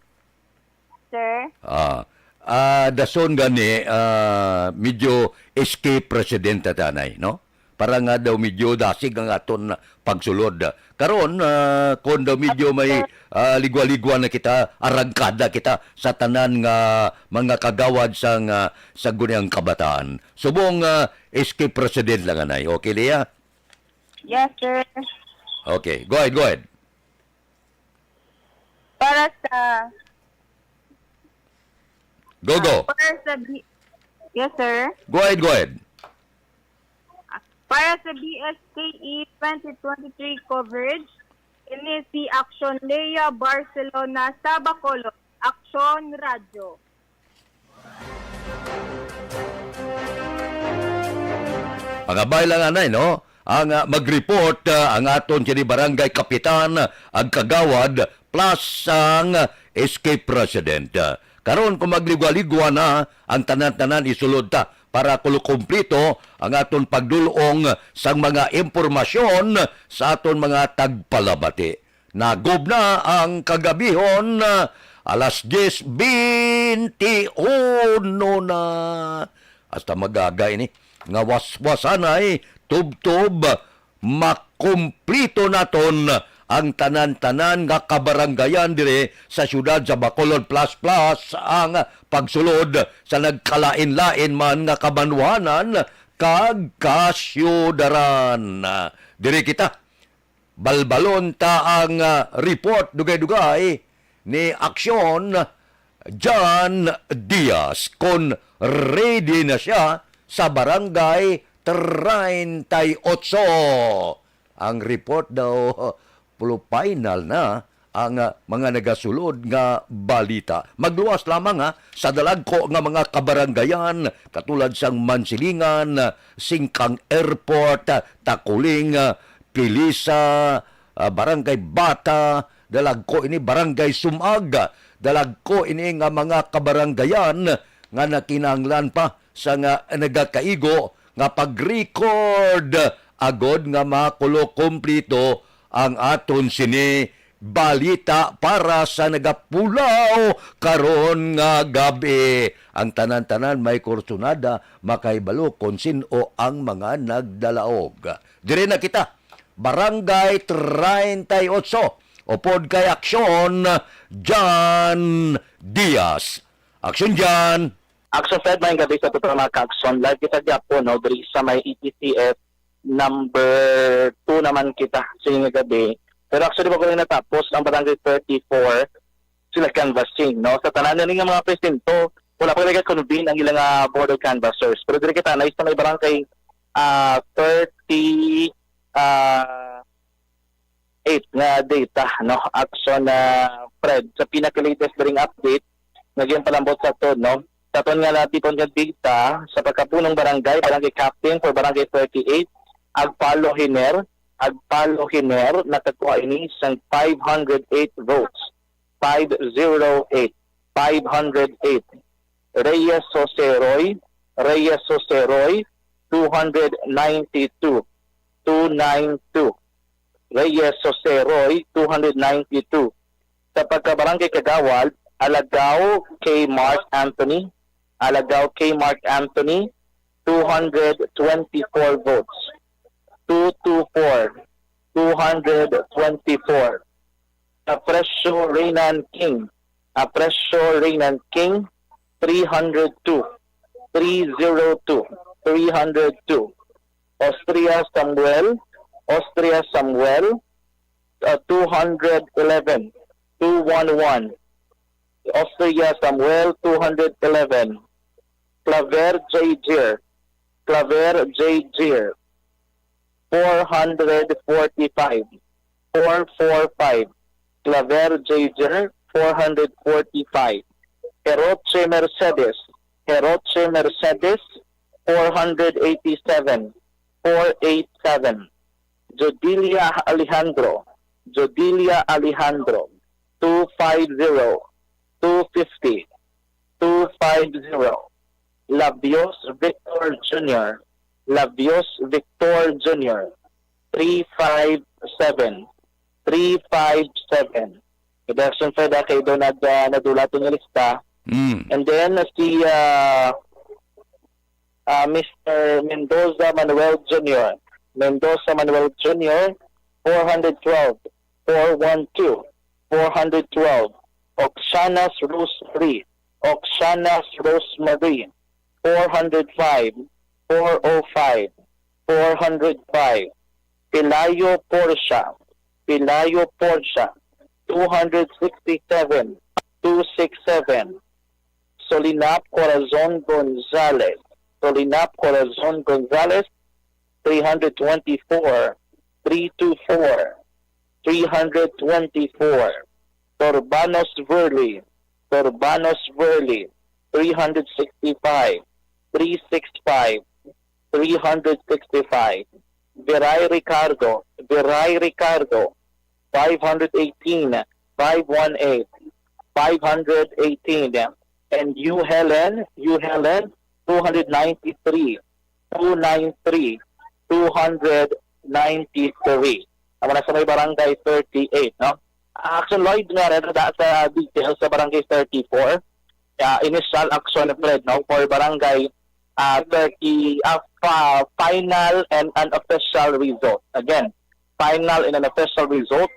Sir? Ah, ah, dason gani, ah, medyo escape president ta anay, no? Para nga daw medyo dasig ang aton pagsulod. Karon, ah, kon daw medyo may, ah, ligwa-ligwa na kita, arangkada kita sa tanan nga mga kagawad sang, ah, Sangguniang Kabataan. Subong, ah, escape president lang anay. Okay, Leah? Yes, sir. Okay, go ahead, go ahead. Para sa Go, go. Para sa B-, yes, sir. Go ahead, go ahead. Para sa B S K E twenty twenty-three coverage, ini si Action Lea Barcelona sa Bacolod, Action Radyo. Pangabay lang anay, no? Ang, ah, mag-report, ah, ang aton sini barangay kapitan, ang kagawad, plus ang escape president. Karon, kung magligwa-ligwa na ang tanan-tanan, isulod ta para kulo-, kumplito ang aton pagdul-ong sang mga impormasyon sa aton mga tagpalabati. Nagub na ang kagabihon, alas diyes bente uno na. Hasta mag-aga ini nga waswasanay, tubtob, makumplito naton ang tanan-tanan nga kabarangayan diri sa siyudad sa Bacolod, plus plus ang pagsulod sa nagkalain-lain man nga kabanwahanan kag kasyudaran. Diri kita, balbalon ta ang, ah, report dugay-dugay ni Aksyon John Diaz kon ready na sia sa Barangay treinta y ocho. Ang report daw, pulo final na ang, ah, mga nagasulod nga balita. Magluwas lamang, ha, sa dalagko nga mga kabarangayan, katulad sang Mansilingan, Singkang Airport, Takuling, Pilisa, ah, Barangay Bata, dalagko ini, Barangay Sumag, dalagko ini nga mga kabarangayan nga nakinahanglan pa sa nga nagakaigo nga pag-record agod nga makulo kumplito ang aton sini balita para sa nagapulaw karon nga gab-i. Ang tanan-tanan may kursunada, makahibalo kon sin-o ang mga nagdalaog. Dire na kita, Barangay treinta y ocho, upod kay Aksyon John Diaz. Aksyon John! Aksyon Fred, maayong gabi sa tuto mga ka-Aksyon. Live kita gyapon, no, diri sa may E T C F number two naman kita sa inyong gabi. Pero actually, bago lang natapos ang Barangay thirty-four, sila canvassing, no? Sa tanan na nga mga presinto, wala pa talaga convene ang ilang, ah, Board of Canvassers. Pero diri kita, na sa may Barangay, ah, thirty, ah, eight nga data, no? Aksyon, ah, Fred, sa pinaka-latest diri nga update, nga ginpalambot sa aton, no? Sa aton nga natipon nga data, sa pagkapunong barangay, barangay captain for barangay thirty-eight, Agpalo Hiner, Agpalo Hiner, nakakuha ini sang five hundred eight votes. Five zero eight, five hundred eight. Reyes Jose Roy, Reyes Jose Roy, two hundred ninety-two, two nine two. Reyes Jose Roy, two hundred ninety-two. Sa pagka-barangay kagawad, Alagao K Mark Anthony, Alagao K Mark Anthony, two hundred twenty-four votes. Two two four, two hundred twenty-four. Aprecio Renan King, Aprecio Renan King, three hundred two, three zero two, three hundred two. Austria Samuel, Austria Samuel, uh, two hundred eleven, two one one. Austria Samuel, two hundred eleven. Claver J Jir, Claver J Jir, four hundred forty-five, four four five. Claver J Jir, four hundred forty-five. Heroche Mercedes, Heroche Mercedes, four hundred eighty-seven, four eight seven. Jodilia Alejandro, Jodilia Alejandro, two five zero, two fifty, two five zero. Labios Victor Junior, Labios Victor Junior, three five seven, three five seven. Production Fred, ah, kay daw nag-, ah, nadula to nga lista. Mm. And then, si, ah, ah, Mister Mendoza Manuel Junior, Mendoza Manuel Junior, four hundred twelve, four one two, four hundred twelve. Oxanas Rosemary, Oxanas Rosemary, four hundred five, four oh five, four hundred five. Pelayo Portia, Pelayo Portia, two hundred sixty-seven, two six seven. Solinap Corazon Gonzalez, Solinap Corazon Gonzalez, three hundred twenty-four, three two four, three hundred twenty-four. Torbanos Verley, Torbanos Verley, three hundred sixty-five, three six five, three hundred sixty-five. Viray Ricardo, Viray Ricardo, five hundred eighteen, five one eight, five hundred eighteen. And U Helen, U Helen, two hundred ninety-three, two nine three, two hundred ninety-three. Amo na sa may barangay thirty-eight, no? Action Lloyd, nga rin da sa details sa barangay thirty-four. Ah, initial action, Fred, no, for barangay, ah, thirty, ah, fa-, final and unofficial result. Again, final and unofficial result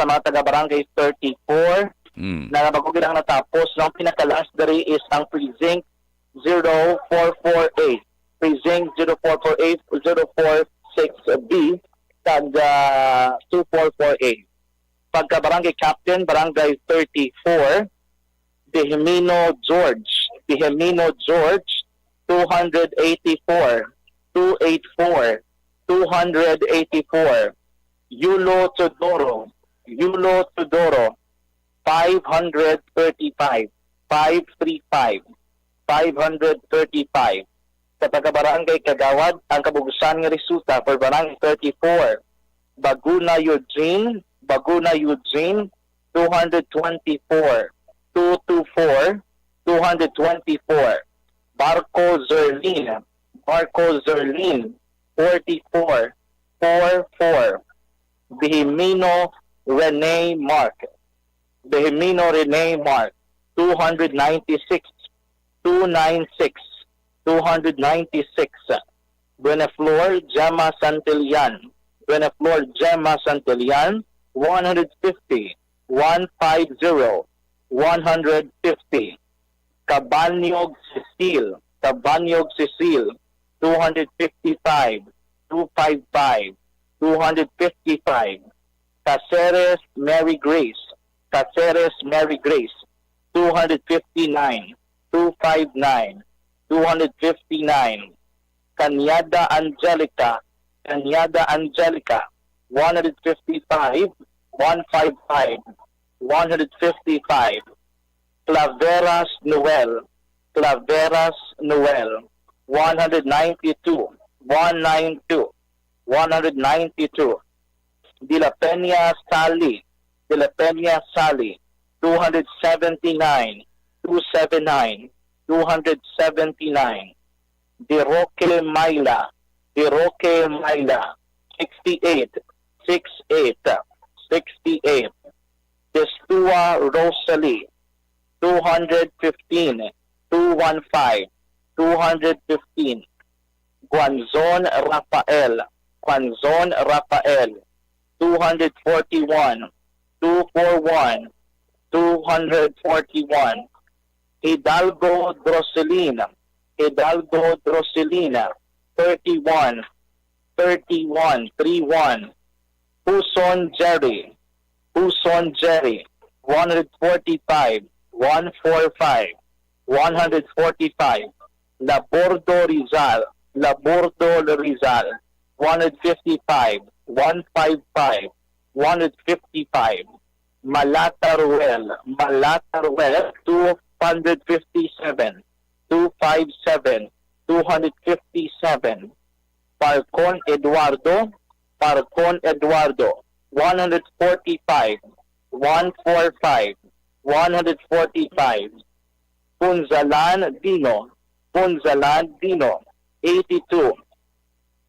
sa mga taga Barangay thirty-four, Mm. na bago lang natapos. Ang pinaka-last diri is ang Precinct zero four four eight. Precinct zero four four eight, zero four six B, kag, ah, two four four eight. Pagka Barangay Captain, Barangay thirty-four, Dihemino George, Dihemino George, two eighty-four, two eighty-four, two eighty-four, Yulo Teodoro, Yulo Teodoro, five thirty-five, five three five, five thirty-five. Sa taga-barangay Kagawad, ang kabug-usan nga resulta for Barangay thirty-four, Baguna Eugene, Baguna Eugene, two twenty-four, two twenty-four, two twenty-four. Barco Zerlin, Barco Zerlin, forty-four, four four. Bihemino Rene Mark, Bihemino Rene Mark, two ninety-six, two ninety-six, two ninety-six. Buenaflor Gemma Santillan, Buenaflor Gemma Santillan, one fifty, one fifty, one fifty. Cabanyog Cecil, Cabanyog Cecil, two fifty-five, two fifty-five, two fifty-five. Caceres Mary Grace, Caceres Mary Grace, two fifty-nine, two fifty-nine, two fifty-nine. Cañada Angelica, Cañada Angelica, one fifty-five, one fifty-five, one fifty-five. Claveras Noel, Claveras Noel, one ninety-two, one ninety-two, one ninety-two. De la Peña Sally, De la Peña Sally, two seventy-nine, two seventy-nine, two seventy-nine. De Roque Myla, De Roque Myla, sixty-eight, sixty-eight, sixty-eight. Destua Rosalie, two fifteen, two fifteen, two fifteen. Guanzon Rafael, Guanzon Rafael, two forty-one, two forty-one, two forty-one. Hidalgo Droselina, Hidalgo Droselina, thirty-one, thirty-one, three one. Puson Jerry, Puson Jerry, one forty-five, one forty-five, one forty-five. Labordo Rizal, Labordo Rizal, one fifty-five, one fifty-five, one fifty-five. Malata Ruel, Malata Ruel, two fifty-seven, two fifty-seven, two fifty-seven. Falcon Eduardo, Falcon Eduardo, one forty-five, one forty-five, one forty-five. Punzalan Dino, Punzalan Dino, eighty-two,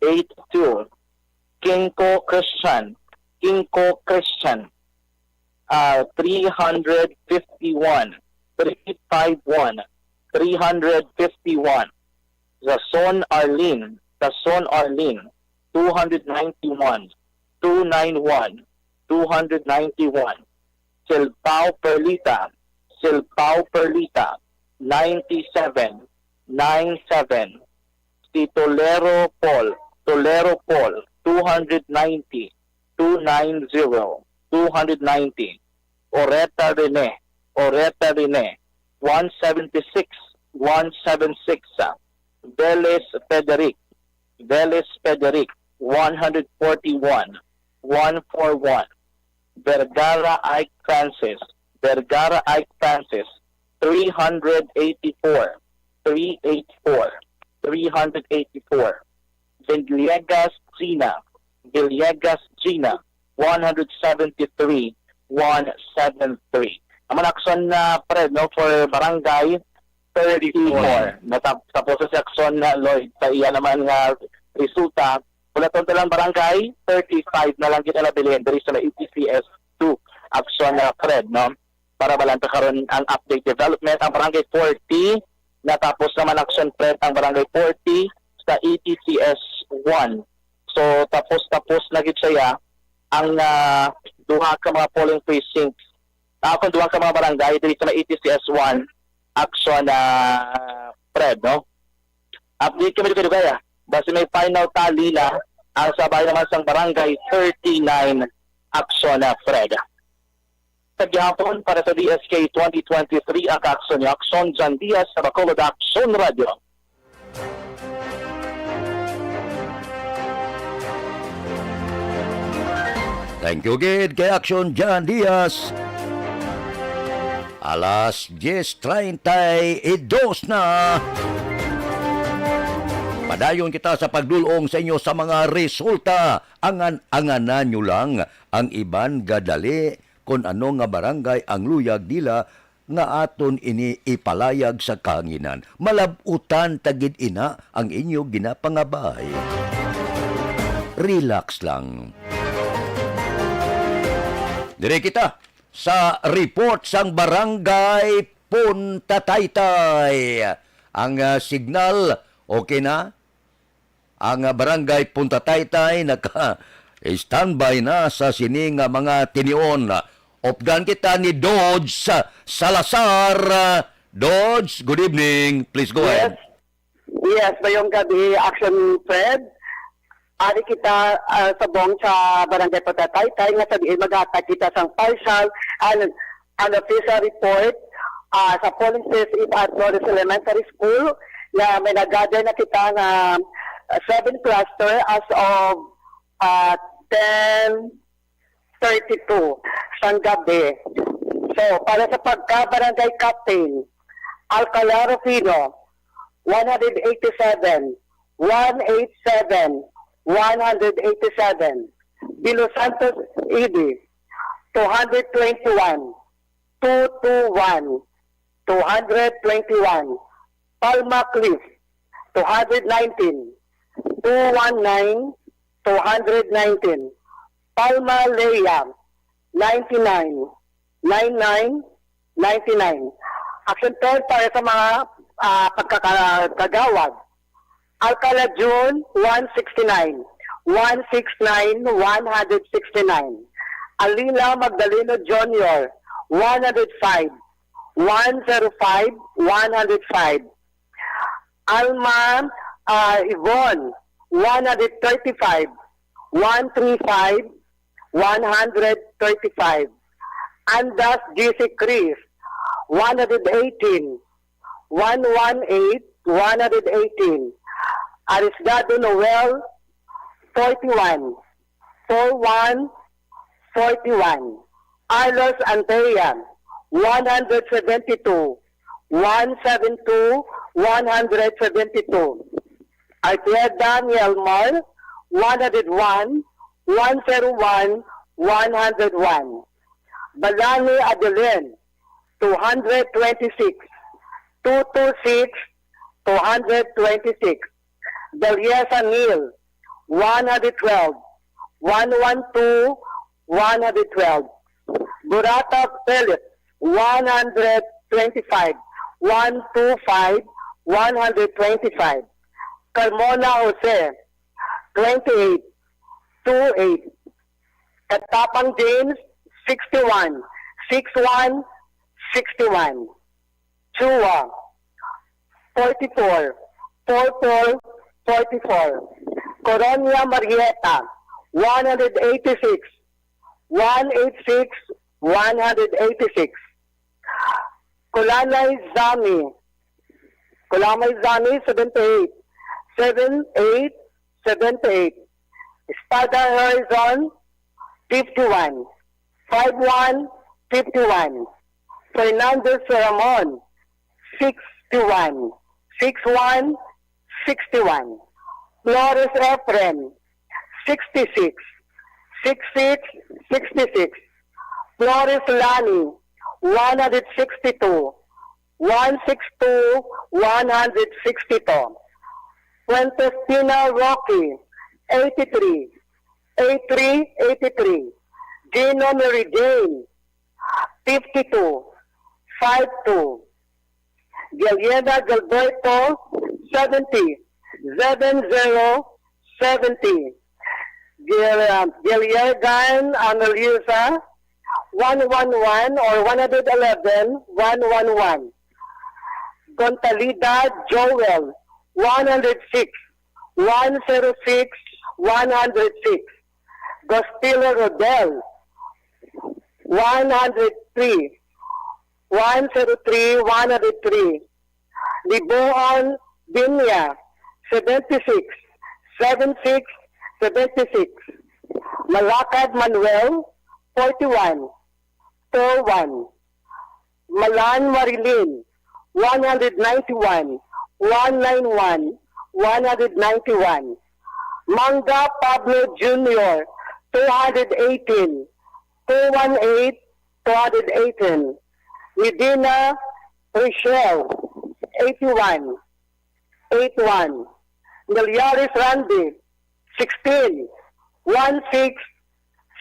eighty-two. Kinko Christian, Kinko Christian, ah, three fifty-one, three fifty-one, three fifty-one. Zason Arlene, Zason Arlene, two ninety-one, two ninety-one, two ninety-one. Silpao Perlita, Silpao Perlita, ninety-seven, nine seven. Si Tolero Paul, Tolero Paul, two ninety, two ninety, two ninety. Oreta Rene, Oreta Rene, one seventy-six, one seventy-six. Veles Federic, Veles Federic, one forty-one, one forty-one. Vergara Ike Francis, Vergara Ike Francis, three eighty-four, three eighty-four, three eighty-four. Villegas Gina, Villegas Gina, one seventy-three, one seventy-three. Amo na, Akson, na, Fred, no, for Barangay thirty-four. Natap-, tapos si Akson, na, Lloyd, sa iya naman nga resulta, Bulaton Talang Barangay thirty-five na lang kita nabilin diri sa E T C S two. Akson, na, Fred, no? Para balanta karon ang update development. Ang Barangay forty, natapos naman, Akson, Fred, ang Barangay forty sa E T C S one. So, tapos-tapos na gid siya. ang, ah, duha ka mga polling precinct, ah, kung duha ka mga barangay diri sa may A T C S one, Action, ah, Fred, no? Update kami dito, Dugaya. Basi may final tally na ang sa bahin naman sang Barangay thirty-nine, Action, ah, Fred. Sa gihapon, para sa D S K twenty twenty-three, ang Action ni Action, John Diaz, sa Bacolod Action Radio. Thank you gid kay Action John Diaz. Alas diez treinta y dos na. Padayon kita sa pagdulong sa inyo sa mga resulta. Angan-anganan nyo lang ang iban gadali kon ano nga barangay ang luyag nila nga aton ini ipalayag sa kahanginan. Malab-utan ta gid ina ang inyo ginapangabay. Relax lang. Dire kita sa report sang Barangay Punta Taytay. Ang, ah, signal, okay na? Ang, ah, Barangay Punta Taytay naka-standby na sa sini nga mga tinion. Updan kita ni Dodge Salazar. Dodge, good evening. Please go Yes. ahead. Yes, mayong gabi, Action Fred. Ari kita, ah, subong sa Barangay Punta Taytay nga sa diin maghatag kita sang partial and unofficial report, ah, sa polling station at Flores Elementary School nga may nag-gather na kita nga, ah, seven cluster as of, ah, ten thirty-two sang gabi. So, para sa pagka-barangay captain, Alcala Rufino, one hundred eighty-seven, one eight seven, one hundred eighty-seven. De Los Santos Edi, two hundred twenty-one, two two one, two hundred twenty-one. Palma Cliff, two hundred nineteen, two one nine, two hundred nineteen. Palma Lea, ninety-nine, nine nine, ninety-nine. Action Fred para sa mga, ah, pagkakagawad. Alcala June, one sixty-nine, one six nine, one hundred sixty-nine. Alila Magdaleno Junior, one hundred five, one zero five, one hundred five. Alma, ah, Yvonne, one hundred thirty-five, one three five, one hundred thirty-five. Andas G C Chris, one hundred eighteen, one one eight, one hundred eighteen. Arisgado Noel, forty-one, four one, forty-one. Arlos Antea, one hundred seventy-two, one seven two, one hundred seventy-two. Arqueda Nielmar, one hundred one, one zero one, one hundred one. Balani Adeline, two hundred twenty-six, two two six, two hundred twenty-six. Daliesa Neil, one hundred twelve, one one two, one hundred twelve. Burata Philip, one hundred twenty-five, one two five, one hundred twenty-five. Carmona Jose, twenty-eight, two eight. Katapang James, sixty-one, six one, sixty-one. Chua, forty-four, four four, forty-four. Coronia Marieta, one hundred eighty-six, one eight six, one hundred eighty-six. Kulanay Zami, Kulanay Zami, seventy-eight, seven eight, seventy-eight. Espada Horizon, fifty-one, five one, fifty-one. Fernandez Ramon, sixty-one, six one, sixty-one. Flores Efren, sixty-six, six six, sixty-six. Flores Lani, one hundred sixty-two, one six two, one hundred sixty-two. Fuentes Pina Rocky, eighty-three, eighty-three, eighty-three. Gino Mary Jane, fifty-two, five two. Galienda Gilberto, seventy, seven zero, seventy. Gil-, uh, Giliergan Ameliosa, one one one or one hundred eleven, one one one. Gontalida Joel, one hundred six, one zero six, one hundred six. Gostilo Rodel, one hundred three, one zero three, one hundred three. Libuon Binya, seventy-six, seven six, seventy-six. Malakad Manuel, forty-one, four one. Malan Marilyn, one hundred ninety-one, one nine one, one hundred ninety-one. Mangga Pablo Junior, two hundred eighteen, two one eight, two hundred eighteen. Medina Rochelle, eighty-one, eight one. Nelyares Randy, sixteen, one six,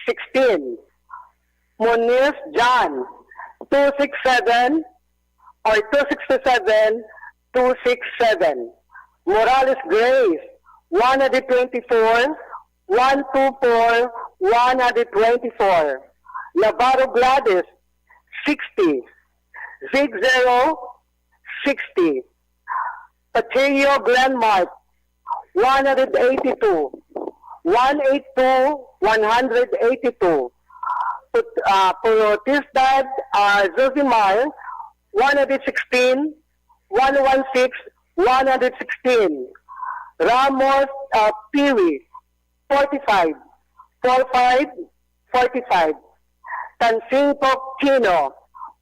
sixteen. Moniz John, two six seven or two six seven, two six seven. Morales Grace, one hundred twenty-four, one two four, one hundred twenty-four. Navarro Gladys, sixty, six zero, sixty. Pacheco Glenmark, one hundred eighty-two, one eighty-two, one hundred eighty-two. Put-, uh, Purotistad, uh, Josimar, one hundred sixteen, one one six, one hundred sixteen. Ramos, uh, Piwi, forty-five, four five, forty-five. Tansing Pokchino,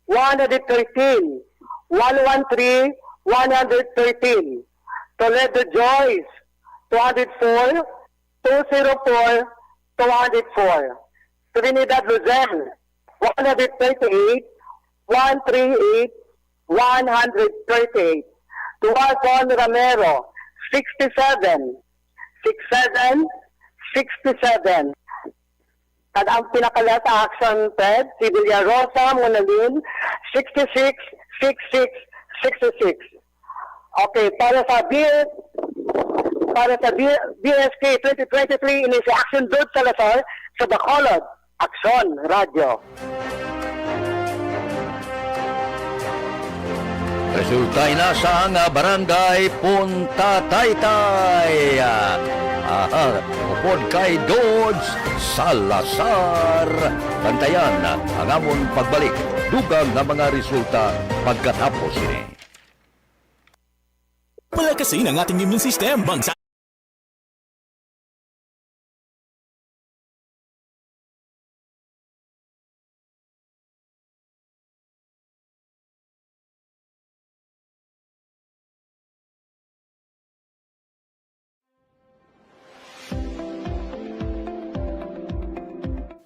one hundred thirteen, one one three, one hundred thirteen. Toledo Joyce, two hundred four, two zero four, two hundred four. Trinidad Luzon, one hundred thirty-eight, one three eight, one hundred thirty-eight. Duarcon Romero, sixty-seven, six seven, sixty-seven. At ang pinaka-last action, Fred, si Villarosa Munalin, sixty-six, six six, sixty-six. Okay, para sa B-, para sa B-, B S K twenty twenty-three, ini si Action Dud Salazar sa Bacolod. Aksyon Radyo. Resulta ina sang Barangay Punta Taytay. Aha, upod kay Dodge Salazar. Bantayan ang amon pagbalik. Dugang nga mga resulta pagkatapos ini. Palakasin ang ating immune system. Bangsa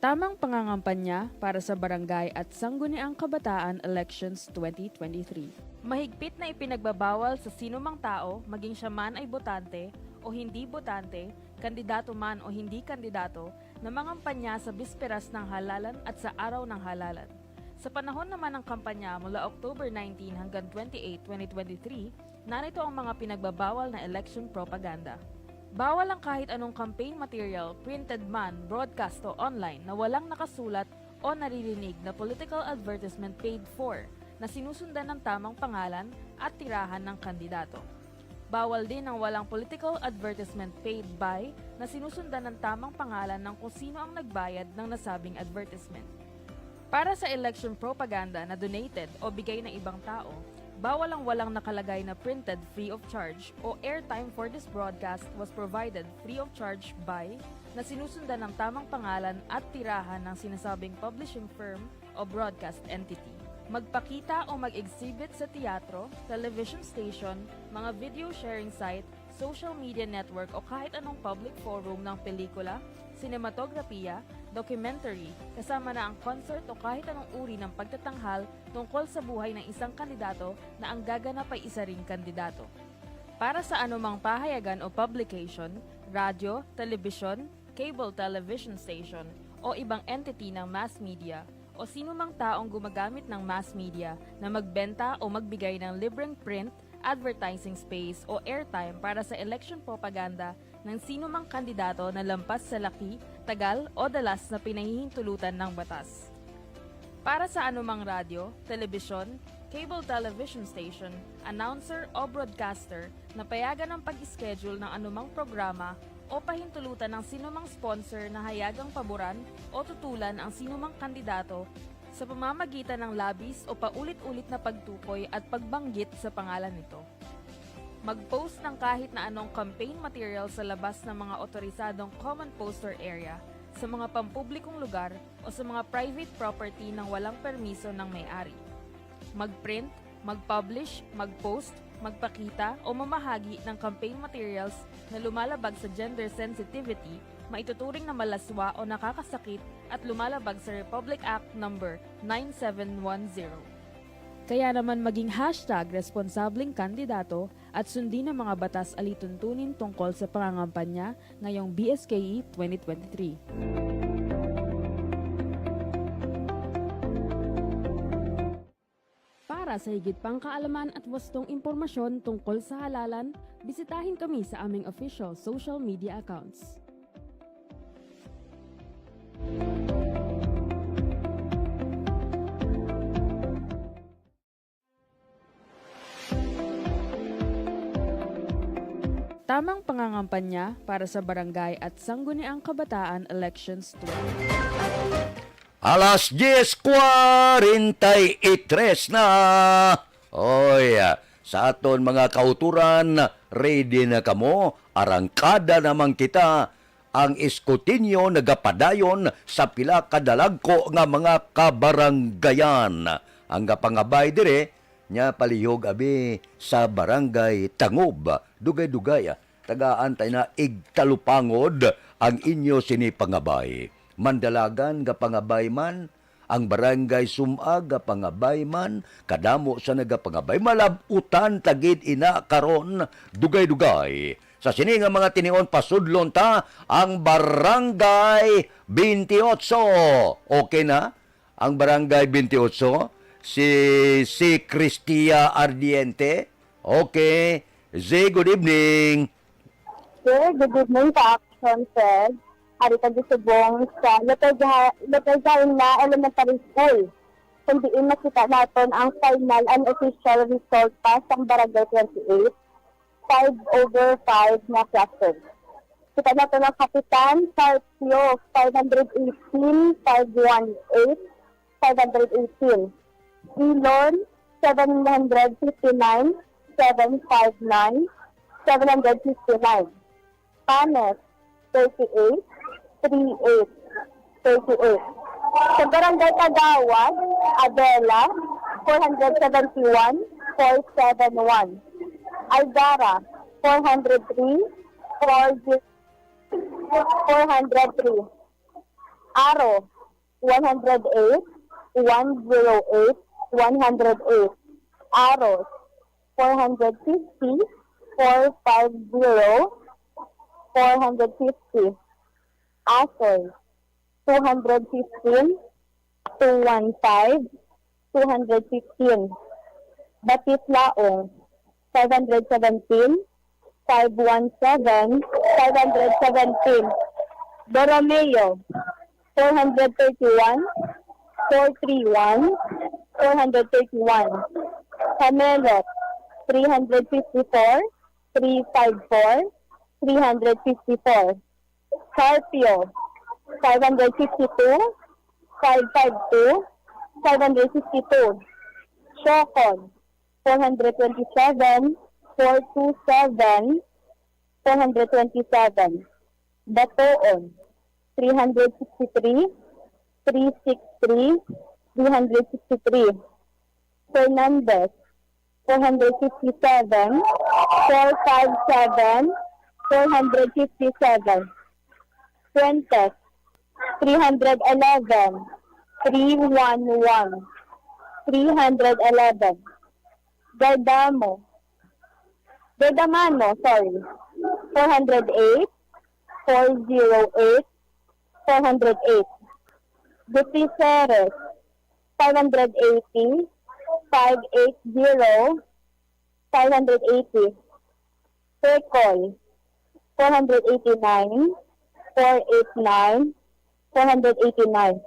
Tamang pangangampanya para sa barangay at Sangguniang Kabataan Elections twenty twenty-three. Mahigpit na ipinagbabawal sa sino mang tao, maging siya man ay botante o hindi botante, kandidato man o hindi kandidato, na mangampanya sa bisperas ng halalan at sa araw ng halalan. Sa panahon naman ng kampanya mula October nineteen hanggang twenty-eight, twenty twenty-three, narito ang mga pinagbabawal na election propaganda. Bawal ang kahit anong campaign material, printed man, broadcast o online, na walang nakasulat o naririnig na political advertisement paid for na sinusundan ng tamang pangalan at tirahan ng kandidato. Bawal din ang walang political advertisement paid by na sinusundan ng tamang pangalan ng kung sino ang nagbayad ng nasabing advertisement. Para sa election propaganda na donated o bigay ng ibang tao, bawal ang walang nakalagay na printed free of charge o airtime for this broadcast was provided free of charge by na sinusundan ng tamang pangalan at tirahan ng sinasabing publishing firm o broadcast entity. Magpakita o mag-exhibit sa teatro, television station, mga video sharing site, social media network o kahit anong public forum ng pelikula, sinematograpiya, documentary, kasama na ang concert o kahit anong uri ng pagtatanghal tungkol sa buhay ng isang kandidato na ang gaganap ay isa ring kandidato. Para sa anumang pahayagan o publication, radyo, telebisyon, cable television station, o ibang entity ng mass media, o sino mang taong gumagamit ng mass media na magbenta o magbigay ng libreng print advertising space o airtime para sa election propaganda ng sinumang kandidato na lampas sa laki, tagal o dalas na pinahihintulutan ng batas. Para sa anumang radyo, telebisyon, cable television station, announcer o broadcaster na payagan ang pag-schedule ng anumang programa o pahintulutan ng sinumang sponsor na hayagang paboran o tutulan ang sinumang kandidato sa pamamagitan ng labis o paulit-ulit na pagtukoy at pagbanggit sa pangalan nito. Mag-post ng kahit na anong campaign material sa labas ng mga otorisadong common poster area, sa mga pampublikong lugar o sa mga private property nang walang permiso ng may-ari. Mag-print, mag-publish, mag-post, magpakita o mamahagi ng campaign materials na lumalabag sa gender sensitivity, maituturing na malaswa o nakakasakit at lumalabag sa Republic Act Number nine seven one zero. Kaya naman maging hashtag responsableng kandidato at sundin ang mga batas alituntunin tungkol sa pangangampanya ngayong B S K E twenty twenty-three. Para sa higit pang kaalaman at wastong impormasyon tungkol sa halalan, bisitahin kami sa aming official social media accounts. Tamang pangangampanya para sa Barangay at Sangguniang Kabataan Elections twenty. Alas diez cuarenta y tres na. Oy, sa aton mga kauturan, ready na kamo? Arangkada naman kita. Ang eskutinyo nagapadayon sa pila ka dalagko nga mga kabaranggayan. Ang gapangabay dire, nya palihog abi sa Barangay Tangob. Dugay-dugay, tagaan tay na igtalupangod ang inyo sini pangabay. Mandalagan nga pangabay man, ang Barangay Sumag nga pangabay man, kadamo sa nagapangabay. Malab-utan ta gid ina karon, dugay-dugay. Sa sini nga mga tinion, pasudlon ta ang Barangay twenty-eight. Okay na? Ang Barangay twenty-eight, si, si Cristia Ardiente. Okay. Zay, good evening. Sir, good evening sa Action Fed. Ari kami subong sa Lopezaina Elementary School, kung diin makita naton ang final and official result pa sang Barangay twenty-eight, five over five nga cluster. Kita naton ang Kapitan, Carpio, five hundred eighteen, five one eight, five hundred eighteen. Ilon, seven hundred fifty-nine, seven five nine, seven hundred fifty-nine. Panes, thirty-eight, three eight, thirty-eight. Sa Barangay Kagawad, Abela, four hundred seventy-one, four seven one. Algara, four hundred three, four zero, four hundred three. Aro, one hundred eight, one zero eight, one hundred eight. Aros, four hundred fifty, four five zero, four hundred fifty. Asoy, two hundred fifteen, two one five, two hundred fifteen. Batis Laong, five hundred seventeen, five one seven, five hundred seventeen. Borromeo, four hundred thirty-one, four three one, four hundred thirty-one. Camelot, three hundred fifty-four, three five four, three hundred fifty-four. Carpio, five hundred fifty-two, five five two, five hundred fifty-two. Chocon, four hundred twenty-seven, four two seven, four hundred twenty-seven. Batoon, three hundred sixty-three, three six three, three hundred sixty-three. Fernandez, four hundred fifty-seven, four five seven, four hundred fifty-seven. Fuentes, three hundred eleven, three one one, three hundred eleven. Gardamo, Gardamano, sorry, four hundred eight, four zero eight, four hundred eight. Gutierrez, five hundred eighty, five eight zero, five hundred eighty. Circle, four hundred eighty-nine, four eight nine, four hundred eighty-nine.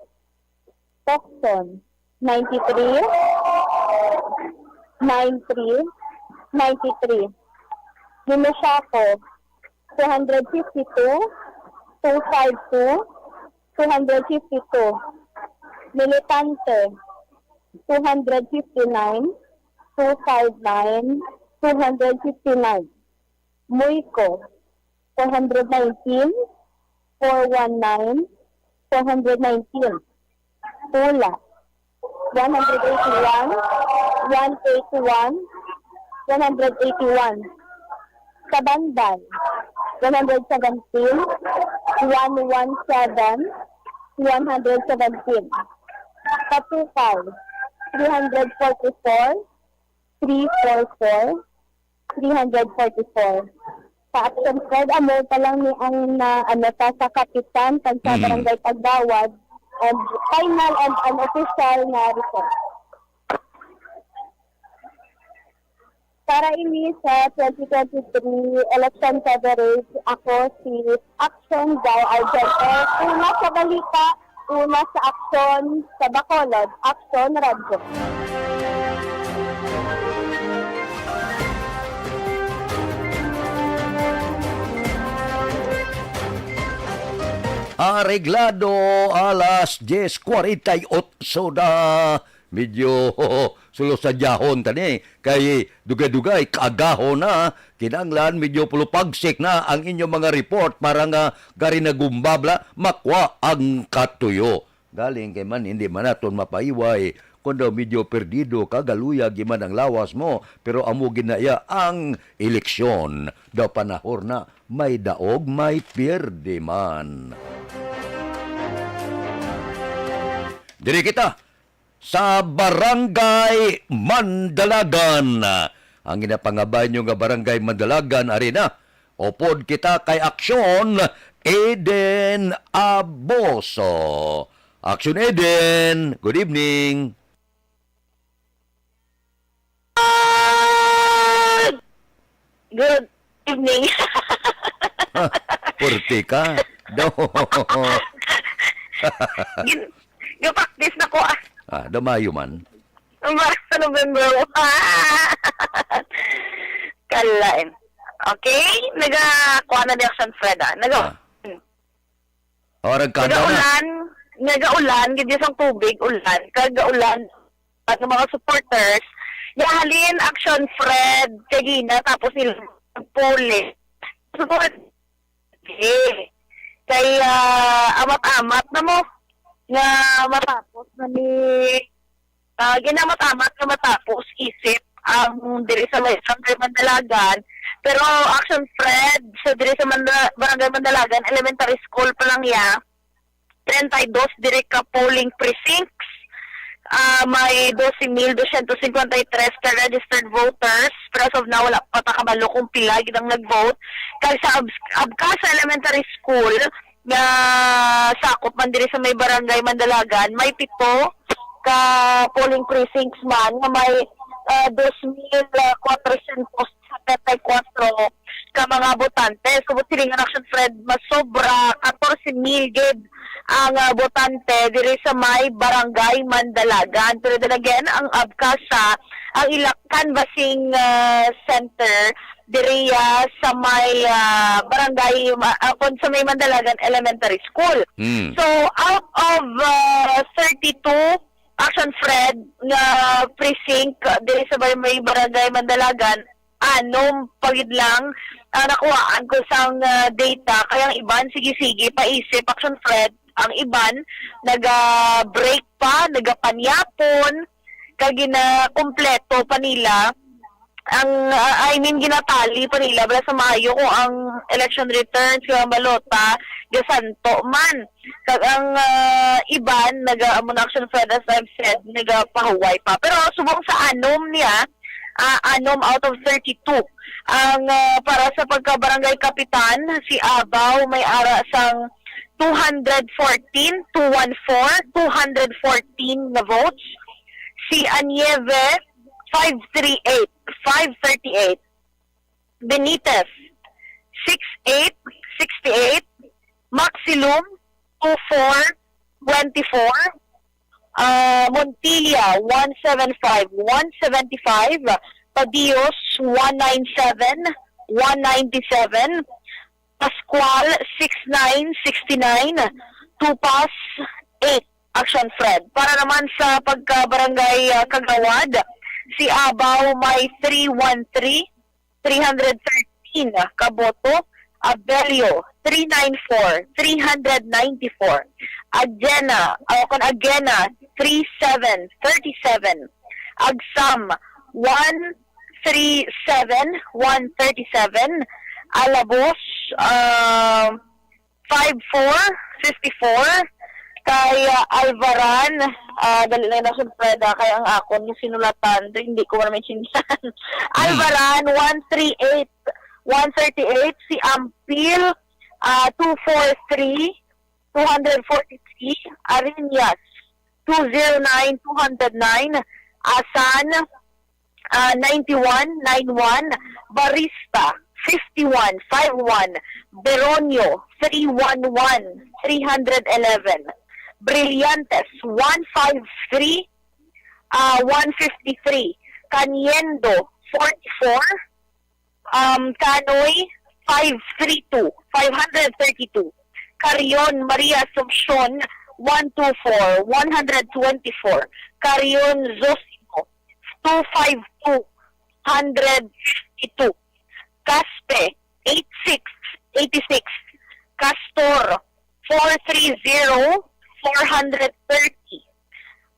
Tucson, ninety-three, nine three, ninety-three. Mimoshaco, two hundred fifty-two, two five two, two hundred fifty-two. Militante, two hundred fifty-nine, two five nine, two hundred fifty-nine. Moyco, four hundred nineteen, four one nine, four hundred nineteen. Tula, one hundred eighty-one, one eighty-one, one hundred eighty-one. Cabandan, one hundred seventeen, one one seven, one hundred seventeen. Patufal, three hundred forty-four, three four four, three hundred forty-four. Sa Action Fred, amo pa lang ni ang na, ano, ta sa kapitan, kag sa Mhm. barangay Pagdawad, and final and unofficial na result. Para ini sa twenty twenty-three election coverage, ako si Action Guy Argente. Una sa balita, una sa aksyon, sa Bacolod, Action Radyo. Areglado alas diez cuarenta y ocho na. Medyo sulo sa diyahon tani. Kay dugay-dugay, kaagahon na. Kinahanglan medyo pulupagsik na ang inyong mga report para nga gari na gumbabla, makwa ang katuyo. Galing kay man, hindi man naton mapahiway kung daw medyo perdido ka, galuyag man ang lawas mo, pero amo gid na iya ang eleksyon. Daw panahor na, may daog, may pierde man. Diri kita sa Barangay Mandalagan. Ang ginapangabay nyo nga Barangay Mandalagan, ari na. Upod kita kay Aksyon Eden Aboso. Aksyon Eden, good evening. Good evening. Purti ka. Do. Gin-, ga-practice na ko, ah. Ah, do maayo man. Ang sa November. Kalain. Okay, naga-, kuha na ni Action Fred, ah. Naga-, Ah. O, nagkada na. Nagaulan, nagaulan, gid sang tubig, ulan, kag gaulan, ang mga supporters, ya halin, Action Fred, kagina, tapos nila puli. Sunod, eh, kay, ah, amat-amat na mo, nga matapos na ni Ah, ginamat-amat nga matapos isip ang diri sa may Barangay Mandalagan. Pero Action Fred, sa diri sa Manda-, Barangay Mandalagan Elementary School pa lang ya, treinta y dos diri ka polling precincts. Ah, may doce mil doscientos cincuenta y tres ka registered voters, pero as of now, wala pa ta kabalo kung pila gid ang nag-vote. Kag sa Abs-, Abcasa Elementary School, nga sakop man diri sa may Barangay Mandalagan, may pito ka polling precincts man nga may, ah, dos mil cuatrocientos setenta y cuatro ka mga botante. So, buot silingan, Action Fred, masobra catorce mil gid ang, ah, botante diri sa may Barangay Mandalagan. Pero then again, ang Abcasa, ang ila canvassing, ah, center diri, ah, sa may, ah, barangay, ma-, ah, kon sa may Mandalagan Elementary School. Mm. So, out of, ah, thirty-two, Action Fred, nga precinct, ah, diri sa may, may barangay Mandalagan, anom pa gid lang ang nakuhaan ko sang, ah, data. Kay ang iban, sige-sige, paisip, Action Fred, ang iban, naga-break pa, nagapanyapon, kag ginakumpleto pa nila ang, ah, I mean, ginatali pa nila bala sa maayo kung ang election returns, kung ang balota, gasanto man. Kag ang, ah, iban, naga-, amo na, Action Fred, as I've said, nagapahuway pa. Pero subong sa anom niya, ah, anom out of thirty-two. Ang, ah, para sa pagka-barangay kapitan, si Abaw may ara sang two hundred fourteen, two one four, two hundred fourteen na votes. Si Anieve, five three eight, five thirty-eight. Benitez, six eight sixty-eight. Maxilum, two four twenty-four. Ah, Montilla, one seven five, one seventy-five. Padios, one nine seven, one ninety-seven. Pascual, six nine sixty-nine. Tupas, eight. Action Fred. Para naman sa pagka-barangay, ah, Kagawad, si Abaw may three one three, three hundred thirteen ka boto. Abelio, three nine four, three hundred ninety-four. Agena, o kon Agena, three seven thirty-seven. Agsam, one three seven, one thirty-seven. Alabos, ah, five four fifty-four. Kay, ah, Alvaran, ah, dali lang na, Fred, ah, kay ang akon nga sinulatan, do, hindi ko man maintindihan. Alvaran, one three eight, one thirty-eight. Si Ampil, ah, two four three, two hundred forty-three. Ariñas, two zero nine, two hundred nine. Asan, ah, ninety-one nine one. Barista, fifty-one five one. Beronio, three one one, three hundred eleven. Brillantes, one five three, ah, one fifty-three. Caniendo, forty-four. Um, Canoy, five three two, five hundred thirty-two. Carion, Maria Asuncion, one two four, one hundred twenty-four. Carion, Zosimo, two five two, hundred fifty-two. Caspe, eight six eighty-six. Castor, four three zero, four hundred thirty.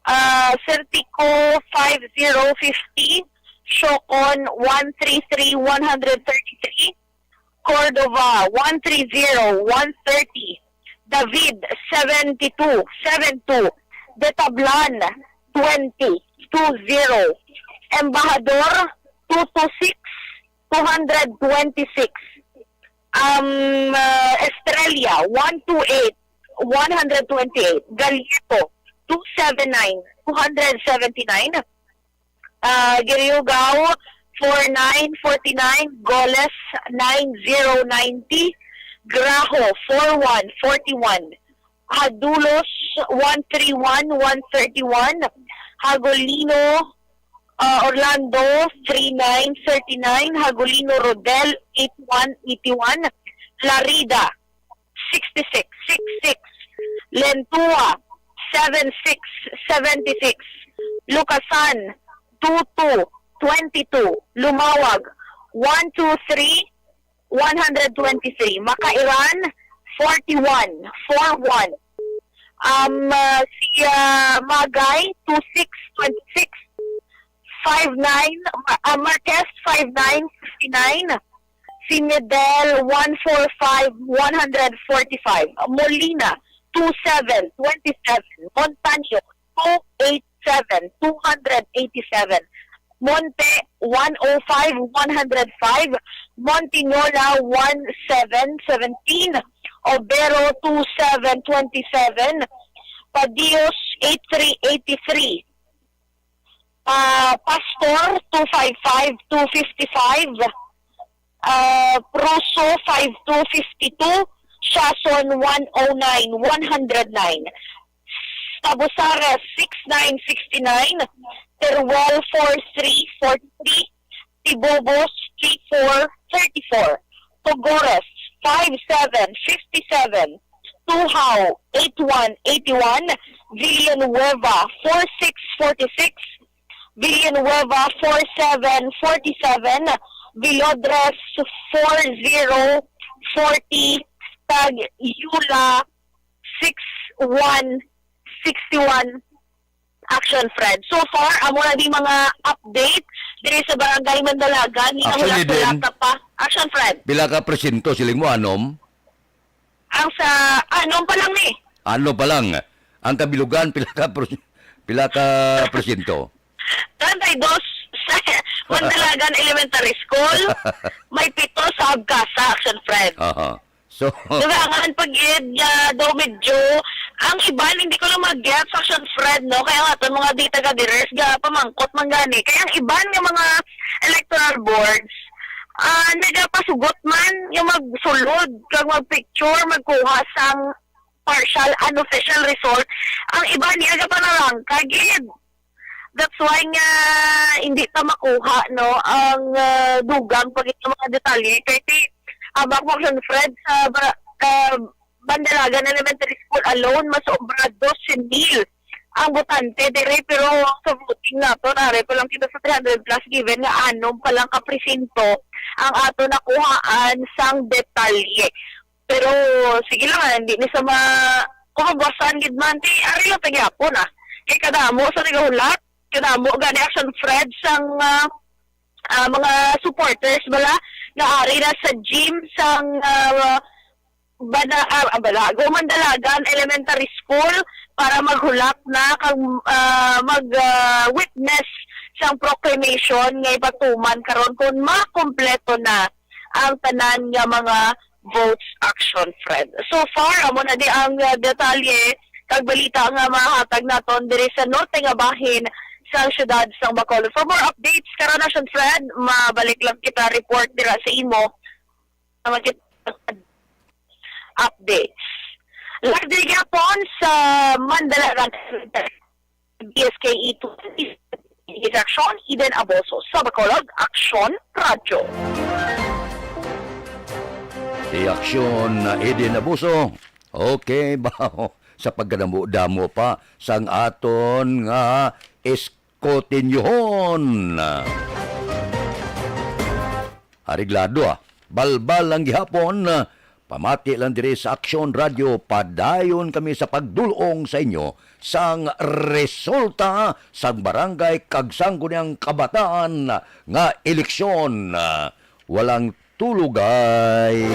Ah, Serpico, five zero fifty. Siocon, one three three, one hundred thirty-three. Cordova, one three zero, one thirty. David, seven two seven two. De Tablan, twenty, two zero. Embajador, two two six, two hundred twenty-six. Um, uh, Estrella, one two eight, one hundred twenty-eight. Galieto, two seven nine, two hundred seventy-nine. Uh, Giriugao, four nine forty-nine. Goles, nine zero ninety. Grajo, four one forty-one. Hadulos, one three one, one thirty-one. Hagulino, uh, Orlando, three nine thirty-nine. Hagulino Rodel, eight one eighty-one. Larida, sixty-six sixty-six. Lentua, seven six seventy-six. Lucasan, two two twenty-two. Lumawag, one two three, one hundred twenty-three. Makairan, forty-one four one. Um, uh, si, uh, Magay, two six twenty-six. Five nine, Ma-, uh, Marquez, five nine fifty-nine. Si Medel, one four five, one hundred forty-five. Molina, two seven twenty-seven. Montaño, two eight seven, two hundred eighty-seven. Monte, one oh five, one hundred five. Montinola, one seven seventeen. Obero, two seven twenty-seven. Padios, eight three eighty-three. Ah, Pastor, two five five, two fifty-five. Ah, Pruso, five two fifty-two. Siason, one oh nine, one hundred nine. Tabusares, six nine sixty-nine. Teruel, four three forty-three. Tibobos, three four thirty-four. Togores, five seven fifty-seven. Tuhaw, eight one eighty-one. Villanueva, four six forty-six. Villanueva, four seven forty-seven. Vilodres, four zero forty. Kag Yula, six one sixty-one. Action, Fred. So far, amo na di mga update diri sa Barangay Mandalagan. Ni Actually, nahulat-hulata pa. Action, Fred. Pila ka presinto, siling mo, anom? Ang sa, anom pa lang ni. Ano pa lang? Ang Kabilugan, pila ka pres-, pila ka presinto? Treinta y dos sa Mandalagan Elementary School. May pito sa Abcasa, Action, Fred. Aha. So, dugangan pa gid nga daw medyo ang iban, hindi ko lang mag-gets, Action Fred, no? Kaya nga, itong mga di taga-dires, ga, pamangkot man gani. Kaya ang iban nga mga electoral boards, ah, nagapasugot man nga magsulod kag magpicture, magkuha sang partial, unofficial result. Ang iba niya gapanarangka gid. That's why nga hindi ta makuha, no, ang, ah, dugang pa gid nga mga detalye. Kay ti, abak mo, Action Fred, sa Bara-, ah, Bandalagan Elementary School alone, masobra dose mil ang botante dire, pero sa voting nato, nare pa lang kita sa three hundred plus, given nga anom pa lang ka presinto ang ato nakuhaan sang detalye. Pero sige lang, ah, hindi ni sa ma-, kung mabuwasan gid man, di, ari lang ta gyapon, ah. Kay kadamo sa nagahulat, kadamo gani, Action Fred, sang, ah, ah, mga supporters bala nga ari na sa gym sang, ah, Bana-, ah, ah, Balago, Mandalagan Elementary School para maghulat na kag, ah, mag, ah, witness sang proclamation nga ipatuman karon kung makumpleto na ang tanan nga mga votes, Action Fred. So far, amo na di ang, ah, detalye kag balita nga mahatag naton diri sa norte nga bahin sang siyudad sang Bacolod. For more updates karon, Action Fred, mabalik lang kita report dira sa imo. Naman kita updates. Live diri gyapon sa Mandalagan, D S K E two, Action, Eden Aboso, sa Bacolod, Action Radyo. Di Action, Eden Aboso. Okay, ba? Sa pagkadamo-damo pa sang aton nga is-, Kotinyohon. Areglado, ah. Balbal lang gihapon, ah. Pamati lang diri sa Aksyon Radyo, padayon kami sa pagdulong sa inyo sang resulta sang barangay kag Sangguniang Kabataan nga eleksyon. Walang tulugay.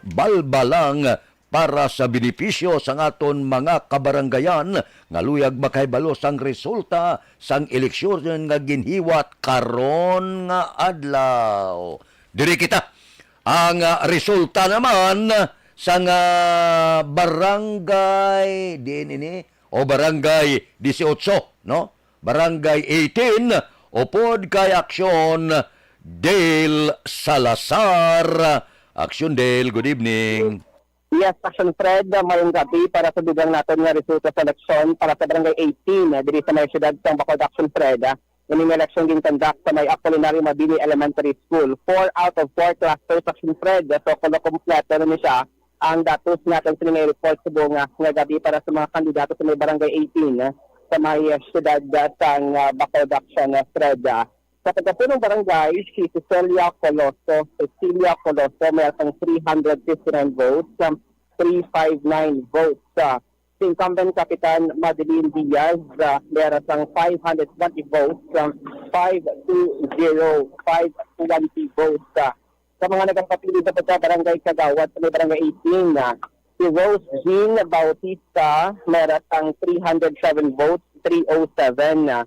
Balbal lang para sa benepisyo sang aton mga kabaranggayan nga luyag makahibalo sang resulta sang eleksyon nga ginhiwat karon nga adlaw. Diri kita. Ang, ah, resulta naman sang, ah, barangay, diin ini? O barangay dieciocho, no? Barangay eighteen, upod kay Aksyon Dale Salazar. Aksyon Dale, good evening. Yes, Action Fred, uh, mayong gabi para sa dugang naton nga resulta sa eleksyon para sa Barangay eighteen, uh, diri sa may siyudad sang Bacolod, Action Fred, uh, ini nga eleksyon ginconduct sa may Apolinario Mabini Elementary School. Four out of four clusters, Action Fred, uh, so kuno kompleto na ni siya ang datos naton sa mga report subong, uh, nga gabi para sa mga kandidato sa may Barangay eighteen, uh, sa may, uh, siyudad, uh, sang, uh, Bacolod, Action, uh, Fred, uh. Sa taga-punong barangay, si Cecilia Coloso. Cecilia Coloso, may sang three hundred fifty-nine votes, um, three five nine votes. Uh, si incumbent Kapitan Madeline Diaz, uh, may sang five hundred twenty votes, um, five two zero, five twenty votes. Uh, sa mga nagapapili sa pagka-barangay kagawad sa may barangay eighteen, uh, si Rose Jean Bautista, may sang three hundred seven votes, three oh seven. Uh,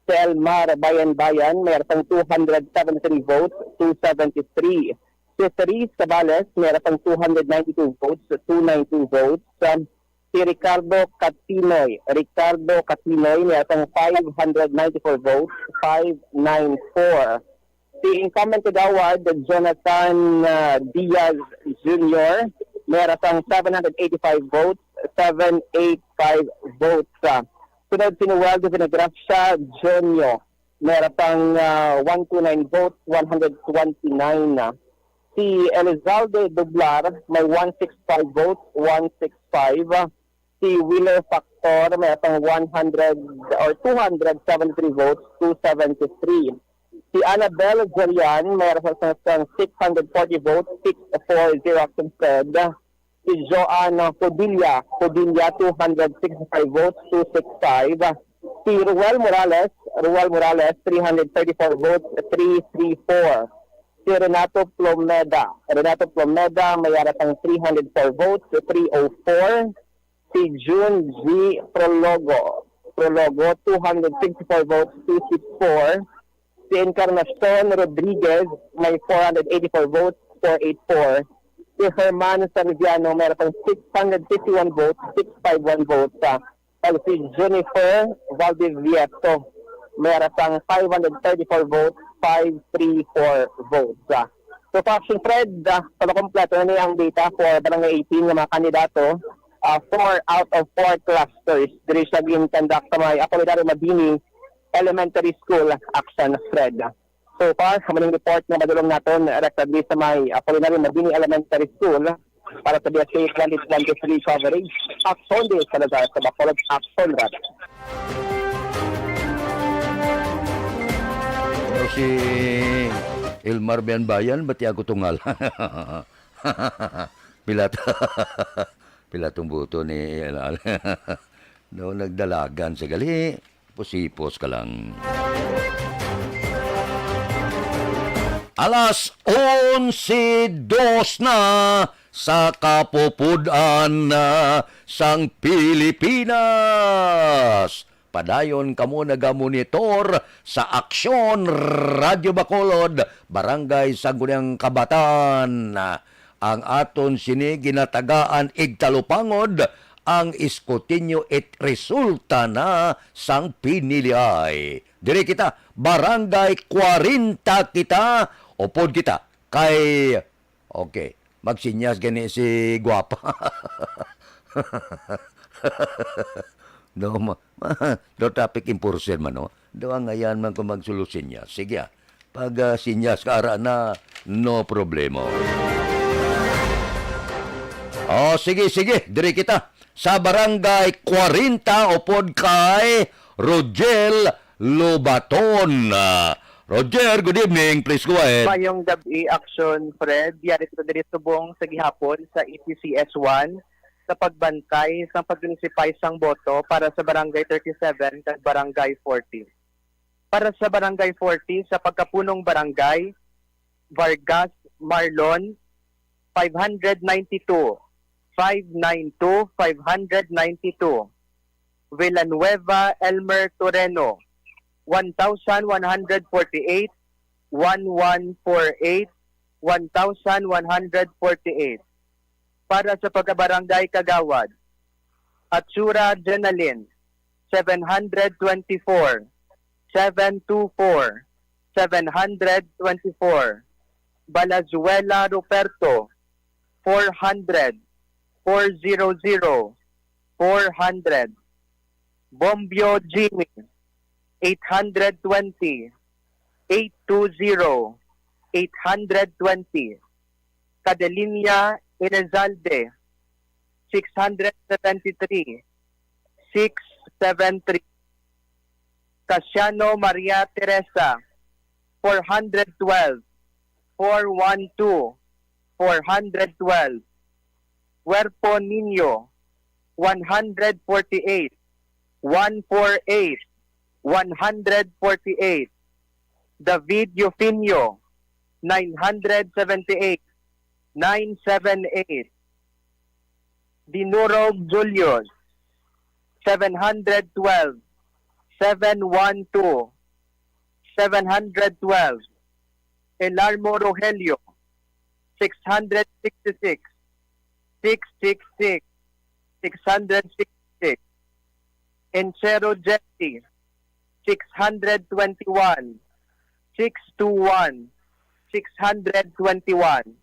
Si Elmar Bayan-Bayan, may sang two hundred seventy-three votes, two seventy-three. Si Therese Cabales, may sang two hundred ninety-two votes, two ninety-two votes. Um, si Ricardo Catinoy, Ricardo Catinoy, may sang five hundred ninety-four votes, five nine four. Si incumbent kagawad, Jonathan, uh, Diaz Junior, may sang seven hundred eighty-five votes, seven eight five votes. Uh, Sunod si Noel de Villagracia Junio, may sang, ah, one two nine votes, one hundred twenty-nine. Si Elizalde Dublar may one six five votes, one six five. Si Wheeler Factor may sang one hundred or two hundred seventy-three votes, two seventy-three. Si Annabel Jorian may sang, sang six hundred forty votes, six four zero ang spread. Si Joanne Padilla, Padilla, two hundred sixty-five votes, two six five. Si Ruel Morales, Ruel Morales, three hundred thirty-four votes, three three four. Si Renato Plomeda, Renato Plomeda, may sang three hundred four votes, three oh four. Si June G Prologo, Prologo, two hundred sixty-four votes, two six four. Si Encarnacion Rodriguez may four hundred eighty-four votes, four eight four. Si Herman Saviano may sang six hundred fifty-one votes, six five one votes. Ah, kag si Jennifer Valdivieso may sang five hundred thirty-four votes, five three four votes. Ah, so, Fox and Fred, ah, para kompleto na ni ang data for Barangay eighteen nga mga kandidato, ah, four out of four clusters diri sa gin-conduct sa may Apolinario Mabini Elementary School, Aksan, Fred. So far, maning report nga madulong naton, record sa may Apolinario Mabini Elementary School, para sa B S K twenty twenty-three coverage, Akson de Salazar sa Bacolod, Akson Rada. Ano si Elmar Bianbayan? Ba't ako tungal? Pila ta-, pila tong buto ni Elmar? No, nagdalagan sa gali. Pusipos ka lang. Alas onse dos na sa kapupudan na sang Pilipinas. Padayon kamo nagamonitor sa Aksyon Radyo Bacolod, Barangay Sangguniang Kabataan. Ang aton sini ginatagaan igtalupangod ang eskutinyo it resulta na sang piniliay. Diri kita, Barangay kwarenta kita, upod kita kay, okay, magsinyas gani si Guapa. No, ma-, ma-, no traffic enforcer man, no? Do ang ayan man kung magsulosinyas. Sige, ah. Pag, ah, sinyas ka ara na, no problema. Oh, sige, sige, diri kita sa Barangay kwarenta upod kay Rogel Lobaton. Ah, Roger, good evening. Please go ahead. Mayong gab-i, Aksyon Fred. Yari kita diri subong sa gihapon sa E T C S one sa pagbantay sang pag-notify sang boto para sa Barangay thirty-seven kag Barangay forty. Para sa Barangay forty, sa pagkapunong barangay, Vargas Marlon, five hundred ninety-two, five nine two, five hundred ninety-two. Villanueva Elmer Toreno, one thousand one hundred forty-eight, one one four eight, one thousand one hundred forty-eight. Para sa pagkabarangay kagawad, Atsura Jenalyn, seven hundred twenty-four, seven two four, seven hundred twenty-four. Balazuela Ruperto, four hundred, four zero zero, four hundred. Bombio Jimmy, eight hundred twenty, eight two zero, eight hundred twenty. Cadelinia Elizalde, six hundred seventy-three, six seven three. Casiano Maria Teresa, four hundred twelve, four one two, four hundred twelve. Cuerpo Niño, one hundred forty-eight, one four eight, one hundred forty-eight. David Eufinio, nine hundred seventy-eight, nine seven eight. Dinurog Julius, seven hundred twelve, seven one two, seven hundred twelve. Elarmo Rogelio, six hundred sixty-six, six six six, six hundred sixty-six. Encero Jesse, six hundred twenty-one, six two one, six hundred twenty-one.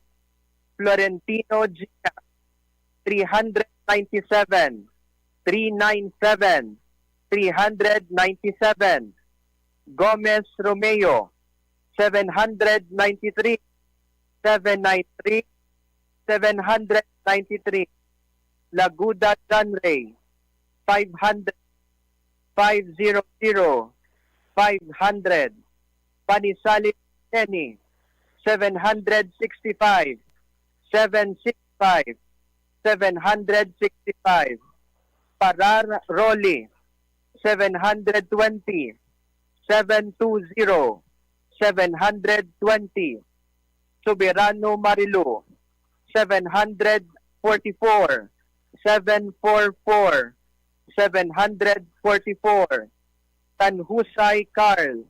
Florentino Gina, three hundred ninety-seven, three nine seven, three hundred ninety-seven. Gomez Romeo, seven hundred ninety-three, seven nine three, seven hundred ninety-three. Laguda John Ray, five hundred, five zero zero, five hundred. Panisali Kenny, seven hundred sixty-five, seven six five, seven hundred sixty-five. Parar Rolly, seven hundred twenty, seven two zero, seven hundred twenty. Soberano Marilu, seven hundred forty-four, seven four four, seven hundred forty-four. Tanhusay Carl,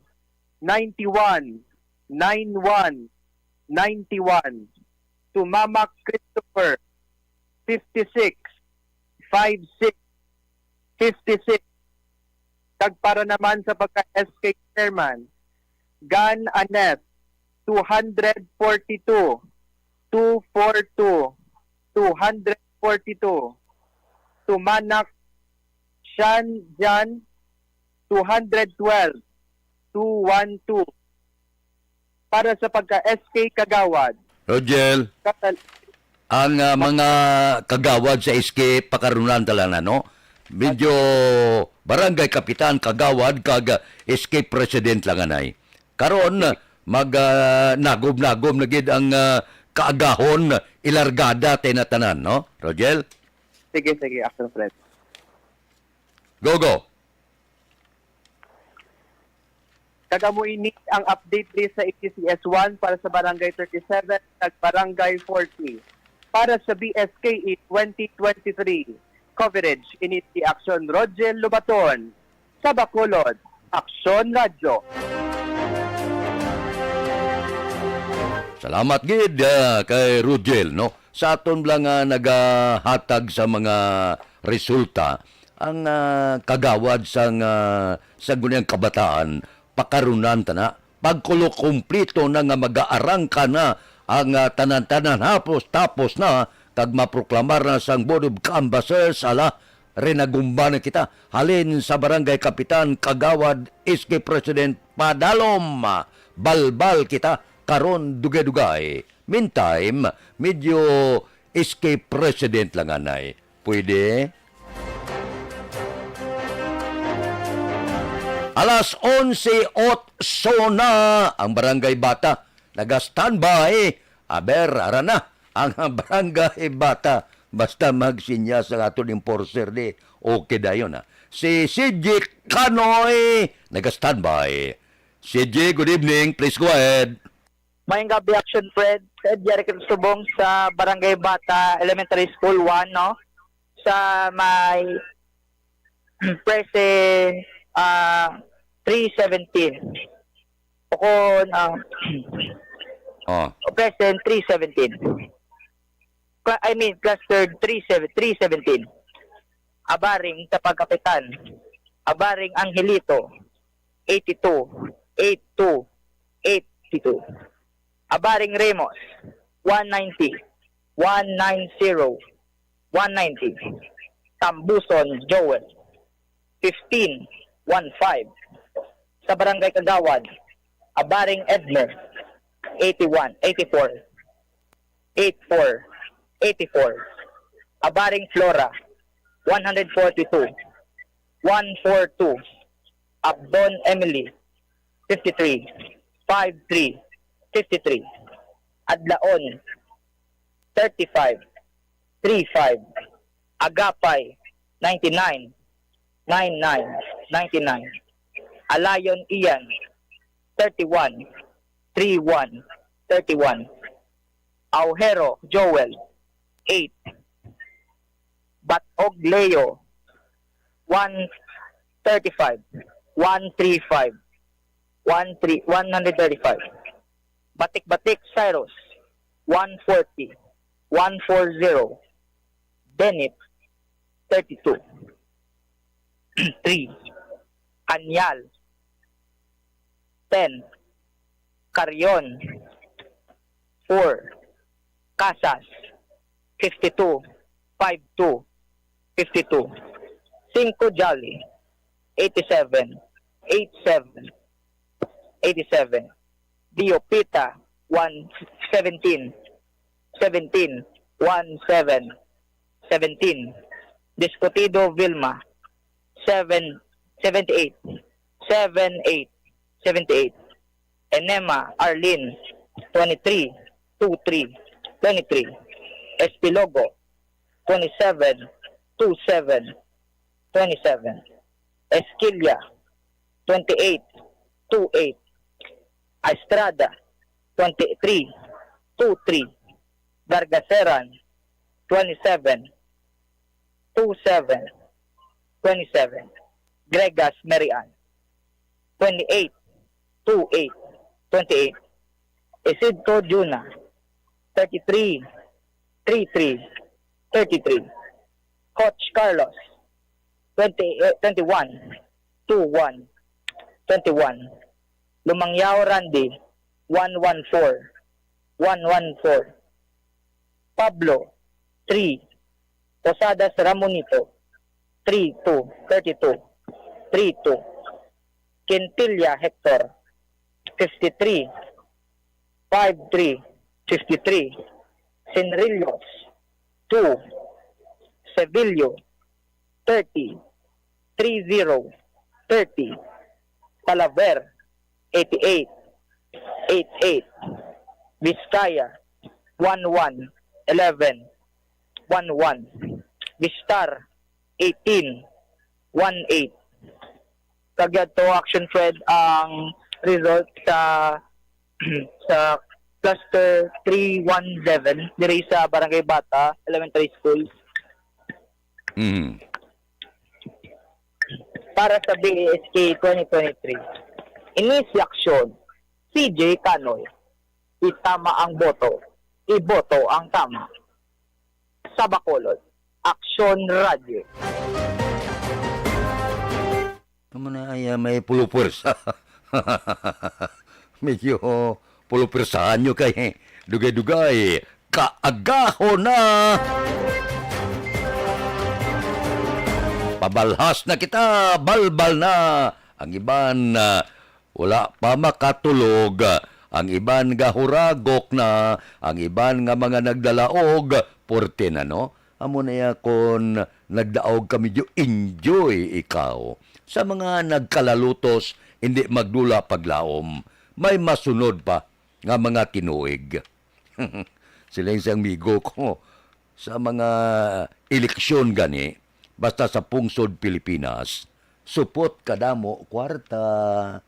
ninety-one, nine one, ninety-one. Tumamak Christopher, fifty-six, five six, fifty-six. Kag para naman sa pagka-S K chairman, Gan Anes, two hundred forty-two, two four two, two hundred forty-two. Tumanak Shan Jan, two hundred twelve, two one two. Para sa pagka-S K Kagawad, Rogel, katal- ang, ah, mga kagawad sa S K pakarunan talaga, no? Medyo barangay kapitan, kagawad, kag, ah, S K president lang anay. Karon, mag, ah, nagom-nagom na gid ang, ah, kaagahon, ilargada tanan-tanan, no, Rogel? Sige, sige, Action Fred. Go, go. Kag amo ini ang update diri sa A T C S one para sa Barangay thirty-seven kag Barangay forty. Para sa B S K E twenty twenty-three coverage, ini si Action Rogel Lobaton. Sa Bacolod, Action Radyo. Salamat gid, ah, kay Rogel, no? Sa aton lang nga nagahatag sa mga resulta, ang, ah, kagawad sang, ah, Sangguniang Kabataan, pakarunan ta na. Pagkulo kumpleto na nga mag-aarangka na ang, ah, tanan-tanan, hapos tapos na, kag maproklamar na sang Board of Canvassers, ala, rinagumba na kita. Halin sa Barangay Kapitan, Kagawad S K President Padalom, balbal kita karon dugay-dugay. Meantime, medyo S K President lang anay. Pwede? Alas onse otso na ang Barangay Bata. Naga-standby. Aber, ara na ang Barangay Bata. Basta magsinyas ang aton enforcer di. Okay dayon, ha. Si C J Kanoy, naga-standby. C J, good evening. Please go ahead. Maayong gabi, Action Fred. Fred, yari kita subong sa Barangay Bata Elementary School one, no? Sa may present, ah, three seventeen. O kung, ah, Oh. present three seventeen. Cla-, I mean, cluster three seven, three seventeen. Abaring Tapag Kapitan. Abaring Angelito, eighty-two, eight two, eighty-two. Abaring Ramos, one ninety, one nine zero, one ninety. Tambuson Joel, fifteen, one five. Sa Barangay Kagawad, Abaring Edmer, eighty-one, eighty-four, eighty-four, eighty-four. Abaring Flora, one hundred forty-two, one four two. Abdon Emily, fifty-three, five three, fifty-three. Adlaon, thirty-five, three five. Agapay, ninety-nine, nine nine, ninety-nine. Alayon Ian, thirty-one, three one, thirty-one. Aujero Joel, eight. Batog Leo, one thirty-five, one three five, one three, one hundred thirty-five. Batik-Batik Cyrus, one forty, one four zero. Bennett, thirty-two. Three. Anyal, ten. Carion, four. Casas, fifty-two, five two, fifty-two. Cinco Jolly, eighty-seven, eight seven, eighty-seven. Diopita, one seventeen, seventeen, one seven, seventeen. Discutido Vilma, seven, seventy-eight, seven eight, seventy-eight. Enema Arlene, twenty-three, two three, twenty-three. Espilogo, twenty-seven, two seven, twenty-seven. Esquilla, twenty-eight, two eight. Estrada, twenty-three, two three. Gargaseran, twenty-seven, two seven, twenty-seven. Gregas Merian, twenty-eight, two eight, twenty-eight. Isidro Juna, thirty-three, three three, thirty-three. Coach Carlos, twenty, eh, twenty-one, two one, twenty-one. Lumangyao Randy, one one four, one one four. Pablo, three. Posadas Ramonito, three two, thirty-two, three two. Quintilla Hector, fifty-three, five three, fifty-three. Sinrillos, two. Sevillo, thirty, three zero, thirty. Palaver, eighty-eight, eight eight. Vizcaya, one one, eleven, one one. Vistar, eighteen, one eight. Kag yadto, Action Fred, ang result sa sa cluster three one seven diri sa Barangay Bata Elementary School. Mhm. Para sa B A S K twenty twenty-three, ini si Aksyon, C J Canoy. Itama ang boto. Iboto ang tama. Sa Bacolod, Aksyon Radyo. Amo na ay, ah, may pulupwersa. Medyo pulupwersahan nyo kay dugay-dugay. Kaagaho na! Pabalhas na kita, balbal na. Ang iban, ah, wala pa makatulog. Ang iban gahuragok na. Ang iban nga mga nagdalaog, porte na, no? Amo na ya kon nagdaog ka, medyo enjoy ikaw. Sa mga nagkalalutos, hindi magdula paglaom. May masunod pa nga mga tinuig. Siling sang migo ko, sa mga eleksyon gani, basta sa pungsod Pilipinas, supot kadamo kwarta.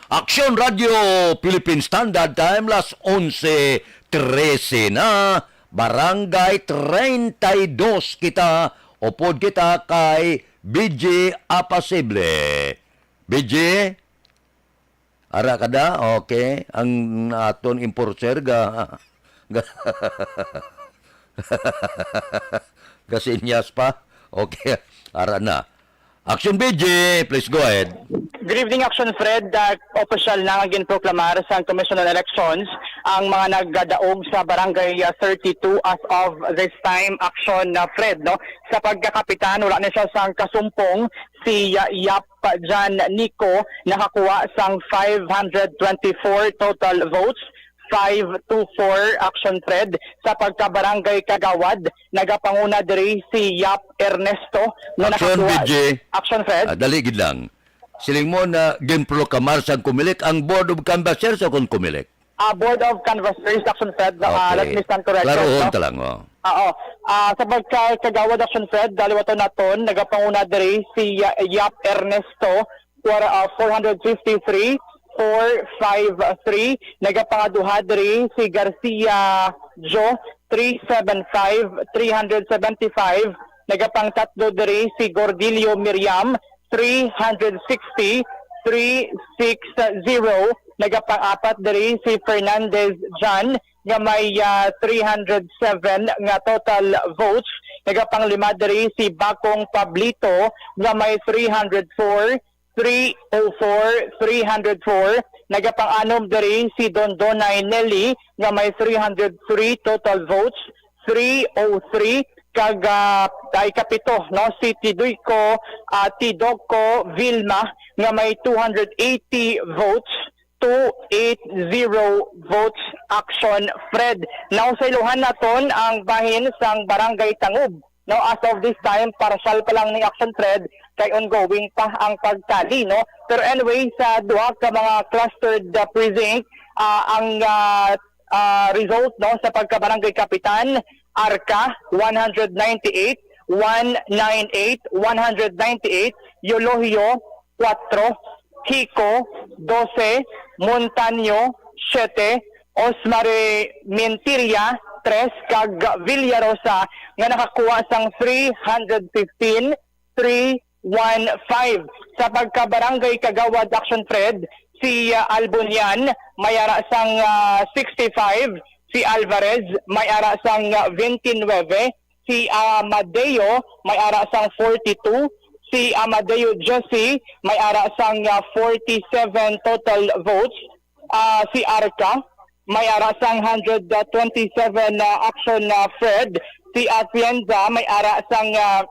Aksyon Radio Philippine Standard Time, las onse trese na, Barangay treinta y dos kita, upod kita kay B J Apasible. B J, ara ka da? Okay. Ang aton enforcer ga, ga gasinyas pa. Okay. Ara na. Action B J, please go ahead. Good evening, Action Fred. Uh, opisyal na nga ginproklamar sa Commission on Elections ang mga nagadaog sa Barangay uh, thirty-two as of this time, Action uh, Fred. No? Sa pagkakapitan, wala na siya sang kasumpong si uh, Yap Jan Nico, nakakuha sang five hundred twenty-four total votes, five two four, Action Fred. Sa pagkabarangay kagawad, nagapanguna diri si Yap Ernesto, nga Action, nakakuha. B J. Action Fred. Ah, dali gid lang. Siling mo na ginproklamar sang Comelec ang Board of Canvassers o kon Comelec? Ah, Board of Canvassers, Action Fred. Ah, Okay. Let me stand corrected. Klarohon No? ta lang, oh. Oo. Ah, sa pagkagawad, Action Fred, daliwaton naton, nagapanguna diri si uh, Yap Ernesto, for, uh, four hundred fifty-three, four five three. Nagapangaduha diri si Garcia Joe, three seven five, three hundred seventy-five. Nagapangtatlo diri si Gordilio Miriam, three hundred sixty, three six zero. Nagapang-apat diri si Fernandez John, nga may, ah, three hundred seven nga total votes. Nagapanglima diri si Bakong Pablito, nga may three hundred four, three oh four, three hundred four. Nagapang-anom diri si Dondonay Nelly, nga may three hundred three total votes, three oh three. Kag, ah, ikapito, no, si Tidoyco, ah, Tidoco Vilma, nga may two hundred eighty votes, two eight zero votes, Action Fred. Now, sa iluhan naton ang bahin sang Barangay Tangub. No, as of this time, partial pa lang ni, Action Fred, kay ongoing pa ang pagtali, no? Pero anyway, sa duha ka mga clustered, uh, precinct, ah, ang, ah, ah, result, no, sa pagkabarangay kapitan, Arca, one hundred ninety-eight, one nine eight, one hundred ninety-eight, Eulogio, kuwatro, Hico, dose, Montaño, siyete, Osmare Mintiria, tres, kag Villarosa, nga nakakuha sang three hundred fifteen, three one five. Sa pagka-barangay kagawad, Action Fred, si, ah, Albunian may ara sang, ah, sixty-five, si Alvarez may ara sang, ah, twenty-nine, si Amadeo may ara sang forty-two, Si Amadeo Jesse may ara sang, ah, forty-seven total votes. Ah, si Arca may ara sang hundred twenty-seven, ah, Action, ah, Fred. Si Atienza may ara sang, ah,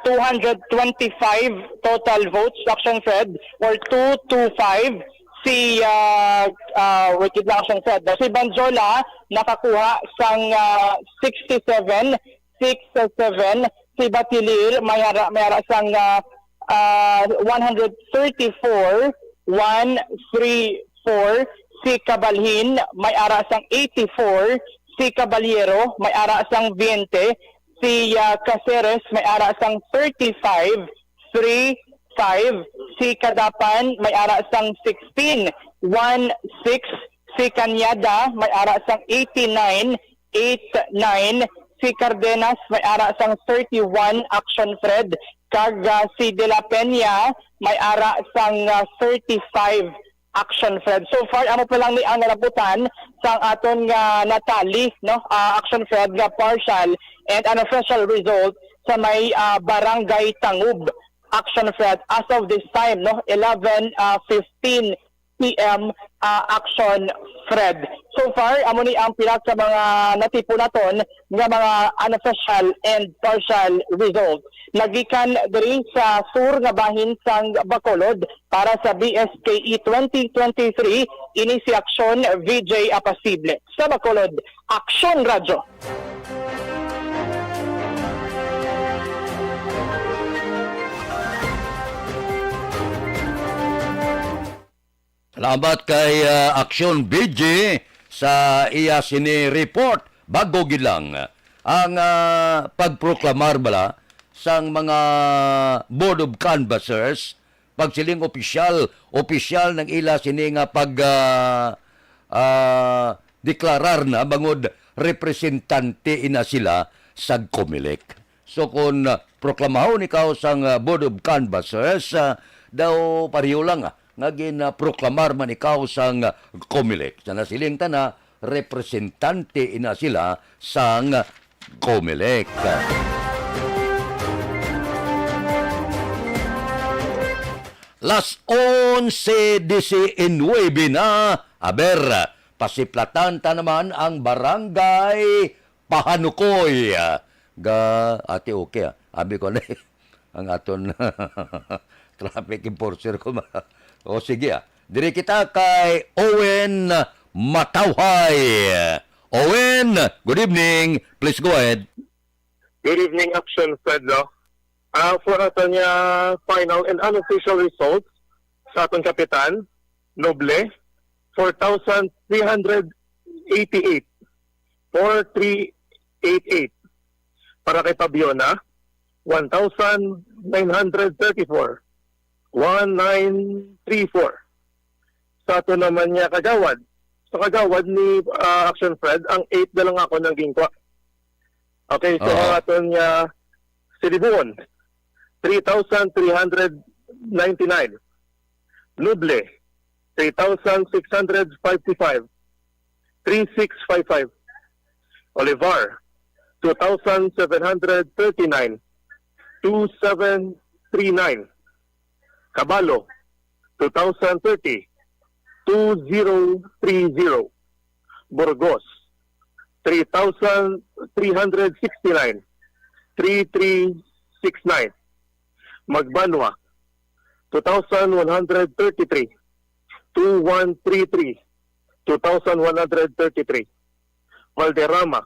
two hundred twenty-five total votes, Action Fred, or two two five. Si, ah, ah, wait lang, Action Fred. Si Banjola nakakuha sang, ah, sixty-seven six seven. Si Batilir may ara, may ara sang, ah, ah, one hundred thirty-four, one three four. Si Kabalhin may ara sang eighty-four. Si Caballero may ara sang twenty. Si, ah, Caceres may ara sang thirty-five, three five. Si Kadapan may ara sang sixteen, one six. Si Cañada may ara sang eighty-nine, eight nine. Si Cardenas may ara sang thirty-one, Action Fred, kag, ah, si De La Peña may ara sang, ah, thirty-five, Action Fred. So far, amo pa lang ni ang nalabutan sang aton nga natali, no? Ah, Action Fred, nga partial and unofficial result sa may, ah, Barangay Tangub, Action Fred, as of this time, no? Eleven, ah, fifteen P M, ah, Action Fred. So far, amo ni ang pila ka mga natipon naton nga mga unofficial and partial result. Nagikan diri sa sur nga bahin sang Bacolod para sa B S K E twenty twenty-three, ini si Action V J Apasible. Sa Bacolod, Action Radyo. Salamat kay, ah, Action V J sa iya sini report. Bago gid lang ang, ah, pagproklamar bala sang mga Board of Canvassers, pagsiling opisyal, opisyal nang ila sini nga pag, ah, ah, deklarar na bangod representante ina sila sa Comelec. So, kung, ah, proklamahon ikaw sang, ah, Board of Canvassers, ah, daw pareho lang, ah, nga ginproklamar man ikaw sang, ah, Comelec. Sa nasiling ta na, representante ina sila sang Comelec. Las onse diecinuebe na. Aber, pasiplatan ta naman ang Barangay Pahanukoy. Ga, ate, okay, ah. Abi ko na, ang aton traffic enforcer ko. Ma-, o, sige, ah. Diri kita kay Owen Matawhay. Owen, good evening. Please go ahead. Good evening, Action Fred, no? Ah, for ato niya final and unofficial results sa aton kapitan, Noble, four thousand three hundred eighty-eight. Four three eight eight. Para kay Pabiona, one thousand nine hundred thirty-four. One nine three four. Sa ato naman niya kagawad. Sa kagawad ni, ah, Action Fred, ang eight na lang ako nang gingkwa. Okay, so Oo. Ang aton niya Silibuon, three thousand three hundred ninety-nine. Noble, three thousand six hundred fifty-five, three six five five. Olivar, two thousand seven hundred thirty-nine, two seven three nine. Kabalo, two thousand thirty, two zero three zero. Burgos, three thousand three hundred sixty-nine, three three six nine. Magbanwa, two thousand one hundred thirty-three, two one three three, two thousand one hundred thirty-three. Valderrama,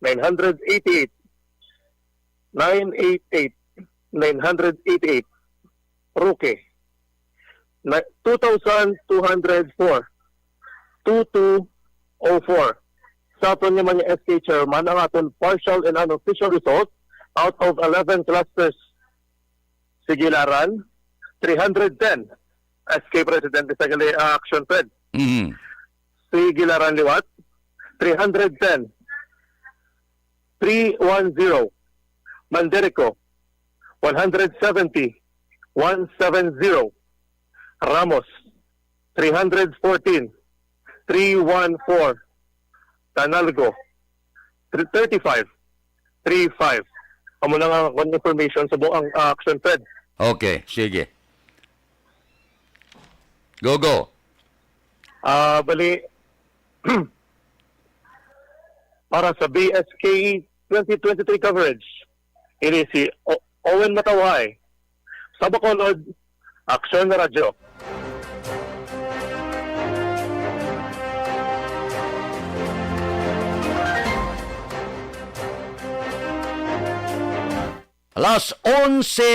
nine hundred eighty-eight, nine eight eight, nine hundred eighty-eight. Roque, na, two thousand two hundred four, two two oh four. Sa aton nga mga S K chairman, ang aton partial and unofficial result out of eleven clusters. Si Gilaran, three hundred ten. S K Presidente sa gali, ah, Action Fred. Mhm. Si Gilaran Liwat, three hundred ten. Three one zero. Manderico, one hundred seventy, one seven zero. Ramos, three hundred fourteen, three one four. Tanalgo, three thirty-five, three five. Amo na nga akon information sa buang, ah, action, Fred. Okay, sige. Go, go. Ah, bali, para sa B S K twenty twenty-three coverage, ini si O-, Owen Matawhay. Sa Bacolod, Aksyon Radyo. Alas onse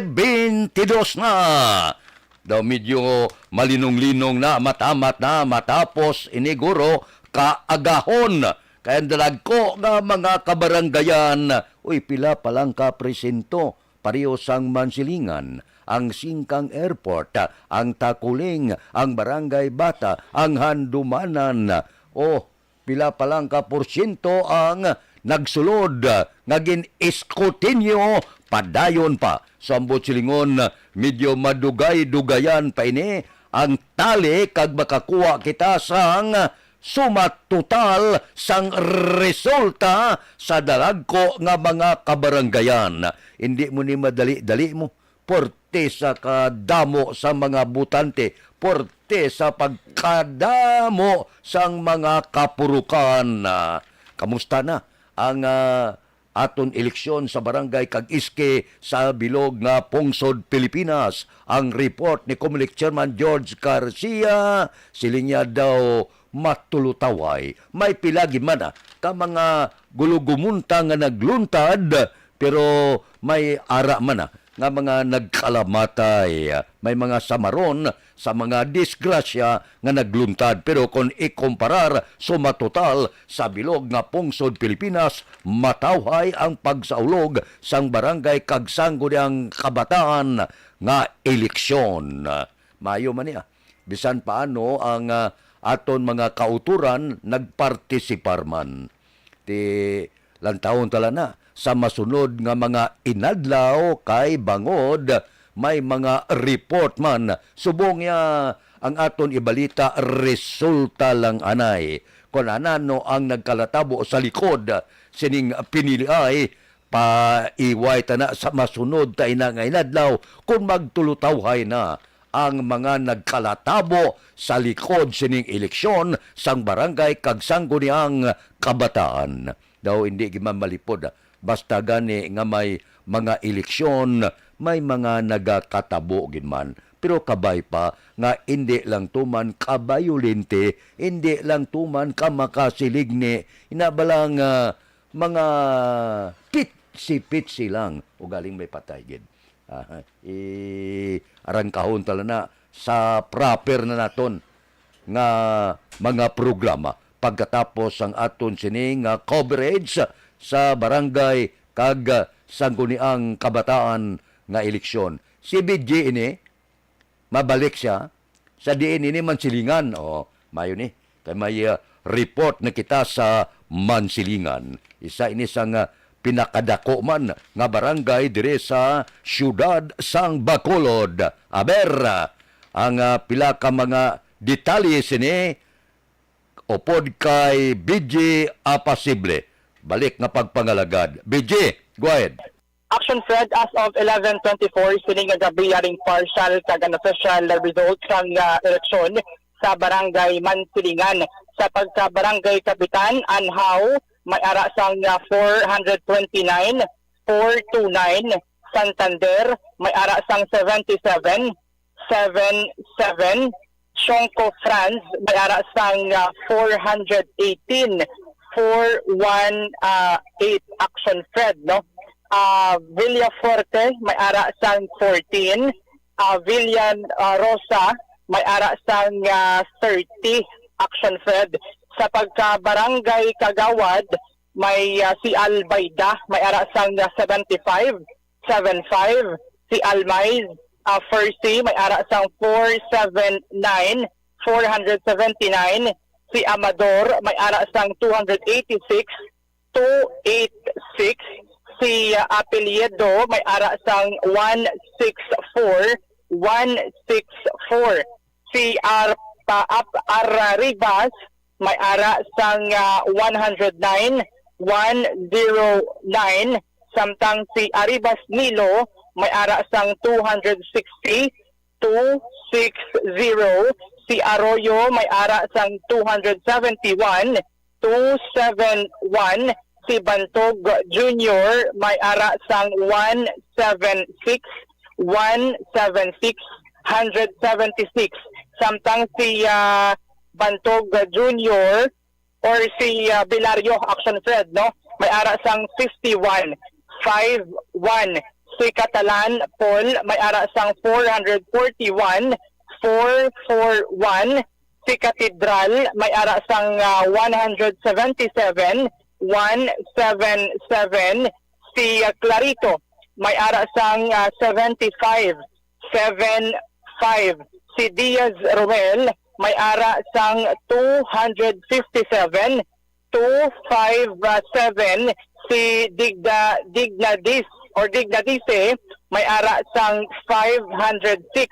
bentidós na. Daw medyo malinong-linong na, matamat na, matapos ini, guro, kaagahon. Kay ang dalagko nga mga kabaranggayan, uy, pila pa lang ka presinto, pareho sang Mansilingan, ang Singkang Airport, ang Takuling, ang Barangay Bata, ang Handumanan. Oh, pila pa lang ka porsyento ang nagsulod nga gin-eskutinyo padayon pa. Sa ambot silingon, medyo madugay-dugayan pa ini ang tali kag makakuha kita sang suma total sang resulta sa dalagko nga mga kabaranggayan. Hindi mo ni madali-dali mo. Porte sa kadamo sa mga botante, porte sa pagkadamo sang mga kapurukan. Ah, kamusta na ang, ah, aton eleksyon sa barangay kag iske sa bilog nga pungsod Pilipinas? Ang report ni Comelec Chairman George Garcia, siling niya daw matulutaway. May pila gid man, ah, ka mga gulugumunta nga nagluntad, pero may ara man, ah, nga mga nagkalamatay, may mga samaron sa mga disgrasya nga nagluntad. Pero kon ikumparar sumatotal sa bilog nga pungsod Pilipinas, matawhay ang pagsaulog sang barangay kag sangguniang kabataan nga eleksyon. Maayo man niya. Bisan paano ang, ah, aton mga kautoran nagpartisipar man. Ti lantawon tala na sa masunod nga mga inadlaw kay bangod may mga report man. Subong niya ang aton ibalita, resulta lang anay. Kon anano ang nagkalatabo sa likod sining piniliay, paiway ta na sa masunod ta ina nga inadlaw kon magtulutawhay na ang mga nagkalatabo sa likod sining eleksyon sang barangay kag sangguniang kabataan. Daw hindi gid man malipod, ah. Basta gani nga may mga eleksyon, may mga nagakatabo gid man. Pero kabay pa nga hindi lang tuman kabayolente, hindi lang tuman ka makasiligni, ina ba lang, ah, mga pitsi-pitsi lang, ugaling may patay gid. Ah, i-, arangkahon tala na sa proper na naton nga mga programa pagkatapos sang aton sini nga coverage sa barangay kag sangguniang kabataan nga eleksyon. Si B J ini, mabalik siya sa diin ini Mansilingan. Oh, mayo ni. Kay may, ah, report na kita sa Mansilingan. Isa ini sang, ah, pinakadako man nga barangay diri sa siyudad sang Bacolod. Aber, ah, ang, ah, pila ka mga detalye sini upod kay B J Apasible. Balik nga pagpangalagad. B J, go ahead. Action, Fred, as of eleven twenty-four, sini nga gabi, yaring partial kag unofficial result sang, ah, eleksyon sa Barangay Mansilingan. Sa pagka-barangay kapitan, Anhaw, may ara sang, ah, four hundred twenty-nine, four two nine. Santander, may ara sang seventy-seven, seven seven. Chongco, Franz, may ara sang, ah, four hundred eighteen, four one eight. Action, Fred, no? Ah, Villafuerte, may ara sang fourteen. Ah, Villa, ah, Rosa, may ara sang, ah, thirty. Action, Fred. Sa pagka-barangay kagawad, may, ah, si Albayda, may ara sang, ah, seventy-five, seven five. Si Almaiz, ah, Fersi, may ara sang four seven nine, four hundred seventy-nine. Si Amador, may ara sang two hundred eighty-six, two eight six. Si, ah, Apelyido, may ara sang one six four, one six four. Si Arpa-, Ap-, Arribas, may ara sang, ah, one hundred nine, one zero nine. Samtang si Arribas Nilo may ara sang two hundred sixty, two six zero. Si Arroyo may ara sang two hundred seventy-one, two seven one. Si Bantog Junior may ara sang one seven six, one seven six, hundred seventy-six. Samtang si, ah, Bantog Junior or si, ah, Bilario, Action Fred, no? May ara sang fifty-one, five one. Si Catalan Paul may ara sang four hundred forty-one, four four one. Si Katedral may ara sang, ah, one hundred seventy-seven, one seven seven. Si, ah, Clarito may ara sang, ah, seventy-five, seven five. Si Diaz Roel may ara sang two hundred fifty-seven, two five seven. Si Digda, Dignadis or Dignadise may ara sang five hundred six,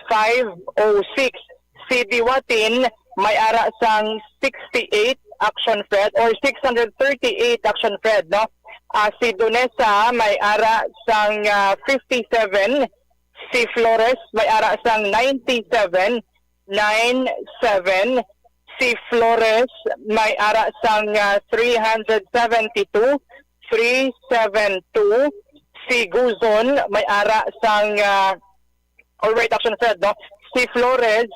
five oh six. Si Diwatin may ara sang sixty-eight, Action Fred, or six hundred thirty-eight, Action Fred, no? Ah, si Donesa may ara sang, ah, fifty-seven. Si Flores may ara sang ninety-seven, nine seven. Si Flores may ara sang, ah, three hundred seventy-two, three seven two. Si Guzon may ara sang, ah, all right, Action Fred, no? Si Flores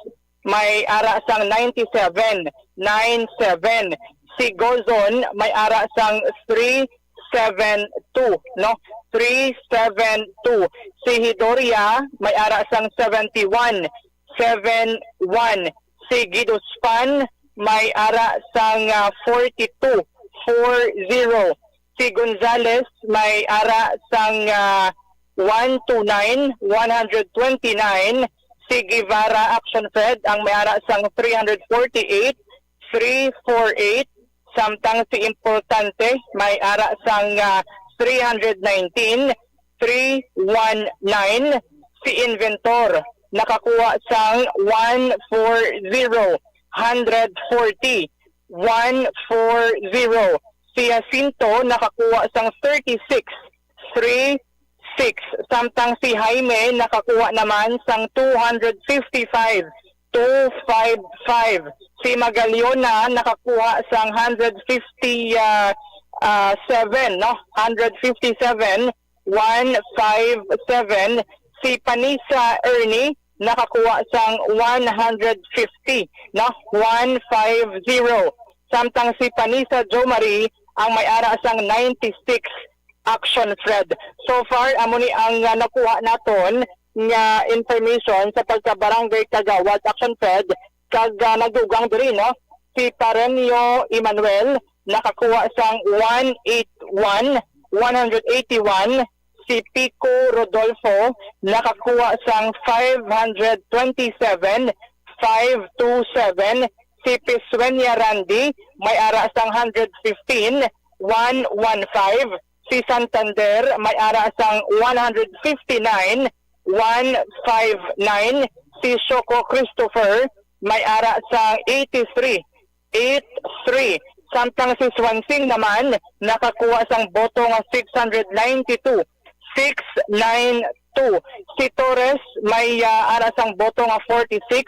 may ara sang ninety-seven, nine seven. Si Gozon may ara sang three seven two, no? Three seven two. Si Hidoria may ara sang seventy-one, seven one. Si Giduspan may ara sang, ah, forty-two, four zero. Si Gonzales may ara sang, ah, one two nine, one hundred twenty-nine. Si Guevara, Action Fred, ang may ara sang three hundred forty-eight, three four eight. Samtang si Importante may ara sang, ah, three hundred nineteen, three one nine. Si Inventor nakakuha sang one four zero, hundred forty, one four zero. Si Jacinto nakakuha sang thirty-six, three six. Samtang si Jaime nakakuha naman sang two hundred fifty-five, two five five. Si Magaliona nakakuha sang hundred fifty, ah, ah, seven, no? Hundred fifty-seven, one five seven. Si Panisa Ernie nakakuha sang one hundred fifty, no? One five zero. Samtang si Panisa Jo Marie ang may ara sang ninety-six, Action Fred. So far, amo ni ang, ah, nakuha naton nga information sa pagka-barangay kagawad, Action Fred, kag, ah, nagdugang diri, no? Si Parenio Emmanuel nakakuha sang one eighty-one, one hundred eighty-one. Si Pico Rodolfo nakakuha sang five hundred twenty-seven, five two seven. Si Pisuenia Randy may ara sang hundred fifteen, one one five. Si Santander may ara sang one hundred fifty-nine, one five nine. Si Shoko Christopher may ara sang eighty-three, eight three. Samtang si Swansing naman nakakuha sang boto nga six hundred ninety-two, six nine two. Si Torres may, ah, ara sang boto nga forty-six,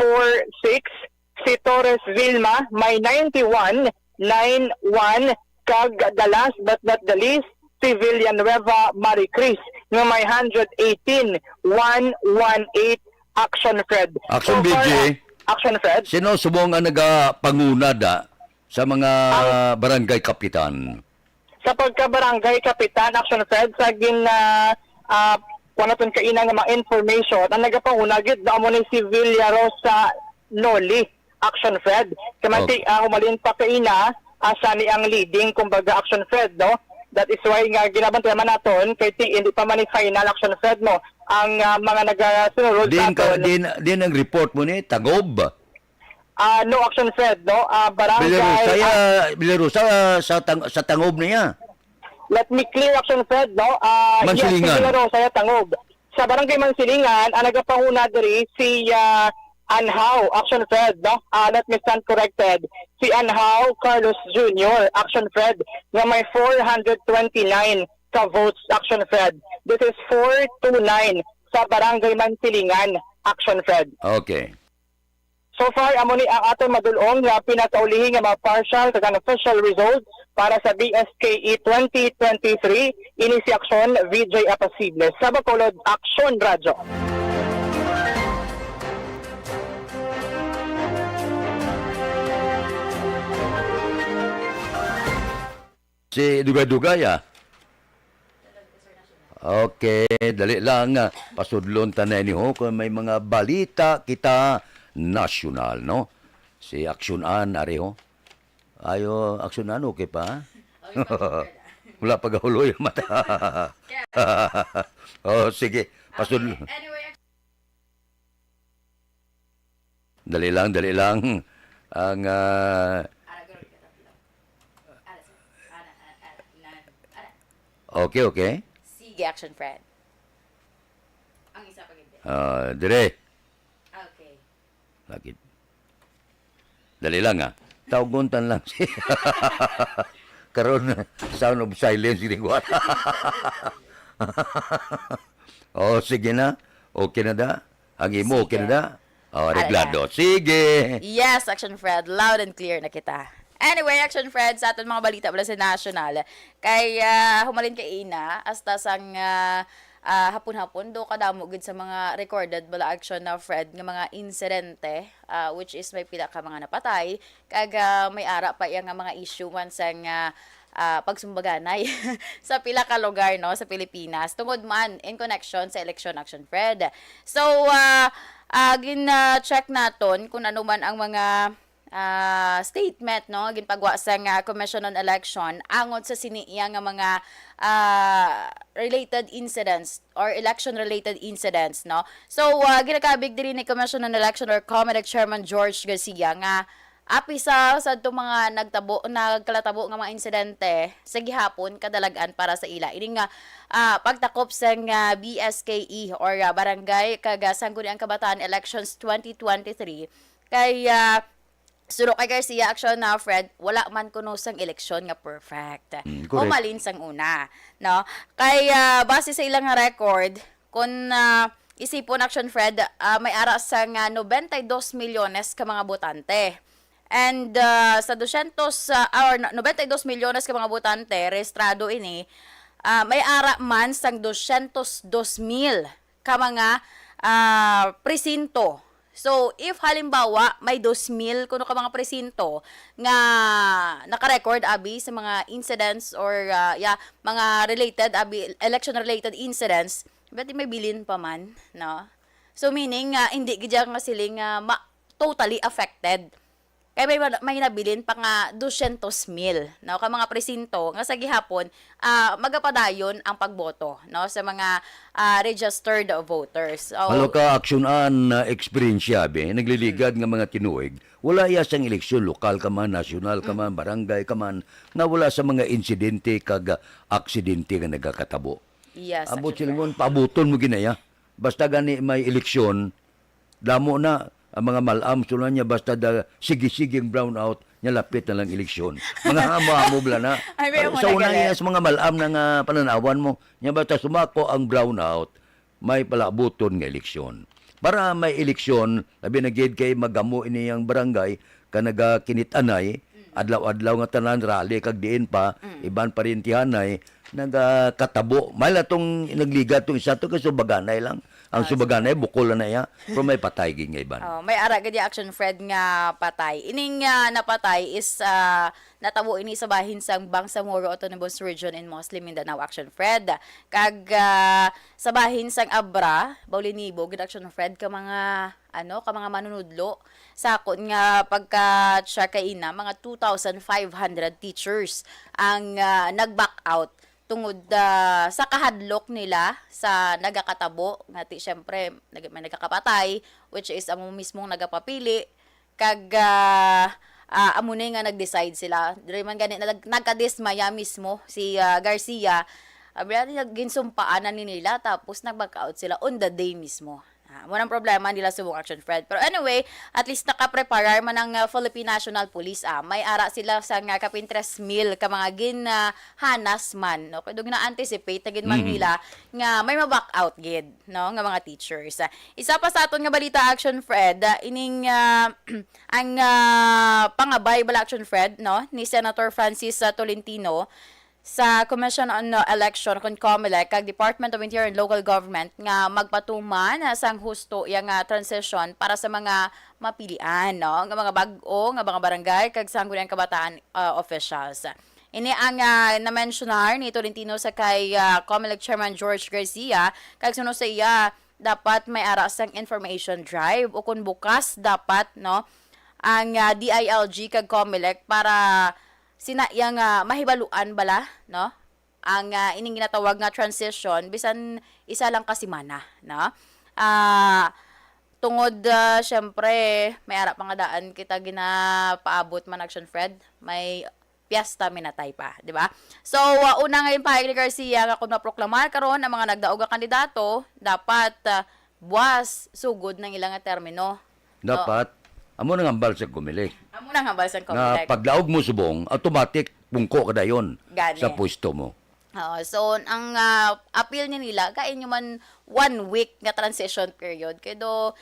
four six. Si Torres Vilma may ninety-one, nine one. Kag the last but not the least, si Villanueva Maricris nga may hundred eighteen, one one eight. Action Fred. Action, So far, B J. ah, Action Fred. Sino subong ang nagapanguna da sa mga Ang barangay kapitan? Sa pagka-barangay kapitan, Action Fred, sa gin, ah, ah, kuwan naton kaina nga mga information, ang nagapanguna gid na amo ni si Villarosa Noli, Action Fred. Kay man Okay. ti, ah, humalin pa kaina, ah, siya ni ang leading, kumbaga, Action Fred, no? That is why nga ginabantayan man naton kay ti hindi pa man ni final, Action Fred, no? Ang, ah, mga nagasunod Din ka, naton. din, din ang report mo ni Tagob. Ah, no, Action Fred, no? Ah, barangay, Villarosa, ah, ah, Villarosa, ah, sa tang-, sa Tangob niya. Let me clear, Action Fred, no? Ah, yes, Mansilingan. Villarosa, ya Tangob. Sa barangay Mansilingan, ang nagapanguna diri si, ah, Anhao, Action Fred, no? Ah, let me stand corrected. Si Anhao Carlos Junior, Action Fred, nga may four hundred twenty-nine ka votes, Action Fred. This is four two nine sa Barangay Mansilingan, Action Fred. Okay. So far, amo ni ang aton madul-ong nga pinakaulihi nga mga partial kag unofficial result para sa B S K E twenty twenty-three. Ini si Action V J Apasible sa Bacolod, Action Radyo. Si Dugay-Dugay, ah. Okay, dali lang, ah. Pasudlon ta na ini, ho, kung may mga balita kita nasyonal, no? Si Aksyon An, ari, ho. Ayo, Aksyon An, okay pa? Wala pa gahuloy ang mata. Oh, sige. Pasudlon. Dali lang, dali lang. Ang, ah, okay, okay. Sige, Action Fred. Ang isa pa gid. Ah, dire. Okay. Lagi. Dali lang, ah. Tawgon tan lang si karon, sound of silence, gini ko. Oh, sige na. Okay na da. Ang imo, okay na da. Oh, areglado. Sige. Yes, Action Fred. Loud and clear na kita. Anyway, Action Fred, sa aton mga balita bala sa national, kay, ah, humalin kay ina, hasta sang, ah, ah, hapon-hapon, do kadamo gid sa mga recorded bala, Action na Fred, nga mga insidente, ah, which is may pila ka mga napatay, kag, ah, may ara pa iya nga mga issue man sang, ah, ah, pagsumbaganay sa pila ka lugar, no, sa Pilipinas, tungod man in connection sa election, Action Fred. So, ah, ah, gin, ah, check naton kung ano man ang mga, ah, statement, no, ginpagwa sang, ah, Commission on Election angot sa sini iya nga mga, ah, related incidents or election-related incidents, no. So, ah, ginakabig diri ni Commission on Election or COMELEC Chairman George Garcia nga api sa sadto mga nagtabo, nagkalatabo nga mga insidente sa gihapon, kadalag-an para sa ila. Ini nga, ah, pagtakop sang, ah, B S K E or, ah, Barangay kag, ah, Sangguniang Kabataan Elections twenty twenty-three, kay, ah, suno kay Garcia, Action na Fred, wala man kuno sang eleksyon nga perfect. Mm, correct. Humalin sang una, no? Kay, ah, base sa ilang record, kung, ah, isipon, Action Fred, ah, may ara sang, ah, noventa y dos milyones ka mga botante. And, ah, sa dosyentos, ah, or no-, noventa y dos milyones ka mga botante, rehistrado ini, ah, may ara man sang dosyentos dos mil ka mga, ah, presinto. So, if halimbawa may dos mil kuno ka mga presinto nga naka-record abi sa mga incidents or, ah, yeah, mga related abi, election-related incidents, but may bilin pa man, no? So, meaning nga hindi gid siya nga sila nga ma-, totally affected. Kay may, may nabilin pa nga dosyentos mil, no, ka mga presinto nga sa gihapon, ah, magapadayon ang pagboto, no, sa mga, ah, registered voters. So, malo ka, Action An, na eksperyensya, be, nagliligad nga mga tinuig, wala iya sang eleksyon, lokal ka man, nasyonal ka man, barangay ka man, nga wala sa mga insidente kag, ah, aksidente nga nagakatabo. Yes, Ambot Action Fred. Silingon, paabuton mo ginaya. Basta gani may eleksyon, damo na ang mga mal-am, sula niya, basta da, sige-sige ang brownout, niya lapit na lang eleksyon. Mga hamo-hamo bala na. Ay, may Sa mga una nagalit. Niya, sa mga mal-am na nga pananawan mo, niya basta sumako ang brownout, may palabuton nga eleksyon. Para may eleksyon, labi na gid kay magamo ini ang barangay, ka nagakinit-anay, adlaw-adlaw nga tanan, rally kag diin pa, Mm. iban parintihanay, nagakatabo. May la tong nagliga tong isa to, kay subaganay lang. Ang Ah, subaganay, subaganay. Bukol na na iya. Pero may patay gid nga iban. Oh, may ara gid ya, Action Fred, nga patay. Ining, ah, napatay is, ah, natabo ini sa bahin sang Bangsamoro Autonomous Region in Muslim Mindanao, Action Fred. Kag, ah, sa bahin sang Abra, Baulinibo, gid, Action Fred, ka mga, ano, ka mga manunudlo. Sa akon nga pagka-check kay ina, mga two thousand five hundred teachers ang, ah, nag-back out tungod, ah, sa kahadlok nila sa nagakatabo, nga ti, syempre, nag-, may nagakapatay, which is amo mismong nagapapili, kag, ah, ah, amo ni nga nag-decide sila. Diri man gani, nag-, nagkadismaya mismo si, ah, Garcia. Abi niya, ginsumpaan na ni nila, tapos nag-back out sila on the day mismo. Amo nang problema nila subong, Action Fred. Pero anyway, at least nakapreparar man ang, ah, Philippine National Police, ah. May ara sila sa nga kapin tres mil ka mga gin, ah, hanas man, no? Kay daw gina-anticipate na gid man Mhm. nila nga may ma-back out gid, no, nga mga teachers. Ah, isa pa sa aton nga balita, Action Fred, ah, ining, ah, ang, ah, pangabay bala, Action Fred, no, ni Senator Francis, ah, Tolentino sa Commission on, uh, Election kon COMELEC kag Department of Interior and Local Government nga magpatuman, uh, sang husto iya nga transition para sa mga mapilian, no, nga mga bag-o nga mga barangay kag sangguniang kabataan, uh, officials. Ini ang, uh, na-mensionar ni Tolentino sa kay, uh, COMELEC Chairman George Garcia, kag suno sa iya, dapat may ara sang information drive o kung bukas dapat, no, ang, uh, D I L G kag COMELEC para sina iya nga mahibaluan bala, no? Ang, ah, ining ginatawag nga transition, bisan isa lang ka semana, no? Ah, tungod, ah, syempre, may ara pa nga daan kita ginapaabot man, Action Fred, may piyesta minatay pa, di ba? So, ah, una nga yung pahayag ni Garcia nga kung maproklamar karon ang mga nagdaog nga kandidato, dapat, ah, buwas sugod ng ilang nga termino. Dapat, amo nang hambal sa COMELEC. Amo nang hambal sa COMELEC. Nga pagdaog mo subong, automatic pungko ka dayon Gani. sa pwesto mo. Oo, so ang, ah, appeal ni nila, kain nyo man one week nga transition period. Kay do,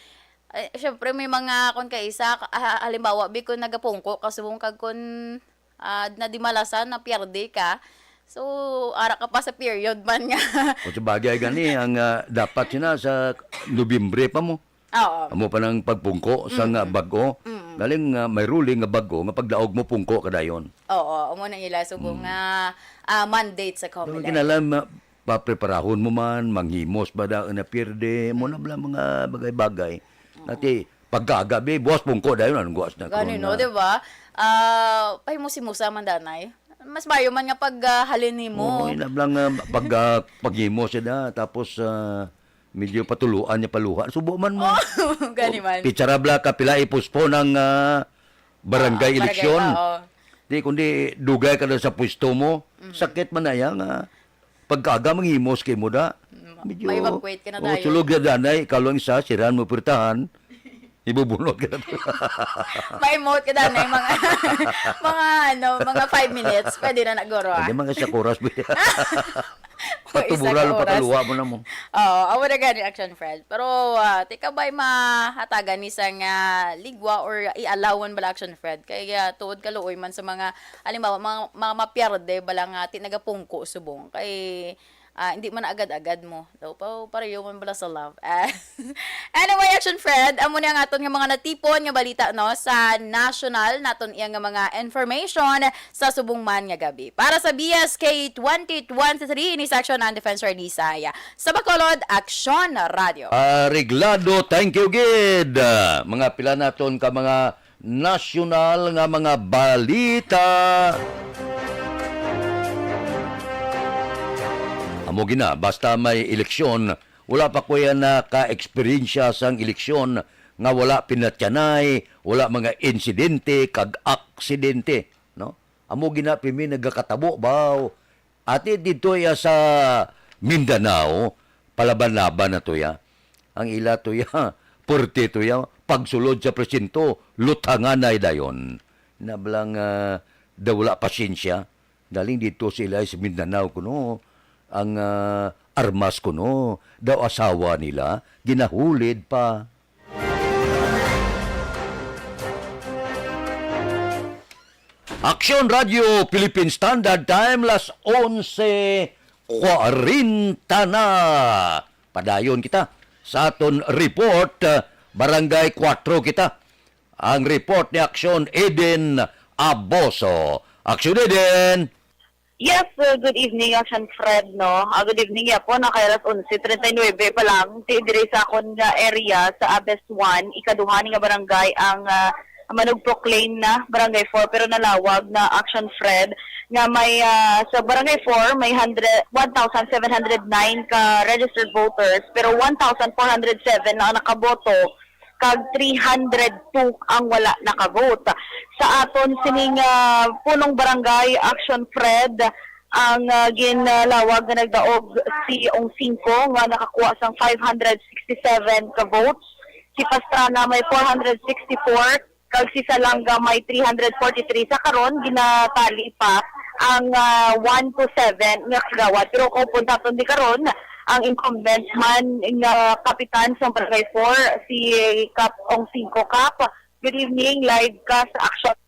eh, syempre may mga, kung kaisa, ah, halimbawa, bi, kung nagapungko ka subong kag kung, ah, nadimalasan, napierde ka, so, ara ka pa sa period man nga. O, sa bagay gani, ang, ah, dapat sina sa Nobyembre pa mo. Oo. Amo pa nang pagpungko sa nga Mm. bag-o. Mm. Galing nga may ruling nga bag-o nga pagdaog mo pungko ka dayon. Oo, amo na ila subong Mm. nga, ah, mandate sa Pero COMELEC. Kinalam, ah, papreparahon mo man, manghimos ba daw na pierde, mo na bala mga bagay-bagay. Mm. Nati, pagkagabi, buwas pungko dayon, anong guwas na Gani, karon no, nga? di ba? Ah, pahimusimusa man, danay. Mas mayo man nga pag, ah, halin nimo. Oo, inablang, ah, pag, ah, paghimo sila, tapos, ah, medyo patuluan niya paluha. Subo man mo. Oh, gani man. Pitsara bala ka pila i-postpone ang, ah, barangay Ah, barangay eleksyon. pa, oh. Di, kundi dugay ka na sa pwesto mo. Mhm. Sakit man na yan, ah. Pagkaga, manghimos kay mo da. Mm, Medyo, ma-evacuate ka na oh, tayo. sulog na danay, ikaw lang isa, siran mo pirtahan. Ibubunot ka na. May emote ka, danay, mga, mga, ano, mga five minutes, pwede na na, guro, ah. Hindi, mga isa ka oras, pwede. Mga isa Patubura ka lang, oras. pakaluwa mo na mo. Oo, amo na gani, Action Fred. Pero, ah, ti ka ba'y mahatagan ni sang, ah, ligwa or i-allow man bala, Action Fred? Kay, ah, tuod kaluoy man sa mga, halimbawa, mga, mga mapierde bala nga ti nagapungko subong. Kay, ah, hindi man agad-agad mo. Daw pa, pareho man bala sa love. Ah. Anyway, Action Fred, amo ni ang aton nga mga natipon nga balita, no, sa national naton iya nga mga information sa subong man nga gabi. Para sa B S K twenty twenty-three, ini sa Action and Defense Radisaya. Sa Bacolod, Action Radio. Areglado, thank you, gid. Ah, mga pila naton ka mga nasyonal nga mga balita. Amo gina, basta may eleksyon, wala pa ko yan naka-eksperyensya sang eleksyon nga wala pinatyanay, wala mga insidente kag aksidente, no? Amo gina, pirmi nagakatabo ba? Ati dito ya sa Mindanao, palaban-laban na to ya. Ang ila to ya, puwerte to ya, pagsulod sa presinto, lutanganay dayon. Nablang, ah, daw wala pasensya. Daling dito sila sa Mindanao kuno, ang, ah, armas kuno, daw asawa nila, ginahulid pa. Aksyon Radio Philippine Standard Time, las onse kwarenta na. Padayon kita sa aton report, ah, Barangay Cuatro kita. Ang report ni Aksyon Eden Aboso. Aksyon Eden! Yes, uh, good evening, Action Fred, no? Ah, good evening, ya po, no? Kay alas onse treinta y nueve pa lang, ti diri sa akon nga area, sa Abes one, ikaduha ni nga barangay ang, ah, Manugpok Lane na, Barangay four, pero nalawag na, Action Fred, nga may, ah, sa Barangay four, may hundred, one thousand seven hundred nine ka registered voters, pero one thousand four hundred seven na ang nakaboto, kag three hundred two ang wala nakavote. Sa aton sining, ah, punong barangay, Action Fred, ang, ah, ginlawag nga nagdaog si Ong Cinco nga nakakuha sang five hundred sixty-seven ka votes. Si Pastrana may four hundred sixty-four, kag si Salanga may three hundred forty-three. Sa karon, ginatali pa ang, ah, one to seven nga kagawad. Pero kung puntaton di karon, ang incumbent man nga kapitan sa Barangay four, si Kap Ong Cinco. Kap, good evening, live ka sa Action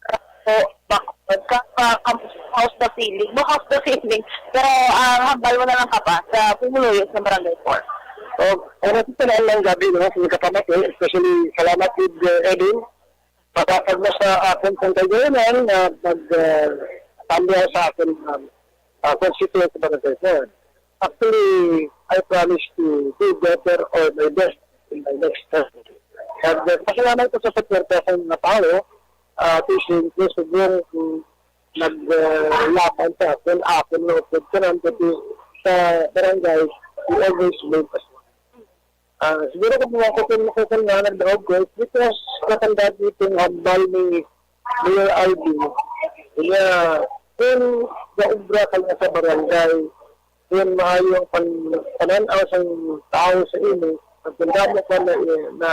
po. Bakod ka pa, kam-, house the ceiling. Mo house the ceiling. Pero, ah, hambal mo na lang ka pa sa pumuluyo sa Barangay four. Oh, ang nasa tanan ng gabi, no, sa kapamati, especially salamat with, uh, Edwin. Pagkatag mo sa akon kung kailangan, uh, mag, uh, tambay sa akon, um, uh, constituent sa Barangay four. Actually, I promise to do better or my best in my next term. And, uh, pasalamat ko sa suporta sa mga tao, ah, to siyempre subong, mm, nag, ah, laban sa akin, ako na upod ka lang, pati sa barangay, we always move as one. Ah, siguro kung mga kutin mo kutin nga nagdaog ko, because katandaan itong hambal ni Mayor Alvin, niya, kung gaubra ka nga sa barangay, kung maayo ang pan-, panan-aw sang tao sa imo, pag kung damo ka na, eh, na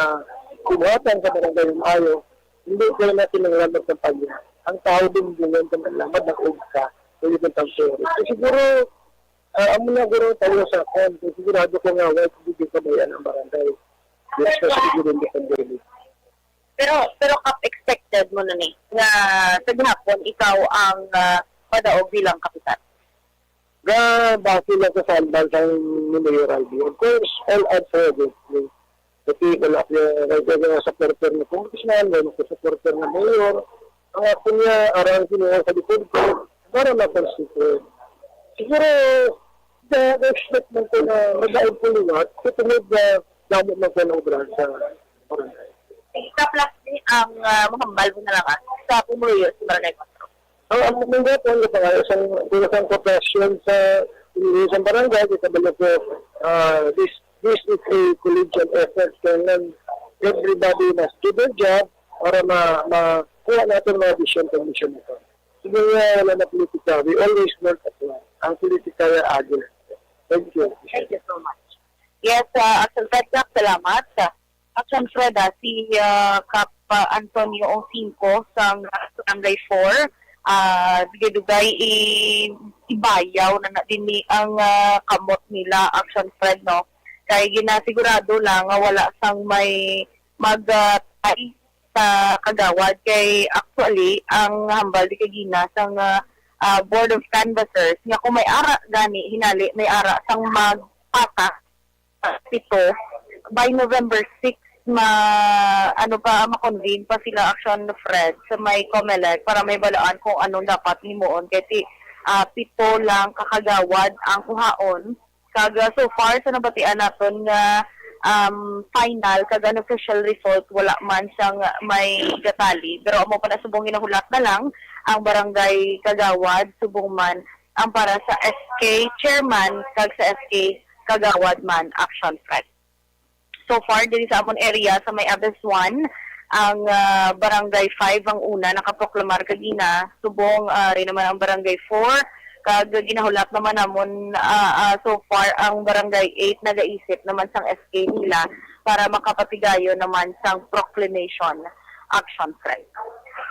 kinuhatan sa barangay ng maayo, hindi ka na kinahanglan magkampanya. Ang tao din, ganyan ka man lang, madakog ka, pwede kang tagsurit. So, siguro, ah, amo na guro tayo sa akon, kung sigurado ko nga, wala hindi kabayaan ang barangay. Especially during the pandemic. Pero, pero Kap, expected mo na ni nga sa gihapon ikaw ang, ah, padaog bilang kapitan? Ga, base lang sa sambal sa ni Mayor Alvin. Of course, all odds are against me. Kasi wala ko yung regular supporter ni congressman, wala ko supporter ni mayor. Ang ako niya, arang sinuha sa likod ko, para ma-constitute. Siguro, na-expect man ko na mag-aib ko liwat, kasi tungod na damo man ko na obra sa barangay. Sa plus ni ang, ah, mahambal mo na lang, ah, sa pumuluyo sa Barangay four. Ang, ang mga po, ang mga isang, isang profession sa, sa barangay, kita ba niyo po, ah, this, this is a collegial effort, kaya everybody must do their job para ma-, makuha natin mga vision kag mission nito. Sige nga, wala na politika. We always work as one. Ang politika ay agil. Thank you. Thank you so much. Yes, ah, Action Fred, Kap, salamat. Action Fred, ah, si, ah, Kap, ah, Antonio Ong Cinco sang Barangay four, ah, dugay-dugay i-, ibayaw na, na din ni ang, ah, kamot nila, Action Fred, no? Kay ginasigurado lang nga wala sang may mag, ah, tie sa kagawad, kay actually ang hambal di kagina sang, ah, ah, Board of Canvassers nga kung may ara gani, hinali may ara sang magpatak, ah, pito, by November six, ma-, ano pa, ma-convene pa sila, Action Fred, sa may Comelec para may balaan kung anong dapat himuon, kay ti, ah, pito lang ka kagawad ang kuhaon. Kag, ah, so far sa nabatian naton nga, um, final kag unofficial result, wala man sang may gatali. Pero amo pa na, subong ginahulat na lang ang barangay kagawad, subong man ang para sa S K chairman kag sa S K kagawad man, Action Fred. So far, diri sa amon area sa may Abes one, ang, ah, Barangay five ang una nakaproklamar kagina, subong, ah, rin naman ang Barangay four, kag ginahulat naman namon, ah, ah, so far ang Barangay eight nagaisip naman sang S K nila para makapatigayon naman sang proclamation, Action Fred.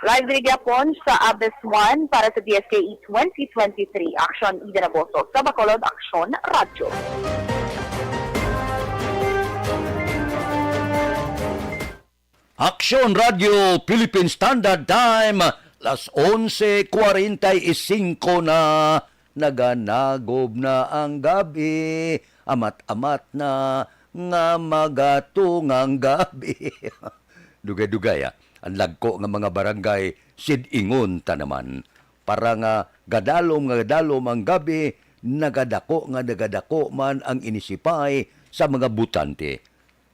Live diri gyapon sa Abes one para sa D S K E twenty twenty-three. Action, Ida Naboso, sa Bacolod, Action Radyo. Action Radio Philippine Standard Time, las onse cuarenta y cinco na, naganagob na ang gabi, amat-amat na nga magatungang gabi. Dugay-dugay, ah, ang lagko nga mga barangay, sid-ingon ta naman. Para nga gadalom nga gadalom ang gabi, nagadako nga nagadako man ang inisipay sa mga botante.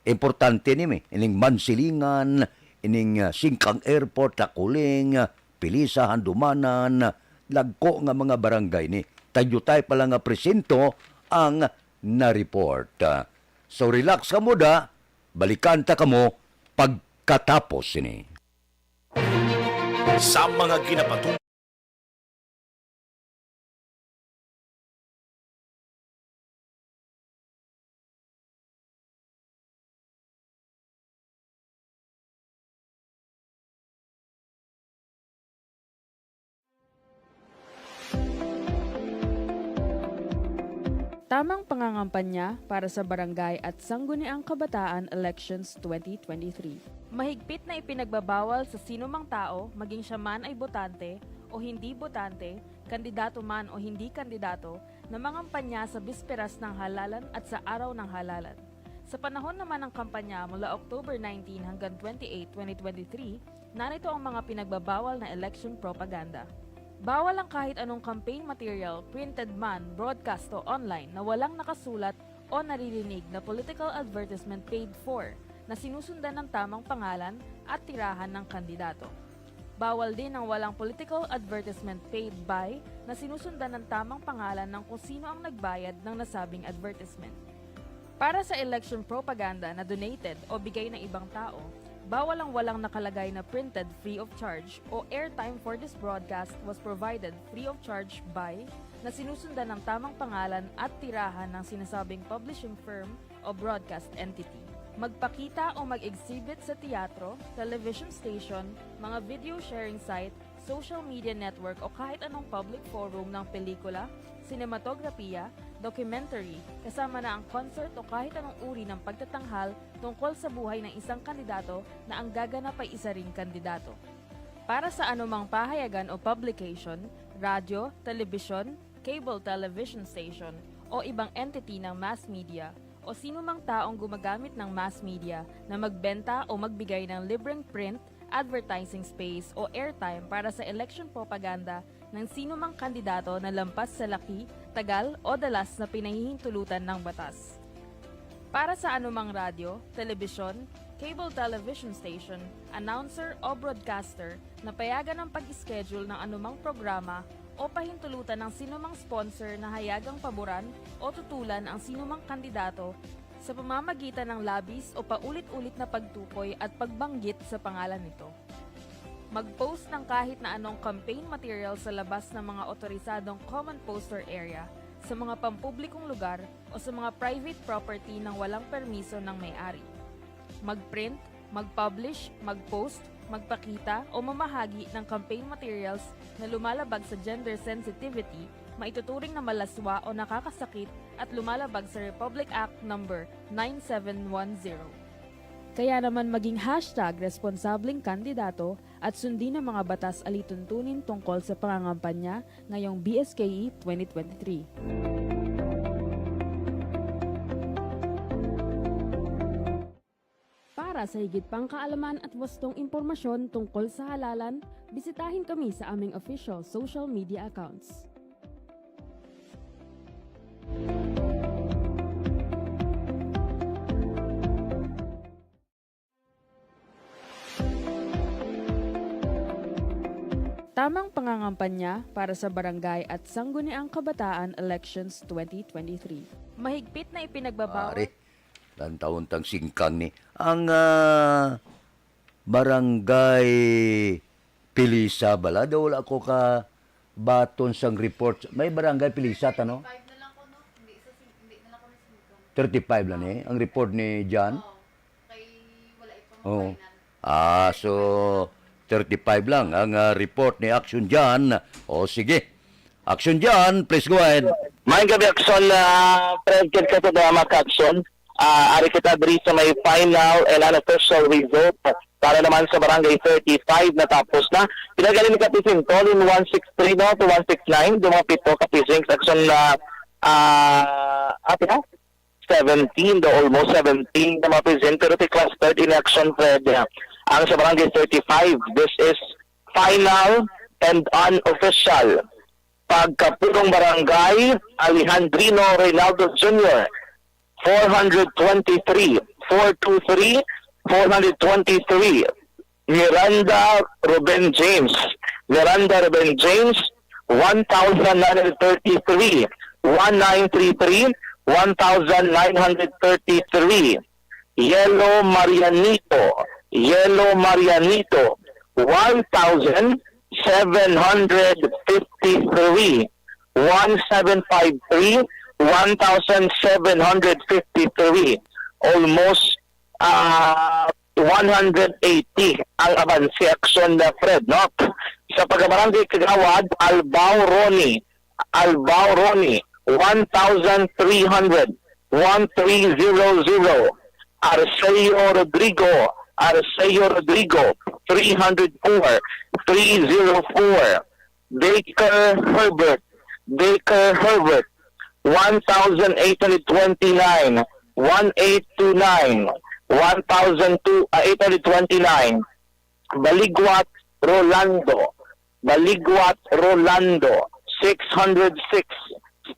Importante ni mi, ining Mansilingan, ining, ah, Singkang Airport, Taculing, ah, Pilisa, Handumanan, lagko nga mga barangay ni. Tayutay pa lang nga presinto ang na-report. So, relax kamo da, balikan ta kamo pagkatapos sini. Sa mga ginapatung- Tamang pangangampanya para sa Barangay at Sangguniang Kabataan Elections twenty twenty-three. Mahigpit na ipinagbabawal sa sino mang tao, maging siya man ay botante o hindi botante, kandidato man o hindi kandidato, na mangampanya sa bisperas ng halalan at sa araw ng halalan. Sa panahon naman ng kampanya mula October nineteen hanggang twenty-eight, twenty twenty-three, narito ang mga pinagbabawal na election propaganda. Bawal ang kahit anong campaign material, printed man, broadcast o online, na walang nakasulat o naririnig na political advertisement paid for na sinusundan ng tamang pangalan at tirahan ng kandidato. Bawal din ang walang political advertisement paid by na sinusundan ng tamang pangalan ng kung sino ang nagbayad ng nasabing advertisement. Para sa election propaganda na donated o bigay ng ibang tao, bawal ang walang nakalagay na printed free of charge o airtime for this broadcast was provided free of charge by na sinusundan ng tamang pangalan at tirahan ng sinasabing publishing firm o broadcast entity. Magpakita o mag-exhibit sa teatro, television station, mga video sharing site, social media network o kahit anong public forum ng pelikula, sinematograpiya, documentary, kasama na ang concert o kahit anong uri ng pagtatanghal tungkol sa buhay ng isang kandidato na ang gaganap ay isa ring kandidato. Para sa anumang pahayagan o publication, radyo, telebisyon, cable television station, o ibang entity ng mass media, o sino mang taong gumagamit ng mass media na magbenta o magbigay ng libreng print, advertising space, o airtime para sa election propaganda ng sino mang kandidato na lampas sa laki, tagal, o dalas na pinahihintulutan ng batas. Para sa anumang radyo, telebisyon, cable television station, announcer, o broadcaster na payagan ang pag-schedule ng anumang programa o pahintulutan ng sinumang sponsor na hayagang paboran o tutulan ang sinumang kandidato sa pamamagitan ng labis o paulit-ulit na pagtukoy at pagbanggit sa pangalan nito. Mag-post ng kahit na anong campaign material sa labas ng mga otorisadong common poster area, sa mga pampublikong lugar o sa mga private property nang walang permiso ng may-ari. Mag-print, mag-publish, mag-post, magpakita o mamahagi ng campaign materials na lumalabag sa gender sensitivity, maituturing na malaswa o nakakasakit at lumalabag sa Republic Act Number nine seven one zero. Kaya naman maging hashtag responsableng kandidato at sundin ang mga batas alituntunin tungkol sa pangangampanya ngayong B S K E twenty twenty-three. Para sa higit pang kaalaman at wastong impormasyon tungkol sa halalan, bisitahin kami sa aming official social media accounts. Tamang pangangampanya para sa Barangay at Sangguniang Kabataan Elections twenty twenty-three. Mahigpit na ipinagbabawal. Pare, lantawon tang singkang ni. Ang, ah, Barangay Pilisa bala, daw wala ko ka baton sang report. May Barangay Pilisa ta, no? Five na lang ko, no? Hindi sa sing-, hindi na lang ko na singkang. Thirty-five lang eh, ang report ni John. Oo. Kay wala ipang Oo. Final. Ah, so thirty-five lang ang, ah, report ni Action John. O sige. Action John, please go ahead. Maayong gabi, Action, ah, Fred, kag sa drama ka, Action. Ah, ari kita diri sa may final and unofficial result para naman sa Barangay thirty-five, natapos na. Pila gani ni ka precinct? All in one six three, no, to one six nine, do mga pito ka precincts, Action, na, ah, ah, pila? Seventeen, do almost seventeen na mga precinct, pero ti cluster in Action, Fred. Ang sa Barangay thirty-five, this is final and unofficial. Pagkapulong Barangay, Alejandrino Reynaldo Junior, four hundred twenty-three, four two three, four hundred twenty-three. Miranda Ruben James, Miranda Ruben James, one thousand nine hundred thirty-three, one nine three three, one thousand nine hundred thirty-three. Yelo Marianito, Yelo Marianito, one thousand seven hundred fifty-three, one seven five three, one thousand seven hundred fifty-three. Almost, ah, one hundred eighty ang abanse, Action, na Fred, no? Sa pagkabarangay Kagawad, Albao Ronnie, Albao Ronnie, one thousand three hundred, one three zero zero. Arceo Rodrigo, Arceo Rodrigo, three hundred four, three zero four. Baker Herbert, Baker Herbert, one thousand eight hundred twenty-nine, one eight two nine, one thousand two, uh, eight hundred twenty-nine. Baligwat Rolando, Baligwat Rolando, six hundred six,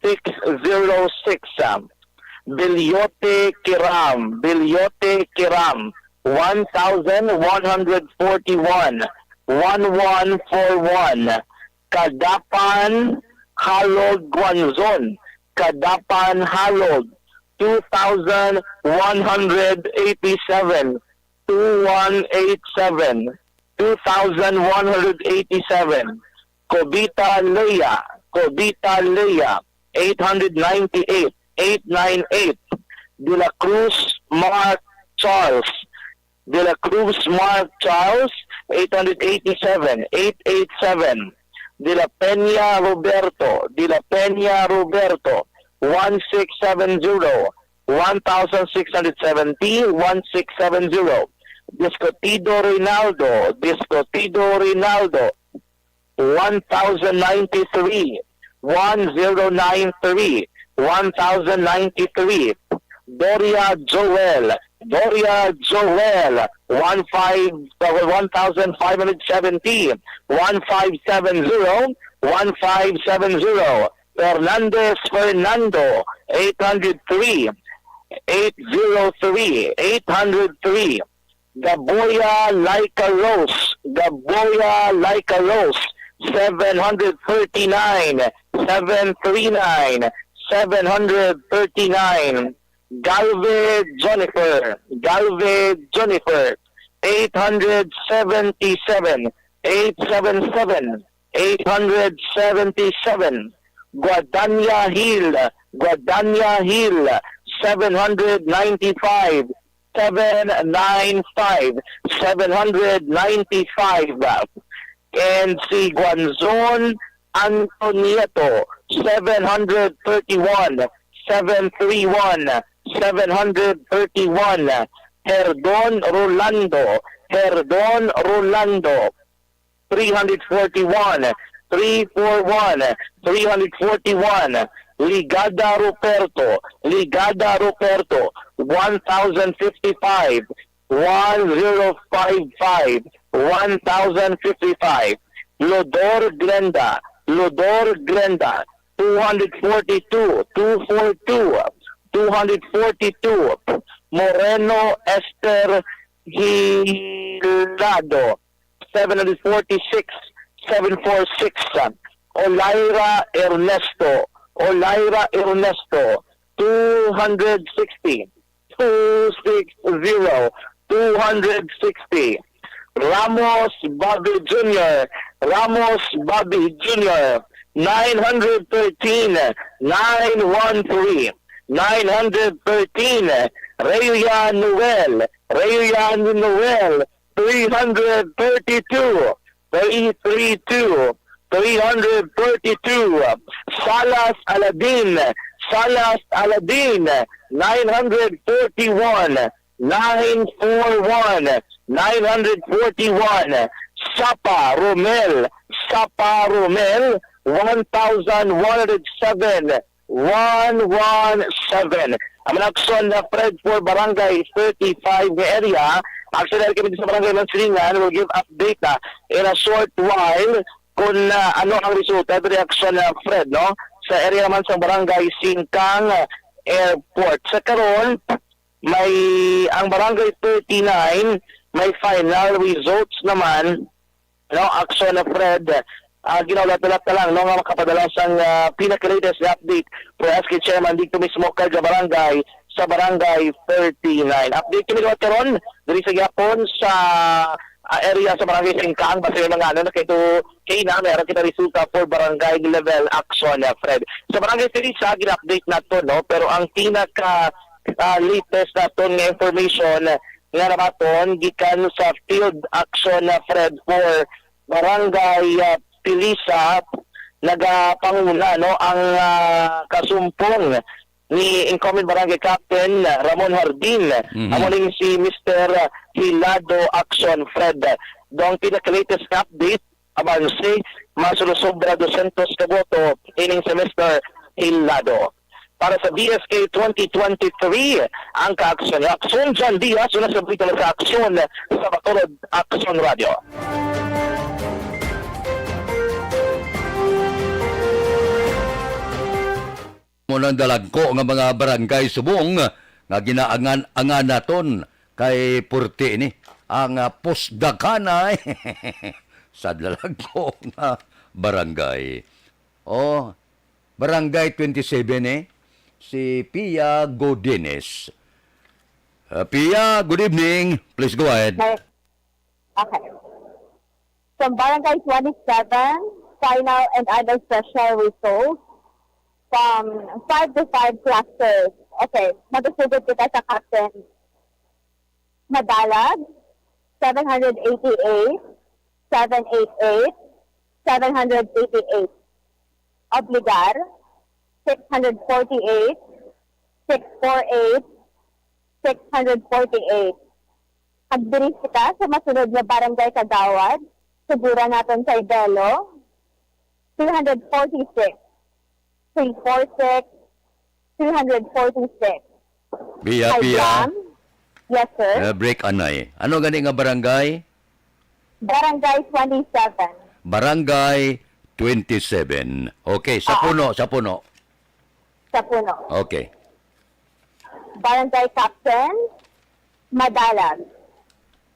six zero six. Bilyote Kiram, Bilyote Kiram, one thousand one hundred forty-one, one one four one. Kadapan Halog Guanzon, Kadapan Halog, two thousand one hundred eighty-seven, two one eight seven, two thousand one hundred eighty-seven. Cobita Lea, Cobita Lea, eight hundred ninety-eight, eight nine eight. De la Cruz Mark Charles, De la Cruz Mark Charles, eight hundred eighty-seven, eight eight seven. De la Peña Roberto, De la Peña Roberto, one six seven zero, one thousand six hundred seventy, one six seven zero. Discutido Reynaldo, Discutido Reynaldo, one thousand ninety-three, one zero nine three, one thousand ninety-three. Doria Joel, Doria Joel, one five, uh, one thousand five hundred seventy, one five seven zero, one five seven zero. Fernandez Fernando, eight hundred three, eight zero three, eight hundred three. Gaboya Like a Rose, Gaboya Like a Rose, seven hundred thirty-nine, seven three nine, seven hundred thirty-nine. Galve Jennifer, Galve Jennifer, eight hundred seventy-seven, eight seven seven, eight hundred seventy-seven. Guadania Hill, Guadania Hill, seven hundred ninety-five, seven nine five, seven hundred ninety-five. And si Guanzon Antonieto, seven hundred thirty-one, seven three one, seven hundred thirty-one. Herdon Rolando, Herdon Rolando, three hundred forty-one, three four one, three hundred forty-one. Ligada Ruperto, Ligada Ruperto, one thousand fifty-five, one zero five five, one thousand fifty-five. Lodor Glenda, Lodor Glenda, two hundred forty-two, two four two, two hundred forty-two. Moreno Esther Hilado, seven hundred forty-six, seven four six. Olayra Ernesto, Olayra Ernesto, two hundred sixty, two six zero, two hundred sixty. Ramos Bobby Junior, Ramos Bobby Junior, nine hundred thirteen, nine one three, nine hundred thirteen. Rhea Noel, Rhea Noel, three hundred thirty-two, three three two, three hundred thirty-two. Salas Aladin, Salas Aladin, nine hundred forty-one, nine four one, nine hundred forty-one. Sapa Romel, Sapa Romel, one thousand one hundred seven, one one seven. Ang mga aksyon na, Fred, for Barangay thirty-five nga area. Actually, kami sa Barangay Mansilingan, we'll give update na in a short while kung, ah, ano ang resulta diri, aksyon na, Fred, no? Sa area naman sa Barangay Singkang, ah, Airport. Sa karon, may, ang Barangay thirty-nine, may final results naman, no, aksyon na, Fred. Ah, ginaulat-ulat na lang, no, nga makapadala sang, ah, pinaka-latest nga update for S K Chairman dito mismo kay barangay, sa Barangay thirty-nine. Update kami liwat karon diri sa gihapon sa, ah, area sa Barangay Singkang, basta may mga, ano, na kaito kay na meron kita resulta for barangay level action, ah, Fred. Sa Barangay Felisa, gina-update nato, no, pero ang pinaka, ah, latest naton nga information nga nabaton gikan sa field action na, Fred, for Barangay, ah, Pilisa, nagapanguna, no, ang, ah, kasumpong ni incumbent Barangay Captain Ramon Hardin. Mhm. Amo ning si Mister Hilado Action Fred. Daw ang pinaka-latest nga update, abanse, mas sobra dosyentos ka boto ining si Mister Hilado. Para sa D S K twenty twenty-three, ang kaaksyon ni Aksyon John Diaz, una sa balita sa Aksyon sa Bacolod Aksyon Radio. Mo nang dalagko nga mga barangay subong nga ginaangan-angan naton kay purti ni ang, ah, pusdakanay sa dalagko nga barangay. Oh, Barangay twenty-seven, eh, si Pia Godines. Uh, Pia, good evening. Please go ahead. Okay. Okay. From Barangay twenty-seven, final and other special results from five to five clusters. Okay, magasugod kita sa Captain Madalag, seven hundred eighty-eight, seven eight eight, seven hundred eighty-eight. Obligar, six hundred forty-eight, six four eight, six hundred forty-eight. Kag diri kita sa masunod nga barangay kagawad, suguran naton kay Belo, three hundred forty-six, three four six, three hundred forty-six. Pia, Hi, Pia. Jam. Yes, sir. Eh, break anay. Ano gani nga barangay? Barangay twenty-seven. Barangay twenty-seven. Okay, sa Ah. puno, sa puno. Sa puno. Okay. Barangay Captain, Madalag,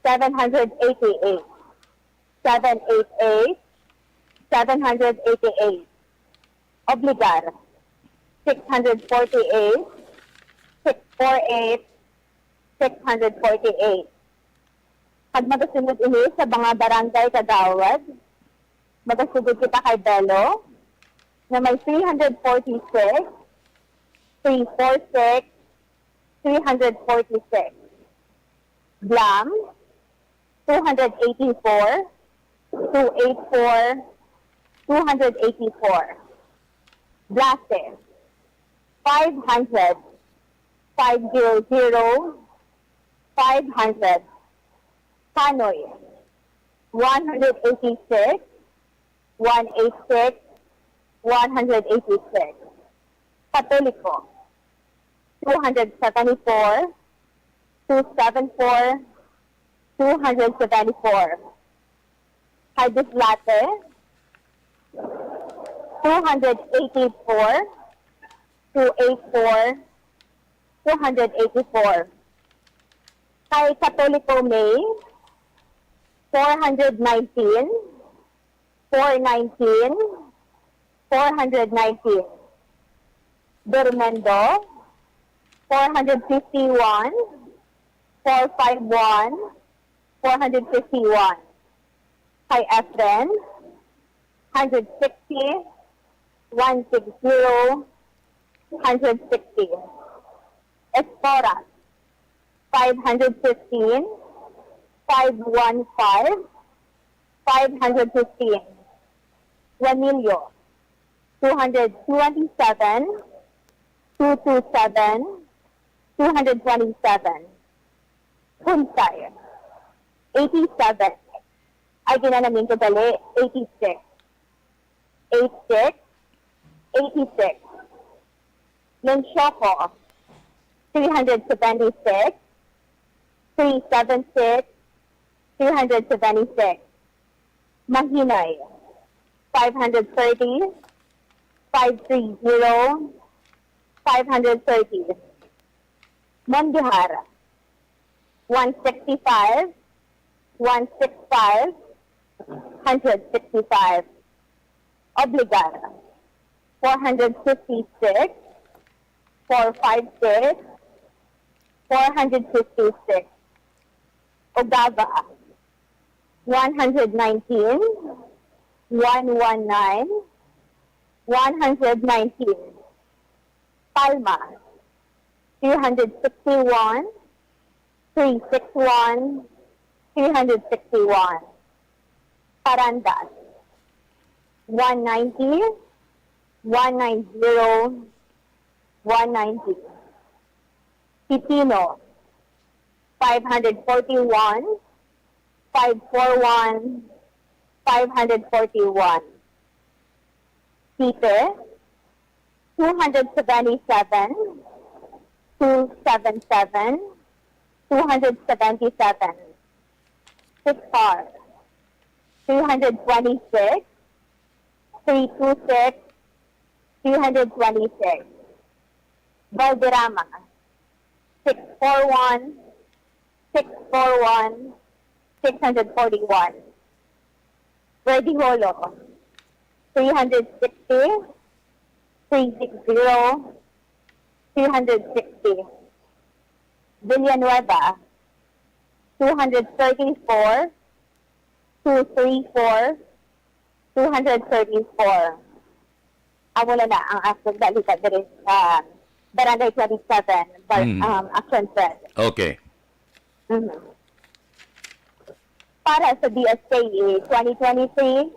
seven hundred eighty-eight, seven eight eight, seven hundred eighty-eight. Obligar, six hundred forty-eight, six four eight, six hundred forty-eight. Kag magasunod ini sa mga barangay kagawad, magasugod kita kay Belo, nga may three hundred forty-six, three four six, three hundred forty-six. Blam, two hundred eighty-four, two eight four, two hundred eighty-four. Blase, five hundred, five zero zero, five hundred. Panoy, one hundred eighty-six, one eighty-six, one hundred eighty-six. Katoliko, two hundred seventy-four, two seven four, two hundred seventy-four. Kay Dislate, two hundred eighty-four, two eighty-four, two hundred eighty-four. Kay Katoliko May, four hundred nineteen, four nineteen, four hundred nineteen. Bermendo, four hundred fifty-one, four five one, four hundred fifty-one. Kay Efren, hundred sixty, one six zero, hundred sixty. Esporas, five hundred fifteen, five one five, five hundred fifteen. Juanillo, two hundred twenty-seven, two two seven, two hundred twenty-seven. Kunsay, eighty-seven. Ay, ginanamin ko dali, eighty-six. Eight six, eighty-six. Lencioco, three hundred seventy-six, three seven six, three hundred seventy-six. Mahinoy, five hundred thirty, five three zero, five hundred thirty. Mondejar, one sixty-five, one sixty-five, hundred sixty-five. Obligado, four hundred fifty-six, four five six, four hundred fifty-six. Ugaba, one hundred nineteen, one one nine, one hundred nineteen. Palma, three hundred sixty-one, three six one, three hundred sixty-one. Parandas, one ninety, one ninety, one ninety. Pipino, five hundred forty-one, five four one, five hundred forty-one. Site, two hundred seventy-seven, two seven seven, two hundred seventy-seven. Sikihor, three hundred twenty-six, three two six, three hundred twenty-six. Valderrama, six four one, six four one, six hundred forty-one. Verde Jolo, three hundred sixty, three six zero, three hundred sixty. Villanueva, two hundred thirty-four, two three four, two hundred thirty-four. Amo na na ang akong balita diri sa Barangay twenty-seven, Bar-, Mm. um, Action Fred. Okay. Mhm. Para sa D S K A twenty twenty-three,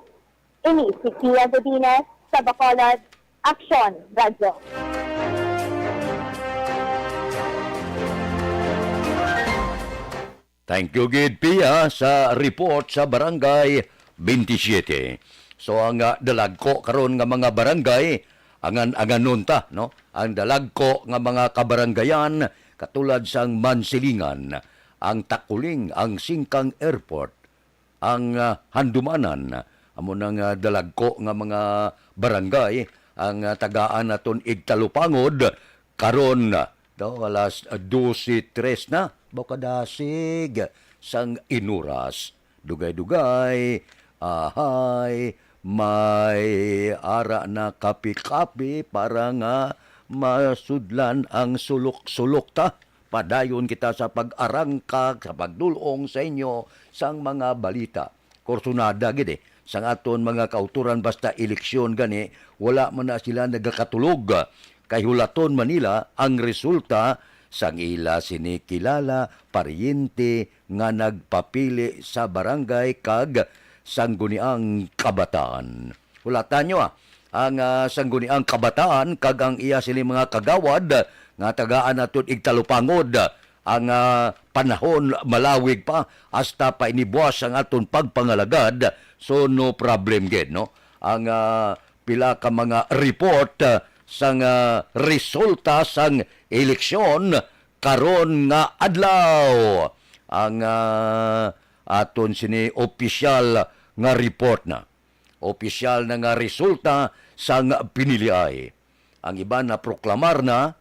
ini si Pia Godinez sa Bacolod, Action Radio. Thank you gid, Pia, sa report sa Barangay twenty-seven. So, ang, ah, dalagko karon nga mga barangay, angan-anganon ta, no? Ang dalagko nga mga kabarangayan, katulad sang Mansilingan, ang Takuling, ang Singkang Airport, ang, ah, Handumanan, amo na nga dalagko nga mga barangay, ang, ah, tagaan naton igtalupangod karon, daw alas dose tres na, baw kadasig sang inuras. Dugay-dugay, ahay, may ara na kapi-kapi para nga masudlan ang sulok-sulok ta. Padayon kita sa pag-arangkag, sa pagdul-ong sa inyo sang mga balita. Kursunada gid, eh, sang aton mga kauturan, basta eleksyon gani, wala man na sila nagakatulog. Kay hulaton man nila ang resulta sang ila sini kilala, paryente nga nagpapili sa barangay kag Sangguniang Kabataan. Hulata nyo, ah, ang, ah, Sangguniang Kabataan kag ang iya sini mga kagawad nga tagaan naton igtalupangod. Ang, ah, panahon malawig pa hasta pa ini buwas ang aton pagpangalagad, so no problem gid, no? Ang, ah, pila ka mga report, ah, sang, ah, resulta sang eleksyon karon nga adlaw. Ang, ah, aton sini opisyal nga report na. Opisyal na nga resulta sang piniliay. Ang iban naproklamar na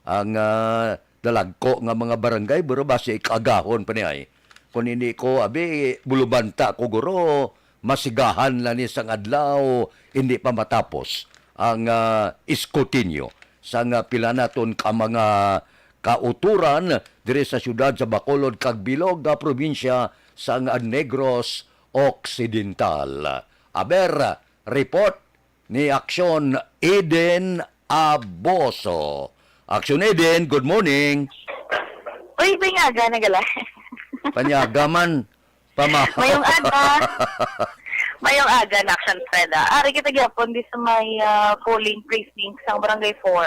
ang, ah, dalagko nga mga barangay, pero basi kaagahon pa ni ay. Kung hindi ko, abi, bulubanta ko, guro, masigahan lang ni sang adlaw, hindi pa matapos ang, ah, iskutinyo sang, ah, pila naton ka mga kauturan diri sa siyudad sa Bacolod kag bilog nga probinsya sang Negros Occidental. Aber, report ni Action Eden Aboso. Action Eden, good morning. Uy, panyaga na gala. Panyaga man. Pama- Mayong aga. Mayong aga na, Action Fred, ah. Ari kita gyapon di sa may, ah, polling precinct sang Barangay four.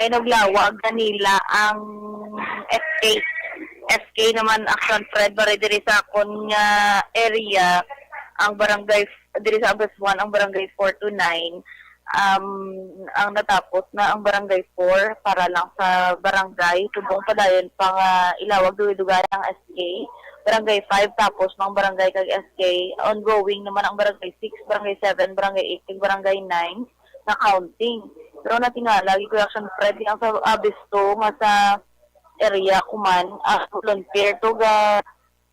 Kay naglawag ganila ang S K. S K naman, Action Fred, bari diri sa akon nga area, ang barangay diri sa Abas one ang Barangay four two nine. Um, ang natapos na ang Barangay four para lang sa barangay. Subong padayon pa nga ilawag dugay-dugay ang S K. Barangay five tapos na ang barangay kag S K. Ongoing naman ang Barangay six, Barangay seven, Barangay eight, kag Barangay nine na counting. Pero natingala, gi Kuya Action Fred, ang sa Abas two nga sa area ko man, ah, volunteer to ga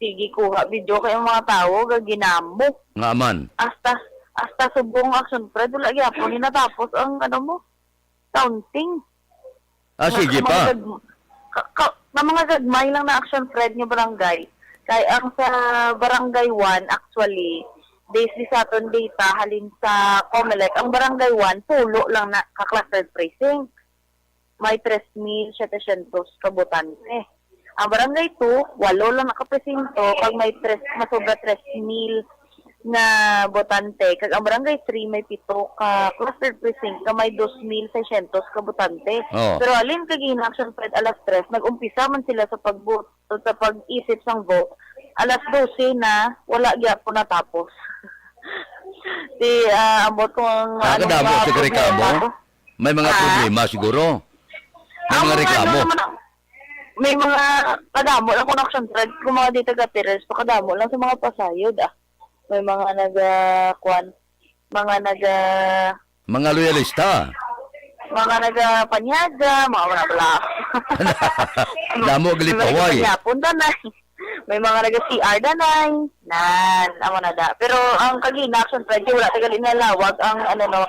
sige, kuha video kay ang mga tawo gaginamo. Nga man. Hasta, hasta subong, Action Fred, wala gyapon ni natapos ang, ano mo, counting. Ah, sige pa. Mga gag-, ka, ka, na mga gagmay lang na, Action Fred, nga barangay. Kay ang sa Barangay one, actually, based sa aton data, halin sa Comelec, ang Barangay one, pulo lang na ka-clustered precinct. May tres mil setecientos ka botante. Ang Barangay two, walo lang nakapresinto, kag may tres, masobra tres mil nga botante, kag ang Barangay three may pito ka clustered precinct nga may dos mil seiscientos ka botante. Oh. Pero halin kag ina-action, Fred, alas tres, nag-umpisa man sila sa pagbo-, sa pag-isip sang vote. Alas dose na, wala gyapon natapos. Di, ah, ambot kung Ah, anong kadamo mga sa reklamo? problema. May mga Ah? problema siguro. May Ang mga mga ano reklamo. naman ang, may mga kadamo lang kung action, Fred, kung mga di taga-Perez, pakadamo lang sa mga pasayod, ah. May mga naga, kuwan, mga naga Mga loyalista. mga naga-Paniaga, mga wala, wala. Damo gali May paway. Paniaga, punta na. May mga naga-C R danay. Nan, amo na da. Pero ang kagina, action, Fred, wala tagali nalawag ang, ano, no,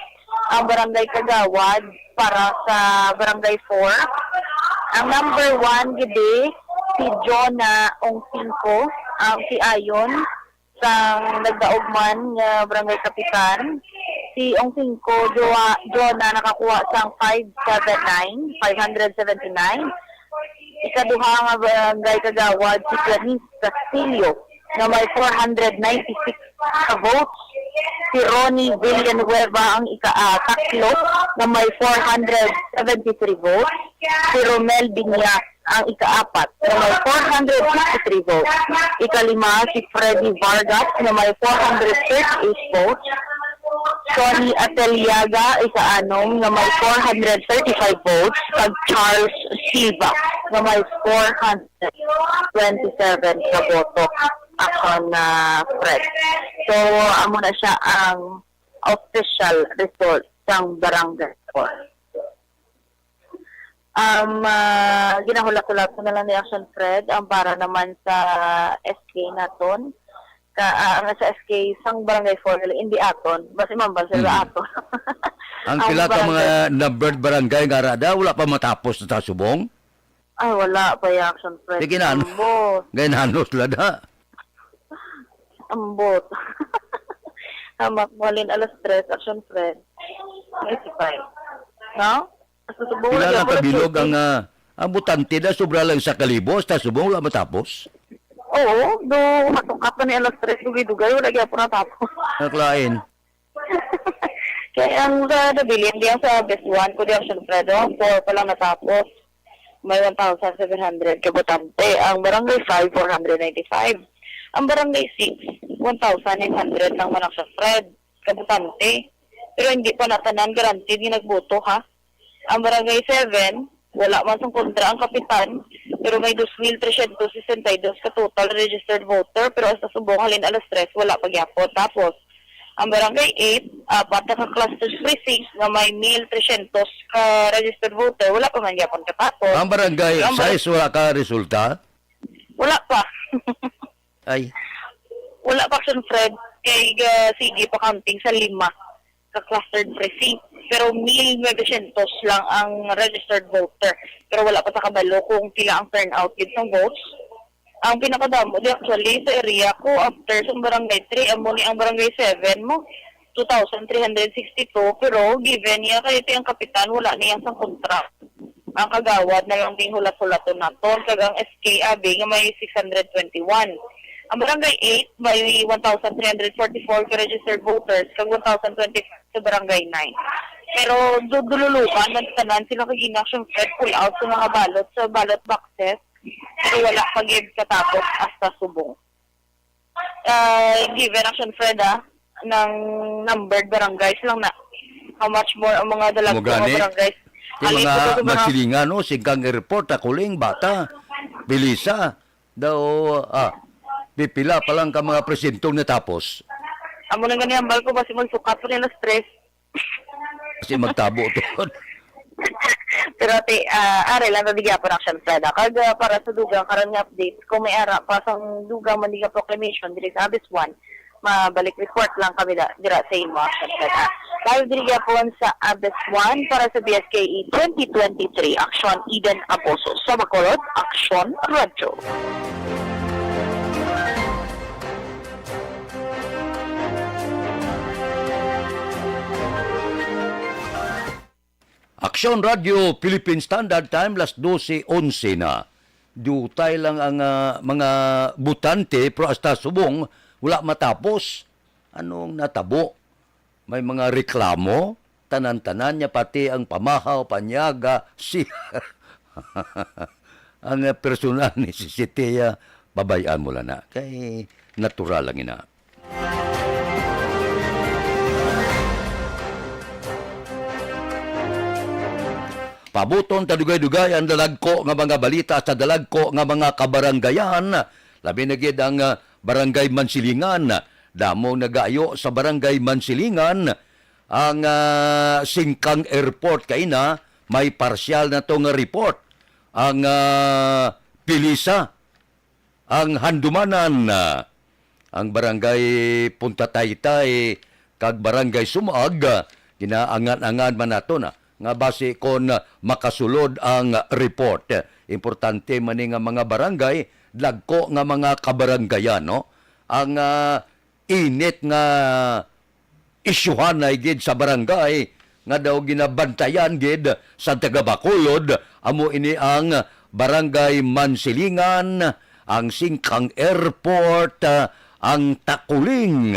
ang barangay kagawad para sa barangay four. Ang number one gidi, si Jonah Ong Cinco, ang si Ayon, sang nagdaog man nga barangay kapitan. Si Ong Cinco, Joa-, Jonah, nakakuha sang five seven nine, five hundred seventy-nine. Ikaduha nga barangay kagawad, si Janice Castillo, nga may four hundred ninety-six ka votes. Si Ronnie Villanueva ang ika-, ah, tatlo, nga may four hundred seventy-three votes. Si Romel Binya ang ikaapat, nga may four hundred sixty-three votes. Ikalima, si Freddy Vargas, nga may four hundred thirty-eight votes. Sonny Ateliaga, ikaanom, nga may four hundred thirty-five votes. Kag Charles Silva, nga may four hundred twenty-seven ka boto. Ako na, Fred. So, amo na siya ang official result sang barangay four. Um, ah, ginahulat-hulat ko na lang ni Action Fred, ang para naman sa S K naton. Ka, ah, ang sa S K, sang Barangay four, hindi aton. Basi mambal sila Mm. aton. Ang Ang pila ka barangay mga numbered barangay nga ara da, wala pa matapos sa subong? Ay, wala pa yung Action Fred. Sige na, ano? Ambot. Gananos la da. Ambot. Hamak mo, halin alas tres, Action Fred. May sipay. No? Hasta subong Pila lagi lang ako kabilog nag-shooting. ang, ah, ang botante na sobra lang sa kalibo, hasta subong wala matapos? Oo, do matukat na ni alas tres, dugay-dugay, wala gyapon natapos. Naklain. Kaya ang sa Dabilin, di ang sa best one, kundi ang Siyempre, do, four pa lang natapos. May one thousand seven hundred ka botante. Ang Barangay five, four hundred ninety-five. Ang Barangay six, one thousand nine hundred lang man ang Siyempre. Kabutante. Pero hindi pa na tanan guaranteed nga nagboto, ha? Ang Barangay seven, wala man sang kontra ang kapitan, pero may dos mil trescientos sesenta y dos ka total registered voter, pero hasta subong halin alas tres, wala pa gyapon. Tapos, ang Barangay eight, apat na ka cluster precinct nga may mil trescientos ka registered voter, wala pa man gyapon katapos. Ang Barangay Ang bar- sais, wala ka resulta? Wala pa. Ay. Wala pa, Action Fred, kay, ah, sige pa counting sa lima ka clustered precinct. Pero mil novecientos lang ang registered voter. Pero wala pa ta kabalo kung pila ang turnout gid sang votes. Ang pinakadamo di actually sa area ko after sa Barangay three, amo ni ang Barangay seven mo, two thousand three hundred sixty-two, pero given niya kay ti ang kapitan wala niya sang kontra. Ang kagawad na lang ding hulat-hulaton naton, kag ang S K abi nga may six hundred twenty-one. Ang Barangay eight may one thousand three hundred forty-four ka registered voters, kag one thousand twenty-five sa Barangay nine. Pero du-, dululukan man tanan sila kag Action Fred pull out sa mga ballot, sa ballot boxes, pero wala pa gid katapos hasta subong. Ah, given, Action Fred, ah, ng numbered barangays lang na. How much more ang mga dalagko Mo nga gani? barangays? Kay Halin mga po sa mga magsilingan, no? Singkang airport, Aculing, Bata, Pilisa, daw, ah, pipila pa lang ka mga presinto natapos. Amo lang gani ang bal ko, basi magsukat po nila stress. Kasi magtabo to. Pero ate, ah, ari lang na di gyapon, Action Fred, ah. Kag, ah, para sa dugang karon nga update, kung may ara pa sang dugang man di nga proclamation diri sa Abis One, mabalik report lang kami da, dira sa imo, Action Fred, ah. Live diri gyapon sa Abis One para sa B S K E twenty twenty-three. Action, Eden Aposo. Sa Bacolod, Action Radyo. Aksyon Radyo Philippine Standard Time, las dose onse na. Diutay lang ang, ah, mga botante, pero hasta subong, wala matapos. Anong natabo? May mga reklamo? Tanan-tanan niya, pati ang pamahaw, panyaga, si ang, ah, personal ni si Sitia, pabay-an mo lang na. Kay natural lang ina. Pabuton ta dugay-dugay ang dalagko nga mga balita sa dalagko nga mga kabaranggayan. Labi na gid ang, ah, Barangay Mansilingan. Damo nagaayo sa Barangay Mansilingan ang, ah, Singkang Airport. Kaina, may parsyal na to nga report. Ang, ah, Pilisa, ang Handumanan, ah, ang Barangay Punta Taytay, kag Barangay Sumag, ah, ginaangan-angan man nato na nga basi kon makasulod ang report. Importante man ni nga mga barangay, dagko nga mga kabaranggayan, no? Ang, ah, init nga isyuhanay gid sa barangay nga daw ginabantayan gid sa taga Bacolod, amo ini ang Barangay Mansilingan, ang Singkang Airport, ah, ang Takuling.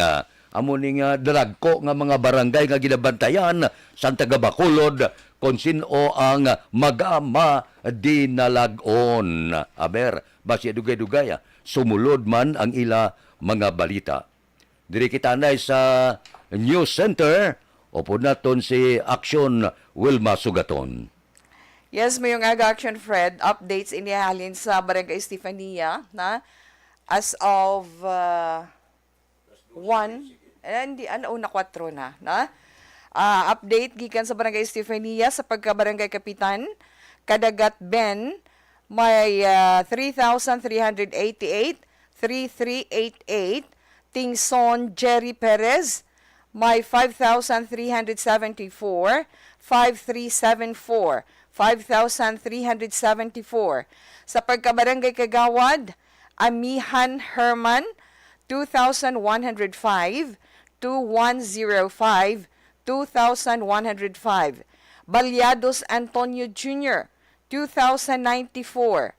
Amo ni nga dalagko nga mga barangay nga ginabantayan sa taga Bacolod, kon sin-o ang maga-, madinalag-on. Aber, basi dugay-dugay, ah, sumulod man ang ila mga balita. Diri kita anay sa News Center, upod naton si Action Wilma Sugaton. Yes, mayong aga, Action Fred. Updates ini halin sa Barangay Estefania, na as of, uh, one, eh, hindi, ano, una, kwatro na, na? Ah, update gikan sa Barangay Estefania sa pagka-barangay kapitan, Kadagat Ben, may, ah, three thousand three hundred eighty-eight, three three eight eight, Tingson Jerry Perez, may five thousand three hundred seventy-four, five three seven four, five thousand three hundred seventy-four. Sa pagkabarangay kagawad, Amihan Herman, two thousand one hundred five, two one zero five, two thousand one hundred five. Balyados Antonio Junior, two thousand ninety-four,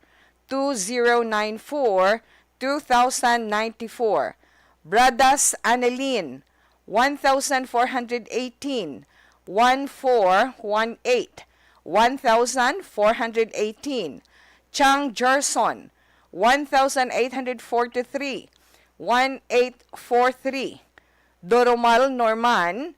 two zero nine four, two thousand ninety-four. Bradas Annalyn, one thousand four hundred eighteen, one four one eight, one thousand four hundred eighteen. Chang Gerson, one thousand eight hundred forty-three, one eight four three. Doromal Norman,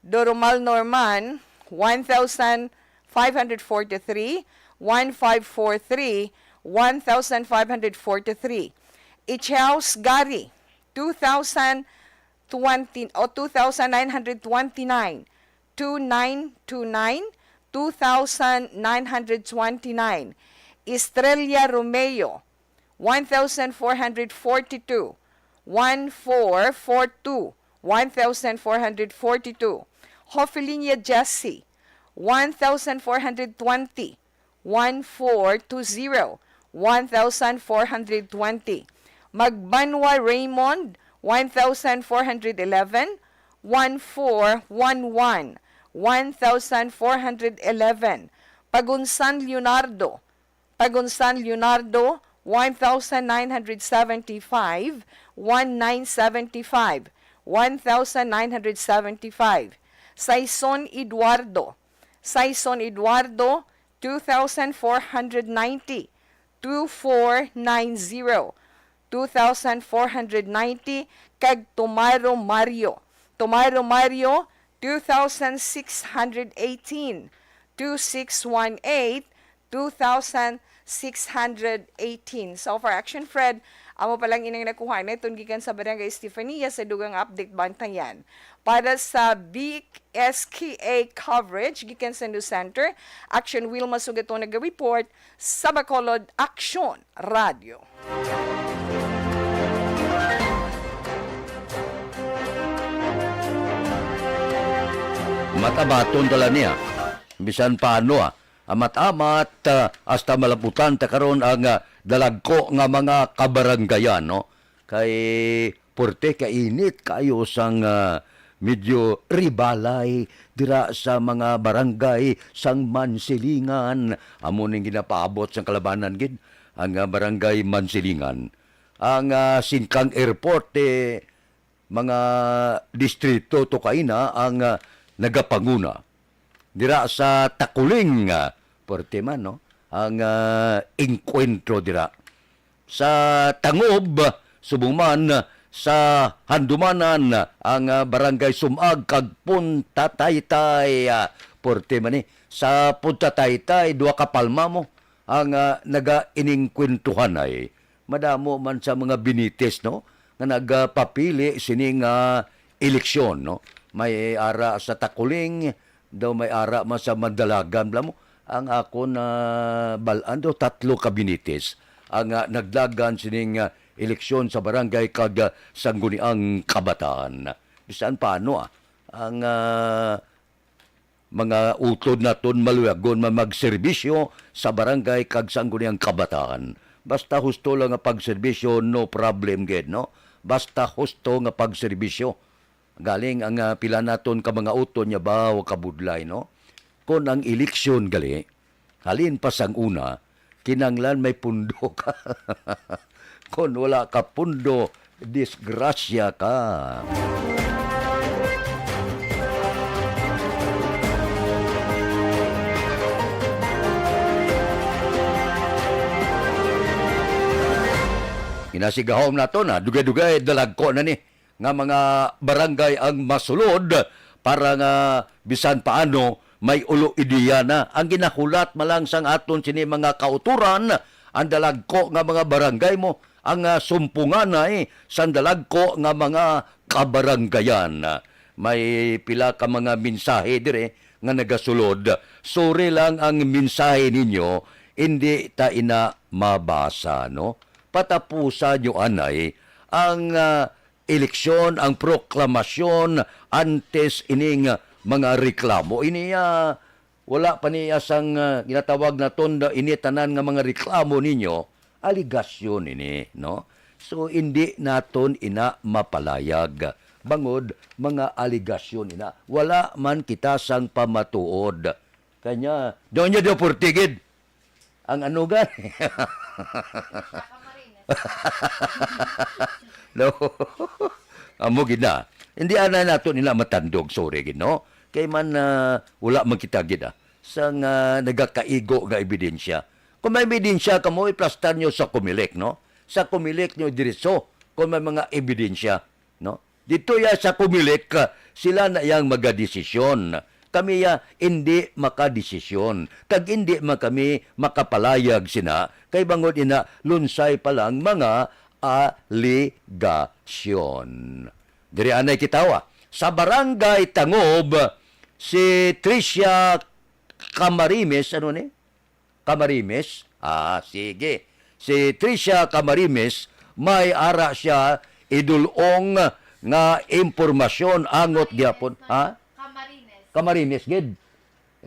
Doromal Norman, one thousand five hundred forty-three, one five four three, one thousand five hundred forty-three. Ichaus Gary, two thousand twenty o two thousand nine hundred twenty-nine, two nine two nine, two thousand nine hundred twenty-nine. Estrella Romeo, one thousand four hundred forty-two, one four four two, one thousand four hundred forty-two. Hofelinia Jesse, one thousand four hundred twenty, one four two zero, one thousand four hundred twenty. Magbanwa Raymond, one thousand four hundred eleven, one four one one, one thousand four hundred eleven. Pagunsan Leonardo, Pagunsan Leonardo, one thousand nine hundred seventy-five, one nine seventy-five, one thousand nine hundred seventy-five. Saison Eduardo, Saison Eduardo, two thousand four hundred ninety, two four nine zero, two thousand four hundred ninety, kag Tumaro Mario. Tumaro Mario, two thousand six hundred eighteen, two six one eight, two thousand six hundred eighteen. So, for Action Fred, amo pa lang inang nakuha na iton gikan sa Barangay Estefania sa dugang update bantayan. Para sa B S K A coverage gikan sa News Center, Action Wilma Sugaton nag-report sa Bacolod, Action Radio. Matabaton tala niya. Bisan paano, ah. Amat-amat, ah, hasta malaputan ta karon ang, ah, dalagko nga mga kabaranggayan, no? Kay puwerte ka init kaayo sang, ah, medyo ribalay dira sa mga barangay sang Mansilingan. Amo ning ginapaabot sang kalabanan gid ang, ah, barangay Mansilingan. Ang, ah, Singkang Airport, eh, mga distrito to kaina ang, ah, nagapanguna. Dira sa Takuling, ah, puwerte man, no? Ang, ah, engkwentro dira. Sa Tangob, subong man sa Handumanan, ang, ah, Barangay Sumag kag Punta Taytay, ah, puwerte man ni. Sa Punta Taytay, duha ka palma mo ang, ah, nagainingkwentuhanay. Madamo man sa mga Benitez, no, nga nagapapili sini nga eleksyon, no? May ara sa Takuling, daw may ara man sa Mandalagan, bala mo. Ang akon nabal-an daw tatlo ka Benitez ang, ah, naglagan sining, ah, eleksyon sa barangay kag, ah, Sangguniang Kabataan. Bisan paano, ah, ang, ah, mga utod naton maluyagon man magserbisyo sa barangay kag Sangguniang Kabataan. Basta husto lang nga pagserbisyo, no problem gid, no? Basta husto nga pagserbisyo. Galing ang, ah, pila naton ka mga utod niya ba o kabudlay, no? Kon ang eleksyon gali, halin pa sang una, kinanglan may pundo ka. Kon wala ka pundo, disgrasya ka. Ginasigahom nato na, dugay-dugay, dalagko na ni nga mga barangay ang masulod para nga bisan paano may ulo ideya na. Ang ginahulat man lang sang aton sini mga kauturan, ang dalagko nga mga barangay mo, ang, ah, sumpunganay sang dalagko nga mga kabarangayan. May pila ka mga mensahe dire nga nagasulod. Sorry lang, ang mensahe ninyo, hindi ta ina mabasa, no? Patapusa nyo anay ang, ah, eleksyon, ang proklamasyon, antes ining mga reklamo. Ini, ah, wala pa niya sang, ah, ginatawag naton ini tanan nga mga reklamo ninyo, aligasyon ini, no? So, hindi naton ina mapalayag. Bangod, mga aligasyon ina. Wala man kita sang pamatuod. Kanya, Doña Deporte gid. Ang ano gani? No. Amo gid na. Hindi ana nato nila matandog, sorry gid, no? Kay man, ah, wala man kita gid, ah, sa nga nagakaigo nga ebidensya. Kung may ebidensya kamo, iplastar nyo sa Comelec, no? Sa Comelec nyo diretso kung may mga ebidensya, no? Dito ya sa Comelec, ah, sila na yang magadesisyon. Kami ya indi makadesisyon, kag indi man kami makapalayag sina, kay bangod ina lunsay pa lang mga aligasyon. Diri anay kita, wa. Sa Barangay Tangob, si Tricia Camarimes, ano ni? Camarimes? Ah, sige. Si Tricia Camarimes, may ara siya idulong nga impormasyon angot gyapon. Ha? Camarines. Camarines, gid.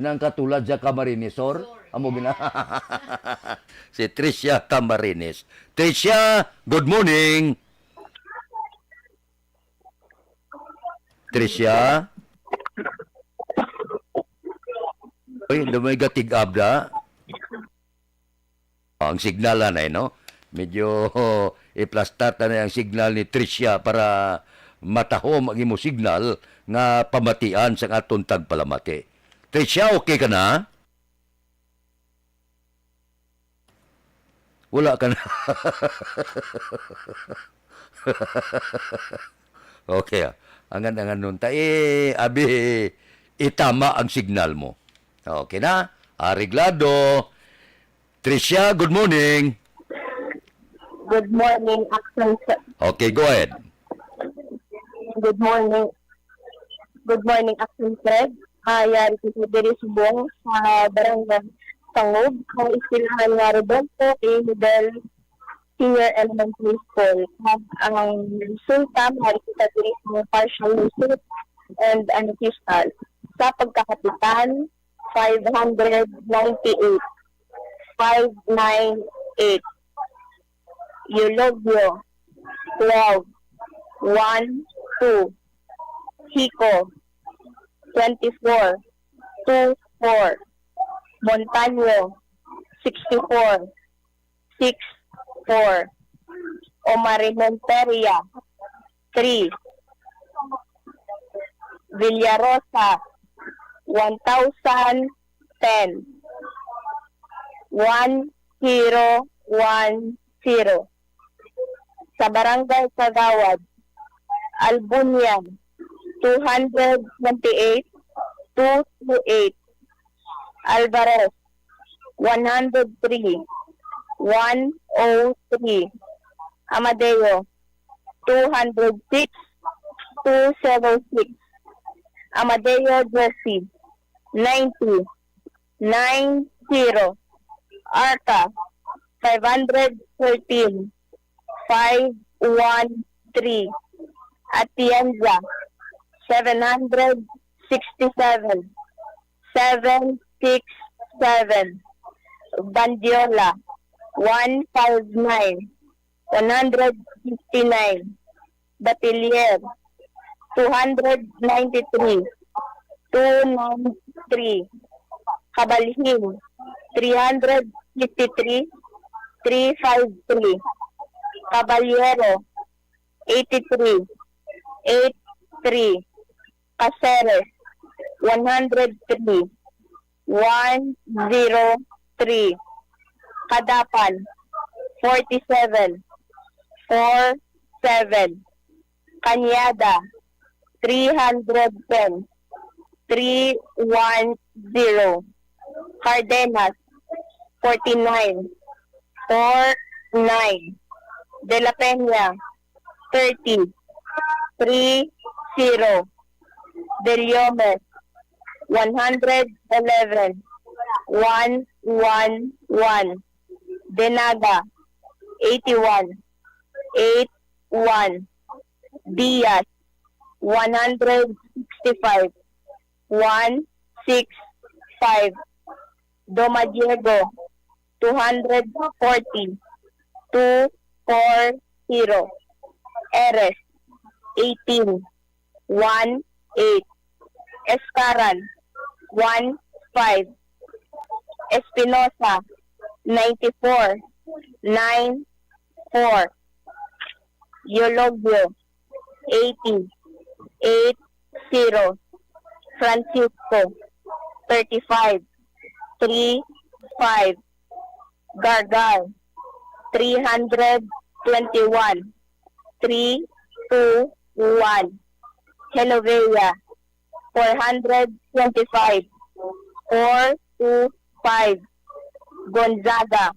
Nang katulad sa Camarines, sir. Sorry. Amo gina. Si Tricia Camarines. Tricia, good morning. Tricia? Uy, lumay gatig-ab na. Ang signal anay, no? Medyo iplastar ta na ang signal ni Tricia para matahom ang imo signal nga pamatian sang aton tagpalamati. Tricia, okay ka na? Wala ka na. Okay, ah. Angan-angan nun ta. Eh, abi, itama ang signal mo. Okay na? Areglado. Tricia, good morning. Good morning, Action Fred. Okay, go ahead. Good morning. Good morning, Action Fred. Ah, yari ko sa diri subong sa Barangay Sangub, ang eskwelahan nga Rodolfo A. Hidel Senior Elementary School. Kag ang resulta, yari ko sa diri sa partial result and unofficial. Sa pagkakapitan, five hundred ninety-eight, five nine eight. Eulogio, twelve, one, two. Chico, twenty-four, two, four. Montaño, sixty-four, six, four. Omari Monteria, three. Villarosa, one thousand ten. One zero one zero. Sa Barangay Kagawad, Albunia, two hundred twenty-eight, two two eight. Alvarez, one hundred three, one oh three. Amadeo, two hundred six, two zero six. Amadeo Jesse, ninety, nine zero. Arca, five hundred thirteen, five one three. Atienza, seven hundred sixty-seven, seven six seven. Bandiola, one five nine, one hundred fifty-nine. Bachiller, two hundred ninety-three, two nine three. Kabalhin, three hundred fifty-three, three five three. Caballero, eighty-three, eight three. Caceres, one hundred three, one zero three. Cadapan, forty-seven, four seven. Cañada, three hundred ten, three one zero. Cardenas, forty-nine, four nine. De la Peña, thirty, three zero. Bellomes, one hundred eleven, one one one. Denaga, eighty-one, eight one. Diaz, one hundred sixty-five, one six five. Domadiego, two hundred forty, two four zero. Eres, eighteen, one eight. Escaran, one five. Espinosa, ninety-four, nine four. Eulogio, eighty, eight zero. Francisco, thirty-five, three five. Gargar, three hundred twenty-one, three two one. Genovea, four hundred twenty-five, four two five. Gonzaga,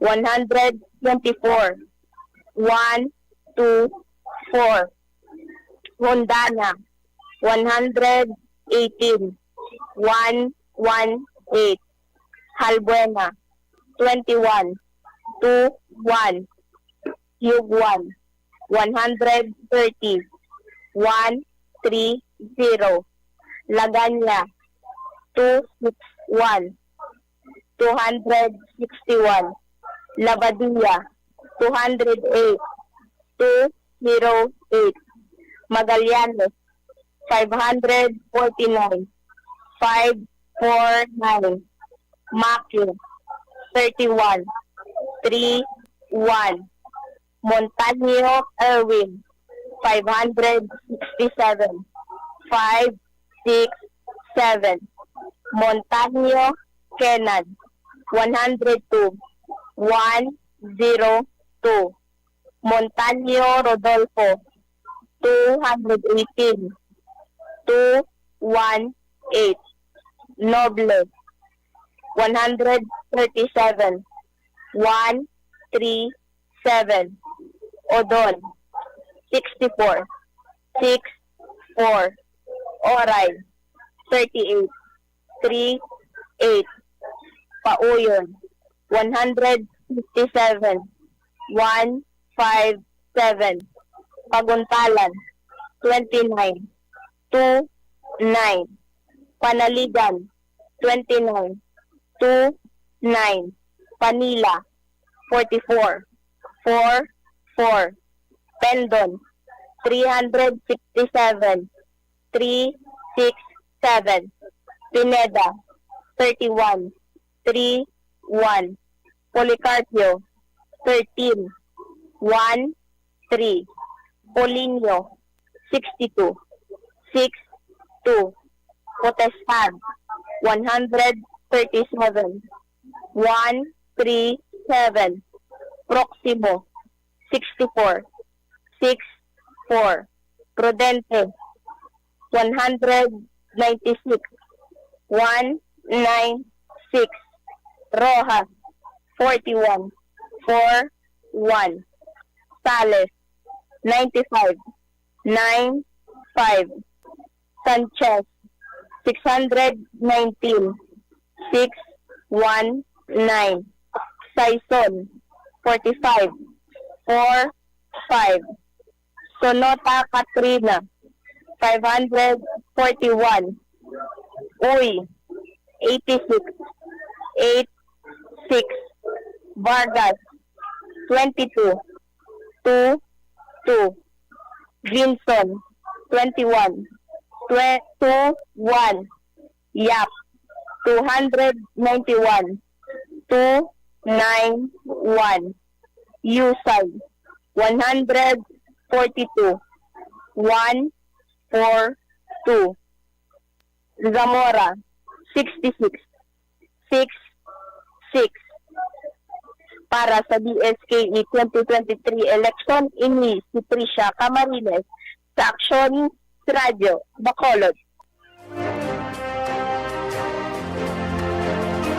one hundred twenty-four, one two four. Hundana, one hundred eighteen, one one eight. Halbuena, twenty-one, two one. Yuguan, one hundred thirty, one three zero. Lagana, two six one, two hundred sixty-one. Labadia, two hundred eight, two zero eight. Magallanes, five hundred forty-nine, five four nine. Maki, thirty-one, three one. Montaño Erwin, five hundred sixty-seven, five six seven. Montaño Kenan, one hundred two, one zero two. Montaño Rodolfo, two hundred eighteen, two one eight. Noble, one hundred thirty-seven, one three seven. Odon, sixty-four, six four. Oray, thirty-eight, three eight. Pauyon, one hundred fifty-seven, one five seven. Paguntalan, twenty-nine, two nine. Panaligan, twenty-nine, two nine. Panila, forty-four, four four. Pendon, three hundred sixty-seven, three six seven. Pineda, thirty-one, three one. Policarpio, thirteen, one three. Polinio, sixty-two, six two. Potestad, one hundred thirty-seven. One three seven. Proximo, sixty-four. Six four. Prudente, one hundred ninety-six. One nine six. Rojas, forty-one. Four one. Sales, ninety-five. Nine five. Sanchez, six hundred nineteen. Six one nine. Saison, forty-five. Four five. Sonota Katrina, five hundred forty-one. Uy, eighty-six. Eight six. Vargas, twenty-two. Two two. Vinson, twenty-one. Twe-, two one. Yap, two hundred ninety-one. Two nine one. Yusay, one hundred forty-two. One four two. Zamora, sixty-six. Six six. Para sa D S K E twenty twenty-three election, ini si Tricia Camarines sa Aksyon Radyo Bacolod.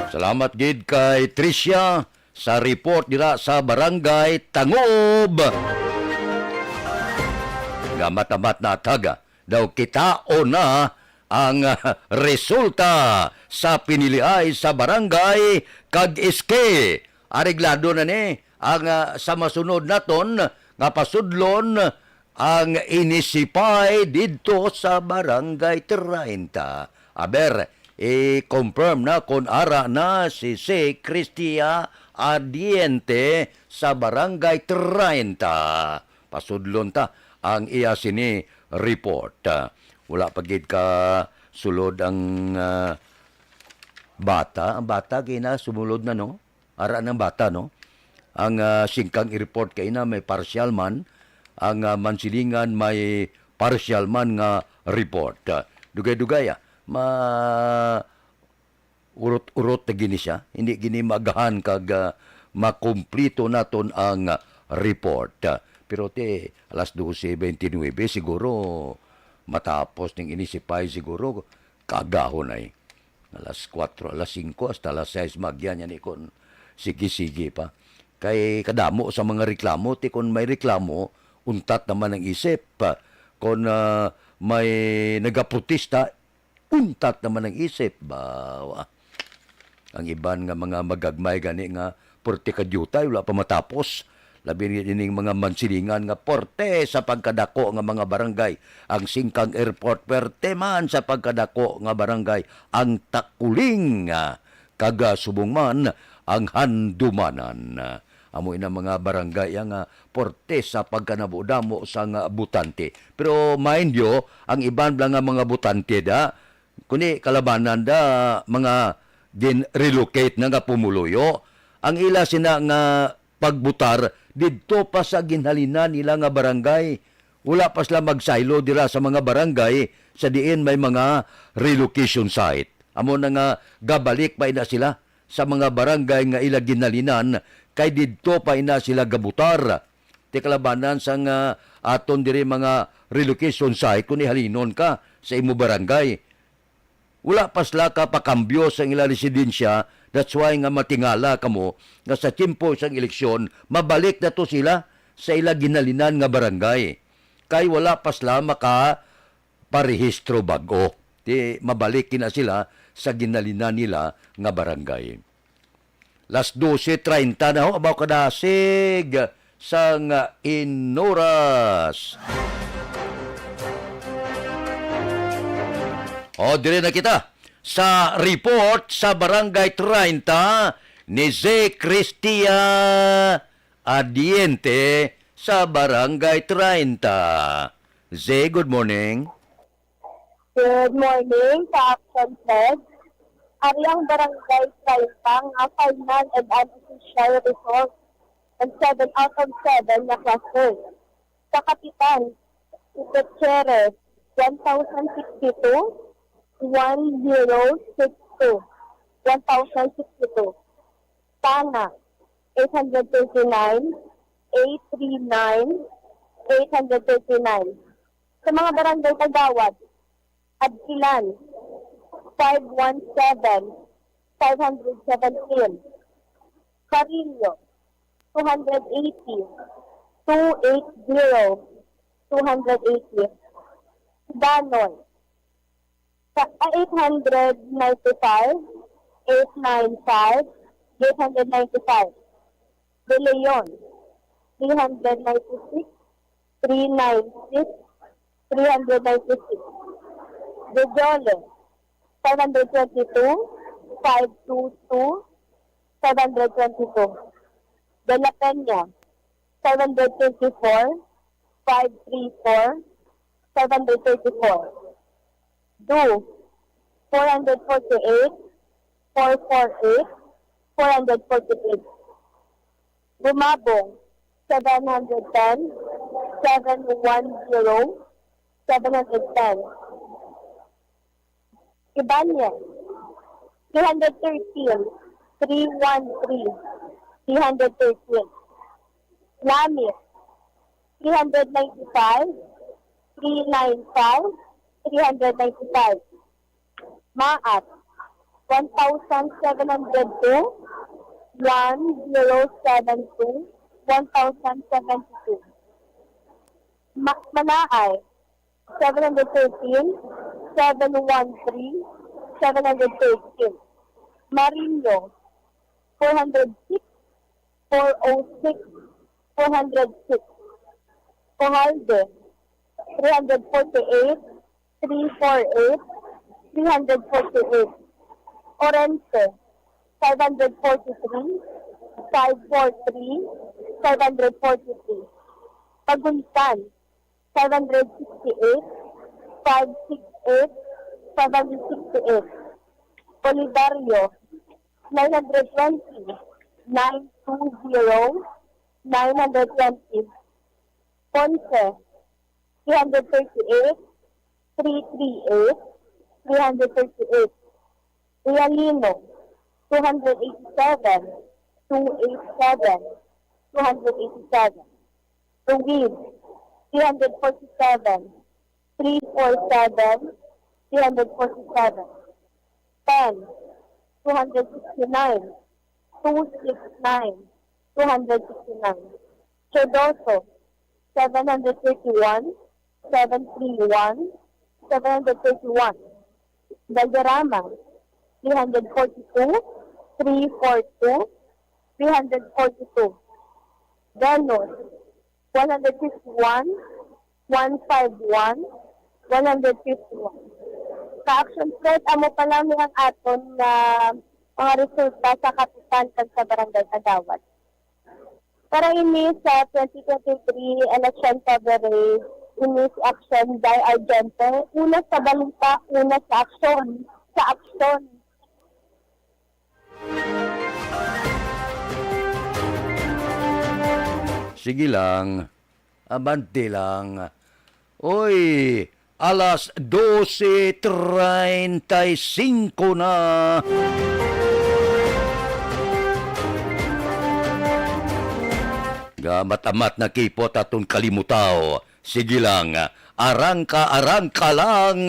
Salamat gid kay Tricia sa report dira sa Barangay Tangob. Nga matamat na taga daw kitaon na ang, ah, resulta sa piniliay sa barangay kag S K. Areglado na ni ang, ah, sa masunod naton nga pasudlon ang inisipay didto sa Barangay treinta. Aber, i-confirm na kon ara na si, si Cristia Ardiente sa Barangay treinta. Pasudlon ta ang iya sini report. Ah, wala pa gid ka sulod ang, ah, bata. Ang bata gina sumulod na, no? Ara ng bata, no? Ang, ah, singkang i-report kay na may partial man, ang, ah, mansilingan may partial man nga report. Ah, dugay-dugay, ah, ma-, urot-urot na gini siya. Hindi gini magahan kag, ah, makumplito naton ang, ah, report. Ah, pero ti, alas dose bente nuebe, siguro matapos ning inisipay, siguro kaagahon ay. Alas kuwatro, alas singko, hasta alas sais magyan yan, eh, kon sige-sige pa. Kay kadamo sa mga reklamo, ti kon may reklamo, untat naman ang isip. Kon, ah, may nagaprotesta, untat naman ang isip. Bawa. Ang iban nga mga magagmay gani nga purti ka diyutay, wala pa matapos. Labi ni ining mga mansilingan nga porte sa pagkadako nga mga barangay ang singkang airport, perte man sa pagkadako nga barangay ang Takuling, ah, kag, ah, subong man ang Handumanan. Amo ina mga barangay ang, ah, porte sa pagkanabo-damo sang, ah, botante. Pero mind you, ang iban lang nga mga botante da, kundi kalabanan da mga gin-relocate na nga pumuluyo. Ang ila sina nga pagbutar didto pa sa ginhalinan nila nga barangay. Wala pa sila magsaylo dira sa mga barangay sa diin may mga relocation site. Amo na nga gabalik pa ina sila sa mga barangay nga ila ginhalinan, kay didto pa ina sila gabutar. Ti kalabanan sang, ah, aton diri mga relocation site, kung ihalinon ka sa imo barangay, wala pa sila kapakambyo sa ila residensya. That's why nga matingala kamo nga sa tiyempo sang eleksyon, mabalik na to sila sa ila ginhalinan nga barangay. Kay wala pa sila makaparehistro bag-o. Ti mabalik na sila sa ginhalinan nila nga barangay. Las dose treinta na ho, abaw kadasig sang inoras. O, diri na kita sa report sa Barangay treinta ni Ze Cristia Adiente sa Barangay treinta. Ze, good morning. Good morning sa Action Fed. Ari ang Barangay treinta nga final and unofficial result ang seven out of seven nga cluster. Sa kapitan, si Gutierrez, one thousand sixty-two, one zero six two, one thousand sixty-two. Tana, eight hundred thirty-nine, eight three nine, eight hundred thirty-nine. Sa mga barangay kagawad, Absilan, five one seven, five hundred seventeen. Carrillo, two hundred eighty, two eight zero, two hundred eighty. Danoy, sa, ah, eight hundred ninety-five, eight nine five, eight hundred ninety-five. De Leon, three hundred ninety-six, three nine six, three hundred ninety-six. De Jole, five hundred twenty-two, five two two, five hundred twenty-two. De La Peña, five hundred twenty-four, five three four, five hundred thirty-four. Du, four hundred forty-eight, four four eight, four hundred forty-eight. Gumabong, seven hundred ten, seven one zero, seven hundred ten. Ibañez, three hundred thirteen, three one three, three hundred thirteen. Lamis, three hundred ninety-five, three nine five, three hundred ninety-five. Maat, one thousand seven hundred two, one zero seven two, one thousand seventy-two. Ma-, Manaay, seven hundred thirteen, seven one three, seven hundred thirteen. Mariño, four hundred six, four oh six, four hundred six. Romualde, three hundred forty-eight, three four eight, three hundred forty-eight. Orense, five hundred forty-three, five four three, five hundred forty-three. Maguntan, five hundred sixty-eight, five six eight, five hundred sixty-eight. Olivario, nine hundred twenty, nine two zero, nine hundred twenty. Ponce, three hundred thirty-eight, three three eight, three hundred thirty-eight. Realino, two hundred eighty-seven, two eight seven, two hundred eighty-seven. Ruiz, three hundred forty-seven, three four seven, three hundred forty-seven. Tan, two hundred sixty-nine, two six nine, two hundred sixty-nine. Cardoso, seven hundred thirty-one, seven three one, seven hundred thirty-one. Valderrama, three hundred forty-two, three four two, three hundred forty-two. Venus, one hundred fifty-one, one five one, one hundred fifty-one. Ka-action, Fred, amo pa lang ni ang aton nga mga resulta sa kapitan kag sa barangay kagawad. Para ini sa twenty twenty-three election coverage, ini si Action Day Argente. Una sa balita, una sa aksyon. Sa aksyon. Sige lang. Abante lang. Oy, alas dose treinta y cinco na. Gamat-amat na kipot aton kalimutaw. Sige lang, arangka, arangka lang.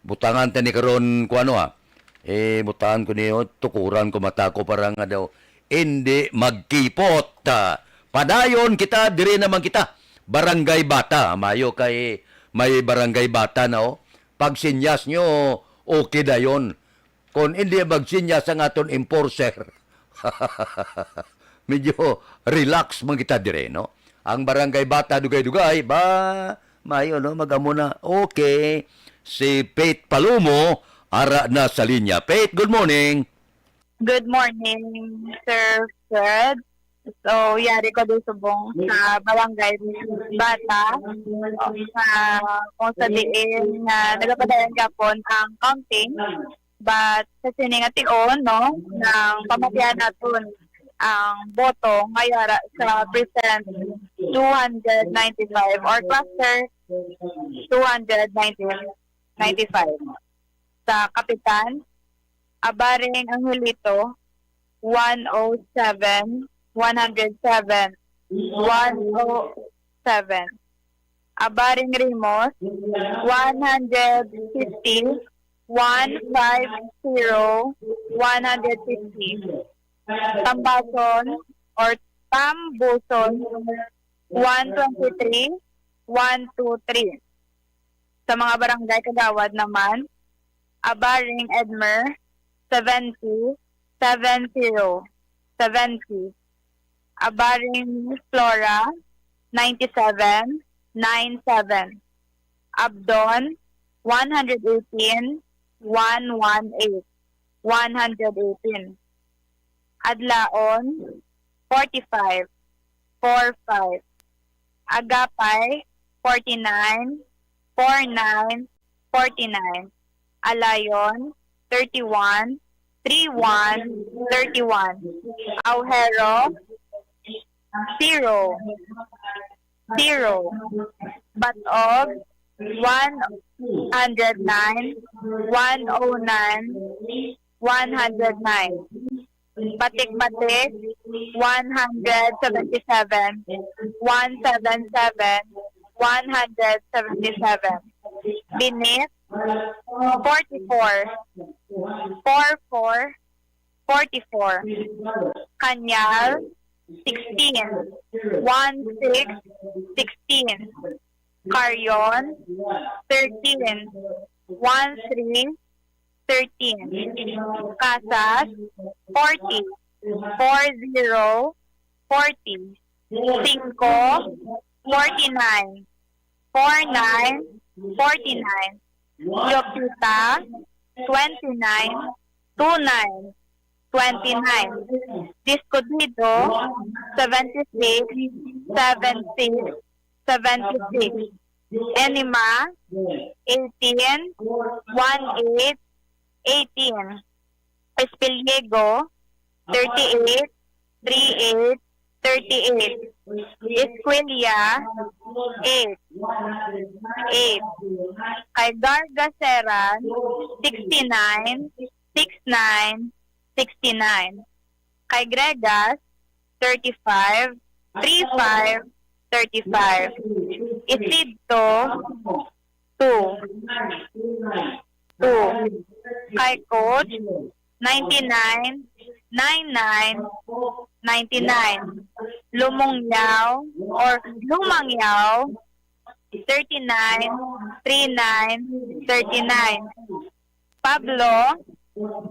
Butangan ta ni karon, kuano, ha? Eh, butangan ko niyo, tukuran ko mata ko para nga daw indi magkipot. Ah, padayon kita, diri naman kita. Barangay Bata, mayo kay may Barangay Bata na, oh. Pagsinyas nyo, okay dayon. Kon indi magsinyas ang aton enforcer. Medyo relax man kita dire, no? Ang Barangay Bata, dugay-dugay, ba, mayo, no? Mag-amo na. Okay. Si Faith Palomo, ara na sa linya. Faith, good morning. Good morning, Sir Fred. So, yari ko din subong sa Barangay Bata. Sa, kung sa diin nga nagapadayon gapon ang counting, but sa sini nga tion, no, nang pamatian naton ang boto nga yara sa percent two hundred ninety-five or cluster two hundred ninety, ninety-five. Sa Kapitan, Abaring Angelito, one oh seven, one hundred seven, one oh seven. Abaring Rimos, one hundred fifty, one five zero, one hundred fifty. Tambason or Tambuson, one twenty-three, one two three. Sa mga barangay kagawad naman, Abaring Edmer, seventy, seven zero, seventy. Abaring Flora, ninety-seven, nine seven. Abdon, one hundred eighteen, one one eight, one hundred eighteen. Adlaon, forty-five, four five. Agapay, forty-nine, four nine, forty-nine. Alayon, thirty-one, three one, thirty-one. Awhero, zero, zero. Batog, one hundred nine, one oh nine, one hundred nine. Batik-Batik, one hundred seventy-seven, one seven seven, one hundred seventy-seven. Binit, forty-four, four four, forty-four. Kanyal, sixteen, one six, sixteen. Carrion, thirteen, one three, thirteen. Casas, forty, four zero, forty. Cinco, forty-nine, four nine, forty-nine. Yopita, twenty-nine, two nine, twenty-nine. Discodido, seventy-six, seven six, seventy-six. Enima, eighteen, one eight, eighteen. Espiliego, thirty-eight, three eight, thirty-eight. Escuella, eight, eight. Kay Gargaseran, sixty-nine, six nine, sixty-nine. Kay Gregas, thirty-five, three five, thirty-five. Isidto, two, two. Kay Coach, ninety-nine, nine nine, ninety-nine. Lumungyaw or Lumangyaw, thirty-nine, three nine, thirty-nine. Pablo,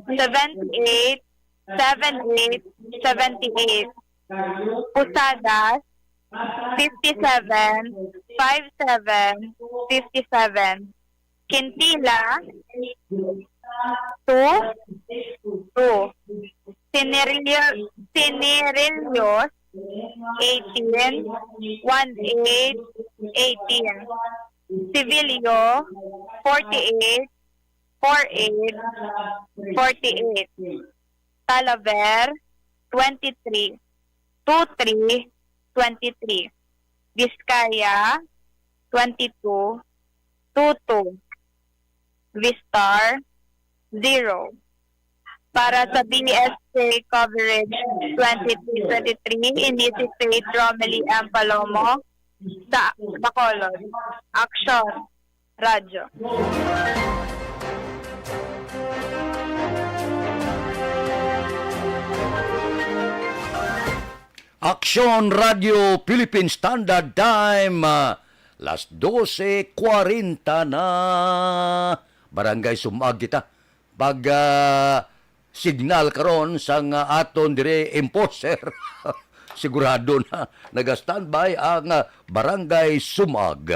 seventy-eight, seven eight, seventy-eight. Posadas, fifty-seven, five seven, fifty-seven. Quintila, two, two. Cinerillo-, Cinerillos, eighteen, one eight, eighteen. Civilio, forty-eight, four eight, forty-eight. Talavera, twenty-three, two three, twenty-three. Vizcaya, twenty-two, two two. Vistar, zero. Para sa B S K coverage twenty twenty-three, ini si Faith Romely M. Palomo sa Bacolod. Aksyon, Radyo. Aksyon Radio Philippine Standard Time, ah, las dose kwarenta na. Barangay Sumag kita. Pag, ah, signal karon sang, ah, aton dire enforcer. Sigurado na naga-standby ang, ah, Barangay Sumag.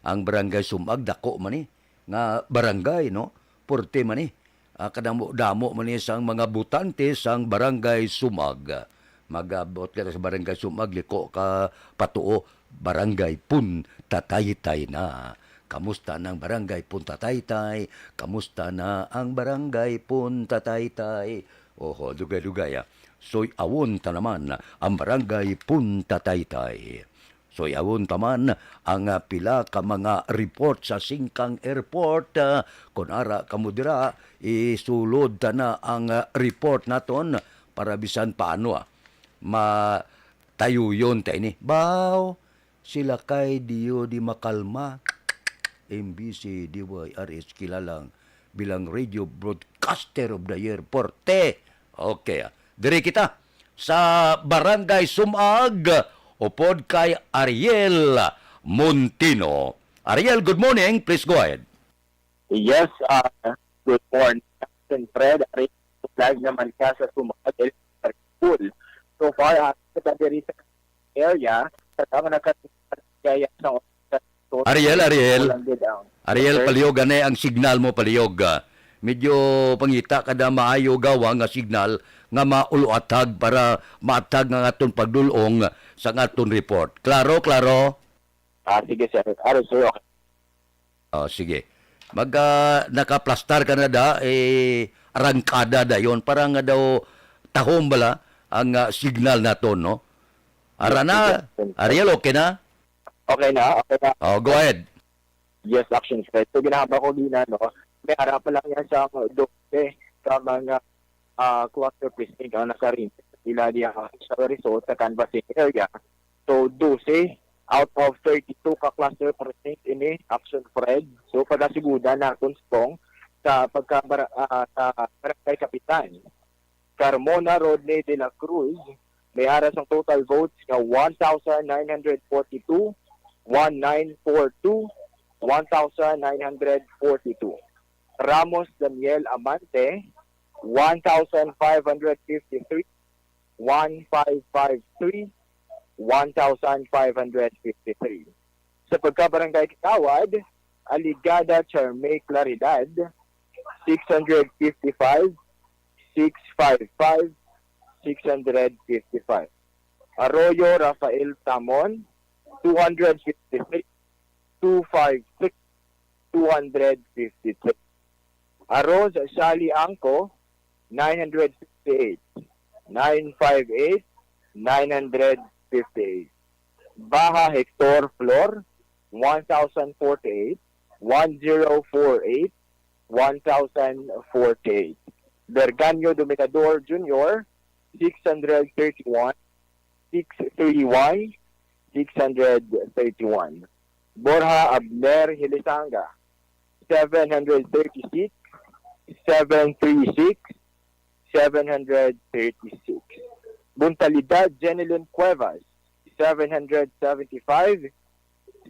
Ang Barangay Sumag, dako man ni nga barangay, no? Purti man ni. Ah, kadamo-damo man ni sang mga botante sang Barangay Sumag. Mag-abot ka sa Barangay Sumag, liko ka patuo, Barangay Punta Taytay na. Kamusta na ang Barangay Punta Taytay? Kamusta na ang Barangay Punta Taytay? Oho, dugay-dugay, ah. Soy-awon ta naman ang Barangay Punta Taytay. So, yawon ta man ang, ah, pila ka mga report sa Singkang Airport. Ah, kun ara kamo dira, isulod ta na ang, ah, report naton para bisan paano, ah, matayuyon ta ini. Baw, sila kay Dio di makalma. M B C D Y R S kilalang bilang Radio Broadcaster of the Year. Porte. Okay, ah. Diri kita sa Barangay Sumag, upod kay Ariel Montino. Ariel, good morning. Please go ahead. Yes, uh, good morning, Captain Fred. Ari, live naman ka sa Sumag Elementary School. So far, uh, sa diri sa area, sa tama na kaya sa Ariel, Ariel. Ariel, palihog anay ang signal mo, palihog. Ah, medyo pangita ka na maayo gawa nga signal nga mauluathag para maathag nga aton pagdulong sa aton report. Klaro, klaro? Ah, sige, sir. Ari, sir, okay. Oh, sige. Mag, ah, nakaplastar ka na da, eh, arangkada dayon para nga daw tahom bala ang, ah, signal naton, no? Ara na, Ariel, okay na? Okay na, okay na. Oh, go ahead. Yes, Action Fred. So, ginahaba ko gina, no? May ara pa lang yan sa dose ka mga ah, cluster precinct ang nakarinti nila diya sa result sa canvassing area. So, dose out of thirty-two ka cluster precinct ini, Action Fred. So, pagasugudan naton, Spong, sa pagka ah, sa barangay kapitan. Carmona Rodney de la Cruz, may ara sang total votes nga one thousand nine hundred forty-two, one nine four two, one thousand nine hundred forty-two. Ramos Daniel Amante, one thousand five hundred fifty-three, one five five three, one thousand five hundred fifty-three. Sa pagkabarangay Kagawad, Aligada Charme Claridad, six hundred fifty-five, six five five, six hundred fifty-five. Arroyo Rafael Tamon, two hundred fifty-three, two five six, two hundred fifty-three. Aroz Sally Angco, nine hundred fifty-eight, nine five eight, nine hundred fifty-eight. Baha Hector Flor, one thousand forty-eight, one zero four eight, one thousand forty-eight. Berganyo Dominador Junior, six hundred thirty-one, six three one, six hundred thirty-one. Borja Abner Hilisanga, seven hundred thirty-six, seven three six, seven hundred thirty-six. Buntalidad Jenilyn Cuevas, seven hundred seventy-five,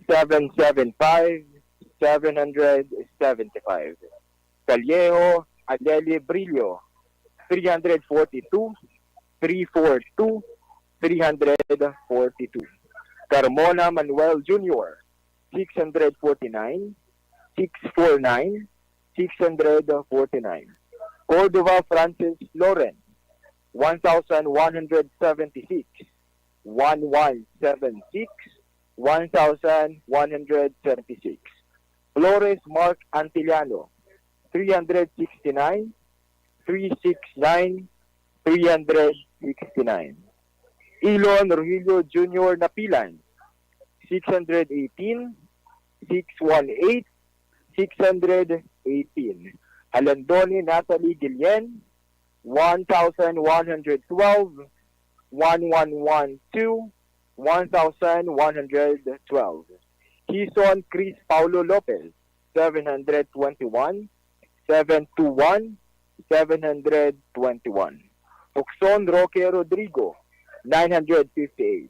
seven seven five, seven hundred seventy-five. Callejo Aleli Brillo, three hundred forty-two, three four two, three hundred forty-two. Carmona Manuel Junior, six hundred forty-nine, six four nine, six hundred forty-nine. Cordova Francis Loren, one thousand one hundred seventy-six, one one seven six, one thousand one hundred seventy-six. Flores Mark Antillano, three hundred sixty-nine, three six nine, three hundred sixty-nine. Elon Rogelio Junior Napilan, six hundred eighteen, six one eight, six hundred eighteen. Halandoni Natalie Guillen, one thousand one hundred twelve, one one one two, one thousand one hundred twelve. Hison Chris Paulo Lopez, seven hundred twenty-one, seven two one, seven hundred twenty-one. Tucson Roque Rodrigo, nine hundred fifty-eight,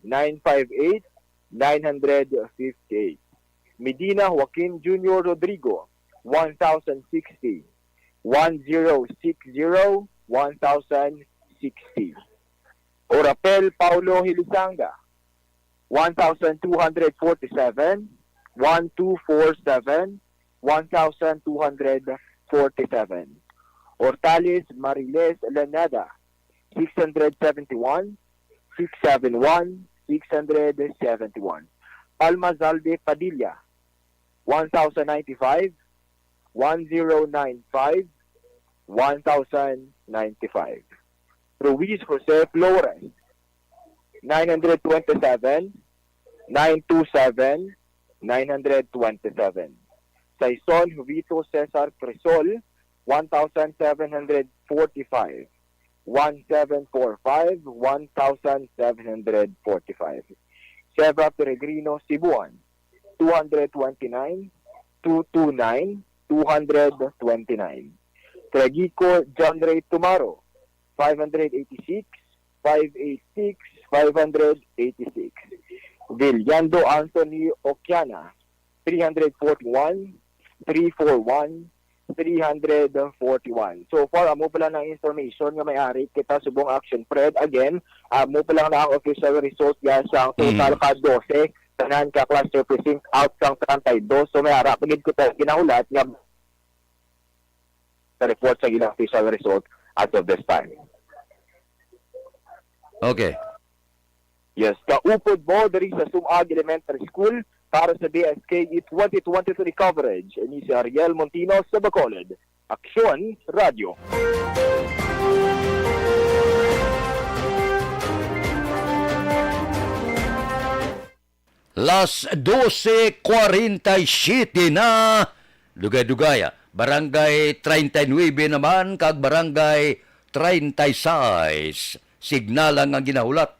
nine five eight, nine hundred fifty-eight. Medina Joaquin Junior Rodrigo, one thousand sixty, one zero six zero, one thousand sixty. Orapel Paulo Hilisanga, one thousand two hundred forty-seven, one two four seven, one thousand two hundred forty-seven. Hortales Mariles Lanada, six hundred seventy-one, six seven one, six hundred seventy-one. Palma Zalde Padilla, one thousand ninety-five, one zero nine five, one thousand ninety-five. Ruiz Jose Flores, nine hundred twenty-seven, nine two seven, nine hundred twenty-seven. Saison, Jovito Cesar Crisol, one thousand seven hundred forty-five. One seven four five, one thousand seven hundred forty-five. Seva Peregrino Sibuan, two hundred twenty-nine, two two nine, two hundred twenty-nine. Tregico John Ray Tumaro, five hundred eighty-six, five eight six, five hundred eighty-six. Villando Anthony Okiana, three hundred forty-one, three four one, three hundred forty-one. So far, amo pa lang ang information nga may ari kita subong action, Fred. Again, amo pa lang na ang official result ya sa total Mm. ka dose, tanan ka cluster precinct out sang treinta y dos. So may ara pa gid kita ginahulat nga sa report sa ilang official result as of this time. Okay. Yes, kaupod mo diri sa Sumag Elementary School para sa D S K E twenty twenty-three coverage. Ini si Ariel Montino sa Bacolod. Aksyon Radio. Las doce cuarenta y siete na. Dugay-dugay, ah. Barangay treinta y nueve naman kag Barangay treinta y seis. Signal ang ginahulat.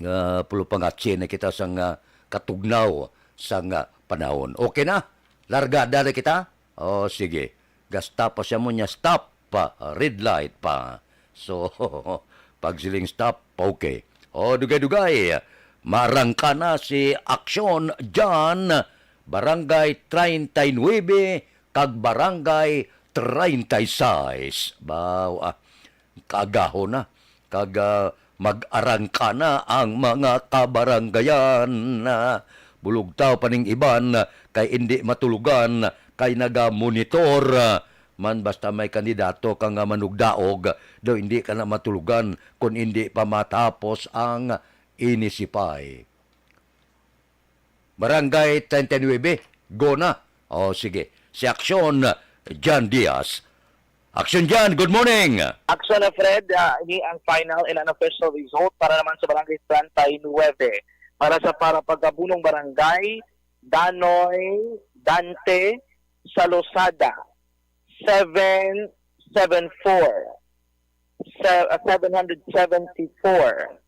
Nga pulo pangatsi na kita sang, ah, katugnaw sang, ah, panahon. Okay na? Largada na kita? O, sige. Gasta pa siya mo niya, stop pa, red light pa. So, pag siling stop, okay. O, dugay-dugay, marangka na si Aksyon John, Barangay treinta y nueve kag Barangay treinta y seis. Baw, ah, kaagahon na. Kag, ah, mag-arangka na ang mga kabarangayan. Ah, bulugtaw pa ning iban, ah, kay indi matulugan, kay nagamonitor, ah, man basta may kandidato ka nga manugdaog, daw hindi ka na matulugan kung hindi pa matapos ang inisipay. Barangay treinta y nueve, go na. O, sige. Si Aksyon, John Diaz. Aksyon, John, good morning. Aksyon na, Fred. Ah, ini ang final and unofficial result para naman sa Barangay treinta y nueve. Para sa para pagkabunong barangay, Danoy Dante Salosada, seven seven four. Se-, ah, seven hundred seventy-four.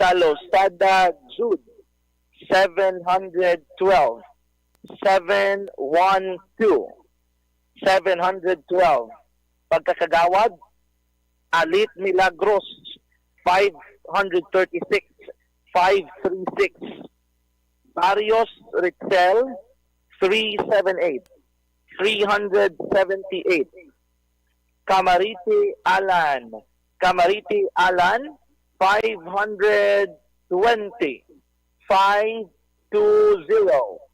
Salosada Jude, seven hundred twelve. Seven one two. Seven hundred twelve. Pagkakagawad, Alit Milagros, five hundred thirty-six, five three six. Barrios Ritzel, three seven eight, three hundred seventy-eight. Camariti Alan, Camariti Alan, five hundred twenty, five two zero.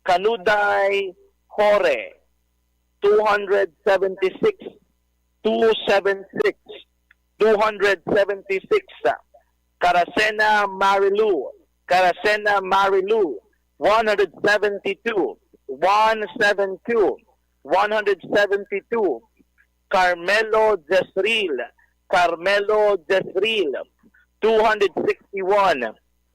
Canuday Jorge, two hundred seventy-six, two seven six, two hundred seventy-six. Caracena Marilu, Caracena Marilu, one hundred seventy-two, one seven two, one hundred seventy-two. Carmelo Jesril, Carmelo Jesril, two hundred sixty-one,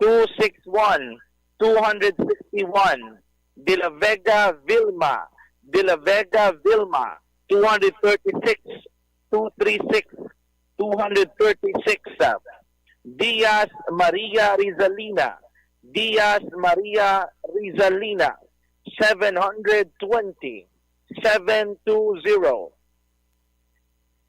two six one, two hundred sixty-one. De la Vega Vilma, De la Vega Vilma, two hundred thirty-six, two three six, two hundred thirty-six. Diaz Maria Rizalina, Diaz Maria Rizalina, seven hundred twenty, seven two zero.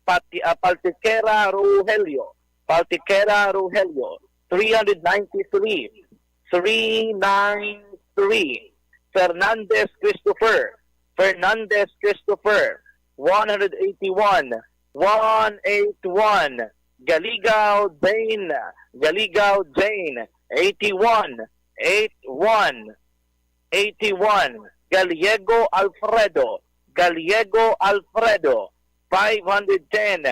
Pati-, ah, Paltiquera Rogelio, Paltiquera Rogelio, three hundred ninety-three, three nine three. Fernandez Christopher, Fernandez Christopher, one hundred eighty-one, one eight one. Galigao Jane, Galigao Jane, eighty-one, eight one. Eighty-one. Gallego Alfredo, Gallego Alfredo, five hundred ten,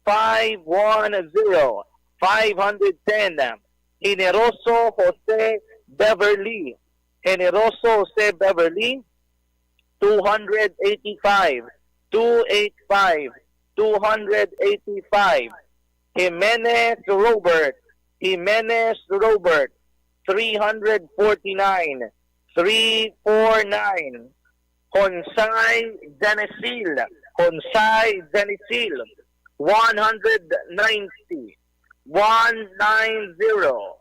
five one zero, five hundred ten. Generoso Jose Beverly, Generoso Jose Beverly, two hundred eighty-five, two eight five, two hundred eighty-five. Jimenez Robert, Jimenez Robert, three hundred forty-nine, three four nine. Honsay Denisil, Honsay Denisil, one hundred ninety, one nine zero.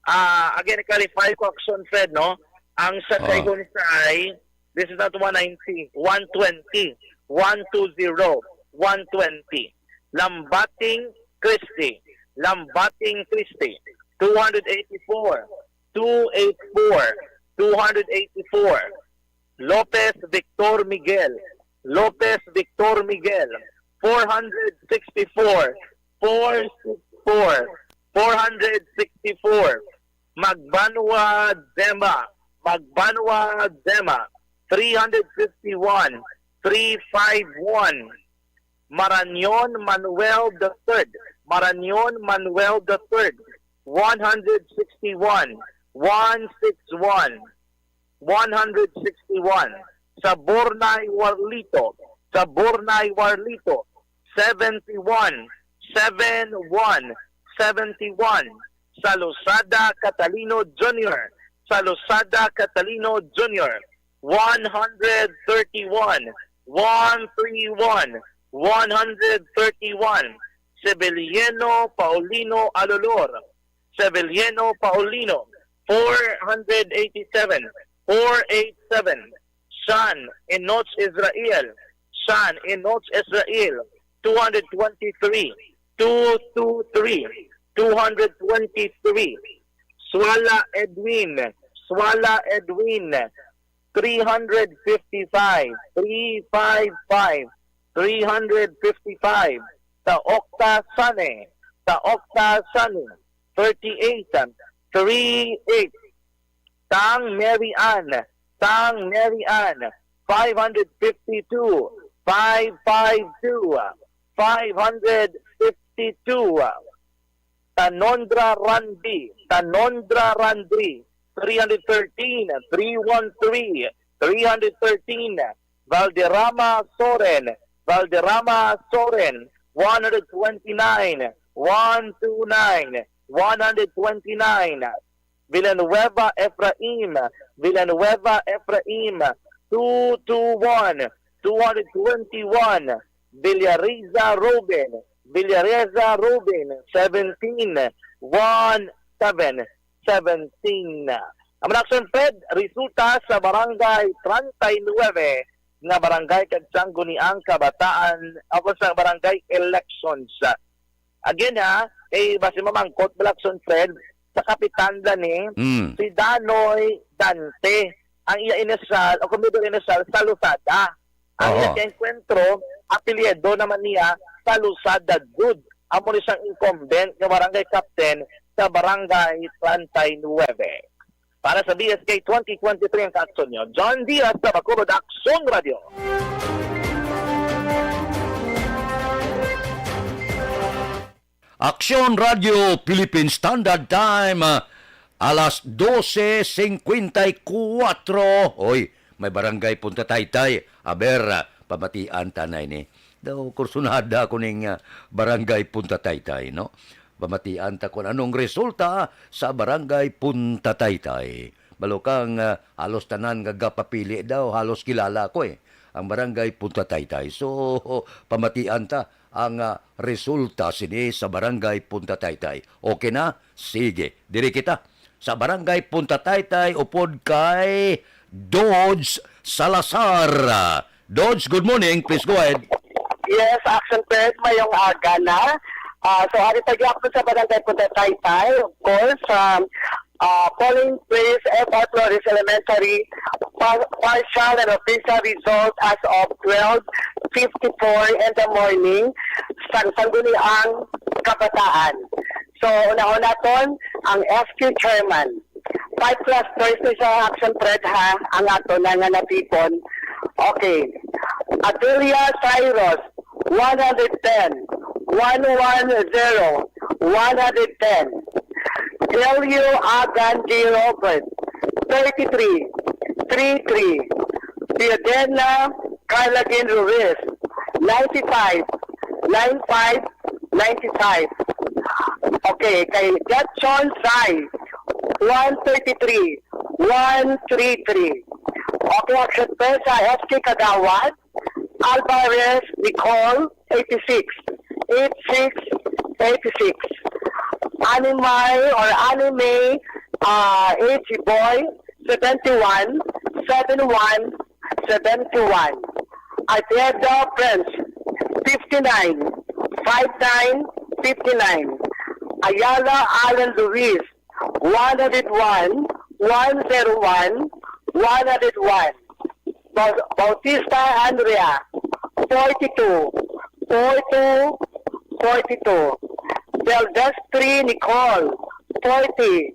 Ah, again, clarify ko, Action Fred, no? Ang sa kay Ah. Honsay, this is not one ninety, one twenty, one two zero, one twenty. Lambating Christie, Lambating Christie, two hundred eighty-four, two eighty-four, two hundred eighty-four. Lopez Victor Miguel, Lopez Victor Miguel, four hundred sixty-four, four sixty-four, four hundred sixty-four. Magbanwa Dema, Magbanwa Dema, three hundred fifty-one, three five one. Marañon Manuel the third, Marañon Manuel the third, one hundred sixty-one, one six one, one hundred sixty-one. Sabornay Warlito, Sabornay Warlito, seventy-one, seven one, seventy-one. Salosada Catalino Junior, Salosada Catalino Junior, one hundred thirty-one, one three one, one hundred thirty-one. Seveliano Paulino Alolor, Seveliano Paulino, four hundred eighty-seven, four eight seven. Sean Enoch Israel, Sean Enoch Israel, two hundred twenty-three, two two three, two hundred twenty-three. Suala Edwin, Suala Edwin, three hundred fifty-five, three five five, three hundred fifty-five. Taokta Sane, Taokta Sane, thirty-eight, three eight. Tang Mary Ann, Tang Mary Ann, five hundred fifty-two, five five two, five hundred fifty-two. Tanondra Randy, Tanondra Randy, three hundred thirteen, three one three, three hundred thirteen. Valderrama Soren, Valderrama Soren, one hundred twenty-nine, one two nine, one hundred twenty-nine. Villanueva Ephraim, Villanueva Ephraim, two two one, two hundred twenty-one. Villareza Ruben, Villareza Ruben, seventeen, one seven, seventeen. Ang mga Action Fred, resulta sa Barangay treinta y nueve nga barangay kag Sangguniang Kabataan, ako sa barangay elections. Again ha, eh, basi mamangkot, Blackson Fred, sa kapitan da ni Mm. si Danoy Dante. Ang iya inisyal, o kung middle inisyal, Salosada. Ang iya Oo. kaengkwentro, apelyido naman niya, Salosada Jud. Amo ni siyang incumbent nga barangay captain sa Barangay treinta y nueve. Para sa B S K twenty twenty-three ang kaaksyon nyo. John Diaz sa Bacolod Aksyon Radio. Aksyon Radio Philippine Standard Time, ah, alas dose cincuenta y cuatro. Oy, may barangay Punta Taytay. Aber, ah, pamatian ta na ini. Daw kursunada ko ning, ah, barangay Punta Taytay, no? Pamatian ta kung anong resulta sa barangay Punta Taytay. Balukang, ah, halos tanan nga gapapili daw, halos kilala ko eh, ang barangay Punta Taytay. So, pamatian ta ang, ah, resulta sini sa barangay Punta Taytay. Okay na? Sige, diri kita sa barangay Punta Taytay upod kay Dodge Salazar. Dodge, good morning. Please go ahead. Yes, Action Fred, mayong aga na. Ah, so, ari pa gyapon sa Barangay Punta Taytay, of course, um, ah, polling place, F R Flores Elementary, pa- partial and official result as of twelve fifty-four in the morning, sang Sangguniang Kabataan. So, una-una ton, ang S Q chairman. Five clusters ni sa Action Fred, ha, ang ato na nga natipon. Okay. Abilia Cyrus, one hundred ten, one one zero, one hundred ten. Elio Agan D. Robert, thirty-three, three three. Fiodena Carlagin Ruiz, ninety-five, nine five, ninety-five. Okay, kay Jetson Sai, one thirty-three, one three three. Okay, action pa sa S K Kagawad, Alvarez Nicole, eighty-six, eighty-six, eighty-six. Animay or Anime, ah, H Boy, seventy-one, seven one, seventy-one. Arteaga Prince, fifty-nine, five nine, fifty-nine. Ayala Alan Luis, one hundred one, one zero one, one hundred one. Bau-, Bautista Andrea, forty-two, forty-two, forty-two. Delvestri Nicole, forty,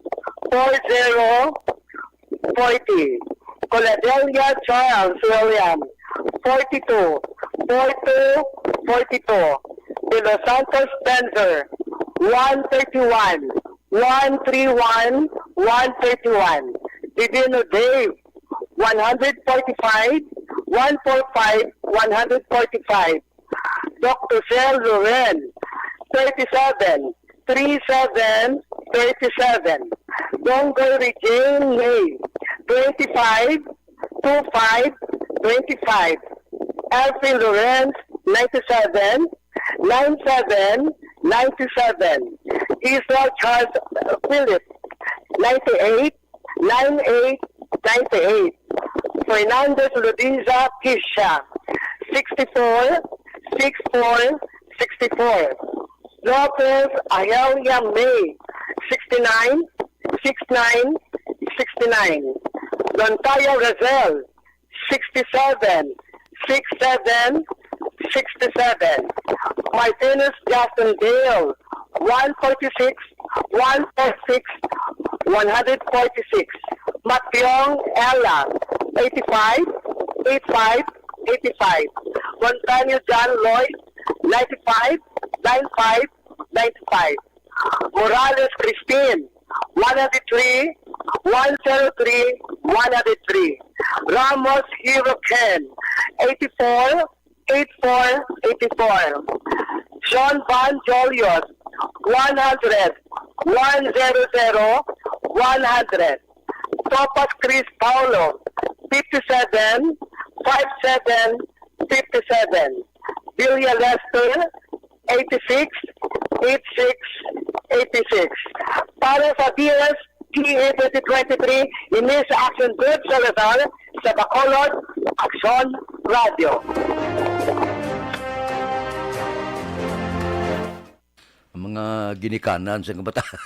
four zero, forty. Coladelia Charles William, forty-two, forty-two, forty-two. De Los Santos Spencer, one thirty-one, one three one, one thirty-one. Divino Dave, one hundred forty-five, one four five, one hundred forty-five. Doctor Sel Loren, thirty-seven, three seven, thirty-seven. Donggoy Regine May, twenty-five, two five, twenty-five. Elfie Lawrence, ninety-seven, nine seven, ninety-seven. Israel Charles Philip, ninety-eight, nine eight, ninety-eight. Fernandez Ludiza Kisha, sixty-four, six four, sixty-four. Lopez Ahelia May, sixty-nine, six nine, sixty-nine. Dontaya Razel, sixty-seven, six seven, sixty-seven. Martinez Justin Dale, one forty-six, one forty-six, one hundred forty-six. Matyong Ella, eighty-five, eighty-five, eighty-five. Montaño John Lloyd, ninety-five, nine five, ninety-five. Morales Christine, one hundred three, one zero three, one hundred three. Ramos Hero Ken, eighty-four, eight four, eighty-four. John Van Jolios, one hundred, one zero zero, one hundred. Topas Chris Paulo, fifty-seven, five seven, fifty-seven. Villa Lester, eighty-six, eighty-six, eighty-six. Para sa D S T A twenty twenty-three, ini sa Action Group Salazar, sa Bacolod, Action Radio. Ang mga ginikanan sa kabataan.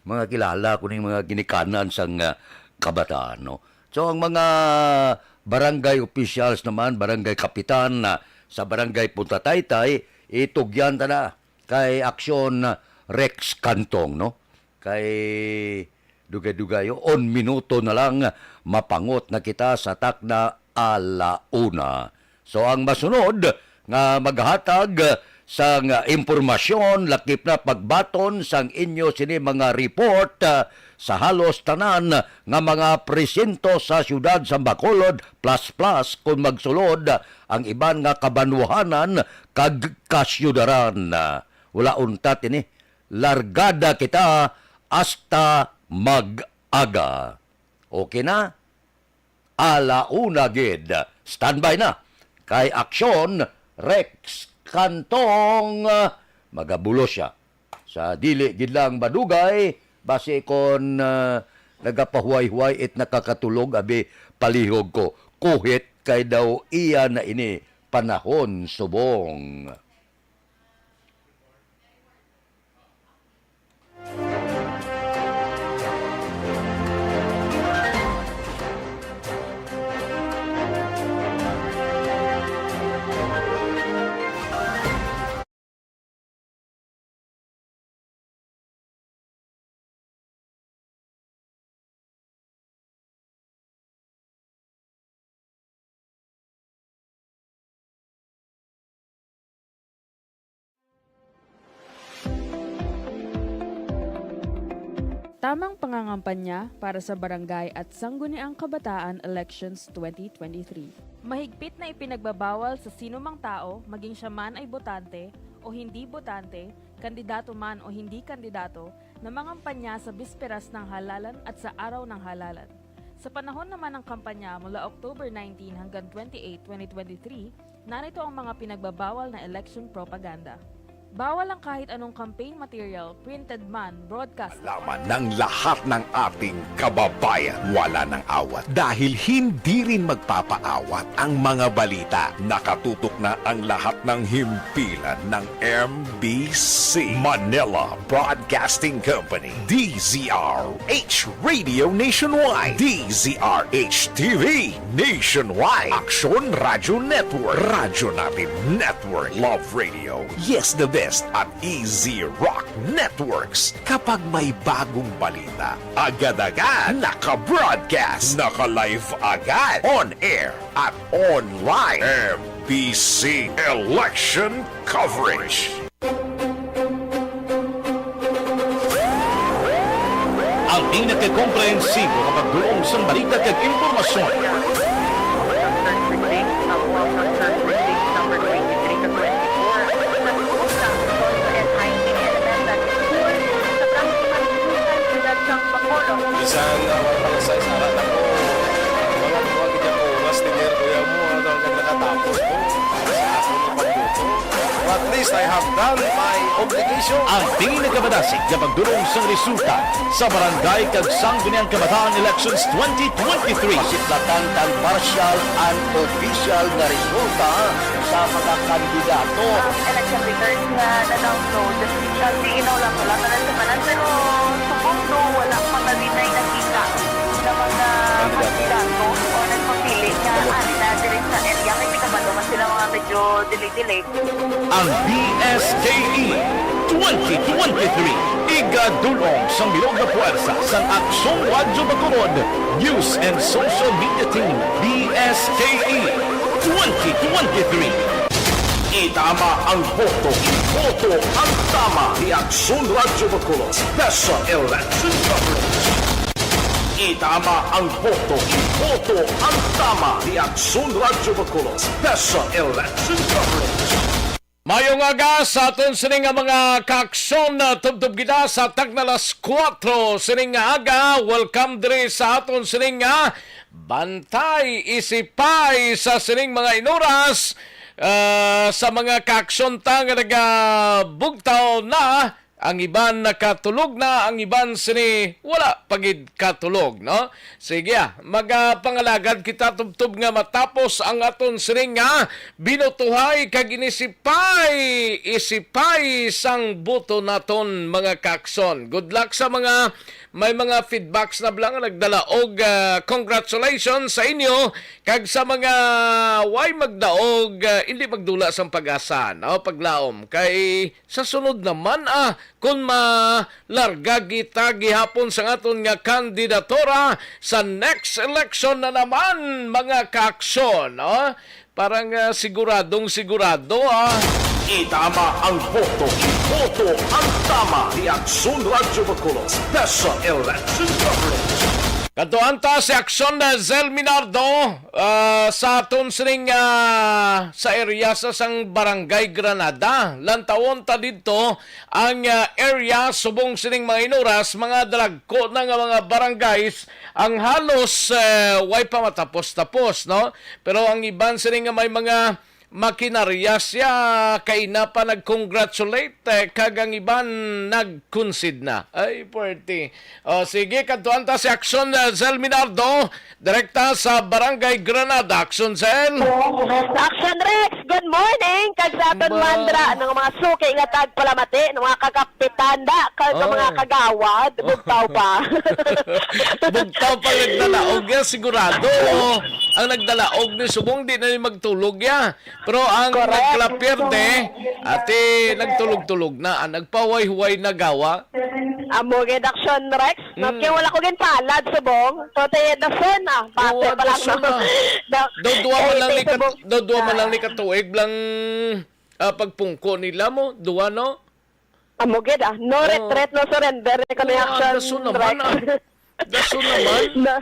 Mga kilala ko ning mga ginikanan sang, ah, kabataan, no? So, ang mga barangay officials naman, barangay kapitan na sa barangay Punta Taytay, itugyan ta na kay Aksyon Rex Cantong, no? Kay dugay-dugay, on minuto na lang, mapangot na kita sa takna ala una. So, ang masunod nga maghatag sang impormasyon, lakip na pagbaton sang inyo sini mga report, ah, sa halos tanan nga mga presinto sa siyudad sa Bacolod, plus plus kon magsulod ang iban nga kabanwahanan kag kasyudaran. Wala untat ini. Largada kita hasta mag-aga. Okay na? Ala una gid. Standby na. Kay Aksyon, Rex Cantong, ah, magabulos siya. Sa dili gid lang madugay, basi kon, ah, nagapahuway-huway it nakakatulog, abi, palihog ko. Kuhit kay daw iya na ini panahon subong. Tamang pangangampanya para sa Barangay at Sangguniang Kabataan Elections twenty twenty-three. Mahigpit na ipinagbabawal sa sino mang tao, maging siya man ay botante o hindi botante, kandidato man o hindi kandidato, namangampanya sa bisperas ng halalan at sa araw ng halalan. Sa panahon naman ng kampanya mula October nineteen hanggang twenty-eight, twenty twenty-three, narito ang mga pinagbabawal na election propaganda. Bawal ang kahit anong campaign material, printed man, broadcast. Laman ng lahat ng ating kababayan, wala nang awat dahil hindi rin magpapaawat ang mga balita. Nakatutok na ang lahat ng himpilan ng M B C Manila Broadcasting Company, D Z R H Radio Nationwide, D Z R H T V Nationwide, Aksyon Radio Network, Radyo Natin Network, Love Radio, Yes the Best, at Easy Rock Networks. Kapag may bagong balita, agad-agad naka-broadcast, naka-live agad, on air at online. M B C Election Coverage. Ang pinakakomprehensibo nga pagdulong sang balita kag impormasyon. Bisan, ah, wala pa lang sa isara na ko, wala ko ang gid ang oras ni Mayor Kuya mo, ano, ang nakatapos ko. Sa ako ni pagluto. At least I have done my obligation. Ang pinakamadasig nga pagdulong sang resulta sa Barangay kag Sangguniang Kabataan Elections twenty twenty-three. Masiplatan kang partial and official nga resulta sa mga kandidato. Ang election records nga na-download, nag-, ginaw lang wala pa na sa kanan, pero subong do wala pa na rin ay nakita na mga kandidato o nagpapili nga ari na diri sa area. Kay kabalo man sila mga medyo delay-delay. Ang D S K E twenty twenty-three, igadulong sang bilog nga puwersa sang Aksyon Radyo Bacolod, News and Social Media Team, D S K E twenty twenty-three. Itama ang boto, iboto ang tama ni Aksyon Radyo Bacolod Special Election Coverage. Itama ang boto, iboto ang tama ni Aksyon Radyo Bacolod Special Election Coverage. Mayong aga sa aton sini nga mga kaaksyon, ah, tubtob kita sa takna alas kuwatro sining nga aga. Welcome diri sa aton sining nga Bantay Isipay sa sining mga inuras, ah, sa mga kaaksyon ta nga nagabugtaw na. Ang iban nakatulog na, ang iban sini wala pa gid katulog, no? Sige, ah, magapangalagad kita tubtob nga matapos ang aton sining nga binutuhay kag inisipay, isipay sang boto naton, mga kaaksyon. Good luck sa mga may mga feedbacks na bala nga nagdala og, ah, congratulations sa inyo, kag sa mga way magdaog, ah, hindi magdula sang pag-asa, no? Paglaom kay sa sunod naman, ah, kung malarga kita gihapon sa aton nga kandidatura sa next election na naman, mga kaaksyon, no? Parang, ah, siguradong sigurado, ah. Itama ang boto, iboto ang tama ni Aksyon Radyo Bacolod Special Election Coverage. Kadtuan ta si Aksyon, ah, Zel Minardo, ah, sa aton sining, ah, sa area sa sang Barangay Granada. Lantawon ta didto ang, ah, area subong sining mga inuras, mga dalagko na nga mga barangays ang halos, ah, way pa matapos-tapos, no? Pero ang iban sini nga may mga makinarya siya, kaina pa nag-congratulate, eh, kag ang iban nag-concede na. Ay, puwerte. O, sige, kadtuan ta si Aksyon, eh, Zel Minardo, direkta sa Barangay Granada. Aksyon, Zel. Aksyon, Rex. Good morning. Kag sa aton mandra, nga mga suki nga tagpalamati, nga mga kagapitanda, kag mga kagawad, bugtaw pa. Bugtaw pa nagdalaog ya, sigurado. Ang nagdalaog ni subong, di na ni magtulog ya. Pero ang nagkalapierde, ate, nagtulog-tulog na. Ang nagpahuway-huway na gawa. Amo gid, Aksyon, Rex. No, kaya wala ko ginpalad subong. So, te, dason na. Bate pa lang, dason na. Daw duwa man lang ni kat-, daw duwa man lang ni katuig lang, ah, pagpungko nila mo. Duwa, no? Amo gid, ah. No retreat, no surrender ni kami, Aksyon, Rex. Dason naman, ah. Dason naman. Na,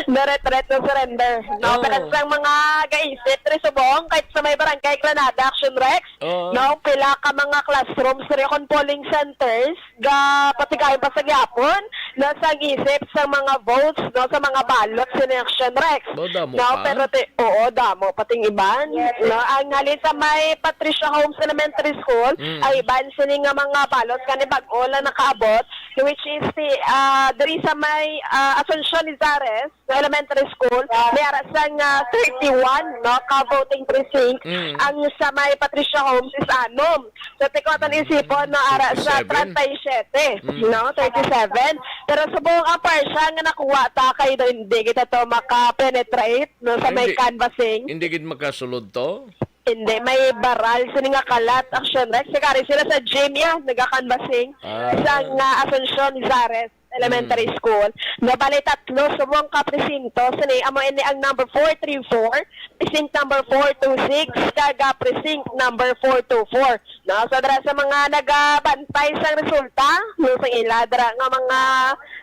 na-retreat, na-surrender. No, Oo. Pero sa mga gaisip, diri subong, kahit sa may barangay Granada, Action Rex, Oo. no, pila ka mga classrooms, diri kon polling centers, ga patigayon pa sa gyapon, no, sa isip sa mga votes, no, sa mga ballots sa Action Rex. Ba, damo No, pa? pero ti, oo, damo, pating iban. No, ang halin sa may Patricia Homes Elementary School, Mm. ay iban sini nga mga ballots, kani bag-o lang nakaabot, which is ti, ah, diri sa may, ah, Asuncion Lizares, sa elementary school, may ara sang, ah, thirty-one, no, ka voting precinct. Mm. Ang sa may Patricia Homes is anom. So, tiko aton isipon, no, ara sa Thirty-seven. treinta y siete, Mm. no, thirty-seven. Pero subong ang parsya nga nakuha ta kay do hindi kita to maka-penetrate, no, sa Ay, may hindi. Canvassing. Hindi gid makasulod to? Hindi, may baral sini nga kalat, Action Rex. Sigari sila sa gym yan, naga-canvassing. Ah. Sa nga Asuncion Lizares Elementary Hmm. School. Nabali tatlo subong ka presinto. Sini, amo ini ang number four three four, precinct number four two six, kag, ah, precinct number four two four. No, so dira sa mga nagabantay sa resulta, no, sa ila dira nga mga,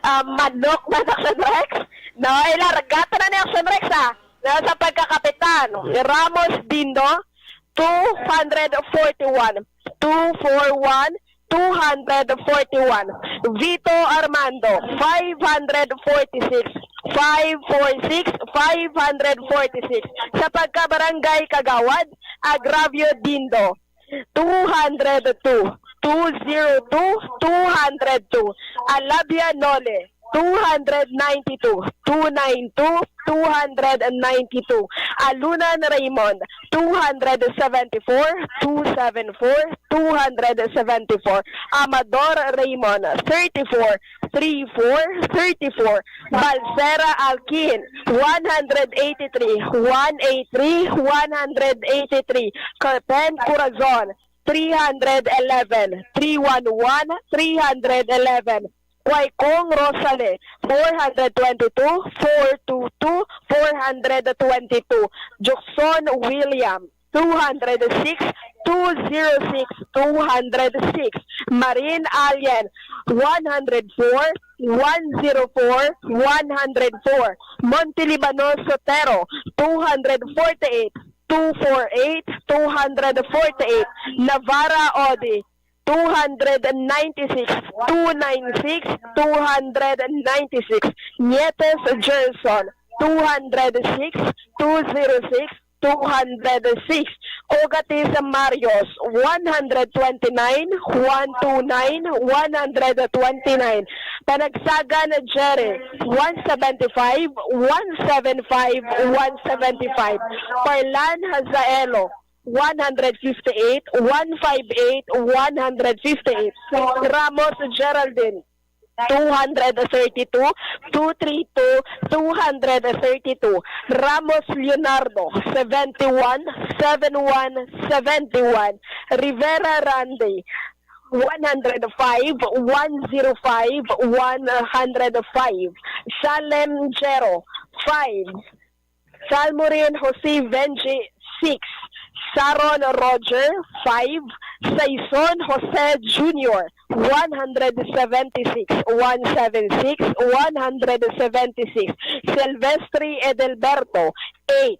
ah, manok na Action Rex. No, ilarga ta na ni Action Rex, ah. No, sa pagkakapitan, Ramos Dindo, two hundred forty-one, two four one, two hundred forty-one. Vito Armando, five hundred forty-six, five four six, five hundred forty-six. Sa pagkabarangay kagawad, Agravio Dindo, two hundred two, two zero two, two hundred two. Alabia Nole, two hundred ninety-two, two nine two, two hundred ninety-two. Alunan Raymond, two hundred seventy-four, two seven four, two hundred seventy-four. Amador Raymond, thirty-four, three four, thirty-four. Balsera Alkin, one hundred eighty-three, one eight three, one hundred eighty-three. Carpen Corazon, three hundred eleven, three one one, three hundred eleven. Kuaykong Rosale, four hundred twenty-two, four two two, four hundred twenty-two. Jukson William, two hundred six, two zero six, two hundred six. Marin Alien, one hundred four, one zero four, one hundred four. Monte Libano Sotero, two hundred forty-eight, two four eight, two hundred forty-eight. Navarra Odi, two hundred ninety-six, two nine six, two hundred ninety-six. Nietes Gerson, two hundred six, two zero six, two hundred six. Ogatis Marios, one hundred twenty-nine, one two nine, one hundred twenty-nine. Panagsagan Jerry, one seventy-five, one seventy-five, one seventy-five. Parlan Hazaelo, one hundred fifty-eight, one five eight, one hundred fifty-eight. Ramos Geraldine, two hundred thirty-two, two three two, two hundred thirty-two. Ramos Leonardo, seventy-one, seven one, seven one. Rivera Randy, one hundred five, one zero five, one hundred five. Salem Jero, five. Salmorin Jose Venji, six. Saron Roger, five. Saison Jose Junior, one hundred seventy-six, one seven six, one hundred seventy-six. Silvestre Edelberto, eight.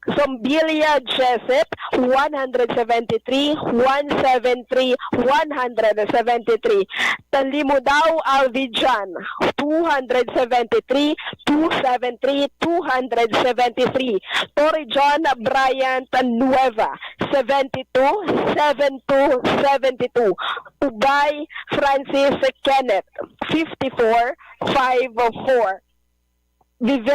Sombilia Jesep, one hundred seventy-three, one seven three, one hundred seventy-three. Talimudao Alvijan, two hundred seventy-three, two seven three, two hundred seventy-three. Torre John Bryant Nueva, seventy-two, seven two, seventy-two. Ubay Francis Kenneth, fifty-four, five four. Viver